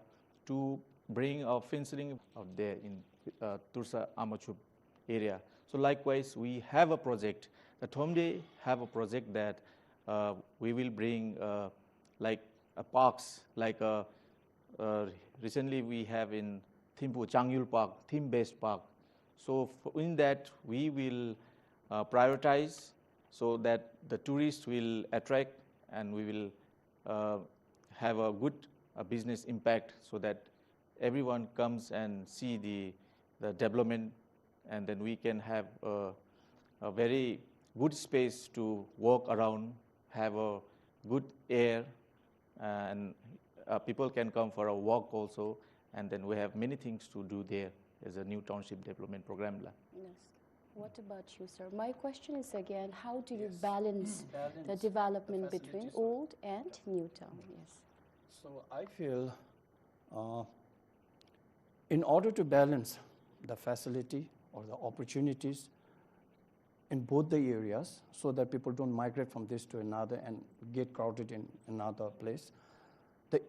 to bring our Phuentsholing out there in uh, Torsha Amachuo area. So likewise, we have a project. The Thrombe have a project that uh, we will bring uh, like a parks, like a, uh, recently we have in Thimphu Changyul Park, theme-based park. So f- in that we will uh, prioritize so that the tourists will attract and we will uh, have a good uh, business impact so that everyone comes and see the, the development, and then we can have a, a very good space to walk around, have a good air, and uh, people can come for a walk also, and then we have many things to do there as a new township development program la. Yes. What about you, sir? My question is again, how do you balance the development between old and new town? Yes. So I feel uh, in order to balance the facility or the opportunities in both the areas so that people don't migrate from this to another and get crowded in another place, the,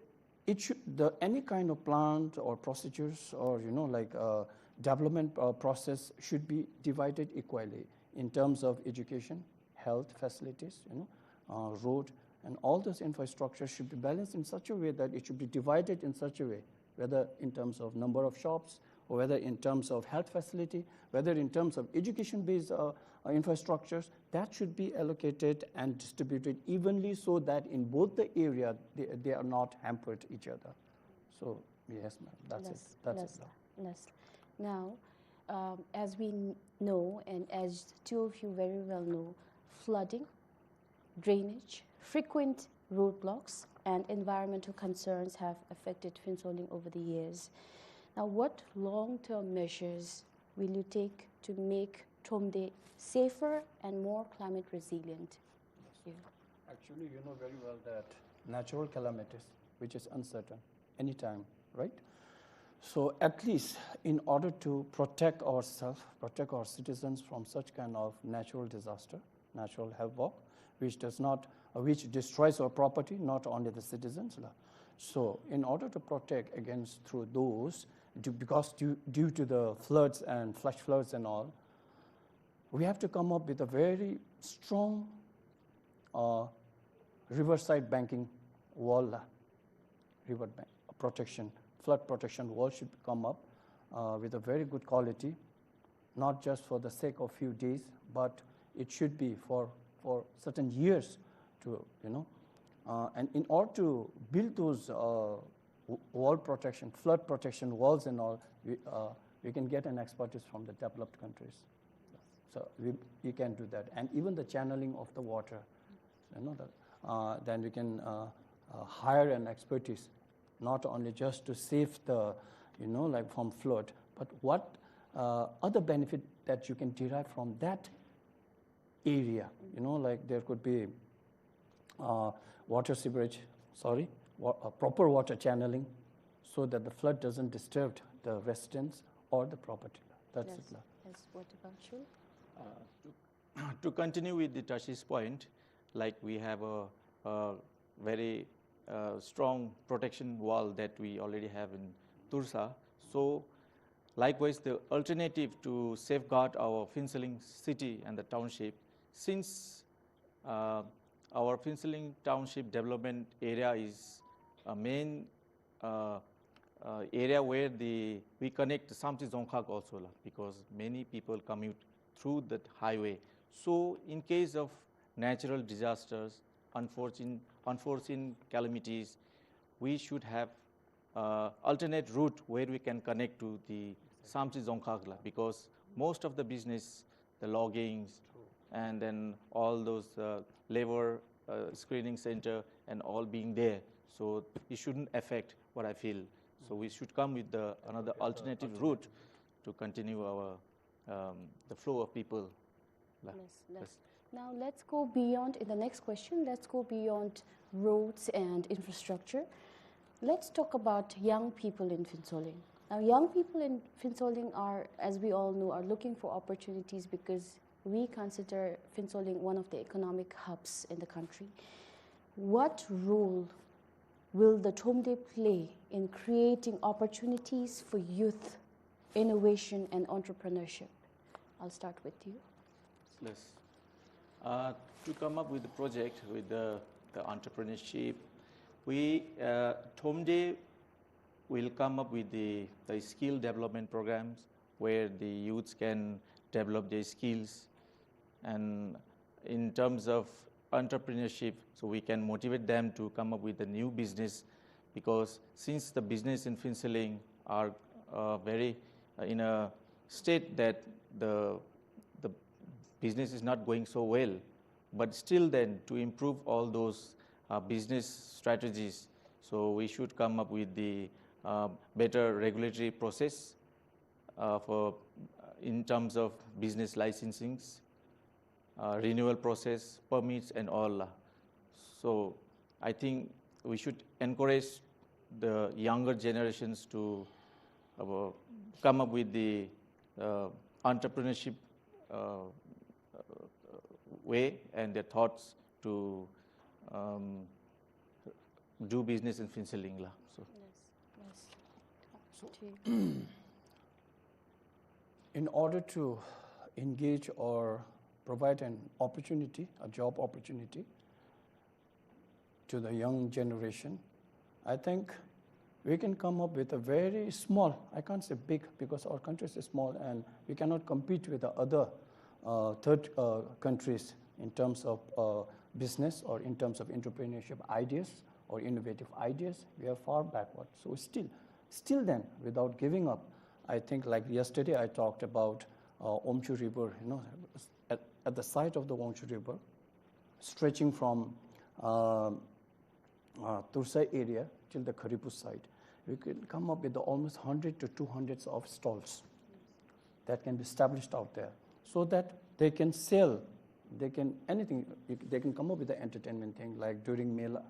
it should, the any kind of plant or procedures or, you know, like uh, development uh, process should be divided equally in terms of education, health facilities, you know, uh, road, and all those infrastructure should be balanced in such a way that it should be divided in such a way, whether in terms of number of shops, or whether in terms of health facility, whether in terms of education-based uh, uh, infrastructures, that should be allocated and distributed evenly so that in both the area they, they are not hampered each other. So yes, ma'am, that's it. That's it. Now, um, as we n- know, and as two of you very well know, flooding, drainage, frequent roadblocks, and environmental concerns have affected Phuentsholing over the years. Now, what long-term measures will you take to make Thrombe safer and more climate resilient? Thank you. Actually, you know very well that natural calamities, which is uncertain, anytime, right? So at least in order to protect ourselves, protect our citizens from such kind of natural disaster, natural havoc, which does not, uh, which destroys our property, not only the citizens la. So in order to protect against through those, due, because due, due to the floods and flash floods and all, we have to come up with a very strong uh, riverside banking wall la. River bank protection, flood protection wall should come up uh, with a very good quality, not just for the sake of few days, but it should be for, for certain years to, you know. Uh, and in order to build those uh, w- wall protection, flood protection walls and all, we, uh, we can get an expertise from the developed countries. So we, we can do that. And even the channeling of the water, you know, the, uh, then we can uh, uh, hire an expertise, not only just to save the, you know, like from flood, but what uh, other benefit that you can derive from that area. You know, like there could be uh, water sewerage, sorry, wa- uh, proper water channeling, so that the flood doesn't disturb the residents or the property. That's Yes. It. La. Yes. What about you? Uh, to, to continue with the Tashi's point, like we have a, a very uh, strong protection wall that we already have in Torsha. So, likewise, the alternative to safeguard our Phuentsholing city and the township, since uh, our Phuentsholing township development area is a main uh, uh, area where the we connect Samtse Dzongkhag also, la, because many people commute through that highway. So in case of natural disasters, unforeseen, unforeseen calamities, we should have uh, alternate route where we can connect to the Samtse Dzongkhag, la, because most of the business, the loggings, and then all those uh, labor uh, screening center and all being there. So it shouldn't affect what I feel. So we should come with the another alternative route to continue our um, the flow of people. La. Yes, yes. Now let's go beyond, in the next question, let's go beyond roads and infrastructure. Let's talk about young people in Phuentsholing. Now, young people in Phuentsholing are, as we all know, are looking for opportunities because we consider Phuentsholing one of the economic hubs in the country. What role will the Thromde play in creating opportunities for youth, innovation, and entrepreneurship? I'll start with you. Yes. Uh, to come up with the project with the, the entrepreneurship, we uh, Thromde will come up with the, the skill development programs where the youths can develop their skills, and in terms of entrepreneurship, so we can motivate them to come up with a new business, because since the business in Phuentsholing are uh, very uh, in a state that the the business is not going so well, but still then to improve all those uh, business strategies, so we should come up with the uh, better regulatory process uh, for in terms of business licensings, uh, renewal process, permits and all. So I think we should encourage the younger generations to uh, come up with the uh, entrepreneurship uh, way and their thoughts to um, do business in Phuentsholing, la. So. Yes, yes. So, To you. In order to engage or provide an opportunity, a job opportunity to the young generation, I think we can come up with a very small, I can't say big because our country is small and we cannot compete with the other uh, third uh, countries in terms of uh, business or in terms of entrepreneurship ideas or innovative ideas. We are far backward. So still, still then, without giving up, I think, like yesterday I talked about uh, Wangchhu River, you know, at, at the side of the Wangchhu River, stretching from uh, uh, Torsha area till the Kharibus side. We can come up with almost hundred to two hundred of stalls that can be established out there, so that they can sell, they can, anything, you c- they can come up with the entertainment thing, like during Mela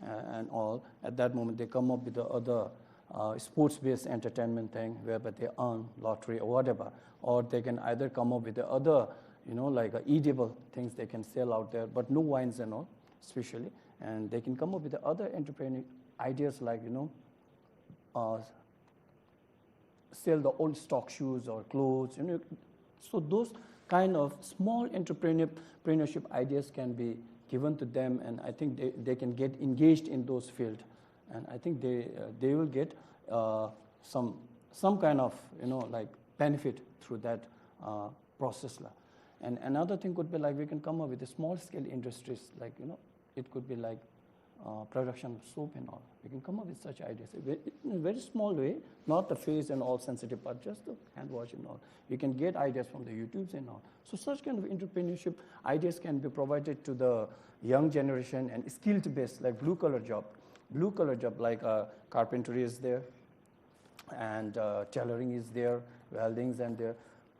uh, and all. At that moment, they come up with the other uh, sports-based entertainment thing, whereby they earn lottery or whatever. Or they can either come up with the other, you know, like uh, edible things they can sell out there, but no wines and all, especially. And they can come up with the other entrepreneur ideas like, you know, uh, sell the old stock shoes or clothes, you know. So those kind of small entrepreneur- entrepreneurship ideas can be given to them, and I think they, they can get engaged in those fields, and I think they uh, they will get uh, some some kind of, you know, like, benefit through that uh, process, la. And another thing could be, like, we can come up with the small scale industries, like, you know, it could be like uh, production of soap and all. We can come up with such ideas. Ve- In a very small way, not the face and all sensitive part, just the hand wash and all. You can get ideas from the YouTubes and all. So such kind of entrepreneurship ideas can be provided to the young generation and skilled base, like blue collar job. Blue collar job, like uh, carpentry is there, and uh, tailoring is there, weldings and there.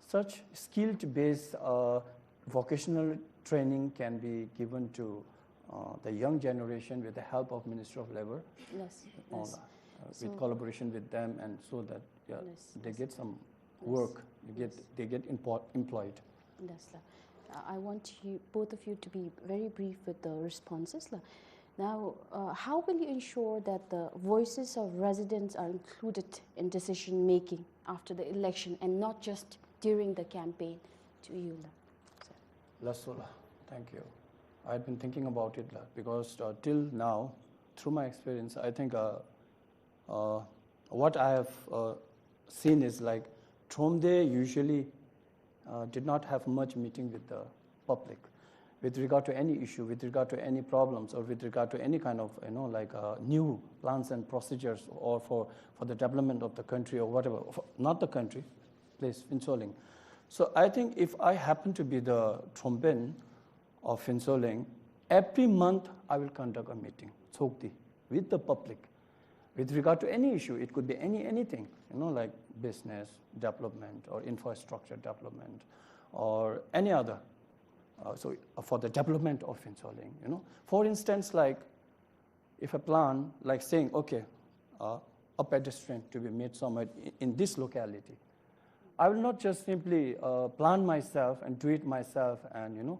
Such skilled based uh, vocational training can be given to uh, the young generation with the help of Ministry of Labor, Yes, all, yes. uh, So- with collaboration with them, and so that yeah, Yes, they yes. Get some work, they get, Yes. They get empo- employed. Yes, la. Uh, I want you, both of you to be very brief with the responses, la. Now, uh, how will you ensure that the voices of residents are included in decision making after the election and not just during the campaign? To you, la. Sir. Lasula, thank you. I've been thinking about it la, because uh, till now, through my experience, I think uh, uh, what I have uh, seen is like Thromde usually uh, did not have much meeting with the public with regard to any issue, with regard to any problems, or with regard to any kind of, you know, like uh, new plans and procedures, or for, for the development of the country or whatever, for, not the country, place Phuentsholing. So I think if I happen to be the Thromben of Phuentsholing, every month I will conduct a meeting, Tshogdi, with the public, with regard to any issue. It could be any, anything, you know, like business development or infrastructure development or any other. Uh, so uh, for the development of Phuentsholing, you know, for instance, like if a plan, like saying, okay, uh, a pedestrian to be made somewhere in, in this locality, I will not just simply uh, plan myself and do it myself and, you know,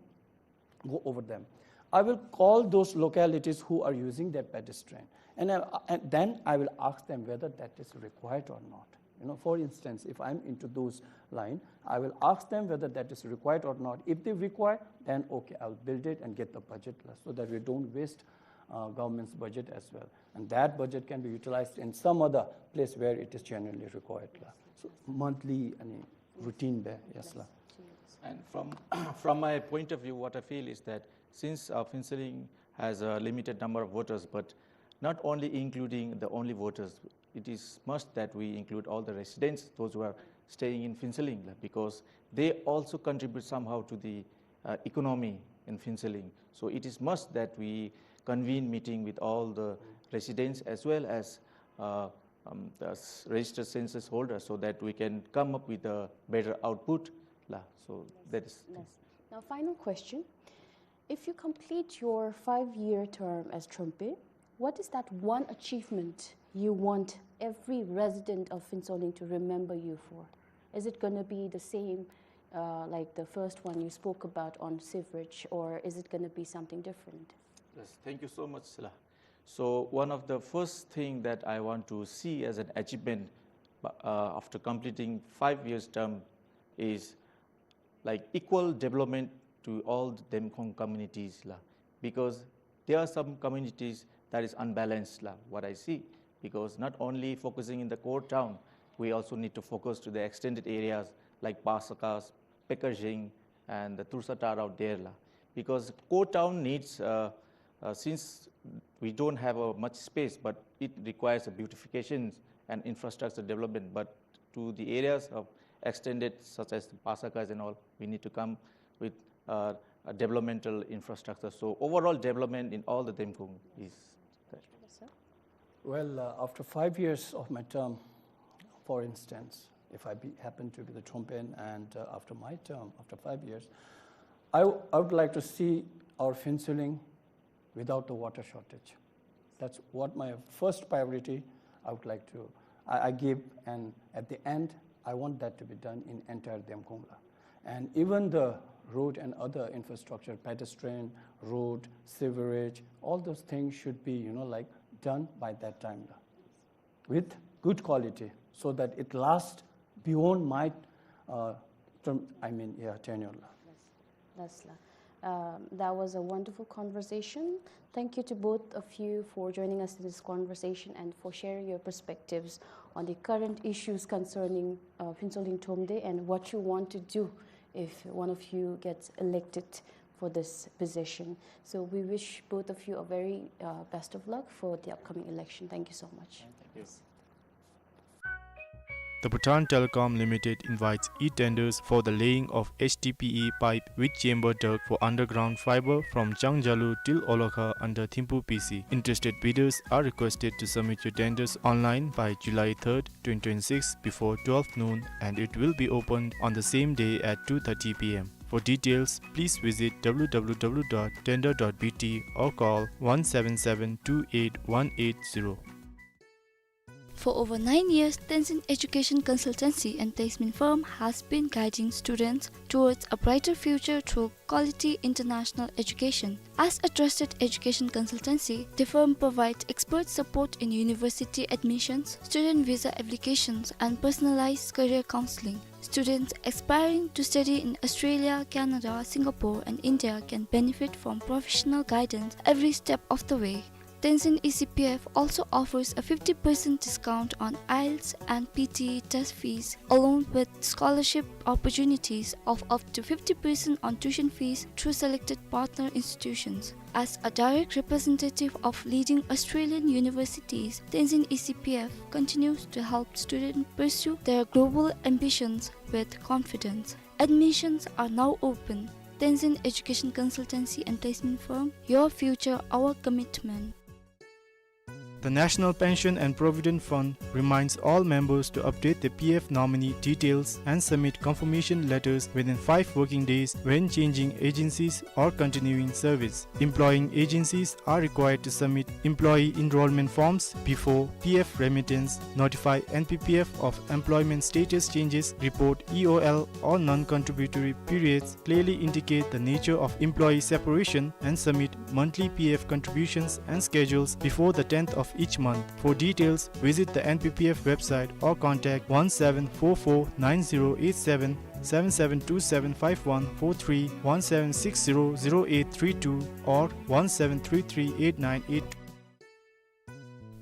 go over them. I will call those localities who are using that pedestrian, and, I, and then I will ask them whether that is required or not. You know, for instance, if I'm into those line, I will ask them whether that is required or not. If they require, then okay, I'll build it and get the budget la, so that we don't waste uh, government's budget as well. And that budget can be utilized in some other place where it is generally required la. So monthly and routine base, yes la. And from, from my point of view, what I feel is that since uh, Phuentsholing has a limited number of voters, but not only including the only voters, it is must that we include all the residents, those who are staying in Phuentsholing, because they also contribute somehow to the uh, economy in Phuentsholing. So it is must that we convene meeting with all the residents as well as uh, um, the s- registered census holders, so that we can come up with a better output la. So that is Yes. Now, final question. If you complete your five-year term as Thrombe, what is that one achievement you want every resident of Phuentsholing to remember you for? Is it going to be the same uh, like the first one you spoke about on sewerage, or is it going to be something different? Yes, thank you so much, la. So one of the first thing that I want to see as an achievement uh, after completing five years term is like equal development to all the Demkhong communities la. Because there are some communities that is unbalanced la, what I see. Because not only focusing in the core town, we also need to focus to the extended areas like Pasakas, Pekerjing, and the Tursa Tarao there la. Because core town needs, uh, uh, since we don't have uh, much space, but it requires a beautification and infrastructure development. But to the areas of extended, such as Pasakas and all, we need to come with uh, a developmental infrastructure. So overall development in all the Demkhong is that. Yes, sir. Well, uh, after five years of my term, for instance, if I be, happen to be the Thromben and uh, after my term, after five years, I, w- I would like to see our Phuentsholing without the water shortage. That's what my first priority I would like to, I, I give, and at the end, I want that to be done in entire Demkhong la. And even the road and other infrastructure, pedestrian, road, sewerage, all those things should be, you know, like done by that time la, with good quality, so that it lasts beyond my, uh, term, I mean, yeah, tenure la. Yes, la. Um, that was a wonderful conversation. Thank you to both of you for joining us in this conversation and for sharing your perspectives on the current issues concerning uh, Phuentsholing Thromde and what you want to do if one of you gets elected for this position. So we wish both of you a very, uh, best of luck for the upcoming election. Thank you so much. Thank you. The Bhutan Telecom Limited invites e-tenders for the laying of H D P E pipe with chamber duct for underground fiber from Changjalu till Olokha under Thimphu P C. Interested bidders are requested to submit your tenders online by July third, twenty twenty-six, before twelve noon, and it will be opened on the same day at two thirty P M. For details, please visit W W W dot tender dot B T or call one seven seven two eight one eight zero. For over nine years, Tenzin Education Consultancy and Placement Firm has been guiding students towards a brighter future through quality international education. As a trusted education consultancy, the firm provides expert support in university admissions, student visa applications, and personalized career counseling. Students aspiring to study in Australia, Canada, Singapore, and India can benefit from professional guidance every step of the way. Tenzin E C P F also offers a fifty percent discount on IELTS and P T E test fees, along with scholarship opportunities of up to fifty percent on tuition fees through selected partner institutions. As a direct representative of leading Australian universities, Tenzin E C P F continues to help students pursue their global ambitions with confidence. Admissions are now open. Tenzin Education Consultancy and Placement Firm, your future, our commitment. The National Pension and Provident Fund reminds all members to update their P F nominee details and submit confirmation letters within five working days when changing agencies or continuing service. Employing agencies are required to submit employee enrollment forms before P F remittance, notify N P P F of employment status changes, report E O L or non-contributory periods, clearly indicate the nature of employee separation, and submit monthly P F contributions and schedules before the tenth of each month. For details, visit the N P P F website or contact one seven four four nine zero eight seven, seven seven two seven five one four three, one seven six zero zero eight three two, or one seven three three eight nine eight two.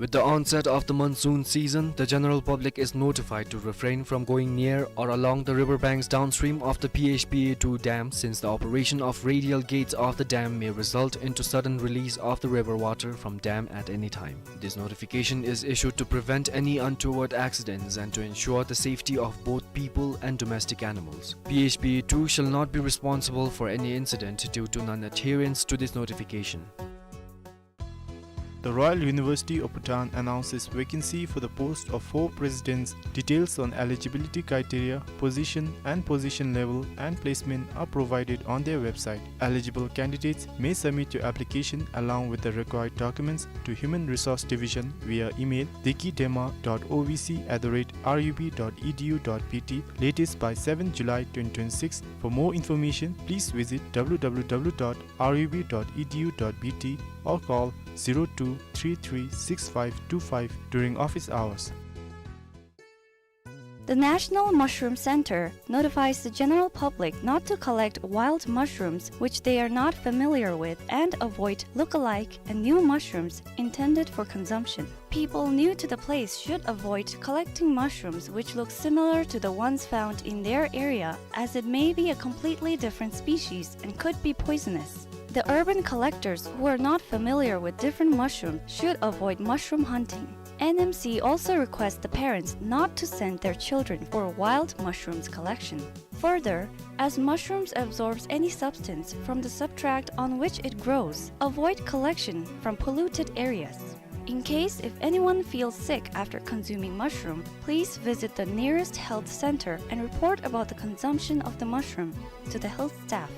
With the onset of the monsoon season, the general public is notified to refrain from going near or along the river banks downstream of the P H P A two dam, since the operation of radial gates of the dam may result into sudden release of the river water from dam at any time. This notification is issued to prevent any untoward accidents and to ensure the safety of both people and domestic animals. P H P A two shall not be responsible for any incident due to non-adherence to this notification. The Royal University of Bhutan announces vacancy for the post of four presidents. Details on eligibility criteria, position and position level, and placement are provided on their website. Eligible candidates may submit your application along with the required documents to Human Resource Division via email dekidema dot O V C at the rate R U B dot E D U dot B T latest by seventh July twenty twenty-six. For more information, please visit W W W dot R U B dot E D U dot B T or call zero two three three six five two five during office hours. The National Mushroom Center notifies the general public not to collect wild mushrooms which they are not familiar with and avoid look-alike and new mushrooms intended for consumption. People new to the place should avoid collecting mushrooms which look similar to the ones found in their area, as it may be a completely different species and could be poisonous. The urban collectors who are not familiar with different mushrooms should avoid mushroom hunting. N M C also requests the parents not to send their children for wild mushrooms collection. Further, as mushrooms absorbs any substance from the substrate on which it grows, avoid collection from polluted areas. In case if anyone feels sick after consuming mushroom, please visit the nearest health center and report about the consumption of the mushroom to the health staff.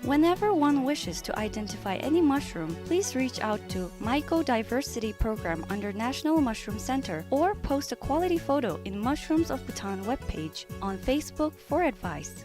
Whenever one wishes to identify any mushroom, please reach out to Mycodiversity Program under National Mushroom Center or post a quality photo in Mushrooms of Bhutan webpage on Facebook for advice.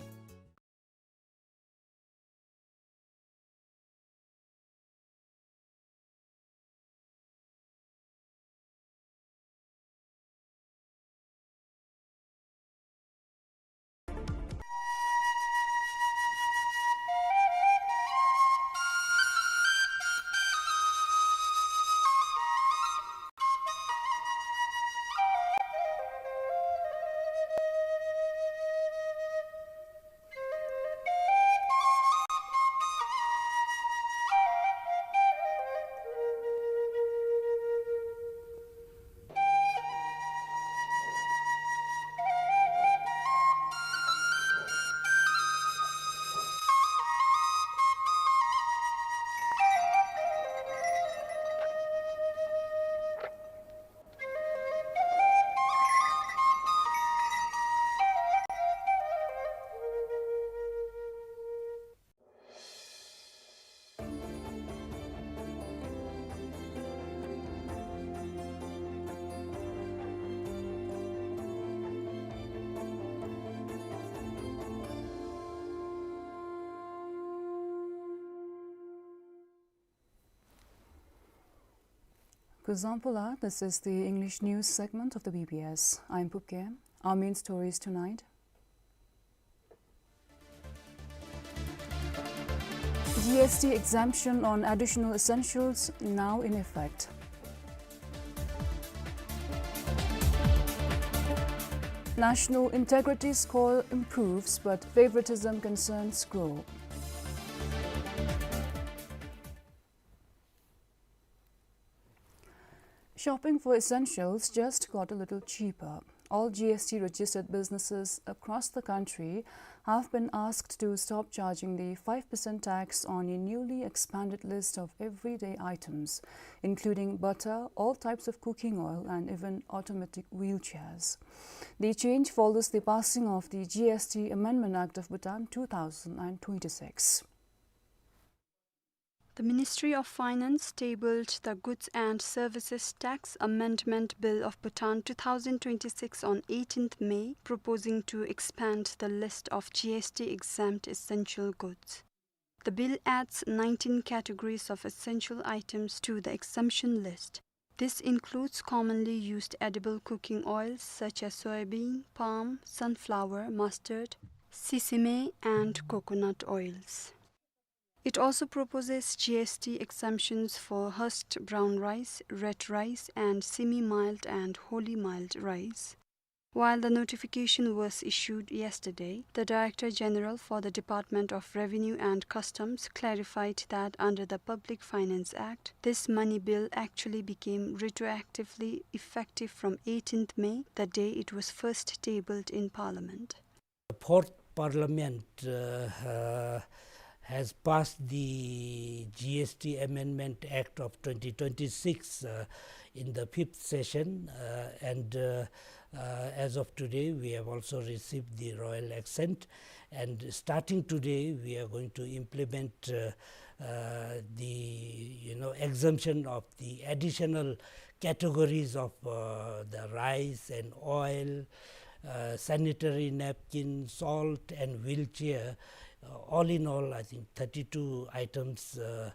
Luzon Pula, this is the English news segment of the B B S. I'm Pupke. Our main stories tonight. G S T exemption on additional essentials now in effect. National integrity score improves, but favoritism concerns grow. Shopping for essentials just got a little cheaper. All G S T registered businesses across the country have been asked to stop charging the five percent tax on a newly expanded list of everyday items, including butter, all types of cooking oil, and even automatic wheelchairs. The change follows the passing of the G S T Amendment Act of Bhutan two thousand twenty-six. The Ministry of Finance tabled the Goods and Services Tax Amendment Bill of Bhutan two thousand twenty-six on eighteenth May, proposing to expand the list of G S T exempt essential goods. The bill adds nineteen categories of essential items to the exemption list. This includes commonly used edible cooking oils such as soybean, palm, sunflower, mustard, sesame, and coconut oils. It also proposes G S T exemptions for husked brown rice, red rice, and semi-milled and wholly milled rice. While the notification was issued yesterday, the Director General for the Department of Revenue and Customs clarified that under the Public Finance Act, this money bill actually became retroactively effective from eighteenth May, the day it was first tabled in Parliament. The fourth Parliament, uh, uh, has passed the G S T Amendment Act of twenty twenty-six, uh, in the fifth session, uh, and, uh, uh, as of today, we have also received the royal assent, and starting today, we are going to implement, uh, uh, the, you know, exemption of the additional categories of, uh, the rice and oil, uh, sanitary napkin, salt, and wheelchair. Uh, all in all, I think thirty-two items, uh,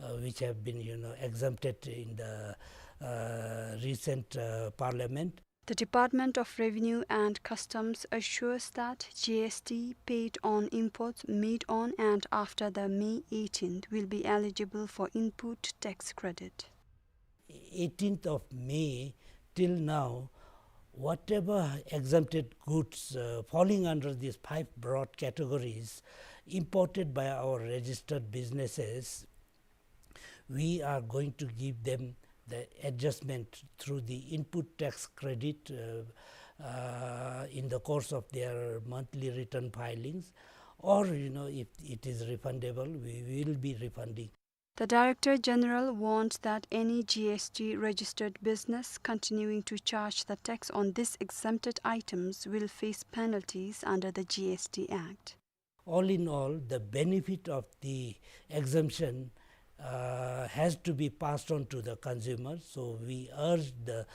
uh, which have been, you know, exempted in the, uh, recent, uh, Parliament. The Department of Revenue and Customs assures that G S T paid on imports made on and after the May eighteenth will be eligible for input tax credit. Eighteenth of May till now, whatever exempted goods, uh, falling under these five broad categories imported by our registered businesses, we are going to give them the adjustment through the input tax credit, uh, uh, in the course of their monthly return filings, or, you know, if it is refundable, we will be refunding. The Director General warned that any G S T registered business continuing to charge the tax on these exempted items will face penalties under the G S T Act. All in all, the benefit of the exemption, uh, has to be passed on to the consumer. So we urge the,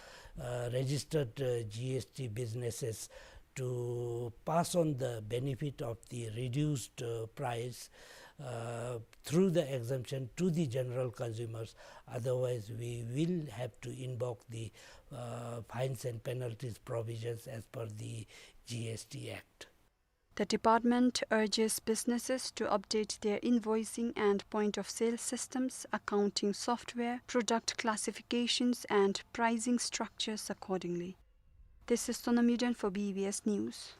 uh, registered, uh, G S T businesses to pass on the benefit of the reduced, uh, price, uh, through the exemption to the general consumers. Otherwise, we will have to invoke the, uh, fines and penalties provisions as per the G S T Act. The department urges businesses to update their invoicing and point of sale systems, accounting software, product classifications, and pricing structures accordingly. This is Sonam Yuden for B B S News.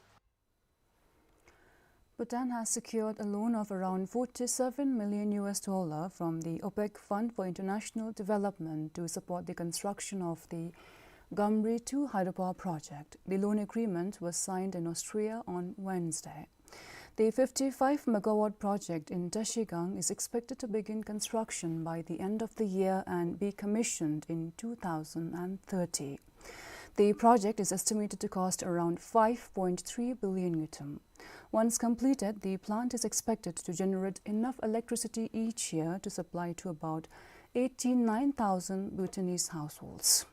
Bhutan has secured a loan of around forty-seven million U S dollar from the OPEC Fund for International Development to support the construction of the Gamri two hydropower project. The loan agreement was signed in Austria on Wednesday. The fifty-five megawatt project in Trashigang is expected to begin construction by the end of the year and be commissioned in two thousand thirty. The project is estimated to cost around five point three billion ngultrum. Once completed, the plant is expected to generate enough electricity each year to supply to about eighty-nine thousand Bhutanese households.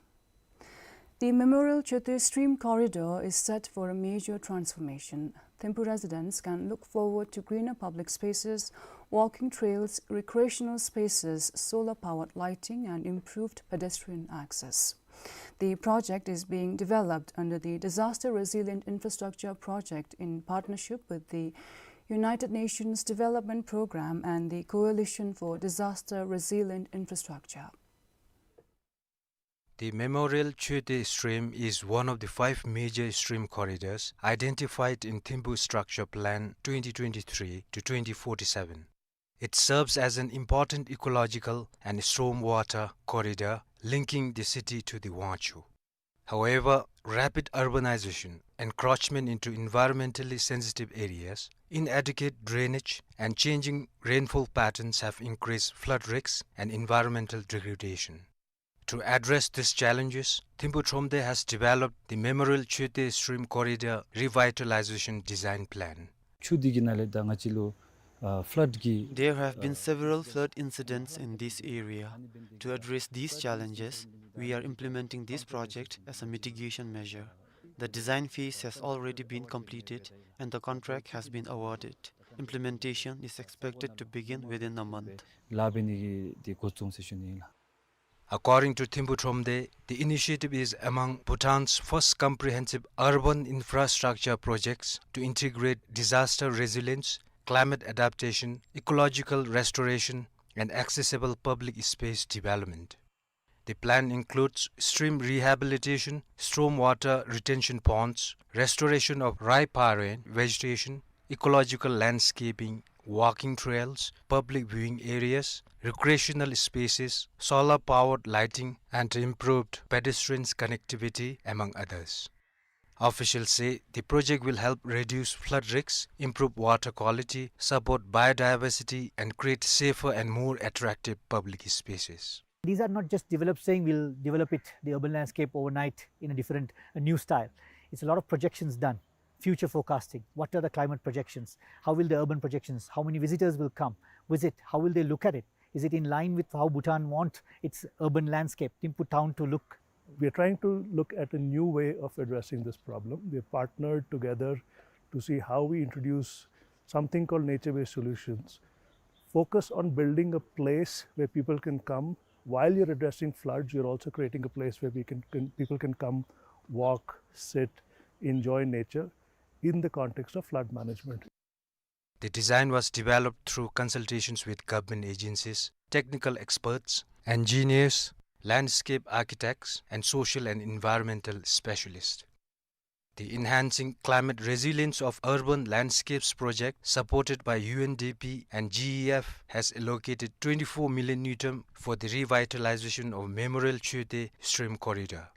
The Memorial Choetui Stream Corridor is set for a major transformation. Thimphu residents can look forward to greener public spaces, walking trails, recreational spaces, solar-powered lighting, and improved pedestrian access. The project is being developed under the Disaster Resilient Infrastructure Project in partnership with the United Nations Development Programme and the Coalition for Disaster Resilient Infrastructure. The Memorial Choetey stream is one of the five major stream corridors identified in Thimphu Structure Plan twenty twenty-three to twenty forty-seven. It serves as an important ecological and stormwater corridor linking the city to the Wangchhu. However, rapid urbanization, encroachment into environmentally sensitive areas, inadequate drainage, and changing rainfall patterns have increased flood risks and environmental degradation. To address these challenges, Thimphu Thromde has developed the Memorial Choetey Stream Corridor Revitalization Design Plan. ཆུ་འདི་གི་ནང་ལས་ད་ང་བཅས་ལུ་ཨ་ཕླཌ་གི་There have been several flood incidents in this area. To address these challenges, we are implementing this project as a mitigation measure. The design phase has already been completed and the contract has been awarded. Implementation is expected to begin within a month. ལཱ་འབད་ནི་གི་འདི་འགོ་བཙུགས་ཟེར་ཞུ་ནི་ཨིན་ལགས། According to Thimphu Thromde, the initiative is among Bhutan's first comprehensive urban infrastructure projects to integrate disaster resilience, climate adaptation, ecological restoration, and accessible public space development. The plan includes stream rehabilitation, stormwater retention ponds, restoration of riparian vegetation, ecological landscaping, walking trails, public viewing areas, recreational spaces, solar-powered lighting, and improved pedestrians connectivity, among others. Officials say the project will help reduce flood risks, improve water quality, support biodiversity, and create safer and more attractive public spaces. These are not just developed saying we'll develop it, the urban landscape overnight in a different, a new style. It's a lot of projections done, future forecasting. What are the climate projections? How will the urban projections? How many visitors will come, visit? How will they look at it? Is it in line with how Bhutan want its urban landscape, Thimphu town to look? We are trying to look at a new way of addressing this problem. We have partnered together to see how we introduce something called nature-based solutions. Focus on building a place where people can come. While you're addressing floods, you're also creating a place where we can, can, people can come, walk, sit, enjoy nature in the context of flood management. The design was developed through consultations with government agencies, technical experts, engineers, landscape architects, and social and environmental specialists. The Enhancing Climate Resilience of Urban Landscapes project, supported by U N D P and G E F, has allocated twenty-four million ngultrum for the revitalization of Memorial Choetey stream corridor.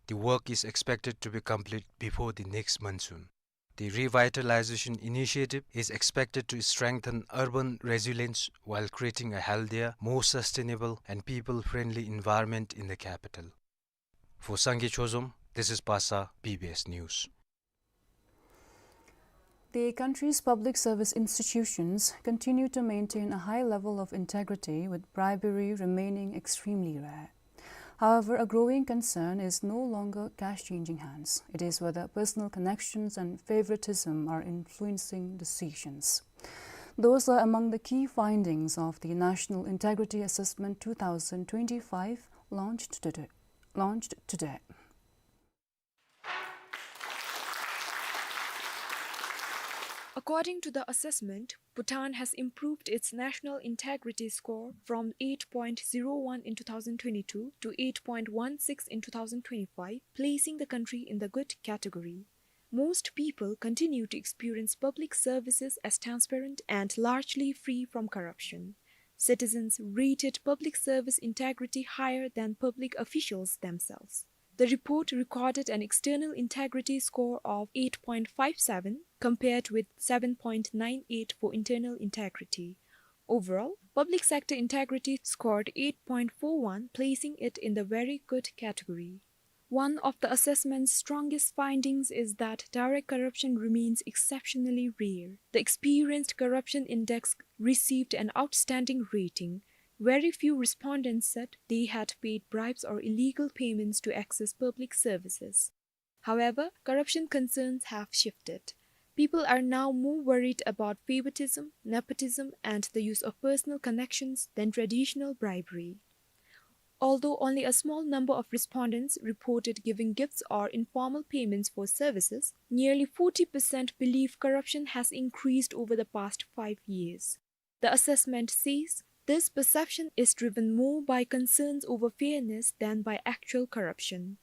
The work is expected to be complete before the next monsoon. The revitalization initiative is expected to strengthen urban resilience while creating a healthier, more sustainable, and people-friendly environment in the capital. For Sangay Chozom, this is Pasa, B B S News. The country's public service institutions continue to maintain a high level of integrity, with bribery remaining extremely rare. However, a growing concern is no longer cash changing hands. It is whether personal connections and favoritism are influencing decisions. Those are among the key findings of the National Integrity Assessment two thousand twenty-five, launched today. Launched today. According to the assessment, Bhutan has improved its national integrity score from eight point zero one in two thousand twenty-two to eight point one six in two thousand twenty-five, placing the country in the good category. Most people continue to experience public services as transparent and largely free from corruption. Citizens rated public service integrity higher than public officials themselves. The report recorded an external integrity score of eight point five seven, compared with seven point nine eight for internal integrity. Overall, public sector integrity scored eight point four one, placing it in the very good category. One of the assessment's strongest findings is that direct corruption remains exceptionally rare. The Experienced Corruption Index received an outstanding rating. Very few respondents said they had paid bribes or illegal payments to access public services. However, corruption concerns have shifted. People are now more worried about favoritism, nepotism, and the use of personal connections than traditional bribery. Although only a small number of respondents reported giving gifts or informal payments for services, nearly forty percent believe corruption has increased over the past five years. The assessment says this perception is driven more by concerns over fairness than by actual corruption.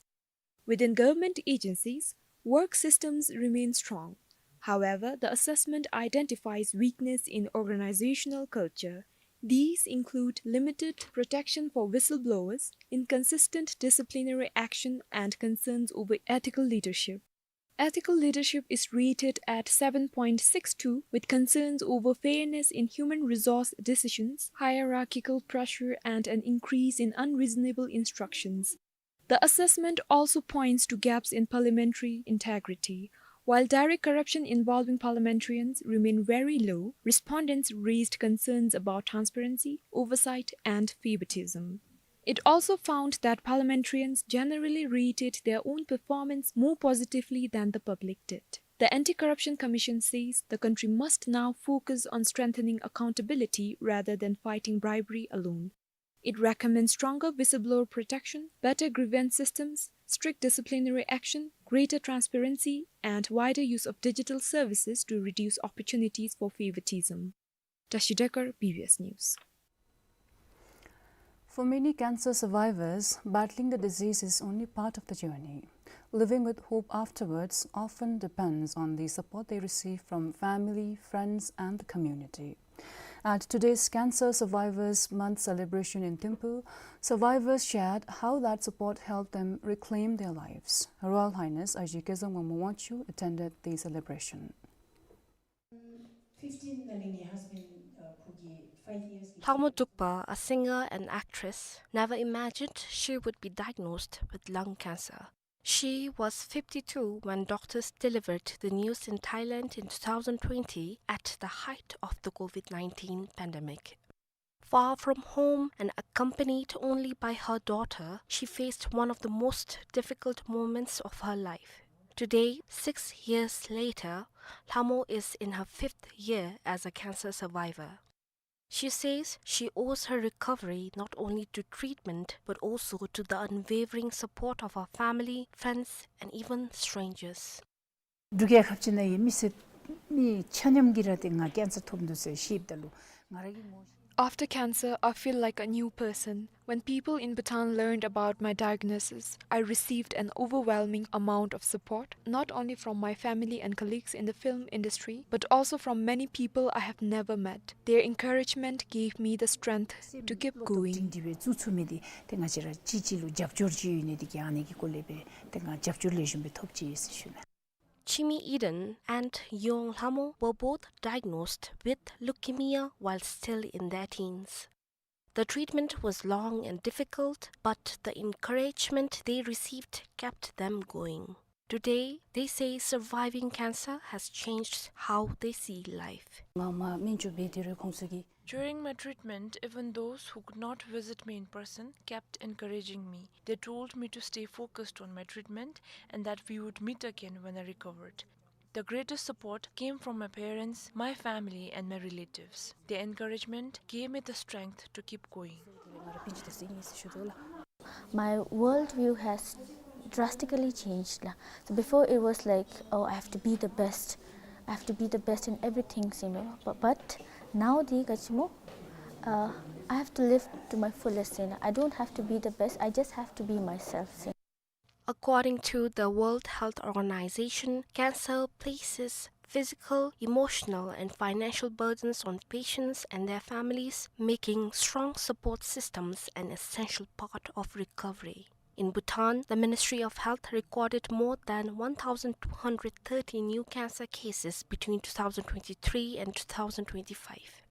Within government agencies, work systems remain strong. However, the assessment identifies weakness in organizational culture. These include limited protection for whistleblowers, inconsistent disciplinary action, and concerns over ethical leadership. Ethical leadership is rated at seven point six two, with concerns over fairness in human resource decisions, hierarchical pressure, and an increase in unreasonable instructions. The assessment also points to gaps in parliamentary integrity. While direct corruption involving parliamentarians remain very low, respondents raised concerns about transparency, oversight, and favoritism. It also found that parliamentarians generally rated their own performance more positively than the public did. The Anti-Corruption Commission says the country must now focus on strengthening accountability rather than fighting bribery alone. It recommends stronger whistleblower protection, better grievance systems, strict disciplinary action, greater transparency, and wider use of digital services to reduce opportunities for favoritism. Tashi Dekar, B B S News. For many cancer survivors, battling the disease is only part of the journey. Living with hope afterwards often depends on the support they receive from family, friends, and the community. At today's Cancer Survivors Month celebration in Thimphu, survivors shared how that support helped them reclaim their lives. Her Royal Highness Aji Kezang Wangmo Wangchuck attended the celebration. Lhagmo Drukpa, a singer and actress, never imagined she would be diagnosed with lung cancer. She was fifty-two when doctors delivered the news in Thailand in two thousand twenty at the height of the COVID nineteen pandemic. Far from home and accompanied only by her daughter, she faced one of the most difficult moments of her life. Today, six years later, Lhagmo is in her fifth year as a cancer survivor. She says she owes her recovery not only to treatment but also to the unwavering support of her family, friends, and even strangers. འབྲུག་རྒྱལ་ཁབ་ཅིག་ནང་ཡོད་མི་སེར་མི་ཆ་མཉམ་གྱིས་ར་ཏེ་ང་ཀེན་སར་ཐོབ་འདུག་ཟེར་ཤེསཔ་ད་ལུ་ང་ར་གི་ངོ་After cancer, I feel like a new person. When people in Bhutan learned about my diagnosis, I received an overwhelming amount of support, not only from my family and colleagues in the film industry, but also from many people I have never met. Their encouragement gave me the strength to keep going. འདི་སྦེ་བཙུགས་ཚུགས་མི་འདི་ཏེ་ང་བཅས་ར་གཅིག་གཅིག་ལུ་རྒྱབ་སྐྱོར་ཅིག་ཡོད་ནི་འདི་གིས་ཨ་ནི་གི་སྐོར་ལས་སྦེ་ཏེ་ང་རྒྱབ་སྐྱོར་ལེགས་ཤོམ་སྦེ་ཐོབ་ཅི་ཟེར་ཞུ་ནི། Chimi Eden and Yong Lhagmo were both diagnosed with leukemia while still in their teens. The treatment was long and difficult, but the encouragement they received kept them going. Today, they say surviving cancer has changed how they see life. ང་མ་སྨན་བཅོས་འབད་དེ་རུང་ཁོང་ཚུ་གིས During my treatment, even those who could not visit me in person kept encouraging me. They told me to stay focused on my treatment and that we would meet again when I recovered. The greatest support came from my parents, my family, and my relatives. Their encouragement gave me the strength to keep going. My worldview has drastically changed la. So before it was like, oh, I have to be the best. I have to be the best in everything, you know. But, but now the kachimo, uh, I have to live to my fullest, you know. I don't have to be the best. I just have to be myself, you know. According to the World Health Organization, cancer places physical, emotional, and financial burdens on patients and their families, making strong support systems an essential part of recovery. In Bhutan, the Ministry of Health recorded more than one thousand two hundred thirty new cancer cases between two thousand twenty-three and two thousand twenty-five.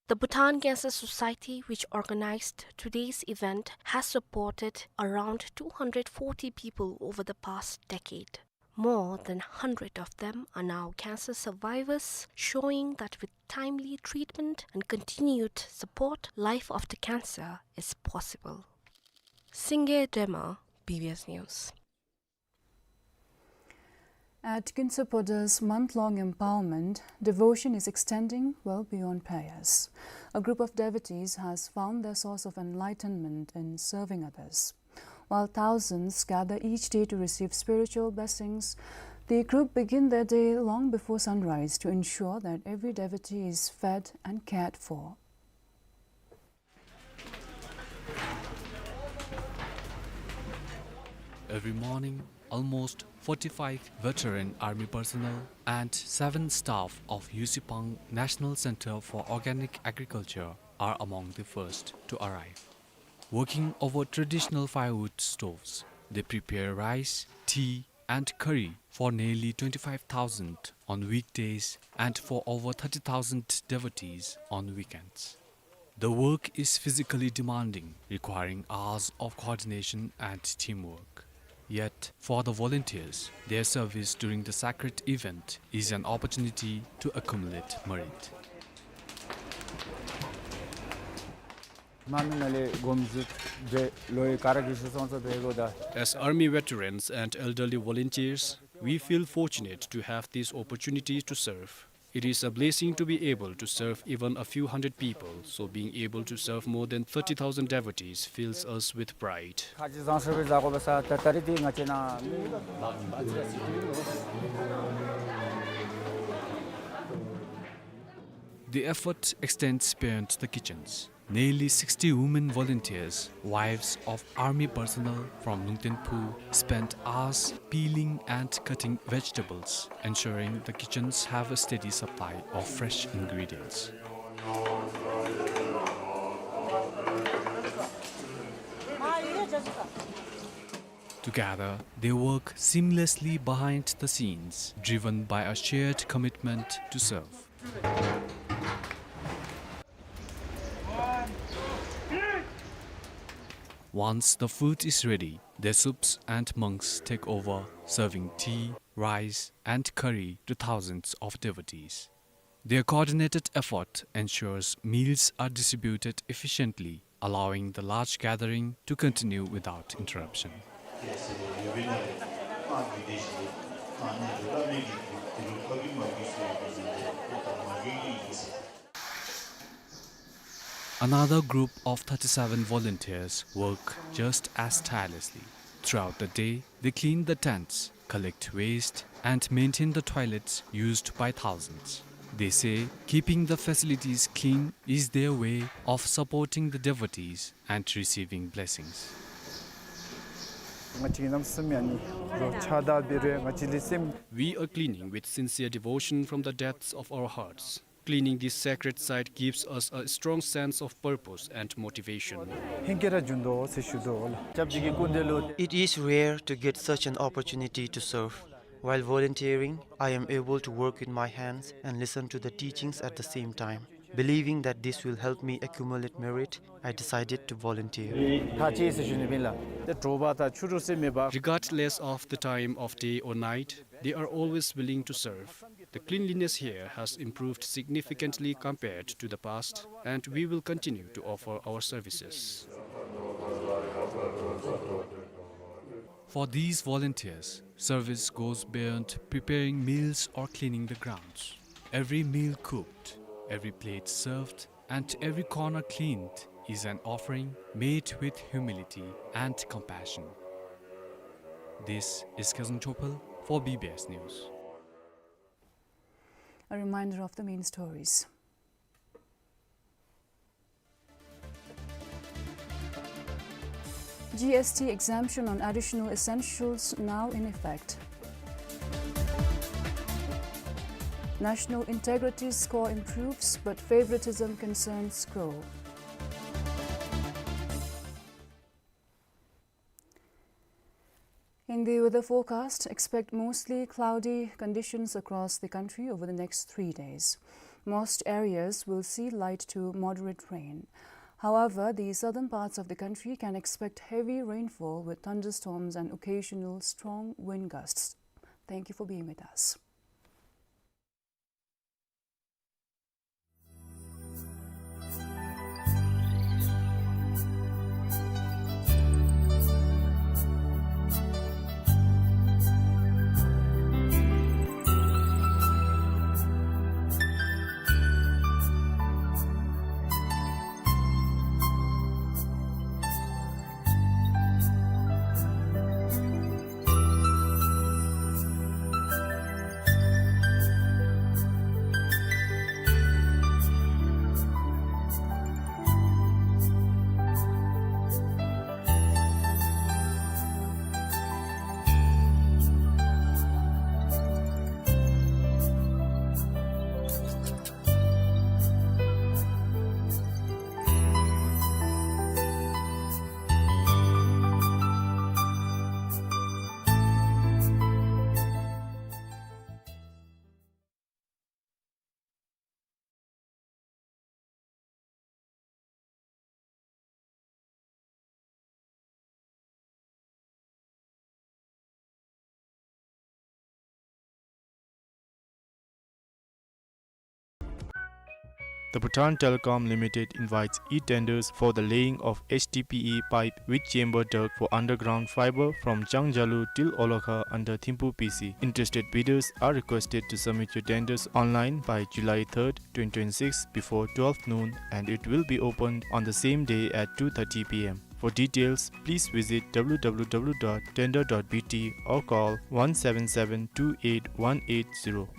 The Bhutan Cancer Society, which organized today's event, has supported around two hundred forty people over the past decade. More than a hundred of them are now cancer survivors, showing that with timely treatment and continued support, life after cancer is possible. Singye Drema, B B S News. At Kintsaphoda's month-long empowerment, devotion is extending well beyond prayers. A group of devotees has found their source of enlightenment in serving others. While thousands gather each day to receive spiritual blessings, the group begin their day long before sunrise to ensure that every devotee is fed and cared for. Every morning, almost forty-five veteran army personnel and seven staff of Yusipang National Center for Organic Agriculture are among the first to arrive. Working over traditional firewood stoves, they prepare rice, tea, and curry for nearly twenty-five thousand on weekdays and for over thirty thousand devotees on weekends. The work is physically demanding, requiring hours of coordination and teamwork. Yet, for the volunteers, their service during the sacred event is an opportunity to accumulate merit. As army veterans and elderly volunteers, we feel fortunate to have this opportunity to serve. It is a blessing to be able to serve even a few hundred people, so being able to serve more than thirty thousand devotees fills us with pride. The effort extends beyond the kitchens. Nearly sixty women volunteers, wives of army personnel from Lungten Phu, spent hours peeling and cutting vegetables, ensuring the kitchens have a steady supply of fresh ingredients. Together, they work seamlessly behind the scenes, driven by a shared commitment to serve. Once the food is ready, their soups and monks take over, serving tea, rice, and curry to thousands of devotees. Their coordinated effort ensures meals are distributed efficiently, allowing the large gathering to continue without interruption. Another group of thirty-seven volunteers work just as tirelessly. Throughout the day, they clean the tents, collect waste, and maintain the toilets used by thousands. They say keeping the facilities clean is their way of supporting the devotees and receiving blessings. We are cleaning with sincere devotion from the depths of our hearts. Cleaning this sacred site gives us a strong sense of purpose and motivation. It is rare to get such an opportunity to serve. While volunteering, I am able to work with my hands and listen to the teachings at the same time. Believing that this will help me accumulate merit, I decided to volunteer. Regardless of the time of day or night, they are always willing to serve. The cleanliness here has improved significantly compared to the past, and we will continue to offer our services. For these volunteers, service goes beyond preparing meals or cleaning the grounds. Every meal cooked, every plate served, and every corner cleaned is an offering made with humility and compassion. This is Khesang Chopal for B B S News. A reminder of the main stories. G S T exemption on additional essentials now in effect. National integrity score improves, but favoritism concerns grow. In the weather forecast, expect mostly cloudy conditions across the country over the next three days. Most areas will see light to moderate rain. However, the southern parts of the country can expect heavy rainfall with thunderstorms and occasional strong wind gusts. Thank you for being with us. The Bhutan Telecom Limited invites e-tenders for the laying of H D P E pipe with chamber duct for underground fiber from Changjalu till Olakha under Thimphu P C. Interested bidders are requested to submit your tenders online by July third, twenty twenty-six, before twelve noon, and it will be opened on the same day at two thirty p m. For details, please visit w w w dot tender dot b t or call one seven seven two eight one eight zero.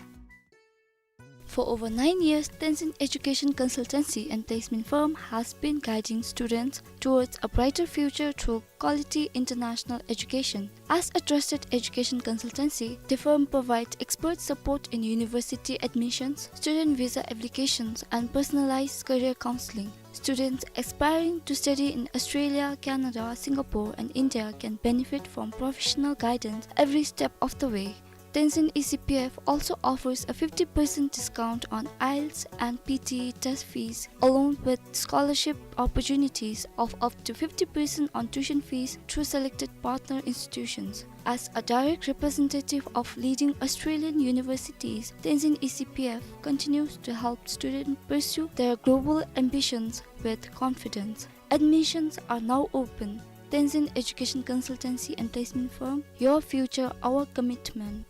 For over nine years, Tenzin Education Consultancy and Placement Firm has been guiding students towards a brighter future through quality international education. As a trusted education consultancy, the firm provides expert support in university admissions, student visa applications, and personalized career counseling. Students aspiring to study in Australia, Canada, Singapore, and India can benefit from professional guidance every step of the way. Tenzin E C P F also offers a fifty percent discount on IELTS and P T E test fees, along with scholarship opportunities of up to fifty percent on tuition fees through selected partner institutions. As a direct representative of leading Australian universities, Tenzin E C P F continues to help students pursue their global ambitions with confidence. Admissions are now open. Tenzin Education Consultancy and Placement Firm, your future, our commitment.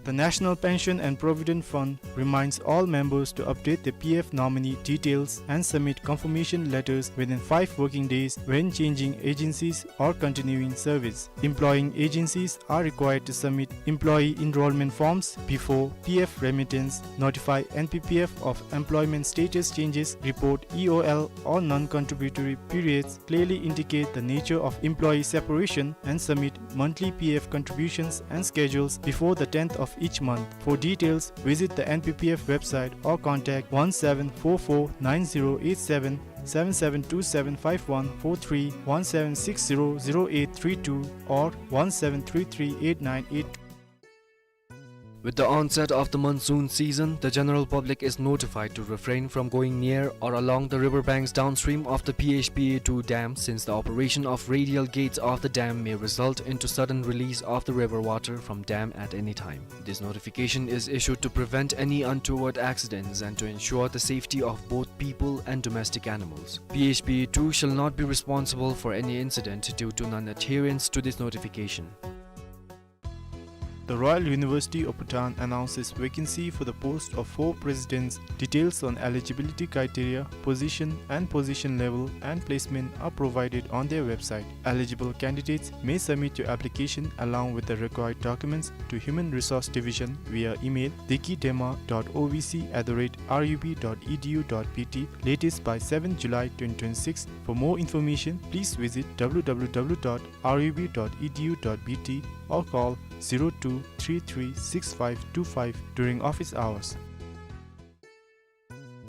The National Pension and Provident Fund reminds all members to update their P F nominee details and submit confirmation letters within five working days when changing agencies or continuing service. Employing agencies are required to submit employee enrollment forms before P F remittance, notify N P P F of employment status changes, report E O L or non-contributory periods, clearly indicate the nature of employee separation, and submit monthly P F contributions and schedules before the tenth of each month. For details, visit the N P P F website or contact one seven four four nine zero eight seven, seven seven two seven five one four three, one seven six zero zero eight three two, or one seven three three eight nine eight two. With the onset of the monsoon season, the general public is notified to refrain from going near or along the river banks downstream of the P H P A two dam, since the operation of radial gates of the dam may result into sudden release of the river water from dam at any time. This notification is issued to prevent any untoward accidents and to ensure the safety of both people and domestic animals. P H P A two shall not be responsible for any incident due to non-adherence to this notification. The Royal University of Bhutan announces vacancy for the post of four presidents. Details on eligibility criteria, position and position level, and placement are provided on their website. Eligible candidates may submit your application along with the required documents to Human Resource Division via email dekidema dot O V C at the rate R U B dot E D U dot B T latest by seventh July twenty twenty-six. For more information, please visit w w w dot R U B dot E D U dot B T or call zero two three three six five two five during office hours.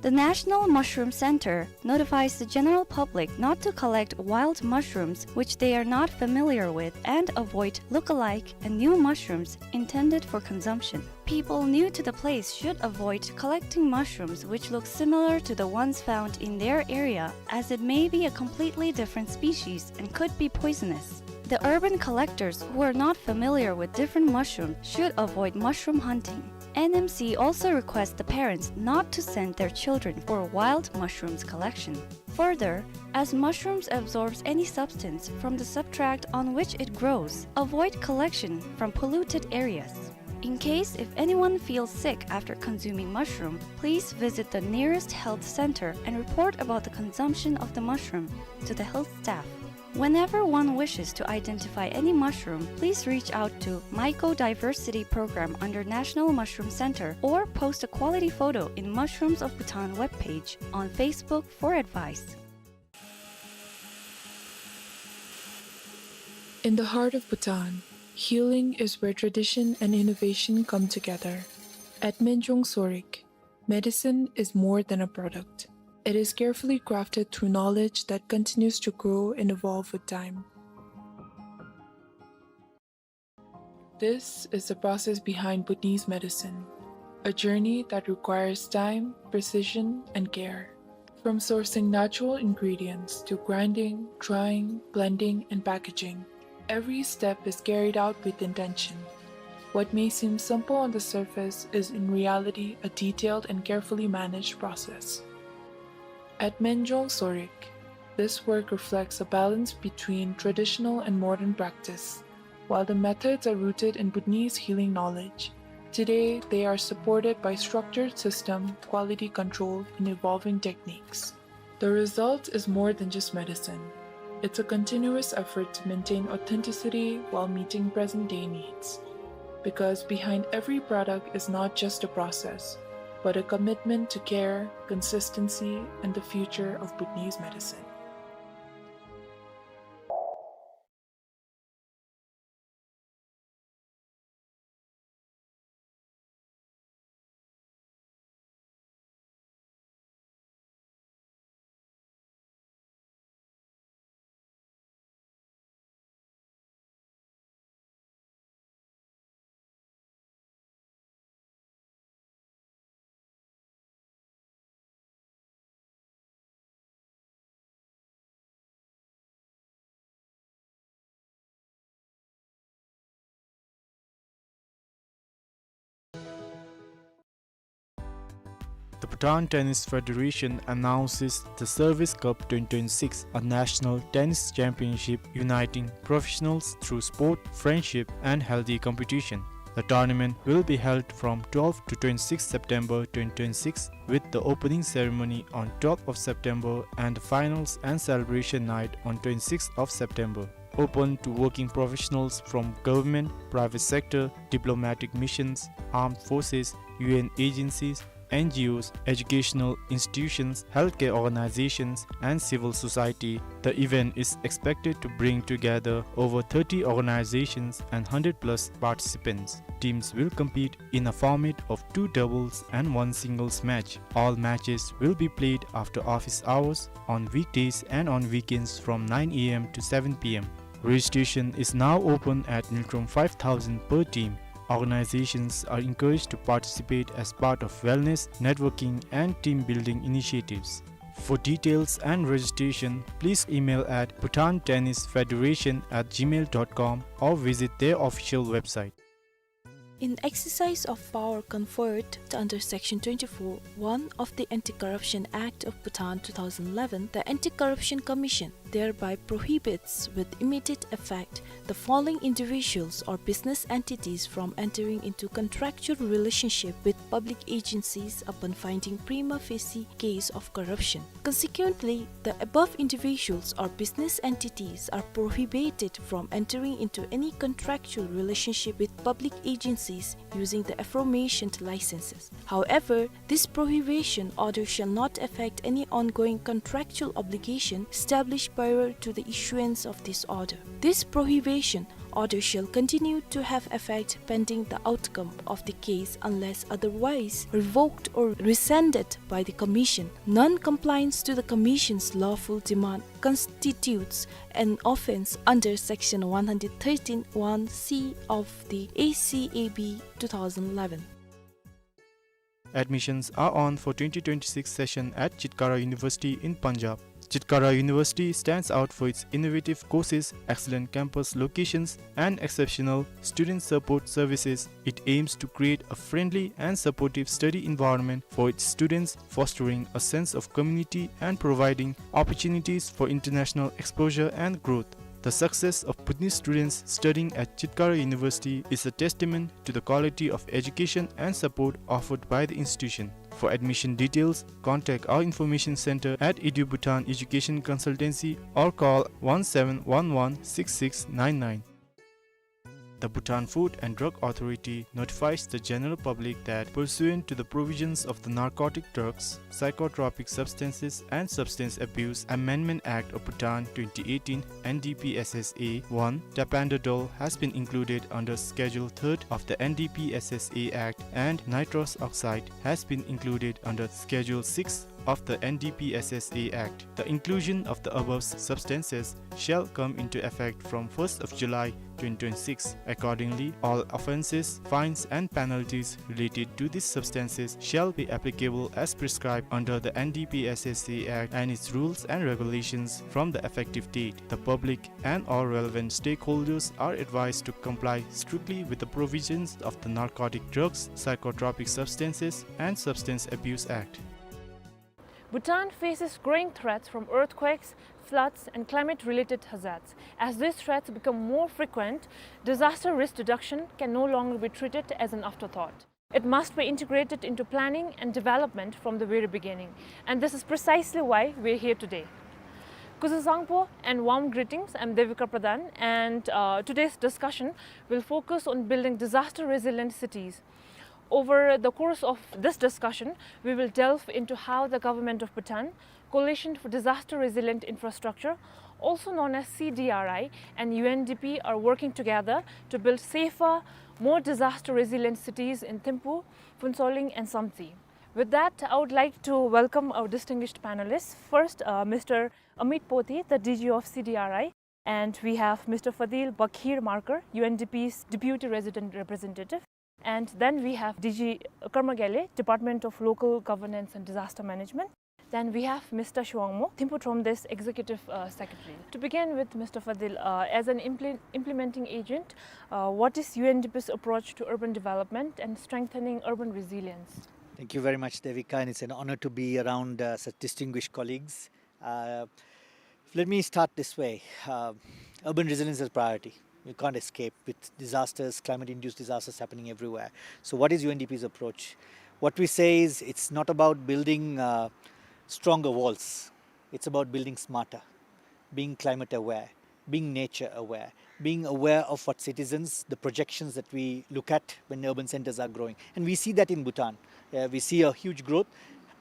The National Mushroom Center notifies the general public not to collect wild mushrooms which they are not familiar with and avoid look-alike and new mushrooms intended for consumption. People new to the place should avoid collecting mushrooms which look similar to the ones found in their area, as it may be a completely different species and could be poisonous. The urban collectors who are not familiar with different mushrooms should avoid mushroom hunting. N M C also requests the parents not to send their children for wild mushrooms collection. Further, as mushrooms absorbs any substance from the substrate on which it grows, avoid collection from polluted areas. In case if anyone feels sick after consuming mushroom, please visit the nearest health center and report about the consumption of the mushroom to the health staff. Whenever one wishes to identify any mushroom, please reach out to Mycodiversity Program under National Mushroom Center or post a quality photo in Mushrooms of Bhutan webpage on Facebook for advice. In the heart of Bhutan, healing is where tradition and innovation come together. At Minjong Sorik, medicine is more than a product. It is carefully crafted through knowledge that continues to grow and evolve with time. This is the process behind Bhutanese medicine, a journey that requires time, precision, and care. From sourcing natural ingredients to grinding, drying, blending, and packaging, every step is carried out with intention. What may seem simple on the surface is in reality a detailed and carefully managed process. At Menjong Sorik, this work reflects a balance between traditional and modern practice. While the methods are rooted in Bhutanese healing knowledge, today they are supported by structured system, quality control, and evolving techniques. The result is more than just medicine. It's a continuous effort to maintain authenticity while meeting present-day needs. Because behind every product is not just a process, but a commitment to care, consistency, and the future of Bhutanese medicine. The Bhutan Tennis Federation announces the Service Cup twenty twenty-six, a national tennis championship uniting professionals through sport, friendship, and healthy competition. The tournament will be held from twelfth to twenty-sixth September twenty twenty-six, with the opening ceremony on twelfth of September and the finals and celebration night on twenty-sixth of September. Open to working professionals from government, private sector, diplomatic missions, armed forces, U N agencies, N G Os, educational institutions, healthcare organizations, and civil society. The event is expected to bring together over thirty organizations and hundred plus participants. Teams will compete in a format of two doubles and one singles match. All matches will be played after office hours, on weekdays and on weekends from nine A M to seven P M. Registration is now open at Ngultrum five thousand per team. Organizations are encouraged to participate as part of wellness, networking, and team building initiatives. For details and registration, please email at bhutan tennis federation at gmail dot com or visit their official website. In exercise of power conferred under Section twenty-four one of the Anti-Corruption Act of Bhutan two thousand eleven, the Anti-Corruption Commission thereby prohibits with immediate effect the following individuals or business entities from entering into contractual relationship with public agencies upon finding prima facie case of corruption. Consequently, the above individuals or business entities are prohibited from entering into any contractual relationship with public agencies using the aforementioned licenses. However, this prohibition order shall not affect any ongoing contractual obligation established prior to the issuance of this order. This prohibition order shall continue to have effect pending the outcome of the case unless otherwise revoked or rescinded by the Commission. Non-compliance to the Commission's lawful demand constitutes an offence under Section one hundred thirteen one C of the A C A B two thousand eleven. Admissions are on for twenty twenty-six session at Chitkara University in Punjab. Chitkara University stands out for its innovative courses, excellent campus locations, and exceptional student support services. It aims to create a friendly and supportive study environment for its students, fostering a sense of community and providing opportunities for international exposure and growth. The success of Bhutanese students studying at Chitkara University is a testament to the quality of education and support offered by the institution. For admission details, contact our information center at EduBhutan Education Consultancy or call one seven one one six six nine nine. The Bhutan Food and Drug Authority notifies the general public that, pursuant to the provisions of the Narcotic Drugs, Psychotropic Substances and Substance Abuse Amendment Act of Bhutan twenty eighteen, N D P S S A one, tapentadol has been included under Schedule third of the N D P S S A Act, and nitrous oxide has been included under Schedule six of the N D P S S A Act. The inclusion of the above substances shall come into effect from first of July twenty twenty-six. Accordingly, all offences, fines and penalties related to these substances shall be applicable as prescribed under the N D P S A C Act and its rules and regulations from the effective date. The public and all relevant stakeholders are advised to comply strictly with the provisions of the Narcotic Drugs, Psychotropic Substances and Substance Abuse Act. Bhutan faces growing threats from earthquakes, floods, and climate-related hazards. As these threats become more frequent, disaster risk reduction can no longer be treated as an afterthought. It must be integrated into planning and development from the very beginning. And this is precisely why we're here today. Kuzuzangpo and warm greetings. I'm Devika Pradhan, and, uh, today's discussion will focus on building disaster-resilient cities. Over the course of this discussion, we will delve into how the Government of Bhutan, Coalition for Disaster Resilient Infrastructure, also known as C D R I, and U N D P are working together to build safer, more disaster-resilient cities in Thimphu, Phuentsholing, and Samtse. With that, I would like to welcome our distinguished panelists. First, uh, Mister Amit Potti, the D G of C D R I, and we have Mister Fadil Bakhir Markar, U N D P's Deputy Resident Representative. And then we have D G Karma Gyallie, Department of Local Governance and Disaster Management. Then we have Mister Showangmo, Thimphu Thromde's Executive, uh, Secretary. To begin with, Mister Fadil, uh, as an imple-, implementing agent, uh, what is U N D P's approach to urban development and strengthening urban resilience? Thank you very much, Devika, and it's an honor to be around, uh, such distinguished colleagues. Uh, let me start this way. Uh, urban resilience is a priority. You can't escape with disasters, climate-induced disasters happening everywhere. So what is U N D P's approach? What we say is it's not about building, uh, stronger walls. It's about building smarter, being climate aware, being nature aware, being aware of what citizens, the projections that we look at when urban centers are growing. And we see that in Bhutan. Uh, we see a huge growth.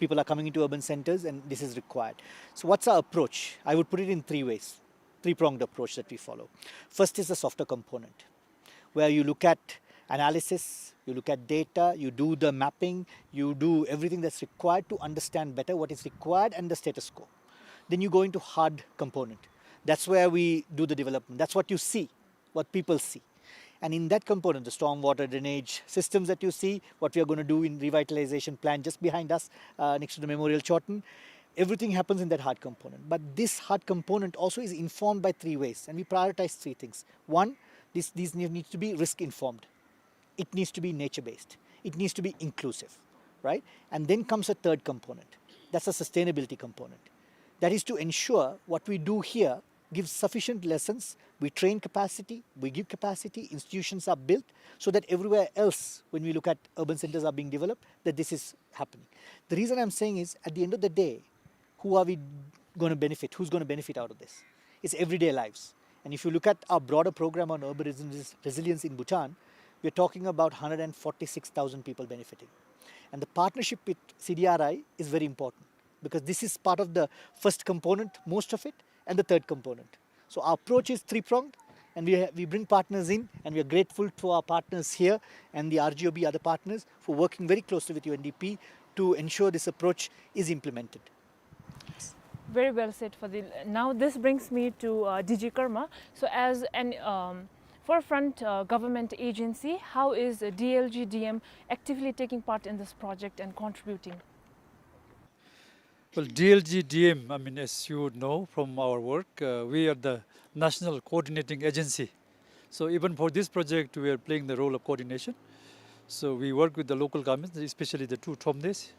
People are coming into urban centers, and this is required. So what's our approach? I would put it in three ways, three-pronged approach that we follow. First is the softer component, where you look at analysis, you look at data, you do the mapping, you do everything that's required to understand better what is required and the status quo. Then you go into hard component. That's where we do the development. That's what you see, what people see. And in that component, the stormwater drainage systems that you see, what we are gonna do in revitalization plan just behind us, uh, next to the Memorial Chorten, everything happens in that hard component. But this hard component also is informed by three ways, and we prioritize three things. One, this, these need, needs to be risk informed. It needs to be nature-based. It needs to be inclusive, right? And then comes a third component. That's a sustainability component. That is to ensure what we do here gives sufficient lessons. We train capacity, we give capacity, institutions are built so that everywhere else, when we look at urban centers are being developed, that this is happening. The reason I'm saying is, at the end of the day, who are we gonna benefit? Who's gonna benefit out of this? It's everyday lives. And if you look at our broader program on urban resilience, resilience in Bhutan, we're talking about hundred and forty-six thousand people benefiting. And the partnership with C D R I is very important, because this is part of the first component, most of it, and the third component. So our approach is three-pronged, and we ha-, we bring partners in, and we are grateful to our partners here and the R G O B other partners for working very closely with U N D P to ensure this approach is implemented. Very well said, Fadil. Now this brings me to, uh, D G Karma. So as an, um, forefront, uh, government agency, how is, uh, D L G D M actively taking part in this project and contributing? Well, D L G D M, I mean, as you know from our work, uh, we are the national coordinating agency. So even for this project, we are playing the role of coordination. So we work with the local governments, especially the two Thromdes,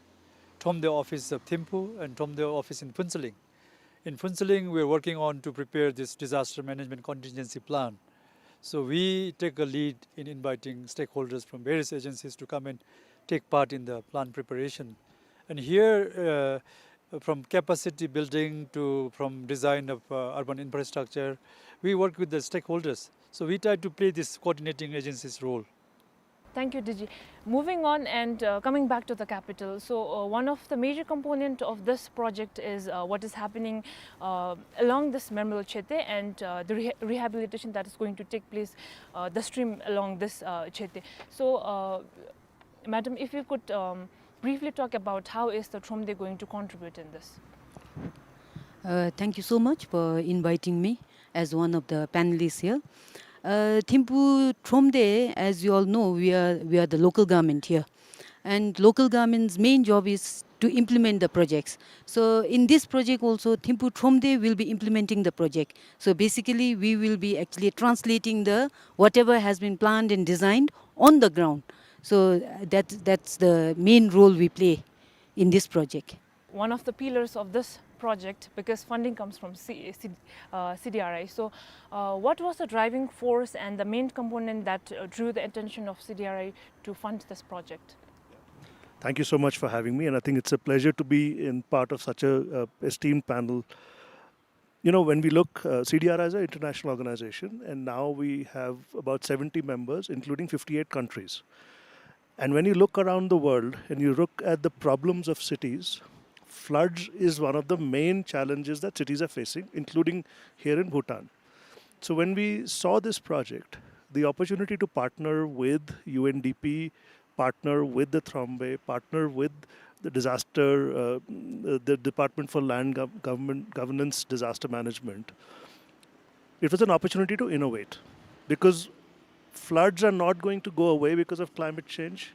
Thromde office of Thimphu and Thromde office in Phuentsholing. In Phuentsholing, we are working on to prepare this disaster management contingency plan. So we take a lead in inviting stakeholders from various agencies to come and take part in the plan preparation. And here, uh, from capacity building to, from design of, uh, urban infrastructure, we work with the stakeholders. So we try to play this coordinating agency's role. Thank you, D G. Moving on and, uh, coming back to the capital. So, uh, one of the major component of this project is, uh, what is happening, uh, along this Memorial Chete and, uh, the reha-, rehabilitation that is going to take place, uh, the stream along this, uh, Chete. So, uh, Madam, if you could, um, briefly talk about how is the Thromde going to contribute in this? Uh, thank you so much for inviting me as one of the panelists here. Uh, Thimphu Thromde, as you all know, we are, we are the local government here. And local government's main job is to implement the projects. So in this project also, Thimphu Thromde will be implementing the project. So basically, we will be actually translating the whatever has been planned and designed on the ground. So, uh, that, that's the main role we play in this project. One of the pillars of this project, because funding comes from C-, C-, uh, C D R I. So, uh, what was the driving force and the main component that, uh, drew the attention of C D R I to fund this project? Thank you so much for having me, and I think it's a pleasure to be in part of such a, uh, esteemed panel. You know, when we look, uh, C D R I is an international organization, and now we have about seventy members, including fifty-eight countries. And when you look around the world and you look at the problems of cities, floods is one of the main challenges that cities are facing, including here in Bhutan. So when we saw this project, the opportunity to partner with U N D P, partner with the Thrombe, partner with the disaster, uh, the Department for Land Gov-, Government, Governance Disaster Management, it was an opportunity to innovate, because floods are not going to go away because of climate change.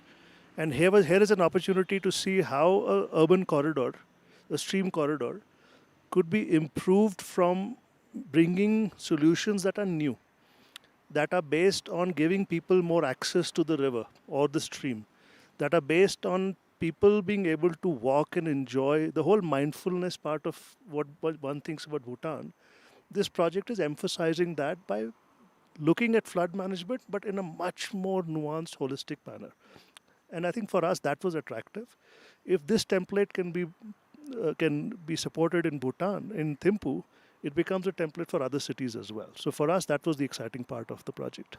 And here was, here is an opportunity to see how a urban corridor, a stream corridor, could be improved from bringing solutions that are new, that are based on giving people more access to the river or the stream, that are based on people being able to walk and enjoy the whole mindfulness part of what, what one thinks about Bhutan. This project is emphasizing that by looking at flood management, but in a much more nuanced, holistic manner. And I think for us, that was attractive. If this template can be, uh, can be supported in Bhutan, in Thimphu, it becomes a template for other cities as well. So for us, that was the exciting part of the project.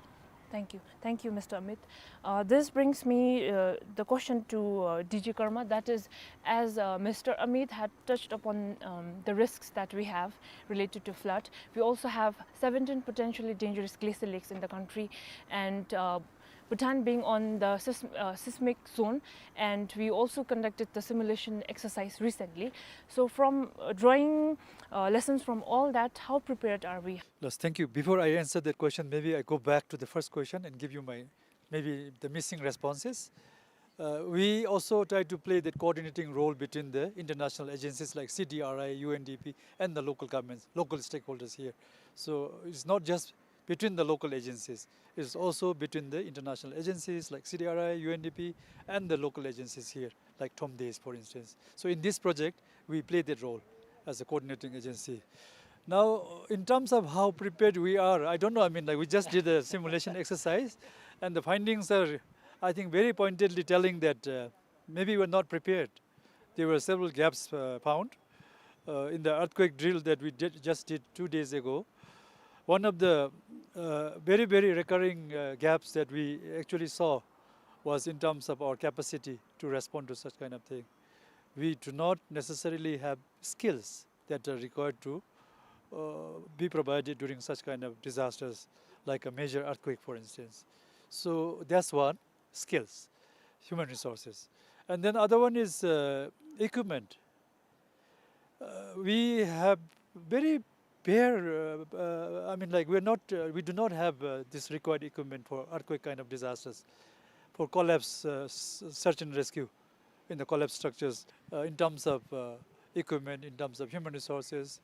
Thank you. Thank you, Mister Amit. Uh, this brings me, uh, the question to, uh, D G Karma. That is, as, uh, Mister Amit had touched upon, um, the risks that we have related to flood, we also have seventeen potentially dangerous glacial lakes in the country, and, uh, Bhutan being on the seism-, uh, seismic zone, and we also conducted the simulation exercise recently. So from, uh, drawing, uh, lessons from all that, how prepared are we? Yes, thank you. Before I answer that question, maybe I go back to the first question and give you my, maybe the missing responses. Uh, we also try to play that coordinating role between the international agencies like C D R I, U N D P, and the local governments, local stakeholders here. So it's not just between the local agencies. It's also between the international agencies like C D R I, U N D P, and the local agencies here, like Thromde's, for instance. So in this project, we play that role as a coordinating agency. Now, in terms of how prepared we are, I don't know. I mean, like, we just did a simulation exercise, and the findings are, I think, very pointedly telling that, uh, maybe we're not prepared. There were several gaps, uh, found, uh, in the earthquake drill that we did, just did two days ago. One of the, uh, very, very recurring, uh, gaps that we actually saw was in terms of our capacity to respond to such kind of thing. We do not necessarily have skills that are required to, uh, be provided during such kind of disasters, like a major earthquake, for instance. So that's one, skills, human resources. And then other one is, uh, equipment. Uh, we have very bare, uh, uh, I mean, like, we're not, uh, we do not have, uh, this required equipment for earthquake kind of disasters, for collapse, uh, s-, search and rescue in the collapsed structures, uh, in terms of, uh, equipment, in terms of human resources.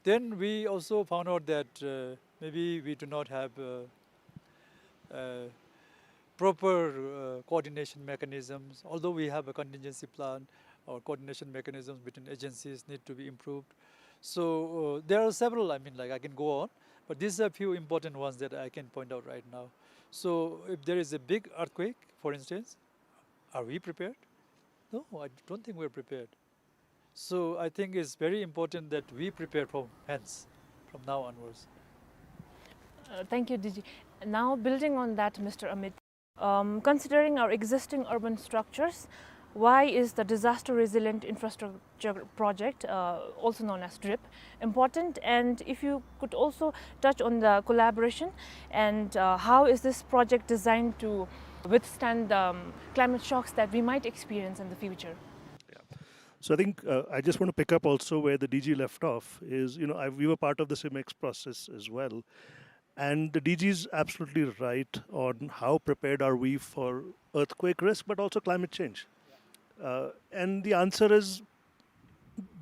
Then we also found out that, uh, maybe we do not have, uh, uh, proper, uh, coordination mechanisms. Although we have a contingency plan, our coordination mechanisms between agencies need to be improved. So, uh, there are several, I mean, like, I can go on, but these are few important ones that I can point out right now. So if there is a big earthquake, for instance, are we prepared? No, I don't think we're prepared. So I think it's very important that we prepare for hence, from now onwards. Uh, thank you, D G. Now, building on that, Mister Amit, um, considering our existing urban structures, why is the Disaster Resilient Infrastructure Project, uh, also known as DRIP, important? And if you could also touch on the collaboration and, uh, how is this project designed to withstand the, um, climate shocks that we might experience in the future? Yeah. So I think, uh, I just want to pick up also where the D G left off is, you know, I, we were part of the CIMEX process as well. And the D G is absolutely right on how prepared are we for earthquake risk, but also climate change. Uh, and the answer is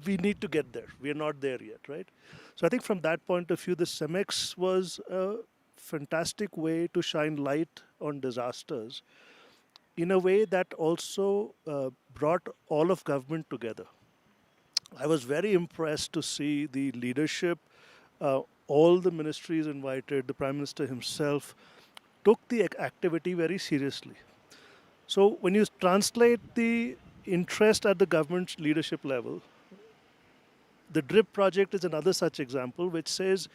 we need to get there. We are not there yet, right? So I think from that point of view, the CEMEX was a fantastic way to shine light on disasters in a way that also uh, brought all of government together. I was very impressed to see the leadership, uh, all the ministries invited, the Prime Minister himself took the ac- activity very seriously. So when you translate the interest at the government leadership level, the DRIP project is another such example which says,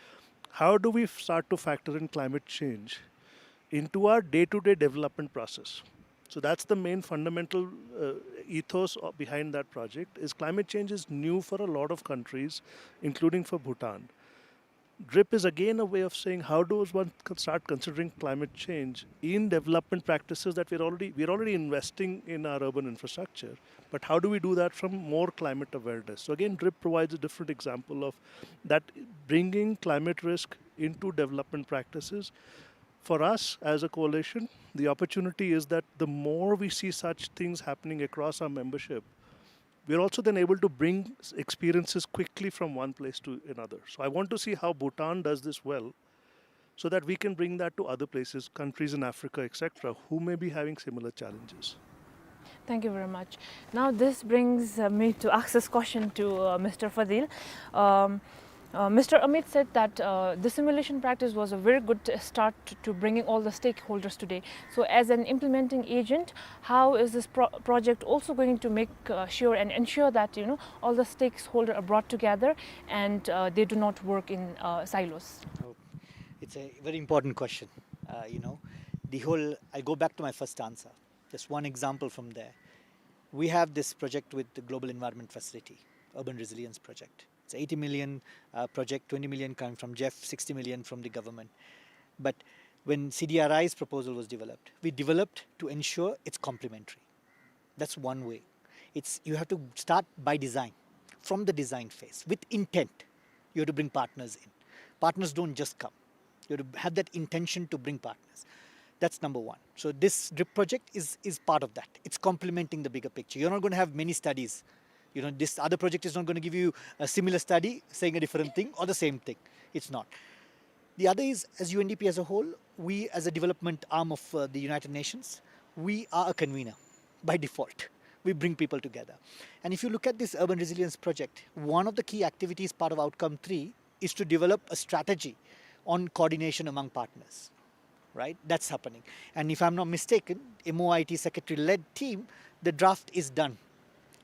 how do we start to factor in climate change into our day-to-day development process? So that's the main fundamental uh, ethos of- behind that project, is climate change is new for a lot of countries, including for Bhutan. DRIP is again a way of saying, how does one con- start considering climate change in development practices that we're already, we're already investing in our urban infrastructure, but how do we do that from more climate awareness? So again, DRIP provides a different example of that, bringing climate risk into development practices. For us as a coalition, the opportunity is that the more we see such things happening across our membership, we're also then able to bring s- experiences quickly from one place to another. So I want to see how Bhutan does this well, so that we can bring that to other places, countries in Africa, et cetera, who may be having similar challenges. Thank you very much. Now this brings uh, me to ask this question to uh, Mister Fadil. Um, uh, Mister Amit said that uh, the simulation practice was a very good start to, to bringing all the stakeholders today. So, as an implementing agent, how is this pro- project also going to make uh, sure and ensure that, you know, all the stakeholders are brought together and uh, they do not work in uh, silos? Oh, it's a very important question. Uh, you know, the whole, I go back to my first answer. Just one example from there. We have this project with the Global Environment Facility, Urban Resilience Project. It's eighty million uh, project, twenty million coming from GEF, sixty million from the government. But when C D R I's proposal was developed, we developed to ensure it's complementary. That's one way. It's, you have to start by design, from the design phase, with intent. You have to bring partners in. Partners don't just come. You have to have that intention to bring partners. That's number one. So this DRIP project is, is part of that. It's complementing the bigger picture. You're not going to have many studies. You know, this other project is not going to give you a similar study saying a different thing or the same thing. It's not. The other is, as U N D P as a whole, we as a development arm of uh, the United Nations, we are a convener by default. We bring people together. And if you look at this urban resilience project, one of the key activities, part of outcome three, is to develop a strategy on coordination among partners. Right? That's happening. And if I'm not mistaken, M O I T secretary led team, the draft is done.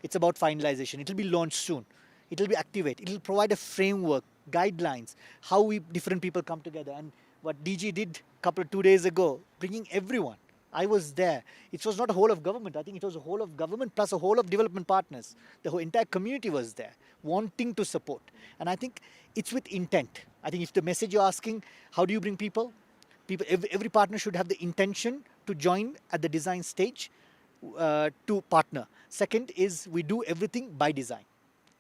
It's about finalization. It'll be launched soon. It'll be activated. It'll provide a framework, guidelines, how we different people come together. And what D G did couple two days ago, bringing everyone. I was there. It was not a whole of government. I think it was a whole of government plus a whole of development partners. The whole entire community was there, wanting to support. And I think it's with intent. I think if the message you're asking, how do you bring people? People, every, every partner should have the intention to join at the design stage uh, to partner. Second is we do everything by design,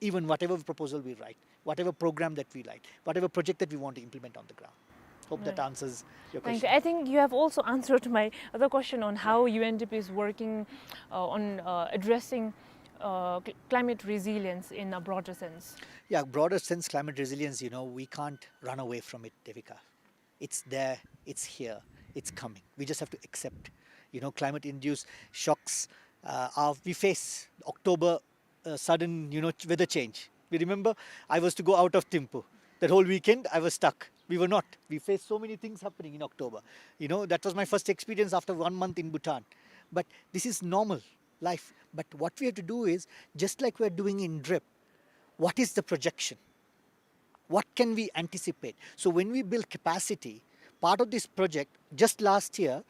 even whatever proposal we write, whatever program that we write, whatever project that we want to implement on the ground. Hope that Right. answers your Thank question. you. I think you have also answered my other question on how U N D P is working uh, on uh, addressing uh, cl- climate resilience in a broader sense. Yeah, broader sense, climate resilience, you know, we can't run away from it, Devika. It's there, it's here, it's coming. We just have to accept. You know, climate induced shocks uh, are, we face October uh, sudden, you know, ch- weather change. We remember I was to go out of Thimphu. That whole weekend I was stuck. We were not. We faced so many things happening in October. You know, that was my first experience after one month in Bhutan. But this is normal life. But what we have to do is, just like we're doing in DRIP, what is the projection? What can we anticipate? So when we build capacity, part of this project, just last year,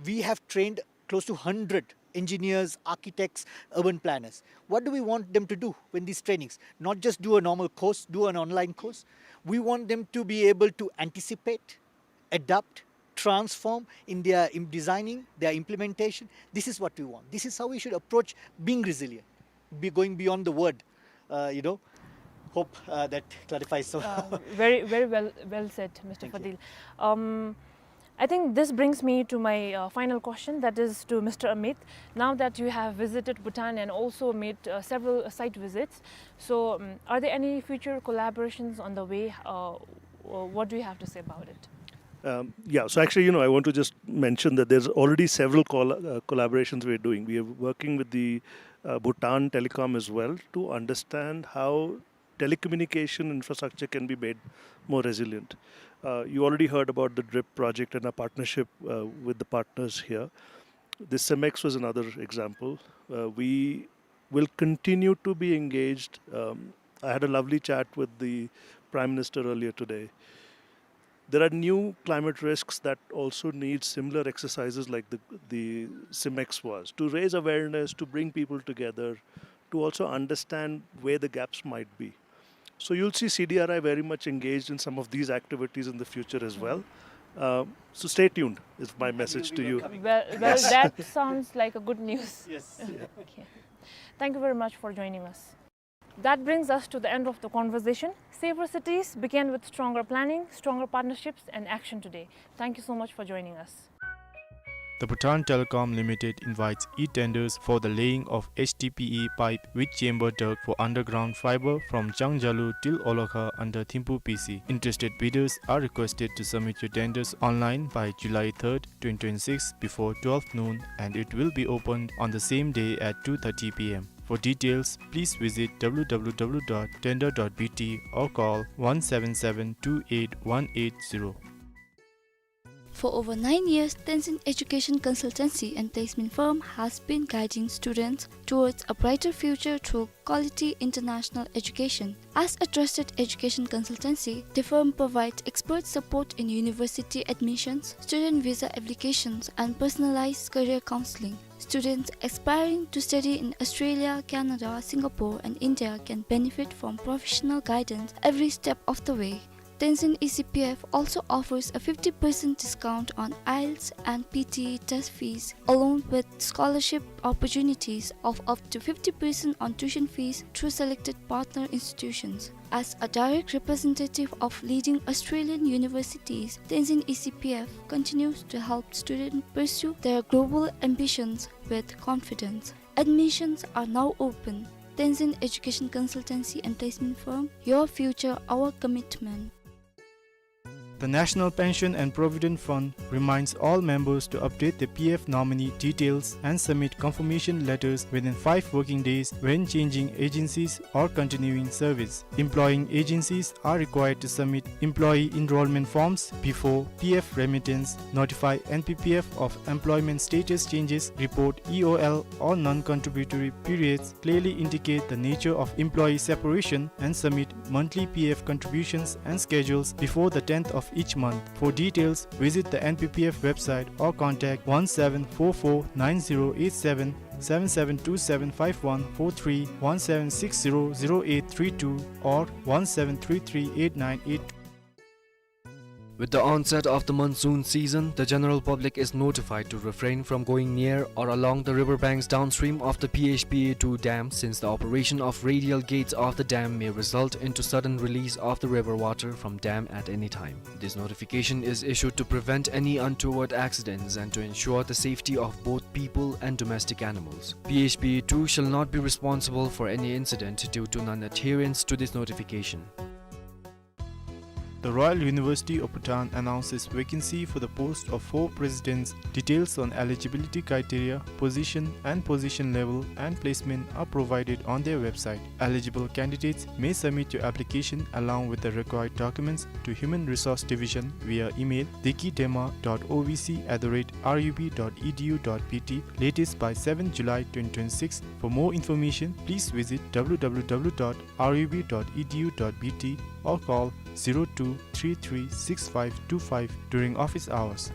we have trained close to hundred engineers, architects, urban planners. What do we want them to do when these trainings? Not just do a normal course, do an online course. We want them to be able to anticipate, adapt, transform in their im- designing, their implementation. This is what we want. This is how we should approach being resilient, be going beyond the word, uh, you know. Hope, uh, that clarifies. So, uh, very, very well, well said, Mister Thank you. Fadil. Um, I think this brings me to my, uh, final question, that is to Mister Amit. Now that you have visited Bhutan and also made, uh, several site visits, so, um, are there any future collaborations on the way? Uh, wh-, what do you have to say about it? Um, yeah, so actually, you know, I want to just mention that there's already several col-, uh, collaborations we're doing. We are working with the, uh, Bhutan Telecom as well to understand how telecommunication infrastructure can be made more resilient. Uh, you already heard about the DRIP project and our partnership, uh, with the partners here. The CIMEX was another example. Uh, we will continue to be engaged. Um, I had a lovely chat with the Prime Minister earlier today. There are new climate risks that also need similar exercises like the, the CIMEX was, to raise awareness, to bring people together, to also understand where the gaps might be. So you'll see C D R I very much engaged in some of these activities in the future as well. Uh, so stay tuned is my message to you. Well, well, yes. That sounds like a good news. Yes. Okay. Thank you very much for joining us. That brings us to the end of the conversation. Safer cities begin with stronger planning, stronger partnerships, and action today. Thank you so much for joining us. The Bhutan Telecom Limited invites e-tenders for the laying of H D P E pipe with chamber duct for underground fiber from Changjalu till Olokha under Thimphu P C. Interested bidders are requested to submit your tenders online by July third, twenty twenty-six, before twelve noon, and it will be opened on the same day at two thirty P M. For details, please visit W W W dot tender dot B T or call one seven seven two eight one eight zero. For over nine years, Tenzin Education Consultancy and Placement Firm has been guiding students towards a brighter future through quality international education. As a trusted education consultancy, the firm provides expert support in university admissions, student visa applications, and personalized career counseling. Students aspiring to study in Australia, Canada, Singapore, and India can benefit from professional guidance every step of the way. Tenzin E C P F also offers a fifty percent discount on IELTS and P T E test fees, along with scholarship opportunities of up to fifty percent on tuition fees through selected partner institutions. As a direct representative of leading Australian universities, Tenzin E C P F continues to help students pursue their global ambitions with confidence. Admissions are now open. Tenzin Education Consultancy and Placement Firm, your future, our commitment. The National Pension and Provident Fund reminds all members to update their P F nominee details and submit confirmation letters within five working days when changing agencies or continuing service. Employing agencies are required to submit employee enrollment forms before P F remittance, notify N P P F of employment status changes, report E O L or non-contributory periods, clearly indicate the nature of employee separation, and submit monthly P F contributions and schedules before the tenth of each month. For details, visit the N P P F website or contact one seven four four nine zero eight seven, seven seven two seven five one four three, one seven six zero zero eight three two, or one seven three three eight nine eight. With the onset of the monsoon season, the general public is notified to refrain from going near or along the riverbanks downstream of the P H P A two dam, since the operation of radial gates of the dam may result into sudden release of the river water from dam at any time. This notification is issued to prevent any untoward accidents and to ensure the safety of both people and domestic animals. P H P A two shall not be responsible for any incident due to non-adherence to this notification. The Royal University of Bhutan announces vacancy for the post of four presidents. Details on eligibility criteria, position and position level and placement are provided on their website. Eligible candidates may submit your application along with the required documents to Human Resource Division via email dikidema dot O V C at the rate R U B dot E D U dot B T latest by seventh July twenty twenty-six. For more information, please visit W W W dot R U B dot E D U dot B T or call zero two three three six five two five during office hours.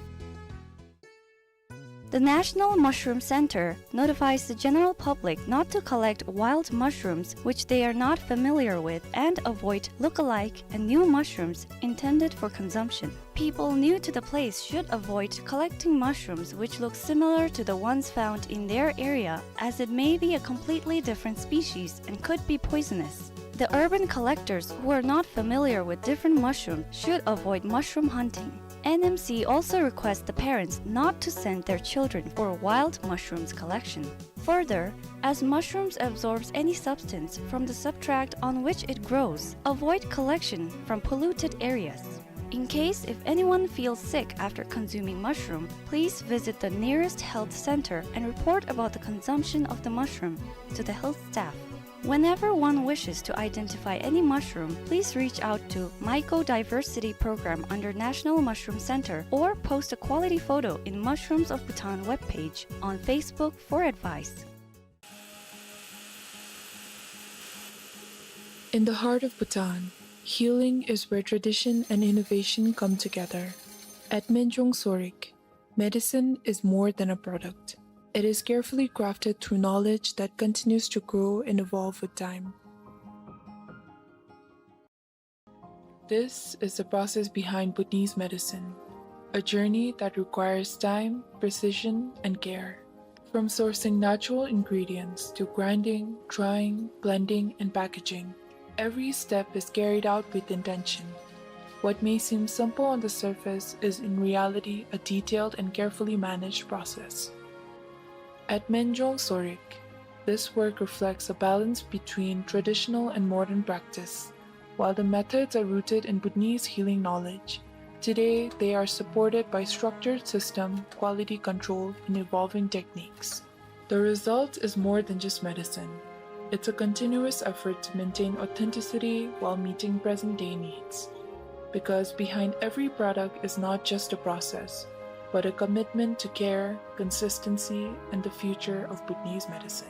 The National Mushroom Center notifies the general public not to collect wild mushrooms which they are not familiar with and avoid look-alike and new mushrooms intended for consumption. People new to the place should avoid collecting mushrooms which look similar to the ones found in their area, as it may be a completely different species and could be poisonous. The urban collectors who are not familiar with different mushrooms should avoid mushroom hunting. N M C also requests the parents not to send their children for wild mushrooms collection. Further, as mushrooms absorbs any substance from the substrate on which it grows, avoid collection from polluted areas. In case if anyone feels sick after consuming mushroom, please visit the nearest health center and report about the consumption of the mushroom to the health staff. Whenever one wishes to identify any mushroom, please reach out to Mycodiversity Program under National Mushroom Center or post a quality photo in Mushrooms of Bhutan webpage on Facebook for advice. In the heart of Bhutan, healing is where tradition and innovation come together. At Menjong Sorik, medicine is more than a product. It is carefully crafted through knowledge that continues to grow and evolve with time. This is the process behind Bhutanese medicine, a journey that requires time, precision, and care. From sourcing natural ingredients to grinding, drying, blending, and packaging, every step is carried out with intention. What may seem simple on the surface is in reality a detailed and carefully managed process. At Menjong Sorik, this work reflects a balance between traditional and modern practice. While the methods are rooted in Bhutanese healing knowledge, today they are supported by structured system, quality control, and evolving techniques. The result is more than just medicine. It's a continuous effort to maintain authenticity while meeting present-day needs. Because behind every product is not just a process, but a commitment to care, consistency, and the future of Bhutanese medicine.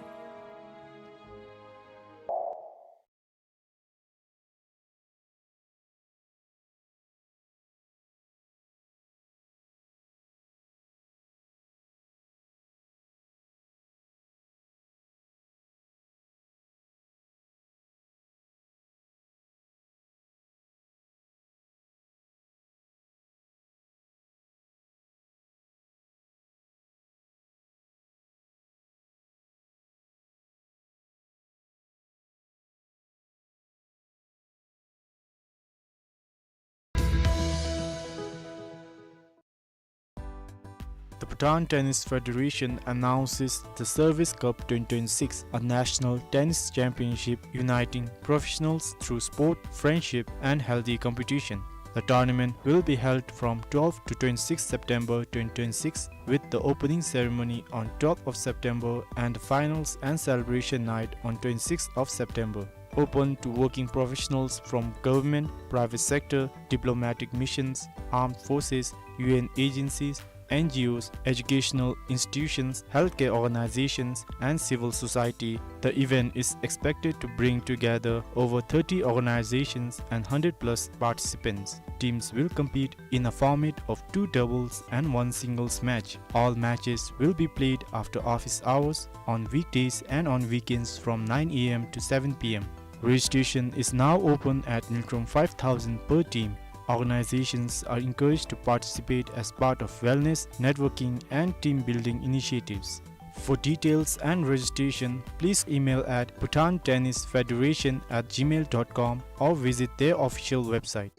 The Bhutan Tennis Federation announces the Service Cup twenty twenty-six, a national tennis championship uniting professionals through sport, friendship, and healthy competition. The tournament will be held from twelfth to twenty-sixth September twenty twenty-six, with the opening ceremony on twelfth of September and the finals and celebration night on twenty-sixth of September. Open to working professionals from government, private sector, diplomatic missions, armed forces, U N agencies, N G Os, educational institutions, healthcare organizations, and civil society. The event is expected to bring together over thirty organizations and hundred plus participants. Teams will compete in a format of two doubles and one singles match. All matches will be played after office hours on weekdays and on weekends from nine A M to seven P M. Registration is now open at Ngultrum five thousand per team. Organizations are encouraged to participate as part of wellness, networking, and team building initiatives. For details and registration, please email at bhutan tennis federation at gmail dot com or visit their official website.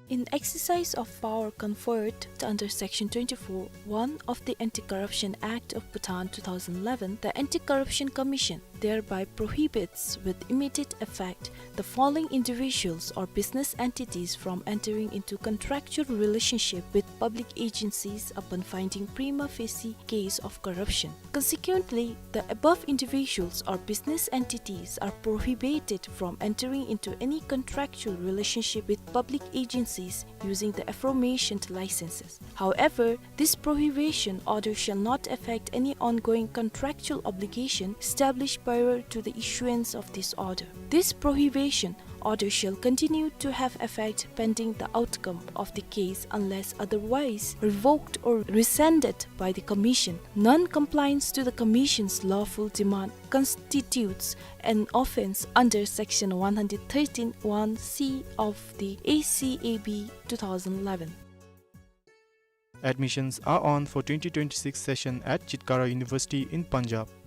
In exercise of power conferred under Section twenty-four one of the Anti-Corruption Act of Bhutan two thousand eleven, the Anti-Corruption Commission thereby prohibits with immediate effect the following individuals or business entities from entering into contractual relationship with public agencies upon finding prima facie case of corruption. Consequently, the above individuals or business entities are prohibited from entering into any contractual relationship with public agencies using the aforementioned licenses. However, this prohibition order shall not affect any ongoing contractual obligation established prior to the issuance of this order. This prohibition order shall continue to have effect pending the outcome of the case unless otherwise revoked or rescinded by the Commission. Non-compliance to the Commission's lawful demand constitutes an offence under Section one hundred thirteen one C of the A C A B two thousand eleven. Admissions are on for twenty twenty-six session at Chitkara University in Punjab.